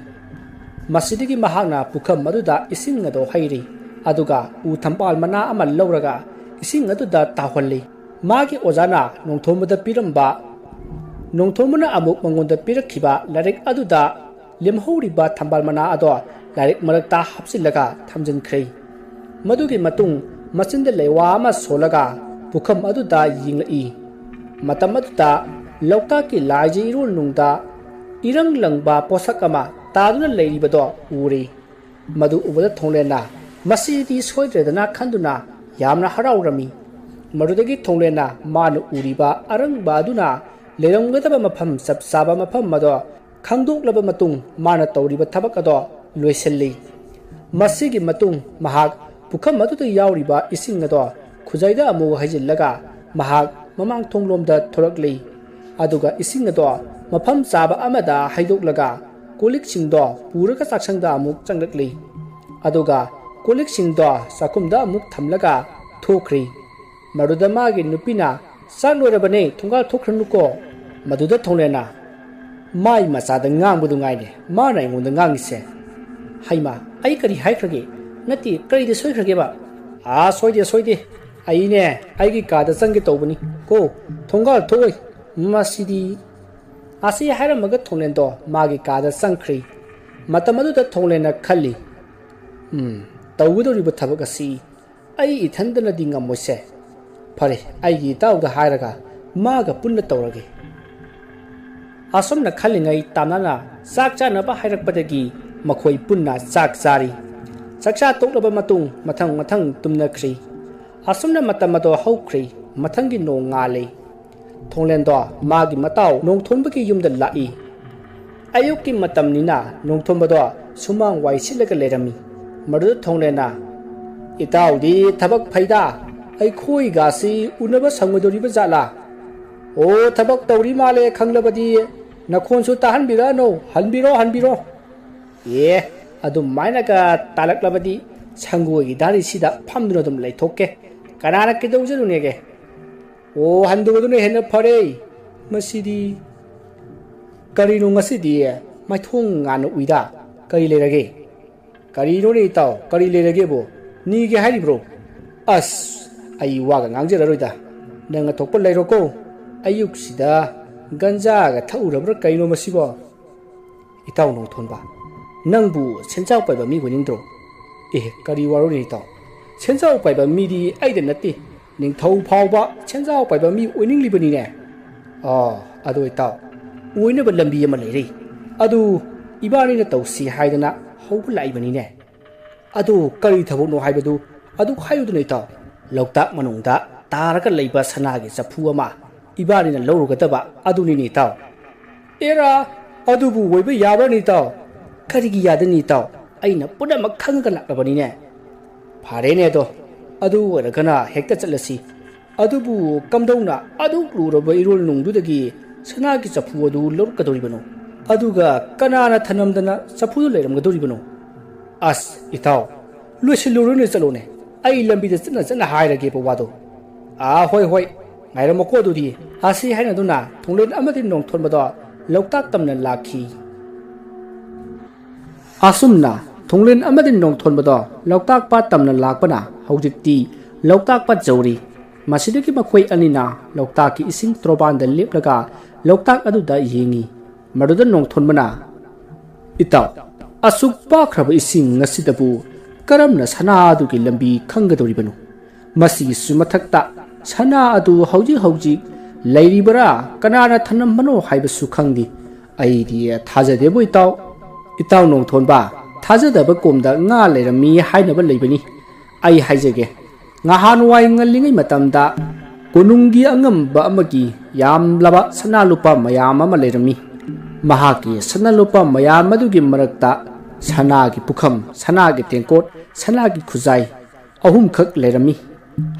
ꯃꯁꯤꯗꯒꯤ ꯃꯍꯥꯛꯅ ꯄꯨꯈꯝ ꯑꯗꯨꯗ ꯏꯁꯤꯡ ꯑꯗꯨ ꯍꯩꯔꯤ꯫ ꯑꯗꯨꯒ ꯎ ꯊꯝꯕꯥꯜ ꯃꯅꯥ ꯑꯃ ꯂꯧꯔꯒ ꯏꯁꯤꯡ ꯑꯗꯨꯗ ꯇꯥꯎꯍꯜꯂꯤ꯫ ꯃꯥꯒꯤ ꯑꯣꯖꯥꯅ ꯅꯣꯡꯊꯣꯝꯕꯗ ꯄꯤꯔꯝꯕ, ꯅꯣꯡꯊꯣꯝꯕꯅ ꯑꯃꯨꯛ ꯃꯉꯣꯟꯗ ꯄꯤꯔꯛꯈꯤꯕ ꯂꯥꯏꯔꯤꯛ ꯑꯗꯨꯗ ꯂꯦꯝꯍꯧꯔꯤꯕ ꯊꯝꯕꯥꯜ ꯃꯅꯥ ꯑꯗꯣ ꯂꯥꯏꯔꯤꯛ ꯃꯔꯛꯇ ꯍꯥꯞꯆꯤꯜꯂꯒ ꯊꯝꯖꯤꯟꯈ꯭ꯔꯦ꯫ ꯃꯗꯨꯒꯤ ꯃꯇꯨꯡ ꯃꯆꯤꯟꯗ ꯂꯩꯋꯥ ꯑꯃ ꯁꯣꯜꯂꯒ ꯄꯨꯈꯝ ꯑꯗꯨꯗ ꯌꯦꯡꯂꯛꯏ꯫ ꯃꯇꯝ ꯑꯗꯨꯗ ꯂꯣꯛꯇꯥꯛꯀꯤ ꯂꯥꯏꯖ ꯏꯔꯣꯟꯅꯨꯡꯗ ꯏꯔꯪ ꯂꯪꯕ ꯄꯣꯠꯁꯛ ꯑꯃ ꯇꯥꯗꯨꯅ ꯂꯩꯔꯤꯕꯗꯣ ꯎꯔꯦ꯫ ꯃꯗꯨ ꯎꯕꯗ ꯊꯣꯡꯂꯦꯟꯅ ꯃꯁꯤꯗꯤ ꯁꯣꯏꯗ꯭ꯔꯦꯗꯅ ꯈꯟꯗꯨꯅ ꯌꯥꯝꯅ ꯍꯔꯥꯎꯔꯝꯃꯤ꯫ ꯃꯗꯨꯗꯒꯤ ꯊꯣꯡꯂꯦꯟꯅ ꯃꯥꯅ ꯎꯔꯤꯕ ꯑꯔꯪꯕ ꯑꯗꯨꯅ ꯂꯩꯔꯝꯒꯗꯕ ꯃꯐꯝ ꯆꯞ ꯆꯥꯕ ꯃꯐꯝ ꯑꯗꯣ ꯈꯪꯗꯣꯛꯂꯕ ꯃꯇꯨꯡ ꯃꯥꯅ ꯇꯧꯔꯤꯕ ꯊꯕꯛ ꯑꯗꯣ ꯂꯣꯏꯁꯤꯜꯂꯤ꯫ ꯃꯁꯤꯒꯤ ꯃꯇꯨꯡ ꯃꯍꯥꯛ ꯄꯨꯈꯝ ꯑꯗꯨꯗ ꯌꯥꯎꯔꯤꯕ ꯏꯁꯤꯡ ꯑꯗꯣ ꯈꯨꯖꯥꯏꯗ ꯑꯃꯨꯛ ꯍꯩꯖꯤꯜꯂꯒ ꯃꯍꯥꯛ ꯃꯃꯥꯡ ꯊꯣꯡꯂꯣꯝꯗ ꯊꯣꯔꯛꯂꯤ꯫ ꯑꯗꯨꯒ ꯏꯁꯤꯡ ꯑꯗꯣ ꯃꯐꯝ ꯆꯥꯕ ꯑꯃꯗ ꯍꯩꯗꯣꯛꯂꯒ ꯀꯣꯜꯂꯤꯛꯁꯤꯡꯗꯣ ꯄꯨꯔꯒ ꯆꯥꯛꯁꯪꯗ ꯑꯃꯨꯛ ꯆꯪꯂꯛꯂꯤ꯫ ꯑꯗꯨꯒ ꯀꯣꯜꯂꯤꯛꯁꯤꯡꯗꯣ ꯆꯥꯛꯈꯨꯝꯗ ꯑꯃꯨꯛ ꯊꯝꯂꯒ ꯊꯣꯛꯈ꯭ꯔꯤ꯫ ꯃꯗꯨꯗ ꯃꯥꯒꯤ ꯅꯨꯄꯤꯅ, "ꯆꯥꯛ ꯂꯣꯏꯔꯕꯅꯦ, ꯊꯣꯡꯒꯥꯜ ꯊꯣꯛꯈ꯭ꯔꯅꯨꯀꯣ"꯫ ꯃꯗꯨꯗ ꯊꯣꯡꯂꯦꯟꯅ, "ꯃꯥꯏ ꯃꯆꯥꯗ ꯉꯥꯡꯕꯗꯨ ꯉꯥꯏꯔꯦ ꯃꯥꯅ ꯑꯩꯉꯣꯟꯗ ꯉꯥꯡꯉꯤꯁꯦ꯫ ꯍꯩꯃꯥ, ꯑꯩ ꯀꯔꯤ ꯍꯥꯏꯈ꯭ꯔꯒꯦ? ꯅꯠꯇꯦ, ꯀꯔꯤꯗ ꯁꯣꯏꯈ꯭ꯔꯒꯦꯕ?" "ꯑꯥ, ꯁꯣꯏꯗꯦ, ꯁꯣꯏꯗꯦ꯫ ꯑꯩꯅꯦ, ꯑꯩꯒꯤ ꯀꯥꯗ ꯆꯪꯒꯦ ꯇꯧꯕꯅꯤ ꯀꯣ꯫ ꯊꯣꯡꯒꯥꯜ ꯊꯣꯛꯑꯣꯏ꯫ ꯃꯁꯤꯗꯤ"꯫ ꯑꯁꯤ ꯍꯥꯏꯔꯝꯃꯒ ꯊꯣꯡꯂꯦꯟꯗꯣ ꯃꯥꯒꯤ ꯀꯥꯗ ꯆꯪꯈ꯭ꯔꯤ꯫ ꯃꯇꯝ ꯑꯗꯨꯗ ꯊꯣꯡꯂꯦꯟꯅ ꯈꯜꯂꯤ, "ꯎꯝ, ꯇꯧꯒꯗꯧꯔꯤꯕ ꯊꯕꯛ ꯑꯁꯤ ꯑꯩ ꯏꯊꯟꯗꯅꯗꯤ ꯉꯝꯃꯣꯏꯁꯦ꯫ ꯐꯔꯦ, ꯑꯩꯒꯤ ꯏꯇꯥꯎꯗ ꯍꯥꯏꯔꯒ ꯃꯥꯒ ꯄꯨꯟꯅ ꯇꯧꯔꯒꯦ"꯫ ꯑꯁꯨꯝꯅ ꯈꯜꯂꯤꯉꯩ ꯇꯥꯅꯥꯅ ꯆꯥꯛ ꯆꯥꯅꯕ ꯍꯥꯏꯔꯛꯄꯗꯒꯤ ꯃꯈꯣꯏ ꯄꯨꯟꯅ ꯆꯥꯛ ꯆꯥꯔꯤ꯫ ꯆꯥꯛꯆꯥ ꯇꯣꯛꯂꯕ ꯃꯇꯨꯡ ꯃꯊꯪ ꯃꯊꯪ ꯇꯨꯝꯅꯈ꯭ꯔꯤ꯫ ꯑꯁꯨꯝꯅ ꯃꯇꯝ ꯑꯗꯣ ꯍꯧꯈ꯭ꯔꯤ꯫ ꯃꯊꯪꯒꯤ ꯅꯣꯡ ꯉꯥꯜꯂꯤ꯫ ꯊꯣꯡꯂꯦꯟꯗꯣ ꯃꯥꯒꯤ ꯃꯇꯥꯎ ꯅꯣꯡꯊꯣꯟꯕꯒꯤ ꯌꯨꯝꯗ ꯂꯥꯛꯏ꯫ ꯑꯌꯨꯛꯀꯤ ꯃꯇꯝꯅꯤꯅ ꯅꯣꯡꯊꯣꯟꯕꯗꯣ ꯁꯨꯃꯥꯡ ꯋꯥꯏ ꯁꯤꯠꯂꯒ ꯂꯩꯔꯝꯃꯤ꯫ ꯃꯗꯨꯗ ꯊꯣꯡꯂꯦꯟꯅ, "ꯏꯇꯥꯎꯗꯤ ꯊꯕꯛ ꯐꯩꯗ, ꯑꯩꯈꯣꯏꯒꯁꯤ ꯎꯅꯕ ꯁꯪꯉꯣꯏꯗꯧꯔꯤꯕ ꯖꯥꯠꯂꯥ? ꯑꯣ, ꯊꯕꯛ ꯇꯧꯔꯤ ꯃꯥꯜꯂꯦ ꯈꯪꯂꯕꯗꯤ ꯅꯈꯣꯟꯁꯨ ꯇꯥꯍꯟꯕꯤꯔꯛꯑꯅꯨ, ꯍꯟꯕꯤꯔꯣ, ꯍꯟꯕꯤꯔꯣ"꯫ ꯑꯦ, ꯑꯗꯨꯃꯥꯏꯅꯒ ꯇꯥꯜꯂꯛꯂꯕꯗꯤ ꯁꯪꯒꯣꯏꯒꯤ ꯗꯥꯔꯤꯁꯤꯗ ꯐꯝꯗꯨꯅ ꯑꯗꯨꯝ ꯂꯩꯊꯣꯛꯀꯦ꯫ ꯀꯅꯥꯅ ꯀꯩꯗꯧꯖꯔꯨꯅꯦꯒꯦ? ꯑꯣ, ꯍꯟꯗꯕꯗꯨꯅ ꯍꯦꯟꯅ ꯐꯔꯦ꯫ ꯃꯁꯤꯗꯤ ꯀꯔꯤꯅꯣ ꯉꯁꯤꯗꯤ ꯃꯥꯏꯊꯣꯡ ꯉꯥꯟꯅ ꯎꯏꯗ? ꯀꯔꯤ ꯂꯩꯔꯒꯦ? ꯀꯔꯤꯅꯣꯅꯦ ꯏꯇꯥꯎ, ꯀꯔꯤ ꯂꯩꯔꯒꯦꯕꯣ? ꯅꯤꯒꯦ ꯍꯥꯏꯔꯤꯕ꯭ꯔꯣ? ꯑꯁ, ꯑꯩ ꯋꯥꯒ ꯉꯥꯡꯖꯔꯔꯣꯏꯗ꯫ ꯅꯪ ꯑꯊꯣꯛꯄ ꯂꯩꯔꯣꯀꯣ꯫ ꯑꯌꯨꯛꯁꯤꯗ ꯒꯟꯖꯥꯒ ꯊꯛꯎꯔꯕ꯭ꯔꯥ ꯀꯩꯅꯣ ꯃꯁꯤꯕꯣ? ꯏꯇꯥꯎ ꯅꯣꯡꯊꯣꯟꯕ, ꯅꯪꯕꯨ ꯁꯦꯟꯖꯥꯎ ꯄꯥꯏꯕ ꯃꯤ ꯑꯣꯏꯅꯤꯡꯗ꯭ꯔꯣ? ꯑꯦ, ꯀꯔꯤ ꯋꯥꯔꯣꯅꯦ ꯏꯇꯥꯎ? ꯁꯦꯟꯖꯥꯎ ꯄꯥꯏꯕ ꯃꯤꯗꯤ ꯑꯩꯗ ꯅꯠꯇꯦ, ꯅꯤꯡꯊꯧ ꯐꯥꯎꯕ ꯁꯦꯟꯖꯥꯎ ꯄꯥꯏꯕ ꯃꯤ ꯑꯣꯏꯅꯤꯡꯂꯤꯕꯅꯤꯅꯦ꯫ ꯑꯣ, ꯑꯗꯣ ꯏꯇꯥꯎ, ꯑꯣꯏꯅꯕ ꯂꯝꯕꯤ ꯑꯃ ꯂꯩꯔꯦ꯫ ꯑꯗꯨ ꯏꯕꯥꯅꯤꯅ ꯇꯧꯁꯤ ꯍꯥꯏꯗꯅ ꯍꯧꯕ ꯂꯥꯛꯏꯕꯅꯤꯅꯦ꯫ ꯑꯗꯨ ꯀꯔꯤ ꯊꯕꯛꯅꯣ ꯍꯥꯏꯕꯗꯨ ꯑꯗꯨ ꯍꯥꯏꯌꯨꯗꯅ ꯏꯇꯥꯎ꯫ ꯂꯣꯛꯇꯥꯛ ꯃꯅꯨꯡꯗ ꯇꯥꯔꯒ ꯂꯩꯕ ꯁꯅꯥꯒꯤ ꯆꯐꯨ ꯑꯃ ꯏꯕꯥꯅꯤꯅ ꯂꯧꯔꯨꯒꯗꯕ ꯑꯗꯨꯅꯤꯅꯦ ꯏꯇꯥꯎ꯫ ꯑꯦꯔꯥ, ꯑꯗꯨꯕꯨ ꯑꯣꯏꯕ ꯌꯥꯕ꯭ꯔꯅꯦ ꯏꯇꯥꯎ? ꯀꯔꯤꯒꯤ ꯌꯥꯗꯅꯤ ꯏꯇꯥꯎ? ꯑꯩꯅ ꯄꯨꯝꯅꯃꯛ ꯈꯪꯉꯒ ꯂꯥꯛꯂꯕꯅꯤꯅꯦ꯫ ꯐꯔꯦꯅꯦ ꯑꯗꯣ, ꯑꯗꯨ ꯑꯣꯏꯔꯒꯅ ꯍꯦꯛꯇ ꯆꯠꯂꯁꯤ꯫ ꯑꯗꯨꯕꯨ ꯀꯝꯗꯧꯅ ꯑꯗꯨꯛ ꯂꯨꯔꯕ ꯏꯔꯣꯜ ꯅꯨꯡꯗꯨꯗꯒꯤ ꯁꯅꯥꯒꯤ ꯆꯐꯨ ꯑꯗꯨ ꯂꯧꯔꯛꯀꯗꯧꯔꯤꯕꯅꯣ? ꯑꯗꯨꯒ ꯀꯅꯥꯅ ꯊꯅꯝꯗꯅ ꯆꯐꯨꯗꯨ ꯂꯩꯔꯝꯒꯗꯧꯔꯤꯕꯅꯣ? ꯑꯁ, ꯏꯇꯥꯎ, ꯂꯣꯏꯁꯤꯜꯂꯨꯔꯣꯅꯦ, ꯆꯠꯂꯣꯅꯦ꯫ ꯑꯩ ꯂꯝꯕꯤꯗ ꯆꯠꯅ ꯆꯠꯅ ꯍꯥꯏꯔꯒꯦꯕ ꯋꯥꯗꯣ꯫ ꯑꯥ, ꯍꯣꯏ, ꯍꯣꯏ, ꯉꯥꯏꯔꯝꯃꯣꯀꯣ ꯑꯗꯨꯗꯤ꯫ ꯑꯁꯤ ꯍꯥꯏꯅꯗꯨꯅ ꯊꯣꯡꯂꯦꯟ ꯑꯃꯗꯤ ꯅꯣꯡꯊꯣꯟꯕꯗꯣ ꯂꯣꯛꯇꯥꯛ ꯇꯝꯅ ꯂꯥꯛꯈꯤ꯫ ꯑꯁꯨꯝꯅ ꯊꯣꯡꯂꯦꯟ ꯑꯃꯗꯤ ꯅꯣꯡꯊꯣꯟꯕꯗꯣ ꯂꯣꯛꯇꯥꯛ ꯄꯥꯠ ꯇꯝꯅ ꯂꯥꯛꯄꯅ ꯍꯧꯖꯤꯛꯇꯤ ꯂꯣꯛꯇꯥꯛ ꯄꯥꯠ ꯌꯧꯔꯤ꯫ ꯃꯁꯤꯗꯒꯤ ꯃꯈꯣꯏ ꯑꯅꯤꯅ ꯂꯣꯛꯇꯥꯛꯀꯤ ꯏꯁꯤꯡ ꯇꯣꯔꯕꯥꯟꯗ ꯂꯦꯞꯂꯒ ꯂꯣꯛꯇꯥꯛ ꯑꯗꯨꯗ ꯌꯦꯡꯉꯤ꯫ ꯃꯗꯨꯗ ꯅꯣꯡꯊꯣꯟꯕꯅ, "ꯏꯇꯥꯎ, ꯑꯁꯨꯛ ꯄꯥꯛꯈ꯭ꯔꯕ ꯏꯁꯤꯡ ꯑꯁꯤꯗꯕꯨ ꯀꯔꯝꯅ ꯁꯅꯥ ꯑꯗꯨꯒꯤ ꯂꯝꯕꯤ ꯈꯪꯒꯗꯧꯔꯤꯕꯅꯣ? ꯃꯁꯤꯒꯤꯁꯨ ꯃꯊꯛꯇ ꯁꯅꯥ ꯑꯗꯨ ꯍꯧꯖꯤꯛ ꯍꯧꯖꯤꯛ ꯂꯩꯔꯤꯕꯔꯥ, ꯀꯅꯥꯅ ꯊꯅꯝꯕꯅꯣ ꯍꯥꯏꯕꯁꯨ ꯈꯪꯗꯦ꯫ ꯑꯩꯗꯤ ꯊꯥꯖꯗꯦꯕꯨ ꯏꯇꯥꯎ꯫ ꯏꯇꯥꯎ ꯅꯣꯡꯊꯣꯟꯕ, ꯊꯥꯖꯗꯕ ꯀꯣꯝꯗ ꯉꯥ ꯂꯩꯔꯝꯃꯤ ꯍꯥꯏꯅꯕ ꯂꯩꯕꯅꯤ꯫ ꯑꯩ ꯍꯥꯏꯖꯒꯦ, ꯉꯍꯥꯟꯋꯥꯏ ꯉꯜꯂꯤꯉꯩ ꯃꯇꯝꯗ ꯀꯣꯅꯨꯡꯒꯤ ꯑꯉꯝꯕ ꯑꯃꯒꯤ ꯌꯥꯝꯂꯕ ꯁꯅꯥ ꯂꯨꯄꯥ ꯃꯌꯥꯝ ꯑꯃ ꯂꯩꯔꯝꯃꯤ꯫ ꯃꯍꯥꯛꯀꯤ ꯁꯅꯥ ꯂꯨꯄꯥ ꯃꯌꯥꯝ ꯑꯗꯨꯒꯤ ꯃꯔꯛꯇ ꯁꯅꯥꯒꯤ ꯄꯨꯈꯝ, ꯁꯅꯥꯒꯤ ꯇꯦꯡꯀꯣꯠ, ꯁꯅꯥꯒꯤ ꯈꯨꯖꯥꯏ ꯑꯍꯨꯝꯈꯛ ꯂꯩꯔꯝꯃꯤ꯫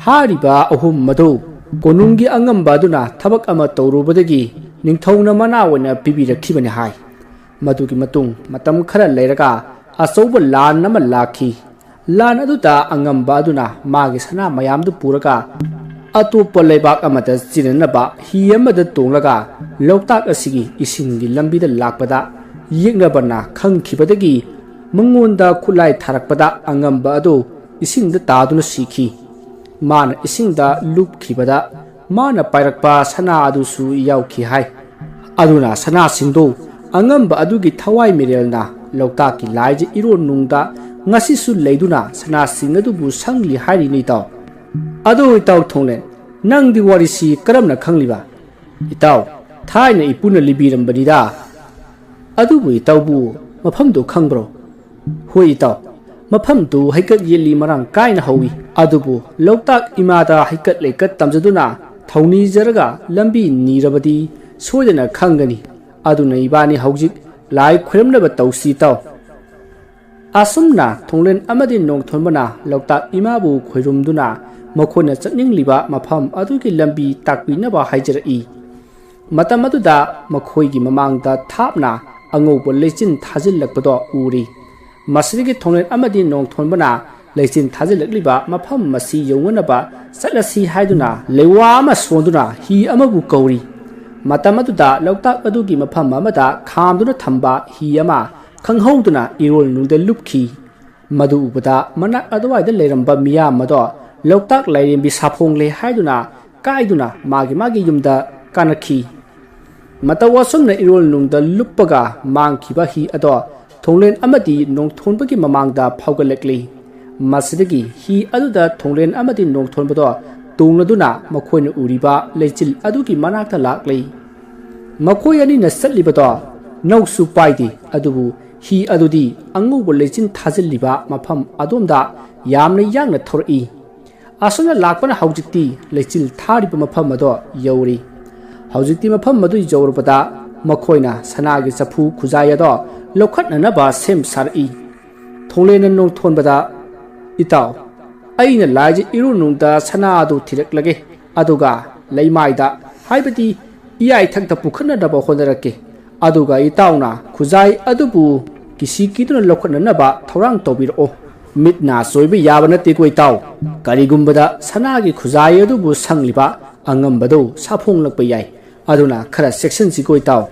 ꯍꯥꯏꯔꯤꯕ ꯑꯍꯨꯝ ꯑꯗꯨ ꯀꯣꯅꯨꯡꯒꯤ ꯑꯉꯝꯕ ꯑꯗꯨꯅ ꯊꯕꯛ ꯑꯃ ꯇꯧꯔꯨꯕꯗꯒꯤ ꯅꯤꯡꯊꯧꯅ ꯃꯅꯥ ꯑꯣꯏꯅ ꯄꯤꯕꯤꯔꯛꯈꯤꯕꯅꯤ ꯍꯥꯏ꯫ ꯃꯗꯨꯒꯤ ꯃꯇꯨꯡ ꯃꯇꯝ ꯈꯔ ꯂꯩꯔꯒ ꯑꯆꯧꯕ ꯂꯥꯟ ꯑꯃ ꯂꯥꯛꯈꯤ꯫ ꯂꯥꯟ ꯑꯗꯨꯗ ꯑꯉꯝꯕ ꯑꯗꯨꯅ ꯃꯥꯒꯤ ꯁꯅꯥ ꯃꯌꯥꯝꯗꯨ ꯄꯨꯔꯒ ꯑꯇꯣꯞꯄ ꯂꯩꯕꯥꯛ ꯑꯃꯗ ꯆꯦꯟꯅꯅꯕ ꯍꯤ ꯑꯃꯗ ꯇꯣꯡꯂꯒ ꯂꯣꯛꯇꯥꯛ ꯑꯁꯤꯒꯤ ꯏꯁꯤꯡꯒꯤ ꯂꯝꯕꯤꯗ ꯂꯥꯛꯄꯗ ꯌꯦꯛꯅꯕꯅ ꯈꯪꯈꯤꯕꯗꯒꯤ ꯃꯉꯣꯟꯗ ꯈꯨꯠꯂꯥꯏ ꯊꯥꯔꯛꯄꯗ ꯑꯉꯝꯕ ꯑꯗꯨ ꯏꯁꯤꯡꯗ ꯇꯥꯗꯨꯅ ꯁꯤꯈꯤ꯫ ꯃꯥꯅ ꯏꯁꯤꯡꯗ ꯂꯨꯞꯈꯤꯕꯗ ꯃꯥꯅ ꯄꯥꯏꯔꯛꯄ ꯁꯅꯥ ꯑꯗꯨꯁꯨ ꯌꯥꯎꯈꯤ ꯍꯥꯏ꯫ ꯑꯗꯨꯅ ꯁꯅꯥꯁꯤꯡꯗꯨ ꯑꯉꯝꯕ ꯑꯗꯨꯒꯤ ꯊꯋꯥꯏ ꯃꯤꯔꯦꯜꯅ ꯂꯣꯛꯇꯥꯛꯀꯤ ꯂꯥꯏꯖ ꯏꯔꯣꯟꯅꯨꯡꯗ ꯉꯁꯤꯁꯨ ꯂꯩꯗꯨꯅ ꯁꯅꯥꯁꯤꯡ ꯑꯗꯨꯕꯨ ꯁꯪꯂꯤ ꯍꯥꯏꯔꯤꯅꯤ ꯏꯇꯥꯎ꯫ ꯑꯗꯨ ꯏꯇꯥꯎ ꯊꯣꯡꯂꯦꯟ, ꯅꯪꯗꯤ ꯋꯥꯔꯤꯁꯤ ꯀꯔꯝꯅ ꯈꯪꯂꯤꯕ? ꯏꯇꯥꯎ, ꯊꯥꯏꯅ ꯏꯄꯨꯅ ꯂꯤꯕꯤꯔꯝꯕꯅꯤꯗ꯫ ꯑꯗꯨꯕꯨ ꯏꯇꯥꯎꯕꯨ ꯃꯐꯝꯗꯨ ꯈꯪꯕ꯭ꯔꯣ? ꯍꯣꯏ ꯏꯇꯥꯎ, ꯃꯐꯝꯗꯨ ꯍꯩꯀꯠ ꯌꯦꯠꯂꯤ ꯃꯔꯥꯡ ꯀꯥꯏꯅ ꯍꯧꯏ꯫ ꯑꯗꯨꯕꯨ ꯂꯣꯛꯇꯥꯛ ꯏꯃꯥꯗ ꯍꯩꯀꯠ ꯂꯩꯀꯠ ꯇꯝꯖꯗꯨꯅ ꯊꯧꯅꯤꯖꯔꯒ ꯂꯝꯕꯤ ꯅꯤꯔꯕꯗꯤ ꯁꯣꯏꯗꯅ ꯈꯪꯒꯅꯤ꯫ ꯑꯗꯨꯅ ꯏꯕꯥꯅꯤ ꯍꯧꯖꯤꯛ ꯂꯥꯏ ꯈꯣꯏꯔꯝꯅꯕ ꯇꯧꯁꯤ ꯏꯇꯥꯎ꯫ ꯑꯁꯨꯝꯅ ꯊꯣꯡꯂꯦꯟ ꯑꯃꯗꯤ ꯅꯣꯡꯊꯣꯟꯕꯅ ꯂꯣꯛꯇꯥꯛ ꯏꯃꯥꯕꯨ ꯈꯣꯏꯔꯨꯝꯗꯨꯅ ꯃꯈꯣꯏꯅ ꯆꯠꯅꯤꯡꯂꯤꯕ ꯃꯐꯝ ꯑꯗꯨꯒꯤ ꯂꯝꯕꯤ ꯇꯥꯛꯄꯤꯅꯕ ꯍꯥꯏꯖꯔꯛꯏ꯫ ꯃꯇꯝ ꯑꯗꯨꯗ ꯃꯈꯣꯏꯒꯤ ꯃꯃꯥꯡꯗ ꯊꯥꯞꯅ ꯑꯉꯧꯕ ꯂꯩꯆꯤꯟ ꯊꯥꯖꯤꯜꯂꯛꯄꯗꯣ ꯎꯔꯤ꯫ ꯃꯁꯤꯗꯒꯤ ꯊꯣꯡꯂꯦꯟ ꯑꯃꯗꯤ ꯅꯣꯡꯊꯣꯟꯕꯅ ꯂꯩꯆꯤꯟ ꯊꯥꯖꯤꯜꯂꯛꯂꯤꯕ ꯃꯐꯝ ꯑꯁꯤ ꯌꯧꯅꯅꯕ ꯆꯠꯂꯁꯤ ꯍꯥꯏꯗꯨꯅ ꯂꯩꯋꯥ ꯑꯃ ꯁꯣꯟꯗꯨꯅ ꯍꯤ ꯑꯃꯕꯨ ꯀꯧꯔꯤ꯫ ꯃꯇꯝ ꯑꯗꯨꯗ ꯂꯣꯛꯇꯥꯛ ꯑꯗꯨꯒꯤ ꯃꯐꯝ ꯑꯃꯗ ꯈꯥꯝꯗꯨꯅ ꯊꯝꯕ ꯍꯤ ꯑꯃ ꯈꯪꯍꯧꯗꯅ ꯏꯔꯣꯜꯅꯨꯡꯗ ꯂꯨꯞꯈꯤ꯫ ꯃꯗꯨ ꯎꯕꯗ ꯃꯅꯥꯛ ꯑꯗꯨꯋꯥꯏꯗ ꯂꯩꯔꯝꯕ ꯃꯤꯌꯥꯝ ꯑꯗꯣ ꯂꯣꯛꯇꯥꯛ ꯂꯥꯏꯔꯦꯝꯕꯤ ꯁꯥꯐꯣꯡꯂꯦ ꯍꯥꯏꯗꯨꯅ ꯀꯥꯏꯗꯨꯅ ꯃꯥꯒꯤ ꯃꯥꯒꯤ ꯌꯨꯝꯗ ꯀꯥꯅꯈꯤ꯫ ꯃꯇꯧ ꯑꯁꯨꯝꯅ ꯏꯔꯣꯜ ꯅꯨꯡꯗ ꯂꯨꯞꯄꯒ ꯃꯥꯡꯈꯤꯕ ꯍꯤ ꯑꯗꯣ ꯊꯣꯡꯂꯦꯟ ꯑꯃꯗꯤ ꯅꯣꯡꯊꯣꯟꯕꯒꯤ ꯃꯃꯥꯡꯗ ꯐꯥꯎꯒꯠꯂꯛꯂꯤ꯫ ꯃꯁꯤꯗꯒꯤ ꯍꯤ ꯑꯗꯨꯗ ꯊꯣꯡꯂꯦꯟ ꯑꯃꯗꯤ ꯅꯣꯡꯊꯣꯟꯕꯗꯣ ꯇꯣꯡꯂꯗꯨꯅ ꯃꯈꯣꯏꯅ ꯎꯔꯤꯕ ꯂꯩꯆꯤꯜ ꯑꯗꯨꯒꯤ ꯃꯅꯥꯛꯇ ꯂꯥꯛꯂꯤ꯫ ꯃꯈꯣꯏ ꯑꯅꯤꯅ ꯆꯠꯂꯤꯕꯗꯣ ꯅꯧꯁꯨ ꯄꯥꯏꯗꯦ, ꯑꯗꯨꯕꯨ ꯍꯤ ꯑꯗꯨꯗꯤ ꯑꯉꯧꯕ ꯂꯩꯆꯤꯟ ꯊꯥꯖꯤꯜꯂꯤꯕ ꯃꯐꯝ ꯑꯗꯣꯝꯗ ꯌꯥꯝꯅ ꯌꯥꯡꯅ ꯊꯧꯔꯛꯏ꯫ ꯑꯁꯨꯝꯅ ꯂꯥꯛꯄꯅ ꯍꯧꯖꯤꯛꯇꯤ ꯂꯩꯆꯤꯜ ꯊꯥꯔꯤꯕ ꯃꯐꯝ ꯑꯗꯣ ꯌꯧꯔꯤ꯫ ꯍꯧꯖꯤꯛꯇꯤ ꯃꯐꯝ ꯑꯗꯨ ꯌꯧꯔꯕꯗ ꯃꯈꯣꯏꯅ ꯁꯅꯥꯒꯤ ꯆꯐꯨ ꯈꯨꯖꯥꯏ ꯑꯗꯣ ꯂꯧꯈꯠꯅꯅꯕ ꯁꯦꯝ ꯁꯥꯔꯛꯏ꯫ ꯊꯣꯡꯂꯦꯟꯅ ꯅꯣꯡꯊꯣꯟꯕꯗ, "ꯏꯇꯥꯎ, ꯑꯩꯅ ꯂꯥꯏꯖ ꯏꯔꯨꯅꯨꯡꯗ ꯁꯅꯥ ꯑꯗꯨ ꯊꯤꯔꯛꯂꯒꯦ, ꯑꯗꯨꯒ ꯂꯩꯃꯥꯏꯗ, ꯍꯥꯏꯕꯗꯤ ꯏꯌꯥꯏꯊꯛꯇ ꯄꯨꯈꯠꯅꯅꯕ ꯍꯣꯠꯅꯔꯛꯀꯦ꯫ ꯑꯗꯨꯒ ꯏꯇꯥꯎꯅ ꯈꯨꯖꯥꯏ ꯑꯗꯨꯕꯨ ꯀꯤꯁꯤ ꯀꯤꯗꯨꯅ ꯂꯧꯈꯠꯅꯅꯕ ꯊꯧꯔꯥꯡ ꯇꯧꯕꯤꯔꯛꯑꯣ꯫ ꯃꯤꯠ ꯅꯥ ꯆꯣꯏꯕ ꯌꯥꯕ ꯅꯠꯇꯦꯀꯣ ꯏꯇꯥꯎ꯫ ꯀꯔꯤꯒꯨꯝꯕꯗ ꯁꯅꯥꯒꯤ ꯈꯨꯖꯥꯏ ꯑꯗꯨꯕꯨ ꯁꯪꯂꯤꯕ ꯑꯉꯝꯕꯗꯨ ꯁꯥꯐꯣꯡꯂꯛꯄ ꯌꯥꯏ꯫ ꯑꯗꯨꯅ ꯈꯔ ꯆꯦꯛꯁꯤꯟꯁꯤꯀꯣ ꯏꯇꯥꯎ꯫"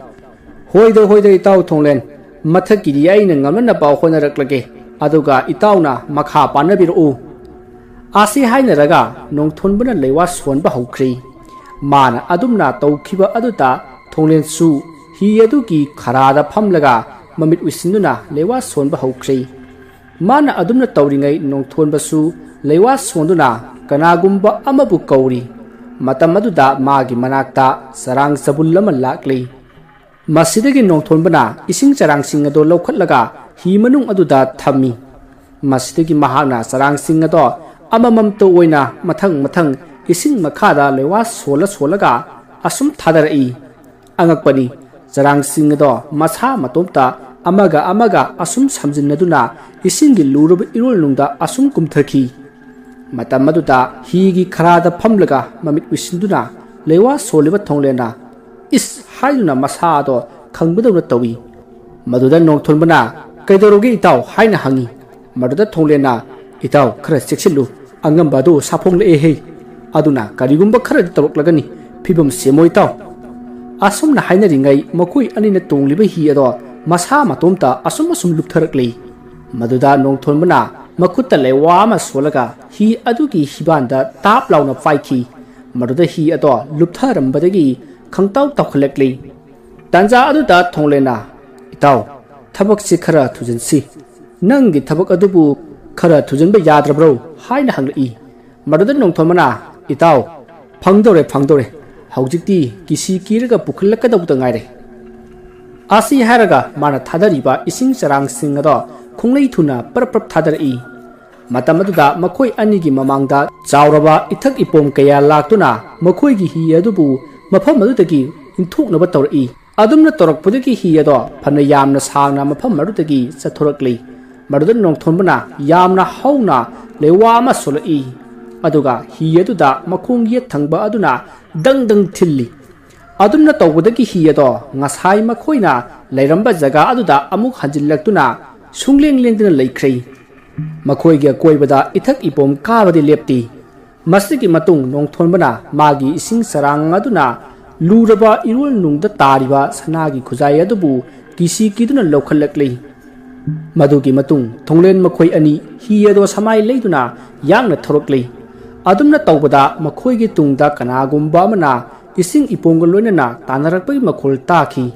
"ꯍꯣꯏꯗ, ꯍꯣꯏꯗ ꯏꯇꯥꯎ ꯊꯣꯡꯂꯦꯟ, ꯃꯊꯛꯀꯤꯗꯤ ꯑꯩꯅ ꯉꯝꯅꯅꯕ ꯍꯣꯠꯅꯔꯛꯂꯒꯦ, ꯑꯗꯨꯒ ꯏꯇꯥꯎꯅ ꯃꯈꯥ ꯄꯥꯟꯅꯕꯤꯔꯛꯎ꯫" ꯑꯁꯤ ꯍꯥꯏꯅꯔꯒ ꯅꯣꯡꯊꯣꯟꯕꯅ ꯂꯩꯋꯥ ꯁꯣꯟꯕ ꯍꯧꯈ꯭ꯔꯦ꯫ ꯃꯥꯅ ꯑꯗꯨꯝꯅ ꯇꯧꯈꯤꯕ ꯑꯗꯨꯗ ꯊꯣꯡꯂꯦꯟꯁꯨ ꯍꯤ ꯑꯗꯨꯒꯤ ꯈꯔꯥꯗ ꯐꯝꯂꯒ ꯃꯃꯤꯠ ꯎꯏꯁꯤꯟꯗꯨꯅ ꯂꯩꯋꯥ ꯁꯣꯟꯕ ꯍꯧꯈ꯭ꯔꯦ꯫ ꯃꯥꯅ ꯑꯗꯨꯝꯅ ꯇꯧꯔꯤꯉꯩ ꯅꯣꯡꯊꯣꯟꯕꯁꯨ ꯂꯩꯋꯥ ꯁꯣꯟꯗꯨꯅ ꯀꯅꯥꯒꯨꯝꯕ ꯑꯃꯕꯨ ꯀꯧꯔꯤ꯫ ꯃꯇꯝ ꯑꯗꯨꯗ ꯃꯥꯒꯤ ꯃꯅꯥꯛꯇ ꯆꯔꯥꯡ ꯆꯕꯨꯜ ꯑꯃ ꯂꯥꯛꯂꯤ꯫ ꯃꯁꯤꯗꯒꯤ ꯅꯣꯡꯊꯣꯟꯕꯅ ꯏꯁꯤꯡ ꯆꯔꯥꯡꯁꯤꯡ ꯑꯗꯨ ꯂꯧꯈꯠꯂꯒ ꯍꯤ ꯃꯅꯨꯡ ꯑꯗꯨꯗ ꯊꯝꯃꯤ꯫ ꯃꯁꯤꯗꯒꯤ ꯃꯍꯥꯛꯅ ꯆꯔꯥꯡꯁꯤꯡ ꯑꯗꯣ ꯑꯃꯃꯝꯇ ꯑꯣꯏꯅ ꯃꯊꯪ ꯃꯊꯪ ꯏꯁꯤꯡ ꯃꯈꯥꯗ ꯂꯩꯋꯥ ꯁꯣꯜꯂ ꯁꯣꯜꯂꯒ ꯑꯁꯨꯝ ꯊꯥꯗꯔꯛꯏ꯫ ꯑꯉꯛꯄꯅꯤ, ꯆꯔꯥꯡꯁꯤꯡ ꯑꯗꯣ ꯃꯁꯥ ꯃꯇꯣꯝꯇ ꯑꯃꯒ ꯑꯃꯒ ꯑꯁꯨꯝ ꯁꯝꯖꯤꯟꯅꯗꯨꯅ ꯏꯁꯤꯡꯒꯤ ꯂꯨꯔꯕ ꯏꯔꯣꯜꯅꯨꯡꯗ ꯑꯁꯨꯝ ꯀꯨꯝꯊꯈꯤ꯫ ꯃꯇꯝ ꯑꯗꯨꯗ ꯍꯤꯒꯤ ꯈꯔꯥꯗ ꯐꯝꯂꯒ ꯃꯃꯤꯠ ꯎꯏꯁꯤꯟꯗꯨꯅ ꯂꯩꯋꯥ ꯁꯣꯜꯂꯤꯕ ꯊꯣꯡꯂꯦꯟꯅ "ꯏꯁ" ꯍꯥꯏꯗꯨꯅ ꯃꯁꯥ ꯑꯗꯣ ꯈꯪꯕꯗꯧꯅ ꯇꯧꯏ꯫ ꯃꯗꯨꯗ ꯅꯣꯡꯊꯣꯟꯕꯅ "ꯀꯩꯗꯧꯔꯒꯦ ꯏꯇꯥꯎ?" ꯍꯥꯏꯅ ꯍꯪꯉꯤ꯫ ꯃꯗꯨꯗ ꯊꯣꯡꯂꯦꯟꯅ "ꯏꯇꯥꯎ, ꯈꯔ ꯆꯦꯛꯁꯤꯜꯂꯨ, ꯑꯉꯝꯕ ꯑꯗꯨ ꯁꯥꯐꯣꯡꯂꯛꯑꯦꯍꯦ꯫ ꯑꯗꯨꯅ ꯀꯔꯤꯒꯨꯝꯕ ꯈꯔꯗꯤ ꯇꯧꯔꯛꯂꯒꯅꯤ, ꯐꯤꯕꯝ ꯁꯦꯝꯃꯣ ꯏꯇꯥꯎ꯫" ꯑꯁꯨꯝꯅ ꯍꯥꯏꯅꯔꯤꯉꯩ ꯃꯈꯣꯏ ꯑꯅꯤꯅ ꯇꯣꯡꯂꯤꯕ ꯍꯤ ꯑꯗꯣ ꯃꯁꯥ ꯃꯇꯣꯝꯇ ꯑꯁꯨꯝ ꯑꯁꯨꯝ ꯂꯨꯞꯊꯔꯛꯂꯤ꯫ ꯃꯗꯨꯗ ꯅꯣꯡꯊꯣꯟꯕꯅ ꯃꯈꯨꯠꯇ ꯂꯩꯋꯥ ꯑꯃ ꯁꯣꯜꯂꯒ ꯍꯤ ꯑꯗꯨꯒꯤ ꯍꯤꯕꯥꯟꯗ ꯇꯥꯞ ꯂꯥꯎꯅ ꯄꯥꯏꯈꯤ꯫ ꯃꯗꯨꯗ ꯍꯤ ꯑꯗꯣ ꯂꯨꯞꯊꯔꯝꯕꯗꯒꯤ ꯈꯪꯇꯥꯎ ꯇꯥꯎꯈꯠꯂꯛꯂꯤ꯫ ꯇꯥꯟꯖꯥ ꯑꯗꯨꯗ ꯊꯣꯡꯂꯦꯟꯅ, "ꯏꯇꯥꯎ, ꯊꯕꯛꯁꯤ ꯈꯔ ꯊꯨꯖꯤꯟꯁꯤ꯫ ꯅꯪꯒꯤ ꯊꯕꯛ ꯑꯗꯨꯕꯨ ꯈꯔ ꯊꯨꯖꯤꯟꯕ ꯌꯥꯗ꯭ꯔꯕ꯭ꯔꯣ?" ꯍꯥꯏꯅ ꯍꯪꯂꯛꯏ꯫ ꯃꯗꯨꯗ ꯅꯣꯡꯊꯣꯟꯕꯅ, "ꯏꯇꯥꯎ, ꯐꯪꯗꯧꯔꯦ, ꯐꯪꯗꯧꯔꯦ꯫ ꯍꯧꯖꯤꯛꯇꯤ ꯀꯤꯁꯤ ꯀꯤꯔꯒ ꯄꯨꯈꯠꯂꯛꯀꯗꯧꯕꯗ ꯉꯥꯏꯔꯦ"꯫ ꯑꯁꯤ ꯍꯥꯏꯔꯒ ꯃꯥꯅ ꯊꯥꯗꯔꯤꯕ ꯏꯁꯤꯡ ꯆꯔꯥꯡꯁꯤꯡ ꯑꯗꯣ ꯈꯣꯡꯂꯩ ꯊꯨꯅ ꯄꯔꯞ ꯄꯔꯞ ꯊꯥꯗꯔꯛꯏ꯫ ꯃꯇꯝ ꯑꯗꯨꯗ ꯃꯈꯣꯏ ꯑꯅꯤꯒꯤ ꯃꯃꯥꯡꯗ ꯆꯥꯎꯔꯕ ꯏꯊꯛ ꯏꯄꯣꯝ ꯀꯌꯥ ꯂꯥꯛꯇꯨꯅ ꯃꯈꯣꯏꯒꯤ ꯍꯤ ꯑꯗꯨꯕꯨ ꯃꯐꯝ ꯑꯗꯨꯗꯒꯤ ꯏꯟꯊꯣꯛꯅꯕ ꯇꯧꯔꯛꯏ꯫ ꯑꯗꯨꯝꯅ ꯇꯧꯔꯛꯄꯗꯒꯤ ꯍꯤ ꯑꯗꯣ ꯐꯅ ꯌꯥꯝꯅ ꯁꯥꯡꯅ ꯃꯐꯝ ꯑꯗꯨꯗꯒꯤ ꯆꯠꯊꯣꯔꯛꯂꯤ꯫ ꯃꯗꯨꯗ ꯅꯣꯡꯊꯣꯟꯕꯅ ꯌꯥꯝꯅ ꯍꯧꯅ ꯂꯩꯋꯥ ꯑꯃ ꯁꯣꯜꯂꯛꯏ꯫ ꯑꯗꯨꯒ ꯍꯤ ꯑꯗꯨꯗ ꯃꯈꯣꯡ ꯌꯦꯠ ꯊꯪꯕ ꯑꯗꯨꯅ ꯗꯪ ꯗꯪ ꯊꯤꯜꯂꯤ꯫ ꯑꯗꯨꯝꯅ ꯇꯧꯕꯗꯒꯤ ꯍꯤ ꯑꯗꯣ ꯉꯁꯥꯏ ꯃꯈꯣꯏꯅ ꯂꯩꯔꯝꯕ ꯖꯒꯥ ꯑꯗꯨꯗ ꯑꯃꯨꯛ ꯍꯟꯖꯤꯜꯂꯛꯇꯨꯅ ꯁꯨꯡꯂꯦꯡ ꯂꯦꯡꯗꯅ ꯂꯩꯈ꯭ꯔꯦ꯫ ꯃꯈꯣꯏꯒꯤ ꯑꯀꯣꯏꯕꯗ ꯏꯊꯛ ꯏꯄꯣꯝ ꯀꯥꯕꯗꯤ ꯂꯦꯞꯇꯦ꯫ ꯃꯁꯤꯒꯤ ꯃꯇꯨꯡ ꯅꯣꯡꯊꯣꯟꯕꯅ ꯃꯥꯒꯤ ꯏꯁꯤꯡ ꯆꯔꯥꯡ ꯑꯗꯨꯅ ꯂꯨꯔꯕ ꯏꯔꯣꯜ ꯅꯨꯡꯗ ꯇꯥꯔꯤꯕ ꯁꯅꯥꯒꯤ ꯈꯨꯖꯥꯏ ꯑꯗꯨꯕꯨ ꯀꯤꯁꯤ ꯀꯤꯗꯨꯅ ꯂꯧꯈꯠꯂꯛꯂꯤ꯫ ꯃꯗꯨꯒꯤ ꯃꯇꯨꯡ ꯊꯣꯡꯂꯦꯟ ꯃꯈꯣꯏ ꯑꯅꯤ ꯍꯤ ꯑꯗꯣ ꯁꯃꯥꯏ ꯂꯩꯗꯨꯅ ꯌꯥꯡꯅ ꯊꯧꯔꯛꯂꯤ꯫ ꯑꯗꯨꯝꯅ ꯇꯧꯕꯗ ꯃꯈꯣꯏꯒꯤ ꯇꯨꯡꯗ ꯀꯅꯥꯒꯨꯝꯕ ꯑꯃꯅ ꯏꯁꯤꯡ ꯏꯄꯣꯝꯒ ꯂꯣꯏꯅꯅ ꯇꯥꯟꯅꯔꯛꯄꯒꯤ ꯃꯈꯣꯜ ꯇꯥꯈꯤ꯫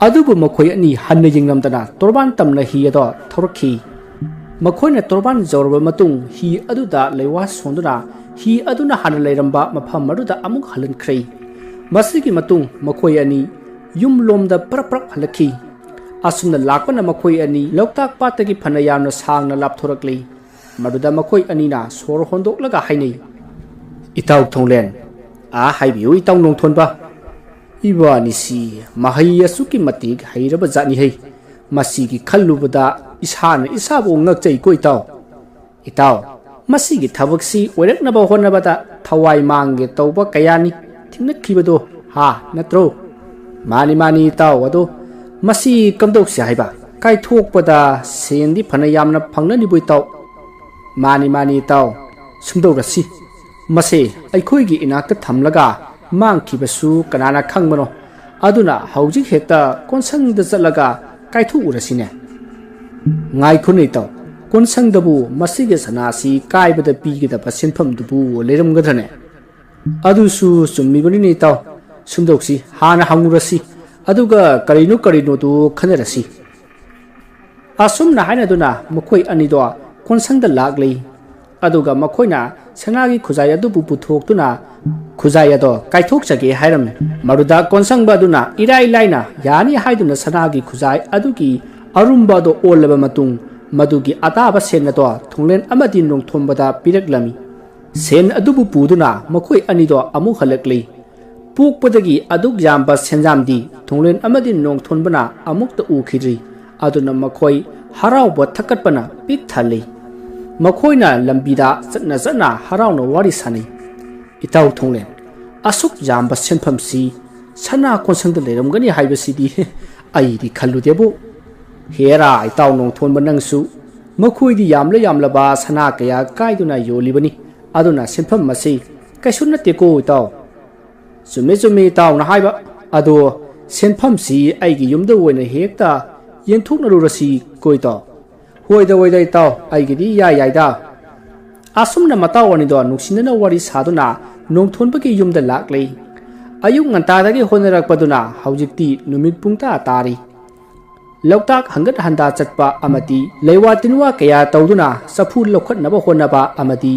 ꯑꯗꯨꯕꯨ ꯃꯈꯣꯏ ꯑꯅꯤ ꯍꯟꯅ ꯌꯦꯡꯂꯝꯗꯅ ꯇꯣꯔꯕꯥꯟ ꯇꯝꯅ ꯍꯤ ꯑꯗꯣ ꯊꯧꯔꯛꯈꯤ꯫ ꯃꯈꯣꯏꯅ ꯇꯣꯔꯕꯥꯟ ꯌꯧꯔꯕ ꯃꯇꯨꯡ ꯍꯤ ꯑꯗꯨꯗ ꯂꯩꯋꯥ ꯁꯣꯟꯗꯨꯅ ꯍꯤ ꯑꯗꯨꯅ ꯍꯥꯟꯅ ꯂꯩꯔꯝꯕ ꯃꯐꯝ ꯑꯗꯨꯗ ꯑꯃꯨꯛ ꯍꯜꯍꯟꯈ꯭ꯔꯦ꯫ ꯃꯁꯤꯒꯤ ꯃꯇꯨꯡ ꯃꯈꯣꯏ ꯑꯅꯤ ꯌꯨꯝꯂꯣꯝꯗ ꯄꯔꯞ ꯄꯔꯞ ꯍꯜꯂꯛꯈꯤ꯫ ꯑꯁꯨꯝꯅ ꯂꯥꯛꯄꯅ ꯃꯈꯣꯏ ꯑꯅꯤ ꯂꯣꯛꯇꯥꯛ ꯄꯥꯠꯇꯒꯤ ꯐꯅ ꯌꯥꯝꯅ ꯁꯥꯡꯅ ꯂꯥꯞꯊꯣꯔꯛꯂꯤ꯫ ꯃꯗꯨꯗ ꯃꯈꯣꯏ ꯑꯅꯤꯅ ꯁꯣꯔ ꯍꯣꯟꯗꯣꯛꯂꯒ ꯍꯥꯏꯅꯩ, "ꯏꯇꯥꯎ ꯊꯣꯡꯂꯦꯟ, ꯑꯥ ꯍꯥꯏꯕꯤꯌꯨ ꯏꯇꯥꯎ ꯅꯣꯡꯊꯣꯟꯕ, ꯏꯕꯥꯅꯤꯁꯤ ꯃꯍꯩ ꯑꯁꯨꯛꯀꯤ ꯃꯇꯤꯛ ꯍꯩꯔꯕ ꯖꯥꯠꯅꯤꯍꯩ꯫ ꯃꯁꯤꯒꯤ ꯈꯜꯂꯨꯕꯗ ꯏꯁꯥꯅ ꯏꯁꯥꯕꯨ ꯉꯛꯆꯩꯀꯣ ꯏꯇꯥꯎ꯫ ꯏꯇꯥꯎ, ꯃꯁꯤꯒꯤ ꯊꯕꯛꯁꯤ ꯑꯣꯏꯔꯛꯅꯕ ꯍꯣꯠꯅꯕꯗ ꯊꯋꯥꯏ ꯃꯥꯡꯒꯦ ꯇꯧꯕ ꯀꯌꯥꯅꯤ ꯊꯦꯡꯅꯈꯤꯕꯗꯣ, ꯍꯥ, ꯅꯠꯇ꯭ꯔꯣ?" "ꯃꯥꯅꯤ, ꯃꯥꯅꯤ ꯏꯇꯥꯎ, ꯑꯗꯣ ꯃꯁꯤ ꯀꯝꯗꯧꯁꯤ ꯍꯥꯏꯕ? ꯀꯥꯏꯊꯣꯛꯄꯗ ꯁꯦꯟꯗꯤ ꯐꯅ ꯌꯥꯝꯅ ꯐꯪꯅꯅꯤꯕꯨ ꯏꯇꯥꯎ?" "ꯃꯥꯅꯤ, ꯃꯥꯅꯤ ꯏꯇꯥꯎ, ꯁꯨꯝꯗꯧꯔꯁꯤ꯫ ꯃꯁꯦ ꯑꯩꯈꯣꯏꯒꯤ ꯏꯅꯥꯛꯇ ꯊꯝꯂꯒ ꯃꯥꯡꯈꯤꯕꯁꯨ ꯀꯅꯥꯅ ꯈꯪꯕꯅꯣ? ꯑꯗꯨꯅ ꯍꯧꯖꯤꯛ ꯍꯦꯛꯇ ꯀꯣꯟꯁꯪꯗ ꯆꯠꯂꯒ ꯀꯥꯏꯊꯣꯛꯎꯔꯁꯤꯅꯦ꯫" "ꯉꯥꯏꯈꯣꯅꯦ ꯏꯇꯥꯎ, ꯀꯣꯟꯁꯪꯗꯕꯨ ꯃꯁꯤꯒꯤ ꯁꯅꯥꯁꯤ ꯀꯥꯏꯕꯗ ꯄꯤꯒꯗꯕ ꯁꯦꯟꯐꯝꯗꯨꯕꯨ ꯂꯩꯔꯝꯒꯗ꯭ꯔꯅꯦ? ꯑꯗꯨꯁꯨ ꯆꯨꯝꯃꯤꯕꯅꯤꯅꯦ ꯏꯇꯥꯎ꯫ ꯁꯨꯝꯗꯧꯁꯤ, ꯍꯥꯟꯅ ꯍꯪꯉꯨꯔꯁꯤ, ꯑꯗꯨꯒ ꯀꯔꯤꯅꯣ ꯀꯔꯤꯅꯣꯗꯨ ꯈꯟꯅꯔꯁꯤ꯫ ꯑꯁꯨꯝꯅ ꯍꯥꯏꯅꯗꯨꯅ ꯃꯈꯣꯏ ꯑꯅꯤꯗꯣ ꯀꯣꯟꯁꯪꯗ ꯂꯥꯛꯂꯤ꯫ ꯑꯗꯨꯒ ꯃꯈꯣꯏꯅ ꯁꯅꯥꯒꯤ ꯈꯨꯖꯥꯏ ꯑꯗꯨꯕꯨ ꯄꯨꯊꯣꯛꯇꯨꯅ ꯈꯨꯖꯥꯏ ꯑꯗꯣ ꯀꯥꯏꯊꯣꯛꯆꯒꯦ ꯍꯥꯏꯔꯝꯃꯤ꯫ ꯃꯗꯨꯗ ꯀꯣꯟꯁꯪꯕ ꯑꯗꯨꯅ ꯏꯔꯥꯏ ꯂꯥꯏꯅ ꯌꯥꯅꯤ ꯍꯥꯏꯗꯨꯅ ꯁꯅꯥꯒꯤ ꯈꯨꯖꯥꯏ ꯑꯗꯨꯒꯤ ꯑꯔꯨꯝꯕ ꯑꯗꯣ ꯑꯣꯜꯂꯕ ꯃꯇꯨꯡ, ꯃꯗꯨꯒꯤ ꯑꯇꯥꯕ ꯁꯦꯟ ꯑꯗꯣ ꯊꯣꯡꯂꯦꯟ ꯑꯃꯗꯤ ꯅꯣꯡꯊꯣꯟꯕꯗ ꯄꯤꯔꯛꯂꯝꯃꯤ꯫ ꯁꯦꯟ ꯑꯗꯨꯕꯨ ꯄꯨꯗꯨꯅ ꯃꯈꯣꯏ ꯑꯅꯤꯗꯣ ꯑꯃꯨꯛ ꯍꯜꯂꯛꯂꯤ꯫ ꯄꯣꯛꯄꯗꯒꯤ ꯑꯗꯨꯛ ꯌꯥꯝꯕ ꯁꯦꯟꯖꯥꯝꯗꯤ ꯊꯣꯡꯂꯦꯟ ꯑꯃꯗꯤ ꯅꯣꯡꯊꯣꯟꯕꯅ ꯑꯃꯨꯛꯇ ꯎꯈꯤꯗ꯭ꯔꯤ꯫ ꯑꯗꯨꯅ ꯃꯈꯣꯏ ꯍꯔꯥꯎꯕ ꯊꯛꯀꯠꯄꯅ ꯄꯤꯛ ꯊꯜꯂꯤ꯫ ꯃꯈꯣꯏꯅ ꯂꯝꯕꯤꯗ ꯆꯠꯅ ꯆꯠꯅ ꯍꯔꯥꯎꯅ ꯋꯥꯔꯤ ꯁꯥꯅꯩ꯫ "ꯏꯇꯥꯎ ꯊꯣꯡꯂꯦꯟ, ꯑꯁꯨꯛ ꯌꯥꯝꯕ ꯁꯦꯟꯐꯝꯁꯤ ꯁꯅꯥ ꯀꯣꯟꯁꯪꯗ ꯂꯩꯔꯝꯒꯅꯤ ꯍꯥꯏꯕꯁꯤꯗꯤ ꯑꯩꯗꯤ ꯈꯜꯂꯨꯗꯦꯕꯨ꯫ ꯍꯦꯔꯥ, ꯏꯇꯥꯎ ꯅꯣꯡꯊꯣꯟꯕ ꯅꯪꯁꯨ, ꯃꯈꯣꯏꯗꯤ ꯌꯥꯝꯂ ꯌꯥꯝꯂꯕ ꯁꯅꯥ ꯀꯌꯥ ꯀꯥꯏꯗꯨꯅ ꯌꯣꯜꯂꯤꯕꯅꯤ꯫ ꯑꯗꯨꯅ ꯁꯦꯟꯐꯝ ꯑꯁꯤ ꯀꯩꯁꯨ ꯅꯠꯇꯦꯀꯣ ꯏꯇꯥꯎ꯫" "ꯆꯨꯝꯃꯦ, ꯆꯨꯝꯃꯦ ꯏꯇꯥꯎꯅ ꯍꯥꯏꯕ꯫ ꯑꯗꯣ ꯁꯦꯟꯐꯝꯁꯤ ꯑꯩꯒꯤ ꯌꯨꯝꯗ ꯑꯣꯏꯅ ꯍꯦꯛꯇ ꯌꯦꯟꯊꯣꯛꯅꯔꯨꯔꯁꯤ ꯀꯣ ꯏꯇꯥꯎ?" "ꯍꯣꯏꯗ, ꯍꯣꯏꯗ ꯏꯇꯥꯎ, ꯑꯩꯒꯤꯗꯤ ꯏꯌꯥ ꯌꯥꯏꯗ꯫" ꯑꯁꯨꯝꯅ ꯃꯇꯥꯎ ꯑꯅꯤꯗꯣ ꯅꯨꯡꯁꯤꯅꯅ ꯋꯥꯔꯤ ꯁꯥꯗꯨꯅ ꯅꯣꯡꯊꯣꯟꯕꯒꯤ ꯌꯨꯝꯗ ꯂꯥꯛꯂꯤ꯫ ꯑꯌꯨꯛ ꯉꯟꯇꯥꯗꯒꯤ ꯍꯣꯠꯅꯔꯛꯄꯗꯨꯅ ꯍꯧꯖꯤꯛꯇꯤ ꯅꯨꯃꯤꯠ ꯄꯨꯡꯇꯥ ꯇꯥꯔꯤ꯫ ꯂꯣꯛꯇꯥꯛ ꯍꯪꯒꯠ ꯍꯟꯗꯥ ꯆꯠꯄ ꯑꯃꯗꯤ ꯂꯩꯋꯥ ꯇꯤꯟꯋꯥ ꯀꯌꯥ ꯇꯧꯗꯨꯅ ꯆꯐꯨ ꯂꯧꯈꯠꯅꯕ ꯍꯣꯠꯅꯕ ꯑꯃꯗꯤ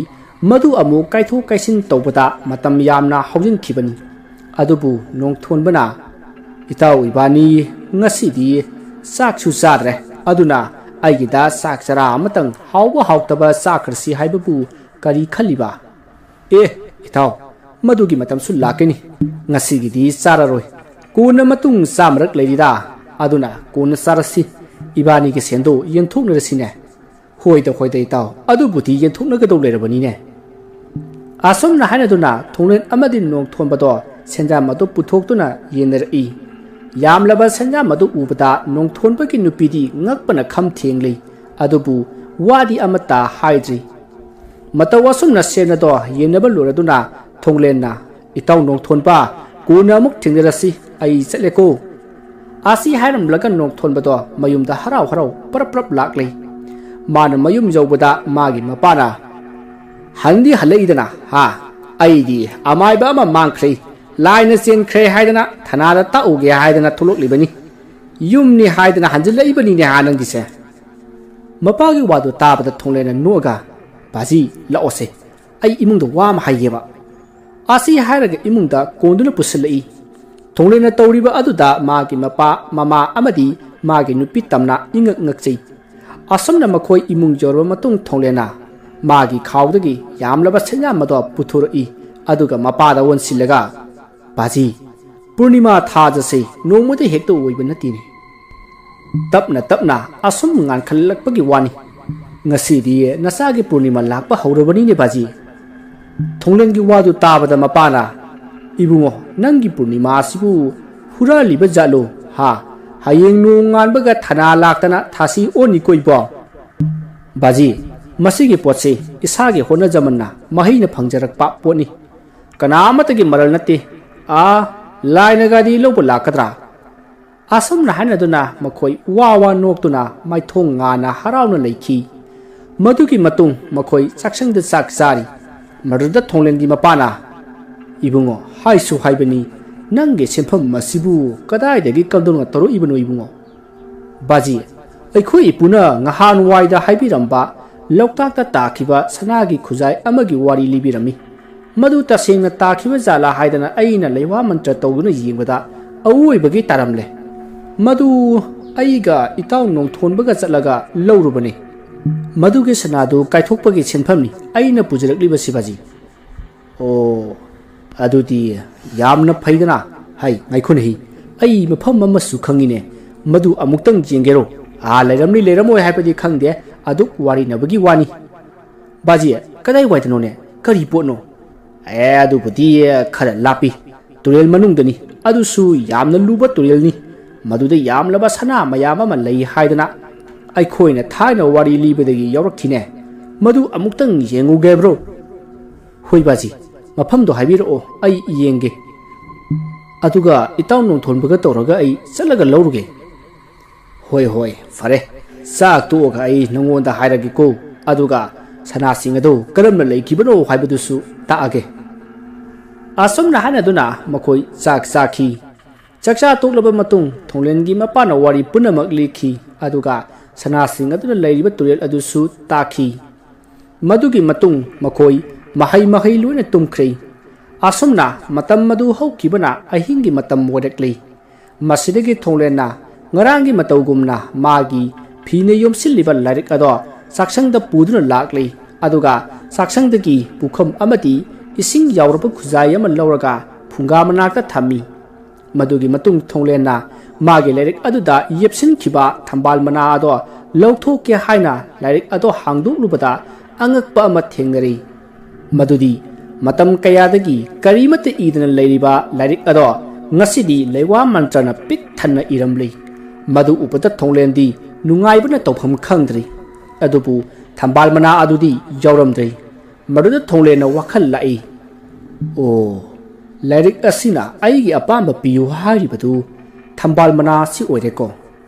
ꯃꯗꯨ ꯑꯃꯨꯛ ꯀꯥꯏꯊꯣꯛ ꯀꯥꯏꯁꯤꯟ ꯇꯧꯕꯗ ꯃꯇꯝ ꯌꯥꯝꯅ ꯍꯧꯖꯤꯟꯈꯤꯕꯅꯤ꯫ ꯑꯗꯨꯕꯨ ꯅꯣꯡꯊꯣꯟꯕꯅ, "ꯏꯇꯥꯎ, ꯏꯕꯥꯅꯤ ꯉꯁꯤꯗꯤ ꯆꯥꯛꯁꯨ ꯆꯥꯗ꯭ꯔꯦ, ꯑꯗꯨꯅ ꯑꯩꯒꯤꯗ ꯆꯥꯛ ꯆꯔꯥ ꯑꯃꯇꯪ ꯍꯥꯎꯕ ꯍꯥꯎꯇꯕ ꯆꯥꯈ꯭ꯔꯁꯤ ꯍꯥꯏꯕꯕꯨ ꯀꯔꯤ ꯈꯜꯂꯤꯕ?" "ꯑꯦ ꯏꯇꯥꯎ, ꯃꯗꯨꯒꯤ ꯃꯇꯝꯁꯨ ꯂꯥꯛꯀꯅꯤ꯫ ꯉꯁꯤꯒꯤꯗꯤ ꯆꯥꯔꯔꯣꯏ꯫ ꯀꯣꯟꯅ ꯃꯇꯨꯡ ꯆꯥꯃꯔꯛ ꯂꯩꯔꯤꯗ꯫ ꯑꯗꯨꯅ ꯀꯣꯟꯅ ꯆꯥꯔꯁꯤ꯫ ꯏꯕꯥꯅꯤꯒꯤ ꯁꯦꯟꯗꯣ ꯌꯦꯟꯊꯣꯛꯅꯔꯁꯤꯅꯦ꯫" "ꯍꯣꯏꯗ, ꯍꯣꯏꯗ ꯏꯇꯥꯎ, ꯑꯗꯨꯕꯨꯗꯤ ꯌꯦꯟꯊꯣꯛꯅꯒꯗꯧ ꯂꯩꯔꯕꯅꯤꯅꯦ꯫" ꯑꯁꯨꯝꯅ ꯍꯥꯏꯅꯗꯨꯅ ꯊꯣꯡꯂꯦꯟ ꯑꯃꯗꯤ ꯅꯣꯡꯊꯣꯟꯕꯗꯣ ꯁꯦꯟꯖꯥꯝ ꯑꯗꯨ ꯄꯨꯊꯣꯛꯇꯨꯅ ꯌꯦꯟꯅꯔꯛꯏ꯫ ꯌꯥꯝꯂꯕ ꯁꯦꯟꯖꯥꯝ ꯑꯗꯨ ꯎꯕꯗ ꯅꯣꯡꯊꯣꯟꯕꯒꯤ ꯅꯨꯄꯤꯗꯤ ꯉꯛꯄꯅ ꯈꯝ ꯊꯦꯡꯂꯤ꯫ ꯑꯗꯨꯕꯨ ꯋꯥꯗꯤ ꯑꯃꯠꯇ ꯍꯥꯏꯗ꯭ꯔꯤ꯫ ꯃꯇꯧ ꯑꯁꯨꯝꯅ ꯁꯦꯟ ꯑꯗꯣ ꯌꯦꯟꯅꯕ ꯂꯣꯏꯔꯗꯨꯅ ꯊꯣꯡꯂꯦꯟꯅ, "ꯏꯇꯥꯎ ꯅꯣꯡꯊꯣꯟꯕ, ꯀꯣꯟꯅ ꯑꯃꯨꯛ ꯊꯦꯡꯅꯔꯁꯤ, ꯑꯩ ꯆꯠꯂꯦꯀꯣ꯫" ꯑꯁꯤ ꯍꯥꯏꯔꯝꯂꯒ ꯅꯣꯡꯊꯣꯟꯕꯗꯣ ꯃꯌꯨꯝꯗ ꯍꯔꯥꯎ ꯍꯔꯥꯎ ꯄꯔꯞ ꯄꯔꯞ ꯂꯥꯛꯂꯦ꯫ ꯃꯥꯅ ꯃꯌꯨꯝ ꯌꯧꯕꯗ ꯃꯥꯒꯤ ꯃꯄꯥꯅ, "ꯍꯟꯗꯤ ꯍꯜꯂꯛꯏꯗꯅ, ꯍꯥ? ꯑꯩꯗꯤ ꯑꯃꯥꯏꯕ ꯑꯃ ꯃꯥꯡꯈ꯭ꯔꯦ, ꯂꯥꯏꯅ ꯆꯦꯟꯈ꯭ꯔꯦ ꯍꯥꯏꯗꯅ ꯊꯅꯥꯗ ꯇꯥꯛꯎꯒꯦ ꯍꯥꯏꯗꯅ ꯊꯣꯛꯂꯛꯂꯤꯕꯅꯤ꯫ ꯌꯨꯝꯅꯤ ꯍꯥꯏꯗꯅ ꯍꯟꯖꯤꯜꯂꯛꯏꯕꯅꯤꯅꯦ ꯍꯥ ꯅꯪꯒꯤꯁꯦ?" ꯃꯄꯥꯒꯤ ꯋꯥꯗꯨ ꯇꯥꯕꯗ ꯊꯣꯡꯂꯦꯅ ꯅꯣꯛꯑꯒ, "ꯕꯥꯖꯤ, ꯂꯥꯛꯑꯣꯁꯦ, ꯑꯩ ꯏꯃꯨꯡꯗ ꯋꯥ ꯑꯃ ꯍꯥꯏꯒꯦꯕ꯫" ꯑꯁꯤ ꯍꯥꯏꯔꯒ ꯏꯃꯨꯡꯗ ꯀꯣꯟꯗꯨꯅ ꯄꯨꯁꯤꯜꯂꯛꯏ꯫ ꯊꯣꯡꯂꯦꯅ ꯇꯧꯔꯤꯕ ꯑꯗꯨꯗ ꯃꯥꯒꯤ ꯃꯄꯥ, ꯃꯃꯥ ꯑꯃꯗꯤ ꯃꯥꯒꯤ ꯅꯨꯄꯤ ꯇꯝꯅ ꯏꯉꯛ ꯉꯛꯆꯩ꯫ ꯑꯁꯨꯝꯅ ꯃꯈꯣꯏ ꯏꯃꯨꯡ ꯌꯧꯔꯕ ꯃꯇꯨꯡ ꯊꯣꯡꯂꯦꯅ ꯃꯥꯒꯤ ꯈꯥꯎꯗꯒꯤ ꯌꯥꯝꯂꯕ ꯁꯦꯟꯌꯥꯝ ꯑꯗꯣ ꯄꯨꯊꯣꯔꯛꯏ꯫ ꯑꯗꯨꯒ ꯃꯄꯥꯗ ꯑꯣꯟꯁꯤꯜꯂꯒ, "ꯕꯥꯖꯤ, ꯄꯨꯔꯅꯤꯃꯥ ꯊꯥꯖꯁꯦ ꯅꯣꯡꯃꯗ ꯍꯦꯛꯇ ꯑꯣꯏꯕ ꯅꯠꯇꯦꯅꯦ꯫ ꯇꯞꯅ ꯇꯞꯅ ꯑꯁꯨꯝ ꯉꯥꯟꯈꯠꯂꯛꯄꯒꯤ ꯋꯥꯅꯤ꯫ ꯉꯁꯤꯗꯤ ꯅꯆꯥꯒꯤ ꯄꯨꯔꯅꯤꯃꯥ ꯂꯥꯛꯄ ꯍꯧꯔꯕꯅꯤꯅꯦ ꯕꯥꯖꯤ꯫" ꯊꯣꯡꯂꯦꯟꯒꯤ ꯋꯥꯗꯨ ꯇꯥꯕꯗ ꯃꯄꯥꯅ, "ꯏꯕꯨꯡꯉꯣ, ꯅꯪꯒꯤ ꯄꯨꯔꯅꯤꯃꯥ ꯑꯁꯤꯕꯨ ꯍꯨꯔꯥꯜꯂꯤꯕ ꯖꯥꯠꯂꯣ? ꯍꯥ? ꯍꯌꯦꯡ ꯅꯣꯡ ꯉꯥꯟꯕꯒ ꯊꯅꯥ ꯂꯥꯛꯇꯅ ꯊꯥꯁꯤ ꯑꯣꯟꯅꯤꯀꯣ ꯏꯕꯣ?" "ꯕꯥꯖꯤ, ꯃꯁꯤꯒꯤ ꯄꯣꯠꯁꯤ ꯏꯁꯥꯒꯤ ꯍꯣꯠꯅꯖꯃꯟꯅ ꯃꯍꯩꯅ ꯐꯪꯖꯔꯛꯄ ꯄꯣꯠꯅꯤ꯫ ꯀꯅꯥ ꯑꯃꯠꯇꯒꯤ ꯃꯔꯜ ꯅꯠꯇꯦ꯫ ꯑꯥ, ꯂꯥꯏꯅꯒꯗꯤ ꯂꯧꯕ ꯂꯥꯛꯀꯗ꯭ꯔꯥ?" ꯑꯁꯨꯝꯅ ꯍꯥꯏꯅꯗꯨꯅ ꯃꯈꯣꯏ ꯋꯥ ꯋꯥ ꯅꯣꯛꯇꯨꯅ ꯃꯥꯏꯊꯣꯡ ꯉꯥꯅ ꯍꯔꯥꯎꯅ ꯂꯩꯈꯤ꯫ ꯃꯗꯨꯒꯤ ꯃꯇꯨꯡ ꯃꯈꯣꯏ ꯆꯥꯛꯁꯪꯗ ꯆꯥꯛ ꯆꯥꯔꯤ꯫ ꯃꯗꯨꯗ ꯊꯣꯡꯂꯦꯟꯒꯤ ꯃꯄꯥꯅ, "ꯏꯕꯨꯡꯉꯣ, ꯍꯥꯏꯁꯨ ꯍꯥꯏꯕꯅꯤ, ꯅꯪꯒꯤ ꯁꯦꯟꯐꯝ ꯑꯁꯤꯕꯨ ꯀꯗꯥꯏꯗꯒꯤ ꯀꯝꯗꯧꯅ ꯇꯧꯔꯛꯏꯕꯅꯣ ꯏꯕꯨꯡꯉꯣ?" "ꯕꯥꯖꯤ, ꯑꯩꯈꯣꯏ ꯏꯄꯨꯅ ꯉꯍꯥꯟꯋꯥꯏꯗ ꯍꯥꯏꯕꯤꯔꯝꯕ ꯂꯣꯛꯇꯥꯛꯇ ꯇꯥꯈꯤꯕ ꯁꯅꯥꯒꯤ ꯈꯨꯖꯥꯏ ꯑꯃꯒꯤ ꯋꯥꯔꯤ ꯂꯤꯕꯤꯔꯝꯃꯤ꯫ ꯃꯗꯨ ꯇꯁꯦꯡꯅ ꯇꯥꯈꯤꯕ ꯖꯥꯠꯂꯥ ꯍꯥꯏꯗꯅ ꯑꯩꯅ ꯂꯩꯋꯥ ꯃꯟꯇ꯭ꯔ ꯇꯧꯗꯨꯅ ꯌꯦꯡꯕꯗ ꯑꯋꯣꯏꯕꯒꯤ ꯇꯥꯔꯝꯂꯦ꯫ ꯃꯗꯨ ꯑꯩꯒ ꯏꯇꯥꯎ ꯅꯣꯡꯊꯣꯟꯕꯒ ꯆꯠꯂꯒ ꯂꯧꯔꯨꯕꯅꯤ꯫ ꯃꯗꯨꯒꯤ ꯁꯅꯥꯗꯨ ꯀꯥꯏꯊꯣꯛꯄꯒꯤ ꯁꯦꯟꯐꯝꯅꯤ ꯑꯩꯅ ꯄꯨꯖꯔꯛꯂꯤꯕꯁꯤ ꯕꯥꯖꯤ꯫" "ꯑꯣ, ꯑꯗꯨꯗꯤ ꯌꯥꯝꯅ ꯐꯩꯗꯅ꯫ ꯍꯩ, ꯉꯥꯏꯈꯣꯅꯦ ꯍꯤ, ꯑꯩ ꯃꯐꯝ ꯑꯃꯁꯨ ꯈꯪꯉꯤꯅꯦ, ꯃꯗꯨ ꯑꯃꯨꯛꯇꯪ ꯌꯦꯡꯒꯦꯔꯣ? ꯑꯥ, ꯂꯩꯔꯝꯅꯤ ꯂꯩꯔꯝꯃꯣꯏ ꯍꯥꯏꯕꯗꯤ ꯈꯪꯗꯦ, ꯑꯗꯨꯛ ꯋꯥꯔꯤꯅꯕꯒꯤ ꯋꯥꯅꯤ꯫" "ꯕꯥꯖꯤ, ꯀꯗꯥꯏꯋꯥꯏꯗꯅꯣꯅꯦ? ꯀꯔꯤ ꯄꯣꯠꯅꯣ?" "ꯑꯦ, ꯑꯗꯨꯕꯨꯗꯤ ꯈꯔ ꯂꯥꯞꯄꯤ, ꯇꯨꯔꯦꯜ ꯃꯅꯨꯡꯗꯅꯤ, ꯑꯗꯨꯁꯨ ꯌꯥꯝꯅ ꯂꯨꯕ ꯇꯨꯔꯦꯜꯅꯤ꯫ ꯃꯗꯨꯗ ꯌꯥꯝꯂꯕ ꯁꯅꯥ ꯃꯌꯥꯝ ꯑꯃ ꯂꯩ ꯍꯥꯏꯗꯅ ꯑꯩꯈꯣꯏꯅ ꯊꯥꯏꯅ ꯋꯥꯔꯤ ꯂꯤꯕꯗꯒꯤ ꯌꯥꯎꯔꯛꯈꯤꯅꯦ꯫ ꯃꯗꯨ ꯑꯃꯨꯛꯇꯪ ꯌꯦꯡꯉꯨꯒꯦ ꯍꯥꯏꯕ꯭ꯔꯣ?" "ꯍꯣꯏ ꯕꯥꯖꯤ, ꯃꯐꯝꯗꯣ ꯍꯥꯏꯕꯤꯔꯛꯑꯣ, ꯑꯩ ꯌꯦꯡꯒꯦ꯫ ꯑꯗꯨꯒ ꯏꯇꯥꯎ ꯅꯣꯡꯊꯣꯟꯕꯒ ꯇꯧꯔꯒ ꯑꯩ ꯆꯠꯂꯒ ꯂꯧꯔꯨꯒꯦ꯫" "ꯍꯣꯏ, ꯍꯣꯏ, ꯐꯔꯦ, "ꯆꯥꯛ ꯇꯣꯛꯑꯒ ꯑꯩ ꯅꯉꯣꯟꯗ ꯍꯥꯏꯔꯒꯦꯀꯣ, ꯑꯗꯨꯒ ꯁꯅꯥꯁꯤꯡ ꯑꯗꯨ ꯀꯔꯝꯅ ꯂꯩꯈꯤꯕꯅꯣ ꯍꯥꯏꯕꯗꯨꯁꯨ ꯇꯥꯛꯑꯒꯦ"꯫ ꯑꯁꯨꯝꯅ ꯍꯥꯏꯅꯗꯨꯅ ꯃꯈꯣꯏ ꯆꯥꯛ ꯆꯥꯈꯤ꯫ ꯆꯥꯛꯆꯥ ꯇꯣꯛꯂꯕ ꯃꯇꯨꯡ ꯊꯣꯡꯂꯦꯟꯒꯤ ꯃꯄꯥꯅ ꯋꯥꯔꯤ ꯄꯨꯝꯅꯃꯛ ꯂꯤꯈꯤ, ꯑꯗꯨꯒ ꯁꯅꯥꯁꯤꯡ ꯑꯗꯨꯅ ꯂꯩꯔꯤꯕ ꯇꯨꯔꯦꯜ ꯑꯗꯨꯁꯨ ꯇꯥꯛꯈꯤ꯫ ꯃꯗꯨꯒꯤ ꯃꯇꯨꯡ ꯃꯈꯣꯏ ꯃꯍꯩ ꯃꯍꯩ ꯂꯣꯏꯅ ꯇꯨꯝꯈ꯭ꯔꯦ꯫ ꯑꯁꯨꯝꯅ ꯃꯇꯝ ꯑꯗꯨ ꯍꯧꯈꯤꯕꯅ ꯑꯍꯤꯡꯒꯤ ꯃꯇꯝ ꯑꯣꯏꯔꯛꯂꯤ꯫ ꯃꯁꯤꯗꯒꯤ ꯊꯣꯡꯂꯦꯟꯅ ꯉꯔꯥꯡꯒꯤ ꯃꯇꯧꯒꯨꯝꯅ ꯃꯥꯒꯤ ꯐꯤꯅ ꯌꯣꯝꯁꯤꯜꯂꯤꯕ ꯂꯥꯏꯔꯤꯛ ꯑꯗꯣ ꯆꯥꯛꯁꯪꯗ ꯄꯨꯗꯨꯅ ꯂꯥꯛꯂꯤ꯫ ꯑꯗꯨꯒ ꯆꯥꯛꯁꯪꯗꯒꯤ ꯄꯨꯈꯝ ꯑꯃꯗꯤ ꯏꯁꯤꯡ ꯌꯥꯎꯔꯕ ꯈꯨꯖꯥꯏ ꯑꯃ ꯂꯧꯔꯒ ꯐꯨꯡꯒꯥ ꯃꯅꯥꯛꯇ ꯊꯝꯃꯤ꯫ ꯃꯗꯨꯒꯤ ꯃꯇꯨꯡ ꯊꯣꯡꯂꯦꯟꯅ ꯃꯥꯒꯤ ꯂꯥꯏꯔꯤꯛ ꯑꯗꯨꯗ ꯌꯦꯞꯁꯤꯟꯈꯤꯕ ꯊꯝꯕꯥꯜ ꯃꯅꯥ ꯑꯗꯣ ꯂꯧꯊꯣꯛꯀꯦ ꯍꯥꯏꯅ ꯂꯥꯏꯔꯤꯛ ꯑꯗꯣ ꯍꯥꯡꯗꯣꯛꯂꯨꯕꯗ ꯑꯉꯛꯄ ꯑꯃ ꯊꯦꯡꯅꯔꯤ꯫ ꯃꯗꯨꯗꯤ ꯃꯇꯝ ꯀꯌꯥꯗꯒꯤ ꯀꯔꯤꯃꯠꯇ ꯏꯗꯅ ꯂꯩꯔꯤꯕ ꯂꯥꯏꯔꯤꯛ ꯑꯗꯣ ꯉꯁꯤꯗꯤ ꯂꯩꯋꯥ ꯃꯟꯇ꯭ꯔꯅ ꯄꯤꯛ ꯊꯟꯅ ꯏꯔꯝꯂꯤ꯫ ꯃꯗꯨ ꯎꯕꯗ ꯊꯣꯡꯂꯦꯟꯗꯤ ꯅꯨꯡꯉꯥꯏꯕꯅ ꯇꯧꯐꯝ ꯈꯪꯗ꯭ꯔꯤ꯫ ꯑꯗꯨꯕꯨ ꯊꯝꯕꯥꯜ ꯃꯅꯥ ꯑꯗꯨꯗꯤ ꯌꯥꯎꯔꯝꯗ꯭ꯔꯦ꯫ ꯃꯗꯨꯗ ꯊꯣꯡꯂꯦꯟꯅ ꯋꯥꯈꯜ ꯂꯥꯛꯏ, "ꯑꯣ, ꯂꯥꯏꯔꯤꯛ ꯑꯁꯤꯅ ꯑꯩꯒꯤ ꯑꯄꯥꯝꯕ ꯄꯤꯌꯨ ꯍꯥꯏꯔꯤꯕꯗꯨ ꯊꯝꯕꯥꯜ ꯃꯅꯥ ꯑꯁꯤ ꯑꯣꯏꯔꯦꯀꯣ꯫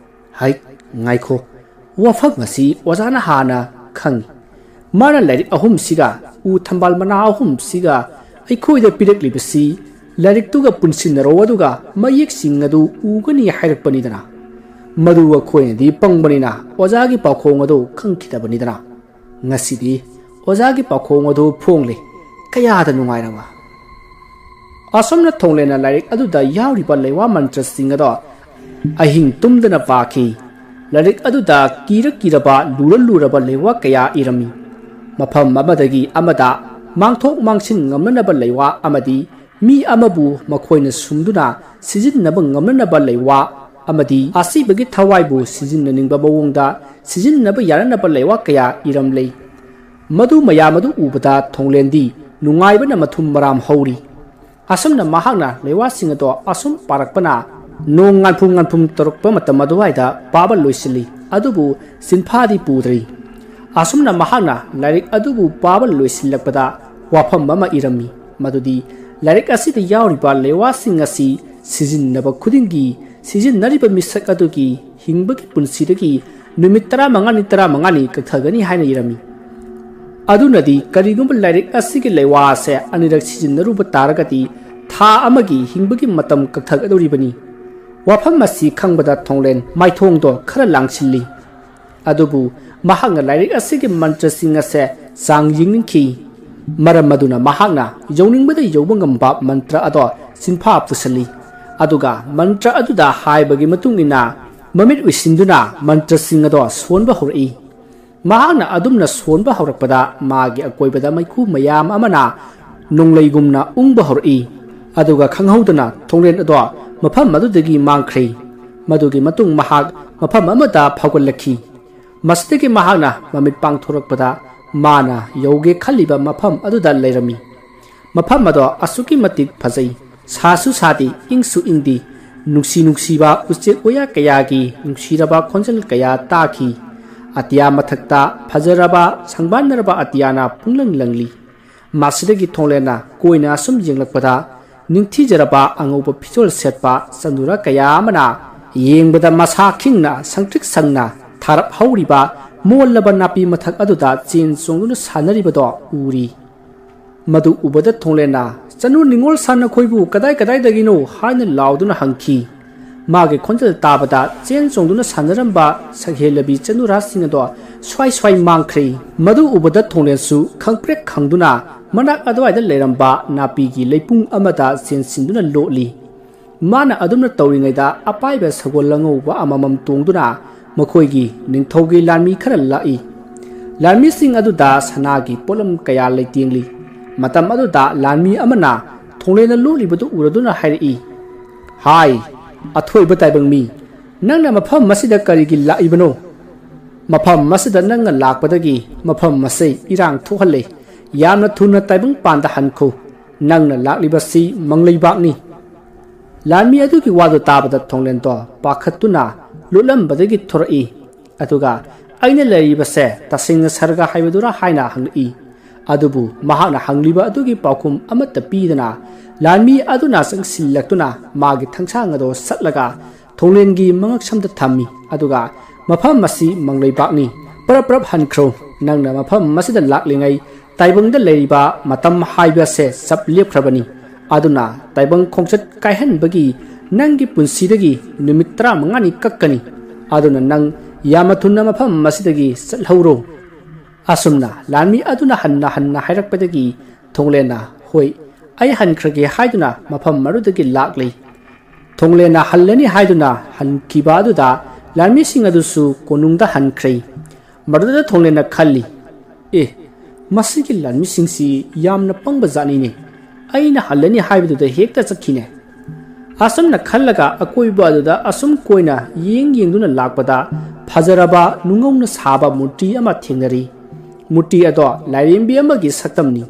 ꯍꯩ, ꯉꯥꯏꯈꯣ, ꯋꯥꯐꯝ ꯑꯁꯤ ꯑꯣꯖꯥꯅ ꯍꯥꯟꯅ ꯈꯪꯏ꯫ ꯃꯥꯅ ꯂꯥꯏꯔꯤꯛ ꯑꯍꯨꯝꯁꯤꯒ ꯎ ꯊꯝꯕꯥꯜ ꯃꯅꯥ ꯑꯍꯨꯝꯁꯤꯒ ꯑꯩꯈꯣꯏꯗ ꯄꯤꯔꯛꯂꯤꯕꯁꯤ ꯂꯥꯏꯔꯤꯛꯇꯨꯒ ꯄꯨꯟꯁꯤꯟꯅꯔꯣ, ꯑꯗꯨꯒ ꯃꯌꯦꯛꯁꯤꯡ ꯑꯗꯨ ꯎꯒꯅꯤ ꯍꯥꯏꯔꯛꯄꯅꯤꯗꯅ꯫ ꯃꯗꯨ ꯑꯩꯈꯣꯏꯅꯗꯤ ꯄꯪꯕꯅꯤꯅ ꯑꯣꯖꯥꯒꯤ ꯄꯥꯎꯈꯣꯡ ꯑꯗꯨ ꯈꯪꯈꯤꯗꯕꯅꯤꯗꯅ꯫ ꯉꯁꯤꯗꯤ ꯑꯣꯖꯥꯒꯤ ꯄꯥꯎꯈꯣꯡ ꯑꯗꯨ ꯐꯣꯡꯂꯦ꯫ ꯀꯌꯥꯗ ꯅꯨꯡꯉꯥꯏꯔꯕ!" ꯑꯁꯨꯝꯅ ꯊꯣꯡꯂꯦꯟꯅ ꯂꯥꯏꯔꯤꯛ ꯑꯗꯨꯗ ꯌꯥꯎꯔꯤꯕ ꯂꯩꯋꯥ ꯃꯟꯇ꯭ꯔꯁꯤꯡ ꯑꯗꯣ ꯑꯍꯤꯡ ꯇꯨꯝꯗꯅ ꯄꯥꯈꯤ꯫ ꯂꯥꯏꯔꯤꯛ ꯑꯗꯨꯗ ꯀꯤꯔ ꯀꯤꯔꯕ, ꯂꯨꯔ ꯂꯨꯔꯕ ꯂꯩꯋꯥ ꯀꯌꯥ ꯏꯔꯝꯃꯤ꯫ ꯃꯐꯝ ꯑꯃꯗꯒꯤ ꯑꯃꯗ ꯃꯥꯡꯊꯣꯛ ꯃꯥꯡꯁꯤꯟ ꯉꯝꯅꯅꯕ ꯂꯩꯋꯥ ꯑꯃꯗꯤ ꯃꯤ ꯑꯃꯕꯨ ꯃꯈꯣꯏꯅ ꯁꯨꯝꯗꯨꯅ ꯁꯤꯖꯤꯟꯅꯕ ꯉꯝꯅꯅꯕ ꯂꯩꯋꯥ ꯑꯃꯗꯤ ꯑꯁꯤꯕꯒꯤ ꯊꯋꯥꯏꯕꯨ ꯁꯤꯖꯤꯟꯅꯅꯤꯡꯕ ꯃꯑꯣꯡꯗ ꯁꯤꯖꯤꯟꯅꯕ ꯌꯥꯅꯅꯕ ꯂꯩꯋꯥ ꯀꯌꯥ ꯏꯔꯝꯂꯦ꯫ ꯃꯗꯨ ꯃꯌꯥꯝ ꯑꯗꯨ ꯎꯕꯗ ꯊꯣꯡꯂꯦꯟꯗꯤ ꯅꯨꯡꯉꯥꯏꯕꯅ ꯃꯊꯨꯝ ꯃꯔꯥꯝ ꯍꯧꯔꯤ꯫ ꯑꯁꯨꯝꯅ ꯃꯍꯥꯛꯅ ꯂꯩꯋꯥꯁꯤꯡ ꯑꯗꯣ ꯑꯁꯨꯝ ꯄꯥꯔꯛꯄꯅ ꯅꯣꯡ ꯉꯥꯟꯐꯨꯝ ꯉꯥꯟꯐꯨꯝ ꯇꯧꯔꯛꯄ ꯃꯇꯝ ꯑꯗꯨꯋꯥꯏꯗ ꯄꯥꯕ ꯂꯣꯏꯁꯤꯜꯂꯤ, ꯑꯗꯨꯕꯨ ꯁꯤꯟꯐꯥꯗꯤ ꯄꯨꯗ꯭ꯔꯤ꯫ ꯑꯁꯨꯝꯅ ꯃꯍꯥꯛꯅ ꯂꯥꯏꯔꯤꯛ ꯑꯗꯨꯕꯨ ꯄꯥꯕ ꯂꯣꯏꯁꯤꯜꯂꯛꯄꯗ ꯋꯥꯐꯝ ꯑꯃ ꯏꯔꯝꯃꯤ, ꯃꯗꯨꯗꯤ ꯂꯥꯏꯔꯤꯛ ꯑꯁꯤꯗ ꯌꯥꯎꯔꯤꯕ ꯂꯩꯋꯥꯁꯤꯡ ꯑꯁꯤ ꯁꯤꯖꯤꯟꯅꯕ ꯈꯨꯗꯤꯡꯒꯤ ꯁꯤꯖꯤꯟꯅꯔꯤꯕ ꯃꯤꯁꯛ ꯑꯗꯨꯒꯤ ꯍꯤꯡꯕꯒꯤ ꯄꯨꯟꯁꯤꯗꯒꯤ ꯅꯨꯃꯤꯠ ꯇꯔꯥꯃꯉꯥꯅꯤ, ꯇꯔꯥꯃꯉꯥꯅꯤ ꯀꯛꯊꯒꯅꯤ ꯍꯥꯏꯅ ꯏꯔꯝꯃꯤ꯫ ꯑꯗꯨꯅꯗꯤ ꯀꯔꯤꯒꯨꯝꯕ ꯂꯥꯏꯔꯤꯛ ꯑꯁꯤꯒꯤ ꯂꯩꯋꯥ ꯑꯁꯦ ꯑꯅꯤꯔꯛ ꯁꯤꯖꯤꯟꯅꯔꯨꯕ ꯇꯥꯔꯒꯗꯤ ꯊꯥ ꯑꯃꯒꯤ ꯍꯤꯡꯕꯒꯤ ꯃꯇꯝ ꯀꯛꯊꯒꯗꯧꯔꯤꯕꯅꯤ꯫ ꯋꯥꯐꯝ ꯑꯁꯤ ꯈꯪꯕꯗ ꯊꯣꯡꯂꯦꯟ ꯃꯥꯏꯊꯣꯡꯗꯣ ꯈꯔ ꯂꯥꯡꯁꯤꯜꯂꯤ꯫ ꯑꯗꯨꯕꯨ ꯃꯍꯥꯛꯅ ꯂꯥꯏꯔꯤꯛ ꯑꯁꯤꯒꯤ ꯃꯟꯇ꯭ꯔꯁꯤꯡ ꯑꯁꯦ ꯆꯥꯡ ꯌꯦꯡꯅꯤꯡꯈꯤ꯫ ꯃꯔꯝ ꯑꯗꯨꯅ ꯃꯍꯥꯛꯅ ꯌꯧꯅꯤꯡꯕꯗ ꯌꯧꯕ ꯉꯝꯕ ꯃꯟꯇ꯭ꯔ ꯑꯗꯣ ꯆꯤꯟꯐꯥ ꯄꯨꯁꯤꯜꯂꯤ꯫ ꯑꯗꯨꯒ ꯃꯟꯇ꯭ꯔ ꯑꯗꯨꯗ ꯍꯥꯏꯕꯒꯤ ꯃꯇꯨꯡ ꯏꯟꯅ ꯃꯃꯤꯠ ꯎꯏꯁꯤꯟꯗꯨꯅ ꯃꯟꯇ꯭ꯔꯁꯤꯡ ꯑꯗꯣ ꯁꯣꯟꯕ ꯍꯧꯔꯛꯏ꯫ ꯃꯍꯥꯛꯅ ꯑꯗꯨꯝꯅ ꯁꯣꯟꯕ ꯍꯧꯔꯛꯄꯗ ꯃꯥꯒꯤ ꯑꯀꯣꯏꯕꯗ ꯃꯩꯈꯨ ꯃꯌꯥꯝ ꯑꯃꯅ ꯅꯣꯡꯂꯩꯒꯨꯝꯅ ꯎꯪꯕ ꯍꯧꯔꯛꯏ꯫ ꯑꯗꯨꯒ ꯈꯪꯍꯧꯗꯅ ꯊꯣꯡꯂꯦꯟ ꯑꯗꯣ ꯃꯐꯝ ꯑꯗꯨꯗꯒꯤ ꯃꯥꯡꯈ꯭ꯔꯦ꯫ ꯃꯗꯨꯒꯤ ꯃꯇꯨꯡ ꯃꯍꯥꯛ ꯃꯐꯝ ꯑꯃꯗ ꯐꯥꯎꯒꯠꯂꯛꯈꯤ꯫ ꯃꯁꯤꯗꯒꯤ ꯃꯍꯥꯛꯅ ꯃꯃꯤꯠ ꯄꯥꯡꯊꯣꯔꯛꯄꯗ ꯃꯥꯅ ꯌꯧꯒꯦ ꯈꯜꯂꯤꯕ ꯃꯐꯝ ꯑꯗꯨꯗ ꯂꯩꯔꯝꯃꯤ꯫ ꯃꯐꯝ ꯑꯗꯣ ꯑꯁꯨꯛꯀꯤ ꯃꯇꯤꯛ ꯐꯖꯩ꯫ ꯁꯥꯁꯨ ꯁꯥꯗꯦ, ꯏꯪꯁꯨ ꯏꯪꯗꯦ꯫ ꯅꯨꯡꯁꯤ ꯅꯨꯡꯁꯤꯕ ꯎꯆꯦꯛ ꯋꯥꯌꯥ ꯀꯌꯥꯒꯤ ꯅꯨꯡꯁꯤꯔꯕ ꯈꯣꯟꯖꯦꯜ ꯀꯌꯥ ꯇꯥꯈꯤ꯫ ꯑꯇꯤꯌꯥ ꯃꯊꯛꯇ ꯐꯖꯔꯕ ꯁꯪꯕꯥꯟꯅꯔꯕ ꯑꯇꯤꯌꯥꯅ ꯄꯨꯡꯂꯪ ꯂꯪꯂꯤ꯫ ꯃꯁꯤꯗꯒꯤ ꯊꯣꯡꯂꯦꯟꯅ ꯀꯣꯏꯅ ꯑꯁꯨꯝ ꯌꯦꯡꯂꯛꯄꯗ ꯅꯤꯡꯊꯤꯖꯔꯕ ꯑꯉꯧꯕ ꯐꯤꯖꯣꯜ ꯁꯦꯠꯄ ꯆꯅꯨꯔ ꯀꯌꯥ ꯑꯃꯅ ꯌꯦꯡꯕꯗ ꯃꯁꯥ ꯈꯤꯡꯅ ꯁꯪꯇ꯭ꯔꯤꯛ ꯁꯪꯅ ꯊꯥꯔꯞ ꯍꯧꯔꯤꯕ ꯃꯣꯜꯂꯕ ꯅꯥꯄꯤ ꯃꯊꯛ ꯑꯗꯨꯗ ꯆꯦꯟ ꯆꯣꯡꯗꯨꯅ ꯁꯥꯟꯅꯔꯤꯕꯗꯣ ꯎꯔꯤ꯫ ꯃꯗꯨ ꯎꯕꯗ ꯊꯣꯡꯂꯦꯟꯅ, "ꯆꯅꯨ ꯅꯤꯉꯣꯜ ꯁꯥ ꯅꯈꯣꯏꯕꯨ ꯀꯗꯥꯏ ꯀꯗꯥꯏꯗꯒꯤꯅꯣ?" ꯍꯥꯏꯅ ꯂꯥꯎꯗꯨꯅ ꯍꯪꯈꯤ꯫ ꯃꯥꯒꯤ ꯈꯣꯟꯖꯦꯜ ꯇꯥꯕꯗ ꯆꯦꯟ ꯆꯣꯡꯗꯨꯅ ꯁꯥꯟꯅꯔꯝꯕ ꯁꯛꯍꯦꯜꯂꯕꯤ ꯆꯅꯨꯔꯥꯁꯤꯡ ꯑꯗꯣ ꯁ꯭ꯋꯥꯏ ꯁ꯭ꯋꯥꯏ ꯃꯥꯡꯈ꯭ꯔꯦ꯫ ꯃꯗꯨ ꯎꯕꯗ ꯊꯣꯡꯂꯦꯟꯁꯨ ꯈꯪꯄ꯭ꯔꯦꯛ ꯈꯪꯗꯨꯅ ꯃꯅꯥꯛ ꯑꯗꯨꯋꯥꯏꯗ ꯂꯩꯔꯝꯕ ꯅꯥꯄꯤꯒꯤ ꯂꯩꯄꯨꯡ ꯑꯃꯗ ꯆꯦꯟꯁꯤꯟꯗꯨꯅ ꯂꯣꯠꯂꯤ꯫ ꯃꯥꯅ ꯑꯗꯨꯝꯅ ꯇꯧꯔꯤꯉꯩꯗ ꯑꯄꯥꯏꯕ ꯁꯒꯣꯜ ꯑꯉꯧꯕ ꯑꯃꯃꯝ ꯇꯣꯡꯗꯨꯅ ꯃꯈꯣꯏꯒꯤ ꯅꯤꯡꯊꯧꯒꯤ ꯂꯥꯟꯃꯤ ꯈꯔ ꯂꯥꯛꯏ꯫ ꯂꯥꯟꯃꯤꯁꯤꯡ ꯑꯗꯨꯗ ꯁꯅꯥꯒꯤ ꯄꯣꯠꯂꯝ ꯀꯌꯥ ꯂꯩꯇꯦꯡꯂꯤ꯫ ꯃꯇꯝ ꯑꯗꯨꯗ ꯂꯥꯟꯃꯤ ꯑꯃꯅ ꯊꯣꯡꯂꯦꯟꯅ ꯂꯣꯠꯂꯤꯕꯗꯨ ꯎꯔꯗꯨꯅ ꯍꯥꯏꯔꯛꯏ, "ꯍꯥꯏ, ꯑꯊꯣꯏꯕ ꯇꯥꯏꯕꯪ ꯃꯤ, ꯅꯪꯅ ꯃꯐꯝ ꯑꯁꯤꯗ ꯀꯔꯤꯒꯤ ꯂꯥꯛꯏꯕꯅꯣ? ꯃꯐꯝ ꯑꯁꯤꯗ ꯅꯪꯅ ꯂꯥꯛꯄꯗꯒꯤ ꯃꯐꯝ ꯑꯁꯤ ꯏꯔꯥꯡ ꯊꯣꯛꯍꯜꯂꯦ꯫ ꯌꯥꯝꯅ ꯊꯨꯅ ꯇꯥꯏꯕꯪ ꯄꯥꯟꯗ ꯍꯟꯈꯣ꯫ ꯅꯪꯅ ꯂꯥꯛꯂꯤꯕꯁꯤ ꯃꯪꯂꯩꯕꯥꯛꯅꯤ꯫" ꯂꯥꯟꯃꯤ ꯑꯗꯨꯒꯤ ꯋꯥꯗꯨ ꯇꯥꯕꯗ ꯊꯣꯡꯂꯦꯟꯗꯣ ꯄꯥꯈꯠꯇꯨꯅ ꯂꯨꯠꯂꯝꯕꯗꯒꯤ ꯊꯣꯔꯛꯏ꯫ ꯑꯗꯨꯒ, "ꯑꯩꯅ ꯂꯩꯔꯤꯕꯁꯦ ꯇꯁꯦꯡꯅ ꯁꯔꯒ ꯍꯥꯏꯕꯗꯨꯔꯥ?" ꯍꯥꯏꯅ ꯍꯪꯂꯛꯏ꯫ ꯑꯗꯨꯕꯨ ꯃꯍꯥꯛꯅ ꯍꯪꯂꯤꯕ ꯑꯗꯨꯒꯤ ꯄꯥꯎꯈꯨꯝ ꯑꯃꯠꯇ ꯄꯤꯗꯅ ꯂꯥꯟꯃꯤ ꯑꯗꯨꯅ ꯆꯪꯁꯤꯜꯂꯛꯇꯨꯅ ꯃꯥꯒꯤ ꯊꯥꯡꯁꯥꯡ ꯑꯗꯨ ꯁꯠꯂꯒ ꯊꯣꯡꯂꯦꯟꯒꯤ ꯃꯉꯛꯁꯝꯗ ꯊꯝꯃꯤ꯫ ꯑꯗꯨꯒ "ꯃꯐꯝ ꯑꯁꯤ ꯃꯪꯂꯩꯕꯥꯛꯅꯤ꯫ ꯄꯔꯞ ꯄꯔꯞ ꯍꯟꯈ꯭ꯔꯣ꯫ ꯅꯪꯅ ꯃꯐꯝ ꯑꯁꯤꯗ ꯂꯥꯛꯂꯤꯉꯩ ꯇꯥꯏꯕꯪꯗ ꯂꯩꯔꯤꯕ ꯃꯇꯝ ꯍꯥꯏꯕꯁꯦ ꯆꯞ ꯂꯦꯞꯈ꯭ꯔꯕꯅꯤ꯫ ꯑꯗꯨꯅ ꯇꯥꯏꯕꯪ ꯈꯣꯡꯆꯠ ꯀꯥꯏꯍꯟꯕꯒꯤ ꯅꯪꯒꯤ ꯄꯨꯟꯁꯤꯗꯒꯤ ꯅꯨꯃꯤꯠ ꯇꯔꯥꯃꯉꯥꯅꯤ ꯀꯛꯀꯅꯤ꯫ ꯑꯗꯨꯅ ꯅꯪ ꯌꯥꯝꯅ ꯊꯨꯅ ꯃꯐꯝ ꯑꯁꯤꯗꯒꯤ ꯆꯠꯍꯧꯔꯣ"꯫ ꯑꯁꯨꯝꯅ ꯂꯥꯟꯃꯤ ꯑꯗꯨꯅ ꯍꯟꯅ ꯍꯟꯅ ꯍꯥꯏꯔꯛꯄꯗꯒꯤ ꯊꯣꯡꯂꯦꯟꯅ, "ꯍꯣꯏ, ꯑꯩ ꯍꯟꯈ꯭ꯔꯒꯦ" ꯍꯥꯏꯗꯨꯅ ꯃꯐꯝ ꯑꯗꯨꯗꯒꯤ ꯂꯥꯛꯂꯤ꯫ ꯊꯣꯡꯂꯦꯟꯅ ꯍꯜꯂꯅꯤ ꯍꯥꯏꯗꯨꯅ ꯍꯟꯈꯤꯕ ꯑꯗꯨꯗ ꯂꯥꯟꯃꯤꯁꯤꯡ ꯑꯗꯨꯁꯨ ꯀꯣꯅꯨꯡꯗ ꯍꯟꯈ꯭ꯔꯦ꯫ ꯃꯗꯨꯗ ꯊꯣꯡꯂꯦꯟꯅ ꯈꯜꯂꯤ, "ꯑꯦ, ꯃꯁꯤꯒꯤ ꯂꯥꯟꯃꯤꯁꯤꯡꯁꯤ ꯌꯥꯝꯅ ꯄꯪꯕ ꯖꯥꯠꯅꯤꯅꯦ꯫ ꯑꯩꯅ ꯍꯜꯂꯅꯤ ꯍꯥꯏꯕꯗꯨꯗ ꯍꯦꯛꯇ ꯆꯠꯈꯤꯅꯦ"꯫ ꯑꯁꯨꯝꯅ ꯈꯜꯂꯒ ꯑꯀꯣꯏꯕ ꯑꯗꯨꯗ ꯑꯁꯨꯝ ꯀꯣꯏꯅ ꯌꯦꯡ ꯌꯦꯡꯗꯨꯅ ꯂꯥꯛꯄꯗ ꯐꯖꯔꯕ ꯅꯨꯡꯉꯧꯅ ꯁꯥꯕ ꯃꯨꯔꯇꯤ ꯑꯃ ꯊꯦꯡꯅꯔꯤ꯫ ꯃꯨꯔꯇꯤ ꯑꯗꯣ ꯂꯥꯏꯔꯦꯝꯕꯤ ꯑꯃꯒꯤ ꯁꯛꯇꯝꯅꯤ꯫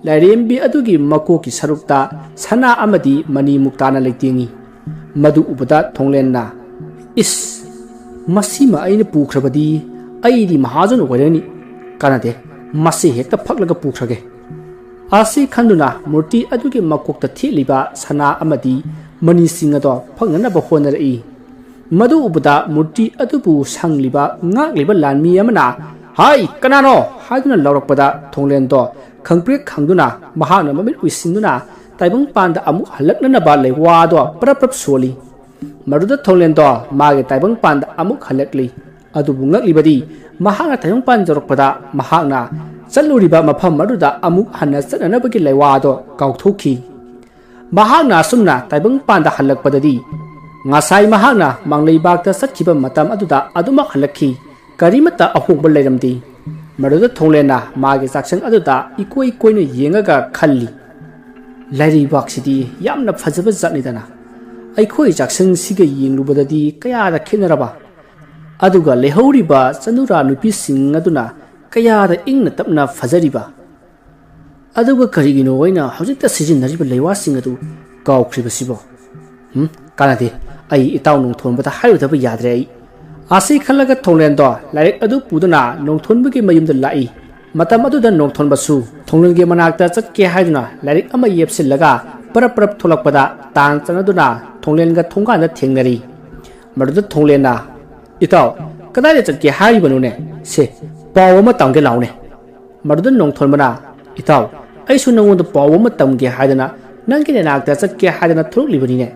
ꯂꯥꯏꯔꯦꯝꯕꯤ ꯑꯗꯨꯒꯤ ꯃꯀꯣꯛꯀꯤ ꯁꯔꯨꯛꯇ ꯁꯅꯥ ꯑꯃꯗꯤ ꯃꯅꯤ ꯃꯨꯛꯇꯥꯅ ꯂꯩꯇꯦꯡꯉꯤ꯫ ꯃꯗꯨ ꯎꯕꯗ ꯊꯣꯡꯂꯦꯟꯅ, "ꯏꯁ, ꯃꯁꯤꯃ ꯑꯩꯅ ꯄꯨꯈ꯭ꯔꯕꯗꯤ ꯑꯩꯗꯤ ꯃꯍꯥꯖꯣꯟ ꯑꯣꯏꯔꯅꯤ꯫ ꯀꯥꯟꯅꯗꯦ, ꯃꯁꯤ ꯍꯦꯛꯇ ꯐꯛꯂꯒ ꯄꯨꯈ꯭ꯔꯒꯦ"꯫ ꯑꯁꯤ ꯈꯟꯗꯨꯅ ꯃꯨꯔꯇꯤ ꯑꯗꯨꯒꯤ ꯃꯀꯣꯛꯇ ꯊꯦꯠꯂꯤꯕ ꯁꯅꯥ ꯑꯃꯗꯤ ꯃꯅꯤꯁꯤꯡ ꯑꯗꯣ ꯐꯪꯅꯅꯕ ꯍꯣꯠꯅꯔꯛꯏ꯫ ꯃꯗꯨ ꯎꯕꯗ ꯃꯨꯔꯇꯤ ꯑꯗꯨꯕꯨ ꯁꯪꯂꯤꯕ ꯉꯥꯛꯂꯤꯕ ꯂꯥꯟꯃꯤ ꯑꯃꯅ, "ꯍꯥꯏ, ꯀꯅꯥꯅꯣ?" ꯍꯥꯏꯗꯨꯅ ꯂꯥꯎꯔꯛꯄꯗ ꯊꯣꯡꯂꯦꯟꯗꯣ ꯈꯪꯄ꯭ꯔꯦꯛ ꯈꯪꯗꯨꯅ ꯃꯍꯥꯛꯅ ꯃꯃꯤꯠ ꯎꯏꯁꯤꯟꯗꯨꯅ ꯇꯥꯏꯕꯪꯄꯥꯟꯗ ꯑꯃꯨꯛ ꯍꯜꯂꯛꯅꯅꯕ ꯂꯩꯋꯥꯗꯣ ꯄ꯭ꯔꯞ ꯄ꯭ꯔꯞ ꯁꯣꯜꯂꯤ꯫ ꯃꯗꯨꯗ ꯊꯣꯡꯂꯦꯟꯗꯣ ꯃꯥꯒꯤ ꯇꯥꯏꯕꯪꯄꯥꯟꯗ ꯑꯃꯨꯛ ꯍꯜꯂꯛꯂꯤ꯫ ꯑꯗꯨꯕꯨ ꯉꯛꯂꯤꯕꯗꯤ ꯃꯍꯥꯛꯅ ꯇꯥꯏꯕꯪꯄꯥꯟ ꯌꯧꯔꯛꯄꯗ ꯃꯍꯥꯛꯅ ꯆꯠꯂꯨꯔꯤꯕ ꯃꯐꯝ ꯑꯗꯨꯗ ꯑꯃꯨꯛ ꯍꯟꯅ ꯆꯠꯅꯅꯕꯒꯤ ꯂꯩꯋꯥꯗꯣ ꯀꯥꯎꯊꯣꯛꯈꯤ꯫ ꯃꯍꯥꯛꯅ ꯑꯁꯨꯝꯅ ꯇꯥꯏꯕꯪꯄꯥꯟꯗ ꯍꯜꯂꯛꯄꯗꯗꯤ ꯉꯁꯥꯏ ꯃꯍꯥꯛꯅ ꯃꯥꯡꯂꯩꯕꯥꯛꯇ ꯆꯠꯈꯤꯕ ꯃꯇꯝ ꯑꯗꯨꯗ ꯑꯗꯨꯃꯛ ꯍꯜꯂꯛꯈꯤ꯫ ꯀꯔꯤꯃꯠꯇ ꯑꯍꯣꯡꯕ ꯂꯩꯔꯝꯗꯦ꯫ ꯃꯗꯨꯗ ꯊꯣꯡꯂꯦꯟꯅ ꯃꯥꯒꯤ ꯆꯥꯛꯁꯪ ꯑꯗꯨꯗ ꯏꯀꯣꯏ ꯀꯣꯏꯅ ꯌꯦꯡꯉꯒ ꯈꯜꯂꯤ, "ꯂꯥꯏꯔꯩꯕꯥꯛꯁꯤꯗꯤ ꯌꯥꯝꯅ ꯐꯖꯕ ꯖꯥꯠꯅꯤꯗꯅ꯫ ꯑꯩꯈꯣꯏ ꯆꯥꯛꯁꯪꯁꯤꯒ ꯌꯦꯡꯂꯨꯕꯗꯗꯤ ꯀꯌꯥꯗ ꯈꯦꯠꯅꯔꯕ! ꯑꯗꯨꯒ ꯂꯩꯍꯧꯔꯤꯕ ꯆꯅꯨꯔꯥ ꯅꯨꯄꯤꯁꯤꯡ ꯑꯗꯨꯅ ꯀꯌꯥꯗ ꯏꯪꯅ ꯇꯞꯅ ꯐꯖꯔꯤꯕ! ꯑꯗꯨꯒ ꯀꯔꯤꯒꯤꯅꯣ ꯑꯩꯅ ꯍꯧꯖꯤꯛꯇ ꯁꯤꯖꯤꯟꯅꯔꯤꯕ ꯂꯩꯋꯥꯁꯤꯡ ꯑꯗꯨ ꯀꯥꯎꯈ꯭ꯔꯤꯕꯁꯤꯕꯣ? ꯍꯨꯝ, ꯀꯥꯟꯅꯗꯦ꯫ ꯑꯩ ꯏꯇꯥꯎ ꯅꯣꯡꯊꯣꯟꯕꯗ ꯍꯥꯏꯔꯨꯗꯕ ꯌꯥꯗ꯭ꯔꯦ ꯑꯩ"꯫ ꯑꯁꯤ ꯈꯜꯂꯒ ꯊꯣꯡꯂꯦꯟꯗꯣ ꯂꯥꯏꯔꯤꯛ ꯑꯗꯨ ꯄꯨꯗꯨꯅ ꯅꯣꯡꯊꯣꯟꯕꯒꯤ ꯃꯌꯨꯝꯗ ꯂꯥꯛꯏ꯫ ꯃꯇꯝ ꯑꯗꯨꯗ ꯅꯣꯡꯊꯣꯟꯕꯁꯨ ꯊꯣꯡꯂꯦꯟꯒꯤ ꯃꯅꯥꯛꯇ ꯆꯠꯀꯦ ꯍꯥꯏꯗꯨꯅ ꯂꯥꯏꯔꯤꯛ ꯑꯃ ꯌꯦꯞꯁꯤꯜꯂꯒ ꯄꯔꯞ ꯄꯔꯞ ꯊꯣꯛꯂꯛꯄꯗ ꯇꯥꯟ ꯆꯥꯟꯅꯗꯨꯅ ꯊꯣꯡꯂꯦꯟꯒ ꯊꯣꯡꯒꯥꯟꯗ ꯊꯦꯡꯅꯔꯤ꯫ ꯃꯗꯨꯗ ꯊꯣꯡꯂꯦꯟꯅ, "ꯏꯇꯥꯎ, "ꯀꯗꯥꯏꯗ ꯆꯠꯀꯦ ꯍꯥꯏꯔꯤꯕꯅꯣꯅꯦ? ꯁꯦ, ꯄꯥꯎ ꯑꯃ ꯇꯝꯒꯦ ꯂꯥꯎꯅꯦ꯫" ꯃꯗꯨꯗ ꯅꯣꯡꯊꯣꯟꯕꯅ, "ꯏꯇꯥꯎ, ꯑꯩꯁꯨ ꯅꯉꯣꯟꯗ ꯄꯥꯎ ꯑꯃ ꯇꯝꯒꯦ ꯍꯥꯏꯗꯅ ꯅꯪꯒꯤ ꯅꯅꯥꯛꯇ ꯆꯠꯀꯦ ꯍꯥꯏꯗꯅ ꯊꯣꯛꯂꯛꯂꯤꯕꯅꯤꯅꯦ꯫"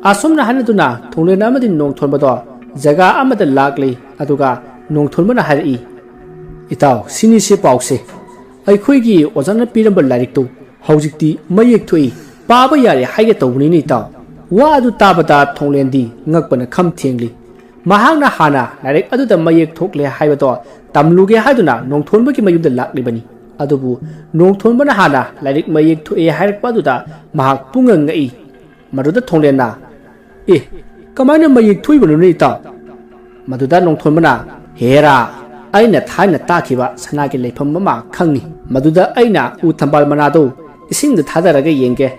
ꯑꯁꯨꯝꯅ ꯍꯥꯏꯅꯗꯨꯅ ꯊꯣꯡꯂꯦꯟ ꯑꯃꯗꯤ ꯅꯣꯡꯊꯣꯟꯕꯗꯣ ꯖꯒꯥ ꯑꯃꯗ ꯂꯥꯛꯂꯤ꯫ ꯑꯗꯨꯒ ꯅꯣꯡꯊꯣꯟꯕꯅ ꯍꯥꯏꯔꯛꯏ, "ꯏꯇꯥꯎ, ꯁꯤꯅꯤꯁꯦ ꯄꯥꯎꯁꯦ꯫ ꯑꯩꯈꯣꯏꯒꯤ ꯑꯣꯖꯥꯅ ꯄꯤꯔꯝꯕ ꯂꯥꯏꯔꯤꯛꯇꯨ ꯍꯧꯖꯤꯛꯇꯤ ꯃꯌꯦꯛ ꯊꯣꯛꯏ, ꯄꯥꯕ ꯌꯥꯔꯦ ꯍꯥꯏꯒꯦ ꯇꯧꯕꯅꯤꯅꯦ ꯏꯇꯥꯎ꯫" ꯋꯥ ꯑꯗꯨ ꯇꯥꯕꯗ ꯊꯣꯡꯂꯦꯟꯗꯤ ꯉꯛꯄꯅ ꯈꯝ ꯊꯦꯡꯂꯤ꯫ ꯃꯍꯥꯛꯅ ꯍꯥꯟꯅ ꯂꯥꯏꯔꯤꯛ ꯑꯗꯨꯗ ꯃꯌꯦꯛ ꯊꯣꯛꯂꯦ ꯍꯥꯏꯕꯗꯣ ꯇꯝꯂꯨꯒꯦ ꯍꯥꯏꯗꯨꯅ ꯅꯣꯡꯊꯣꯟꯕꯒꯤ ꯃꯌꯨꯝꯗ ꯂꯥꯛꯂꯤꯕꯅꯤ꯫ ꯑꯗꯨꯕꯨ ꯅꯣꯡꯊꯣꯟꯕꯅ ꯍꯥꯟꯅ ꯂꯥꯏꯔꯤꯛ ꯃꯌꯦꯛ ꯊꯣꯛꯑꯦ ꯍꯥꯏꯔꯛꯄ ꯑꯗꯨꯗ ꯃꯍꯥꯛ ꯄꯨꯡꯉꯛ ꯉꯛꯏ꯫ ꯃꯗꯨꯗ ꯊꯣꯡꯂꯦꯟꯅ, "ꯑꯦ, ꯀꯃꯥꯏꯅ ꯃꯌꯦꯛ ꯊꯣꯛꯏꯕꯅꯣꯅꯦ ꯏꯇꯥꯎ?" ꯃꯗꯨꯗ ꯅꯣꯡꯊꯣꯟꯕꯅ, "ꯍꯦꯔꯥ, ꯑꯩꯅ ꯊꯥꯏꯅ ꯇꯥꯈꯤꯕ ꯁꯅꯥꯒꯤ ꯂꯩꯐꯝ ꯑꯃ ꯈꯪꯉꯤ꯫ ꯃꯗꯨꯗ ꯑꯩꯅ ꯎ ꯊꯝꯕꯥꯜ ꯃꯅꯥꯗꯨ ꯏꯁꯤꯡꯗ ꯊꯥꯗꯔꯒ ꯌꯦꯡꯒꯦ꯫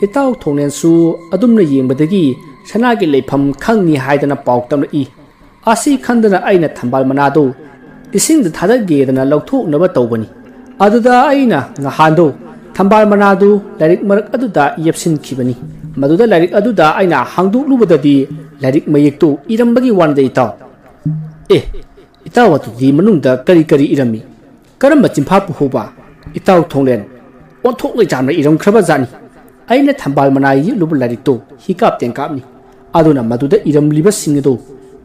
ꯏꯇꯥꯎ ꯊꯣꯡꯂꯦꯟꯁꯨ ꯑꯗꯨꯝꯅ ꯌꯦꯡꯕꯗꯒꯤ ꯁꯅꯥꯒꯤ ꯂꯩꯐꯝ ꯈꯪꯉꯤ ꯍꯥꯏꯗꯅ ꯄꯥꯎ ꯇꯝꯂꯛꯏ꯫" ꯑꯁꯤ ꯈꯟꯗꯅ ꯑꯩꯅ ꯊꯝꯕꯥꯜ ꯃꯅꯥꯗꯨ ꯏꯁꯤꯡꯗ ꯊꯥꯗꯒꯦꯗꯅ ꯂꯧꯊꯣꯛꯅꯕ ꯇꯧꯕꯅꯤ꯫ ꯑꯗꯨꯗ ꯑꯩꯅ ꯉꯍꯥꯟꯗꯣ ꯊꯝꯕꯥꯜ ꯃꯅꯥꯗꯨ ꯂꯥꯏꯔꯤꯛ ꯃꯔꯛ ꯑꯗꯨꯗ ꯌꯦꯞꯁꯤꯟꯈꯤꯕꯅꯤ꯫ ꯃꯗꯨꯗ ꯂꯥꯏꯔꯤꯛ ꯑꯗꯨꯗ ꯑꯩꯅ ꯍꯥꯡꯗꯣꯛꯂꯨꯕꯗꯗꯤ ꯂꯥꯏꯔꯤꯛ ꯃꯌꯦꯛꯇꯨ ꯏꯔꯝꯕꯒꯤ ꯋꯥꯅꯤꯗ ꯏꯇꯥꯎ꯫ ꯑꯦ, ꯏꯇꯥꯎ ꯑꯗꯨꯗꯤ ꯃꯅꯨꯡꯗ ꯀꯔꯤ ꯀꯔꯤ ꯏꯔꯝꯃꯤ? ꯀꯔꯝꯕ ꯆꯤꯟꯐꯥ ꯄꯨꯍꯧꯕ? ꯏꯇꯥꯎ ꯊꯣꯡꯂꯦꯟ, ꯑꯣꯟꯊꯣꯛ ꯂꯩꯖꯥꯝꯅ ꯏꯔꯝꯈ꯭ꯔꯕ ꯖꯥꯠꯅꯤ꯫ ꯑꯩꯅ ꯊꯝꯕꯥꯜ ꯃꯅꯥ ꯌꯦꯛꯂꯨꯕ ꯂꯥꯏꯔꯤꯛꯇꯨ ꯍꯤꯀꯥꯞ ꯇꯦꯟꯀꯥꯞꯅꯤ꯫ ꯑꯗꯨꯅ ꯃꯗꯨꯗ ꯏꯔꯝꯂꯤꯕꯁꯤꯡ ꯑꯗꯨ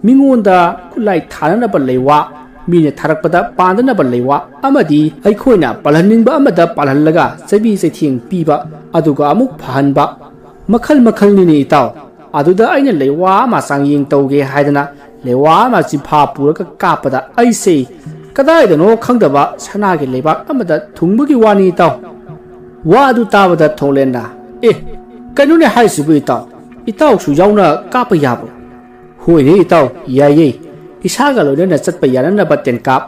ꯃꯤꯉꯣꯟꯗ ꯈꯨꯠꯂꯥꯏ ꯊꯥꯅꯅꯕ ꯂꯩꯋꯥ, ꯃꯤꯅ ꯊꯥꯔꯛꯄꯗ ꯄꯥꯟꯗꯅꯕ ꯂꯩꯋꯥ, ꯑꯃꯗꯤ ꯑꯩꯈꯣꯏꯅ ꯄꯥꯜꯍꯟꯅꯤꯡꯕ ꯑꯃꯗ ꯄꯥꯜꯍꯜꯂꯒ ꯆꯩꯕꯤ ꯆꯩꯊꯦꯡ ꯄꯤꯕ, ꯑꯗꯨꯒ ꯑꯃꯨꯛ ꯐꯍꯟꯕ, ꯃꯈꯜ ꯃꯈꯜꯅꯤꯅꯦ ꯏꯇꯥꯎ꯫ ꯑꯗꯨꯗ ꯑꯩꯅ ꯂꯩꯋꯥ ꯑꯃ ꯆꯥꯡꯌꯦꯡ ꯇꯧꯒꯦ ꯍꯥꯏꯗꯅ ꯂꯩꯋꯥ ꯑꯃ ꯆꯤꯟꯐꯥ ꯄꯨꯔꯒ ꯀꯥꯞꯄꯗ ꯑꯩꯁꯦ ꯀꯗꯥꯏꯗꯅꯣ ꯈꯪꯗꯕ ꯁꯅꯥꯒꯤ ꯂꯩꯕꯥꯛ ꯑꯃꯗ ꯊꯨꯡꯕꯒꯤ ꯋꯥꯅꯤ ꯏꯇꯥꯎ꯫" ꯋꯥ ꯑꯗꯨ ꯇꯥꯕꯗ ꯊꯣꯡꯂꯦꯟꯅ, "ꯑꯦ, ꯀꯩꯅꯣꯅꯦ ꯍꯥꯏꯁꯤꯕꯨ ꯏꯇꯥꯎ? ꯏꯇꯥꯎꯁꯨ ꯌꯥꯎꯅ ꯀꯥꯞꯄ ꯌꯥꯕ꯭ꯔꯣ?" "ꯍꯣꯏꯅꯦ ꯏꯇꯥꯎ, ꯌꯥꯏꯌꯦ꯫ ꯏꯁꯥꯒ ꯂꯣꯏꯅꯅ ꯆꯠꯄ ꯌꯥꯅꯅꯕ ꯇꯦꯟꯀꯥꯞ,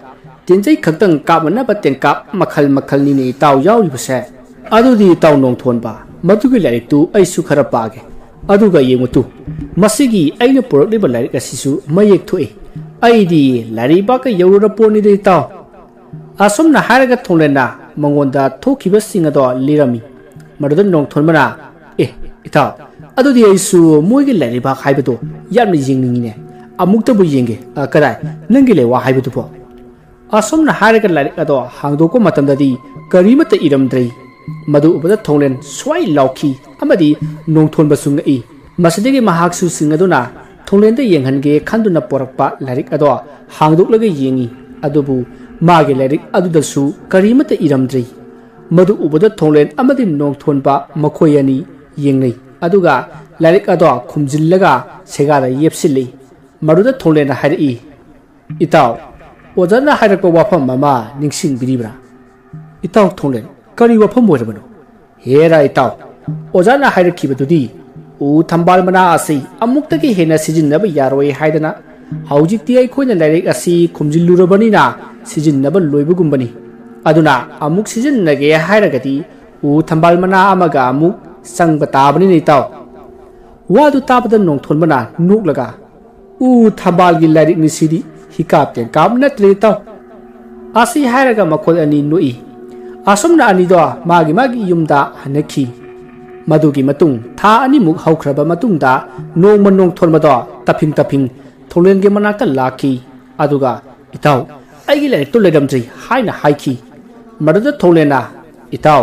ꯇꯦꯟꯖꯩ ꯈꯛꯇꯪ ꯀꯥꯞꯅꯅꯕ ꯇꯦꯟꯀꯥꯞ ꯃꯈꯜ ꯃꯈꯜꯅꯤꯅꯦ ꯏꯇꯥꯎ ꯌꯥꯎꯔꯤꯕꯁꯦ꯫ ꯑꯗꯨꯗꯤ ꯏꯇꯥꯎ ꯅꯣꯡꯊꯣꯟꯕ, ꯃꯗꯨꯒꯤ ꯂꯥꯏꯔꯤꯛꯇꯨ ꯑꯩꯁꯨ ꯈꯔ ꯄꯥꯒꯦ꯫ ꯑꯗꯨꯒ ꯌꯦꯡꯉꯨ ꯇꯨ, ꯃꯁꯤꯒꯤ ꯑꯩꯅ ꯄꯨꯔꯛꯂꯤꯕ ꯂꯥꯏꯔꯤꯛ ꯑꯁꯤꯁꯨ ꯃꯌꯦꯛ ꯊꯣꯛꯏ꯫ ꯑꯩꯗꯤ ꯂꯥꯏꯔꯤꯛ ꯄꯥꯛꯀ ꯌꯧꯔꯨꯔ ꯄꯣꯠꯅꯤꯗ ꯏꯇꯥꯎ꯫" ꯑꯁꯨꯝꯅ ꯍꯥꯏꯔꯒ ꯊꯣꯡꯂꯦꯟꯅ ꯃꯉꯣꯟꯗ ꯊꯣꯛꯈꯤꯕꯁꯤꯡ ꯑꯗꯣ ꯂꯤꯔꯝꯃꯤ꯫ ꯃꯗꯨꯗ ꯅꯣꯡꯊꯣꯟꯕꯅ, "ꯑꯦ, ꯏꯇꯥꯎ, ꯑꯗꯨꯗꯤ ꯑꯩꯁꯨ ꯃꯣꯏꯒꯤ ꯂꯥꯏꯔꯤꯛ ꯍꯥꯏꯕꯗꯣ ꯌꯥꯝꯅ ꯌꯦꯡꯅꯤꯡꯉꯤꯅꯦ꯫ ꯑꯃꯨꯛꯇꯕꯨ ꯌꯦꯡꯒꯦ꯫ "ꯑ, ꯀꯗꯥꯏ? ꯅꯪꯒꯤ ꯂꯩꯋꯥ ꯍꯥꯏꯕꯗꯨꯕꯣ?" ꯑꯁꯨꯝꯅ ꯍꯥꯏꯔꯒ ꯂꯥꯏꯔꯤꯛ ꯑꯗꯣ ꯍꯥꯡꯗꯣꯛꯄ ꯃꯇꯝꯗꯗꯤ ꯀꯔꯤꯃꯠꯇ ꯏꯔꯝꯗ꯭ꯔꯦ꯫ ꯃꯗꯨ ꯎꯕꯗ ꯊꯣꯡꯂꯦꯟ ꯁ꯭ꯋꯥꯏ ꯂꯥꯎꯈꯤ ꯑꯃꯗꯤ ꯅꯣꯡꯊꯣꯟꯕꯁꯨ ꯉꯛꯏ꯫ ꯃꯁꯤꯗꯒꯤ ꯃꯍꯥꯛꯁꯨ ꯁꯤꯡ ꯑꯗꯨꯅ ꯊꯣꯡꯂꯦꯟꯗ ꯌꯦꯡꯍꯟꯒꯦ ꯈꯟꯗꯨꯅ ꯄꯣꯔꯛꯄ ꯂꯥꯏꯔꯤꯛ ꯑꯗꯣ ꯍꯥꯡꯗꯣꯛꯂꯒ ꯌꯦꯡꯉꯤ꯫ ꯑꯗꯨꯕꯨ ꯃꯥꯒꯤ ꯂꯥꯏꯔꯤꯛ ꯑꯗꯨꯗꯁꯨ ꯀꯔꯤꯃꯠꯇ ꯏꯔꯝꯗ꯭ꯔꯤ꯫ ꯃꯗꯨ ꯎꯕꯗ ꯊꯣꯡꯂꯦꯟ ꯑꯃꯗꯤ ꯅꯣꯡꯊꯣꯟꯕ ꯃꯈꯣꯏ ꯑꯅꯤ ꯌꯦꯡꯅꯩ꯫ ꯑꯗꯨꯒ ꯂꯥꯏꯔꯤꯛ ꯑꯗꯣ ꯈꯨꯝꯖꯤꯜꯂꯒ ꯁꯦꯒꯥꯗ ꯌꯦꯞꯁꯤꯜꯂꯤ꯫ ꯃꯗꯨꯗ ꯊꯣꯡꯂꯦꯟꯅ ꯍꯥꯏꯔꯛꯏ, "ꯏꯇꯥꯎ, ꯑꯣꯖꯥꯅ ꯍꯥꯏꯔꯛꯄ ꯋꯥꯐꯝ ꯑꯃ ꯅꯤꯡꯁꯤꯡꯕꯤꯔꯤꯕ꯭ꯔꯥ?" "ꯏꯇꯥꯎ ꯊꯣꯡꯂꯦꯟ, ꯀꯔꯤ ꯋꯥꯐꯝ ꯑꯣꯏꯔꯕꯅꯣ?" "ꯍꯦꯔꯥ ꯏꯇꯥꯎ, ꯑꯣꯖꯥꯅ ꯍꯥꯏꯔꯛꯈꯤꯕꯗꯨꯗꯤ ꯎ ꯊꯝꯕꯥꯜ ꯃꯅꯥ ꯑꯁꯤ ꯑꯃꯨꯛꯇꯒꯤ ꯍꯦꯟꯅ ꯁꯤꯖꯤꯟꯅꯕ ꯌꯥꯔꯣꯏ ꯍꯥꯏꯗꯅ꯫ ꯍꯧꯖꯤꯛꯇꯤ ꯑꯩꯈꯣꯏꯅ ꯂꯥꯏꯔꯤꯛ ꯑꯁꯤ ꯈꯨꯝꯖꯤꯜꯂꯨꯔꯕꯅꯤꯅ ꯁꯤꯖꯤꯟꯅꯕ ꯂꯣꯏꯕꯒꯨꯝꯕꯅꯤ꯫ ꯑꯗꯨꯅ ꯑꯃꯨꯛ ꯁꯤꯖꯤꯟꯅꯒꯦ ꯍꯥꯏꯔꯒꯗꯤ ꯎ ꯊꯝꯕꯥꯜ ꯃꯅꯥ ꯑꯃꯒ ꯑꯃꯨꯛ ꯆꯪꯕ ꯇꯥꯕꯅꯤꯅ ꯏꯇꯥꯎ꯫" ꯋꯥꯗꯨ ꯇꯥꯕꯗ ꯅꯣꯡꯊꯣꯟꯕꯅ ꯅꯣꯛꯂꯒ, "ꯎ ꯊꯝꯕꯥꯜꯒꯤ ꯂꯥꯏꯔꯤꯛꯅꯤ ꯁꯤꯗꯤ, ꯍꯤꯀꯥꯞ ꯇꯦꯟꯀꯥꯞ ꯅꯠꯇ꯭ꯔꯦ ꯏꯇꯥꯎ꯫" ꯑꯁꯤ ꯍꯥꯏꯔꯒ ꯃꯈꯣꯏ ꯑꯅꯤ ꯅꯣꯛꯏ꯫ ꯑꯁꯨꯝꯅ ꯑꯅꯤꯗꯣ ꯃꯥꯒꯤ ꯃꯥꯒꯤ ꯌꯨꯝꯗ ꯍꯟꯅꯈꯤ꯫ ꯃꯗꯨꯒꯤ ꯃꯇꯨꯡ ꯊꯥ ꯑꯅꯤꯃꯨꯛ ꯍꯧꯈ꯭ꯔꯕ ꯃꯇꯨꯡꯗ ꯅꯣꯡꯃ ꯅꯣꯡꯊꯣꯟꯕꯗꯣ ꯇꯞꯐꯤꯡ ꯇꯞꯐꯤꯡ ꯊꯣꯡꯂꯦꯟꯒꯤ ꯃꯅꯥꯛꯇ ꯂꯥꯛꯈꯤ꯫ ꯑꯗꯨꯒ, "ꯏꯇꯥꯎ, ꯑꯩꯒꯤ ꯂꯥꯏꯔꯤꯛꯇꯨ ꯂꯩꯔꯝꯗ꯭ꯔꯤ" ꯍꯥꯏꯅ ꯍꯥꯏꯈꯤ꯫ ꯃꯗꯨꯗ ꯊꯣꯡꯂꯦꯟꯅ, "ꯏꯇꯥꯎ,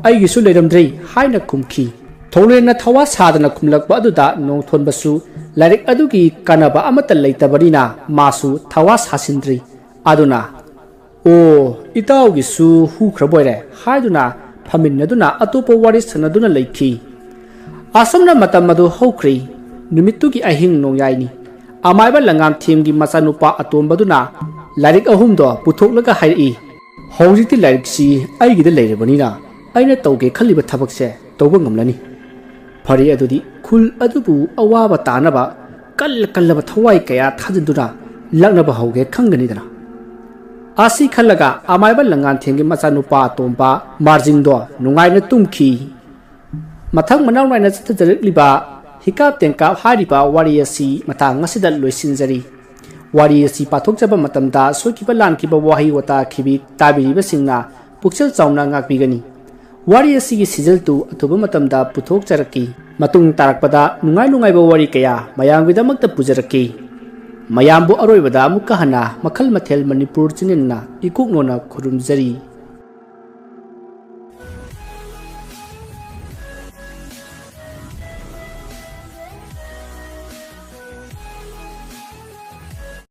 ꯑꯩꯒꯤꯁꯨ ꯂꯩꯔꯝꯗ꯭ꯔꯤ" ꯍꯥꯏꯅ ꯈꯨꯝꯈꯤ꯫ ꯊꯣꯡꯂꯦꯟꯅ ꯊꯋꯥ ꯁꯥꯗꯅ ꯈꯨꯝꯂꯛꯄ ꯑꯗꯨꯗ ꯅꯣꯡꯊꯣꯟꯕꯁꯨ ꯂꯥꯏꯔꯤꯛ ꯑꯗꯨꯒꯤ ꯀꯥꯟꯅꯕ ꯑꯃꯠꯇ ꯂꯩꯇꯕꯅꯤꯅ ꯃꯥꯁꯨ ꯊꯋꯥ ꯁꯥꯁꯤꯟꯗ꯭ꯔꯤ꯫ ꯑꯗꯨꯅ, "ꯑꯣ, ꯏꯇꯥꯎꯒꯤꯁꯨ ꯍꯨꯈ꯭ꯔꯕꯣꯏꯔꯦ" ꯍꯥꯏꯗꯨꯅ ꯐꯝꯃꯤꯟꯅꯗꯨꯅ ꯑꯇꯣꯞꯄ ꯋꯥꯔꯤ ꯁꯥꯟꯅꯗꯨꯅ ꯂꯩꯈꯤ꯫ ꯑꯁꯨꯝꯅ ꯃꯇꯝ ꯑꯗꯨ ꯍꯧꯈ꯭ꯔꯦ꯫ ꯅꯨꯃꯤꯠꯇꯨꯒꯤ ꯑꯍꯤꯡ ꯅꯣꯡꯌꯥꯏꯅꯤ꯫ ꯑꯃꯥꯏꯕ ꯂꯪꯉꯥꯟꯊꯦꯝꯒꯤ ꯃꯆꯥꯅꯨꯄꯥ ꯑꯇꯣꯝꯕꯗꯨꯅ ꯂꯥꯏꯔꯤꯛ ꯑꯍꯨꯝꯗꯣ ꯄꯨꯊꯣꯛꯂꯒ ꯍꯥꯏꯔꯛꯏ, "ꯍꯧꯖꯤꯛꯇꯤ ꯂꯥꯏꯔꯤꯛꯁꯤ ꯑꯩꯒꯤꯗ ꯂꯩꯔꯕꯅꯤꯅ ꯑꯩꯅ ꯇꯧꯒꯦ ꯈꯜꯂꯤꯕ ꯊꯕꯛꯁꯦ ꯇꯧꯕ ꯉꯝꯂꯅꯤ꯫ ꯐꯔꯦ, ꯑꯗꯨꯗꯤ ꯈꯨꯜ ꯑꯗꯨꯕꯨ ꯑꯋꯥꯕ ꯇꯥꯅꯕ ꯀꯜꯂ ꯀꯜꯂꯕ ꯊꯋꯥꯏ ꯀꯌꯥ ꯊꯥꯖꯤꯟꯗꯨꯅ ꯂꯥꯛꯅꯕ ꯍꯧꯒꯦ ꯈꯪꯒꯅꯤꯗꯅ꯫" ꯑꯁꯤ ꯈꯜꯂꯒ ꯑꯃꯥꯏꯕ ꯂꯪꯉꯥꯟꯊꯦꯝꯒꯤ ꯃꯆꯥꯅꯨꯄꯥ ꯑꯇꯣꯝꯕ ꯃꯥꯔꯖꯤꯡꯗꯣ ꯅꯨꯡꯉꯥꯏꯅ ꯇꯨꯝꯈꯤ꯫ ꯃꯊꯪ ꯃꯅꯥꯎ ꯅꯥꯏꯅ ꯆꯠꯊꯖꯔꯛꯂꯤꯕ ꯍꯤꯀꯥꯞ ꯇꯦꯡꯀꯥꯞ ꯍꯥꯏꯔꯤꯕ ꯋꯥꯔꯤ ꯑꯁꯤ ꯃꯇꯥꯡ ꯑꯁꯤꯗ ꯂꯣꯏꯁꯤꯟꯖꯔꯤ꯫ ꯋꯥꯔꯤ ꯑꯁꯤ ꯄꯥꯊꯣꯛꯆꯕ ꯃꯇꯝꯗ ꯁꯣꯏꯈꯤꯕ ꯂꯥꯟꯈꯤꯕ ꯋꯥꯍꯩ ꯋꯥꯇꯥ ꯈꯤꯕꯤ ꯇꯥꯕꯤꯔꯤꯕꯁꯤꯡꯅ ꯄꯨꯛꯆꯦꯜ ꯆꯥꯎꯅ ꯉꯥꯛꯄꯤꯒꯅꯤ꯫ ꯋꯥꯔꯤ ꯑꯁꯤꯒꯤ season two ꯑꯊꯨꯕ ꯃꯇꯝꯗ ꯄꯨꯊꯣꯛꯆꯔꯛꯀꯦ꯫ ꯃꯇꯨꯡ ꯇꯥꯔꯛꯄꯗ ꯅꯨꯡꯉꯥꯏ ꯅꯨꯡꯉꯥꯏꯕ ꯋꯥꯔꯤ ꯀꯌꯥ ꯃꯌꯥꯝꯒꯤꯗꯃꯛꯇ ꯄꯨꯖꯔꯛꯀꯦ꯫ ꯃꯌꯥꯝꯕꯨ ꯑꯔꯣꯏꯕꯗ ꯑꯃꯨꯛꯀ ꯍꯟꯅ ꯃꯈꯜ ꯃꯊꯦꯜ ꯃꯅꯤꯄꯨꯔ ꯆꯦꯅꯦꯜꯅ ꯏꯀꯣꯛꯅꯣꯅ ꯈꯨꯔꯨꯝꯖꯔꯤ꯫